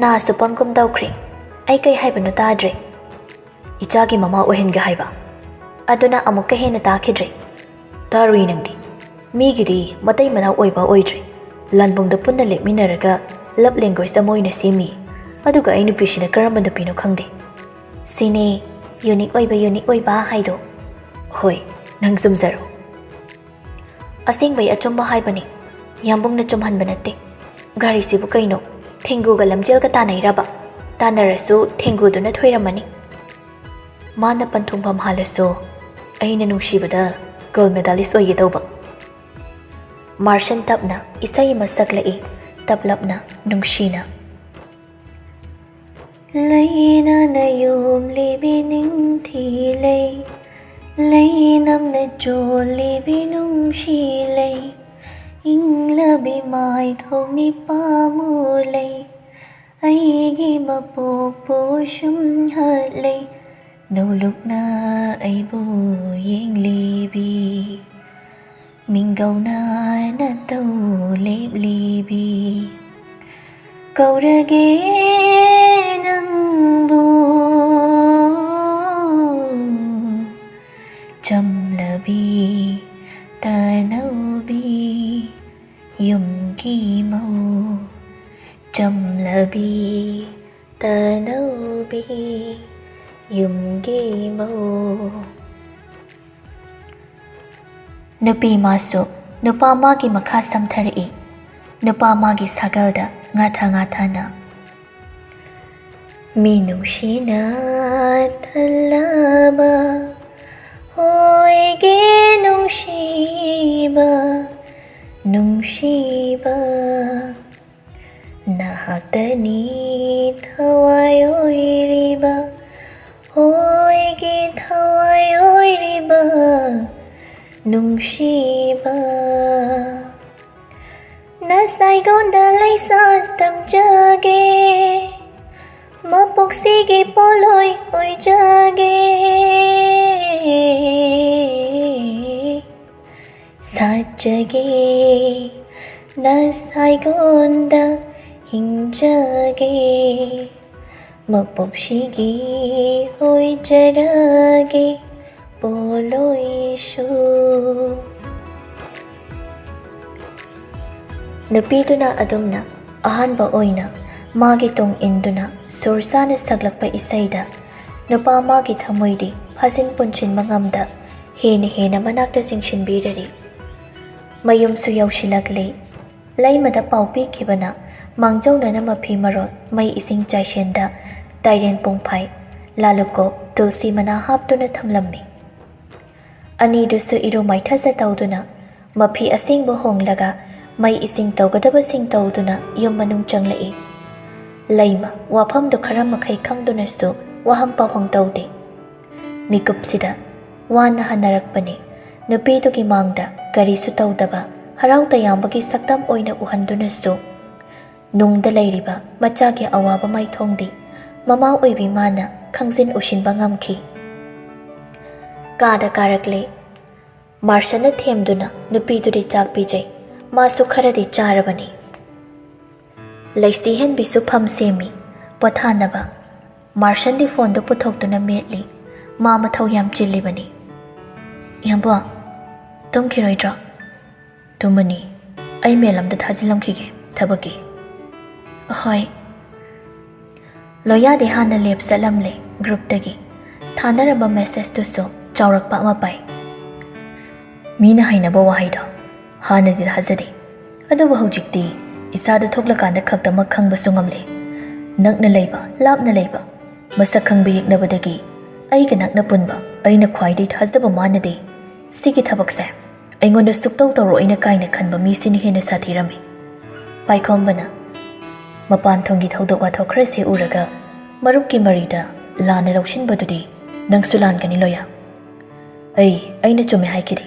ꯅꯥꯁꯨ ꯄꯪꯒꯨꯝ ꯇꯧꯈ꯭ꯔꯦ꯫ ꯑꯩ ꯀꯩ ꯍꯥꯏꯕꯅꯣ ꯇꯥꯗ꯭ꯔꯦ꯫ ꯏꯆꯥꯒꯤ ꯃꯃꯥ ꯑꯣꯏꯍꯟꯒꯦ ꯍꯥꯏꯕ? ꯑꯗꯨꯅ ꯑꯃꯨꯛꯀ ꯍꯦꯟꯅ ꯇꯥꯈꯤꯗ꯭ꯔꯦ꯫ ꯇꯥꯔꯨꯏ ꯅꯪꯗꯤ꯫ ꯃꯤꯒꯤꯗꯤ ꯃꯇꯩ ꯃꯅꯥꯎ ꯑꯣꯏꯕ ꯑꯣꯏꯗ꯭ꯔꯦ꯫ ꯂꯥꯟꯕꯨꯡꯗ ꯄꯨꯟꯅ ꯂꯦꯞꯃꯤꯟꯅꯔꯒ ꯂꯞ ꯂꯦꯡꯒ꯭ꯋꯦꯖ ꯑꯃ ꯑꯣꯏꯅ ꯁꯦꯝꯃꯤ꯫ ꯑꯗꯨꯒ ꯑꯩ ꯅꯨꯄꯤꯁꯤꯅ ꯀꯔꯝꯕ ꯅꯨꯄꯤꯅꯣ ꯈꯪꯗꯦ꯫ ꯁꯤꯅꯦ꯫ ꯌꯨꯅꯤꯛ ꯑꯣꯏꯕ, ꯌꯨꯅꯤꯛ ꯑꯣꯏꯕ ꯍꯥꯏꯗꯣ꯫ ꯍꯣꯏ, ꯅꯪ ꯆꯨꯝꯖꯔꯣ꯫ ꯑꯁꯦꯡꯕꯩ ꯑꯆꯨꯝꯕ ꯍꯥꯏꯕꯅꯤ, ꯌꯥꯝꯕꯨꯡꯅ ꯆꯨꯝꯍꯟꯕ ꯅꯠꯇꯦ꯫ ꯒꯥꯔꯤꯁꯤꯕꯨ ꯀꯩꯅꯣ, ꯊꯦꯡꯒꯨꯒ ꯂꯝꯖꯦꯜꯒ ꯇꯥꯟꯅꯩꯔꯕ? ꯇꯥꯟꯅꯔꯁꯨ ꯊꯦꯡꯒꯨꯗꯨꯅ ꯊꯣꯏꯔꯝꯃꯅꯤ꯫ ꯃꯥꯅ ꯄꯟꯊꯨꯡꯐꯝ ꯍꯥꯜꯂꯁꯨ ꯑꯩꯅ ꯅꯨꯡꯁꯤꯕꯗ ꯒꯣꯜ ꯃꯦꯗꯥꯂꯤꯁ ꯑꯣꯏꯒꯗꯧꯕ꯫ ꯃꯥꯔꯁꯟ ꯇꯞꯅ ꯏꯁꯩ ꯑꯃ ꯁꯛꯂꯛꯏ, ꯇꯞꯂꯞꯅ, ꯅꯨꯡꯁꯤꯅ꯫ ꯂꯩꯅꯥꯅ ꯌꯣꯝꯂꯤꯕꯤ ꯅꯤꯡꯊꯤ ꯂꯩ, ꯂꯩꯅꯝꯅ ꯆꯣꯜꯂꯤꯕꯤ ꯅꯨꯡꯁꯤ ꯂꯩ, ꯏꯪꯂꯕꯤ ꯃꯥꯏꯊꯣꯡꯅꯤ ꯄꯥꯝꯃꯨ ꯂꯩ, ꯑꯩꯒꯤ ꯃꯄꯣꯛꯄꯨ ꯁꯨꯝ ꯍꯠꯂꯤ, ꯅꯧꯂꯨꯛꯅ ꯑꯩꯕꯨ ꯌꯦꯡꯂꯤꯕꯤ꯫ ꯃꯤꯡꯒꯧꯅ ꯅꯇꯧ ꯂꯦꯞꯂꯤꯕꯤ꯫ ꯀꯧꯔꯒꯦ ꯅꯪꯕꯨ ꯆꯝꯂꯕꯤ ꯇꯅꯧꯕꯤ ꯌꯨꯝꯒꯤ ꯃꯧ꯫ ꯆꯝꯂꯕꯤ ꯇꯅꯧꯕꯤ ꯌꯨꯝꯒꯤ ꯃꯧ꯫ ꯅꯨꯄꯤ ꯃꯥꯁꯨ ꯅꯨꯄꯥ ꯃꯥꯒꯤ ꯃꯈꯥ ꯁꯝꯊꯔꯛꯏ꯫ ꯅꯨꯄꯥ ꯃꯥꯒꯤ ꯁꯥꯒꯜꯗ ꯉꯥꯊ ꯉꯥꯊꯅ꯫ ꯃꯤꯅꯨꯡꯁꯤꯅ ꯊꯜꯂꯕ ꯍꯣꯏꯒꯤ ꯅꯨꯡꯁꯤꯕ, ꯅꯨꯡꯁꯤꯕ꯫ ꯅꯍꯥꯛꯇꯅꯤ ꯊꯋꯥꯏ ꯑꯣꯏꯔꯤꯕ, ꯍꯣꯏꯒꯤ ꯊꯋꯥꯏ ꯑꯣꯏꯔꯤꯕ ꯅꯨꯡꯁꯤꯕ꯫ ꯅꯁꯥꯏꯒꯣꯟꯗ ꯂꯩꯁꯥ ꯇꯝꯖꯒꯦ, ꯃꯄꯣꯛꯁꯤꯒꯤ ꯄꯣꯠꯂꯣꯏ ꯑꯣꯏꯖꯒꯦ꯫ ꯁꯥꯠꯆꯒꯦ ꯅꯁꯥꯏꯒꯣꯟꯗ ꯍꯤꯡꯖꯒꯦ, ꯃꯄꯣꯛꯁꯤꯒꯤ ꯑꯣꯏꯖꯔꯒꯦ ꯄꯣꯠꯂꯣꯏꯁꯨ꯫ ꯅꯨꯄꯤꯗꯨꯅ ꯑꯗꯨꯝꯅ ꯑꯍꯥꯟꯕ ꯑꯣꯏꯅ ꯃꯥꯒꯤ ꯇꯨꯡ ꯏꯟꯗꯨꯅ ꯁꯨꯔ ꯆꯥꯅ ꯁꯛꯂꯛꯄ ꯏꯁꯩꯗ ꯅꯨꯄꯥ ꯃꯥꯒꯤ ꯊꯃꯣꯏꯗꯤ ꯐꯥꯖꯤꯟ ꯄꯨꯟꯁꯤꯟꯕ ꯉꯝꯗ ꯍꯦꯟꯅ ꯍꯦꯟꯅ ꯃꯅꯥꯛꯇ ꯆꯤꯡꯁꯤꯟꯕꯤꯔꯔꯤ꯫ ꯃꯌꯨꯝꯁꯨ ꯌꯧꯁꯤꯜꯂꯛꯂꯦ꯫ ꯂꯩꯃꯗ ꯄꯥꯎ ꯄꯤꯈꯤꯕꯅ ꯃꯥꯡꯖꯧꯅꯅ ꯃꯐꯤ ꯃꯔꯣꯜ, ꯃꯩ ꯏꯁꯤꯡ ꯆꯥꯏꯁꯦꯟꯗ ꯇꯥꯏꯔꯦꯟ ꯄꯨꯡꯐꯥꯏ, ꯂꯥꯂꯨꯀꯣꯛ, ꯇꯨꯜꯁꯤ ꯃꯅꯥ ꯍꯥꯞꯇꯨꯅ ꯊꯝꯂꯝꯃꯤ꯫ ꯑꯅꯤꯗꯨꯁꯨ ꯏꯔꯨ ꯃꯥꯏꯊꯖ ꯇꯧꯗꯨꯅ, ꯃꯐꯤ ꯑꯁꯦꯡꯕ ꯍꯣꯡꯂꯒ, ꯃꯩ ꯏꯁꯤꯡ ꯇꯧꯒꯗꯕꯁꯤꯡ ꯇꯧꯗꯨꯅ ꯌꯨꯝ ꯃꯅꯨꯡ ꯆꯪꯂꯛꯏ꯫ ꯂꯩꯃ ꯋꯥꯐꯝꯗꯨ ꯈꯔ ꯃꯈꯩ ꯈꯪꯗꯨꯅꯁꯨ ꯋꯥꯍꯪ ꯄꯥꯎꯍꯪ ꯇꯧꯗꯦ꯫ ꯃꯤꯀꯨꯞꯁꯤꯗ ꯋꯥꯅ ꯍꯟꯅꯔꯛꯄꯅꯤ꯫ ꯅꯨꯄꯤꯗꯨꯒꯤ ꯃꯥꯡꯗ ꯀꯔꯤꯁꯨ ꯇꯧꯗꯕ, ꯍꯔꯥꯎ ꯇꯌꯥꯝꯕꯒꯤ ꯁꯛꯇꯝ ꯑꯣꯏꯅ ꯎꯍꯟꯗꯨꯅꯁꯨ ꯅꯨꯡꯗ ꯂꯩꯔꯤꯕ ꯃꯆꯥꯒꯤ ꯑꯋꯥꯕ ꯃꯥꯏꯊꯣꯡꯗꯤ ꯃꯃꯥ ꯑꯣꯏꯕꯤ ꯃꯥꯅ ꯈꯪꯖꯤꯟ ꯎꯁꯤꯟꯕ ꯉꯝꯈꯤ꯫ ꯀꯥꯗ ꯀꯥꯔꯛꯂꯦ꯫ ꯃꯥꯔꯁꯟꯅ ꯊꯦꯝꯗꯨꯅ ꯅꯨꯄꯤꯗꯨꯗꯤ ꯆꯥꯛ ꯄꯤꯖꯩ꯫ ꯃꯥꯁꯨ ꯈꯔꯗꯤ ꯆꯥꯔꯕꯅꯤ꯫ ꯂꯩꯁꯤ ꯍꯦꯟꯕꯤꯁꯨ ꯐꯝ ꯁꯦꯝꯃꯤ꯫ ꯄꯣꯊꯥꯅꯕ꯫ ꯃꯥꯔꯁꯟꯗꯤ ꯐꯣꯟꯗꯨ ꯄꯨꯊꯣꯛꯇꯨꯅ ꯃꯦꯠꯂꯤ꯫ ꯃꯥ ꯃꯊꯧ ꯌꯥꯝ ꯆꯤꯜꯂꯤꯕꯅꯤ꯫ "ꯏꯌꯥꯝꯕ, ꯇꯨꯝꯈꯤꯔꯣꯏꯗ꯭ꯔꯣ?" "ꯇꯨꯝꯃꯅꯤ꯫ ꯑꯩ ꯃꯦꯜ ꯑꯝꯇ ꯊꯥꯖꯤꯜꯂꯝꯈꯤꯒꯦ, ꯊꯕꯛꯀꯤ꯫" "ꯍꯣꯏ꯫" ꯂꯣꯌꯥꯗꯤ ꯍꯥꯟꯅ ꯂꯦꯞ ꯆꯠꯂꯝꯂꯦ꯫ ꯒ꯭ꯔꯨꯞꯇꯒꯤ ꯊꯥꯅꯔꯝꯕ ꯃꯦꯁꯦꯖꯇꯨꯁꯨ ꯆꯥꯎꯔꯛꯄ ꯑꯃ ꯄꯥꯏ꯫ ꯃꯤꯅ ꯍꯥꯏꯅꯕ ꯋꯥꯍꯩꯗꯣ ꯍꯥꯟꯅꯗꯤ ꯊꯥꯖꯗꯦ, ꯑꯗꯨꯕꯨ ꯍꯧꯖꯤꯛꯇꯤ ꯏꯁꯥꯗ ꯊꯣꯛꯂꯀꯥꯟꯗ ꯈꯛꯇꯃꯛ ꯈꯪꯕꯁꯨ ꯉꯝꯂꯦ꯫ ꯅꯛꯅ ꯂꯩꯕ, ꯂꯥꯞꯅ ꯂꯩꯕ, ꯃꯁꯛ ꯈꯪꯕ ꯌꯦꯛꯅꯕꯗꯒꯤ ꯑꯩꯒ ꯅꯛꯅ ꯄꯨꯟꯕ, ꯑꯩꯅ ꯈ꯭ꯋꯥꯏꯗꯒꯤ ꯊꯥꯖꯕ ꯃꯥꯟꯅꯗꯦ꯫ ꯁꯤꯒꯤ ꯊꯕꯛꯁꯦ ꯑꯩꯉꯣꯟꯗ ꯁꯨꯛꯇꯧ ꯇꯧꯔꯛꯑꯣꯏꯅ ꯀꯥꯏꯅ ꯈꯟꯕ ꯃꯤꯁꯤꯅ ꯍꯦꯟꯅ ꯁꯥꯊꯤꯔꯝꯃꯤ꯫ ꯄꯥꯏꯈꯣꯝꯕꯅ ꯃꯄꯥꯟ ꯊꯣꯡꯒꯤ ꯊꯧꯗꯣꯛ ꯋꯥꯊꯣꯛ ꯈꯔꯁꯦ ꯎꯔꯒ ꯃꯔꯨꯞꯀꯤ ꯃꯔꯤꯗ ꯂꯥꯟꯅ ꯂꯧꯁꯤꯟꯕꯗꯨꯗꯤ ꯅꯪꯁꯨ ꯂꯥꯟꯒꯅꯤ, ꯂꯣꯌꯥ꯫ ꯑꯩ, ꯑꯩꯅ ꯆꯨꯝꯃꯦ ꯍꯥꯏꯈꯤꯗꯦ,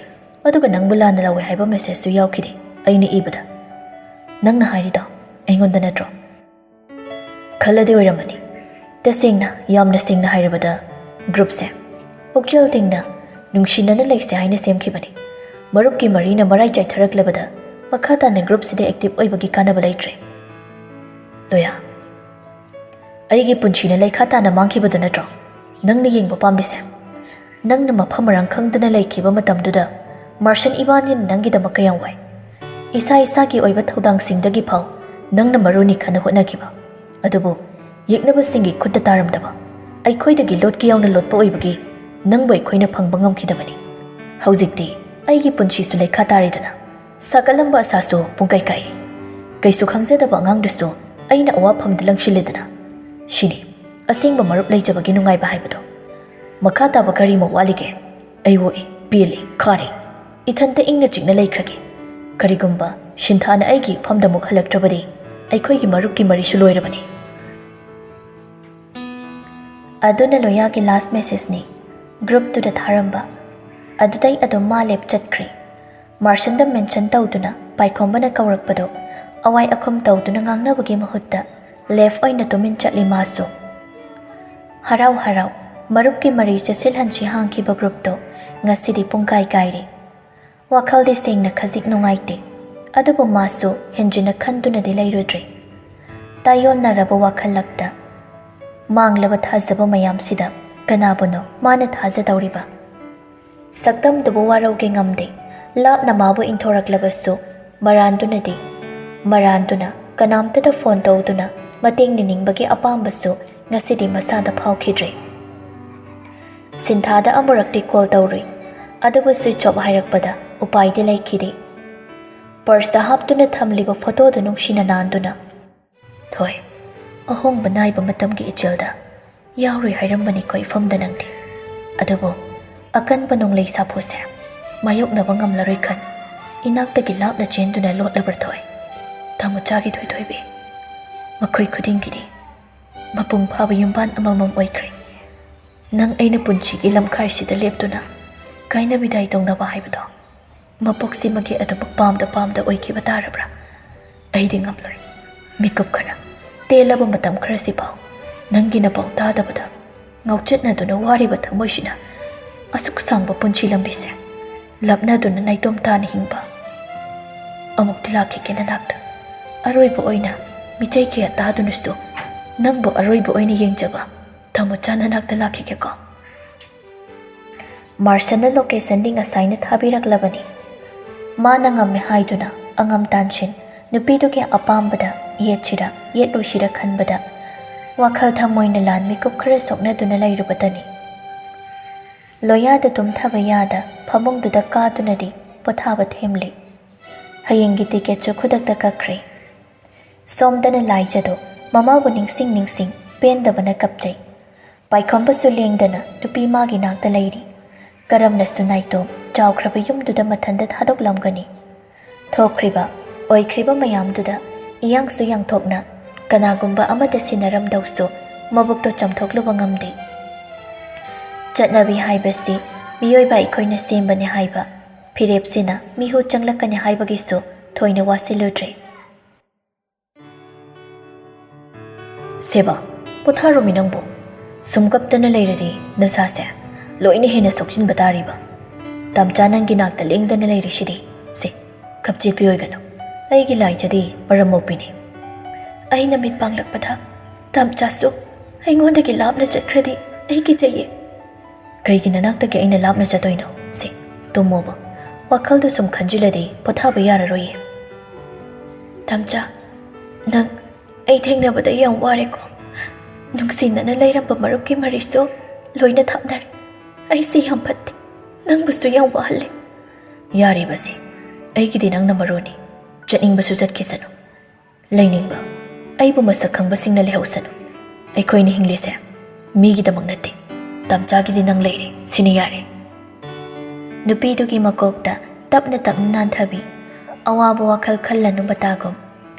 ꯑꯗꯨꯒ ꯅꯪꯕꯨ ꯂꯥꯟꯅ ꯂꯧꯋꯦ ꯍꯥꯏꯕ ꯃꯦꯁꯦꯖꯁꯨ ꯌꯥꯎꯈꯤꯗꯦ ꯑꯩꯅ ꯏꯕꯗ꯫ ꯅꯪꯅ ꯍꯥꯏꯔꯤꯗꯣ ꯑꯩꯉꯣꯟꯗ ꯅꯠꯇ꯭ꯔꯣ? ꯈꯜꯂꯗꯤ ꯑꯣꯏꯔꯝꯃꯅꯤ꯫ ꯇꯁꯦꯡꯅ, ꯌꯥꯝꯅ ꯁꯦꯡꯅ ꯍꯥꯏꯔꯕꯗ, ꯒ꯭ꯔꯨꯞꯁꯦ ꯄꯨꯛꯆꯦꯜ ꯇꯤꯡꯅ, ꯅꯨꯡꯁꯤꯅꯅ ꯂꯩꯁꯦ ꯍꯥꯏꯅ ꯁꯦꯝꯈꯤꯕꯅꯤ꯫ ꯃꯔꯨꯞꯀꯤ ꯃꯔꯤꯅ ꯃꯔꯥꯏ ꯆꯥꯏꯊꯔꯛꯂꯕꯗ ꯃꯈꯥ ꯇꯥꯅ ꯒ꯭ꯔꯨꯞꯁꯤꯗ ꯑꯦꯛꯇꯤꯚ ꯑꯣꯏꯕꯒꯤ ꯀꯥꯟꯅꯕ ꯂꯩꯇ꯭ꯔꯦ꯫ ꯂꯣꯌꯥ, ꯑꯩꯒꯤ ꯄꯨꯟꯁꯤꯅ ꯂꯩꯈꯥ ꯇꯥꯅ ꯃꯥꯡꯈꯤꯕꯗꯨ ꯅꯠꯇ꯭ꯔꯣ ꯅꯪꯅ ꯌꯦꯡꯕ ꯄꯥꯝꯂꯤꯁꯦ? ꯅꯪꯅ ꯃꯐꯝ ꯃꯔꯥꯡ ꯈꯪꯗꯅ ꯂꯩꯈꯤꯕ ꯃꯇꯝꯗꯨꯗ ꯃꯥꯔꯁꯟ ꯏꯕꯥꯅꯤꯅ ꯅꯪꯒꯤꯗꯃꯛ ꯀꯌꯥꯝ ꯋꯥꯏ꯫ ꯏꯁꯥ ꯏꯁꯥꯒꯤ ꯑꯣꯏꯕ ꯊꯧꯗꯥꯡꯁꯤꯡꯗꯒꯤ ꯐꯥꯎ ꯅꯪꯅ ꯃꯔꯨꯅꯤ ꯈꯟꯅ ꯍꯣꯠꯅꯈꯤꯕ꯫ ꯑꯗꯨꯕꯨ ꯌꯦꯛꯅꯕꯁꯤꯡꯒꯤ ꯈꯨꯠꯇ ꯇꯥꯔꯝꯗꯕ꯫ ꯑꯩꯈꯣꯏꯗꯒꯤ ꯂꯣꯠꯀꯦ ꯌꯥꯎꯅ ꯂꯣꯠꯄ ꯑꯣꯏꯕꯒꯤ ꯅꯪꯕꯨ ꯑꯩꯈꯣꯏꯅ ꯐꯪꯕ ꯉꯝꯈꯤꯗꯕꯅꯤ꯫ ꯍꯧꯖꯤꯛꯇꯤ ꯑꯩꯒꯤ ꯄꯨꯟꯁꯤꯁꯨ ꯂꯩꯈꯥ ꯇꯥꯔꯦꯗꯅ, ꯁꯥꯒꯠꯂꯝꯕ ꯑꯁꯥꯁꯨ ꯄꯨꯡꯀꯥꯏ ꯀꯥꯏꯔꯦ꯫ ꯀꯩꯁꯨ ꯈꯪꯖꯗꯕ ꯑꯉꯥꯡꯗꯨꯁꯨ ꯑꯩꯅ ꯑꯋꯥꯐꯝꯗ ꯂꯪꯁꯤꯜꯂꯦꯗꯅ꯫ ꯁꯤꯅꯤ ꯑꯁꯦꯡꯕ ꯃꯔꯨꯞ ꯂꯩꯖꯕꯒꯤ ꯅꯨꯡꯉꯥꯏꯕ ꯍꯥꯏꯕꯗꯣ꯫ ꯃꯈꯥ ꯇꯥꯕ ꯀꯔꯤꯃꯨꯛ ꯋꯥꯠꯂꯤꯒꯦ? ꯑꯩ ꯑꯣꯛꯏ, ꯄꯦꯜꯂꯤ, ꯈꯥꯔꯦ꯫ ꯏꯊꯟꯇ ꯏꯪꯅ ꯆꯤꯛꯅ ꯂꯩꯈ꯭ꯔꯒꯦ꯫ ꯀꯔꯤꯒꯨꯝꯕ ꯁꯤꯟꯊꯥꯅ ꯑꯩꯒꯤ ꯏꯐꯝꯗ ꯑꯃꯨꯛ ꯍꯜꯂꯛꯇ꯭ꯔꯕꯗꯤ ꯑꯩꯈꯣꯏꯒꯤ ꯃꯔꯨꯞꯀꯤ ꯃꯔꯤꯁꯨ ꯂꯣꯏꯔꯕꯅꯤ꯫ ꯑꯗꯨꯅ ꯂꯣꯌꯥꯒꯤ ꯂꯥꯁ ꯃꯦꯁꯦꯖꯅꯤ ꯒ꯭ꯔꯨꯞꯇꯨꯗ ꯊꯥꯔꯝꯕ꯫ ꯑꯗꯨꯗꯩ ꯑꯗꯨꯝ ꯃꯥ ꯂꯦꯞ ꯆꯠꯈ꯭ꯔꯦ꯫ ꯃꯥꯔꯁꯟꯗ ꯃꯦꯟꯁꯟ ꯇꯧꯗꯨꯅ ꯄꯥꯏꯈꯣꯝꯕꯅ ꯀꯧꯔꯛꯄꯗꯣ ꯑꯋꯥꯏ ꯑꯈꯨꯝ ꯇꯧꯗꯨꯅ ꯉꯥꯡꯅꯕꯒꯤ ꯃꯍꯨꯠꯇ ꯂꯦꯐ ꯑꯣꯏꯅ ꯇꯨꯃꯤꯟ ꯆꯠꯂꯤ ꯃꯥꯁꯨ꯫ ꯍꯔꯥꯎ ꯍꯔꯥꯎ ꯃꯔꯨꯞꯀꯤ ꯃꯔꯤ ꯆꯦꯠꯁꯤꯜꯍꯟꯁꯤ ꯍꯥꯡꯈꯤꯕ ꯒ꯭ꯔꯨꯞꯇꯣ ꯉꯁꯤꯗꯤ ꯄꯨꯡꯀꯥꯏ ꯀꯥꯏꯔꯦ꯫ ꯋꯥꯈꯜꯗꯤ ꯁꯦꯡꯅ ꯈꯖꯤꯛ ꯅꯨꯡꯉꯥꯏꯇꯦ, ꯑꯗꯨꯕꯨ ꯃꯥꯁꯨ ꯍꯦꯟꯖꯤꯟꯅ ꯈꯟꯗꯨꯅꯗꯤ ꯂꯩꯔꯨꯗ꯭ꯔꯦ꯫ ꯇꯥꯏꯌꯣꯟꯅꯔꯕ ꯋꯥꯈꯜꯂꯛꯇ ꯃꯥꯡꯂꯕ ꯊꯥꯖꯕ ꯃꯌꯥꯝꯁꯤꯗ ꯀꯅꯥꯕꯨꯅꯣ ꯃꯥꯅ ꯊꯥꯖꯗꯧꯔꯤꯕ? ꯁꯛꯇꯝꯗꯨꯕꯨ ꯋꯥꯔꯧꯒꯦ ꯉꯝꯗꯦ꯫ ꯂꯥꯞꯅ ꯃꯥꯕꯨ ꯏꯟꯊꯣꯔꯛꯂꯕꯁꯨ ꯃꯔꯥꯟꯗꯨꯅꯗꯤ, ꯃꯔꯥꯟꯗꯨꯅ ꯀꯅꯥꯝꯇꯗ ꯐꯣꯟ ꯇꯧꯗꯨꯅ ꯃꯇꯦꯡ ꯅꯤꯅꯤꯡꯕꯒꯤ ꯑꯄꯥꯝꯕꯁꯨ ꯉꯁꯤꯗꯤ ꯃꯁꯥꯗ ꯐꯥꯎꯈꯤꯗ꯭ꯔꯦ꯫ ꯁꯤꯟꯊꯥꯗ ꯑꯃꯨꯔꯛꯇꯤ ꯀꯣꯜ ꯇꯧꯔꯨꯏ, ꯑꯗꯨꯕꯨ ꯁ꯭ꯋꯤꯆ ꯑꯣꯐ ꯍꯥꯏꯔꯛꯄꯗ ꯎꯄꯥꯏꯗꯤ ꯂꯩꯈꯤꯗꯦ꯫ ꯄꯔꯁꯇ ꯍꯥꯞꯇꯨꯅ ꯊꯝꯂꯤꯕ ꯐꯣꯇꯣꯗꯨ ꯅꯨꯡꯁꯤꯅ ꯅꯥꯟꯗꯨꯅ, ꯊꯣꯏ, ꯑꯍꯣꯡꯕ ꯅꯥꯏꯕ ꯃꯇꯝꯒꯤ ꯏꯆꯦꯜꯗ ꯌꯥꯎꯔꯣꯏ ꯍꯥꯏꯔꯝꯕꯅꯤꯀꯣ ꯏꯐꯝꯗ ꯅꯪꯗꯤ꯫ ꯑꯗꯨꯕꯨ ꯑꯀꯟꯕ ꯅꯣꯡꯂꯩ ꯁꯥꯐꯨꯁꯦ ꯃꯥꯌꯣꯛꯅꯕ ꯉꯝꯂꯔꯣꯏ ꯈꯟ ꯏꯅꯥꯛꯇꯒꯤ ꯂꯥꯞꯅ ꯆꯦꯟꯗꯨꯅ ꯂꯣꯠꯂꯕ꯭ꯔ ꯊꯣꯏ? ꯊꯥꯃꯨꯆꯥꯒꯤ ꯊꯣꯏꯊꯣꯏꯕꯤ, ꯃꯈꯣꯏ ꯈꯨꯗꯤꯡꯒꯤꯗꯤ ꯃꯄꯨꯡ ꯐꯥꯕ ꯌꯨꯝꯕꯥꯟ ꯑꯃꯃꯝ ꯑꯣꯏꯈ꯭ꯔꯦ꯫ ꯅꯪ ꯑꯩꯅ ꯄꯨꯟꯁꯤꯒꯤ ꯂꯝꯈꯥꯏꯁꯤꯗ ꯂꯦꯞꯇꯨꯅ ꯀꯥꯏꯅ ꯕꯤꯗꯥꯏ ꯇꯧꯅꯕ ꯍꯥꯏꯕꯗꯣ ꯃꯄꯣꯛꯁꯤꯃꯒꯤ ꯑꯗꯨꯃꯛ ꯄꯥꯝꯗ ꯄꯥꯝꯗ ꯑꯣꯏꯈꯤꯕ ꯇꯥꯔꯕ꯭ꯔꯥ? ꯑꯩꯗꯤ ꯉꯝꯂꯣꯏ꯫ ꯃꯤꯀꯨꯞ ꯈꯔ, ꯇꯦꯜꯂꯕ ꯃꯇꯝ ꯈꯔꯁꯤ ꯐꯥꯎ ꯅꯪꯒꯤ ꯅꯄꯥꯎ ꯇꯥꯗꯕꯗ ꯉꯥꯎꯆꯠꯅꯗꯨꯅ ꯋꯥꯔꯤꯕ ꯊꯃꯣꯏꯁꯤꯅ ꯑꯁꯨꯛ ꯁꯥꯡꯕ ꯄꯨꯟꯁꯤ ꯂꯝꯕꯤꯁꯦ ꯂꯥꯞꯅꯗꯨꯅ ꯅꯥꯏꯇꯣꯝ ꯇꯥꯅ ꯍꯤꯡꯕ꯫ ꯑꯃꯨꯛꯇꯤ ꯂꯥꯛꯈꯤꯒꯦ ꯅꯅꯥꯛꯇ꯫ ꯑꯔꯣꯏꯕ ꯑꯣꯏꯅ ꯃꯤꯆꯩ ꯀꯌꯥ ꯇꯥꯗꯨꯅꯁꯨ ꯅꯪꯕꯨ ꯑꯔꯣꯏꯕ ꯑꯣꯏꯅ ꯌꯦꯡꯖꯕ ꯊꯃꯣꯆꯥ ꯅꯅꯥꯛꯇ ꯂꯥꯛꯈꯤꯒꯦꯀꯣ꯫ ꯃꯥꯔꯁꯟꯅ ꯂꯣꯀꯦꯁꯟꯗꯤ ꯉꯁꯥꯏꯅ ꯊꯥꯕꯤꯔꯛꯂꯕꯅꯤ꯫ ꯃꯥꯅ ꯉꯝꯃꯦ ꯍꯥꯏꯗꯨꯅ ꯑꯉꯝ ꯇꯥꯟꯁꯤꯟ ꯅꯨꯄꯤꯗꯨꯒꯤ ꯑꯄꯥꯝꯕꯗ ꯌꯦꯠꯁꯤꯔ ꯌꯦꯠꯂꯣꯏꯁꯤꯔ ꯈꯟꯕꯗ ꯋꯥꯈꯜ ꯊꯃꯣꯏꯅ ꯂꯥꯟ ꯃꯤꯀꯨꯞ ꯈꯔ ꯁꯣꯛꯅꯗꯨꯅ ꯂꯩꯔꯨꯕꯗꯅꯤ꯫ ꯂꯣꯌꯥꯗ ꯇꯨꯝꯊꯕ ꯌꯥꯗ ꯐꯃꯨꯡꯗꯨꯗ ꯀꯥꯗꯨꯅꯗꯤ ꯄꯣꯊꯥꯕ ꯊꯦꯝꯂꯤ꯫ ꯍꯌꯦꯡꯒꯤ ꯇꯤꯀꯦꯠꯁꯨ ꯈꯨꯗꯛꯇ ꯀꯛꯈ꯭ꯔꯦ꯫ ꯁꯣꯝꯗꯅ ꯂꯥꯏꯖꯗꯣ ꯃꯃꯥꯕꯨ ꯅꯤꯡꯁꯤꯡ ꯅꯤꯡꯁꯤꯡ ꯄꯦꯟꯗꯕꯅ ꯀꯞꯆꯩ꯫ ꯄꯥꯏꯈꯣꯝꯕꯁꯨ ꯂꯦꯡꯗꯅ ꯅꯨꯄꯤ ꯃꯥꯒꯤ ꯅꯥꯛꯇ ꯂꯩꯔꯤ꯫ ꯀꯔꯝꯅꯁꯨ ꯅꯥꯏꯇꯣꯝ ꯆꯥꯎꯈ꯭ꯔꯕ ꯌꯨꯝꯗꯨꯗ ꯃꯊꯟꯇ ꯊꯥꯗꯣꯛꯂꯝꯒꯅꯤ? ꯊꯣꯛꯈ꯭ꯔꯤꯕ, ꯑꯣꯏꯈ꯭ꯔꯤꯕ ꯃꯌꯥꯝꯗꯨꯗ ꯏꯌꯥꯡꯁꯨ ꯌꯥꯡꯊꯣꯛꯅ ꯀꯅꯥꯒꯨꯝꯕ ꯑꯃꯗ ꯁꯤꯟꯅꯔꯝꯗꯧꯁꯨ ꯃꯕꯨꯛꯇꯣ ꯆꯥꯝꯊꯣꯛꯂꯨꯕ ꯉꯝꯗꯦ꯫ ꯆꯠꯅꯕꯤ ꯍꯥꯏꯕꯁꯤ ꯃꯤꯑꯣꯏꯕ ꯑꯩꯈꯣꯏꯅ ꯁꯦꯝꯕꯅꯦ ꯍꯥꯏꯕ ꯐꯤꯔꯦꯞꯁꯤꯅ ꯃꯤꯍꯨ ꯆꯪꯂꯛꯀꯅꯤ ꯍꯥꯏꯕꯒꯤꯁꯨ ꯊꯣꯏꯅ ꯋꯥꯁꯤꯜꯂꯨꯗ꯭ꯔꯦ꯫ ꯁꯦꯕꯥ, ꯄꯣꯊꯥꯔꯣꯃꯤ ꯅꯪꯕꯨ꯫ ꯁꯨꯝ ꯀꯞꯇꯅ ꯂꯩꯔꯗꯤ ꯅꯁꯥꯁꯦ ꯂꯣꯏꯅ ꯍꯦꯟꯅ ꯁꯣꯛꯆꯤꯟꯕ ꯇꯥꯔꯤꯕ꯫ ꯇꯝꯆꯥ ꯅꯪꯒꯤ ꯅꯥꯛꯇ ꯂꯦꯡꯗꯅ ꯂꯩꯔꯤꯁꯤꯗꯤ꯫ ꯁꯦ, ꯀꯞꯆꯦꯠꯄꯤ ꯑꯣꯏꯒꯅꯨ꯫ ꯑꯩꯒꯤ ꯂꯥꯏꯖꯗꯤ ꯃꯔꯝ ꯃꯣꯛꯄꯤꯅꯤ꯫ ꯑꯩꯅ ꯃꯤꯠ ꯄꯥꯡꯂꯛꯄꯗ ꯇꯝꯆꯥꯁꯨ ꯑꯩꯉꯣꯟꯗꯒꯤ ꯂꯥꯞꯅ ꯆꯠꯈ꯭ꯔꯗꯤ ꯑꯩ ꯀꯤꯖꯩꯌꯦ꯫ ꯀꯩꯒꯤ ꯅꯅꯥꯛꯇꯒꯤ ꯑꯩꯅ ꯂꯥꯞꯅ ꯆꯠꯇꯣꯏꯅꯣ? ꯁꯦ, ꯇꯨꯝꯃꯣꯕ꯫ ꯋꯥꯈꯜꯗꯨ ꯁꯨꯝ ꯈꯟꯖꯤꯜꯂꯗꯤ ꯄꯣꯊꯥꯕ ꯌꯥꯔꯔꯣꯏꯌꯦ꯫ ꯇꯝꯆꯥ, ꯅꯪ ꯑꯩ ꯊꯦꯡꯅꯕꯗ ꯌꯥꯝ ꯋꯥꯔꯦꯀꯣ꯫ ꯅꯨꯡꯁꯤꯅꯅ ꯂꯩꯔꯝꯕ ꯃꯔꯨꯞꯀꯤ ꯃꯔꯤꯁꯨ ꯂꯣꯏꯅ ꯊꯥꯞꯅꯔꯦ꯫ ꯑꯩꯁꯦ ꯌꯥꯝ ꯐꯠꯇꯦ꯫ ꯅꯪꯕꯨꯁꯨ ꯌꯥꯝ ꯋꯥꯍꯜꯂꯦ꯫ ꯌꯥꯔꯤꯕꯁꯦ, ꯑꯩꯒꯤꯗꯤ ꯅꯪꯅ ꯃꯔꯨꯅꯤ꯫ ꯆꯠꯅꯤꯡꯕꯁꯨ ꯆꯠꯈꯤꯁꯅꯨ꯫ ꯂꯩꯅꯤꯡꯕ ꯑꯩꯕꯨ ꯃꯁꯛ ꯈꯪꯕꯁꯤꯡꯅ ꯂꯩꯍꯧꯁꯅꯨ꯫ ꯑꯩꯈꯣꯏꯅ ꯍꯤꯡꯂꯤꯁꯦ ꯃꯤꯒꯤꯗꯃꯛ ꯅꯠꯇꯦ꯫ ꯇꯝꯆꯥꯒꯤꯗꯤ ꯅꯪ ꯂꯩꯔꯦ, ꯁꯤꯅ ꯌꯥꯔꯦ꯫ ꯅꯨꯄꯤꯗꯨꯒꯤ ꯃꯀꯣꯛꯇ ꯇꯞꯅ ꯇꯞꯅ ꯅꯥꯟꯊꯕꯤ꯫ ꯑꯋꯥꯕ ꯋꯥꯈꯜ ꯈꯜꯂꯅꯨ ꯃꯇꯥꯒꯨꯝ꯫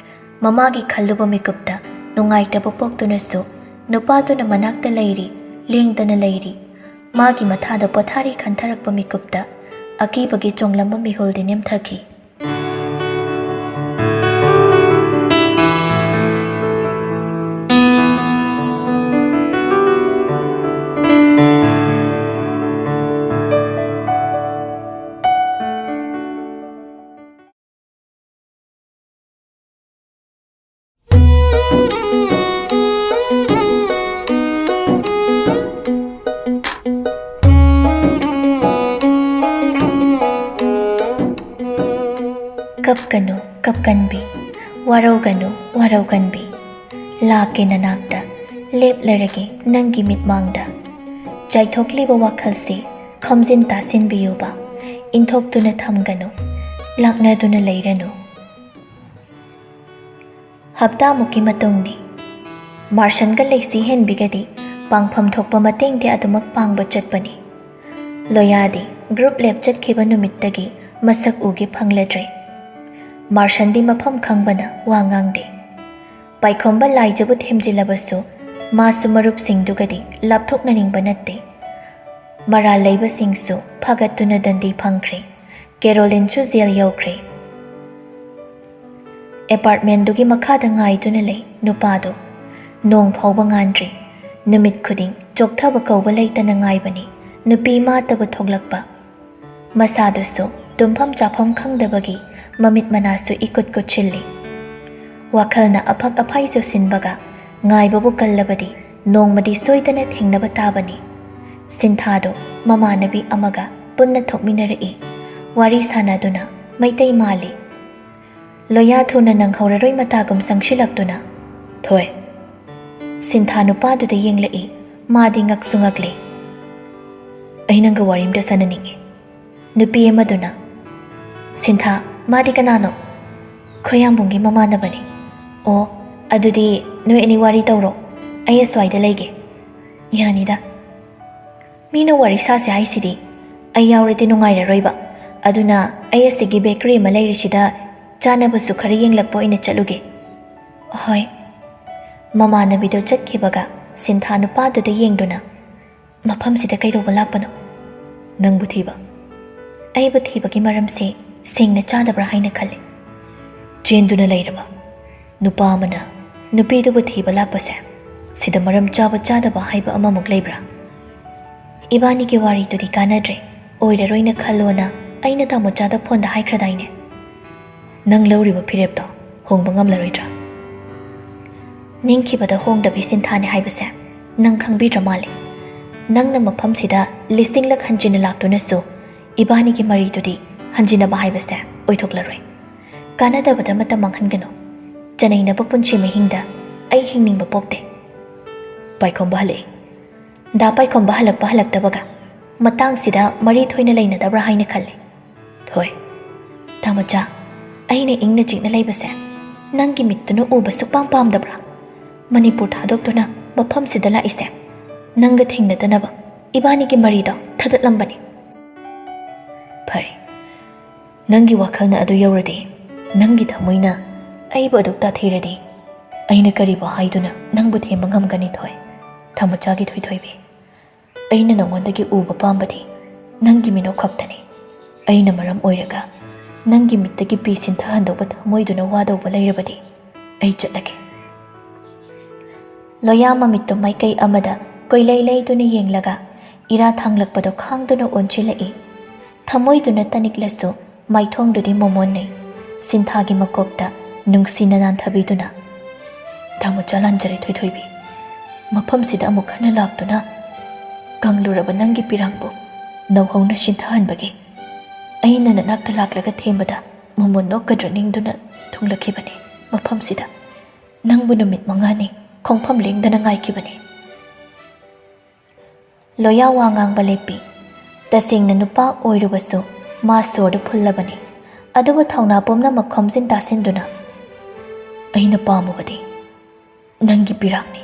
ꯃꯃꯥꯒꯤ ꯈꯜꯂꯨꯕ ꯃꯤꯀꯨꯞꯇ ꯅꯨꯡꯉꯥꯏꯇꯕ ꯄꯣꯛꯇꯨꯅꯁꯨ ꯅꯨꯄꯥꯗꯨꯅ ꯃꯅꯥꯛꯇ ꯂꯩꯔꯤ, ꯂꯦꯡꯗꯅ ꯂꯩꯔꯤ꯫ ꯃꯥꯒꯤ ꯃꯊꯥꯗ ꯄꯣꯊꯥꯔꯤ ꯈꯟꯊꯔꯛꯄ ꯃꯤꯀꯨꯞꯇ ꯑꯀꯤꯕꯒꯤ ꯆꯣꯡꯂꯝꯕ ꯃꯤꯍꯨꯜꯗꯤ ꯅꯦꯝꯊꯈꯤ꯫ ꯀꯞꯀꯅꯨ, ꯀꯞꯀꯟꯕꯤ, ꯋꯥꯔꯧꯒꯅꯨ, ꯋꯥꯔꯧꯒꯟꯕꯤ꯫ ꯂꯥꯛꯀꯦ ꯅꯅꯥꯛꯇ, ꯂꯦꯞꯂꯔꯒꯦ ꯅꯪꯒꯤ ꯃꯤꯠꯃꯥꯡꯗ꯫ ꯆꯥꯏꯊꯣꯛꯂꯤꯕ ꯋꯥꯈꯜꯁꯤ ꯈꯣꯝꯖꯤꯟ ꯇꯥꯁꯤꯟꯕꯤꯌꯨꯕ꯫ ꯏꯟꯊꯣꯛꯇꯨꯅ ꯊꯝꯒꯅꯨ, ꯂꯥꯛꯅꯗꯨꯅ ꯂꯩꯔꯅꯨ꯫ ꯍꯞꯇꯥꯃꯨꯛꯀꯤ ꯃꯇꯨꯡꯅꯤ꯫ ꯃꯥꯔꯁꯟꯒ ꯂꯩꯁꯤ ꯍꯦꯟꯕꯤꯒꯗꯤ ꯄꯥꯡꯐꯝ ꯊꯣꯛꯄ ꯃꯇꯦꯡꯗꯤ ꯑꯗꯨꯃꯛ ꯄꯥꯡꯕ ꯆꯠꯄꯅꯤ꯫ ꯂꯣꯌꯥꯗꯤ ꯒ꯭ꯔꯨꯞ ꯂꯦꯞ ꯆꯠꯈꯤꯕ ꯅꯨꯃꯤꯠꯇꯒꯤ ꯃꯁꯛ ꯎꯒꯦ ꯐꯪꯂꯗ꯭ꯔꯦ꯫ ꯃꯥꯔꯁꯟꯗꯤ ꯃꯐꯝ ꯈꯪꯕꯅ ꯋꯥ ꯉꯥꯡꯗꯦ꯫ ꯄꯥꯏꯈꯣꯝꯕ ꯂꯥꯏꯖꯕꯨ ꯊꯦꯝꯖꯤꯜꯂꯕꯁꯨ ꯃꯥꯁꯨ ꯃꯔꯨꯞꯁꯤꯡꯗꯨꯒꯗꯤ ꯂꯥꯞꯊꯣꯛꯅꯅꯤꯡꯕ ꯅꯠꯇꯦ꯫ ꯃꯔꯥꯜ ꯂꯩꯕꯁꯤꯡꯁꯨ ꯐꯥꯒꯠꯇꯨꯅ ꯗꯟꯗꯤ ꯐꯪꯈ꯭ꯔꯦ꯫ ꯀꯦꯔꯣꯂꯤꯟꯁꯨ ꯖꯦꯜ ꯌꯧꯈ꯭ꯔꯦ꯫ ꯑꯦꯄꯥꯔꯠꯃꯦꯟꯗꯨꯒꯤ ꯃꯈꯥꯗ ꯉꯥꯏꯗꯨꯅ ꯂꯩ ꯅꯨꯄꯥꯗꯨ꯫ ꯅꯣꯡ ꯐꯥꯎꯕ ꯉꯥꯟꯗ꯭ꯔꯤ꯫ ꯅꯨꯃꯤꯠ ꯈꯨꯗꯤꯡ ꯆꯣꯛꯊꯕ ꯀꯧꯕ ꯂꯩꯇꯅ ꯉꯥꯏꯕꯅꯤ꯫ ꯅꯨꯄꯤ ꯃꯥꯇꯕꯨ ꯊꯣꯛꯂꯛꯄ꯫ ꯃꯁꯥꯗꯨꯁꯨ ꯇꯨꯝꯐꯝ ꯆꯥꯐꯝ ꯈꯪꯗꯕꯒꯤ ꯃꯃꯤꯠ ꯃꯅꯥꯁꯨ ꯏꯀꯨꯠ ꯀꯨꯠꯁꯤꯜꯂꯤ꯫ ꯋꯥꯈꯜꯅ ꯑꯐꯛ ꯑꯐꯥꯏ ꯆꯨꯁꯤꯟꯕꯒ ꯉꯥꯏꯕꯕꯨ ꯀꯜꯂꯕꯗꯤ ꯅꯣꯡꯃꯗꯤ ꯁꯣꯏꯗꯅ ꯊꯦꯡꯅꯕ ꯇꯥꯕꯅꯤ꯫ ꯁꯤꯟꯊꯥꯗꯨ ꯃꯃꯥꯟꯅꯕꯤ ꯑꯃꯒ ꯄꯨꯟꯅ ꯊꯣꯛꯃꯤꯟꯅꯔꯛꯏ꯫ ꯋꯥꯔꯤ ꯁꯥꯟꯅꯗꯨꯅ ꯃꯩꯇꯩ ꯃꯥꯜꯂꯤ꯫ ꯂꯣꯌꯥ ꯊꯨꯅ ꯅꯪꯍꯧꯔꯔꯣꯏ ꯃꯇꯥꯒꯨꯝ ꯆꯪꯁꯤꯜꯂꯛꯇꯨꯅ, "ꯊꯣꯏ꯫" ꯁꯤꯟꯊꯥ ꯅꯨꯄꯥꯗꯨꯗ ꯌꯦꯡꯂꯛꯏ꯫ ꯃꯥꯗꯤ ꯉꯛꯁꯨ ꯉꯛꯂꯦ꯫ "ꯑꯩ ꯅꯪꯒ ꯋꯥꯔꯤ ꯑꯝꯇ ꯁꯥꯟꯅꯅꯤꯡꯉꯤ꯫" ꯅꯨꯄꯤ ꯑꯃꯗꯨꯅ, "ꯁꯤꯟꯊꯥ, ꯃꯥꯗꯤ ꯀꯅꯥꯅꯣ?" "ꯈꯣꯏꯌꯥꯝꯕꯨꯡꯒꯤ ꯃꯃꯥꯟꯅꯕꯅꯤ꯫" "ꯑꯣ, ꯑꯗꯨꯗꯤ ꯅꯣꯏ ꯑꯅꯤ ꯋꯥꯔꯤ ꯇꯧꯔꯣ, ꯑꯩ ꯑꯁ꯭ꯋꯥꯏꯗ ꯂꯩꯒꯦ꯫" "ꯌꯥꯅꯤꯗ꯫" "ꯃꯤꯅ ꯋꯥꯔꯤ ꯁꯥꯁꯦ ꯍꯥꯏꯁꯤꯗꯤ ꯑꯩ ꯌꯥꯎꯔꯗꯤ ꯅꯨꯡꯉꯥꯏꯔꯔꯣꯏꯕ꯫ ꯑꯗꯨꯅ ꯑꯩ ꯑꯁꯤꯒꯤ ꯕꯦꯀꯔꯤ ꯑꯃ ꯂꯩꯔꯤꯁꯤꯗ ꯆꯥꯅꯕꯁꯨ ꯈꯔ ꯌꯦꯡꯂꯛꯄ ꯑꯣꯏꯅ ꯆꯠꯂꯨꯒꯦ꯫" "ꯍꯣꯏ꯫" ꯃꯃꯥꯟꯅꯕꯤꯗꯣ ꯆꯠꯈꯤꯕꯒ ꯁꯤꯟꯊꯥ ꯅꯨꯄꯥꯗꯨꯗ ꯌꯦꯡꯗꯨꯅ, "ꯃꯐꯝꯁꯤꯗ ꯀꯩꯗꯧꯕ ꯂꯥꯛꯄꯅꯣ?" "ꯅꯪꯕꯨ ꯊꯤꯕ꯫" "ꯑꯩꯕꯨ ꯊꯤꯕꯒꯤ ꯃꯔꯝꯁꯦ ꯁꯦꯡꯅ ꯆꯥꯗꯕ꯭ꯔꯥ ꯍꯥꯏꯅ ꯈꯜꯂꯦ꯫" "ꯆꯦꯟꯗꯨꯅ ꯂꯩꯔꯕ ꯅꯨꯄꯥ ꯑꯃꯅ ꯅꯨꯄꯤꯗꯨꯕꯨ ꯊꯤꯕ ꯂꯥꯛꯄꯁꯦ ꯁꯤꯗ ꯃꯔꯝ ꯆꯥꯕ ꯆꯥꯗꯕ ꯍꯥꯏꯕ ꯑꯃꯃꯨꯛ ꯂꯩꯕ꯭ꯔꯥ?" "ꯏꯕꯥꯅꯤꯒꯤ ꯋꯥꯔꯤꯗꯨꯗꯤ ꯀꯥꯟꯅꯗ꯭ꯔꯦ, ꯑꯣꯏꯔꯔꯣꯏꯅ ꯈꯜꯂꯣꯅ ꯑꯩꯅ ꯇꯥꯃꯣꯆꯥꯗ ꯐꯣꯟꯗ ꯍꯥꯏꯈ꯭ꯔꯗꯥꯏꯅꯦ?" "ꯅꯪ ꯂꯧꯔꯤꯕ ꯐꯤꯔꯦꯞꯇꯣ ꯍꯣꯡꯕ ꯉꯝꯂꯔꯣꯏꯗ꯭ꯔꯥ?" "ꯅꯤꯡꯈꯤꯕꯗ ꯍꯣꯡꯗꯕꯤ ꯁꯤꯟꯊꯥꯅꯦ ꯍꯥꯏꯕꯁꯦ ꯅꯪ ꯈꯪꯕꯤꯗ꯭ꯔ ꯃꯥꯜꯂꯦ꯫ ꯅꯪꯅ ꯃꯐꯝꯁꯤꯗ ꯂꯤꯁꯤꯡꯂꯛ ꯍꯟꯖꯤꯟꯅ ꯂꯥꯛꯇꯨꯅꯁꯨ ꯏꯕꯥꯅꯤꯒꯤ ꯃꯔꯤꯗꯨꯗꯤ ꯍꯟꯖꯤꯟꯅꯕ ꯍꯥꯏꯕꯁꯦ ꯑꯣꯏꯊꯣꯛꯂꯔꯣꯏ꯫ ꯀꯥꯟꯅꯗꯕꯗ ꯃꯇꯝ ꯃꯥꯡꯍꯟꯒꯅꯨ꯫ ꯆꯅꯩꯅꯕ ꯄꯨꯟꯁꯤ ꯃꯍꯤꯡꯗ ꯑꯩ ꯍꯤꯡꯅꯤꯡꯕ ꯄꯣꯛꯇꯦ꯫" ꯄꯥꯏꯈꯣꯝꯕ ꯍꯜꯂꯛꯏ꯫ ꯗꯥ ꯄꯥꯏꯈꯣꯝꯕ ꯍꯜꯂꯛꯄ ꯍꯜꯂꯛꯇꯕꯒ ꯃꯇꯥꯡꯁꯤꯗ ꯃꯔꯤ ꯊꯣꯏꯅ ꯂꯩꯅꯗꯕ꯭ꯔꯥ ꯍꯥꯏꯅ ꯈꯜꯂꯤ꯫ ꯊꯣꯏ, ꯇꯥꯃꯣꯆꯥ, ꯑꯩꯅ ꯏꯪꯅ ꯆꯤꯛꯅ ꯂꯩꯕꯁꯦ ꯅꯪꯒꯤ ꯃꯤꯠꯇꯨꯅ ꯎꯕ ꯁꯨꯛꯄꯥꯝ ꯄꯥꯝꯗꯕ꯭ꯔꯥ? ꯃꯅꯤꯄꯨꯔ ꯊꯥꯗꯣꯛꯇꯨꯅ ꯃꯐꯝꯁꯤꯗ ꯂꯥꯛꯏꯁꯦ ꯅꯪꯒ ꯊꯦꯡꯅꯗꯅꯕ ꯏꯕꯥꯅꯤꯒꯤ ꯃꯔꯤꯗꯣ ꯊꯗꯠꯂꯝꯕꯅꯤ꯫ ꯐꯔꯦ, ꯅꯪꯒꯤ ꯋꯥꯈꯜꯅ ꯑꯗꯨ ꯌꯧꯔꯗꯤ, ꯅꯪꯒꯤ ꯊꯃꯣꯏꯅ ꯑꯩꯕꯨ ꯑꯗꯨꯛ ꯇꯥꯊꯤꯔꯗꯤ, ꯑꯩꯅ ꯀꯔꯤꯕꯨ ꯍꯥꯏꯗꯨꯅ ꯅꯪꯕꯨ ꯊꯦꯝꯕ ꯉꯝꯒꯅꯤ, ꯊꯣꯏ? ꯊꯥꯃꯨꯆꯥꯒꯤ ꯊꯣꯏꯊꯣꯏꯕꯤ, ꯑꯩꯅ ꯅꯉꯣꯟꯗꯒꯤ ꯎꯕ ꯄꯥꯝꯕꯗꯤ ꯅꯪꯒꯤ ꯃꯤꯅꯣꯛ ꯈꯛꯇꯅꯤ꯫ ꯑꯩꯅ ꯃꯔꯝ ꯑꯣꯏꯔꯒ ꯅꯪꯒꯤ ꯃꯤꯠꯇꯒꯤ ꯄꯤ ꯁꯤꯟꯊꯍꯟꯗꯧꯕ ꯊꯃꯣꯏꯗꯨꯅ ꯋꯥꯗꯧꯕ ꯂꯩꯔꯕꯗꯤ ꯑꯩ ꯆꯠꯂꯒꯦ꯫ ꯂꯣꯌꯥ ꯃꯃꯤꯠꯇꯨ ꯃꯥꯏꯀꯩ ꯑꯃꯗ ꯀꯣꯏꯂꯩ ꯂꯩꯗꯨꯅ ꯌꯦꯡꯂꯒ ꯏꯔꯥ ꯊꯥꯡꯂꯛꯄꯗꯨ ꯈꯥꯡꯗꯨꯅ ꯑꯣꯟꯁꯤꯜꯂꯛꯏ꯫ ꯊꯃꯣꯏꯗꯨꯅ ꯇꯅꯤꯛꯂꯁꯨ ꯃꯥꯏꯊꯣꯡꯗꯨꯗꯤ ꯃꯣꯃꯣꯟꯅꯩ꯫ ꯁꯤꯟꯊꯥꯒꯤ ꯃꯀꯣꯛꯇ ꯅꯨꯡꯁꯤꯅ ꯅꯥꯟꯊꯕꯤꯗꯨꯅ, "ꯇꯥꯃꯣꯆꯥ, ꯂꯥꯟꯖꯔꯦ ꯊꯣꯏꯊꯣꯏꯕꯤ꯫ ꯃꯐꯝꯁꯤꯗ ꯑꯃꯨꯛ ꯍꯟꯅ ꯂꯥꯛꯇꯨꯅ ꯀꯪꯂꯨꯔꯕ ꯅꯪꯒꯤ ꯄꯤꯔꯥꯡꯕꯨ ꯅꯧꯍꯧꯅ ꯁꯤꯟꯊꯍꯟꯕꯒꯤ ꯑꯩꯅ ꯅꯅꯥꯛꯇ ꯂꯥꯛꯂꯒ ꯊꯦꯝꯕꯗ ꯃꯣꯃꯣꯟ ꯅꯣꯛꯀꯗ꯭ꯔ ꯅꯤꯡꯗꯨꯅ ꯊꯨꯡꯂꯛꯈꯤꯕꯅꯤ꯫ ꯃꯐꯝꯁꯤꯗ ꯅꯪꯕꯨ ꯅꯨꯃꯤꯠ ꯃꯉꯥꯅꯤ ꯈꯣꯡꯐꯝ ꯂꯦꯡꯗꯅ ꯉꯥꯏꯈꯤꯕꯅꯤ꯫" ꯂꯣꯌꯥ ꯋꯥ ꯉꯥꯡꯕ ꯂꯦꯞꯄꯤ꯫ ꯇꯁꯦꯡꯅ ꯅꯨꯄꯥ ꯑꯣꯏꯔꯨꯕꯁꯨ ꯃꯥ ꯁꯣꯔꯗꯨ ꯐꯨꯜꯂꯕꯅꯤ꯫ ꯑꯗꯨꯕꯨ ꯊꯧꯅꯥ ꯄꯨꯝꯅꯃꯛ ꯈꯣꯝꯖꯤꯟ ꯇꯥꯁꯤꯟꯗꯨꯅ, "ꯑꯩꯅ ꯄꯥꯝꯃꯨꯕꯗꯤ ꯅꯪꯒꯤ ꯄꯤꯔꯥꯡꯅꯤ,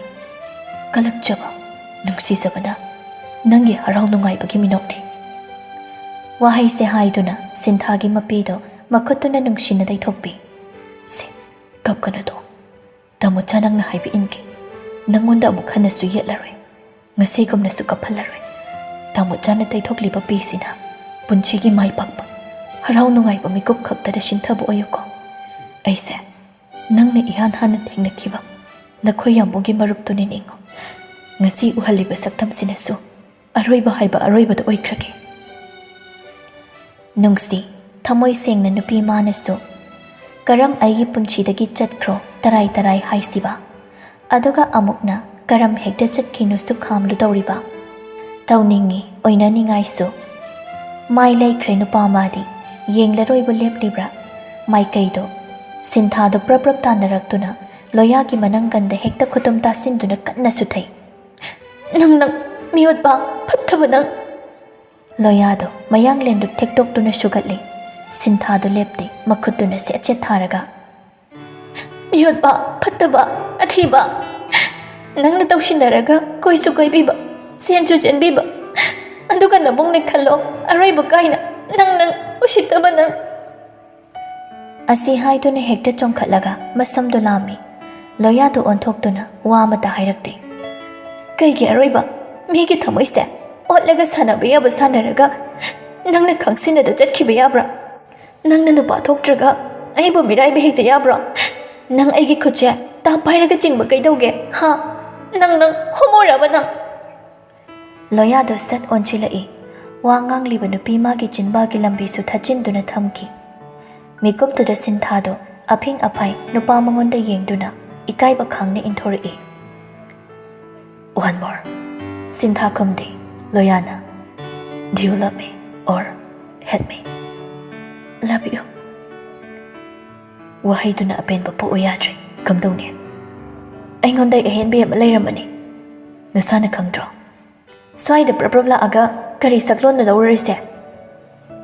ꯀꯂꯛꯆꯕ, ꯅꯨꯡꯁꯤꯖꯕꯅ ꯅꯪꯒꯤ ꯍꯔꯥꯎ ꯅꯨꯡꯉꯥꯏꯕꯒꯤ ꯃꯤꯅꯣꯛꯅꯤ꯫" ꯋꯥꯍꯩꯁꯦ ꯍꯥꯏꯗꯨꯅ ꯁꯤꯟꯊꯥꯒꯤ ꯃꯄꯤꯗꯣ ꯃꯈꯨꯠꯇꯨꯅ ꯅꯨꯡꯁꯤꯅ ꯇꯩꯊꯣꯛꯄꯤ꯫ "ꯁꯦ, ꯀꯞꯀꯅꯨꯗꯣ꯫ ꯇꯥꯃꯣꯆꯥ, ꯅꯪꯅ ꯍꯥꯏꯕ ꯏꯟꯒꯦ꯫ ꯅꯪꯉꯣꯟꯗ ꯑꯃꯨꯛ ꯍꯟꯅꯁꯨ ꯌꯦꯠꯂꯔꯣꯏ꯫ ꯉꯁꯤꯒꯨꯝꯅꯁꯨ ꯀꯞꯍꯜꯂꯔꯣꯏ꯫ ꯇꯥꯃꯣꯆꯥꯅ ꯇꯩꯊꯣꯛꯂꯤꯕ ꯄꯤꯁꯤꯅ ꯄꯨꯟꯁꯤꯒꯤ ꯃꯥꯏ ꯄꯥꯛꯄ, ꯍꯔꯥꯎ ꯅꯨꯡꯉꯥꯏꯕ ꯃꯤꯀꯨꯞ ꯈꯛꯇꯗ ꯁꯤꯟꯊꯕ ꯑꯣꯏꯌꯨꯀꯣ꯫ ꯑꯩꯁꯦ ꯅꯪꯅ ꯏꯍꯥꯟ ꯍꯥꯟꯅ ꯊꯦꯡꯅꯈꯤꯕ ꯅꯈꯣꯏ ꯌꯥꯝꯕꯨꯡꯒꯤ ꯃꯔꯨꯞꯇꯨꯅꯤ ꯅꯤꯡꯉꯣ꯫ ꯉꯁꯤ ꯎꯍꯜꯂꯤꯕ ꯁꯛꯇꯝꯁꯤꯅꯁꯨ ꯑꯔꯣꯏꯕ ꯍꯥꯏꯕ ꯑꯔꯣꯏꯕꯗꯨ ꯑꯣꯏꯈ꯭ꯔꯒꯦ꯫" ꯅꯨꯡꯁꯤ, ꯊꯃꯣꯏ ꯁꯦꯡꯅ ꯅꯨꯄꯤ ꯃꯥꯅꯁꯨ, "ꯀꯔꯝ ꯑꯩꯒꯤ ꯄꯨꯟꯁꯤꯗꯒꯤ ꯆꯠꯈ꯭ꯔꯣ ꯇꯔꯥꯏ ꯇꯔꯥꯏ ꯍꯥꯏꯁꯤꯕ? ꯑꯗꯨꯒ ꯑꯃꯨꯛꯅ ꯀꯔꯝ ꯍꯦꯛꯇ ꯆꯠꯈꯤꯅꯣꯁꯨ ꯈꯥꯝꯂꯨ ꯇꯧꯔꯤꯕ?" ꯇꯧꯅꯤꯡꯉꯤ ꯑꯣꯏꯅꯅꯤꯡꯉꯥꯏꯁꯨ꯫ ꯃꯥꯏ ꯂꯩꯈ꯭ꯔꯦ ꯅꯨꯄꯥ ꯃꯥꯗꯤ꯫ ꯌꯦꯡꯂꯔꯣꯏꯕꯨ ꯂꯦꯞꯂꯤꯕ꯭ꯔꯥ? ꯃꯥꯏꯀꯩꯗꯣ, ꯁꯤꯟꯊꯥꯗꯣ ꯄ꯭ꯔꯞ ꯄ꯭ꯔꯞ ꯇꯥꯟꯅꯔꯛꯇꯨꯅ ꯂꯣꯌꯥꯒꯤ ꯃꯅꯪꯒꯟꯗ ꯍꯦꯛꯇ ꯈꯨꯇꯨꯝ ꯇꯥꯁꯤꯟꯗꯨꯅ ꯀꯟꯅ ꯁꯨꯊꯩ꯫ ꯅꯪ, ꯅꯪ, ꯃꯤꯑꯣꯠꯄ, ꯐꯠꯇꯕ ꯅꯪ꯫ ꯂꯣꯌꯥꯗꯣ ꯃꯌꯥꯡꯂꯦꯟꯗꯨ ꯊꯦꯛꯇꯣꯛꯇꯨꯅ ꯁꯨꯒꯠꯂꯤ꯫ ꯁꯤꯟꯊꯥꯗꯨ ꯂꯦꯞꯇꯦ, ꯃꯈꯨꯠꯇꯨꯅ ꯁꯦꯠ ꯁꯦꯠ ꯊꯥꯔꯒ, "ꯃꯤꯑꯣꯠꯄ, ꯐꯠꯇꯕ, ꯑꯊꯤꯕ, ꯅꯪꯅ ꯇꯧꯁꯤꯟꯅꯔꯒ ꯀꯣꯏꯁꯨ ꯀꯣꯏꯕꯤꯕ, ꯆꯦꯟꯁꯨ ꯆꯦꯟꯕꯤꯕ, ꯑꯗꯨꯒ ꯅꯕꯨꯡꯅ ꯈꯜꯂꯣ, ꯑꯔꯣꯏꯕ ꯀꯥꯏꯅ ꯅꯪ, ꯅꯪ, ꯎꯁꯤꯠꯇꯕ ꯅꯪ!" ꯑꯁꯤ ꯍꯥꯏꯗꯨꯅ ꯍꯦꯛꯇ ꯆꯣꯡꯈꯠꯂꯒ ꯃꯁꯝꯗꯨ ꯂꯥꯝꯃꯤ꯫ ꯂꯣꯌꯥꯗꯨ ꯑꯣꯟꯊꯣꯛꯇꯨꯅ ꯋꯥ ꯑꯃꯠꯇ ꯍꯥꯏꯔꯛꯇꯦ꯫ "ꯀꯩꯒꯤ ꯑꯔꯣꯏꯕ? ꯃꯤꯒꯤ ꯊꯃꯣꯏꯁꯦ ꯑꯣꯠꯂꯒ ꯁꯥꯟꯅꯕ ꯌꯥꯕ ꯁꯥꯟꯅꯔꯒ ꯅꯪꯅ ꯈꯪꯁꯤꯟꯅꯗ ꯆꯠꯈꯤꯕ ꯌꯥꯕ꯭ꯔꯥ? ꯅꯪꯅ ꯅꯨꯄꯥ ꯊꯣꯛꯇ꯭ꯔꯒ ꯑꯩꯕꯨ ꯃꯤꯔꯥꯏꯕ ꯍꯦꯛꯇ ꯌꯥꯕ꯭ꯔꯣ? ꯅꯪ ꯑꯩꯒꯤ ꯈꯨꯠꯁꯦ ꯇꯥꯞ ꯍꯥꯏꯔꯒ ꯆꯤꯡꯕ ꯀꯩꯗꯧꯒꯦ? ꯍꯥ? ꯅꯪ, ꯅꯪ ꯍꯣꯃꯣꯔꯕ ꯅꯪ?" ꯂꯣꯌꯥꯗꯣ ꯁꯠ ꯑꯣꯟꯁꯤꯜꯂꯛꯏ꯫ ꯋꯥ ꯉꯥꯡꯂꯤꯕ ꯅꯨꯄꯤ ꯃꯥꯒꯤ ꯆꯤꯟꯕꯥꯜꯒꯤ ꯂꯝꯕꯤꯁꯨ ꯊꯠꯆꯤꯟꯗꯨꯅ ꯊꯝꯈꯤ꯫ ꯃꯤꯀꯨꯞꯇꯨꯗ ꯁꯤꯟꯊꯥꯗꯣ ꯑꯐꯤꯡ ꯑꯐꯥꯏ ꯅꯨꯄꯥ ꯃꯉꯣꯟꯗ ꯌꯦꯡꯗꯨꯅ ꯏꯀꯥꯏꯕ ꯈꯥꯡꯅ ꯏꯟꯊꯣꯔꯛꯏ꯫ "One more." ꯁꯤꯟꯊꯥ ꯈꯨꯝꯗꯦ꯫ ꯂꯣꯌꯥꯅ, "Do you love me or hate me?" "Love you." ꯋꯥꯍꯩꯗꯨꯅ ꯑꯄꯦꯟꯕ ꯄꯣꯛꯎ ꯌꯥꯗ꯭ꯔꯦ꯫ "ꯀꯝꯗꯧꯅꯤ? ꯑꯩꯉꯣꯟꯗ ꯑꯍꯦꯟꯕꯤ ꯑꯃ ꯂꯩꯔꯝꯃꯅꯤ꯫ ꯅꯁꯥꯅ ꯈꯪꯗ꯭ꯔꯣ? ꯁ꯭ꯋꯥꯏꯗ ꯄ꯭ꯔꯞ ꯄ꯭ꯔꯞ ꯂꯥꯛꯑꯒ ꯀꯔꯤ ꯁꯛꯂꯣꯟꯅꯣ ꯂꯧꯔꯨꯔꯤꯁꯦ?"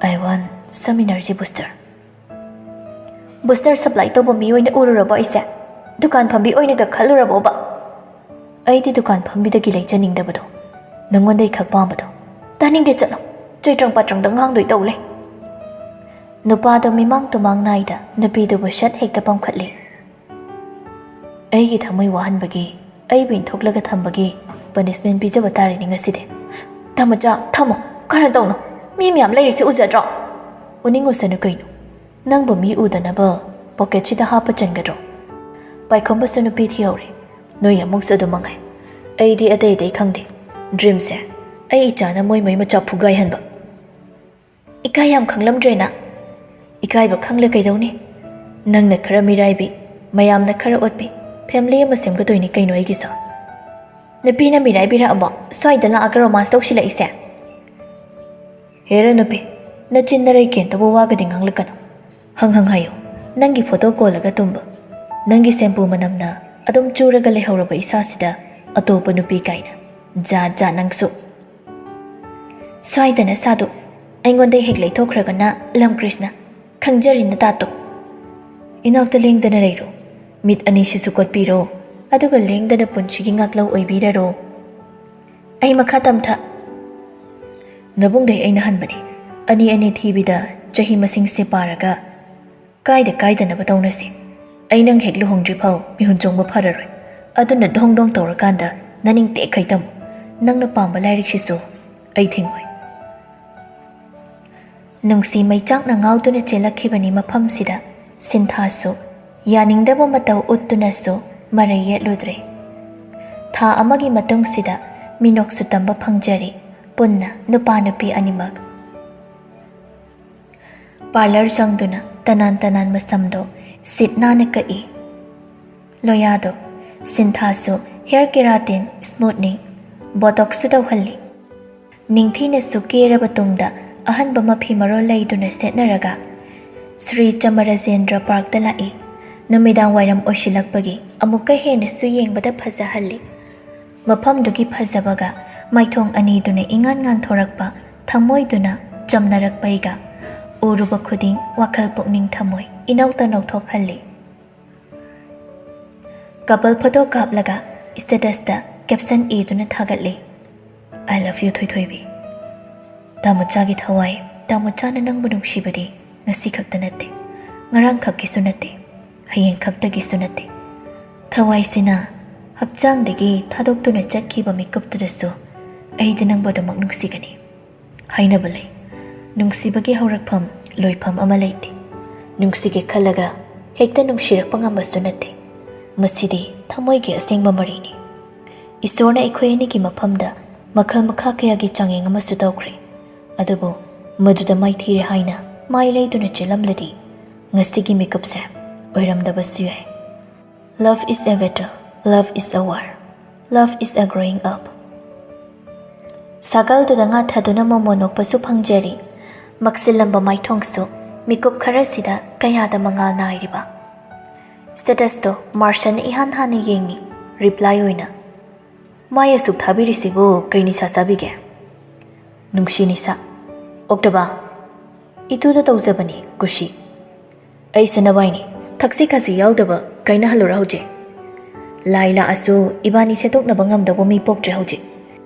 "I want some energy booster." "Booster supply ꯇꯧꯕ ꯃꯤ ꯑꯣꯏꯅ ꯎꯔꯨꯔꯕꯣ ꯑꯩꯁꯦ? ꯗꯨꯀꯥꯟ ꯐꯝꯕꯤ ꯑꯣꯏꯅꯒ ꯈꯜꯂꯨꯔꯕꯣꯕ?" "ꯑꯩꯗꯤ ꯗꯨꯀꯥꯟ ꯐꯝꯕꯤꯗꯒꯤ ꯂꯩꯖꯅꯤꯡꯗꯕꯗꯣ, ꯅꯪꯉꯣꯟꯗꯩ ꯈꯛ ꯄꯥꯝꯕꯗꯣ꯫" "ꯇꯥꯅꯤꯡꯗꯦ, ꯆꯠꯂꯣ꯫ ꯆꯣꯏꯇ꯭ꯔꯪ ꯄꯥꯇ꯭ꯔꯪꯗ ꯉꯥꯡꯗꯣꯏ ꯇꯧ ꯂꯩ꯫" ꯅꯨꯄꯥꯗꯣ ꯃꯤꯃꯥꯡ ꯇꯨꯃꯥꯡ ꯅꯥꯏꯗ ꯅꯨꯄꯤꯗꯨꯕꯨ ꯁꯠ ꯍꯦꯛꯇ ꯄꯝꯈꯠꯂꯤ꯫ "ꯑꯩꯒꯤ ꯊꯃꯣꯏ ꯋꯥꯍꯟꯕꯒꯤ, ꯑꯩꯕꯨ ꯏꯟꯊꯣꯛꯂꯒ ꯊꯝꯕꯒꯤ punishment ꯄꯤꯖꯕ ꯇꯥꯔꯦꯅꯦ ꯉꯁꯤꯗꯤ꯫" "ꯊꯝꯃꯣ ꯆꯥ, ꯊꯝꯃꯣ꯫ ꯀꯔꯟ ꯇꯧꯅꯣ꯫ ꯃꯤ ꯃꯌꯥꯝ ꯂꯩꯔꯤꯁꯦ ꯎꯖꯗ꯭ꯔꯣ?" "ꯎꯅꯤꯡꯉꯨꯁꯅꯨ ꯀꯩꯅꯣ꯫ ꯅꯪꯕꯨ ꯃꯤ ꯎꯗꯅꯕ pocketꯁꯤꯗ ꯍꯥꯞꯄ ꯆꯟꯒꯗ꯭ꯔꯣ?" "ꯄꯥꯏꯈꯣꯝꯕꯁꯨ ꯅꯨꯄꯤ ꯊꯤꯍꯧꯔꯦ꯫ ꯅꯣꯏ ꯑꯃꯨꯛꯁꯨ ꯑꯗꯨ ꯃꯉꯥꯏ꯫ ꯑꯩꯗꯤ ꯑꯇꯩ ꯑꯇꯩ ꯈꯪꯗꯦ꯫ Dreamꯁꯦ ꯑꯩ ꯏꯆꯥꯅ ꯃꯣꯏ ꯃꯩ ꯃꯆꯥ ꯐꯨꯒꯥꯏꯍꯟꯕ꯫" "ꯏꯀꯥꯏ ꯌꯥꯝ ꯈꯪꯂꯝꯗ꯭ꯔꯦꯅ?" "ꯏꯀꯥꯏꯕ ꯈꯪꯂ ꯀꯩꯗꯧꯅꯤ? ꯅꯪꯅ ꯈꯔ ꯃꯤꯔꯥꯏꯕꯤ, ꯃꯌꯥꯝꯅ ꯈꯔ ꯑꯣꯠꯄꯤ꯫ Family ꯑꯃ ꯁꯦꯝꯒꯗꯣꯏꯅꯤ ꯀꯩꯅꯣ ꯑꯩꯒꯤꯁꯨ꯫" "ꯅꯨꯄꯤꯅ ꯃꯤꯔꯥꯏꯕꯤꯔꯛꯑꯕꯣ ꯁ꯭ꯋꯥꯏꯗ ꯂꯥꯛꯑꯒ romance ꯇꯧꯁꯤꯜꯂꯛꯏꯁꯦ?" "ꯍꯦꯔꯥ ꯅꯨꯄꯤ, ꯅꯆꯤꯟ ꯅꯔꯩ ꯀꯦꯟꯇꯕ ꯋꯥꯒꯗꯤ ꯉꯥꯡꯂꯛꯀꯅꯨ꯫ ꯍꯪ ꯍꯪ ꯍꯥꯏꯌꯨ, ꯅꯪꯒꯤ photo ꯀꯣꯜꯂꯒ ꯇꯨꯝꯕ, ꯅꯪꯒꯤ shampoo ꯃꯅꯝꯅ ꯑꯗꯨꯝ ꯆꯨꯔꯒ ꯂꯩꯍꯧꯔꯕ ꯏꯁꯥꯁꯤꯗ ꯑꯇꯣꯞꯄ ꯅꯨꯄꯤ ꯀꯥꯏꯅ꯫ "ꯖꯥꯠ ꯖꯥꯠ ꯅꯪꯁꯨ꯫ ꯁ꯭ꯋꯥꯏꯗ ꯅꯁꯥꯗꯨ ꯑꯩꯉꯣꯟꯗ ꯍꯦꯛ ꯂꯩꯊꯣꯛꯈ꯭ꯔꯒꯅ, ꯂꯝ ꯀ꯭ꯔꯤꯁꯅ, ꯈꯪꯖꯔꯤ ꯅꯇꯥꯠꯇꯣ꯫ ꯏꯅꯥꯛꯇ ꯂꯦꯡꯗꯅ ꯂꯩꯔꯣ꯫ ꯃꯤꯠ ꯑꯅꯤꯁꯤꯁꯨ ꯀꯣꯠꯄꯤꯔꯣ, ꯑꯗꯨꯒ ꯂꯦꯡꯗꯅ ꯄꯨꯟꯁꯤꯒꯤ ꯉꯥꯛꯂꯧ ꯑꯣꯏꯕꯤꯔꯔꯣ꯫ ꯑꯩ ꯃꯈꯥ ꯇꯝꯊ꯫ ꯅꯕꯨꯡꯗꯩ ꯑꯩꯅ ꯍꯟꯕꯅꯤ꯫ ꯑꯅꯤ ꯑꯅꯤ ꯊꯤꯕꯤꯗ ꯆꯍꯤ ꯃꯁꯤꯡꯁꯦ ꯄꯥꯔꯒ ꯀꯥꯏꯗ ꯀꯥꯏꯗꯅꯕ ꯇꯧꯅꯁꯤ꯫ ꯑꯩ ꯅꯪ ꯍꯦꯛ ꯂꯨꯍꯣꯡꯗ꯭ꯔꯤ ꯐꯥꯎ ꯃꯤꯍꯨꯟ ꯆꯣꯡꯕ ꯐꯔꯔꯣꯏ꯫ ꯑꯗꯨꯅ ꯗꯣꯡ ꯗꯣꯡ ꯇꯧꯔꯀꯥꯟꯗ ꯅꯅꯤꯡ ꯇꯦꯛꯈꯩ ꯇꯝꯃꯨ꯫ ꯅꯪꯅ ꯄꯥꯝꯕ ꯂꯥꯏꯔꯤꯛꯁꯤꯁꯨ ꯑꯩ ꯊꯤꯡꯉꯣꯏ꯫" ꯅꯨꯡꯁꯤ ꯃꯩꯆꯥꯛꯅ ꯉꯥꯎꯗꯨꯅ ꯆꯦꯜꯂꯛꯈꯤꯕꯅꯤ ꯃꯐꯝꯁꯤꯗ꯫ ꯁꯤꯟꯊꯥꯁꯨ ꯌꯥꯅꯤꯡꯗꯕ ꯃꯇꯧ ꯎꯠꯇꯨꯅꯁꯨ ꯃꯔꯩ ꯌꯦꯠꯂꯨꯗ꯭ꯔꯦ꯫ ꯊꯥ ꯑꯃꯒꯤ ꯃꯇꯨꯡꯁꯤꯗ ꯃꯤꯅꯣꯛꯁꯨ ꯇꯝꯕ ꯐꯪꯖꯔꯤ, ꯄꯨꯟꯅ ꯅꯨꯄꯥ ꯅꯨꯄꯤ ꯑꯅꯤꯃꯛ꯫ ꯄꯥꯔꯂꯔ ꯆꯪꯗꯨꯅ ꯇꯅꯥꯟ ꯇꯅꯥꯟ ꯃꯁꯝꯗꯣ ꯁꯤꯠ ꯅꯥꯟꯅ ꯀꯛꯏ꯫ ꯂꯣꯌꯥꯗꯣ ꯁꯤꯟꯊꯥꯁꯨ ꯍꯦꯌꯔ ꯀꯦꯔꯥꯇꯤꯟ, ꯁ꯭ꯃꯨꯠꯅꯤꯡ, ꯕꯣꯇꯣꯛꯁꯁꯨ ꯇꯧꯍꯜꯂꯤ꯫ ꯅꯤꯡꯊꯤꯅꯁꯨ ꯀꯦꯔꯕ ꯇꯨꯡꯗ ꯑꯍꯟꯕ ꯃꯐꯤ ꯃꯔꯣꯜ ꯂꯩꯗꯨꯅ ꯁꯦꯠꯅꯔꯒ ꯁ꯭ꯔꯤ ꯆꯃꯔꯖꯦꯟꯗ꯭ꯔ ꯄꯥꯔꯛꯇ ꯂꯥꯛꯏ꯫ ꯅꯨꯃꯤꯗꯥꯡ ꯋꯥꯏꯔꯝ ꯑꯣꯏꯁꯤꯜꯂꯛꯄꯒꯤ ꯑꯃꯨꯛꯀ ꯍꯦꯟꯅꯁꯨ ꯌꯦꯡꯕꯗ ꯐꯖꯍꯜꯂꯤ꯫ ꯃꯐꯝꯗꯨꯒꯤ ꯐꯖꯕꯒ ꯃꯥꯏꯊꯣꯡ ꯑꯅꯤꯗꯨꯅ ꯏꯉꯥꯟ ꯉꯥꯟꯊꯣꯔꯛꯄ, ꯊꯃꯣꯏꯗꯨꯅ ꯆꯝꯅꯔꯛꯄꯩꯒ ꯎꯔꯨꯕ ꯈꯨꯗꯤꯡ ꯋꯥꯈꯜ ꯄꯨꯛꯅꯤꯡ ꯊꯃꯣꯏ ꯏꯅꯧꯇ ꯅꯧꯊꯣꯛꯍꯜꯂꯤ꯫ ꯀꯄꯜ ꯐꯣꯇꯣ ꯀꯥꯞꯂꯒ ꯁ꯭ꯇꯦꯇꯁꯇ ꯀꯦꯞꯁꯟ ꯏꯗꯨꯅ ꯊꯥꯒꯠꯂꯤ, "I love you, ꯊꯣꯏꯊꯣꯏꯕꯤ꯫ ꯇꯥꯃꯣꯆꯥꯒꯤ ꯊꯋꯥꯏ, ꯇꯥꯃꯣꯆꯥꯅ ꯅꯪꯕꯨ ꯅꯨꯡꯁꯤꯕꯗꯤ ꯉꯁꯤ ꯈꯛꯇ ꯅꯠꯇꯦ, ꯉꯔꯥꯡ ꯈꯛꯀꯤꯁꯨ ꯅꯠꯇꯦ, ꯍꯌꯦꯡ ꯈꯛꯇꯒꯤꯁꯨ ꯅꯠꯇꯦ꯫ ꯊꯋꯥꯏꯁꯤꯅ ꯍꯛꯆꯥꯡꯗꯒꯤ ꯊꯥꯗꯣꯛꯇꯨꯅ ꯆꯠꯈꯤꯕ ꯃꯤꯀꯨꯞꯇꯨꯗꯁꯨ ꯑꯩꯗꯤ ꯅꯪꯕꯨ ꯑꯗꯨꯃꯛ ꯅꯨꯡꯁꯤꯒꯅꯤ꯫" ꯍꯥꯏꯅꯕ ꯂꯩ, ꯅꯨꯡꯁꯤꯕꯒꯤ ꯍꯧꯔꯛꯐꯝ ꯂꯣꯏꯐꯝ ꯑꯃ ꯂꯩꯇꯦ꯫ ꯅꯨꯡꯁꯤꯒꯦ ꯈꯜꯂꯒ ꯍꯦꯛꯇ ꯅꯨꯡꯁꯤꯔꯛꯄ ꯉꯝꯕꯁꯨ ꯅꯠꯇꯦ꯫ ꯃꯁꯤꯗꯤ ꯊꯃꯣꯏꯒꯤ ꯑꯁꯦꯡꯕ ꯃꯔꯤꯅꯤ꯫ ꯏꯁꯣꯔꯅ ꯑꯩꯈꯣꯏ ꯑꯅꯤꯒꯤ ꯃꯐꯝꯗ ꯃꯈꯜ ꯃꯈꯥ ꯀꯌꯥꯒꯤ ꯆꯥꯡꯌꯦꯡ ꯑꯃꯁꯨ ꯇꯧꯈ꯭ꯔꯦ꯫ ꯑꯗꯨꯕꯨ ꯃꯗꯨꯗ ꯃꯥꯏꯊꯤꯔꯦ ꯍꯥꯏꯅ ꯃꯥꯏ ꯂꯩꯗꯨꯅ ꯆꯦꯜꯂꯝꯂꯗꯤ ꯉꯁꯤꯒꯤ ꯃꯤꯀꯨꯞꯁꯦ ꯑꯣꯏꯔꯝꯗꯕꯁꯨ ꯌꯥꯏ꯫ Love is a battle, love is a war, love is a growing up꯫ ꯁꯥꯒꯜꯗꯨꯗ ꯉꯥꯊꯗꯨꯅ ꯃꯣꯃꯣꯟ ꯅꯣꯛꯄꯁꯨ ꯐꯪꯖꯔꯤ꯫ ꯃꯛꯁꯤꯜꯂꯝꯕ ꯃꯥꯏꯊꯣꯡꯁꯨ ꯃꯤꯀꯨꯞ ꯈꯔꯁꯤꯗ ꯀꯌꯥꯗ ꯃꯉꯥꯜ ꯅꯥꯏꯔꯤꯕ꯫ ꯁ꯭ꯇꯦꯇꯁꯇꯣ ꯃꯥꯔꯁꯟꯅ ꯏꯍꯥꯟ ꯍꯥꯟꯅ ꯌꯦꯡꯉꯤ꯫ ꯔꯤꯄ꯭ꯂꯥꯏ ꯑꯣꯏꯅ, ꯃꯥꯏ ꯑꯁꯨꯛ ꯊꯥꯕꯤꯔꯤꯁꯤꯕꯨ ꯀꯩ ꯅꯤꯁꯥ ꯆꯥꯕꯤꯒꯦ? ꯅꯨꯡꯁꯤ ꯅꯤꯁꯥ꯫ ꯑꯣꯛꯇꯕ, ꯏꯇꯨꯗ ꯇꯧꯖꯕꯅꯤ ꯀꯨꯁꯤ꯫ ꯑꯩꯁꯦ ꯅꯕꯥꯏꯅꯤ, ꯊꯛꯁꯤ ꯈꯥꯁꯤ ꯌꯥꯎꯗꯕ ꯀꯥꯏꯅꯍꯜꯂꯨꯔ ꯍꯧꯖꯤꯛ꯫ ꯂꯥꯏ ꯂꯥꯛꯑꯁꯨ ꯏꯕꯥꯅꯤ ꯁꯦꯠꯇꯣꯛꯅꯕ ꯉꯝꯗꯧꯕ ꯃꯤ ꯄꯣꯛꯇ꯭ꯔꯦ ꯍꯧꯖꯤꯛ꯫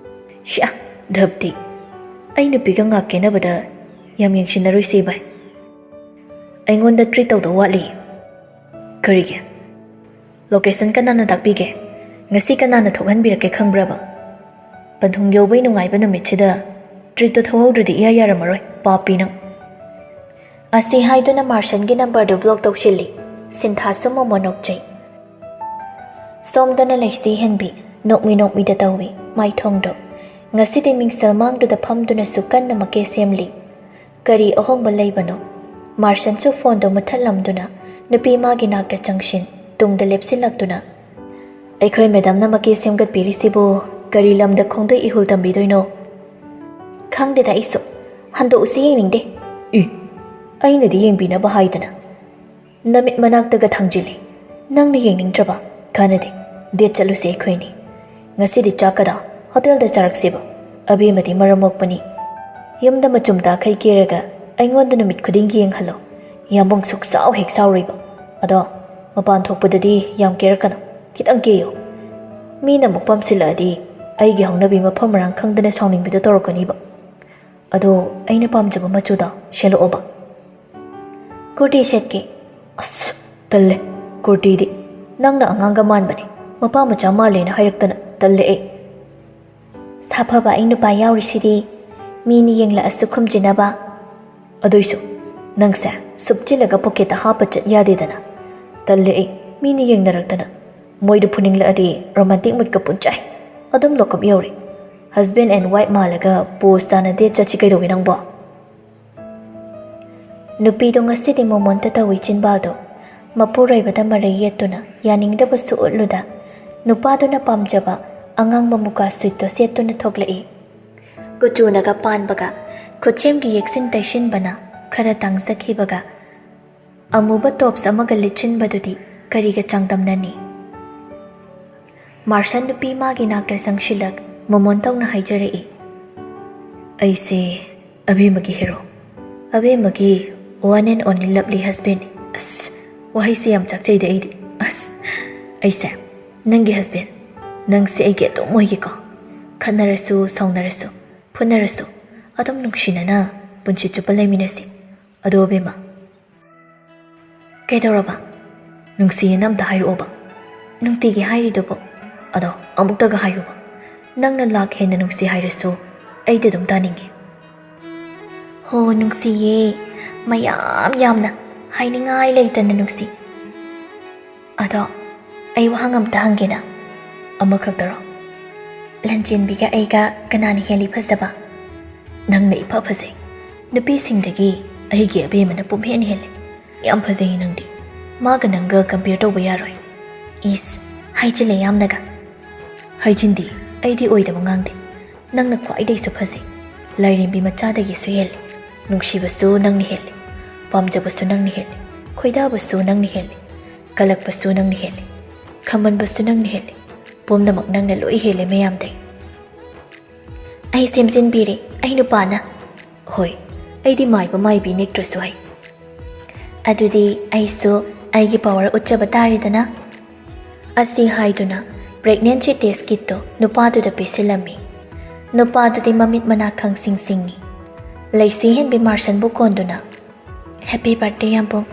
ꯁꯤꯌꯥ, ꯙꯞꯇꯤ꯫ ꯑꯩ ꯅꯨꯄꯤꯒ ꯉꯥꯛ ꯀꯦꯅꯕꯗ ꯌꯥꯝ ꯌꯦꯡꯁꯤꯟꯅꯔꯣꯏꯁꯤ ꯏꯕꯥꯏ꯫ ꯑꯩꯉꯣꯟꯗ ꯇ꯭ꯔꯤꯠ ꯇꯧꯗꯧ ꯋꯥꯠꯂꯤ꯫ ꯀꯔꯤꯒꯤ? ꯂꯣꯀꯦꯁꯟ ꯀꯅꯥꯅ ꯇꯥꯛꯄꯤꯒꯦ? ꯉꯁꯤ ꯀꯅꯥꯅ ꯊꯣꯛꯍꯟꯕꯤꯔꯛꯀꯦ ꯈꯪꯕ꯭ꯔꯕ? ꯄꯟꯊꯨꯡ ꯌꯧꯕꯩ ꯅꯨꯡꯉꯥꯏꯕ ꯅꯨꯃꯤꯠꯁꯤꯗ ꯇ꯭ꯔꯤꯠꯇꯣ ꯊꯧꯍꯧꯗ꯭ꯔꯗꯤ ꯏꯌꯥ ꯌꯥꯔꯝꯃꯔꯣꯏ, ꯄꯥꯞꯄꯤ ꯅꯪ꯫ ꯑꯁꯤ ꯍꯥꯏꯗꯨꯅ ꯃꯥꯔꯁꯟꯒꯤ ꯅꯝꯕꯔꯗꯨ ꯕ꯭ꯂꯣꯛ ꯇꯧꯁꯤꯜꯂꯤ꯫ ꯁꯤꯟꯊꯥꯁꯨ ꯃꯃꯣꯟ ꯅꯣꯛꯆꯩ꯫ ꯁꯣꯝꯗꯅ ꯂꯩꯁꯤ ꯍꯦꯟꯕꯤ ꯅꯣꯛꯃꯤ ꯅꯣꯛꯃꯤꯗ ꯇꯧꯏ ꯃꯥꯏꯊꯣꯡꯗꯣ꯫ ꯉꯁꯤꯗꯤ ꯃꯤꯡꯁꯦꯜ ꯃꯥꯡꯗꯨꯗ ꯐꯝꯗꯨꯅꯁꯨ ꯀꯟꯅ ꯃꯀꯦ ꯁꯦꯝꯂꯤ꯫ ꯀꯔꯤ ꯑꯍꯣꯡꯕ ꯂꯩꯕꯅꯣ? ꯃꯥꯔꯁꯟꯁꯨ ꯐꯣꯟꯗꯣ ꯃꯨꯠꯊꯠꯂꯝꯗꯨꯅ ꯅꯨꯄꯤ ꯃꯥꯒꯤ ꯅꯥꯛꯇ ꯆꯪꯁꯤꯟ ꯇꯨꯡꯗ ꯂꯦꯞꯁꯤꯜꯂꯛꯇꯨꯅ, "ꯑꯩꯈꯣꯏ ꯃꯦꯗꯥꯝꯅ ꯃꯀꯦ ꯁꯦꯝꯒꯠꯄꯤꯔꯤꯁꯤꯕꯨ ꯀꯔꯤ ꯂꯝꯗ ꯈꯣꯡꯗꯣꯏ ꯏꯍꯨꯜ ꯇꯝꯕꯤꯗꯣꯏꯅꯣ?" "ꯈꯪꯗꯦꯗ ꯑꯩꯁꯨ꯫ ꯍꯟꯗꯣꯛꯎꯁꯤ ꯌꯦꯡꯅꯤꯡꯗꯦ꯫" "ꯏ, ꯑꯩꯅꯗꯤ ꯌꯦꯡꯕꯤꯅꯕ ꯍꯥꯏꯗꯅ꯫ ꯅꯃꯤꯠ ꯃꯅꯥꯛꯇꯒ ꯊꯥꯡꯖꯤꯜꯂꯤ꯫ ꯅꯪꯅ ꯌꯦꯡꯅꯤꯡꯗ꯭ꯔꯕ? ꯀꯥꯟꯅꯗꯦ꯫ ꯗꯦꯠ ꯆꯠꯂꯨꯁꯦ ꯑꯩꯈꯣꯏꯅꯤ꯫ ꯉꯁꯤꯗꯤ ꯆꯥꯛ ꯀꯗꯥ ꯍꯣꯇꯦꯜꯗ ꯆꯥꯔꯛꯁꯦꯕ꯫ ꯑꯕꯦꯝꯃꯗꯤ ꯃꯔꯝ ꯃꯣꯛꯄꯅꯤ꯫ ꯌꯨꯝꯗ ꯃꯆꯨꯝ ꯇꯥꯈꯩ ꯀꯦꯔꯒ ꯑꯩꯉꯣꯟꯗ ꯅꯨꯃꯤꯠ ꯈꯨꯗꯤꯡꯒꯤ ꯌꯦꯡꯍꯜꯂꯣ꯫ ꯌꯥꯝꯕꯨꯡ ꯁꯨꯛꯆꯥꯎ ꯍꯦꯛ ꯁꯥꯎꯔꯣꯏꯕ꯫ ꯑꯗꯣ ꯃꯄꯥꯟ ꯊꯣꯛꯄꯗꯗꯤ ꯌꯥꯝ ꯀꯦꯔꯛꯀꯅꯨ꯫ ꯈꯤꯇꯪ ꯀꯦꯌꯨ꯫ ꯃꯤꯅ ꯑꯃꯨꯛ ꯄꯥꯝꯁꯤꯜꯂꯛꯑꯗꯤ ꯑꯩꯒꯤ ꯍꯧꯅꯕꯤ ꯃꯐꯝ ꯃꯔꯥꯡ ꯈꯪꯗꯅ ꯁꯥꯎꯅꯤꯡꯕꯤꯗꯣ ꯇꯧꯔꯛꯀꯅꯤꯕ꯫ ꯑꯗꯣ ꯑꯩꯅ ꯄꯥꯝꯖꯕ ꯃꯆꯨꯗꯣ ꯁꯦꯠꯂꯛꯑꯣꯕ꯫" "ꯀꯨꯔꯇꯤ ꯁꯦꯠꯀꯦ꯫" "ꯑꯁ, ꯇꯜꯂꯦ꯫ ꯀꯨꯔꯇꯤꯗꯤ ꯅꯪꯅ ꯑꯉꯥꯡꯒ ꯃꯥꯟꯕꯅꯦ꯫ ꯃꯄꯥ ꯃꯆꯥ ꯃꯥꯜꯂꯦꯅ ꯍꯥꯏꯔꯛꯇꯅ ꯇꯜꯂꯦ ꯑꯩ꯫" "ꯁꯥꯐꯕ ꯑꯩ ꯅꯨꯄꯥ ꯌꯥꯎꯔꯤꯁꯤꯗꯤ ꯃꯤꯅ ꯌꯦꯡꯂꯛꯑꯁꯨ ꯈꯨꯝꯖꯤꯟꯅꯕ꯫" "ꯑꯗꯨꯏꯁꯨ ꯅꯪꯁꯦ ꯁꯨꯞꯆꯤꯜꯂꯒ ꯄꯣꯀꯦꯠꯇ ꯍꯥꯞꯄ ꯆꯠ ꯌꯥꯗꯦꯗꯅ꯫ ꯇꯜꯂꯦ ꯑꯩ, ꯃꯤꯅ ꯌꯦꯡꯅꯔꯛꯇꯅ꯫ ꯃꯣꯏꯗ ꯐꯨꯅꯤꯡꯂꯛꯑꯗꯤ ꯔꯣꯃꯥꯟꯇꯤꯛ ꯃꯨꯠꯀ ꯄꯨꯟꯆꯥꯏ꯫ ꯑꯗꯨꯝ ꯂꯣꯀꯞ ꯌꯧꯔꯦ꯫ ꯍꯁꯕꯦꯟ ꯑꯦꯟ ꯋꯥꯏꯐ ꯃꯥꯜꯂꯒ ꯄꯣꯁ ꯇꯥꯅ ꯗꯦꯠ ꯆꯠꯁꯤ ꯀꯩꯗꯧꯒꯦ ꯅꯪꯕꯣ?" ꯅꯨꯄꯤꯗꯣ ꯉꯁꯤꯗꯤ ꯃꯣꯃꯣꯟꯇ ꯇꯧꯏ ꯆꯤꯟꯕꯥꯜꯗꯣ꯫ ꯃꯄꯨꯔꯣꯏꯕꯗ ꯃꯔꯩ ꯌꯦꯠꯇꯨꯅ ꯌꯥꯅꯤꯡꯗꯕꯁꯨ ꯎꯠꯂꯨꯗ, ꯅꯨꯄꯥꯗꯨꯅ ꯄꯥꯝꯖꯕ ꯑꯉꯥꯡꯕ ꯃꯨꯀꯥ ꯁꯨꯠꯇꯣ ꯁꯦꯠꯇꯨꯅ ꯊꯣꯛꯂꯛꯏ꯫ ꯀꯨꯆꯨꯅꯒ ꯄꯥꯟꯕꯒ, ꯈꯨꯠꯁꯦꯝꯒꯤ ꯌꯦꯛꯁꯤꯟ ꯇꯩꯁꯤꯟꯕꯅ ꯈꯔ ꯇꯥꯡꯖꯈꯤꯕꯒ, ꯑꯃꯨꯕ ꯇꯣꯞꯁ ꯑꯃꯒ ꯂꯤꯠꯁꯤꯟꯕꯗꯨꯗꯤ ꯀꯔꯤꯒ ꯆꯥꯡꯗꯝꯅꯅꯤ? ꯃꯥꯔꯁꯟ ꯅꯨꯄꯤ ꯃꯥꯒꯤ ꯅꯥꯛꯇ ꯆꯪꯁꯤꯜꯂꯛ ꯃꯣꯃꯣꯟ ꯇꯧꯅ ꯍꯥꯏꯖꯔꯛꯏ꯫ ꯑꯩꯁꯦ ꯑꯕꯦꯝꯃꯒꯤ hero, ꯑꯕꯦꯝꯃꯒꯤ one and only lovely husband꯫ ꯑꯁ, ꯋꯥꯍꯩꯁꯦ ꯌꯥꯝ ꯆꯥꯛꯆꯩꯗ ꯑꯩꯗꯤ꯫ ꯑꯁ, ꯑꯩꯁꯦ ꯅꯪꯒꯤ husband, ꯅꯪꯁꯦ ꯑꯩꯒꯤ ꯑꯗꯨꯝ ꯑꯣꯏꯒꯦꯀꯣ꯫ ꯈꯠꯅꯔꯁꯨ, ꯁꯥꯎꯅꯔꯁꯨ, ꯐꯨꯅꯔꯁꯨ, ꯑꯗꯨꯝ ꯅꯨꯡꯁꯤꯅꯅ ꯄꯨꯟꯁꯤ ꯆꯨꯞꯄ ꯂꯩꯃꯤꯟꯅꯁꯤ꯫ ꯑꯗꯣ ꯑꯕꯦꯝꯃ, ꯀꯩꯗꯧꯔꯕ? ꯅꯨꯡꯁꯤꯌꯦꯅ ꯑꯝꯇ ꯍꯥꯏꯔꯛꯑꯣꯕ꯫ ꯅꯨꯡꯇꯤꯒꯤ ꯍꯥꯏꯔꯤꯗꯨꯕꯨ꯫ ꯑꯗꯣ ꯑꯃꯨꯛꯇꯒ ꯍꯥꯏꯌꯨꯕ꯫ ꯅꯪꯅ ꯂꯥꯛ ꯍꯦꯟꯅ ꯅꯨꯡꯁꯤ ꯍꯥꯏꯔꯁꯨ ꯑꯩꯗꯤ ꯑꯗꯨꯝ ꯇꯥꯅꯤꯡꯉꯤ꯫ ꯍꯣ, ꯅꯨꯡꯁꯤꯌꯦ꯫ ꯃꯌꯥꯝ ꯌꯥꯝꯅ꯫ ꯍꯥꯏꯅꯤꯡꯉꯥꯏ ꯂꯩꯇꯅ ꯅꯨꯡꯁꯤ꯫ ꯑꯗꯣ ꯑꯩ ꯋꯥꯍꯪ ꯑꯝꯇ ꯍꯪꯒꯦꯅ꯫ ꯑꯃꯈꯛꯇꯔꯣ? ꯂꯟꯆꯦꯟꯕꯤꯒ ꯑꯩꯒ ꯀꯅꯥꯅ ꯍꯦꯜꯂꯤ ꯐꯖꯕ? ꯅꯪꯅ ꯏꯐ ꯐꯖꯩ꯫ ꯅꯨꯄꯤꯁꯤꯡꯗꯒꯤ ꯑꯩꯒꯤ ꯑꯕꯦꯝꯃꯅ ꯄꯨꯝꯍꯦꯟ ꯍꯦꯜꯂꯤ꯫ ꯌꯥꯝ ꯐꯖꯩ ꯅꯪꯗꯤ꯫ ꯃꯥꯒ ꯅꯪꯒ compare ꯇꯧꯕ ꯌꯥꯔꯣꯏ꯫ ꯏꯁ, ꯍꯥꯏꯖꯤꯜꯂꯦ ꯌꯥꯝꯅꯒ꯫ ꯍꯥꯏꯖꯤꯟꯗꯤ, ꯑꯩꯗꯤ ꯑꯣꯏꯗꯕ ꯉꯥꯡꯗꯦ꯫ ꯅꯪꯅ ꯈ꯭ꯋꯥꯏꯗꯒꯤꯁꯨ ꯐꯖꯩ꯫ ꯂꯥꯏꯔꯦꯝꯕꯤ ꯃꯆꯥꯗꯒꯤꯁꯨ ꯍꯦꯜꯂꯤ꯫ ꯅꯨꯡꯁꯤꯕꯁꯨ ꯅꯪꯅ ꯍꯦꯜꯂꯤ꯫ ꯄꯥꯝꯖꯕꯁꯨ ꯅꯪꯅ ꯍꯦꯜꯂꯤ꯫ ꯈꯣꯏꯗꯥꯕꯁꯨ ꯅꯪꯅ ꯍꯦꯜꯂꯤ꯫ ꯀꯜꯂꯛꯄꯁꯨ ꯅꯪꯅ ꯍꯦꯜꯂꯤ꯫ ꯈꯝꯕꯟꯕꯁꯨ ꯅꯪꯅ ꯍꯦꯜꯂꯤ꯫ ꯄꯨꯝꯅꯃꯛ ꯅꯪꯅ ꯂꯣꯏ ꯍꯦꯜꯂꯦ ꯃꯌꯥꯝꯗꯩ꯫ ꯑꯩ ꯁꯦꯝꯖꯤꯟꯕꯤꯔꯦ, ꯑꯩ ꯅꯨꯄꯥꯅ꯫ ꯍꯣꯏ, ꯑꯩꯗꯤ ꯃꯥꯏꯕ ꯃꯥꯏꯕꯤ ꯅꯦꯛꯇ꯭ꯔꯁꯨ ꯍꯩ꯫ ꯑꯗꯨꯗꯤ ꯑꯩꯁꯨ ꯑꯩꯒꯤ power ꯎꯠꯆꯕ ꯇꯥꯔꯦꯗꯅ꯫ ꯑꯁꯤ ꯍꯥꯏꯗꯨꯅ pregnancy test kitꯇꯣ ꯅꯨꯄꯥꯗꯨꯗ ꯄꯤꯁꯤꯜꯂꯝꯃꯤ꯫ ꯅꯨꯄꯥꯗꯨꯗꯤ ꯃꯃꯤꯠ ꯃꯅꯥ ꯈꯪꯁꯤꯡ ꯁꯤꯡꯉꯤ꯫ ꯂꯩꯁꯤ ꯍꯦꯟꯕꯤ ꯃꯥꯔꯁꯟꯕꯨ ꯀꯣꯟꯗꯨꯅ, "Happy birthday, ꯌꯥꯝꯕꯨꯡ꯫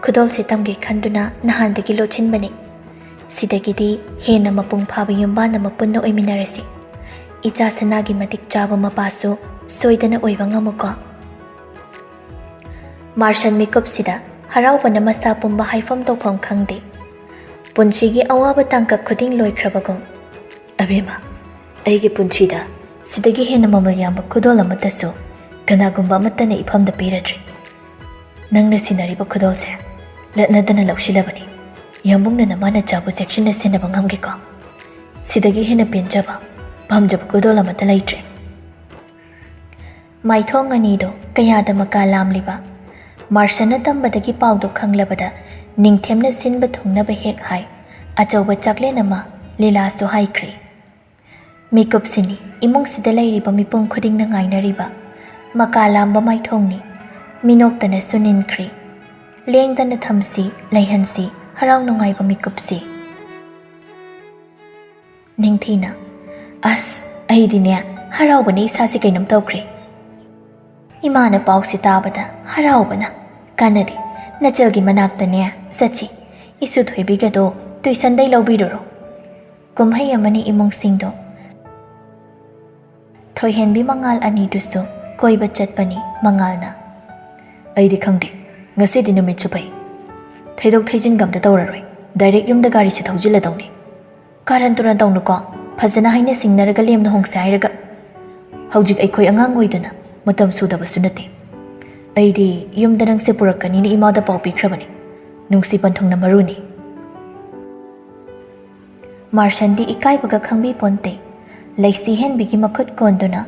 ꯈꯨꯗꯣꯜꯁꯦ ꯇꯝꯒꯦ ꯈꯟꯗꯨꯅ ꯅꯍꯥꯟꯗꯒꯤ ꯂꯣꯠꯁꯤꯟꯕꯅꯤ꯫ ꯁꯤꯗꯒꯤꯗꯤ ꯍꯦꯟꯅ ꯃꯄꯨꯡ ꯐꯥꯕ ꯌꯨꯝꯕꯥꯟ ꯑꯃ ꯄꯨꯟꯅ ꯑꯣꯏꯃꯤꯟꯅꯔꯁꯤ꯫ ꯏꯆꯥ ꯁꯅꯥꯒꯤ ꯃꯇꯤꯛ ꯆꯥꯕ ꯃꯄꯥꯁꯨ ꯁꯣꯏꯗꯅ ꯑꯣꯏꯕ ꯉꯝꯃꯨꯀꯣ꯫" ꯃꯥꯔꯁꯟ ꯃꯤꯀꯨꯞꯁꯤꯗ ꯍꯔꯥꯎꯕꯅ ꯃꯁꯥ ꯄꯨꯝꯕ ꯍꯥꯏꯐꯝ ꯇꯧꯐꯝ ꯈꯪꯗꯦ꯫ ꯄꯨꯟꯁꯤꯒꯤ ꯑꯋꯥꯕ ꯇꯥꯡꯀꯛ ꯈꯨꯗꯤꯡ ꯂꯣꯏꯈ꯭ꯔꯕꯒꯨꯝ꯫ "ꯑꯕꯦꯝꯃ, ꯑꯩꯒꯤ ꯄꯨꯟꯁꯤꯗ ꯁꯤꯗꯒꯤ ꯍꯦꯟꯅ ꯃꯃꯜ ꯌꯥꯝꯕ ꯈꯨꯗꯣꯜ ꯑꯃꯠꯇꯁꯨ ꯀꯅꯥꯒꯨꯝꯕ ꯑꯃꯠꯇꯅ ꯏꯐꯝꯗ ꯄꯤꯔꯗ꯭ꯔꯤ꯫ ꯅꯪꯅ ꯁꯤꯟꯅꯔꯤꯕ ꯈꯨꯗꯣꯜꯁꯦ ꯂꯠꯅꯗꯅ ꯂꯧꯁꯤꯜꯂꯕꯅꯤ꯫ ꯌꯥꯝꯕꯨꯡꯅ ꯅꯃꯥ ꯅꯆꯥꯕꯨ ꯆꯦꯛꯁꯤꯟꯅ ꯁꯦꯟꯅꯕ ꯉꯝꯒꯦꯀꯣ? ꯁꯤꯗꯒꯤ ꯍꯦꯟꯅ ꯄꯦꯟꯖꯕ, ꯄꯥꯝꯖꯕ ꯈꯨꯗꯣꯜ ꯑꯃꯠꯇ ꯂꯩꯇ꯭ꯔꯦ꯫" ꯃꯥꯏꯊꯣꯡ ꯑꯅꯤꯗꯣ ꯀꯌꯥꯗ ꯃꯀꯥ ꯂꯥꯝꯂꯤꯕ꯫ ꯃꯥꯔꯁꯟꯅ ꯇꯝꯕꯗꯒꯤ ꯄꯥꯎꯗꯣ ꯈꯪꯂꯕꯗ ꯅꯤꯡꯊꯦꯝꯅ ꯁꯤꯟꯕ ꯊꯨꯡꯅꯕ ꯍꯦꯛ ꯍꯥꯏ꯫ ꯑꯆꯧꯕ ꯆꯥꯛꯂꯦꯟ ꯑꯃ ꯂꯤꯂꯥꯁꯨ ꯍꯥꯏꯈ꯭ꯔꯦ꯫ ꯃꯤꯀꯨꯞꯁꯤꯅꯤ ꯏꯃꯨꯡꯁꯤꯗ ꯂꯩꯔꯤꯕ ꯃꯤꯄꯨꯝ ꯈꯨꯗꯤꯡꯅ ꯉꯥꯏꯅꯔꯤꯕ꯫ ꯃꯀꯥ ꯂꯥꯝꯕ ꯃꯥꯏꯊꯣꯡꯅꯤ꯫ ꯃꯤꯅꯣꯛꯇꯅꯁꯨ ꯅꯤꯟꯈ꯭ꯔꯤ꯫ ꯂꯦꯡꯗꯅ ꯊꯝꯁꯤ, ꯂꯩꯍꯟꯁꯤ ꯍꯔꯥꯎ ꯅꯨꯡꯉꯥꯏꯕ ꯃꯤꯀꯨꯞꯁꯤ꯫ ꯅꯤꯡꯊꯤꯅ, "ꯑꯁ, ꯑꯩꯗꯤꯅꯦ ꯍꯔꯥꯎꯕꯅ ꯏꯁꯥꯁꯦ ꯀꯩꯅꯣꯝ ꯇꯧꯈ꯭ꯔꯦ꯫ ꯏꯃꯥꯅ ꯄꯥꯎꯁꯦ ꯇꯥꯕꯗ ꯍꯔꯥꯎꯕꯅ, ꯀꯥꯟꯅꯗꯦ, ꯅꯆꯜꯒꯤ ꯃꯅꯥꯛꯇꯅꯦ ꯆꯠꯁꯤ, ꯏꯁꯨ ꯊꯣꯏꯕꯤꯒꯗꯣ ꯇꯨꯏꯁꯟꯗꯩ ꯂꯧꯕꯤꯔꯨꯔꯣ꯫ ꯀꯨꯝꯍꯩ ꯑꯃꯅꯤ ꯏꯃꯨꯡꯁꯤꯡꯗꯣ"꯫ ꯊꯣꯏꯍꯦꯟꯕꯤ ꯃꯉꯥꯜ ꯑꯅꯤꯗꯨꯁꯨ ꯀꯣꯏꯕ ꯆꯠꯄꯅꯤ ꯃꯉꯥꯜꯅ꯫ "ꯑꯩꯗꯤ ꯈꯪꯗꯦ, ꯉꯁꯤꯗꯤ ꯅꯨꯃꯤꯠꯁꯨ ꯐꯩ꯫ ꯊꯩꯗꯣꯛ ꯊꯩꯖꯤꯟꯒ ꯑꯝꯇ ꯇꯧꯔꯔꯣꯏ, ꯗꯥꯏꯔꯦꯛ ꯌꯨꯝꯗ ꯒꯥꯔꯤꯁꯦ ꯊꯧꯖꯤꯜꯂꯗꯧꯅꯤ꯫ ꯀꯥꯔꯟ ꯇꯨꯔꯟ ꯇꯧꯅꯨꯀꯣ, ꯐꯖꯅ ꯍꯥꯏꯅ ꯁꯤꯡꯅꯔꯒ ꯂꯦꯝꯅ ꯍꯣꯡꯁꯦ ꯍꯥꯏꯔꯒ꯫ ꯍꯧꯖꯤꯛ ꯑꯩꯈꯣꯏ ꯑꯉꯥꯡ ꯑꯣꯏꯗꯅ ꯃꯇꯝ ꯁꯨꯗꯕꯁꯨ ꯅꯠꯇꯦ꯫ ꯑꯩꯗꯤ ꯌꯨꯝꯗ ꯅꯪꯁꯦ ꯄꯨꯔꯛꯀꯅꯤꯅ ꯏꯃꯥꯗ ꯄꯥꯎ ꯄꯤꯈ꯭ꯔꯕꯅꯤ꯫ ꯅꯨꯡꯁꯤ ꯄꯟꯊꯨꯡꯅ ꯃꯔꯨꯅꯤ"꯫ ꯃꯥꯔꯁꯟꯗꯤ ꯏꯀꯥꯏꯕꯒ ꯈꯪꯕꯤ ꯄꯣꯟꯇꯦ꯫ ꯂꯩꯁꯤ ꯍꯦꯟꯕꯤꯒꯤ ꯃꯈꯨꯠ ꯀꯣꯟꯗꯨꯅ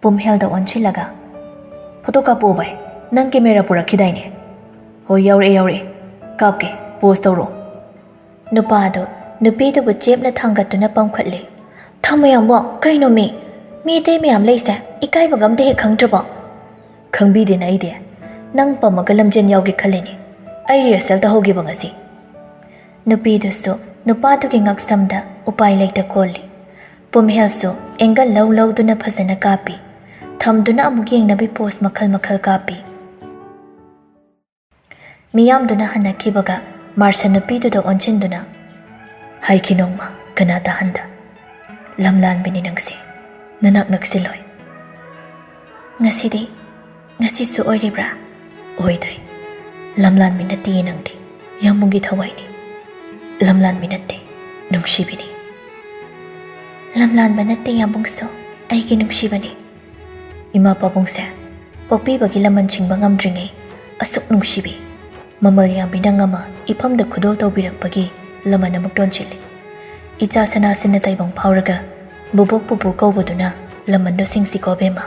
ꯄꯨꯝꯍꯦꯜꯗ ꯑꯣꯟꯁꯤꯜꯂꯒ, "ꯐꯣꯇꯣ ꯀꯥꯞꯄꯣ ꯚꯥꯏ, ꯅꯪ ꯀꯦꯃꯦꯔꯥ ꯄꯨꯔꯛꯈꯤꯗꯥꯏꯅꯦ?" "ꯍꯣꯏ, ꯌꯥꯎꯔꯛꯑꯦ, ꯌꯥꯎꯔꯛꯑꯦ꯫ ꯀꯥꯞꯀꯦ, ꯄꯣꯁ ꯇꯧꯔꯣ"꯫ ꯅꯨꯄꯥꯗꯨ ꯅꯨꯄꯤꯗꯨꯕꯨ ꯆꯦꯞꯅ ꯊꯥꯡꯒꯠꯇꯨꯅ ꯄꯝꯈꯠꯂꯦ꯫ "ꯊꯝꯃꯣ ꯌꯥꯝꯕꯣ, ꯀꯩꯅꯣꯃꯤ? ꯃꯤ ꯑꯇꯩ ꯃꯌꯥꯝ ꯂꯩꯁꯦ, ꯏꯀꯥꯏꯕꯒ ꯑꯝꯇ ꯍꯦꯛ ꯈꯪꯗ꯭ꯔꯕꯣ?" "ꯈꯪꯕꯤꯗꯦꯅ ꯑꯩꯗꯤ꯫ ꯅꯪ ꯄꯝꯃꯒ ꯂꯝꯖꯦꯟ ꯌꯥꯎꯒꯦ ꯈꯜꯂꯤꯅꯦ꯫ ꯑꯩ ꯔꯤꯍꯔꯁꯦꯜ ꯇꯧꯍꯧꯒꯦꯕ ꯉꯁꯤ"꯫ ꯅꯨꯄꯤꯗꯨꯁꯨ ꯅꯨꯄꯥꯗꯨꯒꯤ ꯉꯛꯁꯝꯗ ꯎꯄꯥꯏ ꯂꯩꯇ ꯀꯣꯜꯂꯤ꯫ ꯄꯨꯝꯍꯦꯜꯁꯨ ꯑꯦꯡꯒꯜ ꯂꯧ ꯂꯧꯗꯨꯅ ꯐꯖꯅ ꯀꯥꯞꯄꯤ꯫ ꯊꯝꯗꯨꯅ ꯑꯃꯨꯛ ꯌꯦꯡꯅꯕꯤ ꯄꯣꯁ ꯃꯈꯜ ꯃꯈꯜ ꯀꯥꯞꯄꯤ꯫ ꯃꯤꯌꯥꯝꯗꯨꯅ ꯍꯟꯅꯈꯤꯕꯒ ꯃꯥꯔꯁꯟ ꯅꯨꯄꯤꯗꯨꯗ ꯑꯣꯟꯁꯤꯟꯗꯨꯅ, "ꯍꯥꯏꯈꯤ ꯅꯣꯡꯃ ꯀꯅꯥ ꯇꯥꯍꯟꯗ? ꯂꯝꯂꯥꯟꯕꯤꯅꯤ ꯅꯪꯁꯦ, ꯅꯅꯥꯛ ꯅꯛꯁꯤꯜꯂꯣꯏ"꯫ "ꯉꯁꯤꯗꯤ, ꯉꯁꯤꯁꯨ ꯑꯣꯏꯔꯤꯕ꯭ꯔꯥ?" "ꯑꯣꯏꯗ꯭ꯔꯦ꯫ ꯂꯝꯂꯥꯟꯕꯤ ꯅꯠꯇꯦ ꯅꯪꯗꯤ, ꯌꯥꯝꯕꯨꯡꯒꯤ ꯊꯋꯥꯏꯅꯤ꯫ ꯂꯝꯂꯥꯟꯕꯤ ꯅꯠꯇꯦ, ꯅꯨꯡꯁꯤꯕꯤꯅꯤ"꯫ "ꯂꯝꯂꯥꯟꯕ ꯅꯠꯇꯦ ꯌꯥꯝꯕꯨꯡꯁꯨ, ꯑꯩꯒꯤ ꯅꯨꯡꯁꯤꯕꯅꯤ"꯫ ꯏꯃꯥ ꯄꯥꯕꯨꯡꯁꯦ ꯄꯣꯛꯄꯤꯕꯒꯤ ꯂꯃꯟ ꯁꯤꯡꯕ ꯉꯝꯗ꯭ꯔꯤꯉꯩ ꯑꯁꯨꯛ ꯅꯨꯡꯁꯤꯕꯤ꯫ ꯃꯃꯜ ꯌꯥꯝꯕꯤꯅ ꯉꯝꯃ ꯏꯐꯝꯗ ꯈꯨꯗꯣꯜ ꯇꯧꯕꯤꯔꯛꯄꯒꯤ ꯂꯃꯟ ꯑꯃꯨꯛ ꯇꯣꯟꯁꯤꯜꯂꯤ꯫ ꯏꯆꯥ ꯁꯅꯥꯁꯤꯅ ꯇꯥꯏꯕꯪ ꯐꯥꯎꯔꯒ ꯕꯨꯕꯣꯛ ꯄꯨꯄꯨ ꯀꯧꯕꯗꯨꯅ ꯂꯃꯟꯗꯣ ꯁꯤꯡꯁꯤꯀꯣ ꯕꯦꯝꯃ꯫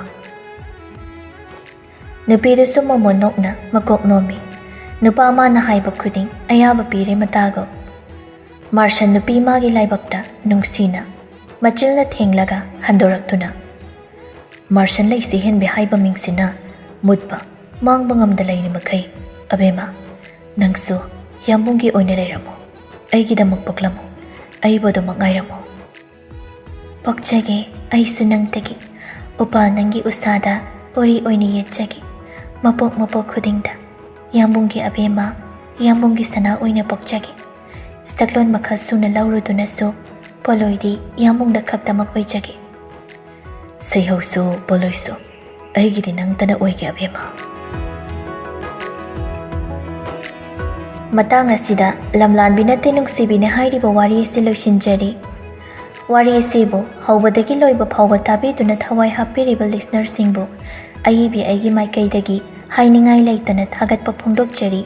ꯅꯨꯄꯤꯗꯨꯁꯨ ꯃꯣꯃꯣꯟ ꯅꯣꯛꯅ ꯃꯀꯣꯛ ꯅꯣꯝꯃꯤ꯫ ꯅꯨꯄꯥ ꯑꯃꯅ ꯍꯥꯏꯕ ꯈꯨꯗꯤꯡ ꯑꯌꯥꯕ ꯄꯤꯔꯦ ꯃꯇꯥꯒꯨ꯫ ꯃꯥꯔꯁꯟ ꯅꯨꯄꯤ ꯃꯥꯒꯤ ꯂꯥꯏꯕꯛꯇ ꯅꯨꯡꯁꯤꯅ ꯃꯆꯤꯜꯅ ꯊꯦꯡꯂꯒ ꯍꯟꯗꯣꯔꯛꯇꯨꯅ, ꯃꯥꯔꯁꯟ ꯂꯩꯁꯤ ꯍꯦꯟꯕꯤ ꯍꯥꯏꯕ ꯃꯤꯡꯁꯤꯅ ꯃꯨꯠꯄ ꯃꯥꯡꯕ ꯉꯝꯗ ꯂꯩꯔꯤ ꯃꯈꯩ, ꯑꯕꯦꯝꯃ, ꯅꯪꯁꯨ ꯌꯥꯝꯕꯨꯡꯒꯤ ꯑꯣꯏꯅ ꯂꯩꯔꯝꯃꯨ꯫ ꯑꯩꯒꯤꯗꯃꯛ ꯄꯣꯛꯂꯝꯃꯨ꯫ ꯑꯩꯕꯨ ꯑꯗꯨꯃꯛ ꯉꯥꯏꯔꯝꯃꯨ꯫ ꯄꯣꯛꯆꯒꯦ, ꯑꯩꯁꯨ ꯅꯪꯇꯒꯤ꯫ ꯎꯄꯥꯜ ꯅꯪꯒꯤ ꯎꯁꯥꯗ ꯎꯔꯤ ꯑꯣꯏꯅ ꯌꯦꯠꯆꯒꯦ꯫ ꯃꯄꯣꯛ ꯃꯄꯣꯛ ꯈꯨꯗꯤꯡꯗ ꯌꯥꯝꯕꯨꯡꯒꯤ ꯑꯕꯦꯝꯃ, ꯌꯥꯝꯕꯨꯡꯒꯤ ꯁꯅꯥ ꯑꯣꯏꯅ ꯄꯣꯛꯆꯒꯦ꯫ ꯁꯛꯂꯣꯟ ꯃꯈꯜ ꯁꯨꯅ ꯂꯧꯔꯨꯗꯨꯅꯁꯨ ꯄꯣꯂꯣꯏꯗꯤ ꯌꯥꯝꯕꯨꯡꯗ ꯈꯛꯇꯃꯛ ꯑꯣꯏꯖꯒꯦ꯫ ꯁꯩꯍꯧꯁꯨ ꯄꯣꯂꯣꯏꯁꯨ ꯑꯩꯒꯤꯗꯤ ꯅꯪꯇꯅ ꯑꯣꯏꯒꯦ, ꯑꯕꯦꯝꯃ꯫ ꯃꯇꯥꯡ ꯑꯁꯤꯗ ꯂꯝꯂꯥꯟꯕꯤ ꯅꯠꯇꯦ ꯅꯨꯡꯁꯤꯕꯤꯅꯦ ꯍꯥꯏꯔꯤꯕ ꯋꯥꯔꯤ ꯑꯁꯤ ꯂꯣꯏꯁꯤꯟꯖꯔꯤ꯫ ꯋꯥꯔꯤ ꯑꯁꯤꯕꯨ ꯍꯧꯕꯗꯒꯤ ꯂꯣꯏꯕ ꯐꯥꯎꯕ ꯇꯥꯕꯤꯗꯨꯅ ꯊꯋꯥꯏ ꯍꯥꯞꯄꯤꯔꯤꯕ listenerꯁꯤꯡꯕꯨ ꯑꯏꯕꯤ ꯑꯩꯒꯤ ꯃꯥꯏꯀꯩꯗꯒꯤ ꯍꯥꯏꯅꯤꯡꯉꯥꯏ ꯂꯩꯇꯅ ꯊꯥꯒꯠꯄ ꯐꯣꯡꯗꯣꯛꯆꯔꯤ꯫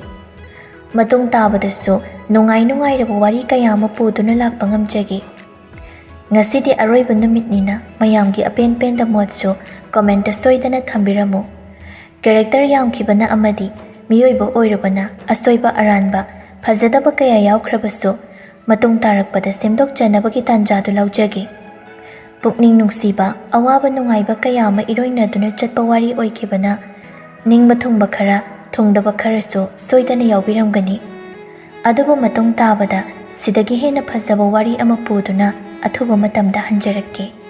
ꯃꯇꯨꯡ ꯇꯥꯕꯗꯁꯨ ꯅꯨꯡꯉꯥꯏ ꯅꯨꯡꯉꯥꯏꯔꯕ ꯋꯥꯔꯤ ꯀꯌꯥ ꯑꯃ ꯄꯨꯗꯨꯅ ꯂꯥꯛꯄ ꯉꯝꯖꯒꯦ꯫ ꯉꯁꯤꯗꯤ ꯑꯔꯣꯏꯕ ꯅꯨꯃꯤꯠꯅꯤꯅ ꯃꯌꯥꯝꯒꯤ ꯑꯄꯦꯟ ꯄꯦꯟꯗ ꯃꯣꯠꯁꯨ commentꯇ ꯁꯣꯏꯗꯅ ꯊꯝꯕꯤꯔꯝꯃꯨ꯫ Character ꯌꯥꯝꯈꯤꯕꯅ ꯑꯃꯗꯤ ꯃꯤꯑꯣꯏꯕ ꯑꯣꯏꯔꯨꯕꯅ ꯑꯁꯣꯏꯕ ꯑꯔꯥꯟꯕ, ꯐꯖꯗꯕ ꯀꯌꯥ ꯌꯥꯎꯈ꯭ꯔꯕꯁꯨ ꯃꯇꯨꯡ ꯇꯥꯔꯛꯄꯗ ꯁꯦꯝꯗꯣꯛꯆꯅꯕꯒꯤ ꯇꯥꯟꯖꯥꯗꯨ ꯂꯧꯖꯒꯦ꯫ ꯄꯨꯛꯅꯤꯡ ꯅꯨꯡꯁꯤꯕ, ꯑꯋꯥꯕ ꯅꯨꯡꯉꯥꯏꯕ ꯀꯌꯥ ꯑꯃ ꯏꯔꯣꯏꯅꯗꯨꯅ ꯆꯠꯄ ꯋꯥꯔꯤ ꯑꯣꯏꯈꯤꯕꯅ ꯅꯤꯡꯕ ꯊꯨꯡꯕ ꯈꯔ, ꯊꯨꯡꯗꯕ ꯈꯔꯁꯨ ꯁꯣꯏꯗꯅ ꯌꯥꯎꯕꯤꯔꯝꯒꯅꯤ꯫ ꯑꯗꯨꯕꯨ ꯃꯇꯨꯡ ꯇꯥꯕꯗ ꯁꯤꯗꯒꯤ ꯍꯦꯟꯅ ꯐꯖꯕ ꯋꯥꯔꯤ ꯑꯃ ꯄꯨꯗꯨꯅ ꯑꯊꯨꯕ ꯃꯇꯝꯗ ꯍꯟꯖꯔꯛꯀꯦ꯫